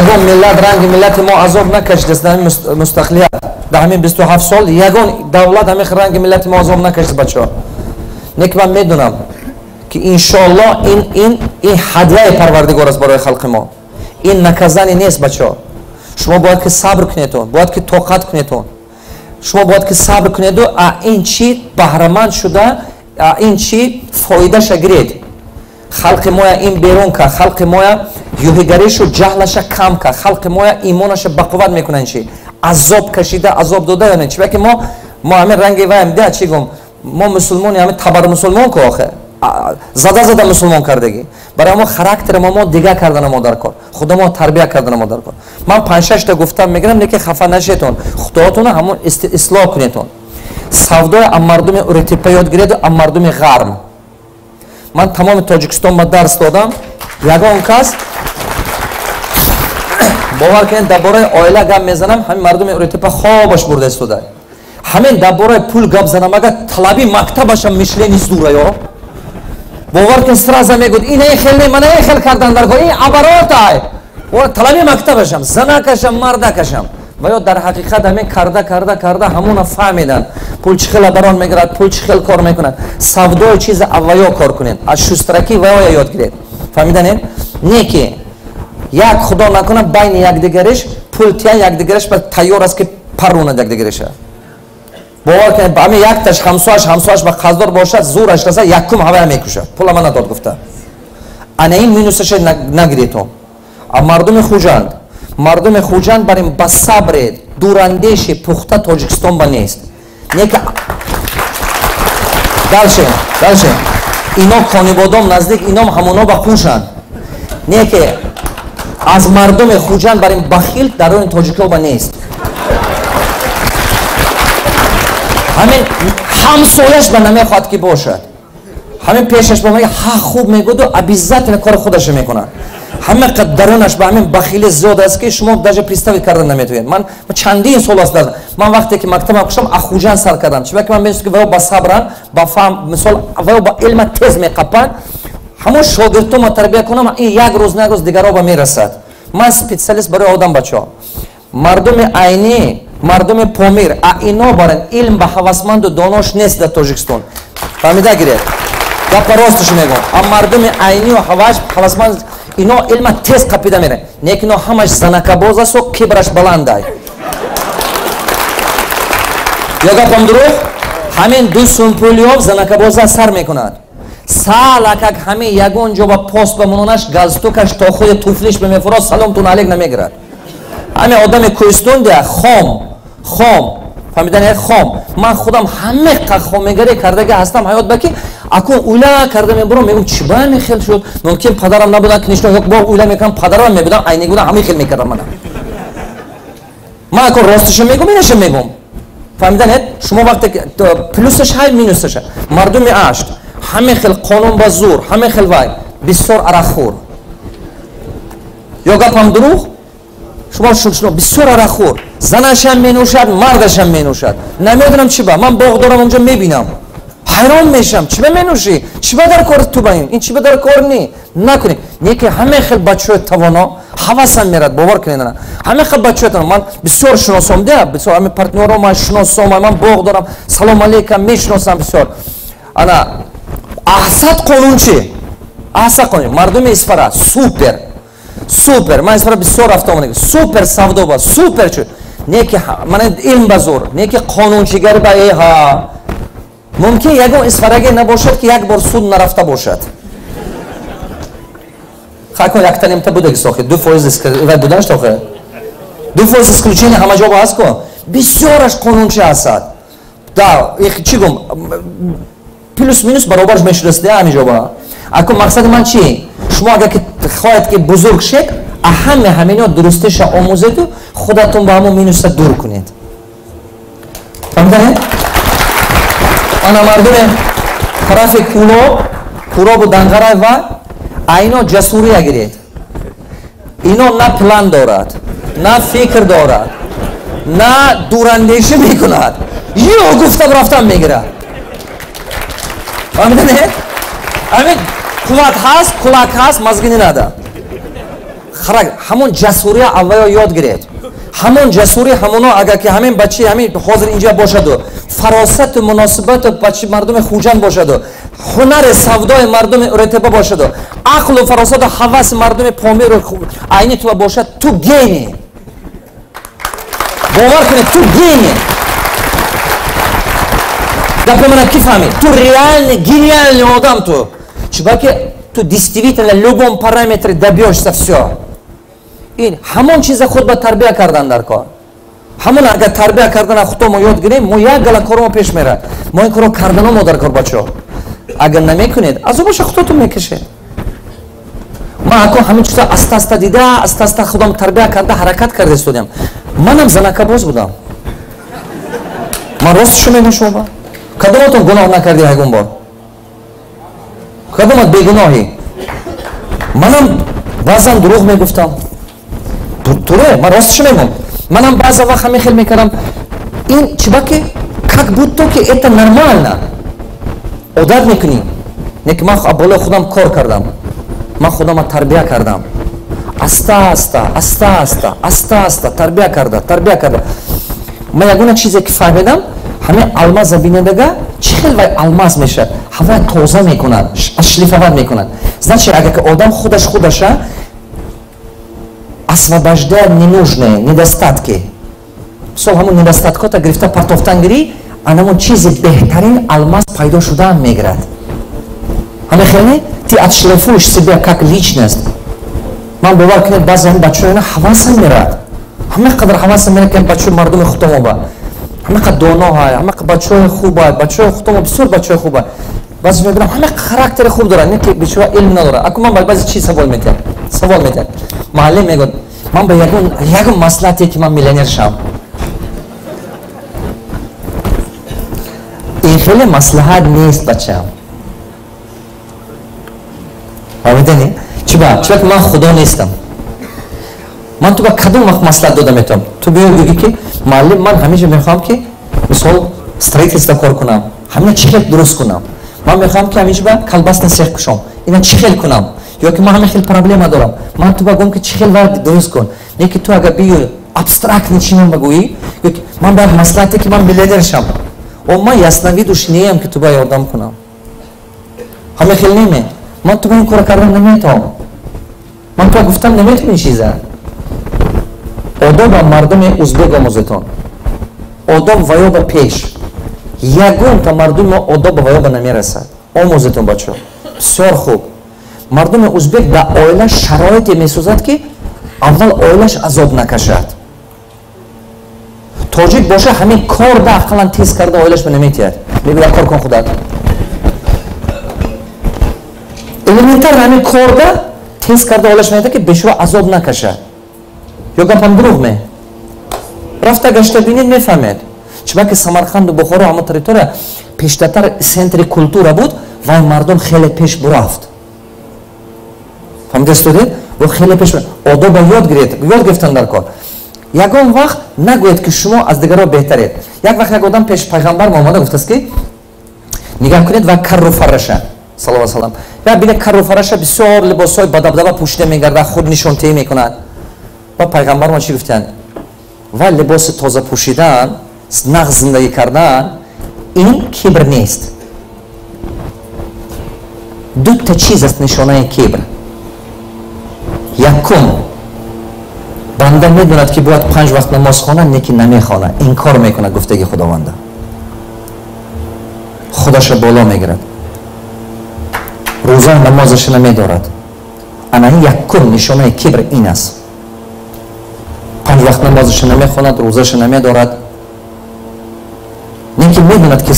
Ягон миллат ранги миллати мо азоб накашидааст дар ҳамин мустақилият, дар ҳамин 27 сол ягон давлат ҳамин ранги миллати мо азоб накашид, бачаҳо. Не ки ман медонам, ки иншоаллоҳ ин ҳадияи Парвардигор аст барои халқи мо, ин наказание нест. Бачаҳо, шумо бояд ки сабр кунедон, бояд ки тоқат кунедон. Шумо бояд ки сабр кунеду а ин чӣ баҳраманд шуда, а ин чӣ фоидаша гиред. Халқи моя ин берун кард, халқи моя юҳигаришу ҷаҳлаша кам кард, халқи моя имонаша бақувват мекунанд. Чи азоб кашида, азоб дода, чиба ки мо ҳамин ранги ваем, да, чӣ гум. Мо мусулмони, ҳамин табар мусулмон ку, охе зада зада мусулмон кардагӣ. Барои мо характери мо дига кардана мо дар кор, худамо тарбия кардана мо дар кор. Ман панҷшашта гуфтам мегирам, лекин хафа нашетон, худоатона ҳамон ислоҳ кунетон. Савдои а мардуми Уритепа ёд гиреду, а мардуми Ғарб. Ман тамоми Тоҷикистон ба дарс додам, ягон кас, бовар кунед, дар бораи оила гап мезанам, ҳамин мардуми Уритепа хобаш бурда истода. Ҳамин дар бораи пул гап занам, агар талаби мактабашам мишлени зура ё бовар кун, сразу мегӯд: ин эй хел не, мана эй хел кардан дар кор, ин оборотай. Талаби мактабашам, занакашам, мардакашам ва ё дар ҳақиқат ҳамин карда карда карда ҳамона фаҳмидан, пул чӣ хел оборот мегирад, пул чӣ хел кор мекунад. Савдои чизи авваё кор кунед, аз шустракӣ ваёя ёд гиред. Фаҳмиданед? Не ки як худо накунад, байни якдигариш пул тиян, якдигариш ба тайёр аст, ки паронад якдигариша. Бовар кунед, ҳамин якташ ҳамсояш ба қарздор бошад, зӯраш раса, якум ҳавая мекушад, пула мана дод гуфта. Ана ин минусаша нагиретон. А мардуми Хуҷанд, мардуми Хуҷанд барин ба сабре, дурандеши пухта Тоҷикистон ба нест. Неки дальше, дальше ино Конибодом наздик, ином ҳамоно ба хушанд. Неки аз мардуми Хуҷанд барин бахил даруни тоҷикҳо ба нест. Ҳамин ҳамсояш ба намехоҳад, ки бошад. Ҳамин пешаш ба ҳа хуб мегӯду, обязательно кори худаша мекунад. Ҳама қад дарунаш ба ҳамин бахили зиёд аст, ки шумо даже представить карда наметавонед. Ман чандин сол аст, ман вақте ки мактабам куштам, Ахуҷан сар кардам, чунки ман медонистам, ки ваё ба сабран, ба фаҳм, мисол, ваё ба илма тез меқапанд. Ҳамон шогирдтома тарбия кунам, ин як рӯз на як рӯз дигаро ба мерасад. Ман специалист барои одам, бачаҳо. Мардуми Айнӣ, мардуми Помир, а ино барен илм ба ҳавасманду донош нест дар Тоҷикистон. Фаҳмида гиред, гапа росташ мегӯм. А мардуми Айнию ҳавасманд, ино илма тез қапида мерад. Не ки ино ҳамаш занакабоз асту кибраш баландай. Ё гапам дурӯғ? Ҳамин 2 сум пул ёб, занакабоза сар мекунад. Салакак ҳамин ягон ҷо ба пост ба мононаш, галстукаш то худи туфлиш бемефурод, саломтун алек намегирад. Ҳамин одами кӯҳистон дия хом хом, фаҳмидани, хом. Ман худам ҳамеқа хомегарӣ кардаги ҳастам ҳаёт ба, ки акун уйла карда мебурам, мегӯм: чӣ ба ҳамин хел шуд? Мумкин падарам набудан, конечно, як бор уйла мекардам, падарам мебудам, айни будам, ҳамин хел мекардам. Мана ман акун росташа мегӯм, инаша мегӯм. Фаҳмиданед? Шумо вақте плюсаш ҳай, минусаша. Мардуми Ашт ҳамин хел қонун ба зур, ҳамин хел вай бисёр арақхӯр. Ё гапам дурӯғ? Шумо бисёр арақхӯр, занашам менӯшад, мардашам менӯшад. Намедонам чӣ ба. Ман боғ дорам, онҷо мебинам, ҳайрон мешам: чӣ ба менӯшӣ? Чӣ ба дар кори ту ба ин? Чӣ ба дар кор не накунӣ? Не ки ҳамин хел бачаҳои тавоно, ҳавасам мерад, бовар кунед, на ҳамин хел бачаҳои тавоно ман бисёр шиносом дя, бисёр ҳамин партнёро ман шиносом. Ман боғ дорам, салом алейкам, мешиносам бисёр. Ана аҳсад қонунчи, аҳсад қонун. Мардуми Исфара супер, супер. Ман Исфара бисёр рафта омадам. Супер савдо ба, супер чу. Не ки мана илм ба зур, не ки қонунчигари ба эҳа. Мумкин ягон исфараге набошад, ки як бор суд нарафта бошад. Хакон якта немта будаги сохи 2% вай буданаш, охе 2% исключение ҳама ҷо ба ҳаст ко. Бисёраш қонунчи ҳастад. Да, чӣ гум, плюс минус баробарш мешудаст ҳамин ҷо ба. Акун мақсади ман чи? Шумо агар ки хоҳед, ки бузург шед, ҳаме ҳамино дурустиша омӯзеду худатон ба ҳамон минуса дур кунед. Фаҳмиданед? Ана мардуми тарафи Кӯлоб, Кӯлобу Данғарай ва айно ҷасурия гиред. Ино на план дорад, на фикр дорад, на дурандешӣ мекунад. Ё гуфтам, рафтам мегирад. Фаҳмиданед? Ҳамин қувват ҳаст, кулак ҳаст, мозги не надо. Ҳамон ҷасурия аввало ёд гиред. Ҳамон ҷасурӣ, ҳамоно агар ки ҳамин бачи ҳамин ҳозир инҷа бошаду фаросату муносибату бачи мардуми Хуҷанд бошаду ҳунари савдои мардуми Уретепа бошаду ақлу фаросату ҳаваси мардуми Помиру Айни ту бошад, ту гений. Бовар кунед, ту гений. Гапи мана ки фаҳмид? Ту реальный гениальный одам. Ту чунки ту действительно любом параметре добьешься все. Ин ҳамон чиза худ ба тарбия кардан дар кор. Ҳамон агар тарбия кардан худо мо ёд гирем, мо як гала кормо пеш мерад. Мо ин корро кардано мо дар кор, бачаҳо. Агар намекунед, азобаша худотон мекашед. Ман ако ҳамин чиза аста аста дида, аста аста худам тарбия карда ҳаракат карда истодиам. Манам занакабоз будам. Ман ростшо мегӯям шумо. Кадоматон гуноҳ накарди ягон бор? Кадомат бегуноҳӣ? Манам баъзан дурӯғ мегуфтам. Туре, ман ростшо мегӯям. Манам баъза вақт ҳамин хел мекардам. Ин чиба ки как будто ки это нормально. Одат мекунӣ. Не ки ман болои худам кор кардам. Ман худамро тарбия кардам. Аста аста, аста аста, аста аста тарбия карда, тарбия карда. Ман ягона чизе ки фаҳмидам, ҳамин алмаза бинандага чӣ хел вай алмаз мешавад? Ҳавоя тоза мекунад, шлифовать мекунад. Значит, агар ки одам худаш худаша освобождает ненужные недостатки. Мисол, ҳамон недостаткота гирифта партофтан гирӣ, анамон чизи беҳтарин алмаз пайдо шудаам мегирад. Ҳамин хел не? Ты отшлифуешь себя как личность. Ман бовар кунед, баъзе ҳамин бачаҳо ина ҳавасам мерад. Ҳама қадар ҳавасам мерад, ки бачаҳои мардуми худомо ба. Ҳама қадар доно ҳай, ҳама қадар бачаҳои хуб ҳай, бачаҳои худомо бисёр бачаҳои хуб ҳай. Баъзе мебинам ҳама характери хуб дорад, не ки бечора илм надорад. Аку ман ба баъзе чиз савол метиҳам. Савол метиҳам. Муаллим мегӯяд, ман ба ягон маслиҳате ки ман миллионер шавам. Ин хеле маслиҳат нест, бачаам. Фаҳмидани? Чиба? Чиба ки ман худо нестам. Ман ту ба кадом вақт маслиҳат дода метавонам? Ту биё гӯӣ ки муаллим, ман ҳамеша мехоҳам ки мисол строительство кор кунам, ҳамина чӣ хел дуруст кунам. Ман мехоҳам ки ҳамеша ба колбасный цех кушом. Ина чӣ хел кунам? Ё ки ман ҳамин хел проблема дорам. Ман ту ба гӯям ки чӣ хел вай дуруст кун. Не ки ту агар биёй абстрактный чӣ ман багӯӣ, ё ки ман бояд маслиҳате ки ман миллионер шавам. О, ман ясновидуш неям ки ту ба ёрдам кунам. Ҳамин хел неме? Ман ту ба ин кора кардан наметавонам. Ман ту гуфтам наметавонам ин чиза. Одоба мардуми узбек омӯзетон. Одоб ва ё ба пеш. Ягонта мардуми мо одоб ва ё ба намерасад. Омӯзетон, бачаҳо. Бисёр хуб. Мардуми узбек дар оила шароите месозад, ки аввал оилаш азоб накашад. Тоҷик боша ҳамин кор да ақаллан тез карда оилаш ба наметиҳад. Мегӯяд кор кун худат. Элементар ҳамин кор да тез карда оилаш наметиҳад, ки бешура азоб накашад. Ё гапам дурӯғ ме? Рафта гашта бинед, мефаҳмед. Чиба ки Самарқанду Бухоро ҳамон территория пештартар центри культура буд, вай мардум хеле пеш бурафт. Фаҳмида истодед? Во хеле пеш одоба ёд гиред, ёд гирифтан дар кор. Ягон вақт нагӯед ки шумо аз дигарро беҳтаред. Як вақт як одам пеш пайғамбар омада гуфтааст ки нигаҳ кунед ва карру фарраша саллаллоҳу алайҳи васаллам. Я бинед карру фарраша бисёр либосҳои бадабдаба пӯшида мегардад, худ нишонтеҳӣ мекунад. Ва пайғамбар мо чӣ гуфтанд? Ва либоси тоза пӯшидан, нағз зиндагӣ кардан ин кибр нест. Дута чиз аст нишонаи кибр. Якум, банда медонад ки бояд 5 вақт намоз хонад, не ки намехонад, инкор мекунад гуфтаги Худованда. Худаша боло мегирад. Рӯза намозаша намедорад. Ана ин якум нишонаи кибр ин аст. 5 вақт намозаша намехонад, рӯзаша намедорад. Не ки медонад ки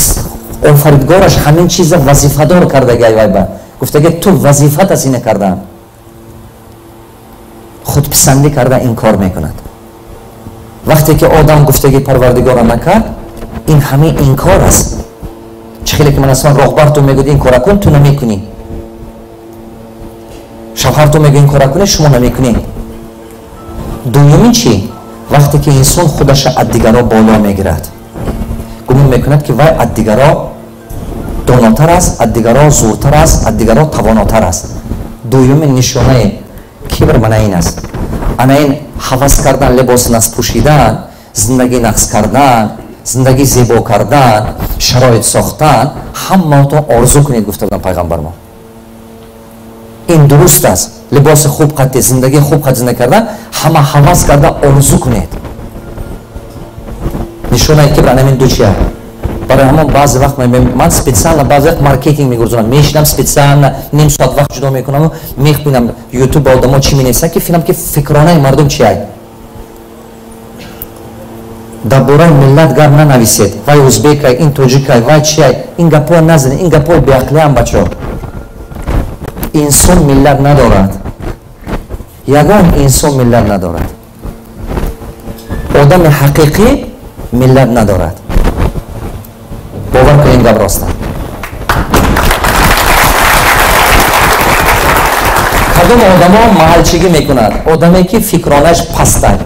офаридгораш ҳамин чиза вазифадор кардаги ай вай ба. Гуфтаги ту вазифат аст ина кардан. Худписандӣ карда инкор мекунад. Вақте ки одам гуфтаги Парвардигора накард, ин ҳамин инкор аст. Чӣ хеле ки ман аслан роҳбар ту мегӯяд ин кора кун, ту намекунӣ. Шавҳар ту мегӯяд ин кора кунӣ, шумо намекунӣ. Дуюмин чӣ? Вақте ки инсон худаша аз дигаро боло мегирад, гумон мекунад ки вай аз дигаро донотар аст, аз дигаро зуртар аст, аз дигаро тавонотар аст. Дуюмин нишонаи кибр мана ин аст. Ана ин ҳавас кардан, либос нақс пӯшидан, зиндагӣ нақс кардан, зиндагӣ зебо кардан, шароит сохтан, ҳамаотон орзу кунед, гуфта буданд пайғамбар мо. Ин дуруст аст. Либоси хуб қатӣ, зиндагии хуб қатӣ зиндагӣ кардан, ҳама ҳавас карда орзу кунед. Нишонаи кибр ана ин ду чия. Барои ҳамон баъзе вақт ман специально баъзе вақт маркетинг мегузорам, мешинам специально ним соат вақт ҷудо мекунаму мехбинам ютуб ба одамо чӣ менависанд, ки финам ки фикронаи мардум чи ай. Дар бораи миллат гап нанависед. Вай узбекай, ин тоҷикай, вай чиай, ин гапҳоя назанед, ин гапҳои беақлиам, бачаҳо. Инсон миллат надорад. Ягон инсон миллат надорад. Одами ҳақиқӣ миллат надорад. Бовар кунед, ин гап роста. Кадом одамо маҳалчигӣ мекунад? Одаме ки фикронаш пастай.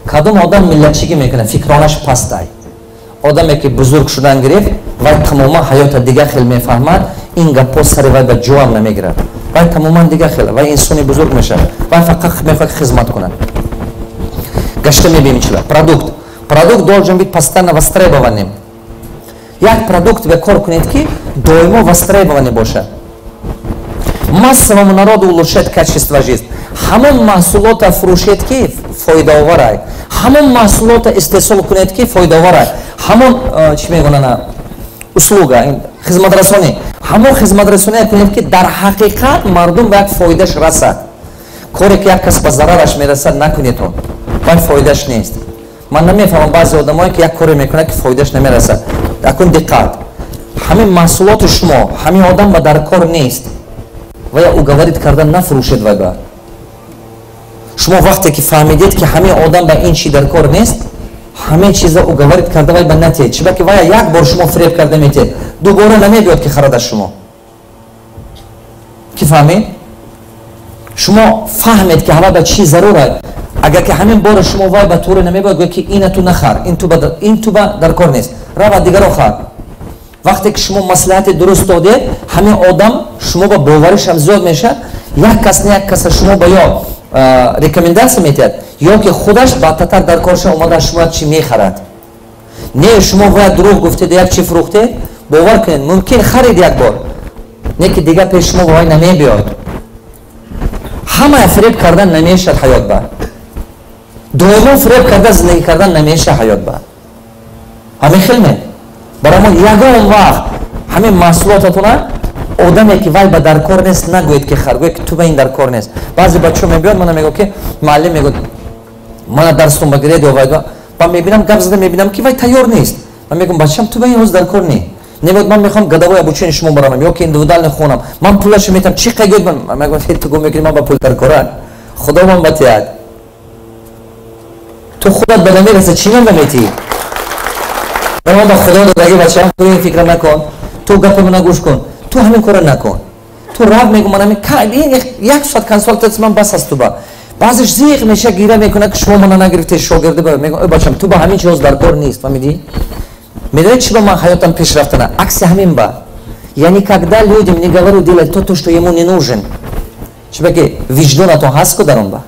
Кадом одам миллатчигӣ мекунад? Фикронаш пастай. Одаме ки бузург шудан гирифт, вай тамоман ҳаёта дигар хел мефаҳмад, ин гапҳо сари вай ба ҷоам намегирад. Вай тамоман дигар хел, вай инсони бузург мешавад. Вай фақат мехоҳад хизмат кунад. Гашта мебинем чила. Продукт. Продукт должен быть постоянно востребованным. Як продукт ве кор кунед, ки доимо востребованный бошад. Массовому народу улучшает качество жизни. Ҳамон маҳсулота фурӯшед, ки фоидаоварай. Ҳамон маҳсулота истеҳсол кунед, ки фоидаоварай. Ҳамон чӣ мегӯнана, услуга, хизматрасонӣ. Ҳамон хизматрасоние кунед, ки дар ҳақиқат мардум ба як фоидаш расад. Коре ки як кас ба зарараш мерасад, накунед он. Вай фоидаш нест. Ман намефаҳмам баъзе одамое ки як коре мекунад, ки фоидаш намерасад. Акун диққат. Ҳамин маҳсулоти шумо ҳамин одам ба дар кор нест. Ва я уговорить кардан нафурӯшед вай ба. Шумо вақте ки фаҳмидед, ки ҳамин одам ба ин чи дар кор нест, ҳамин чиза уговорить карда вай ба натиҳед. Чиба ки вая як бор шумо фиреб карда метиҳед, дубора намебиёд ки харад аз шумо. Ки фаҳмед? Шумо фаҳмед, ки ҳава ба чӣ зарур. Агар ки ҳамин бора шумо вай ба туре намебояд, гӯяд ки ина ту нахар, ин ту ба дар кор нест, рава дигаро хар. Вақте ки шумо маслиҳати дуруст додед, ҳамин одам шумо ба боваришам зиёд мешавад. Як кас не як каса шумо ба ё рекомендация метиҳад, ё ки худаш баъдтатар дар корша омада шумо як чи мехарад. Не, шумо бояд дурӯғ гуфтед, як чи фурӯхтед, бовар кунед, мумкин харид як бор, не ки дигар пеш шумо вай намебиёд. Ҳамая фиреб кардан намешавад ҳаёт ба. Доимо фиреб карда зиндагӣ кардан намешавад ҳаёт ба. Ҳамин хел ме? Барои мо ягон вақт ҳамин маҳсулотатона одаме ки вай ба дар кор нест нагӯед ки хар, гӯед ки ту ба ин дар кор нест. Баъзе бачаҳо мебиёд, мана мегӯяд ки муаллим мегӯяд, мана дарстон ба гиред ё вай. Ман мебинам, гап зада мебинам, ки вай тайёр нест. Ман мегӯям, бачам, ту ба ин ҳоз дар кор не. Намегӯяд, ман мехоҳам годовой обучение шумо барамам ё ки индивидуально хонам. Ман пулашо метам, чӣ қай гӯяд? Ман мегӯям, ту гум мекунӣ, ман ба пул дар кора. Худо ман ба тиҳад. Ту худат ба намераса, чӣ ман ба метиҳӣ? Ман ба Худо додаги, бачам, ту ин фикра накун. Ту гапи мана гӯш кун. Ту ҳамин кора накун. Ту рав, мегӯ, ман ҳамин як соат консультатсия ман бас аст ту ба. Баъзеш зиқ меша, гира мекунад, ки шумо мана нагирифте шогирди ба. Мегӯ, бачам, ту ба ҳамин чиз дар кор нест, фаҳмидӣ? Медонед, чӣ ба ман ҳаётам пеш рафтана? Акси ҳамин ба. Я никогда людям не говорю делать то, что ему не нужен. Чиба ки виҷдонатон ҳаст ку дар он ба.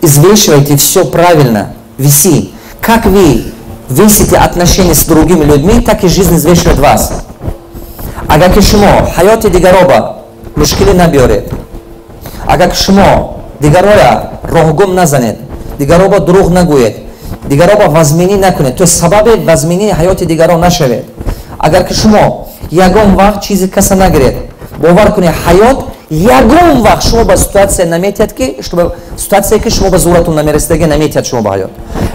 Взвешивайте все правильно, веси. Как вы весите отношения с другими людьми, так и жизнь взвешивает вас. Агар ки шумо ҳаёти дигароба мушкилӣ набиёред, агар ки шумо дигароя роҳгум назанед, дигароба дурӯғ нагӯед, дигароба вазминӣ накунед, то сабаби вазминии ҳаёти дигаро нашавед, агар ки шумо ягон вақт чизи каса нагиред, бовар кунед, ҳаёт ягон вақт шумо ба ситуация наметиҳад, ки ситуация ки шумо ба зуратон намерасидаги наметиҳад шумо ба ҳаёт.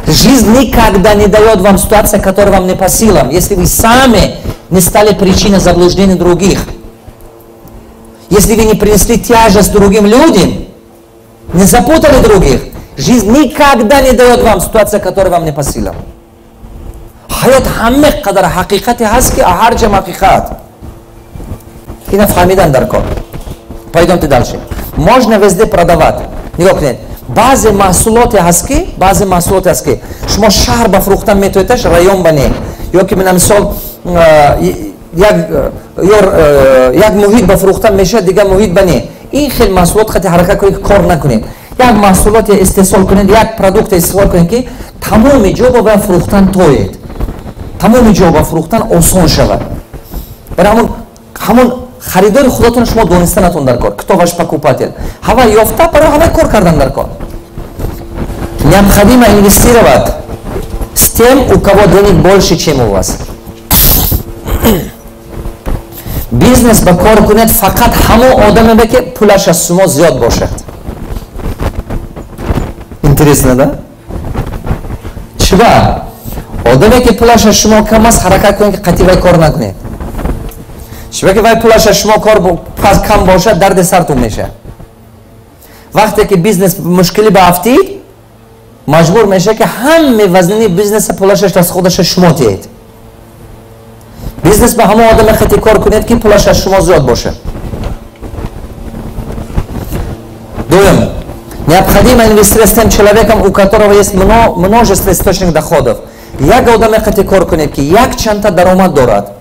Жизнь никогда не дает вам ситуация, которая вам не по силам, если вы сами не стали причиной заблуждения других. Если вы не принесли тяжесть другим людям, не запутали других, жизнь никогда не дает вам ситуация, которая вам не по силам. Ҳаёт ҳама қадар ҳақиқате ҳаст, ки ҳар ҷам ҳақиқат. Ина фаҳмидан дар кор. Пойдемте дальше. Можно везде продавать. Нигоҳ кунед. Баъзе маҳсулоте ҳаст ки, баъзе маҳсулоте ҳаст ки шумо шаҳр ба фурӯхтан метавонедаш, район ба не. Ё ки мина мисол як муҳит ба фурӯхтан мешавад, дигар муҳит ба не. Ин хел маҳсулот хати ҳаракат кунед, ки кор накунед. Як маҳсулоте истеҳсол кунед, як продукте истеҳсол кунед, ки тамоми ҷо ба фурӯхтан тоед. Тамоми ҷо ба фурӯхтан осон шавад. Барои ҳамон харидори худатон шумо донистанатон дар кор. Кто ваш покупатель? Ҳава ёфта, барои ҳава кор кардан дар кор. Необходимо инвестировать с тем, у кого денег больше, чем у вас. Бизнес ба кор кунед фақат ҳамон одаме, ки пулаш аз шумо зиёд бошад. Интересно, да? Чиба? Одаме ки пулаш аз шумо кам аст, ҳаракат кунед, ки қатъи вай кор накунед. Чиба ки вай пулаш аз шумо кор кам бошад, дарди сартон мешавад. Вақте ки бизнес мушкилӣ ба афтид, маҷбур мешавад, ки ҳаме вазнини бизнеса, пулашаш аз худаша шумо тиҳед. Бизнес ба ҳамон одаме хати кор кунед, ки пулаш аз шумо зиёд бошад. Дуюм, необходимо инвестировать с тем человеком, у которого есть множество источников доходов. Як одаме хати кор кунед, ки як чандта даромад дорад.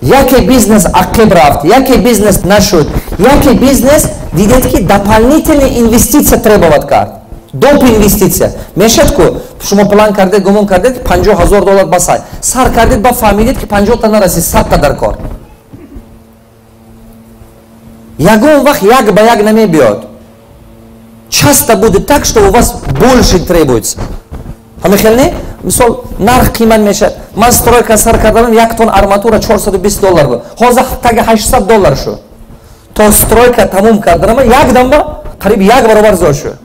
Яке бизнес ақиб рафт, яке бизнес нашуд, яке бизнес дидед, ки дополнительная инвестиция требовать кард, доп инвестиция мешад ку. Шумо план кардед, гумон кардед, ки 50 000 доллар басай сар кардед, ба фаҳмидед, ки 50-та нарасид, 100-та дар кор. Ягон вақт як ба як намебиёд. Часто будет так, что у вас больше требуется. Ҳамин хел не? Мисол, нарх қимат мешавад. Ман стройка сар кардам, як тон арматура 420 доллар буд, ҳозир таги 800 доллар шуд. То стройка тамом карданама, як дамба қариб як баробар зиёд шуд.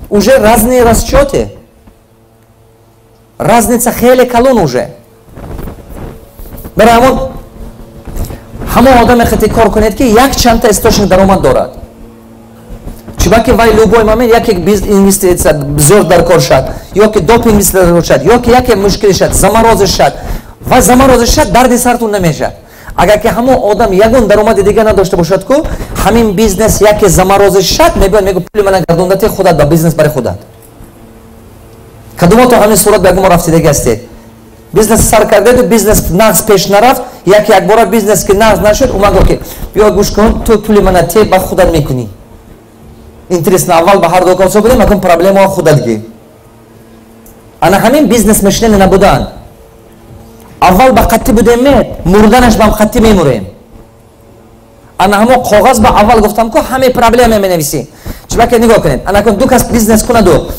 Уже разные расчеты, разница хеле калон уже. Барои ҳамон ҳамон одаме хати кор кунед, ки як чандта источник даромад дорад. Чунки вай любой момент яке инвестиция зиёд дар кор шад, ё ки доп инвестиция дар кор шад, ё ки яке мушкил шад, заморозиш шад, вай заморозиш шад, дарди сартун намешад. Агар ки ҳамон одам ягон даромади дига надошта бошад ку, ҳамин бизнес яке заморозиш шад, мебиёд, мегӯ: «Пули мана гардондати худат ба бизнес, барои худат». Кадомото ҳамин сурат ба ягон рафтидаги ҳастед? Бизнес сар кардеду, бизнес нағз пеш нарафт, яке якбора бизнес ки нағз нашуд, ума гуфт, ки биё, гӯш кун, ту пули мана те, ба худат мекунӣ. Интересно, аввал ба ҳар ду касо будем, акун проблемао худат ги. Ана ҳамин бизнес мышление набудан. Аввал ба қатъӣ будем, мурданаш бам қатъӣ мемурем. Ана ҳамо коғаз ба аввал гуфтам ку, ҳаме проблема менависӣ. Чибаке, нигоҳ кунед, ана кун, ду кас бизнес кунаду,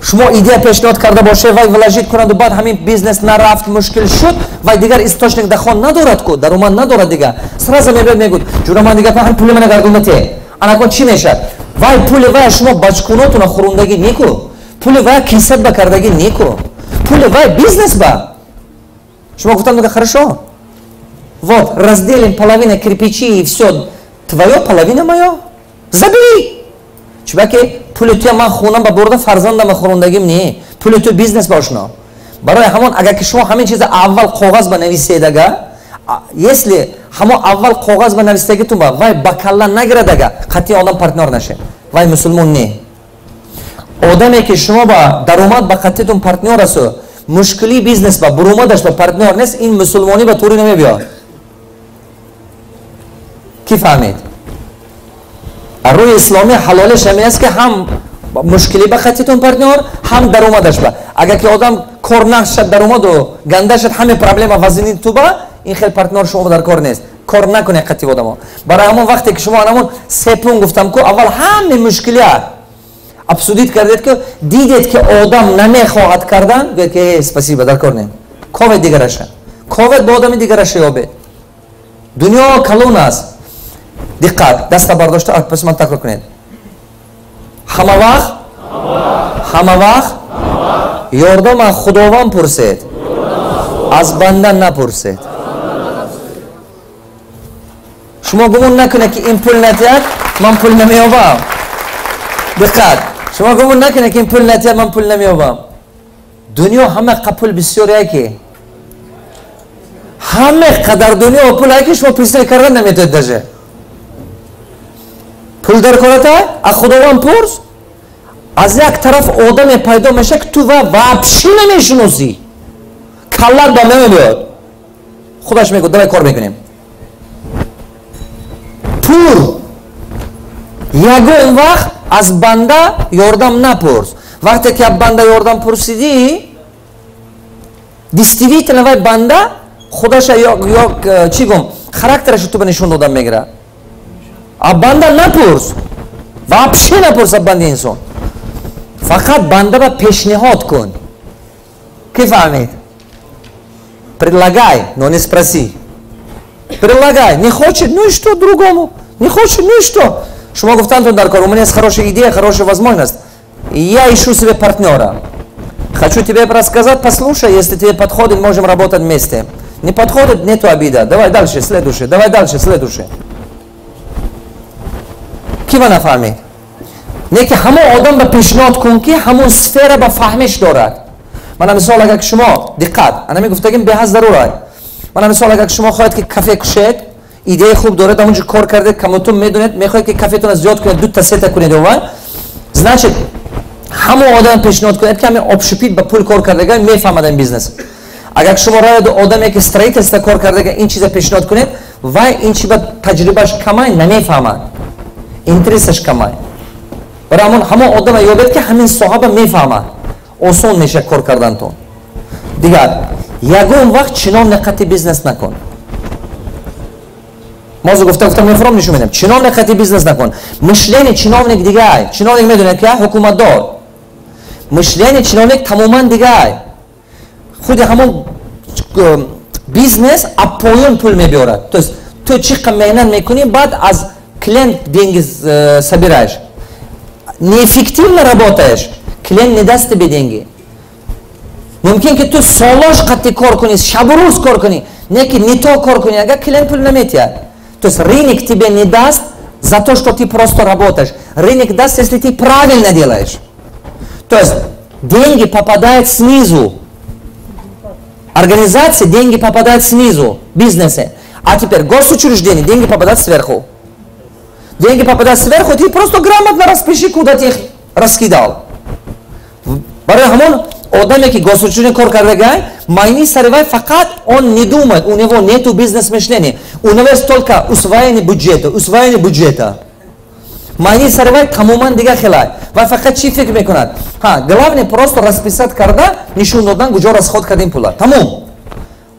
шумо идея пешниҳод карда боше, вай вложить кунаду, баъд ҳамин бизнес нарафт, мушкил шуд, вай дигар источник доход надорад ку, даромад надорад дига. Сразу мебиёд, мегӯд: «Ҷура, ман дига ҳам пули мана гардонда те». Ана кун, чӣ мешавад? Вай пули вай шумо бачкунотуна хӯрундагӣ неку, пули вай кисат ба кардагӣ неку, пули вай бизнес ба. Шумо гуфтам: «Хорошо, вот разделим половина кирпичи, и все твое, половина мое, забери». Чунки пули туя ман хонам ба бурда фарзандама хӯрондагим не, пули ту бизнес бошно. Барои ҳамон, агар ки шумо ҳамин чиза аввал коғаз ба нависедага, если ҳамо аввал коғаз ба навистагитун ба вай ба калла нагирадага, қатъи одам партнёр наше, вай мусулмон не. Одаме ки шумо ба даромад ба қатъитун партнёр асту, мушкили бизнес ба буромадаш ба партнёр нест, ин мусулмонӣ ба тури намебиёд. Кӣ фаҳмид? Рӯи исломӣ ҳалолиш ҳамин аст, ки ҳам мушкилӣ ба қатъитун партнёр, ҳам даромадаш ба. Агар ки одам кор нақшад, даромаду ганда шад, ҳаме проблема вазини ту ба, ин хел партнёр шумо дар кор нест, кор накунед қатъи одамо. Барои ҳамон, вақте ки шумо анамон се пункт гуфтам ку, аввал ҳаме мушкилия обсудить кардед ки, дидед, ки одам намехоҳад кардан, гӯед, ки спасибо, дар кор не, ковед дигараша, ковед ба одами дигараша ёбед. Дунё калон аст. Диққат, даста бардошта, пас ман такрор кунед. Ҳама вақт, ҳама вақт ёрдам аз Худованд пурсед, аз банда напурсед. Шумо гумон накунед, ки ин пул натиҳад, ман пул намеёбам. Диққат, шумо гумон накунед, ки ин пул натиҳад, ман пул намеёбам. Дунё ҳама қа пул бисёр, яке ҳама қадар дунё пул, яке шумо представить кардан наметавонед даже. Пул дар кората, аз Худованд пурс. Аз як тараф одаме пайдо мешавад, ки ту ва вообще намешиносӣ, каллат ба намебиёд, худаш мегӯяд: «Давай кор мекунем». Пур ягон вақт аз банда ёрдам напурс. Вақте ки аз банда ёрдам пурсидӣ, действительно вай банда худаша ё чӣ гум, характерашо ту ба нишон додан мегирад. А банда напурс, вообще напурс аз банди инсон, фақат банда ба пешниҳод кун. Ки фаҳмид? Предлагай, но не спроси. Предлагай. Не хочет, ну и что, другому. Не хочет, ну и что. Шумо гуфтантон дар кор: «У меня есть хорошая идея, хорошая возможность, и я ищу себе партнера». Хочу тебе рассказать, послушай, если тебе подходит, можем работать вместе. Не подходит, нету обида. Давай дальше, следующий, давай дальше, следующий. Ки ма нафаҳмид? Не ки ҳамон одам ба пешниҳод кун, ки ҳамон сфера ба фаҳмиш дорад. Мана мисол, агар шумо, диққат, ана мегуфтагим беҳад зарур. Мана мисол, агар шумо хоҳед, ки кафе кушед, идеяи хуб доред, ҳамонҷо кор кардед, камотун медонед, мехоҳед, ки кафетонро зиёд кунед, дута сета кунед, ова значит, ҳамон одам пешниҳод кунед, ки ҳамин общепит ба пул кор кардага, мефаҳмад ин бизнес. Агар шумо равед, одаме ки строительство кор кардага, ин чиза пешниҳод кунед, вай ин чи ба таҷрибааш камай, намефаҳмад, интересаш камай. Барои ҳамон ҳамон одама ёбед, ки ҳамин соҳаба мефаҳмад, осон мешавад кор кардантон. Дигар, ягон вақт чиновник қати бизнес накун. Мозу гуфта гуфта мефурам, нишон медиҳам. Чиновник қати бизнес накун. Мышление чиновник дигай. Чиновник медонед ки ҳукуматдор, мышление чиновник тамоман дигай. Худи ҳамон бизнес а поён пул мебиёрад, то есть ту чӣ қа меҳнат мекунӣ, баъд аз клиент деньги собираешь. Неэффективно работаешь, клиент не даст тебе деньги. Мумкин ки ту солош қатъи кор кунӣ, шабу рӯз кор кунӣ, не ки не то кор кунӣ, агар клиент пул наметиҳад. То есть рынок тебе не даст за то, что ты просто работаешь. Рынок даст, если ты правильно делаешь. То есть деньги попадают снизу. Организации деньги попадают снизу, бизнесе. А теперь госучреждения деньги попадают сверху. Деньги попадают сверху, ты просто грамотно распиши, куда ты их раскидал. Барои ҳамон одаме ки госучреждение кор кардагай, майни сари вай фақат он не думает, у него нету бизнес мышления, у него есть только усвоение бюджета, усвоение бюджета. Майни сари вай тамоман дига хелай. Вай фақат чӣ фикр мекунад? Ҳа, главное просто расписать карда, нишон додан, куҷо расход кардем пула. Тамом.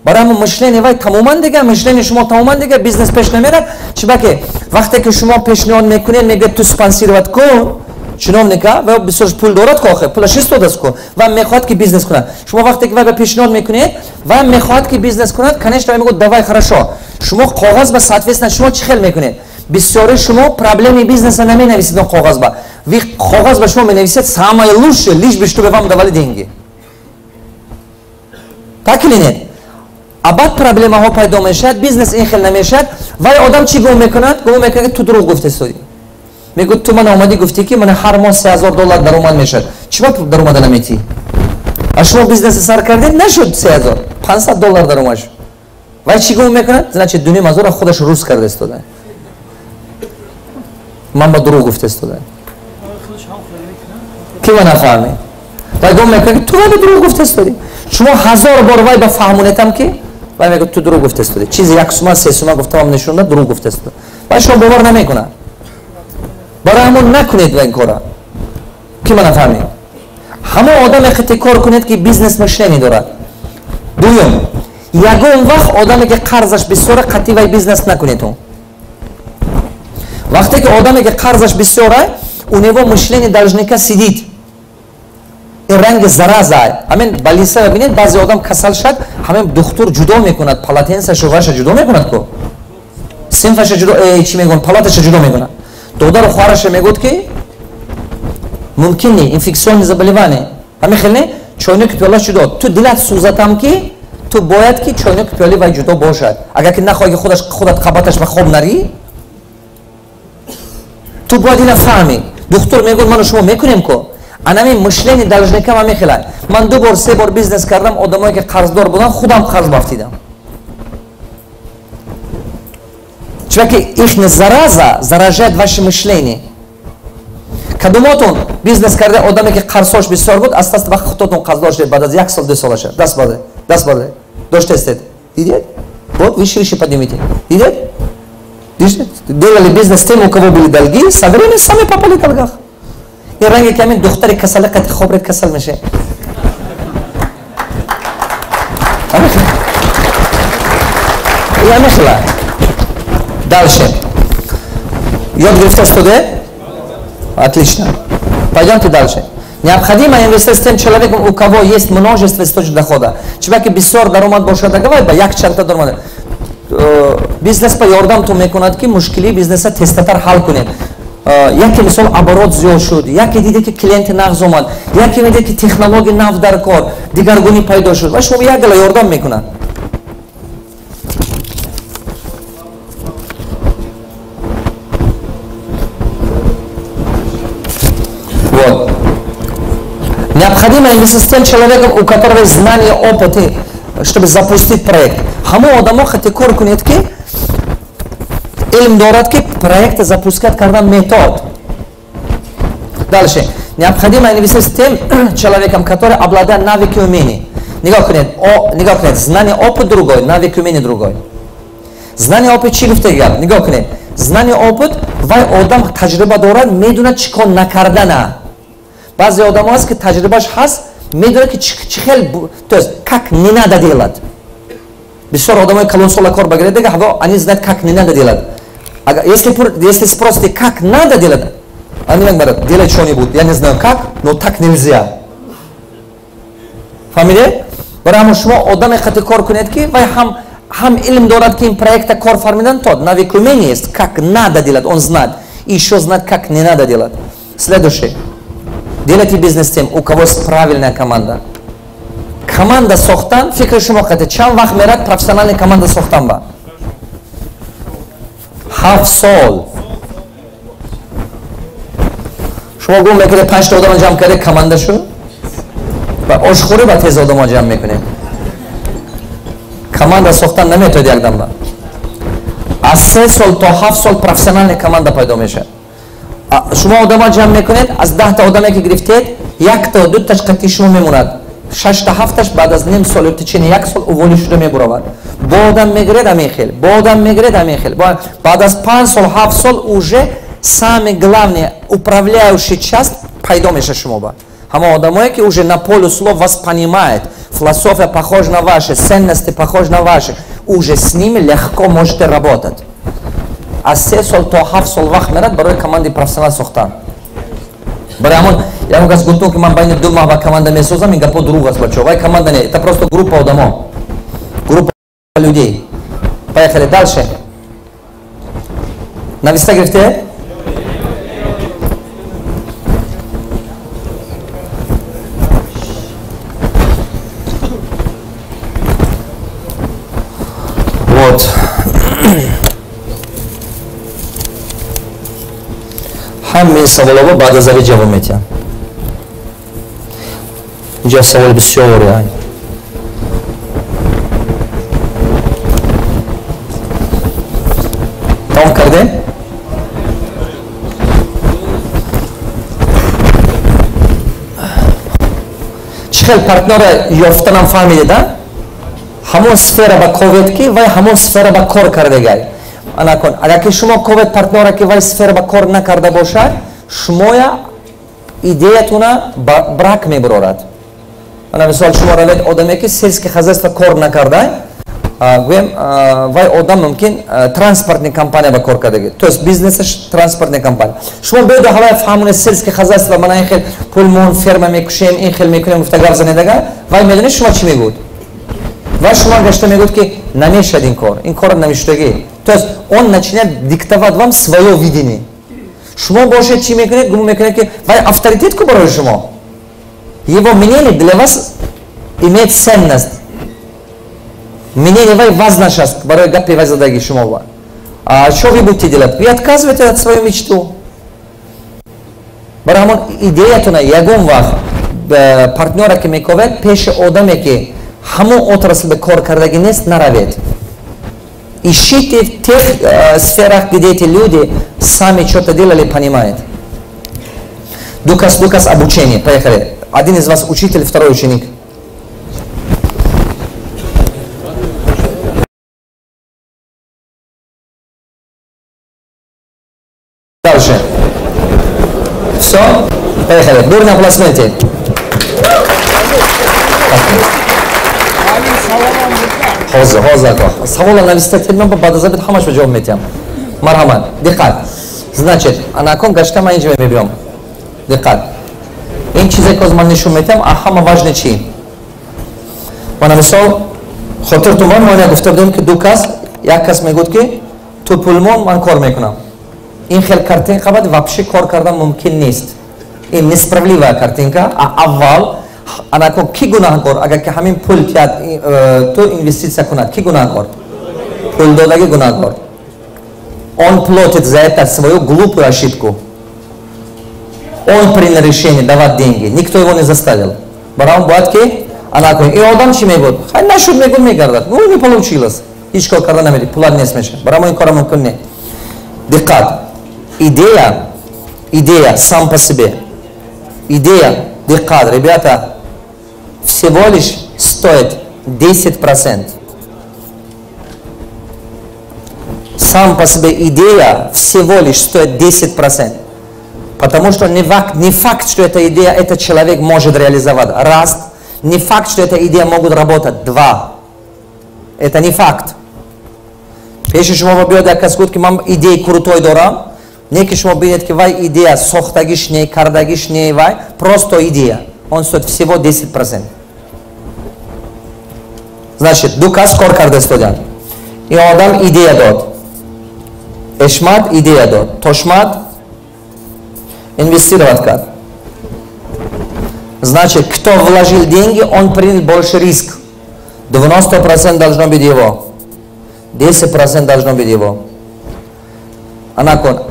Барои ҳамон мышление вай тамоман дига, мышление шумо тамоман дига, бизнес пеш намерад. Чибаки вақте ки шумо пешниҳод мекунед, мегӯяд, ту спонсировать кун чиновника, ва бисёр пул дорад ко, охе пулаш истодааст ко, ва мехоҳад, ки бизнес кунад. Шумо вақте ки вай ба пешниҳод мекунед, ва мехоҳад, ки бизнес кунад, конечно, вай мегӯяд, давай, хорошо. Шумо коғаз ба, соответственно, шумо чӣ хел мекунед? Бисёри шумо проблеми бизнеса наменависед он коғаз ба. Ви коғаз ба шумо менависед самое лучшее, лишь бы чтобы вам давали деньги. Так или нет? А баъд проблемаҳо пайдо мешавад, бизнес ин хел намешавад. Вай одам чӣ гумон мекунад? Гумон мекунад, ки ту дурӯғ гуфтестодӣ. Мегӯяд, ту мана омадӣ, гуфтӣ, ки мана ҳар моҳ 3000 доллар даромад мешавад, чиба даромада наметӣ? А шумо бизнеса сар кардед, нашуд 3000, 500 доллар даромад шуд. Вай чӣ гумон мекунад? Значит, 2500-ра худаш рӯз карда истода, ман ба дурӯғ гуфта истода. Ки ма нафаҳмед? Вай гумон мекунад, ки ту вай ба дурӯғ гуфта истодӣ. Шумо ҳазор бор вай ба фаҳмонетам, ки вай мегӯяд, ту дурӯғ гуфта истодӣ. Чизи 1 сума, 3 сума гуфтамам, нишонда, дурӯғ гуфта истода. Вай шумо бовар намекунад. Барои ҳамон накунед ва ин кора. Ки ма нафаҳмед? Ҳамон одаме қити кор кунед, ки бизнес мышление дорад. Дуюм, ягон вақт одаме ки қарзаш бисёра, қатъи вай бизнес накунед. Вақте ки одаме ки қарзаш бисёра, у него мышление должника сидит. Ин ранги зараза. Ҳамин больница бинед, баъзе одам касал шад, ҳамин духтур ҷудо мекунад, полотенцашу ваша ҷудо мекунад ку, синфаша ҷудо, чӣ мегӯянд, палаташа ҷудо мекунад. Додару хоҳараша мегӯяд, ки мумкин не инфекционное заболевание. Ҳамин хел не? Чойноки пиёлаш ҷудо. Ту дилат сӯзатам, ки ту бояд ки чойноки пиёли вай ҷудо бошад. Агар ки нахоҳӣ, ки худаш худат қабаташ ба хоб нарӣ, ту бояд ина фаҳмӣ. Духтур мегӯяд, ману шумо мекунем ку. Анами мышление должника ма мехелад. Ман ду бор, се бор бизнес кардам, одамое ки қарздор буданд, худам қарз бафтидам. Чунки ихне зараза заражает ваше мышление. Кадумотон бизнес карда, одаме ки қарзҳош бисёр буд, аз даст вақт худтотон қарздор шудед баъд аз як сол, 2 солаша? Даст барде, даст барде. Доштестед, дидед? Вот, выше, выше поднимите. Дидед? Делали бизнес тем, у кого были долги, со временем сами попали в долгах. Ин ранге ки ҳамин духтари касале қати хобред, касал меше. Ҳамихела. Дальше. Ёд гирифта стоде? Отлично. Пойдемте дальше. Необходимо инвестировать с тем человеком, у кого есть множество источников дохода. Чебаки бисёр даромад бошад, давай ба як чандта даромад. Бизнес ба ёрдам ту мекунад, ки мушкили бизнеса тезтатар ҳал кунед. Яке мисол оборот зиёд шуд, яке диде ки клиенти нағз омад, яке медиде ки технология нав дар кор, дигаргунӣ пайдо шуд ва шумо як гала ёрдам мекунад. Вот. Необходимо инвестировать с тем человеком, у которого есть знания, опыт, чтобы запустить проект. Ҳамо одамо хати кор кунед ки илм дорад ки проекта запускать кардан метод. Дальше. Необходимо инвестировать с тем человеком, который обладает навыки и умения. Нигоҳ кунед, нигоҳ кунед, знание, опыт другой, навыки, умения другой. Знание, опыт чӣ гуфта гап? Нигоҳ кунед. Знание, опыт, вай одам таҷриба дорад, медонад чӣ кор накардана. Баъзе одамо ҳаст ки таҷрибаш ҳаст, медонад ки чӣ хел, то есть как не надо делать. Бисёр одамои калонсола кор багиред, дига ҳаво они знают, как не надо делать. Если спросите, как надо делать, они говорят, делай что-нибудь, я не знаю как, но так нельзя. Фаҳмиде? Барои ҳамон шумо одаме хати кор кунед ки вай ҳам илм дорад ки ин проекта кор фармидан тод, навык, умение есть, как надо делать, он знает. И еще знает, как не надо делать. Следующий. Делайте бизнес с тем, у кого есть правильная команда. Команда сохтан, фикри шумо қате, чанд вақт мерад профессиональная команда сохтан ба? 7 сол. Шумо гум мекунед, панҷта одама ҷамъ карде, команда шуд? Ва ошхӯрӣ ба тез одамо ҷамъ мекунед. Команда сохтан наметавад якдам ба. Аз 3 сол то 7 сол профессиональная команда пайдо мешавад. Шумо одамо ҷамъ мекунед, аз 10-та одаме ки гирифтед, якта дуташ қатъи шумо мемонад, шашта ҳафташ баъд аз ним сол ё течение як сол уволӣ шуда мебуравад. Бо одам мегиред, ҳамин хел, бо одам мегиред, ҳамин хел. Баъд аз 5 сол, 7 сол уже самый главный управляющий часть пайдо меша шумо ба ҳама одамое ки уже на полуслов вас понимает, философия похожа на ваши, ценности похожи на ваши, уже с ними легко можете работать. Аз 3 сол то 7 сол вақт мерад барои командаи профессионал сохтан. Барои ҳамон ягон кас гуфтум ки ман байни 2 моҳ ба команда месозам, ин гапо дурӯғ аст, бачаҳо. Вай команда не, это просто группа одамо, группа людей. Поехали дальше. Нависта гирифте? Вот. Ҳамаи саволҳо баъд аз али ҷавоб метиҳам. Инҷа савол бисёре. Тамом кардем? Чӣ хел партнёра ёфтанам фаҳмидеда? Ҳамон сфера ба ковед ки вай ҳамон сфера ба кор кардагай. Анакун, агар ки шумо ковед партнёра ки вай сфера ба кор накарда бошад, шумоя идеятуна ба брак мебурорад. Ана мисол, шумо равед одаме ки сельский хозяйство кор накарда, гӯем, вай одам мумкин транспортный компания ба кор кардаги, то есть бизнесаш транспортный компания. Шумо беду ҳавай фаҳмонед, сельский хозяйство, мана ин хел пулмон ферма мекушем, ин хел мекунем, гуфта гап занедага, вай медонед шумо чӣ мегӯд? Вай шумо гашта мегӯд ки намешад ин кор, ин кор намешудагӣ. То есть он начинает диктовать вам свое видение. Шумо бошед, чӣ мекунед? Гумон мекунед ки вай авторитет ку барои шумо, его мнение для вас имеет ценность, мнение вай важнаш аст барои гапи вай задаги шумо. А что вы будете делать? Вы отказываете от свою мечту. Барои ҳамон идеятона ягон вақт партнёра ки мековед, пеши одаме ки ҳамон отрасль ба кор кардагӣ нест, наравед. Ищите в тех сферах, где эти люди сами что-то делали, понимают. Дукас, Дукас, обучение. Поехали. Один из вас учитель, второй ученик. Дальше. Все? Поехали. Бурные аплодисменты. Ҳозир, ҳозир, ако, савола нависта тедман, баъд аз обед ҳамашро ҷавоб метиҳам. Марҳамат, диққат. Значит, анакон гашта ман инҷа мебиём. Диққат, ин чизе ки ман нишон метиҳам, а ҳама важне чӣ? Мана мисол, хотиртон мо гуфта будем ки ду кас, як кас мегӯд ки ту пулмон, ман кор мекунам. Ин хел картинка бад вообще кор кардан мумкин нест. Ин несправедливая картинка. А аввал анако ки гунаҳкор, агар ки ҳамин пул тият, ту инвеститсия кунад, ки гунаҳкор? Пул додаги гунаҳкор. Он платит за это свою глупую ошибку. Он принял решение давать деньги, никто его не заставил. Барои он бояд ки анако и одам чӣ мегӯд? Хай, нашуд, мегӯд, мегардад. Ну, не получилось, ҳеҷ кор карда намедӣ, пулат нест мешавад. Барои ин кора мумкин не. Диққат, идея, идея сам по себе, идея, диққат, ребята, всего лишь стоит 10%. Сам по себе идея всего лишь стоит 10%. Потому что не факт, что эта идея, этот человек может реализовать. Раз. Не факт, что эта идея могут работать. Два. Это не факт. Пеши шумо биёд як кас гуфт, ки ман идеи крутой дорам, не ки шумо бинед, ки вай идея сохтагиш не, кардагиш не, вай просто идея. Он стоит всего 10%. Значит, ду кас кор карда истодианд. Ин одам идея дод. Эшмат идея дод. Тошмат инвестировать кард. Значит, кто вложил деньги, он принял больше риск. 90% должно быть его. 10% должно быть его. Анакон.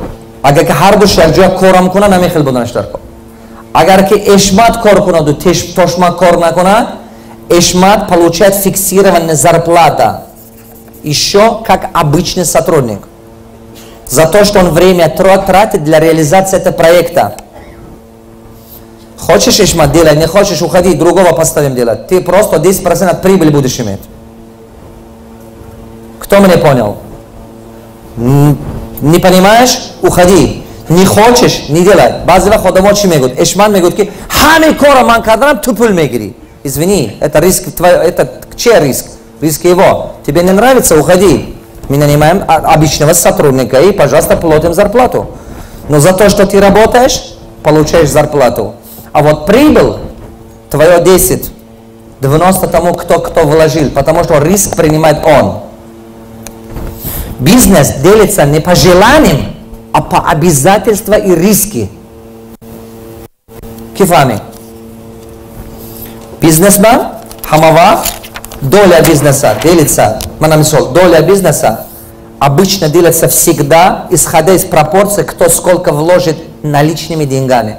Агар ки ҳар душ якҷоя корам кунад, намехел буданаш дар кор. Агар ки Эшмат кор кунаду Тошмат кор накунад, Эшмат получает фиксированная зарплата. Еще как обычный сотрудник. За то, что он время тратит для реализации этого проекта. Хочешь, Эшмат, делай, не хочешь, уходи, другого поставим делать. Ты просто 10% от прибыли будешь иметь. Кто меня понял? Не понимаешь? Уходи. Не хочешь? Не делай. Баъзе вақт одамо чӣ мегӯяд? Эшман мегӯяд, ки ҳамин кора ман карданам, ту пул мегирӣ. Извини, это риск твой, это чей риск? Риск его. Тебе не нравится? Уходи. Мы нанимаем обычного сотрудника и, пожалуйста, платим зарплату. Но за то, что ты работаешь, получаешь зарплату. А вот прибыль твое 10, 90 тому, кто вложил, потому что риск принимает он. Бизнес делится не по желаниям, а по обязательствам и риски. Кифами. Бизнесмен, ҳамава, доля бизнеса делится, мана мисол, доля бизнеса обычно делится всегда, исходя из пропорции, кто сколько вложит наличными деньгами.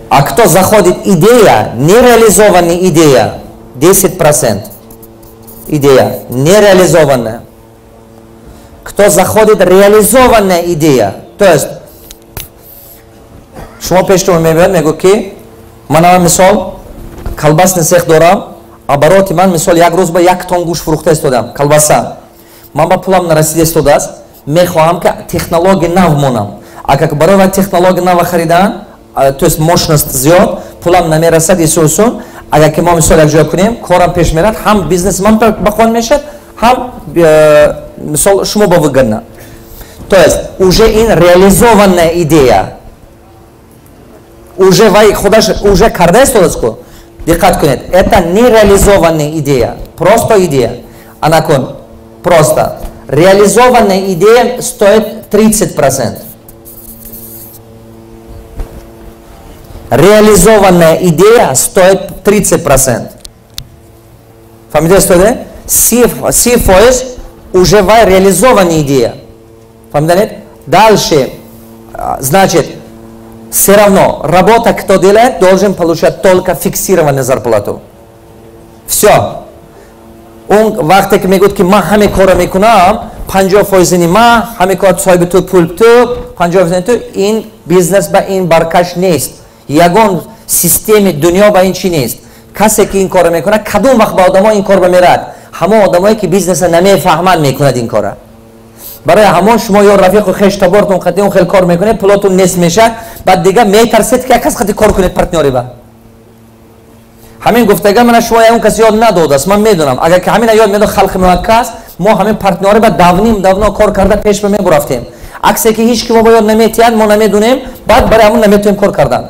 А кто заходит идея, нереализованная идея, 10%. Идея нереализованная. Кто заходит реализованная идея, то есть, шумо пештон мебиёд, мегӯ, ки мана мисол колбасный цех дорам, обороти ман мисол як рӯз ба 1 тонн гӯшт фурӯхта истодам, колбаса. Ман ба пулам нарасида истодааст, мехоҳам, ки технология нав монам. Агар барои вай технология нава харидан, то есть мощность зиёд, пулам намерасад, исусун. Агар ки мо мисол якҷоя кунем, корам пеш мерад, ҳам бизнеси ман бақон мешавад, ҳам мисол шумо ба выгодно. То есть уже ин реализованная идея, уже вай худаш уже карда истодааст. Диққат кунед, это нереализованная идея, просто идея. Анакон, просто реализованная идея стоит 30%. Реализованная идея стоит 30%. Фаҳмида стоит? 30% уже вай реализованная идея. Фаҳмида? Дальше, значит, все равно работа кто делает, должен получать только фиксированную зарплату. Все. Он вақте ки мегӯяд, ки ман ҳаме кора мекунам, 50 фоизини ма ҳаме кор, соҳиби ту, пул ту, 50 фоизини ту, ин бизнес ба ин баркаш нест. Ягон системи дунё ба ин чӣ нест. Касе ки ин корро мекунад, кадом вақт ба одамо ин кор ба мерад? Ҳамон одамое ки бизнеса намефаҳманд, мекунад ин кора. Барои ҳамон шумо ё рафиқу хештабортон қати он хел кор мекунед, пулотун нест мешавад, баъд дига метарсед, ки як кас қати кор кунед, партнёри ба. Ҳамин гуфтага мана шумо ягон кас ёд надодааст, ман медонам. Агар ки ҳамина ёд медод халқи муаккас, мо ҳамин партнёри ба давним давно кор карда пеш ба мебурафтем. Аксе ки ҳеҷ ки мо ба ёд наметиҳад, мо намедонем, баъд барои ҳамон наметавонем кор кардан.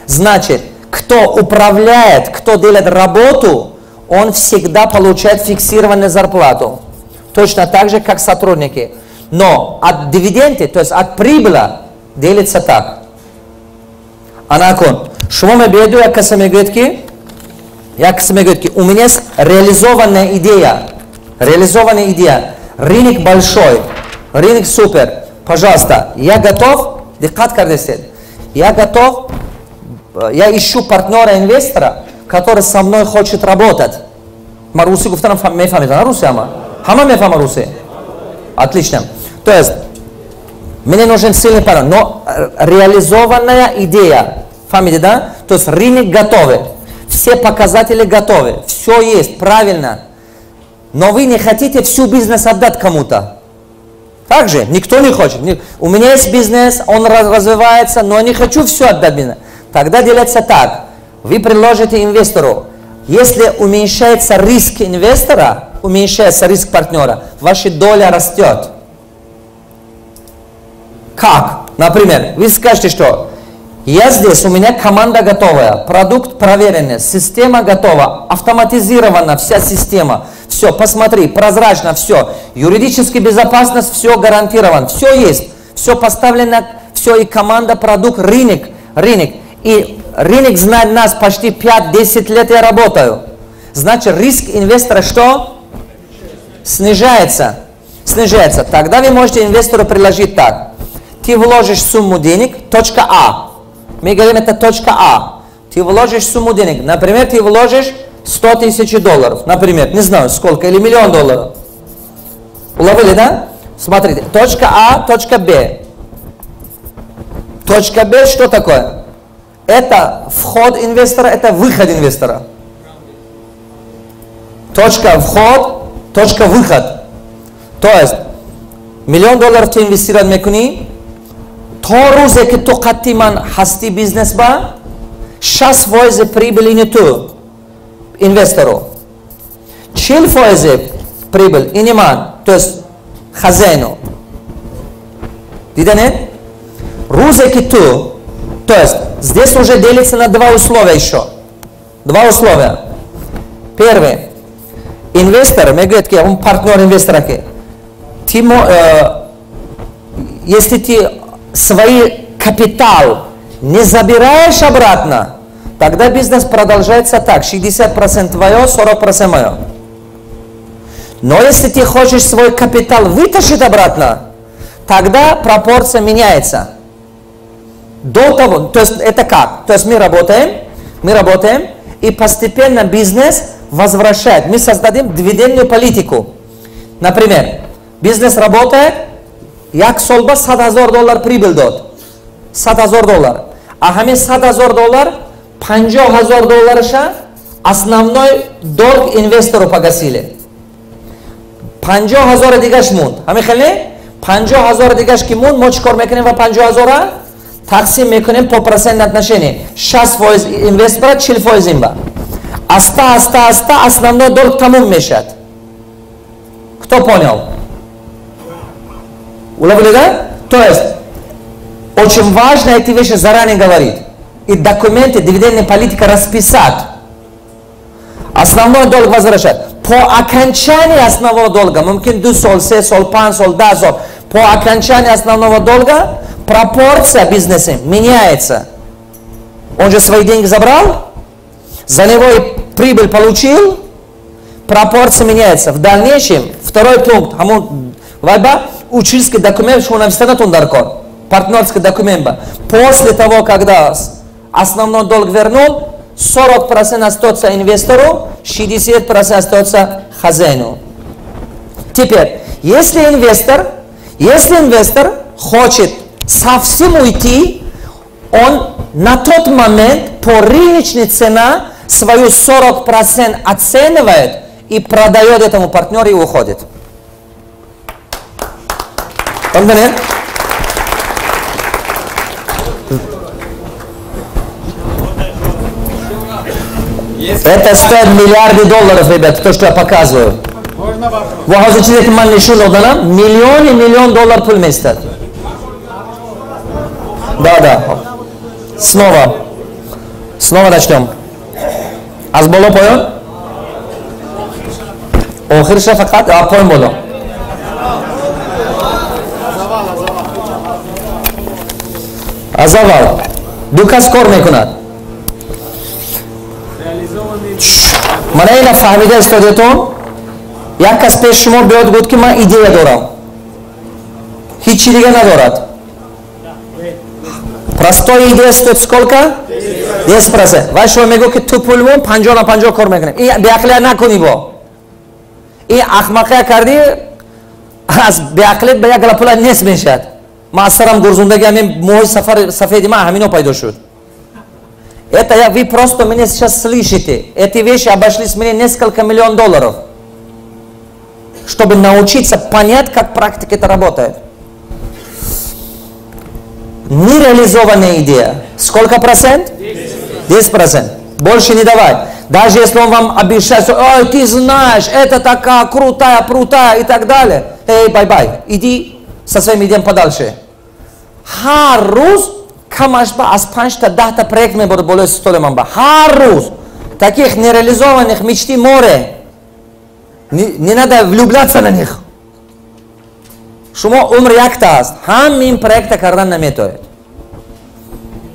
Значит, кто управляет, кто делает работу, он всегда получает фиксированную зарплату. Точно так же, как сотрудники. Но от дивиденды, то есть от прибыли, делится так. Анакон, шумо мебиеду, як каса мегӯяд ки, як каса мегӯяд ки у меня есть реализованная идея. Реализованная идея. Рынок большой, рынок супер. Пожалуйста, я готов, диққат кардесед, я готов, я ищу партнера-инвестора, который со мной хочет работать. Ма руси гуфтанам мефаҳмед, на руси ҳама? Ҳама мефаҳма руси? Отлично. То есть, мне нужен сильный партнер, но реализованная идея. Фаҳмиде, да? То есть, рынок готовый, все показатели готовы, все есть, правильно. Но вы не хотите всю бизнес отдать кому-то. Так же? Никто не хочет. У меня есть бизнес, он развивается, но я не хочу все отдать бизнес. Тогда делается так. Вы предложите инвестору. Если уменьшается риск инвестора, уменьшается риск партнера, ваша доля растет. Как? Например, вы скажете, что я здесь, у меня команда готовая, продукт проверенный, система готова, автоматизирована вся система. Все, посмотри, прозрачно все, юридическая безопасность, все гарантировано, все есть, все поставлено, все и команда, продукт, рынок, рынок. И рынок знает нас почти 5-10 лет я работаю. Значит, риск инвестора что? Снижается. Снижается. Тогда вы можете инвестору предложить так. Ты вложишь сумму денег, точка А. Мы говорим, это точка А. Ты вложишь сумму денег. Например, ты вложишь 100 тысяч долларов. Например, не знаю сколько, или миллион долларов. Уловили, да? Смотрите, точка А, точка Б. Точка Б что такое? Это вход инвестора, это выход инвестора. Точка вход, точка выход. То есть, миллион долларов ты инвестировать мекуни, то рӯзе ки ту қатти ман ҳасти бизнес ба, 6% прибыли не ту, инвестору. 40% прибыль ини ман, то есть хозяину. Диданед? Рӯзе ки ту, то есть здесь уже делится на два условия еще. Два условия. Первый. Инвестор, мегӯяд ки он партнер инвестора ки, ты, если ты свой капитал не забираешь обратно, тогда бизнес продолжается так. 60% твое, 40% мое. Но если ты хочешь свой капитал вытащить обратно, тогда пропорция меняется. До того, то есть это как? То есть мы работаем, и постепенно бизнес возвращает. Мы создадим дивидендную политику. Например, бизнес работает, як солба 100 000 доллар прибыль дод. 100 000 доллар. А ҳамин 100 000 доллар, 50 000 долларша основной долг инвестору погасили. 50 000 дигаш монд. Ҳамин хеле? 50 000 дигаш ки монд, мо чӣ кор мекунем ва 50 000 тақсим мекунем по процентное отношение. 60% инвестора, 40% имба. Аста, аста, аста основной долг тамом мешад. Кто понял? Уловили, да? То есть, очень важно эти вещи заранее говорить. И документы, дивидендная политика расписать. Основной долг возвращать. По окончании основного долга, мумкин 2 сол, 3 сол, 5 сол, 10 сол, по окончании основного долга пропорция бизнеса меняется. Он же свои деньги забрал, за него и прибыль получил, пропорция меняется. В дальнейшем, второй пункт, вайба, учительский документ, что навистанатун даркор, партнерский документ. После того, когда основной долг вернул, 40% остается инвестору, 60% остается хозяину. Теперь, если инвестор хочет совсем уйти, он на тот момент по рыночной цене свою 40% оценивает и продает этому партнеру и уходит. Поняли? Это стоит миллиарды долларов, ребят, то, что я показываю. Ва ҳозир чизе ки ман нишон доданам, миллиони миллион доллар пул местад. Да. Снова. Снова начнем. Аз боло поён? Охирша фақат, а поён боло. Аз аввал ду кас кор мекунад. Мана ина фаҳмида истодетон. Як кас пеш шумо биёд, гуфт, ки ман идея дорам, ҳичи дига надорад. Простой идея стоит сколько? 10%. Вай шумо мегӯ, ки ту пул мон, 50 на 50 кор мекунем. Ин беақлия накунӣ, бо ин ахмақия кардӣ, аз беақлият ба як гала пула нест мешавад. Ман аз сарам гурзундаги ҳамин моҳи сафар сафеди ман ҳамино пайдо шуд. Это я, вы просто меня сейчас слышите. Эти вещи обошлись мне несколько миллион долларов, чтобы научиться понять, как практика это работает. Нереализованная идея. Сколько процент? 10%. Больше не давай. Даже если он вам обещает, что, ой, ты знаешь, это такая крутая, крутая и так далее. Эй, bye-bye. Иди со своим идеем подальше. Ҳар рӯз камаш ба аз панҷта 10та проект меборад болои столи ман ба. Ҳар рӯз. Таких нереализованных мечты море. Не надо влюбляться на них. Шумо умр якта аст. Ҳамин проекта кардан наметавонед.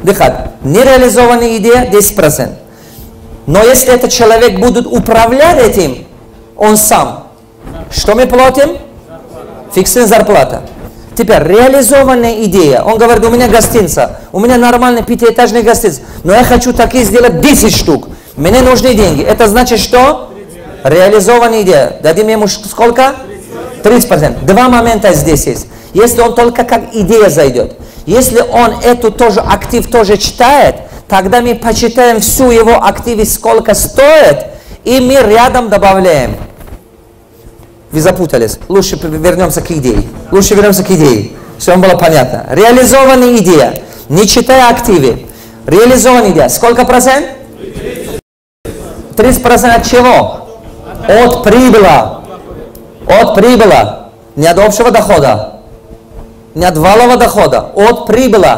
Диққат. Нереализованная идея 10%. Но если этот человек будет управлять этим, он сам, что мы платим? Фиксированная зарплата. Теперь реализованная идея. Он говорит: у меня гостиница, у меня нормальная пятиэтажная гостиница, но я хочу такие сделать 10 штук. Мне нужны деньги. Это значит что? Реализованная идея. Дадим ему сколько? 30%. Два момента здесь есть. Если он только как идея зайдет. Если он эту тоже актив тоже читает, тогда мы почитаем всю его активность, сколько стоит, и мы рядом добавляем. Вы запутались. Лучше вернемся к идее. Лучше вернемся к идее. Все вам было понятно. Реализованная идея. Не читая активы. Реализованная идея. Сколько процент? 30% от чего? От прибыли. От прибыли. Не от общего дохода. Не от валового дохода. От прибыли.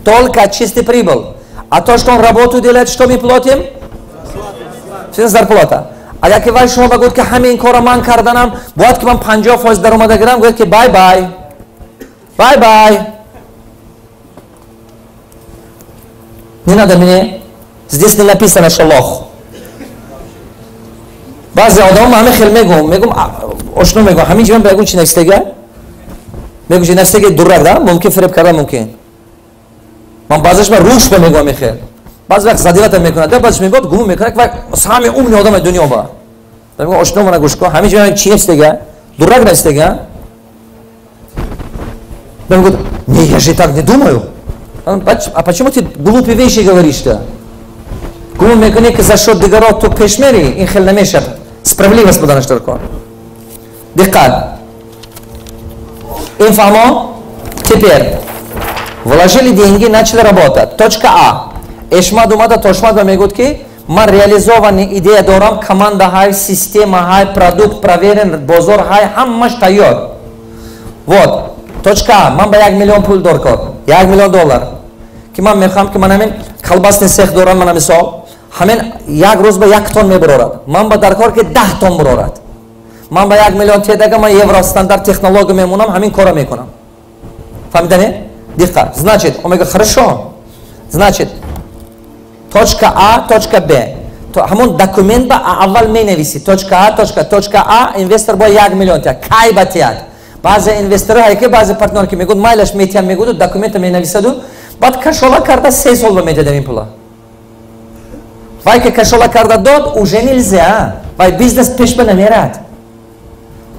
Только от чистой прибыль. А то, что он работу делает, что мы платим? Все зарплата. Агар ки вай шумо ба гуфт, ки ҳамин корро ман карданам, бояд ки ман 50% даромада гирам, гӯяд, ки bye-bye, bye-bye, не надо мне, здесь не написано, что лох. Баъзе одам ҳамин хел мегӯм, ошно мегӯм, ҳамин ҷи ман ба ягон чи навистага, мегӯм, чи навистага, дурак да, мумкин фиреб кардан мумкин. Ман баъзеш ба рӯш ба мегӯм ҳамин хел. Баъзе вақт задевать мекунад, баъзеш мегӯяд, гумон мекунад, ва самый умный одами дунё ба. Мегӯям: ошно, мана гӯш кун, ҳамин ҷо чи навистага, дурак навистага? Мегӯяд: не, я же так не думаю. А почему ты глупые вещи говоришь-то? Гумон мекунӣ, ки за счет дигаро ту пеш мери? Ин хел намешавад. Справедливость буданаш дар кор. Диққат, ин фаҳмо. Теперь вложили деньги, начали работать. Точка А. Эшмад омада, тошмад ва мегӯяд, ки ман реализованный идея дорам, команда ҳай, система ҳай, продукт проверен, бозор ҳай, ҳамаш тайёр. Вот точка А. Ман ба 1 миллион пул доркор, 1 миллион доллар, ки ман мехоҳам, ки ман ҳамин колбасный цех дорам, мана мисол, ҳамин як рӯз ба 1 тон мебарорад, ман ба даркор, ки 10 тон барорад. Ман ба 1 миллион тедага, ман евростандарт технология мемонам, ҳамин корро мекунам. Фаҳмидане? Диққат. Значит, он мегӯяд: хорошо. Значит, точка А, точка Б. Ҳамон документ ба аввал менависӣ: точка А, точка А. Инвестор бояд 1 миллион тиҳад. Кай ба тиҳад? Баъзе инвесторҳо ҳай, ки баъзе партнёр ки мегӯяд, майлаш метиҳам мегӯяду, документа менависаду, баъд кашола карда 3 сол ба медиҳад ин пула. Вай ки кашола карда дод, уже нельзя, вай бизнес пеш ба намерад.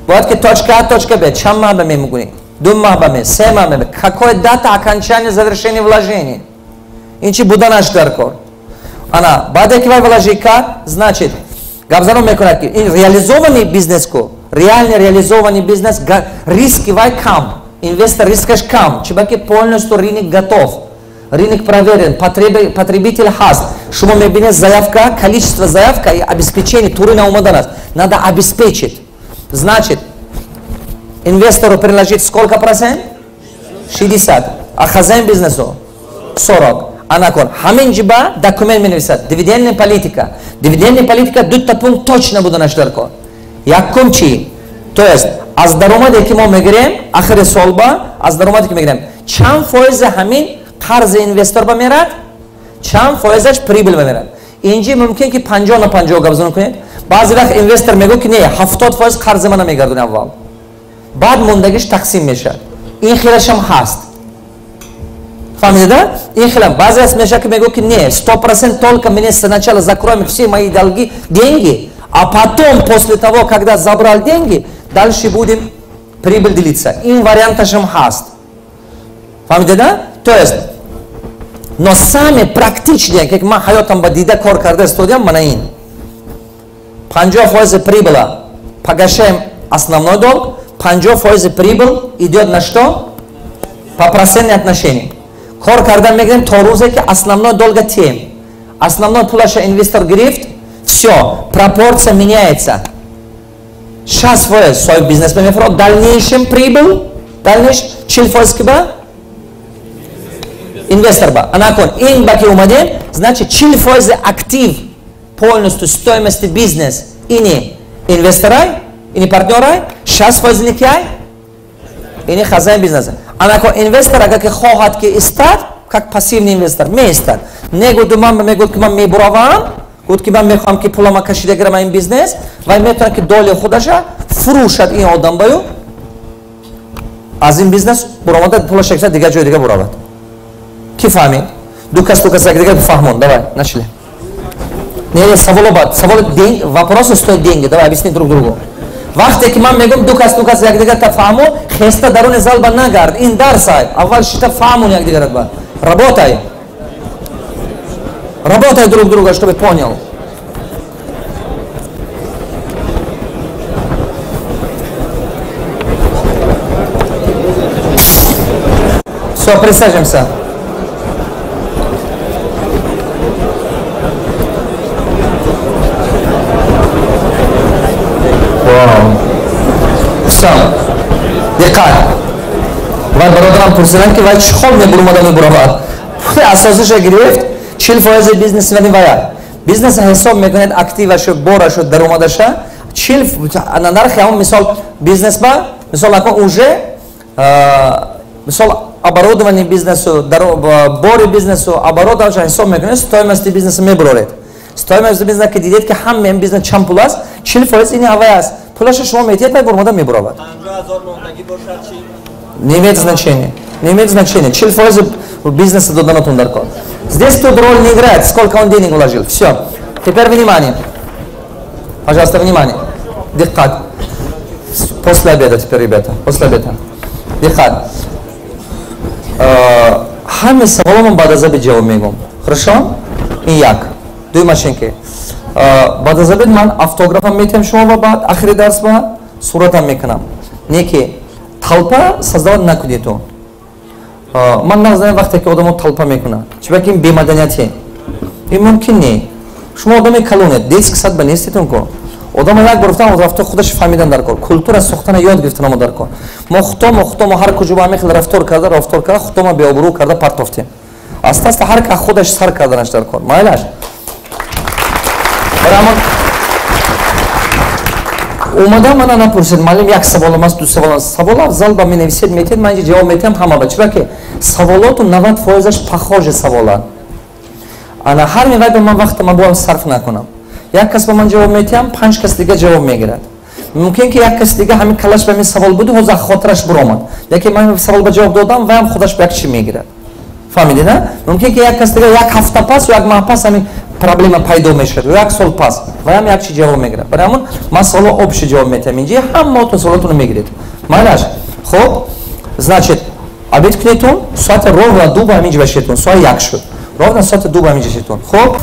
Бояд ки точка А, точка Б чанд маҳ ба мемугунӣ? 2 маҳ ба ме, 3 маҳ ба ме, какое дата окончания завершения вложения, ин чи буданаш дар кор. Ана баъде ки вай вложить кард, значит, гапзанон мекунад, ки ин реализованный бизнес ку, реально реализованный бизнес, риски вай кам, инвестор рискаш кам, чунки полностью рынок готов, рынок проверен, потребитель ҳаст. Шумо мебинед, заявка, количество заявка и обеспечение тури наомадан аст, надо обеспечить. Значит, инвестору приложить сколько процент? 60, а хозяин бизнесу 40. Анакон ҳамин ҷиба документ менависад: дивидендная политика. Дивидендная политика дута пункт точно буданаш дар кор. Якум чи? То есть аз даромаде ки мо мегирем ахири солба, аз даромаде ки мегирем, чанд фоизи ҳамин қарзи инвестор ба мерад, чанд фоизаш прибыль ба мерад. Инҷи мумкин ки 50 на 50 гап зан кунед. Баъзе вақт инвестор мегӯ, ки не, 70% қарзи мана мегардони аввал, баъд мондагиш тақсим мешавад. Ин хелашам ҳаст, фаҳмида? Ин хелам баъзе аст, мешавад, ки мегӯ, ки не, 100% только мне сначала закроем все мои долги, деньги, а потом, после того когда забрал деньги, дальше будем прибыль делиться. Ин варианташам ҳаст, фаҳмида, да? То есть, но самое практичное, как ман ҳаётам ба дида кор карда истодиам, мана ин: 50% прибыла погашаем основной долг, 50% прибыль идет на что? По процентной отношении. Кор кардан мегирем то рӯзе, ки основной долга тем. Основной пулаша инвестор гирифт, все, пропорция меняется. 60% соҳиб бизнес мефурод, дальнейшем прибыль, дальнейшем 40% ки ба? Инвестор ба. Анакун, ин ба ки омадем, значит, 40% актив, полностью стоимости бизнес ини инвесторай, ини партнерай, 60% ини киай? Ини хозяин бизнеса. Анако инвестор агар ки хоҳад ки истад, как пассивный инвестор меистад. Негуду ман мегӯд, ки ман мебуравам, гуфт, ки ман мехоҳам, ки пулама кашида гирам ин бизнес, вай метавонад, ки доли худаша фурӯшад ин одам баю, аз ин бизнес буромада, пулаша гирифта, дигар ҷои дига буравад. Ки фаҳмид? Ду кас, ду кас якдигар фаҳмон. Давай, начали. Не, не, саволо бад, савол, вопросы стоят деньги. Давай, объясни друг другу. Вақте ки ман мегӯм, ду кас, ду кас якдигар та фаҳмо, хеста даруни зал ба нагард. Ин дарсай. Аввал шита фаҳмон якдигарат ба. Работай, работай друг друга, чтобы понял. Все, присаживаемся. Все, диққат. Вай бародарам пурсиданд, ки вай чӣ хол мебурмада, мебуравад. Пули асосиша гирифт, 40% бизнеси вани вая. Бизнеса ҳисоб мекунед, активашу, борашу, даромадаша, 40 нархи ҳамон, мисол, бизнес ба, мисол, акон уже, мисол, оборудование бизнесу, бори бизнесу, оборудованиша ҳисоб мекунед, стоимости бизнеса мебуроред. Стоимости бизнеса ки дидед, ки ҳама бизнес чанд пул аст, 40% ини ҳавай аст. Пулаша шумо метиҳед, вай бурмода мебуравад. Не имеет значения, не имеет значения. 40% бизнеса доданатон дар кор. Здесь тут роль не играет, сколько он денег вложил. Все, теперь внимание, пожалуйста, внимание, диққат. После обеда теперь, ребята, после обеда. Диққат. Ҳаме саволомон баъд аз обед ҷавоб мегӯм, хорошо? Ин як. Дуюмаш ин ки баъд аз обед ман автографам метиҳам шумо ва баъд ахири дарс ба суратам мекунам. Не ки толпа создавать накунедтон. Ман назанам вақте ки одамо толпа мекунанд, чунки ин бемаданиятӣ, ин мумкин не. Шумо одами калонед, детский сад ба неститон ко. Одама як бор рафтан, рафтор худаш фаҳмидан дар кор, культура сохтана ёд гирифтанамо дар кор. Мо худомо ҳар куҷо ба ҳамин хел рафтор карда, рафтор карда, худомо беобрӯ карда партофтем. Аста аста ҳар ка худаш сар карданаш дар кор, майлаш. Барои ҳамон омада мана напурсед: «Муаллим, як саволам аст, ду савол аст». Савол афзал ба менависед, метиҳед, ман инҷа ҷавоб метиҳам ҳама ба. Чунки саволоту 90%-аш похожи саволанд. Ана ҳар мевай ба ман вақта ман боям сарф накунам. Як кас ба ман ҷавоб метиҳам, панҷ кас дига ҷавоб мегирад. Мумкин ки як кас дига ҳамин калаш ба ҳамин савол буду, ҳозир хотираш буромад, лекин ман савол ба ҷавоб додам, ваям худаш ба як чи мегирад, фаҳмидед, на? Мумкин ки як кас дига як ҳафта пас ё як маҳ пас ҳамин проблема пайдо мешавад, ё як сол пас, ваям як чи ҷавоб мегирад. Барои ҳамон ман саволо общий ҷавоб метиҳам инҷи, ҳамаотон саволотонро мегиред, майлаш? Хуб, значит, обед кунедтон, соати ровно 2 ба ҳаминҷа башедтон. Соат 1 шуд, ровно соати 2 ба ҳаминҷа шедтон. Хуб.